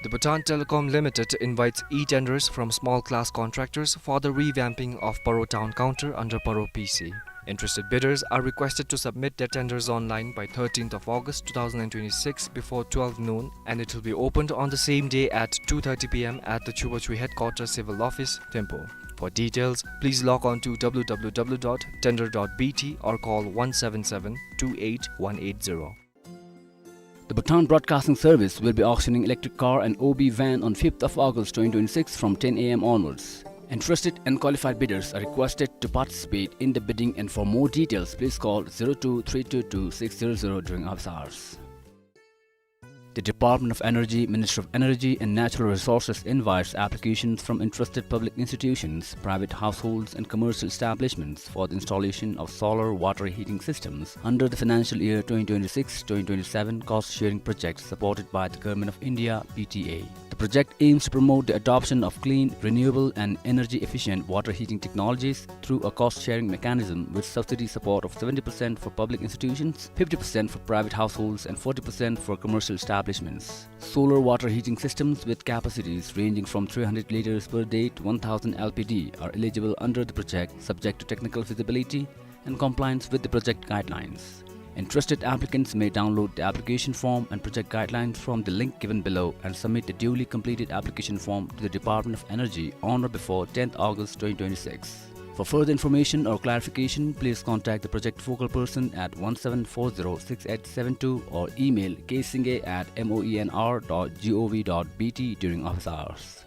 The Bhutan Telecom Limited invites e-tenders from small class contractors for the revamping of Paro Town Counter under Paro P C. Interested bidders are requested to submit their tenders online by thirteenth of August two thousand and twenty-six before twelve noon, and it will be opened on the same day at two thirty P M at the Chubachu Headquarters Civil Office, Thimphu. For details, please log on to W W W dot tender dot B T or call one seven seven two eight one eight zero. The Bhutan Broadcasting Service will be auctioning electric car and O B van on fifth of August twenty twenty-six from ten A M onwards. Interested and qualified bidders are requested to participate in the bidding, and for more details, please call zero two three two two six zero zero during office hours. The Department of Energy, Ministry of Energy and Natural Resources invites applications from interested public institutions, private households and commercial establishments for the installation of solar water heating systems under the financial year twenty twenty-six twenty twenty-seven cost sharing project supported by the Government of India, P T A. The project aims to promote the adoption of clean, renewable and energy efficient water heating technologies through a cost sharing mechanism with subsidy support of seventy percent for public institutions, fifty percent for private households and forty percent for commercial establishments. Solar water heating systems with capacities ranging from three hundred liters per day to one thousand L P D are eligible under the project, subject to technical feasibility and compliance with the project guidelines. Interested applicants may download the application form and project guidelines from the link given below and submit the duly completed application form to the Department of Energy on or before tenth August twenty twenty-six. For further information or clarification, please contact the project focal person at one seven four zero six eight seven two or email ksingay at moenr dot gov dot bt during office hours.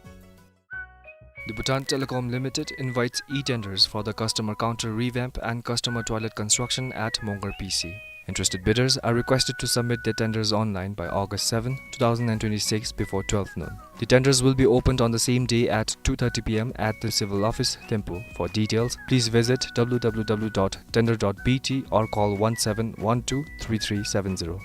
The Bhutan Telecom Limited invites e-tenders for the customer counter revamp and customer toilet construction at Mongar P C. Interested bidders are requested to submit their tenders online by August seventh, two thousand and twenty-six before twelve noon. The tenders will be opened on the same day at two thirty P M at the Civil Office, Thimphu. For details, please visit W W W dot tender dot B T or call one seven one two three three seven zero.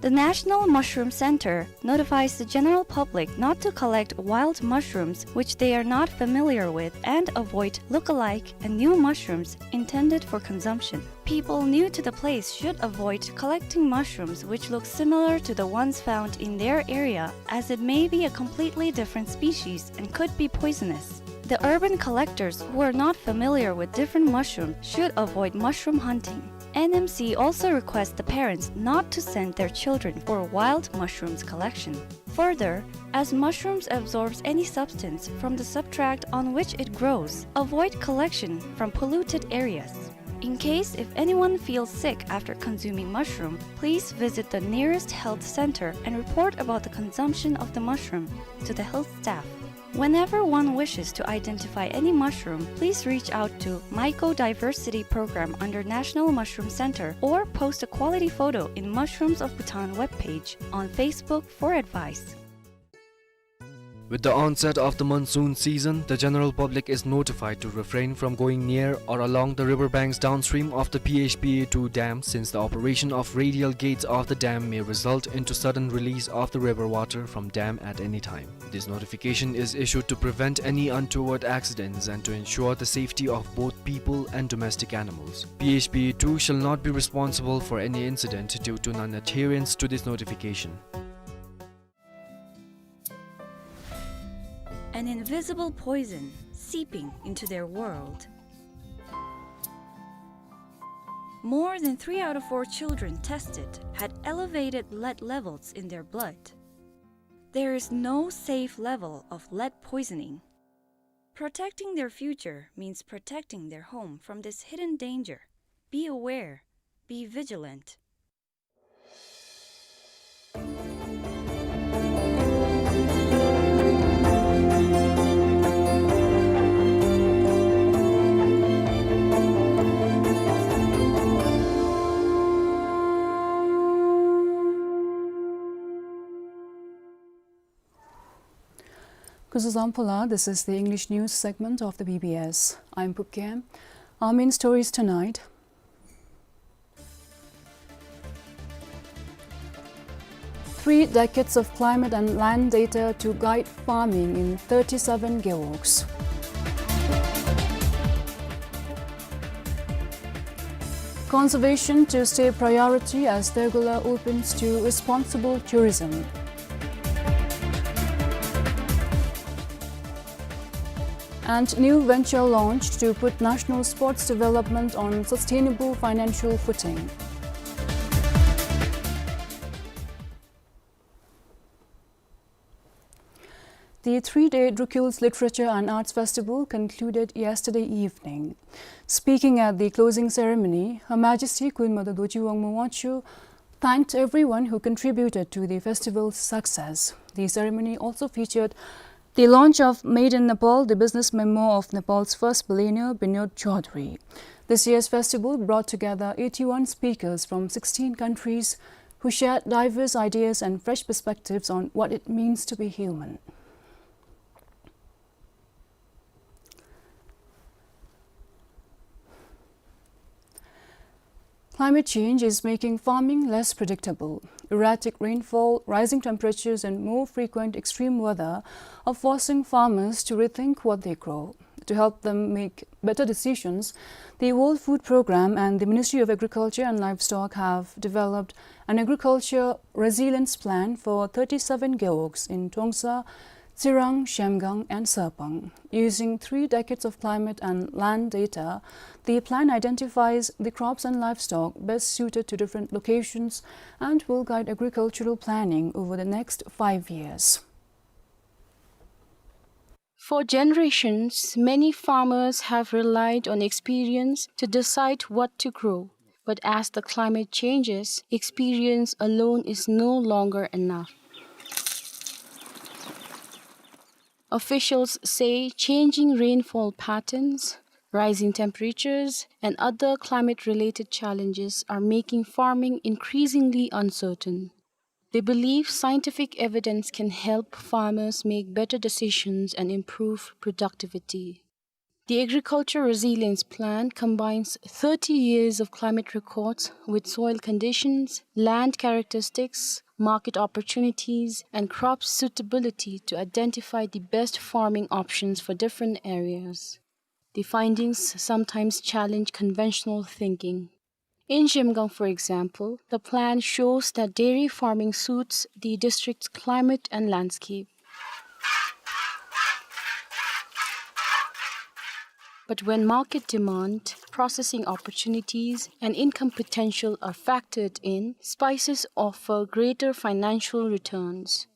The National Mushroom Center notifies the general public not to collect wild mushrooms which they are not familiar with and avoid look-alike and new mushrooms intended for consumption. People new to the place should avoid collecting mushrooms which look similar to the ones found in their area, as it may be a completely different species and could be poisonous. The urban collectors who are not familiar with different mushrooms should avoid mushroom hunting. N M C also requests the parents not to send their children for wild mushrooms collection. Further, as mushrooms absorbs any substance from the substrate on which it grows, avoid collection from polluted areas. In case if anyone feels sick after consuming mushroom, please visit the nearest health center and report about the consumption of the mushroom to the health staff. Whenever one wishes to identify any mushroom, please reach out to Mycodiversity Program under National Mushroom Center or post a quality photo in Mushrooms of Bhutan webpage on Facebook for advice. With the onset of the monsoon season, the general public is notified to refrain from going near or along the river banks downstream of the P H P A two dam, since the operation of radial gates of the dam may result into sudden release of the river water from dam at any time. This notification is issued to prevent any untoward accidents and to ensure the safety of both people and domestic animals. P H P A two shall not be responsible for any incident due to non-adherence to this notification. An invisible poison seeping into their world. More than three out of four children tested had elevated lead levels in their blood. There is no safe level of lead poisoning. Protecting their future means protecting their home from this hidden danger. Be aware, be vigilant. Kuzuzangpo la, this is the English news segment of the B B S. I'm Pupkem. Our main stories tonight. Three decades of climate and land data to guide farming in thirty-seven gewogs. Conservation to stay priority as Degola opens to responsible tourism. And new venture launched to put national sports development on sustainable financial footing. The three-day Drukgyal's Literature and Arts Festival concluded yesterday evening. Speaking at the closing ceremony, Her Majesty Queen Mother Dorji Wangmo Wangchuck thanked everyone who contributed to the festival's success. The ceremony also featured the launch of Made in Nepal, the business memo of Nepal's first billionaire, Binod Chaudhary. This year's festival brought together eighty-one speakers from sixteen countries who shared diverse ideas and fresh perspectives on what it means to be human. Climate change is making farming less predictable. Erratic rainfall, rising temperatures, and more frequent extreme weather are forcing farmers to rethink what they grow. To help them make better decisions, the World Food Programme and the Ministry of Agriculture and Livestock have developed an agriculture resilience plan for thirty-seven gewogs in Trongsa, Tsirang, Zhemgang, and Sarpang. Using three decades of climate and land data, the plan identifies the crops and livestock best suited to different locations and will guide agricultural planning over the next five years. For generations, many farmers have relied on experience to decide what to grow. But as the climate changes, experience alone is no longer enough. Officials say changing rainfall patterns, rising temperatures, and other climate-related challenges are making farming increasingly uncertain. They believe scientific evidence can help farmers make better decisions and improve productivity. The Agriculture Resilience Plan combines thirty years of climate records with soil conditions, land characteristics, market opportunities, and crop suitability to identify the best farming options for different areas. The findings sometimes challenge conventional thinking. In Zhemgang, for example, the plan shows that dairy farming suits the district's climate and landscape. But when market demand, processing opportunities, and income potential are factored in, spices offer greater financial returns.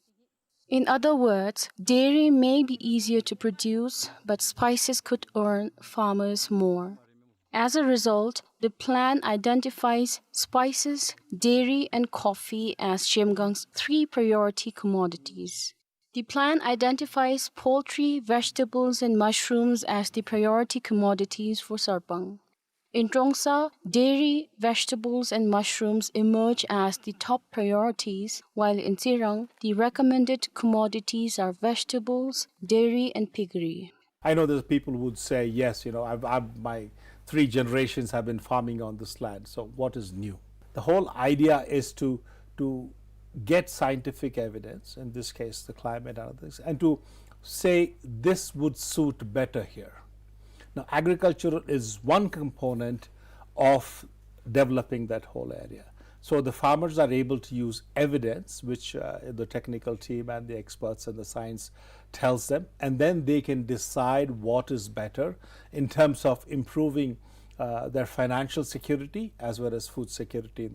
In other words, dairy may be easier to produce, but spices could earn farmers more. As a result, the plan identifies spices, dairy, and coffee as Zhemgang's three priority commodities. The plan identifies poultry, vegetables, and mushrooms as the priority commodities for Sarpang. In Trongsa, dairy, vegetables, and mushrooms emerge as the top priorities, while in Tsirang, the recommended commodities are vegetables, dairy, and piggery. I know there's people who would say, "Yes, you know, I've, I've, my three generations have been farming on this land, so what is new?" The whole idea is to, to get scientific evidence, in this case, the climate and others, and to say this would suit better here. Now, agriculture is one component of developing that whole area. So the farmers are able to use evidence, which, uh, the technical team and the experts and the science tells them, and then they can decide what is better in terms of improving, uh, their financial security as well as food security.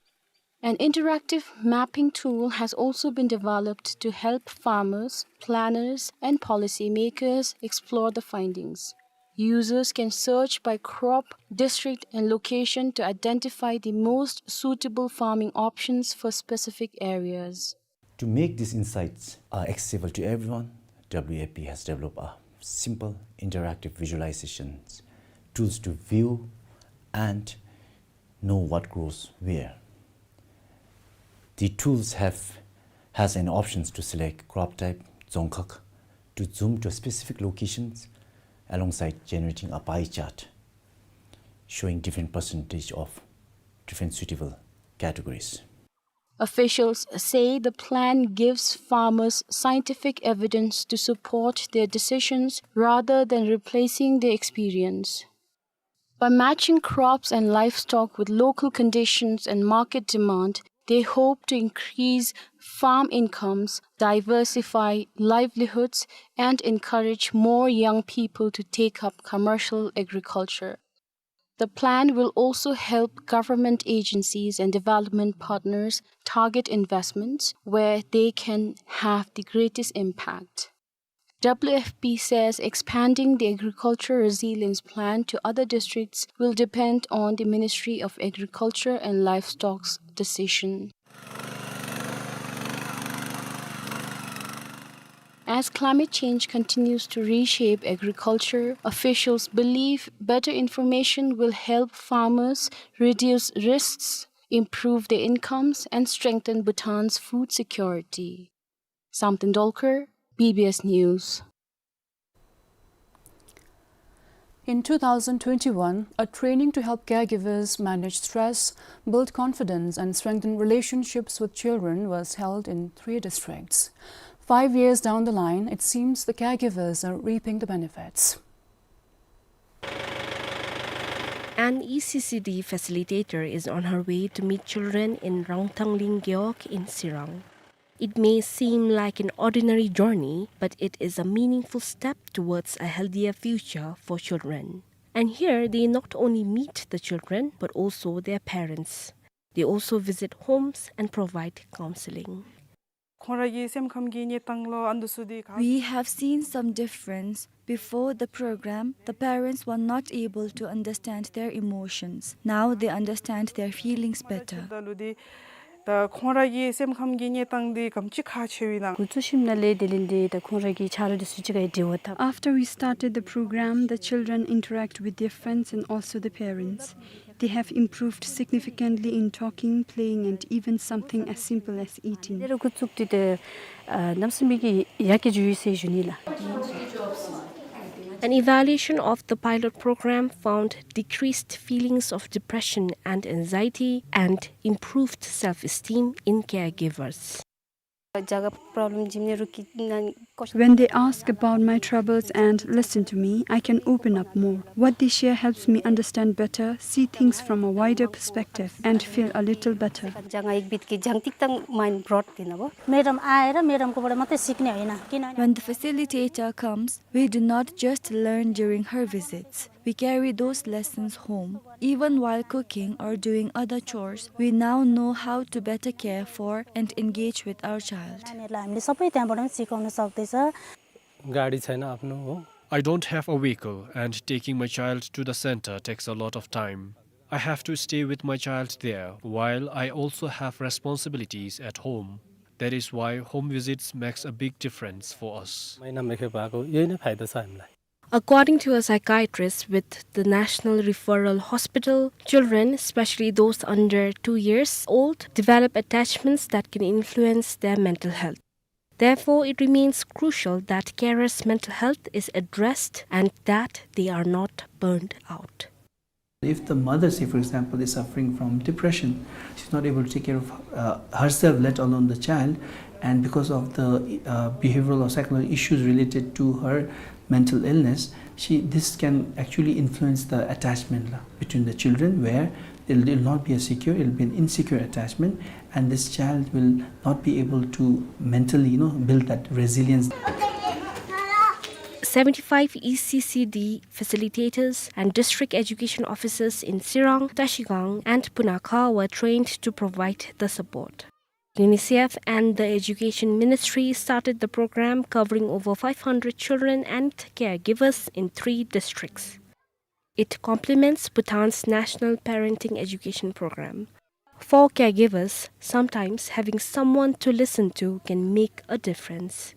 An interactive mapping tool has also been developed to help farmers, planners, and policymakers explore the findings. Users can search by crop, district, and location to identify the most suitable farming options for specific areas. To make these insights, uh, accessible to everyone, W F P has developed a simple interactive visualizations tools to view and know what grows where. The tools have, has an options to select crop type, dzongkhak, to zoom to specific locations alongside generating a pie chart showing different percentage of different suitable categories. Officials say the plan gives farmers scientific evidence to support their decisions rather than replacing their experience. By matching crops and livestock with local conditions and market demand, they hope to increase farm incomes, diversify livelihoods, and encourage more young people to take up commercial agriculture. The plan will also help government agencies and development partners target investments where they can have the greatest impact. W F P says expanding the agriculture resilience plan to other districts will depend on the Ministry of Agriculture and Livestock's decision. As climate change continues to reshape agriculture, officials believe better information will help farmers reduce risks, improve their incomes, and strengthen Bhutan's food security. Samten Dolkar, B B S News. In two thousand twenty-one, a training to help caregivers manage stress, build confidence, and strengthen relationships with children was held in three districts. Five years down the line, it seems the caregivers are reaping the benefits. An E C C D facilitator is on her way to meet children in Rangthangling Gewog in Tsirang. It may seem like an ordinary journey, but it is a meaningful step towards a healthier future for children. And here, they not only meet the children, but also their parents. They also visit homes and provide counseling. ཁོང་ར་གི་སེམས་ཁམས་ཀྱི་གནས་སྟངས་ལུ་ཨ་ནི་འདི་ཚུ་འདི་ག We have seen some difference. Before the program, the parents were not able to understand their emotions. Now they understand their feelings better. ད་ལུ་འདི་ད་ཁོང་ར་གི་སེམས་ཁམས་ཀྱི་གནས་སྟངས་འདི་ག་དེམ་ཅིག་ཁག་ཆེ་བའི་ནང་འགོ་བཙུགས་ཞིནམ་ལས་དེ་ལས་འདི་ད་ཁོང་ར་གི་ཆ་རོགས་འདི་ཚུ་གཅིག་ཁར་འབྲེལ་བ་འཐབ། After we started the program, the children interact with their friends and also the parents. They have improved significantly in talking, playing, and even something as simple as eating. དེ་རུ་འགོ་བཙུགས་ཏེ་ད་ཨ་གནམ་མེད་ས་མེད་ཀྱི་ཡར་རྒྱས་བྱུང་ཡི་ཟེར་ཞུ་ནི་ལགས། An evaluation of the pilot program found decreased feelings of depression and anxiety and improved self-esteem in caregivers. རྒྱལ་ཁབ་པོརོབ་ལེམ་འབྱུང་ནི་རུང་གི་ནང་ When they ask about my troubles and listen to me, I can open up more. What they share helps me understand better, see things from a wider perspective, and feel a little better. जहाँ एक बित्तिकै जहाँ तक तक mind broad थिएन अब। म्याडम आएर म्याडमकोबाट मात्रै सिक्ने होइन, किनभने When the facilitator comes, we do not just learn during her visits. We carry those lessons home. Even while cooking or doing other chores, we now know how to better care for and engage with our child. नानीहरूलाई हामीले सबै त्यहाँबाट पनि सिकाउन सक्दैछ। गाडी छैन आफ्नो, हो। I don't have a vehicle, and taking my child to the center takes a lot of time. I have to stay with my child there, while I also have responsibilities at home. That is why home visits makes a big difference for us. महिनामा एक खेप आएको, यही नै फाइदा छ हामीलाई। According to a psychiatrist with the National Referral Hospital, children, especially those under two years old, develop attachments that can influence their mental health. Therefore, it remains crucial that carers' mental health is addressed and that they are not burned out. If the mother, say for example, is suffering from depression, she's not able to take care of uh, herself, let alone the child, and because of the uh, behavioral or psychological issues related to her mental illness, she this can actually influence the attachment la, between the children, where it'll, it'll not be a secure, it'll be an insecure attachment, and this child will not be able to mentally, you know, build that resilience. Seventy-five E C C D facilitators and district education officers in Tsirang, Trashigang, and Punakha were trained to provide the support. UNICEF and the Education Ministry started the program, covering over five hundred children and caregivers in three districts. It complements Bhutan's National Parenting Education Program. For caregivers, sometimes having someone to listen to can make a difference.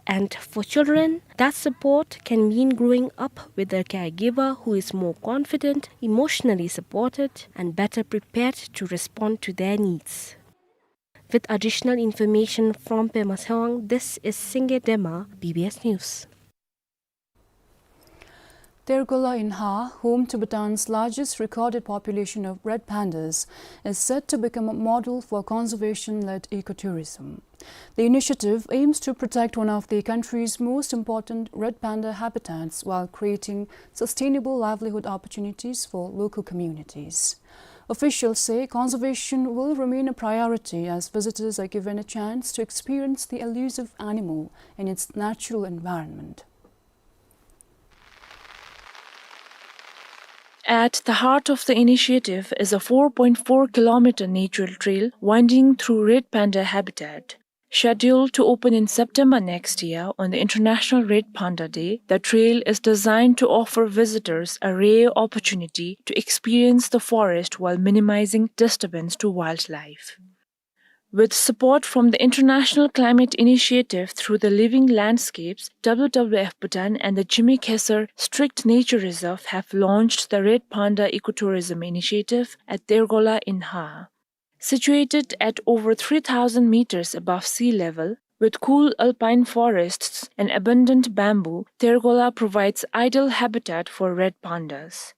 And for children, that support can mean growing up with a caregiver who is more confident, emotionally supported, and better prepared to respond to their needs. With additional information from Pema Tsewang, this is Singe Dema, B B S News. Tergola in Ha, home to Bhutan's largest recorded population of red pandas, is set to become a model for conservation-led ecotourism. The initiative aims to protect one of the country's most important red panda habitats while creating sustainable livelihood opportunities for local communities. Officials say conservation will remain a priority as visitors are given a chance to experience the elusive animal in its natural environment. At the heart of the initiative is a four point four kilometer nature trail winding through red panda habitat. Scheduled to open in September next year on the International Red Panda Day, the trail is designed to offer visitors a rare opportunity to experience the forest while minimizing disturbance to wildlife. With support from the International Climate Initiative through the Living Landscapes, W W F Bhutan and the Jimmy Khesar Strict Nature Reserve have launched the Red Panda Ecotourism Initiative at Tergola in Ha. Situated at over three thousand meters above sea level, with cool alpine forests and abundant bamboo, Tergola provides ideal habitat for red pandas.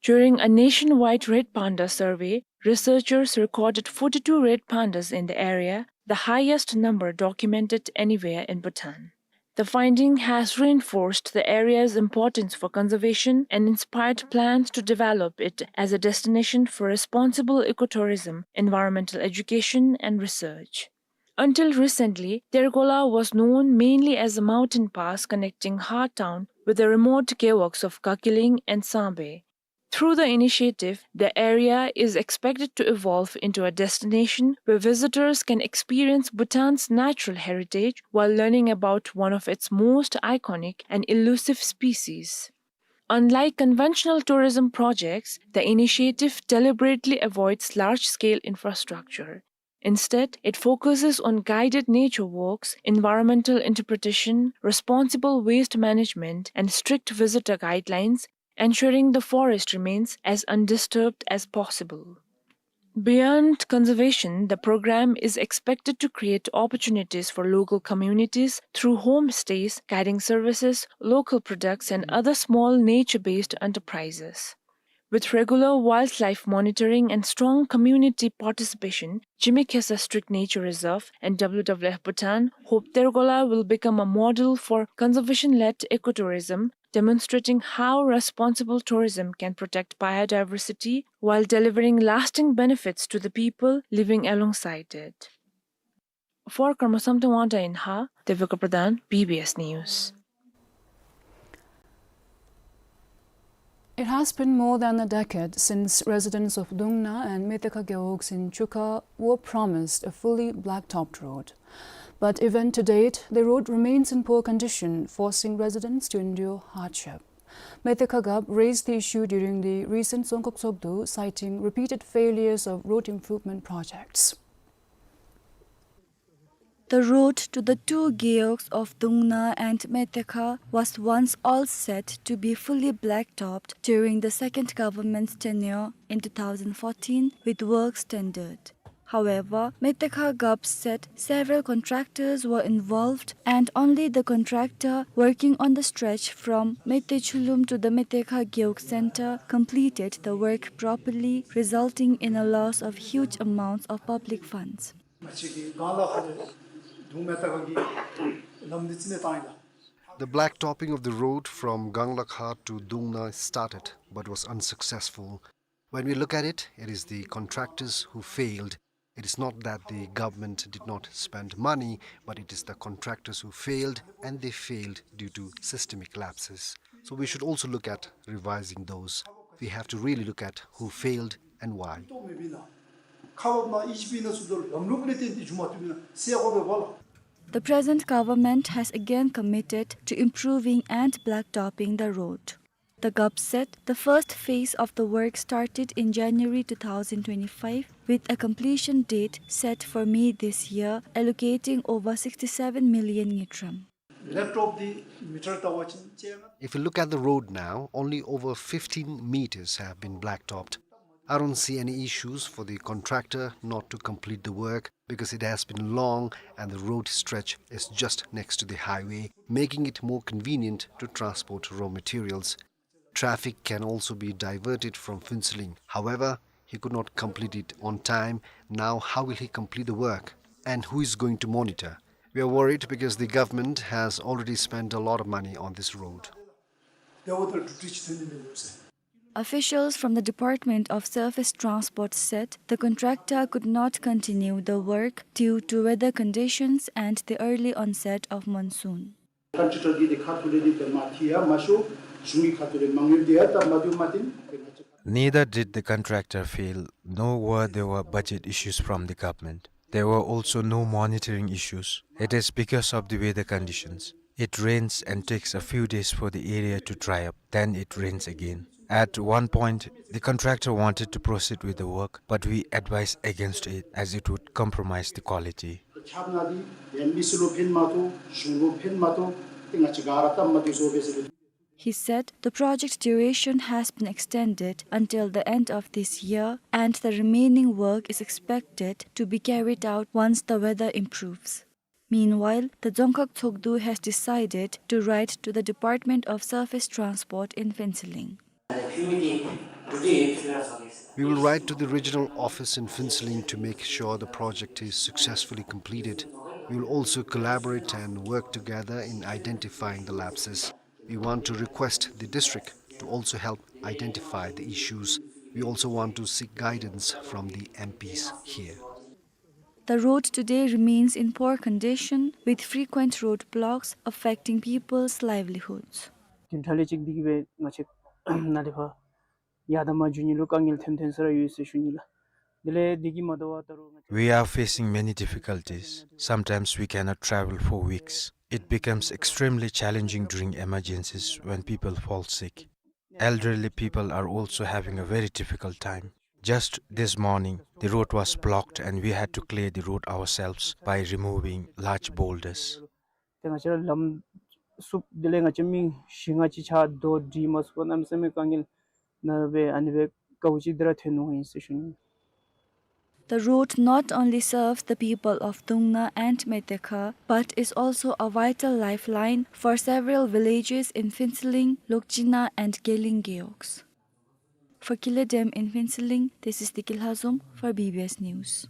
During a nationwide red panda survey, researchers recorded forty-two red pandas in the area, the highest number documented anywhere in Bhutan. The finding has reinforced the area's importance for conservation and inspired plans to develop it as a destination for responsible ecotourism, environmental education, and research. Until recently, Tergola was known mainly as a mountain pass connecting Ha town with the remote gewogs of Gakiling and Sambe. Through the initiative, the area is expected to evolve into a destination where visitors can experience Bhutan's natural heritage while learning about one of its most iconic and elusive species. Unlike conventional tourism projects, the initiative deliberately avoids large-scale infrastructure. Instead, it focuses on guided nature walks, environmental interpretation, responsible waste management, and strict visitor guidelines, ensuring the forest remains as undisturbed as possible. Beyond conservation, the program is expected to create opportunities for local communities through homestays, guiding services, local products, and other small nature-based enterprises. With regular wildlife monitoring and strong community participation, Jimmy Khesa Strict Nature Reserve and W W F Bhutan hope Tergola will become a model for conservation-led ecotourism, demonstrating how responsible tourism can protect biodiversity while delivering lasting benefits to the people living alongside it. For Karma Samten Wangda in Haa, Devika Pradhan, B B S News. It has been more than a decade since residents of Dungna and Metekha Gewogs in Chukha were promised a fully blacktopped road. But even to date, the road remains in poor condition, forcing residents to endure hardship. Metekha Gap raised the issue during the recent Dzongkhag Tshogdu, citing repeated failures of road improvement projects. The road to the two gewogs of Dungna and Metekha was once all set to be fully blacktopped during the second government's tenure in two thousand fourteen, with works tendered. However, Metekha Gap said several contractors were involved, and only the contractor working on the stretch from Meitei Chulum to the Metekha Gewog Center completed the work properly, resulting in a loss of huge amounts of public funds. The blacktopping of the road from Ganglakha to Dungna started but was unsuccessful. When we look at it, it is the contractors who failed. It is not that the government did not spend money, but it is the contractors who failed, and they failed due to systemic lapses. So we should also look at revising those. We have to really look at who failed and why. The present government has again committed to improving and blacktopping the road. The Gap said the first phase of the work started in January two thousand twenty-five, with a completion date set for May this year, allocating over sixty-seven million ngultrum. If you look at the road now, only over fifteen meters have been blacktopped. I don't see any issues for the contractor not to complete the work because it has been long and the road stretch is just next to the highway, making it more convenient to transport raw materials. Traffic can also be diverted from Phuentsholing. However, he could not complete it on time. Now, how will he complete the work? And who is going to monitor? We are worried because the government has already spent a lot of money on this road. Officials from the Department of Surface Transport said the contractor could not continue the work due to weather conditions and the early onset of monsoon. Neither did the contractor fail, nor were there were budget issues from the government. There were also no monitoring issues. It is because of the weather conditions. It rains and takes a few days for the area to dry up. Then it rains again. At one point, the contractor wanted to proceed with the work, but we advised against it as it would compromise the quality. He said the project duration has been extended until the end of this year, and the remaining work is expected to be carried out once the weather improves. Meanwhile, the Dzongkhag Tshogdu has decided to write to the Department of Surface Transport in Phuentsholing. We will write to the regional office in Phuentsholing to make sure the project is successfully completed. We will also collaborate and work together in identifying the lapses. We want to request the district to also help identify the issues. We also want to seek guidance from the M Ps here. The road today remains in poor condition, with frequent roadblocks affecting people's livelihoods. དེ་འདྲ་ལས་ཅིག་འདི་གིས་སྦེ་ང་བཅས་ནཱ་ལས་ཕར་ཡར་དང་མར་འགྱོ་ནི་ལུ་དཀའ་ངལ་ཐོན་ཐོན་ས་ར་ཡོད་ཟེར་ཞུ་ནི་ལགས། དེ་ལས་འདི་གིས་མ་དོ་བར་ད་རུང་ང་བཅས། We are facing many difficulties. Sometimes we cannot travel for weeks. It becomes extremely challenging during emergencies when people fall sick. Elderly people are also having a very difficult time. Just this morning, the road was blocked and we had to clear the road ourselves by removing large boulders. ཏེ་ང་བཅས་ར་ལམ་བསུབ་དེ་ལས་ང་བཅས་མི་བཞི་ལྔ་ཅིག་ཕྱག་རྡོ་སྒྲིལ་མ་ཚུགས་པར་གནམ་མེད་ས་མེད་དཀའ་ངལ་ནང་སྦེ་ཨ་ནི་སྦེ་དཀའཝ་སྤྱད་དེ་ར་ཐོན་འོང་ཡི་ཟེར་ཞུ་ནི། The road not only serves the people of Dungna and Metekha, but is also a vital lifeline for several villages in Phuentsholing, Lokchina and Geleng gewogs. For Killa Dam in Phuentsholing, this is Deki Lhazom for B B S News.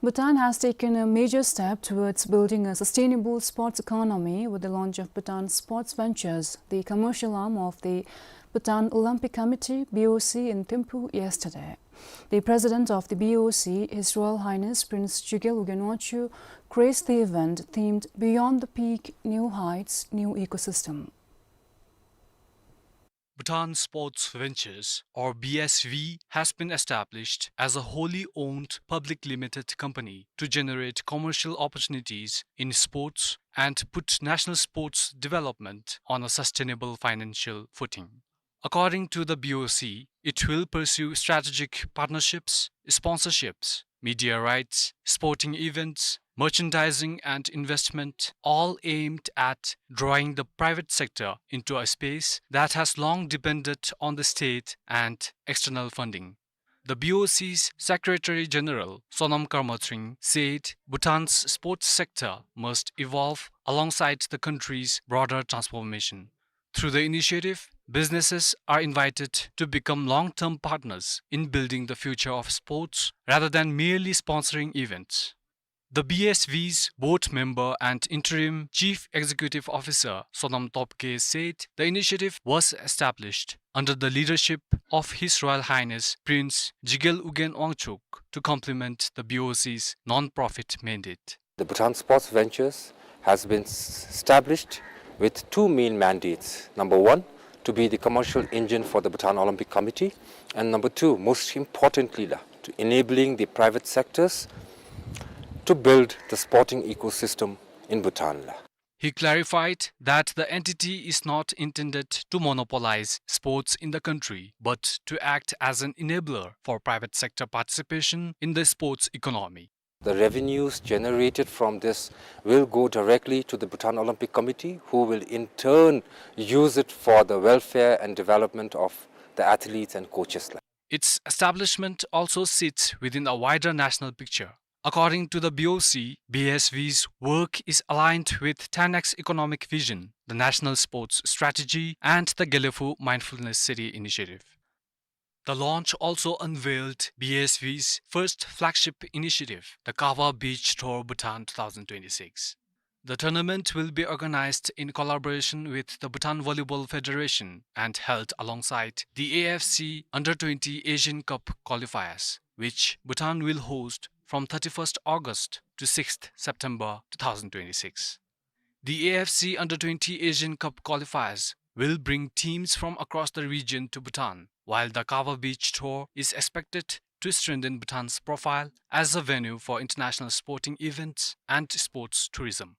Bhutan has taken a major step towards building a sustainable sports economy with the launch of Bhutan Sports Ventures, the commercial arm of the Bhutan Olympic Committee, B O C, in Thimphu yesterday. The president of the B O C, His Royal Highness Prince Jigel Ugyen Wangchuck, graced the event themed Beyond the Peak, New Heights, New Ecosystem. Bhutan Sports Ventures, or B S V, has been established as a wholly owned public limited company to generate commercial opportunities in sports and put national sports development on a sustainable financial footing. According to the B O C, it will pursue strategic partnerships, sponsorships, media rights, sporting events, merchandising and investment, all aimed at drawing the private sector into a space that has long depended on the state and external funding. The B O C's Secretary General, Sonam Karmatring, said Bhutan's sports sector must evolve alongside the country's broader transformation. Through the initiative, businesses are invited to become long-term partners in building the future of sports rather than merely sponsoring events. The B S V's board member and interim chief executive officer, Sonam Topge, said the initiative was established under the leadership of His Royal Highness Prince Jigel Ugyen Wangchuck to complement the B O C's non-profit mandate. The Bhutan Sports Ventures has been s-, established with two main mandates. Number one, to be the commercial engine for the Bhutan Olympic Committee, and number two, most importantly, la, to enabling the private sectors to build the sporting ecosystem in Bhutan, la. He clarified that the entity is not intended to monopolize sports in the country, but to act as an enabler for private sector participation in the sports economy. The revenues generated from this will go directly to the Bhutan Olympic Committee, who will in turn use it for the welfare and development of the athletes and coaches. Its establishment also sits within a wider national picture. According to the B O C, B S V's work is aligned with ten X Economic Vision, the National Sports Strategy, and the Gelephu Mindfulness City Initiative. The launch also unveiled B S V's first flagship initiative, the Kawa Beach Tour Bhutan two thousand twenty-six. The tournament will be organized in collaboration with the Bhutan Volleyball Federation and held alongside the A F C Under twenty Asian Cup qualifiers, which Bhutan will host from thirty-first August to sixth September two thousand twenty-six. The A F C Under twenty Asian Cup qualifiers will bring teams from across the region to Bhutan, while the Kawa Beach Tour is expected to strengthen Bhutan's profile as a venue for international sporting events and sports tourism.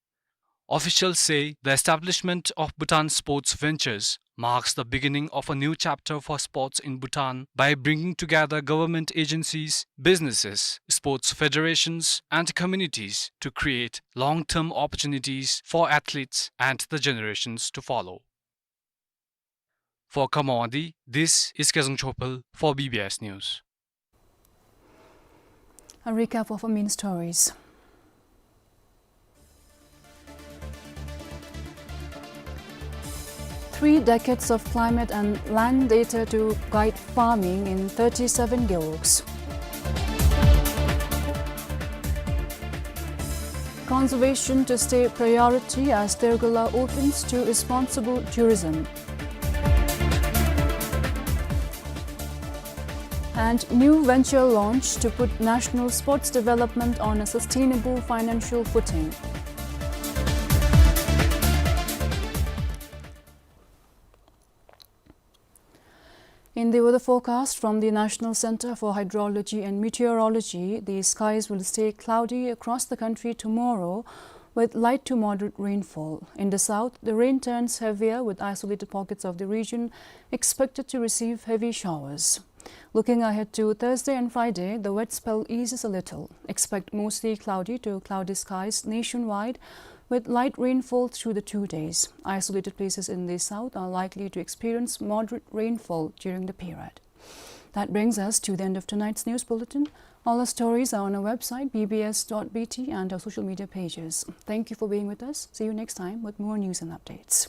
Officials say the establishment of Bhutan Sports Ventures marks the beginning of a new chapter for sports in Bhutan by bringing together government agencies, businesses, sports federations, and communities to create long-term opportunities for athletes and the generations to follow. For Khammawangdi, this is Kezang Chopal for B B S News. A recap of our main stories. Three decades of climate and land data to guide farming in thirty-seven gewogs. Conservation to stay priority as Tergula opens to responsible tourism. And new venture launch to put national sports development on a sustainable financial footing. In the weather forecast from the National Center for Hydrology and Meteorology, the skies will stay cloudy across the country tomorrow with light to moderate rainfall. In the south, the rain turns heavier with isolated pockets of the region expected to receive heavy showers. Looking ahead to Thursday and Friday, the wet spell eases a little. Expect mostly cloudy to cloudy skies nationwide with light rainfall through the two days. Isolated places in the south are likely to experience moderate rainfall during the period. That brings us to the end of tonight's news bulletin. All our stories are on our website, B B S dot B T, and our social media pages. Thank you for being with us. See you next time with more news and updates.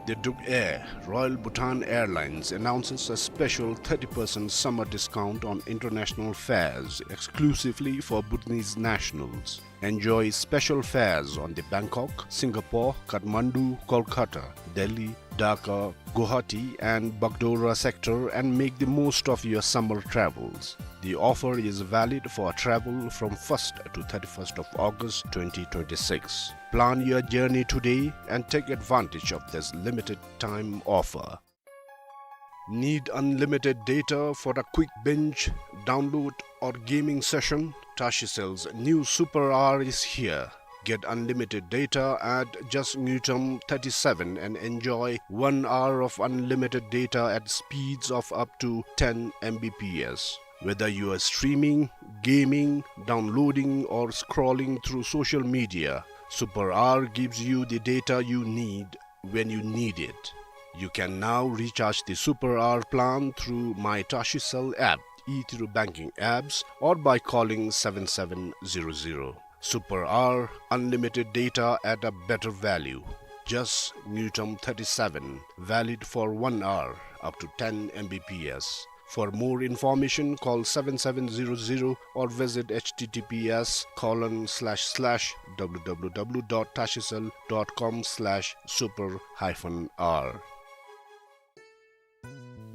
The Druk Air, Royal Bhutan Airlines, announces a special thirty percent summer discount on international fares exclusively for Bhutanese nationals. Enjoy special fares on the Bangkok, Singapore, Kathmandu, Kolkata, Delhi, Dhaka, Guwahati and Bagdogra sector and make the most of your summer travels. The offer is valid for travel from first to thirty-first of August twenty twenty-six. Plan your journey today and take advantage of this limited time offer. Need unlimited data for a quick binge, download or gaming session? Tashicell's new Super R is here. Get unlimited data at just Ngultrum thirty-seven and enjoy one hour of unlimited data at speeds of up to ten M B P S. Whether you are streaming, gaming, downloading, or scrolling through social media, Super R gives you the data you need when you need it. You can now recharge the Super R plan through My Tashicell app, e-Tiruk banking apps, or by calling seven seven zero zero. Super R, unlimited data at a better value. Just Ngultrum thirty-seven, valid for one hour, up to ten M B P S. For more information, call seven seven zero zero or visit H T T P S colon slash slash W W W dot tashicell dot com slash super hyphen R.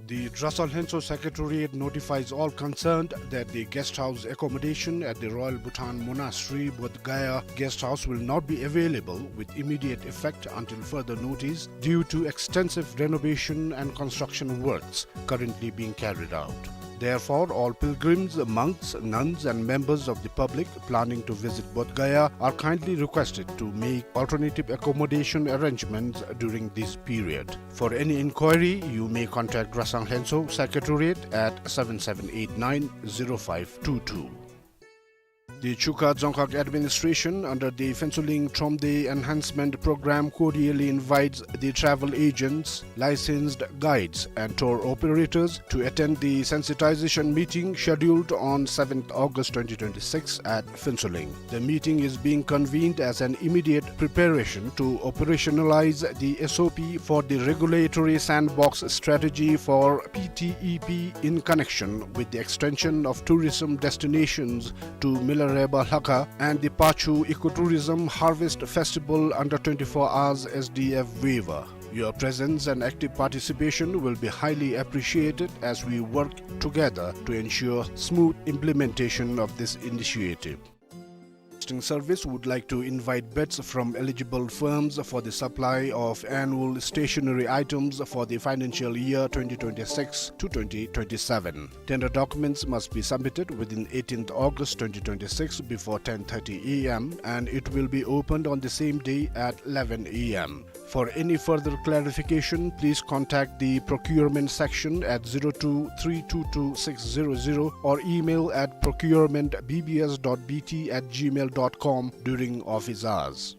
The Dratshang Lhentsho Secretariat notifies all concerned that the guest house accommodation at the Royal Bhutan Monastery, Bodh Gaya Guest House, will not be available with immediate effect until further notice due to extensive renovation and construction works currently being carried out. Therefore, all pilgrims, monks, nuns, and members of the public planning to visit Bodh Gaya are kindly requested to make alternative accommodation arrangements during this period. For any inquiry, you may contact Dratshang Lhentsho Secretariat at seven seven eight nine zero five two two. The Chukha Dzongkhag Administration, under the Phuentsholing Thromde Enhancement Program, cordially invites the travel agents, licensed guides, and tour operators to attend the sensitization meeting scheduled on seventh August twenty twenty-six at Phuentsholing. The meeting is being convened as an immediate preparation to operationalize the S O P for the regulatory sandbox strategy for P T E P in connection with the extension of tourism destinations to Milareba Lhakha and the Pachu Ecotourism Harvest Festival under twenty-four hours S D F waiver. Your presence and active participation will be highly appreciated as we work together to ensure smooth implementation of this initiative. Broadcasting Service would like to invite bids from eligible firms for the supply of annual stationery items for the financial year twenty twenty-six to twenty twenty-seven. Tender documents must be submitted within eighteenth August twenty twenty-six before ten thirty A M, and it will be opened on the same day at eleven A M. For any further clarification, please contact the procurement section at zero two three two two six zero zero or email at procurement B B S dot B T at gmail dot com during office hours.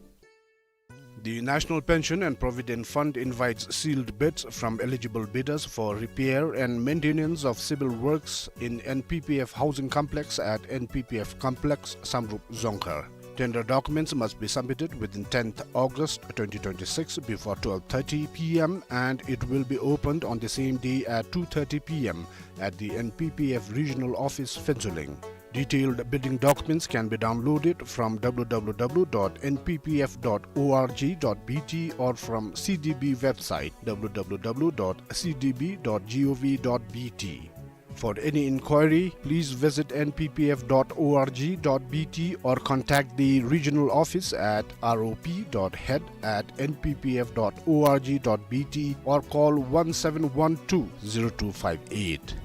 The National Pension and Provident Fund invites sealed bids from eligible bidders for repair and maintenance of civil works in N P P F housing complex at N P P F complex, Samrup Dzongkhag. Tender documents must be submitted within tenth August twenty twenty-six before twelve thirty P M, and it will be opened on the same day at two thirty P M at the N P P F Regional Office, Phuentsholing. Detailed bidding documents can be downloaded from W W W dot N P P F dot O R G dot B T or from C D B website W W W dot C D B dot gov dot B T. For any inquiry, please visit N P P F dot O R G dot B T or contact the regional office at R O P dot head at N P P F dot O R G dot B T or call one seven one two zero two five eight.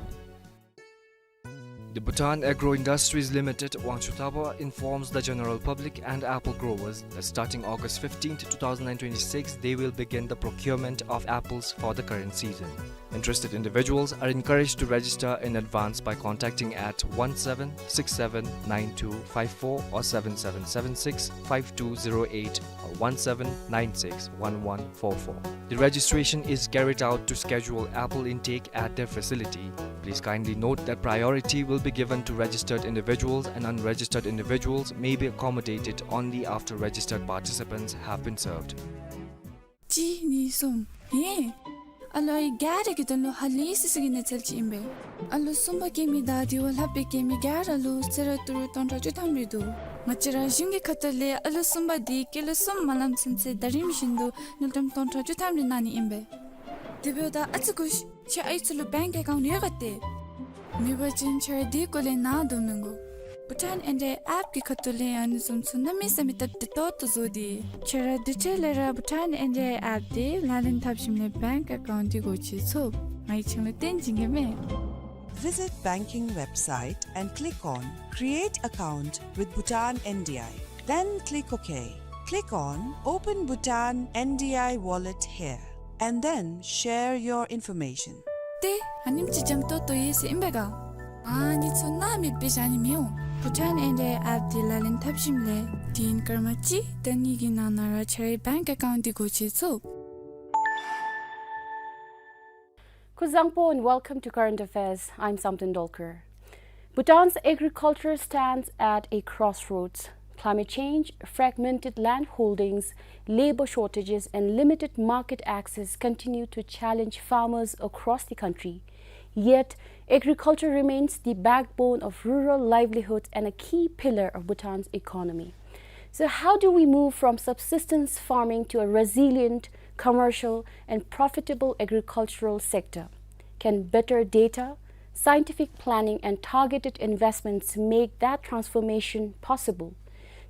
The Bhutan Agro Industries Limited, Wangchuktaba, informs the general public and apple growers that starting August fifteenth, two thousand and twenty-six, they will begin the procurement of apples for the current season. Interested individuals are encouraged to register in advance by contacting at one seven six seven nine two five four or seven seven seven six five two zero eight or one seven nine six one one four four. The registration is carried out to schedule apple intake at their facility. Please kindly note that priority will be given to registered individuals, and unregistered individuals may be accommodated only after registered participants have been served. གཅིག་གཉིས་གསུམ། ཧེ། ཨ་ལོ་ཨའི་བརྒྱ་རེ་གི་དོན་ལུ་ཧ་ལས་སི་སི་གི་གནས་ཚུལ་ཅིག་ཨིན་པས། ཨ་ལོ་གསུམ་པ་སྐྱེ་མི་དང་དེ་བ་ལྷག་པའི་སྐྱེ་མི་བརྒྱ་ར་ལུ་གསོལ་རས་ཏི་རུ་སྟོང་ཕྲག་བཅུ་ཐམ་རེ་འདུག། ང་བཅས་ར་གཞུང་གི་ཁ་ཐུག་ལས་ཨ་ལོ་གསུམ་པ་དེ་སྐྱེས་ལོ་གསུམ་མ་ལངམ་ཚུན་ཚོད་ཟླ་རིམ་བཞིན་དུ་དངུལ་ཀྲམ་སྟོང་ཕྲག་བཅུ་ཐམ་རེ་གནང་ནི་ཨིན་པས། དེ་འབདཝ་ད་ཨ་ཙི་སྒུག་ཤིག། ཁྱོད་ཨའི་ཚུ་ལུ་བེངཀ་ཨེ་ཀའུནཊ་ཡོད་ག་ཏེ། མེད་པ་ཅིན་ཁྱོད་ར་དེ་སྐོར་ལས་ནཱ་དོ་མི་དགོ། བྷུ་ཊཱན་ཨེན་ཌི་ཨའི་ཨེཔ་གི་ཁ་ཐུག་ལས་ཨ་ནི་བཟུམ་ཚུ་གནམ་མེད་ས་མེད་སྟབས་བདེ་ཏོག་ཏོ་བཟོ་སྟེ། ཁྱོད་ར་དེ་འཕྲལ་ལས་ར་བྷུ་ཊཱན་ཨེན་ཌི་ཨའི་ཨེཔ་དེ་ལག་ལེན་འཐབ་ཞིནམ་ལས་བེངཀ་ཨེ་ཀའུནཊ་དེ་སྒོ་ཕྱེ་ཚུགས། ང་གིས་ཁྱོད་ལུ་སྟོན་བྱིན་གེ་མས། Visit banking website and click on Create Account with Bhutan N D I. Then click OK. Click on Open Bhutan N D I Wallet here, and then share your information. ཏེ་ཨ་ནེམ་ཅིག་འཇམ་ཏོང་ཏོ་ཡོད་ཟེར་ཨིན་པས་ག། ཨ་ནི་ཚུ་ནཱ་མེདཔ་སྦེ་བཞག་ནི་མི་འོང་། བྷུ་ཊཱན་ཨེན་ཌི་ཨའི་ཨེཔ་དེ་ལག་ལེན་འཐབ་ཞིནམ་ལས་དེ་ཡང་སྐར་མ་གཅིག་དང་གཉིས་ཀྱི་ནང་ན་ར་ཁྱོད་རའི་བེངཀ་ཨེ་ཀའུནཊ་དེ་སྒོ་ཕྱེ་ཚུགས། སྐུ་གཟུགས་བཟང་པོ and welcome to Current Affairs. I'm Samten Dolkar. Bhutan's agriculture stands at a crossroads. Climate change, fragmented land holdings, labor shortages, and limited market access continue to challenge farmers across the country. Yet, agriculture remains the backbone of rural livelihoods and a key pillar of Bhutan's economy. So, how do we move from subsistence farming to a resilient, commercial, and profitable agricultural sector? Can better data, scientific planning, and targeted investments make that transformation possible?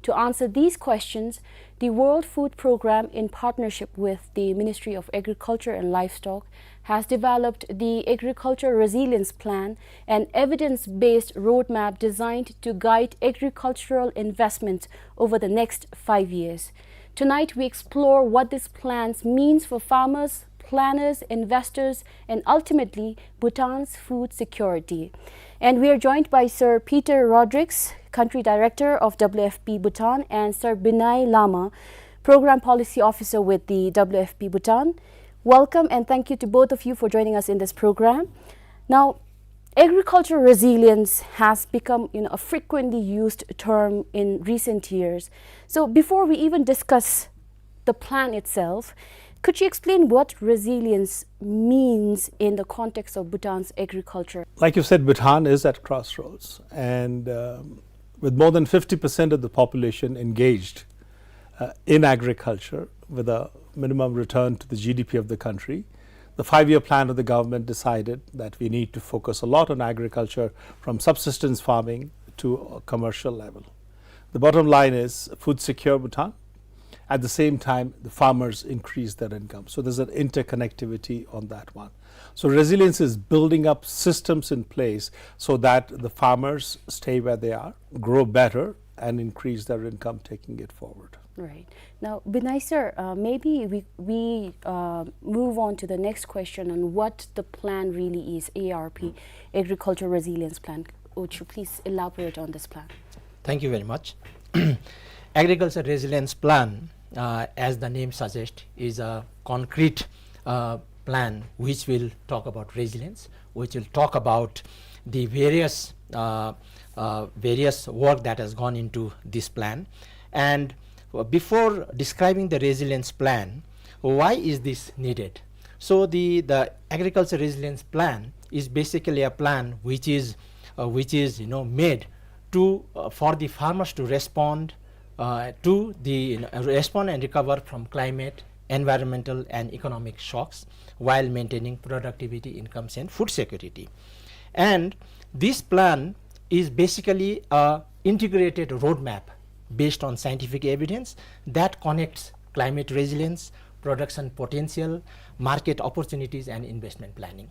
To answer these questions, the World Food Programme, in partnership with the Ministry of Agriculture and Livestock, has developed the Agriculture Resilience Plan, an evidence-based roadmap designed to guide agricultural investment over the next five years. Tonight, we explore what this plan means for farmers, planners, investors, and ultimately Bhutan's food security. And we are joined by Sir Peter Rodrigues, Country Director of W F P Bhutan, and Sir Binay Lama, Program Policy Officer with the W F P Bhutan. Welcome and thank you to both of you for joining us in this program. Now, agricultural resilience has become, you know, a frequently used term in recent years. So before we even discuss the plan itself, could you explain what resilience means in the context of Bhutan's agriculture? Like you said, Bhutan is at crossroads, and, um, with more than fifty percent of the population engaged, uh, in agriculture, with a minimum return to the G D P of the country, the five-year plan of the government decided that we need to focus a lot on agriculture, from subsistence farming to a commercial level. The bottom line is food secure Bhutan. At the same time, the farmers increase their income. So there's an interconnectivity on that one. So resilience is building up systems in place so that the farmers stay where they are, grow better, and increase their income, taking it forward. Right. Now, Binay sir, uh, maybe we, we, uh, move on to the next question on what the plan really is, A R P, Agricultural Resilience Plan. Would you please elaborate on this plan? Thank you very much. Agriculture Resilience Plan, uh, as the name suggests, is a concrete, uh, plan which will talk about resilience, which will talk about the various, uh, uh, various work that has gone into this plan. And, uh, before describing the resilience plan, why is this needed? So the, the Agriculture Resilience Plan is basically a plan which is, uh, which is, you know, made to, uh, for the farmers to respond, uh, to the, you know, respond and recover from climate, environmental and economic shocks while maintaining productivity, incomes and food security. And this plan is basically a integrated roadmap based on scientific evidence that connects climate resilience, production potential, market opportunities and investment planning.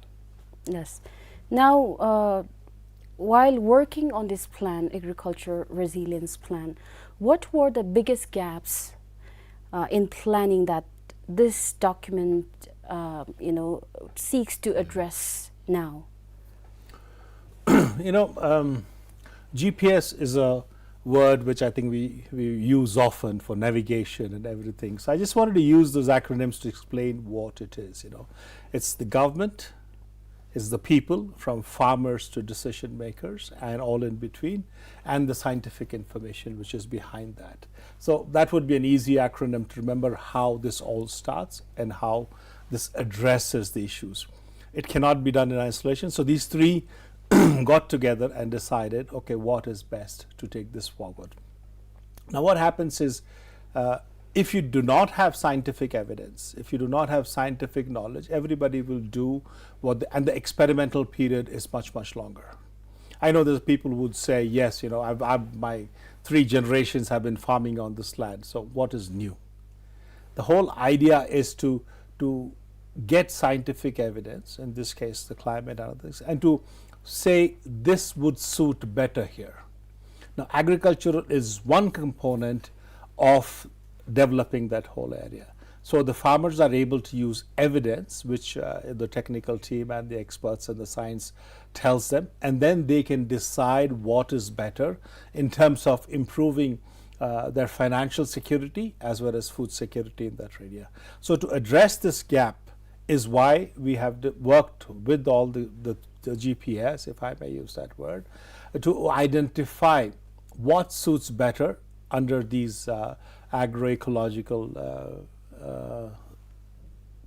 Yes. Now, uh, while working on this plan, Agriculture Resilience Plan, what were the biggest gaps, uh, in planning that this document, uh, you know, seeks to address now? You know, um, G P S is a word which I think we, we use often for navigation and everything. So I just wanted to use those acronyms to explain what it is, you know. It's the government, is the people, from farmers to decision makers and all in between, and the scientific information which is behind that. So that would be an easy acronym to remember how this all starts and how this addresses the issues. It cannot be done in isolation. So these three got together and decided, okay, what is best to take this forward. Now, what happens is, uh, if you do not have scientific evidence, if you do not have scientific knowledge, everybody will do what, the, and the experimental period is much, much longer. I know there's people who would say, yes, you know, I've, I've, my three generations have been farming on this land, so what is new? The whole idea is to, to get scientific evidence, in this case, the climate and others, and to say this would suit better here. Now, agriculture is one component of developing that whole area. So the farmers are able to use evidence, which, uh, the technical team and the experts and the science tells them, and then they can decide what is better in terms of improving, uh, their financial security as well as food security in that area. So to address this gap is why we have d-, worked with all the, the, the G P S, if I may use that word, to identify what suits better under these, uh, agroecological, uh, uh,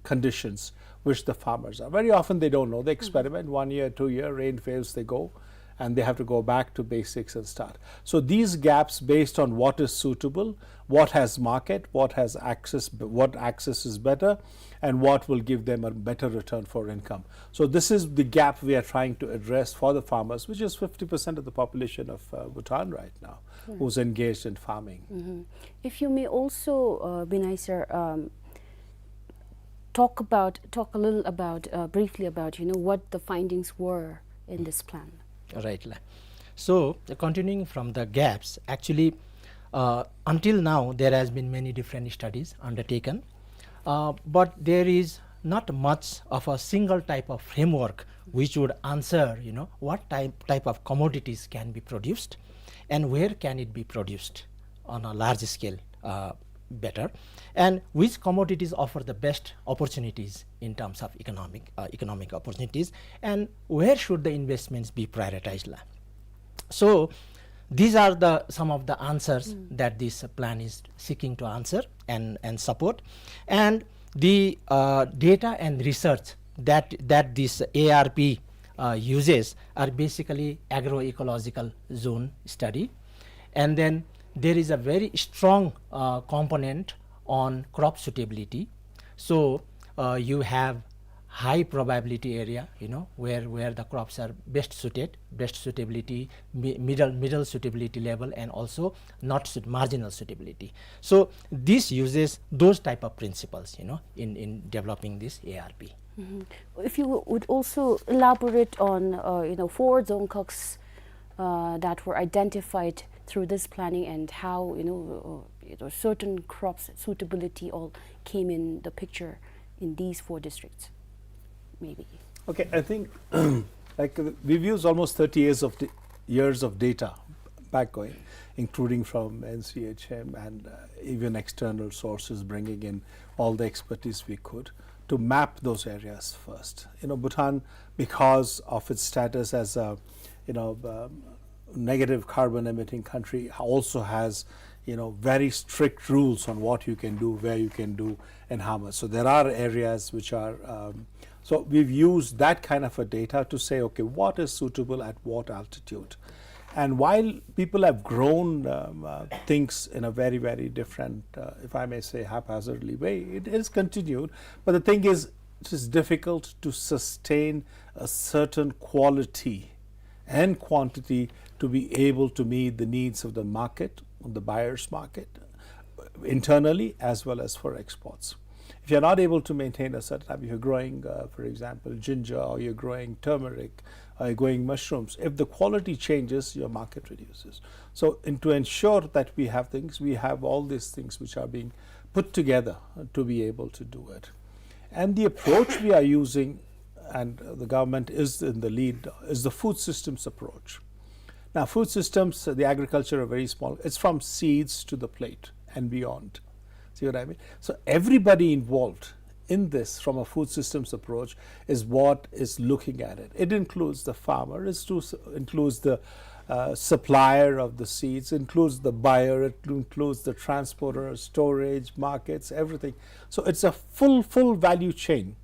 conditions which the farmers are. Very often they don't know. They experiment one year, two year, rain fails, they go, and they have to go back to basics and start. So these gaps, based on what is suitable, what has market, what has access, what access is better, and what will give them a better return for income. So this is the gap we are trying to address for the farmers, which is fifty percent of the population of, uh, Bhutan right now, who's engaged in farming. If you may also, uh, Binay sir, um, talk about, talk a little about, uh, briefly about, you know, what the findings were in this plan. Right, la. So, uh, continuing from the gaps, actually, uh, until now, there has been many different studies undertaken, uh, but there is not much of a single type of framework which would answer, you know, what type, type of commodities can be produced and where can it be produced on a large scale, uh, better, and which commodities offer the best opportunities in terms of economic, uh, economic opportunities, and where should the investments be prioritized, la. So these are the, some of the answers that this plan is seeking to answer and, and support. And the, uh, data and research that, that this A R P, uh, uses are basically agroecological zone study. And then there is a very strong, uh, component on crop suitability. So, uh, you have high probability area, you know, where, where the crops are best suited, best suitability, mi-, middle, middle suitability level, and also not suit-, marginal suitability. So this uses those type of principles, you know, in, in developing this A R P. If you would also elaborate on, uh, you know, four Dzongkhags, uh, that were identified through this planning and how, you know, uh, you know, certain crops suitability all came in the picture in these four districts, maybe. Okay, I think, like, uh, we've used almost thirty years of d-, years of data back going, including from N C H M and, uh, even external sources bringing in all the expertise we could to map those areas first. You know, Bhutan, because of its status as a, you know, um, negative carbon emitting country, also has, you know, very strict rules on what you can do, where you can do, and how much. So there are areas which are, um, so we've used that kind of a data to say, okay, what is suitable at what altitude? And while people have grown, um, uh, things in a very, very different, uh, if I may say, haphazardly way, it is continued. But the thing is, it is difficult to sustain a certain quality and quantity to be able to meet the needs of the market, the buyer's market, internally as well as for exports. If you're not able to maintain a certain type, if you're growing, uh, for example, ginger, or you're growing turmeric, or you're growing mushrooms, if the quality changes, your market reduces. So, in, to ensure that we have things, we have all these things which are being put together to be able to do it. And the approach we are using, and the government is in the lead, is the food systems approach. Now, food systems, the agriculture are very small. It's from seeds to the plate and beyond. See what I mean? So everybody involved in this from a food systems approach is what is looking at it. It includes the farmer, it includes the uh, supplier of the seeds, includes the buyer, it includes the transporter, storage, markets, everything. So it's a full, full value chain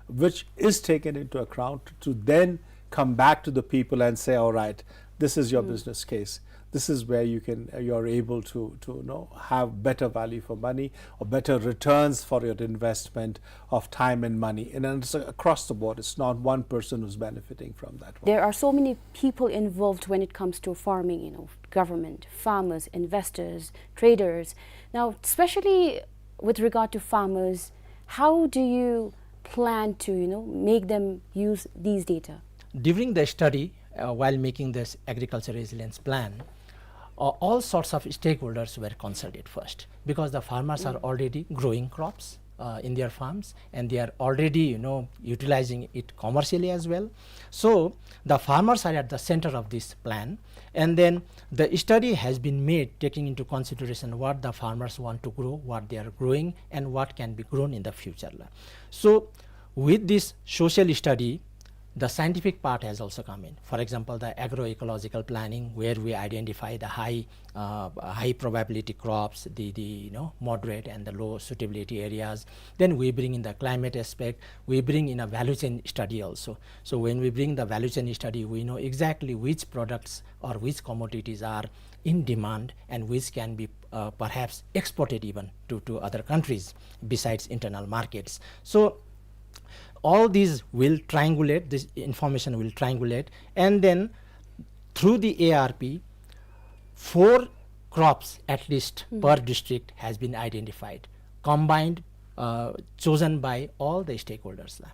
which is taken into account to then come back to the people and say, "All right, this is your business case. This is where you can, you're able to, to, you know, have better value for money or better returns for your investment of time and money." And it's across the board. It's not one person who's benefiting from that one. There are so many people involved when it comes to farming, you know, government, farmers, investors, traders. Now, especially with regard to farmers, how do you plan to, you know, make them use these data? During the study, uh, while making this agriculture resilience plan, uh, all sorts of stakeholders were consulted first, because the farmers are already growing crops uh, in their farms, and they are already, you know, utilizing it commercially as well. So the farmers are at the center of this plan, and then the study has been made taking into consideration what the farmers want to grow, what they are growing, and what can be grown in the future. So with this social study, the scientific part has also come in. For example, the agroecological planning, where we identify the high, uh, high probability crops, the, the, you know, moderate and the low suitability areas. Then we bring in the climate aspect. We bring in a value chain study also. So when we bring the value chain study, we know exactly which products or which commodities are in demand and which can be uh, perhaps exported even to, to other countries besides internal markets. So all these will triangulate, this information will triangulate, and then through the A R P, four crops at least per district has been identified, combined, uh, chosen by all the stakeholders, la,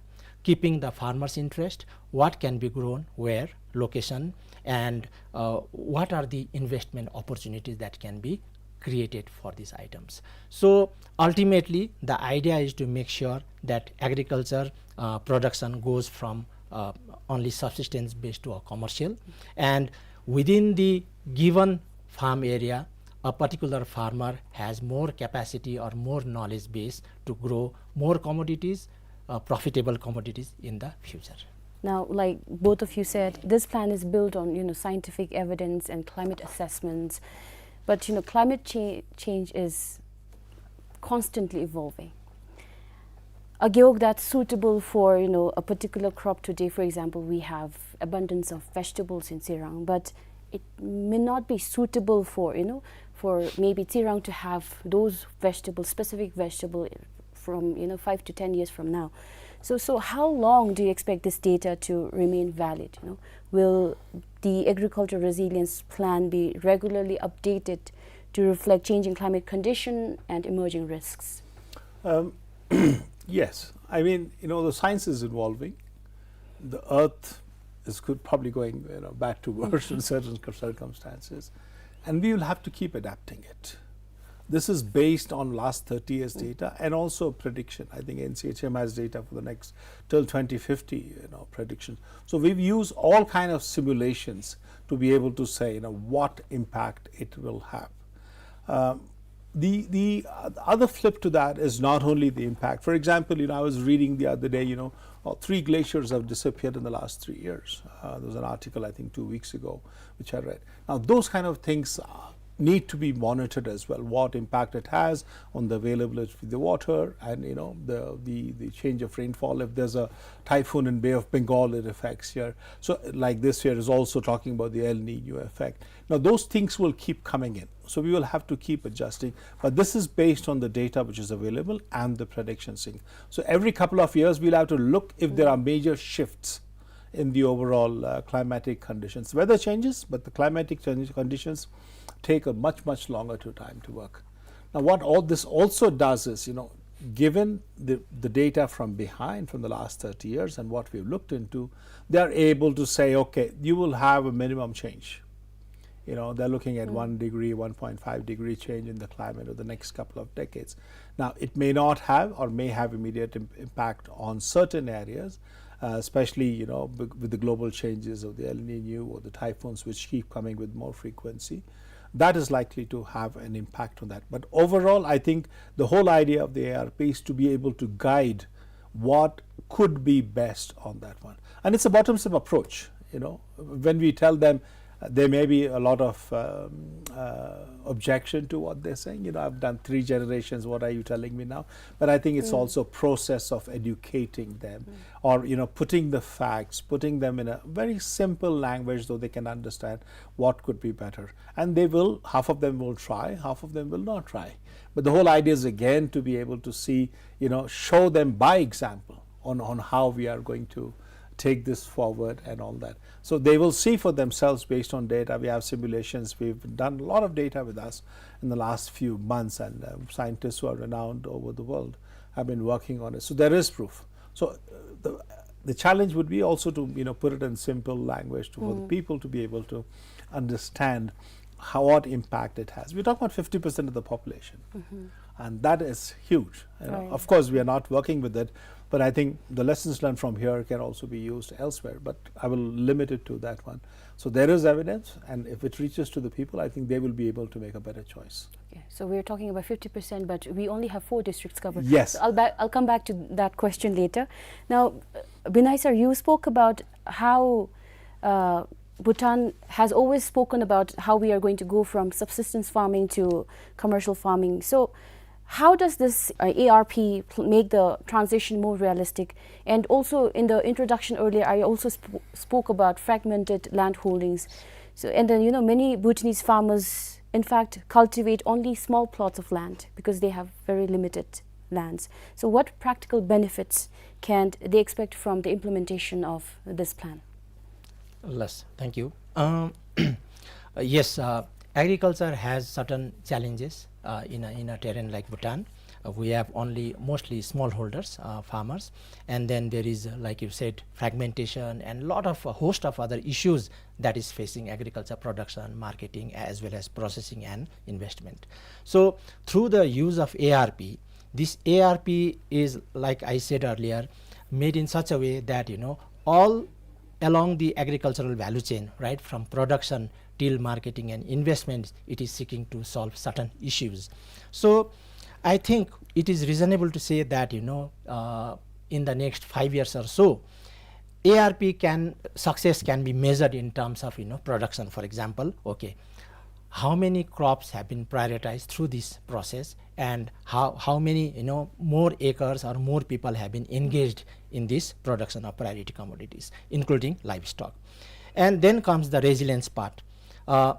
keeping the farmer's interest, what can be grown, where, location, and uh, what are the investment opportunities that can be created for these items. So ultimately, the idea is to make sure that agriculture uh, production goes from uh, only subsistence based to a commercial, and within the given farm area, a particular farmer has more capacity or more knowledge base to grow more commodities, uh, profitable commodities in the future. Now, like both of you said, this plan is built on, you know, scientific evidence and climate assessments. But, you know, climate cha- change is constantly evolving. A gewog that's suitable for, you know, a particular crop today, for example, we have abundance of vegetables in Tsirang, but it may not be suitable for, you know, for maybe Tsirang to have those vegetables, specific vegetable, from, you know, five to ten years from now. So, so how long do you expect this data to remain valid? You know, will the agricultural resilience plan be regularly updated to reflect changing climate condition and emerging risks? Um, yes, I mean, you know, the science is evolving. The Earth is could probably going, you know, back to worse in certain circumstances, and we will have to keep adapting it. This is based on last thirty years data and also prediction. I think N C H M has data for the next till twenty fifty, you know, prediction. So we've used all kind of simulations to be able to say, you know, what impact it will have. Um, the the other flip to that is not only the impact. For example, you know, I was reading the other day, you know, uh, three glaciers have disappeared in the last three years. Uh, there was an article, I think, two weeks ago, which I read. Now, those kind of things uh, need to be monitored as well. What impact it has on the availability of the water, and, you know, the, the, the change of rainfall. If there's a typhoon in Bay of Bengal, it affects here. So, like, this year is also talking about the El Nino effect. Now, those things will keep coming in. So we will have to keep adjusting. But this is based on the data which is available and the prediction thing. So every couple of years, we'll have to look if there are major shifts in the overall uh, climatic conditions. Weather changes, but the climatic change- conditions take a much, much longer to time to work. Now, what all this also does is, you know, given the, the data from behind, from the last thirty years and what we've looked into, they are able to say, "Okay, you will have a minimum change." You know, they're looking at one degree, one point five degree change in the climate over the next couple of decades. Now, it may not have or may have immediate im- impact on certain areas, uh, especially, you know, with the global changes of the El Nino or the typhoons which keep coming with more frequency. That is likely to have an impact on that. But overall, I think the whole idea of the A R P is to be able to guide what could be best on that one. And it's a bottoms-up approach, you know. When we tell them, uh, there may be a lot of, um, uh, objection to what they're saying. You know, "I've done three generations, what are you telling me now?" But I think it's also a process of educating them, or, you know, putting the facts, putting them in a very simple language so they can understand what could be better. And they will, half of them will try, half of them will not try. But the whole idea is again to be able to see, you know, show them by example on, on how we are going to take this forward and all that. So they will see for themselves based on data. We have simulations. We've done a lot of data with us in the last few months, and, uh, scientists who are renowned over the world have been working on it. So there is proof. So, uh, the, the challenge would be also to, you know, put it in simple language to, for the people to be able to understand how, what impact it has. We're talking about fifty percent of the population. And that is huge. You know. Of course, we are not working with it, but I think the lessons learned from here can also be used elsewhere, but I will limit it to that one. So there is evidence, and if it reaches to the people, I think they will be able to make a better choice. Okay, so we're talking about fifty percent, but we only have four districts covered. Yes. So I'll, ba- I'll come back to that question later. Now, uh, Binoy sir, you spoke about how, uh, Bhutan has always spoken about how we are going to go from subsistence farming to commercial farming. So, how does this, uh, A R P pl- make the transition more realistic? And also, in the introduction earlier, I also sp- spoke about fragmented land holdings. So, and then, you know, many Bhutanese farmers, in fact, cultivate only small plots of land because they have very limited lands. So, what practical benefits can they expect from the implementation of this plan? Yes, thank you. Um, uh, yes, uh, agriculture has certain challenges, uh, in a, in a terrain like Bhutan. Uh, we have only mostly smallholders, uh, farmers, and then there is, uh, like you said, fragmentation and lot of, a host of other issues that is facing agriculture production, marketing, as well as processing and investment. So through the use of A R P, this A R P is, like I said earlier, made in such a way that, you know, all along the agricultural value chain, right, from production till marketing and investments, it is seeking to solve certain issues. So I think it is reasonable to say that, you know, uh, in the next five years or so, A R P can, success can be measured in terms of, you know, production, for example. Okay, how many crops have been prioritized through this process, and how, how many, you know, more acres or more people have been engaged in this production of priority commodities, including livestock? And then comes the resilience part. Uh,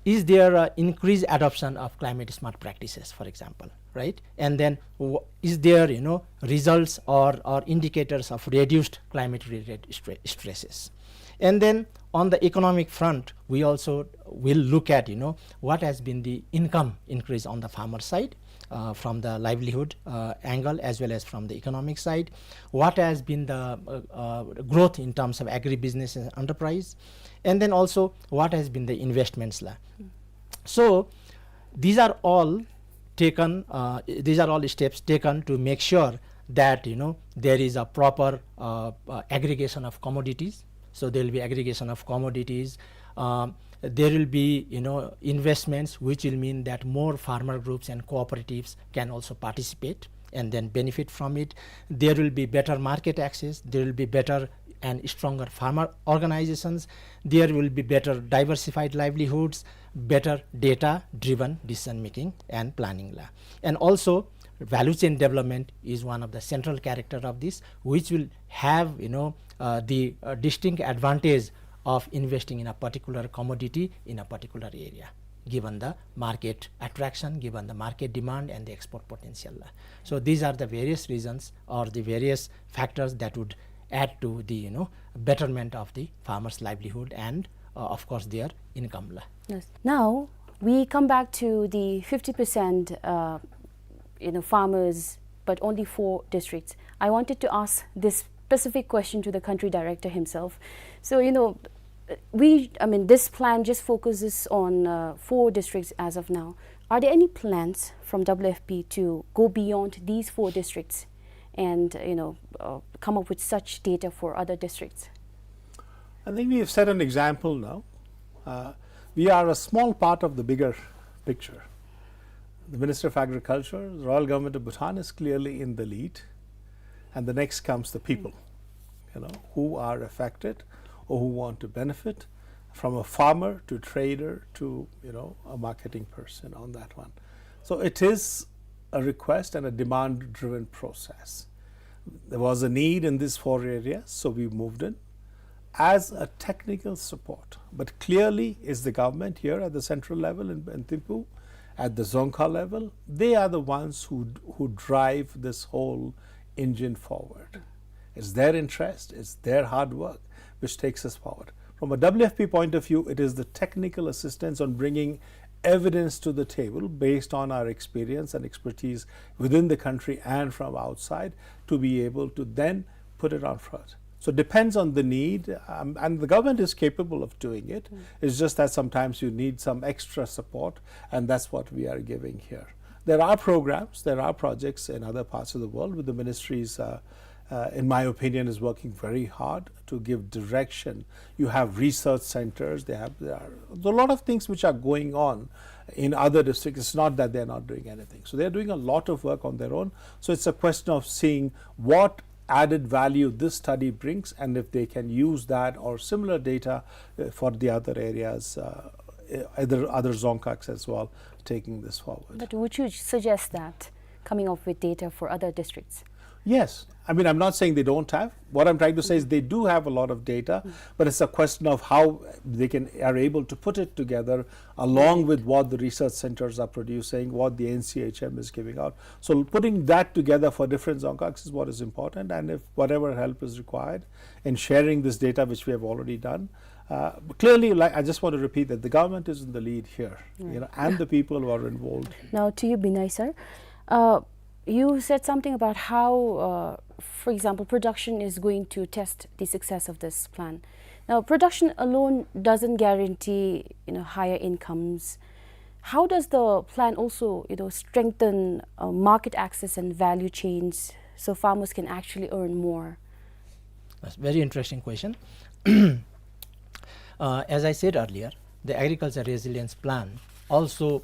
is there a increased adoption of climate smart practices, for example, right? And then w- is there, you know, results or, or indicators of reduced climate related stre- stresses? And then on the economic front, we also will look at, you know, what has been the income increase on the farmer side, uh, from the livelihood, uh, angle, as well as from the economic side. What has been the, uh, uh, growth in terms of agribusiness and enterprise, and then also what has been the investments la. So these are all taken, uh, these are all steps taken to make sure that, you know, there is a proper, uh, uh, aggregation of commodities. So there will be aggregation of commodities. Um, there will be, you know, investments, which will mean that more farmer groups and cooperatives can also participate and then benefit from it. There will be better market access. There will be better and stronger farmer organizations. There will be better diversified livelihoods, better data driven decision making and planning la. And also, value chain development is one of the central character of this, which will have, you know, uh, the, uh, distinct advantage of investing in a particular commodity in a particular area, given the market attraction, given the market demand and the export potential la. So these are the various reasons or the various factors that would add to the, you know, betterment of the farmers' livelihood and, uh, of course, their income la. Yes. Now we come back to the fifty percent, uh, you know, farmers, but only four districts. I wanted to ask this specific question to the country director himself. So, you know, we, I mean, this plan just focuses on, uh, four districts as of now. Are there any plans from W F P to go beyond these four districts and, you know, uh, come up with such data for other districts? I think we have set an example now. Uh, we are a small part of the bigger picture. The Minister of Agriculture, the Royal Government of Bhutan is clearly in the lead. And the next comes the people, you know, who are affected or who want to benefit, from a farmer to trader to, you know, a marketing person on that one. So it is a request and a demand-driven process. There was a need in these four areas, so we moved in as a technical support. But clearly, is the government here at the central level in, in Thimphu, at the Dzongkha level, they are the ones who, who drive this whole engine forward. It's their interest, it's their hard work which takes us forward. From a W F P point of view, it is the technical assistance on bringing evidence to the table based on our experience and expertise within the country and from outside to be able to then put it on front. So it depends on the need, um, and the government is capable of doing it. It's just that sometimes you need some extra support, and that's what we are giving here. There are programs, there are projects in other parts of the world with the ministries, uh, uh, in my opinion, is working very hard to give direction. You have research centers, they have, there are a lot of things which are going on in other districts. It's not that they're not doing anything. So they're doing a lot of work on their own. So it's a question of seeing what added value this study brings, and if they can use that or similar data, uh, for the other areas, uh, uh, other, other Dzongkhag as well, taking this forward. But would you suggest that coming up with data for other districts? Yes. I mean, I'm not saying they don't have. What I'm trying to say is they do have a lot of data, but it's a question of how they can, are able to put it together along with what the research centers are producing, what the N C H M is giving out. So putting that together for different Dzongkhags is what is important, and if whatever help is required in sharing this data, which we have already done, uh, clearly, like, I just want to repeat that the government is in the lead here, you know, and the people who are involved. Now to you, Binay sir. Uh, you said something about how, uh, for example, production is going to test the success of this plan. Now, production alone doesn't guarantee, you know, higher incomes. How does the plan also, you know, strengthen, uh, market access and value chains so farmers can actually earn more? That's a very interesting question. Uh, as I said earlier, the agriculture resilience plan also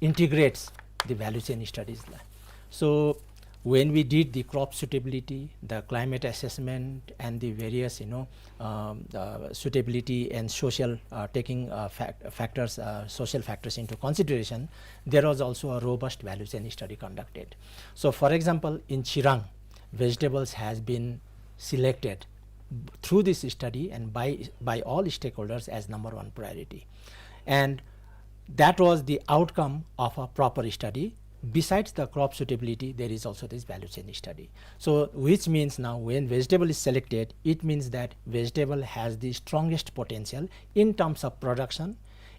integrates the value chain studies la. So when we did the crop suitability, the climate assessment, and the various, you know, um, uh, suitability and social, uh, taking, uh, fac-, factors, uh, social factors into consideration, there was also a robust value chain study conducted. So, for example, in Chirang, vegetables has been selected through this study and by, by all stakeholders as number one priority. And that was the outcome of a proper study. Besides the crop suitability, there is also this value chain study. So, which means now when vegetable is selected, it means that vegetable has the strongest potential in terms of production,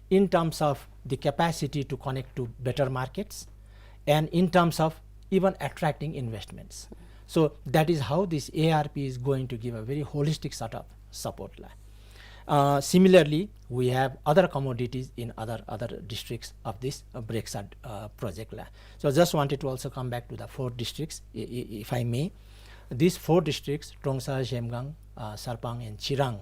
in terms of the capacity to connect to better markets, and in terms of even attracting investments. So that is how this A R P is going to give a very holistic sort of support la. Uh, similarly, we have other commodities in other, other districts of this, uh, BREXA, uh, project la. So just wanted to also come back to the four districts, i-, i-, if I may. These four districts, Trongsa, Zhemgang, uh, Sarpang and Chirang,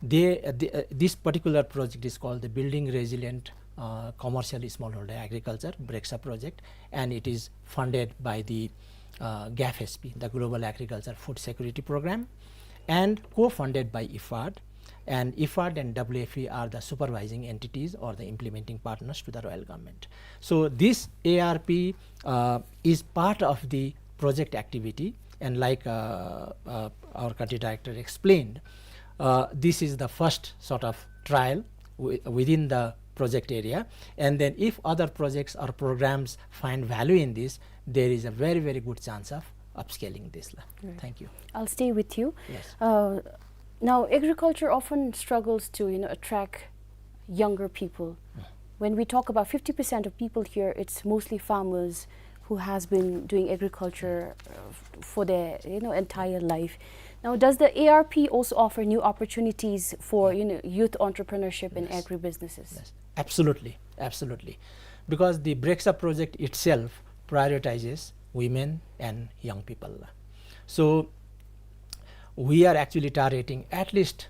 they, uh, the, uh, this particular project is called the Building Resilient, uh, Commercial Smallholder Agriculture, BREXA project, and it is funded by the, uh, GAFSP, the Global Agriculture Food Security Program, and co-funded by IFAD. And IFAD and W F P are the supervising entities or the implementing partners to the royal government. So this A R P, uh, is part of the project activity, and like, uh, uh, our country director explained, uh, this is the first sort of trial wi-, within the project area, and then if other projects or programs find value in this, there is a very, very good chance of upscaling this la. Right. Thank you. I'll stay with you. Yes. Uh, now, agriculture often struggles to, you know, attract younger people. Mm. When we talk about fifty percent of people here, it's mostly farmers who has been doing agriculture, uh, f-, for their, you know, entire life. Now, does the A R P also offer new opportunities for, you know, youth entrepreneurship and agribusinesses? Yes. Absolutely, absolutely. Because the BREXA project itself prioritizes women and young people. So we are actually targeting at least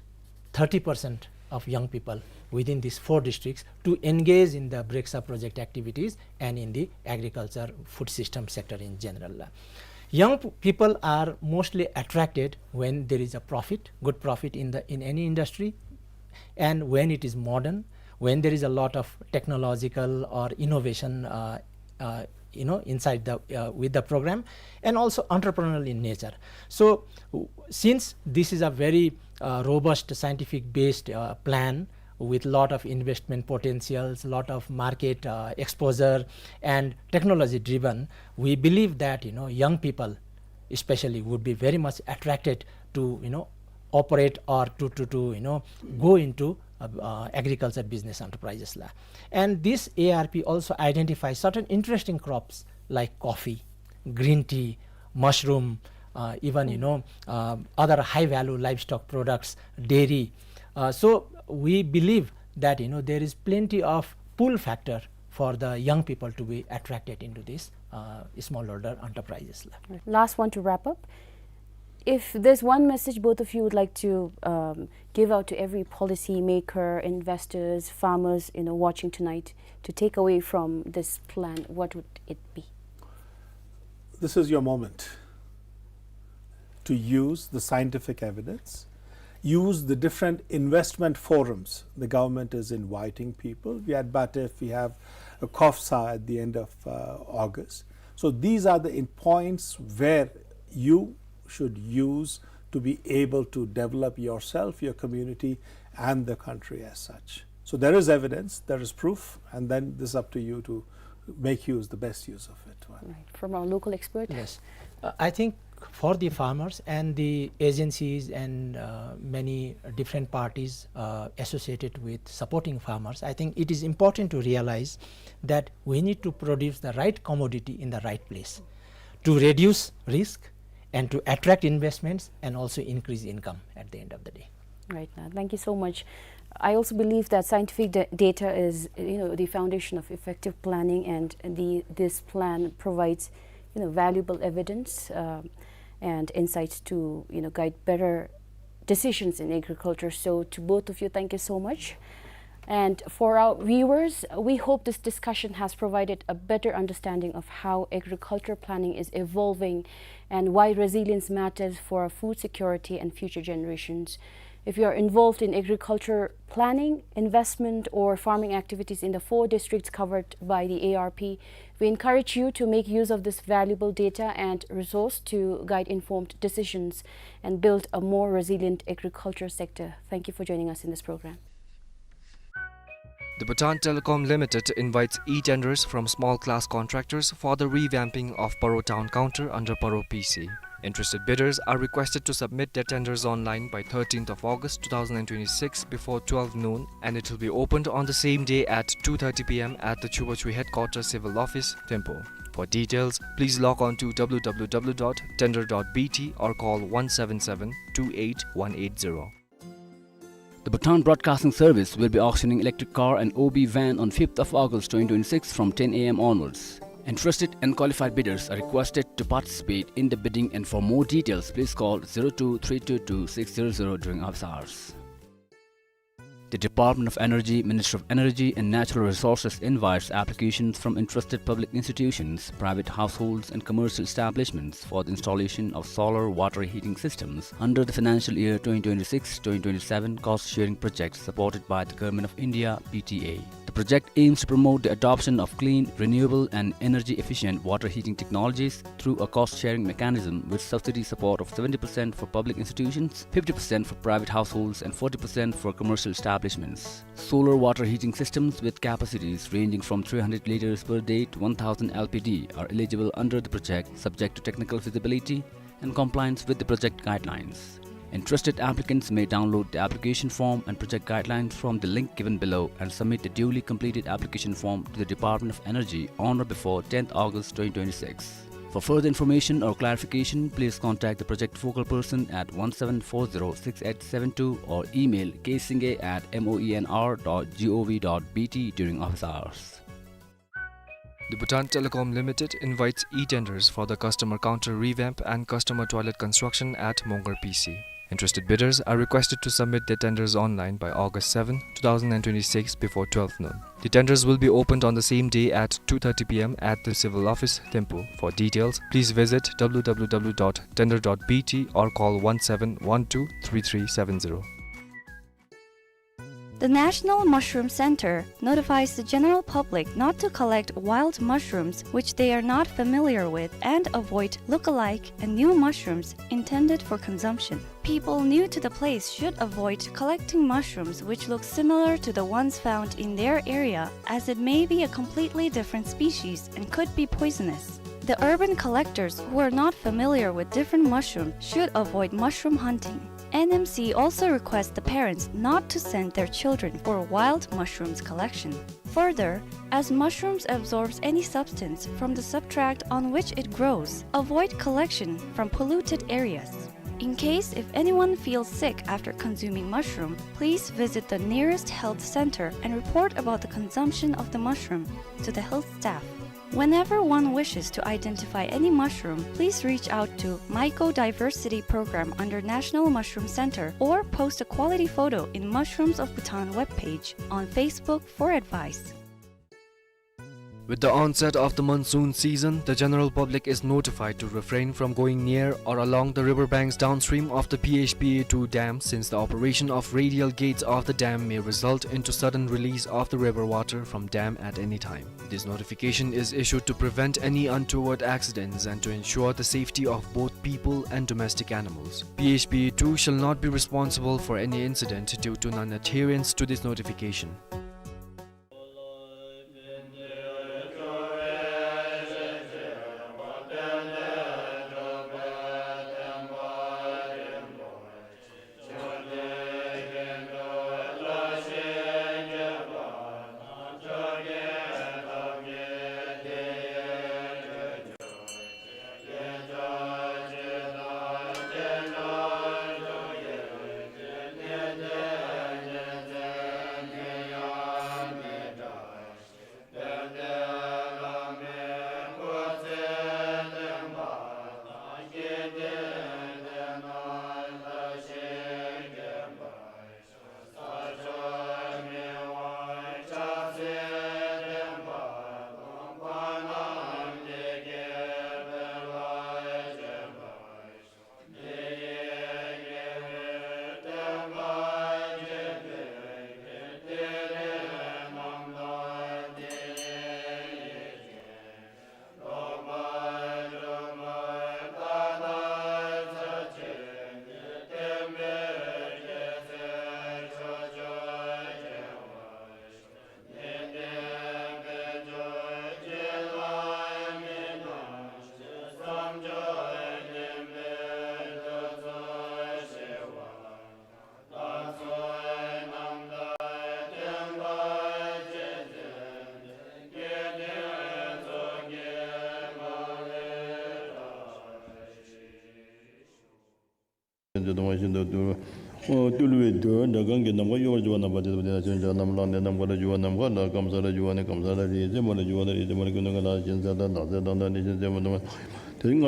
thirty percent of young people within these four districts to engage in the BREXA project activities and in the agriculture food system sector in general. Young p-, people are mostly attracted when there is a profit, good profit in the, in any industry, and when it is modern, when there is a lot of technological or innovation, uh, uh, you know, inside the, uh, with the program, and also entrepreneurial in nature. So, w-, since this is a very, uh, robust scientific based, uh, plan, with lot of investment potentials, lot of market, uh, exposure, and technology driven, we believe that, you know, young people especially would be very much attracted to, you know, operate or to, to, to, you know, go into, uh, uh, agriculture business enterprises la. And this A R P also identifies certain interesting crops like coffee, green tea, mushroom, uh, even, you know, uh, other high value livestock products, dairy. Uh, so we believe that, you know, there is plenty of pull factor for the young people to be attracted into this, uh, smallholder enterprises la. Last one to wrap up. If there's one message both of you would like to, um, give out to every policy maker, investors, farmers, you know, watching tonight to take away from this plan, what would it be? This is your moment to use the scientific evidence, use the different investment forums. The government is inviting people. We had BATF, we have a COFSA at the end of, uh, August. So these are the in-, points where you should use to be able to develop yourself, your community, and the country as such. So there is evidence, there is proof, and then this is up to you to make use, the best use of it. Right. From our local expert. Yes. Uh, I think for the farmers and the agencies and, uh, many different parties, uh, associated with supporting farmers, I think it is important to realize that we need to produce the right commodity in the right place to reduce risk and to attract investments and also increase income at the end of the day. Right now. Thank you so much. I also believe that scientific da-, data is, you know, the foundation of effective planning, and the, this plan provides, you know, valuable evidence, um, and insights to, you know, guide better decisions in agriculture. So to both of you, thank you so much. And for our viewers, we hope this discussion has provided a better understanding of how agriculture planning is evolving and why resilience matters for our food security and future generations. If you are involved in agriculture planning, investment, or farming activities in the four districts covered by the A R P, we encourage you to make use of this valuable data and resource to guide informed decisions and build a more resilient agriculture sector. Thank you for joining us in this program. The Bhutan Telecom Limited invites e-tenders from small class contractors for the revamping of Paro Town Counter under Paro P C. Interested bidders are requested to submit their tenders online by thirteenth of August two thousand and twenty-six before twelve noon, and it will be opened on the same day at two thirty P M at the Chubachu Headquarters Civil Office, Thimphu. For details, please log on to W W W dot tender dot B T or call one seven seven two eight one eight zero. The Bhutan Broadcasting Service will be auctioning electric car and O B van on fifth of August twenty twenty-six from ten A M onwards. Interested and qualified bidders are requested to participate in the bidding, and for more details, please call zero two three two two six zero zero during office hours. The Department of Energy, Ministry of Energy and Natural Resources invites applications from interested public institutions, private households and commercial establishments for the installation of solar water heating systems under the financial year twenty twenty-six twenty twenty-seven cost sharing project supported by the Government of India, P T A. The project aims to promote the adoption of clean, renewable and energy efficient water heating technologies through a cost-sharing mechanism with subsidy support of seventy percent for public institutions, fifty percent for private households and forty percent for commercial establishments. Solar water heating systems with capacities ranging from three hundred liters per day to one thousand L P D are eligible under the project, subject to technical feasibility and compliance with the project guidelines. Interested applicants may download the application form and project guidelines from the link given below and submit the duly completed application form to the Department of Energy on or before tenth August twenty twenty-six. For further information or clarification, please contact the project focal person at one seven four zero six eight seven two or email ksingay at moenr dot gov dot bt during office hours. The Bhutan Telecom Limited invites e-tenders for the customer counter revamp and customer toilet construction at Mongar P C. Interested bidders are requested to submit their tenders online by August seventh, two thousand and twenty-six, before twelve noon. The tenders will be opened on the same day at two thirty p m at the Civil Office, Thimphu. For details, please visit w w w dot tender dot b t or call one seven one two three three seven zero. The National Mushroom Center notifies the general public not to collect wild mushrooms which they are not familiar with and avoid look-alike and new mushrooms intended for consumption. People new to the place should avoid collecting mushrooms which look similar to the ones found in their area, as it may be a completely different species and could be poisonous. The urban collectors who are not familiar with different mushrooms should avoid mushroom hunting. N M C also requests the parents not to send their children for wild mushrooms collection. Further, as mushrooms absorbs any substance from the substrate on which it grows, avoid collection from polluted areas. In case if anyone feels sick after consuming mushroom, please visit the nearest health center and report about the consumption of the mushroom to the health staff. Whenever one wishes to identify any mushroom, please reach out to Mycodiversity Program under National Mushroom Center or post a quality photo in Mushrooms of Bhutan webpage on Facebook for advice. With the onset of the monsoon season, the general public is notified to refrain from going near or along the river banks downstream of the P H P A two dam, since the operation of radial gates of the dam may result into sudden release of the river water from dam at any time. This notification is issued to prevent any untoward accidents and to ensure the safety of both people and domestic animals. P H P A two shall not be responsible for any incident due to non-adherence to this notification.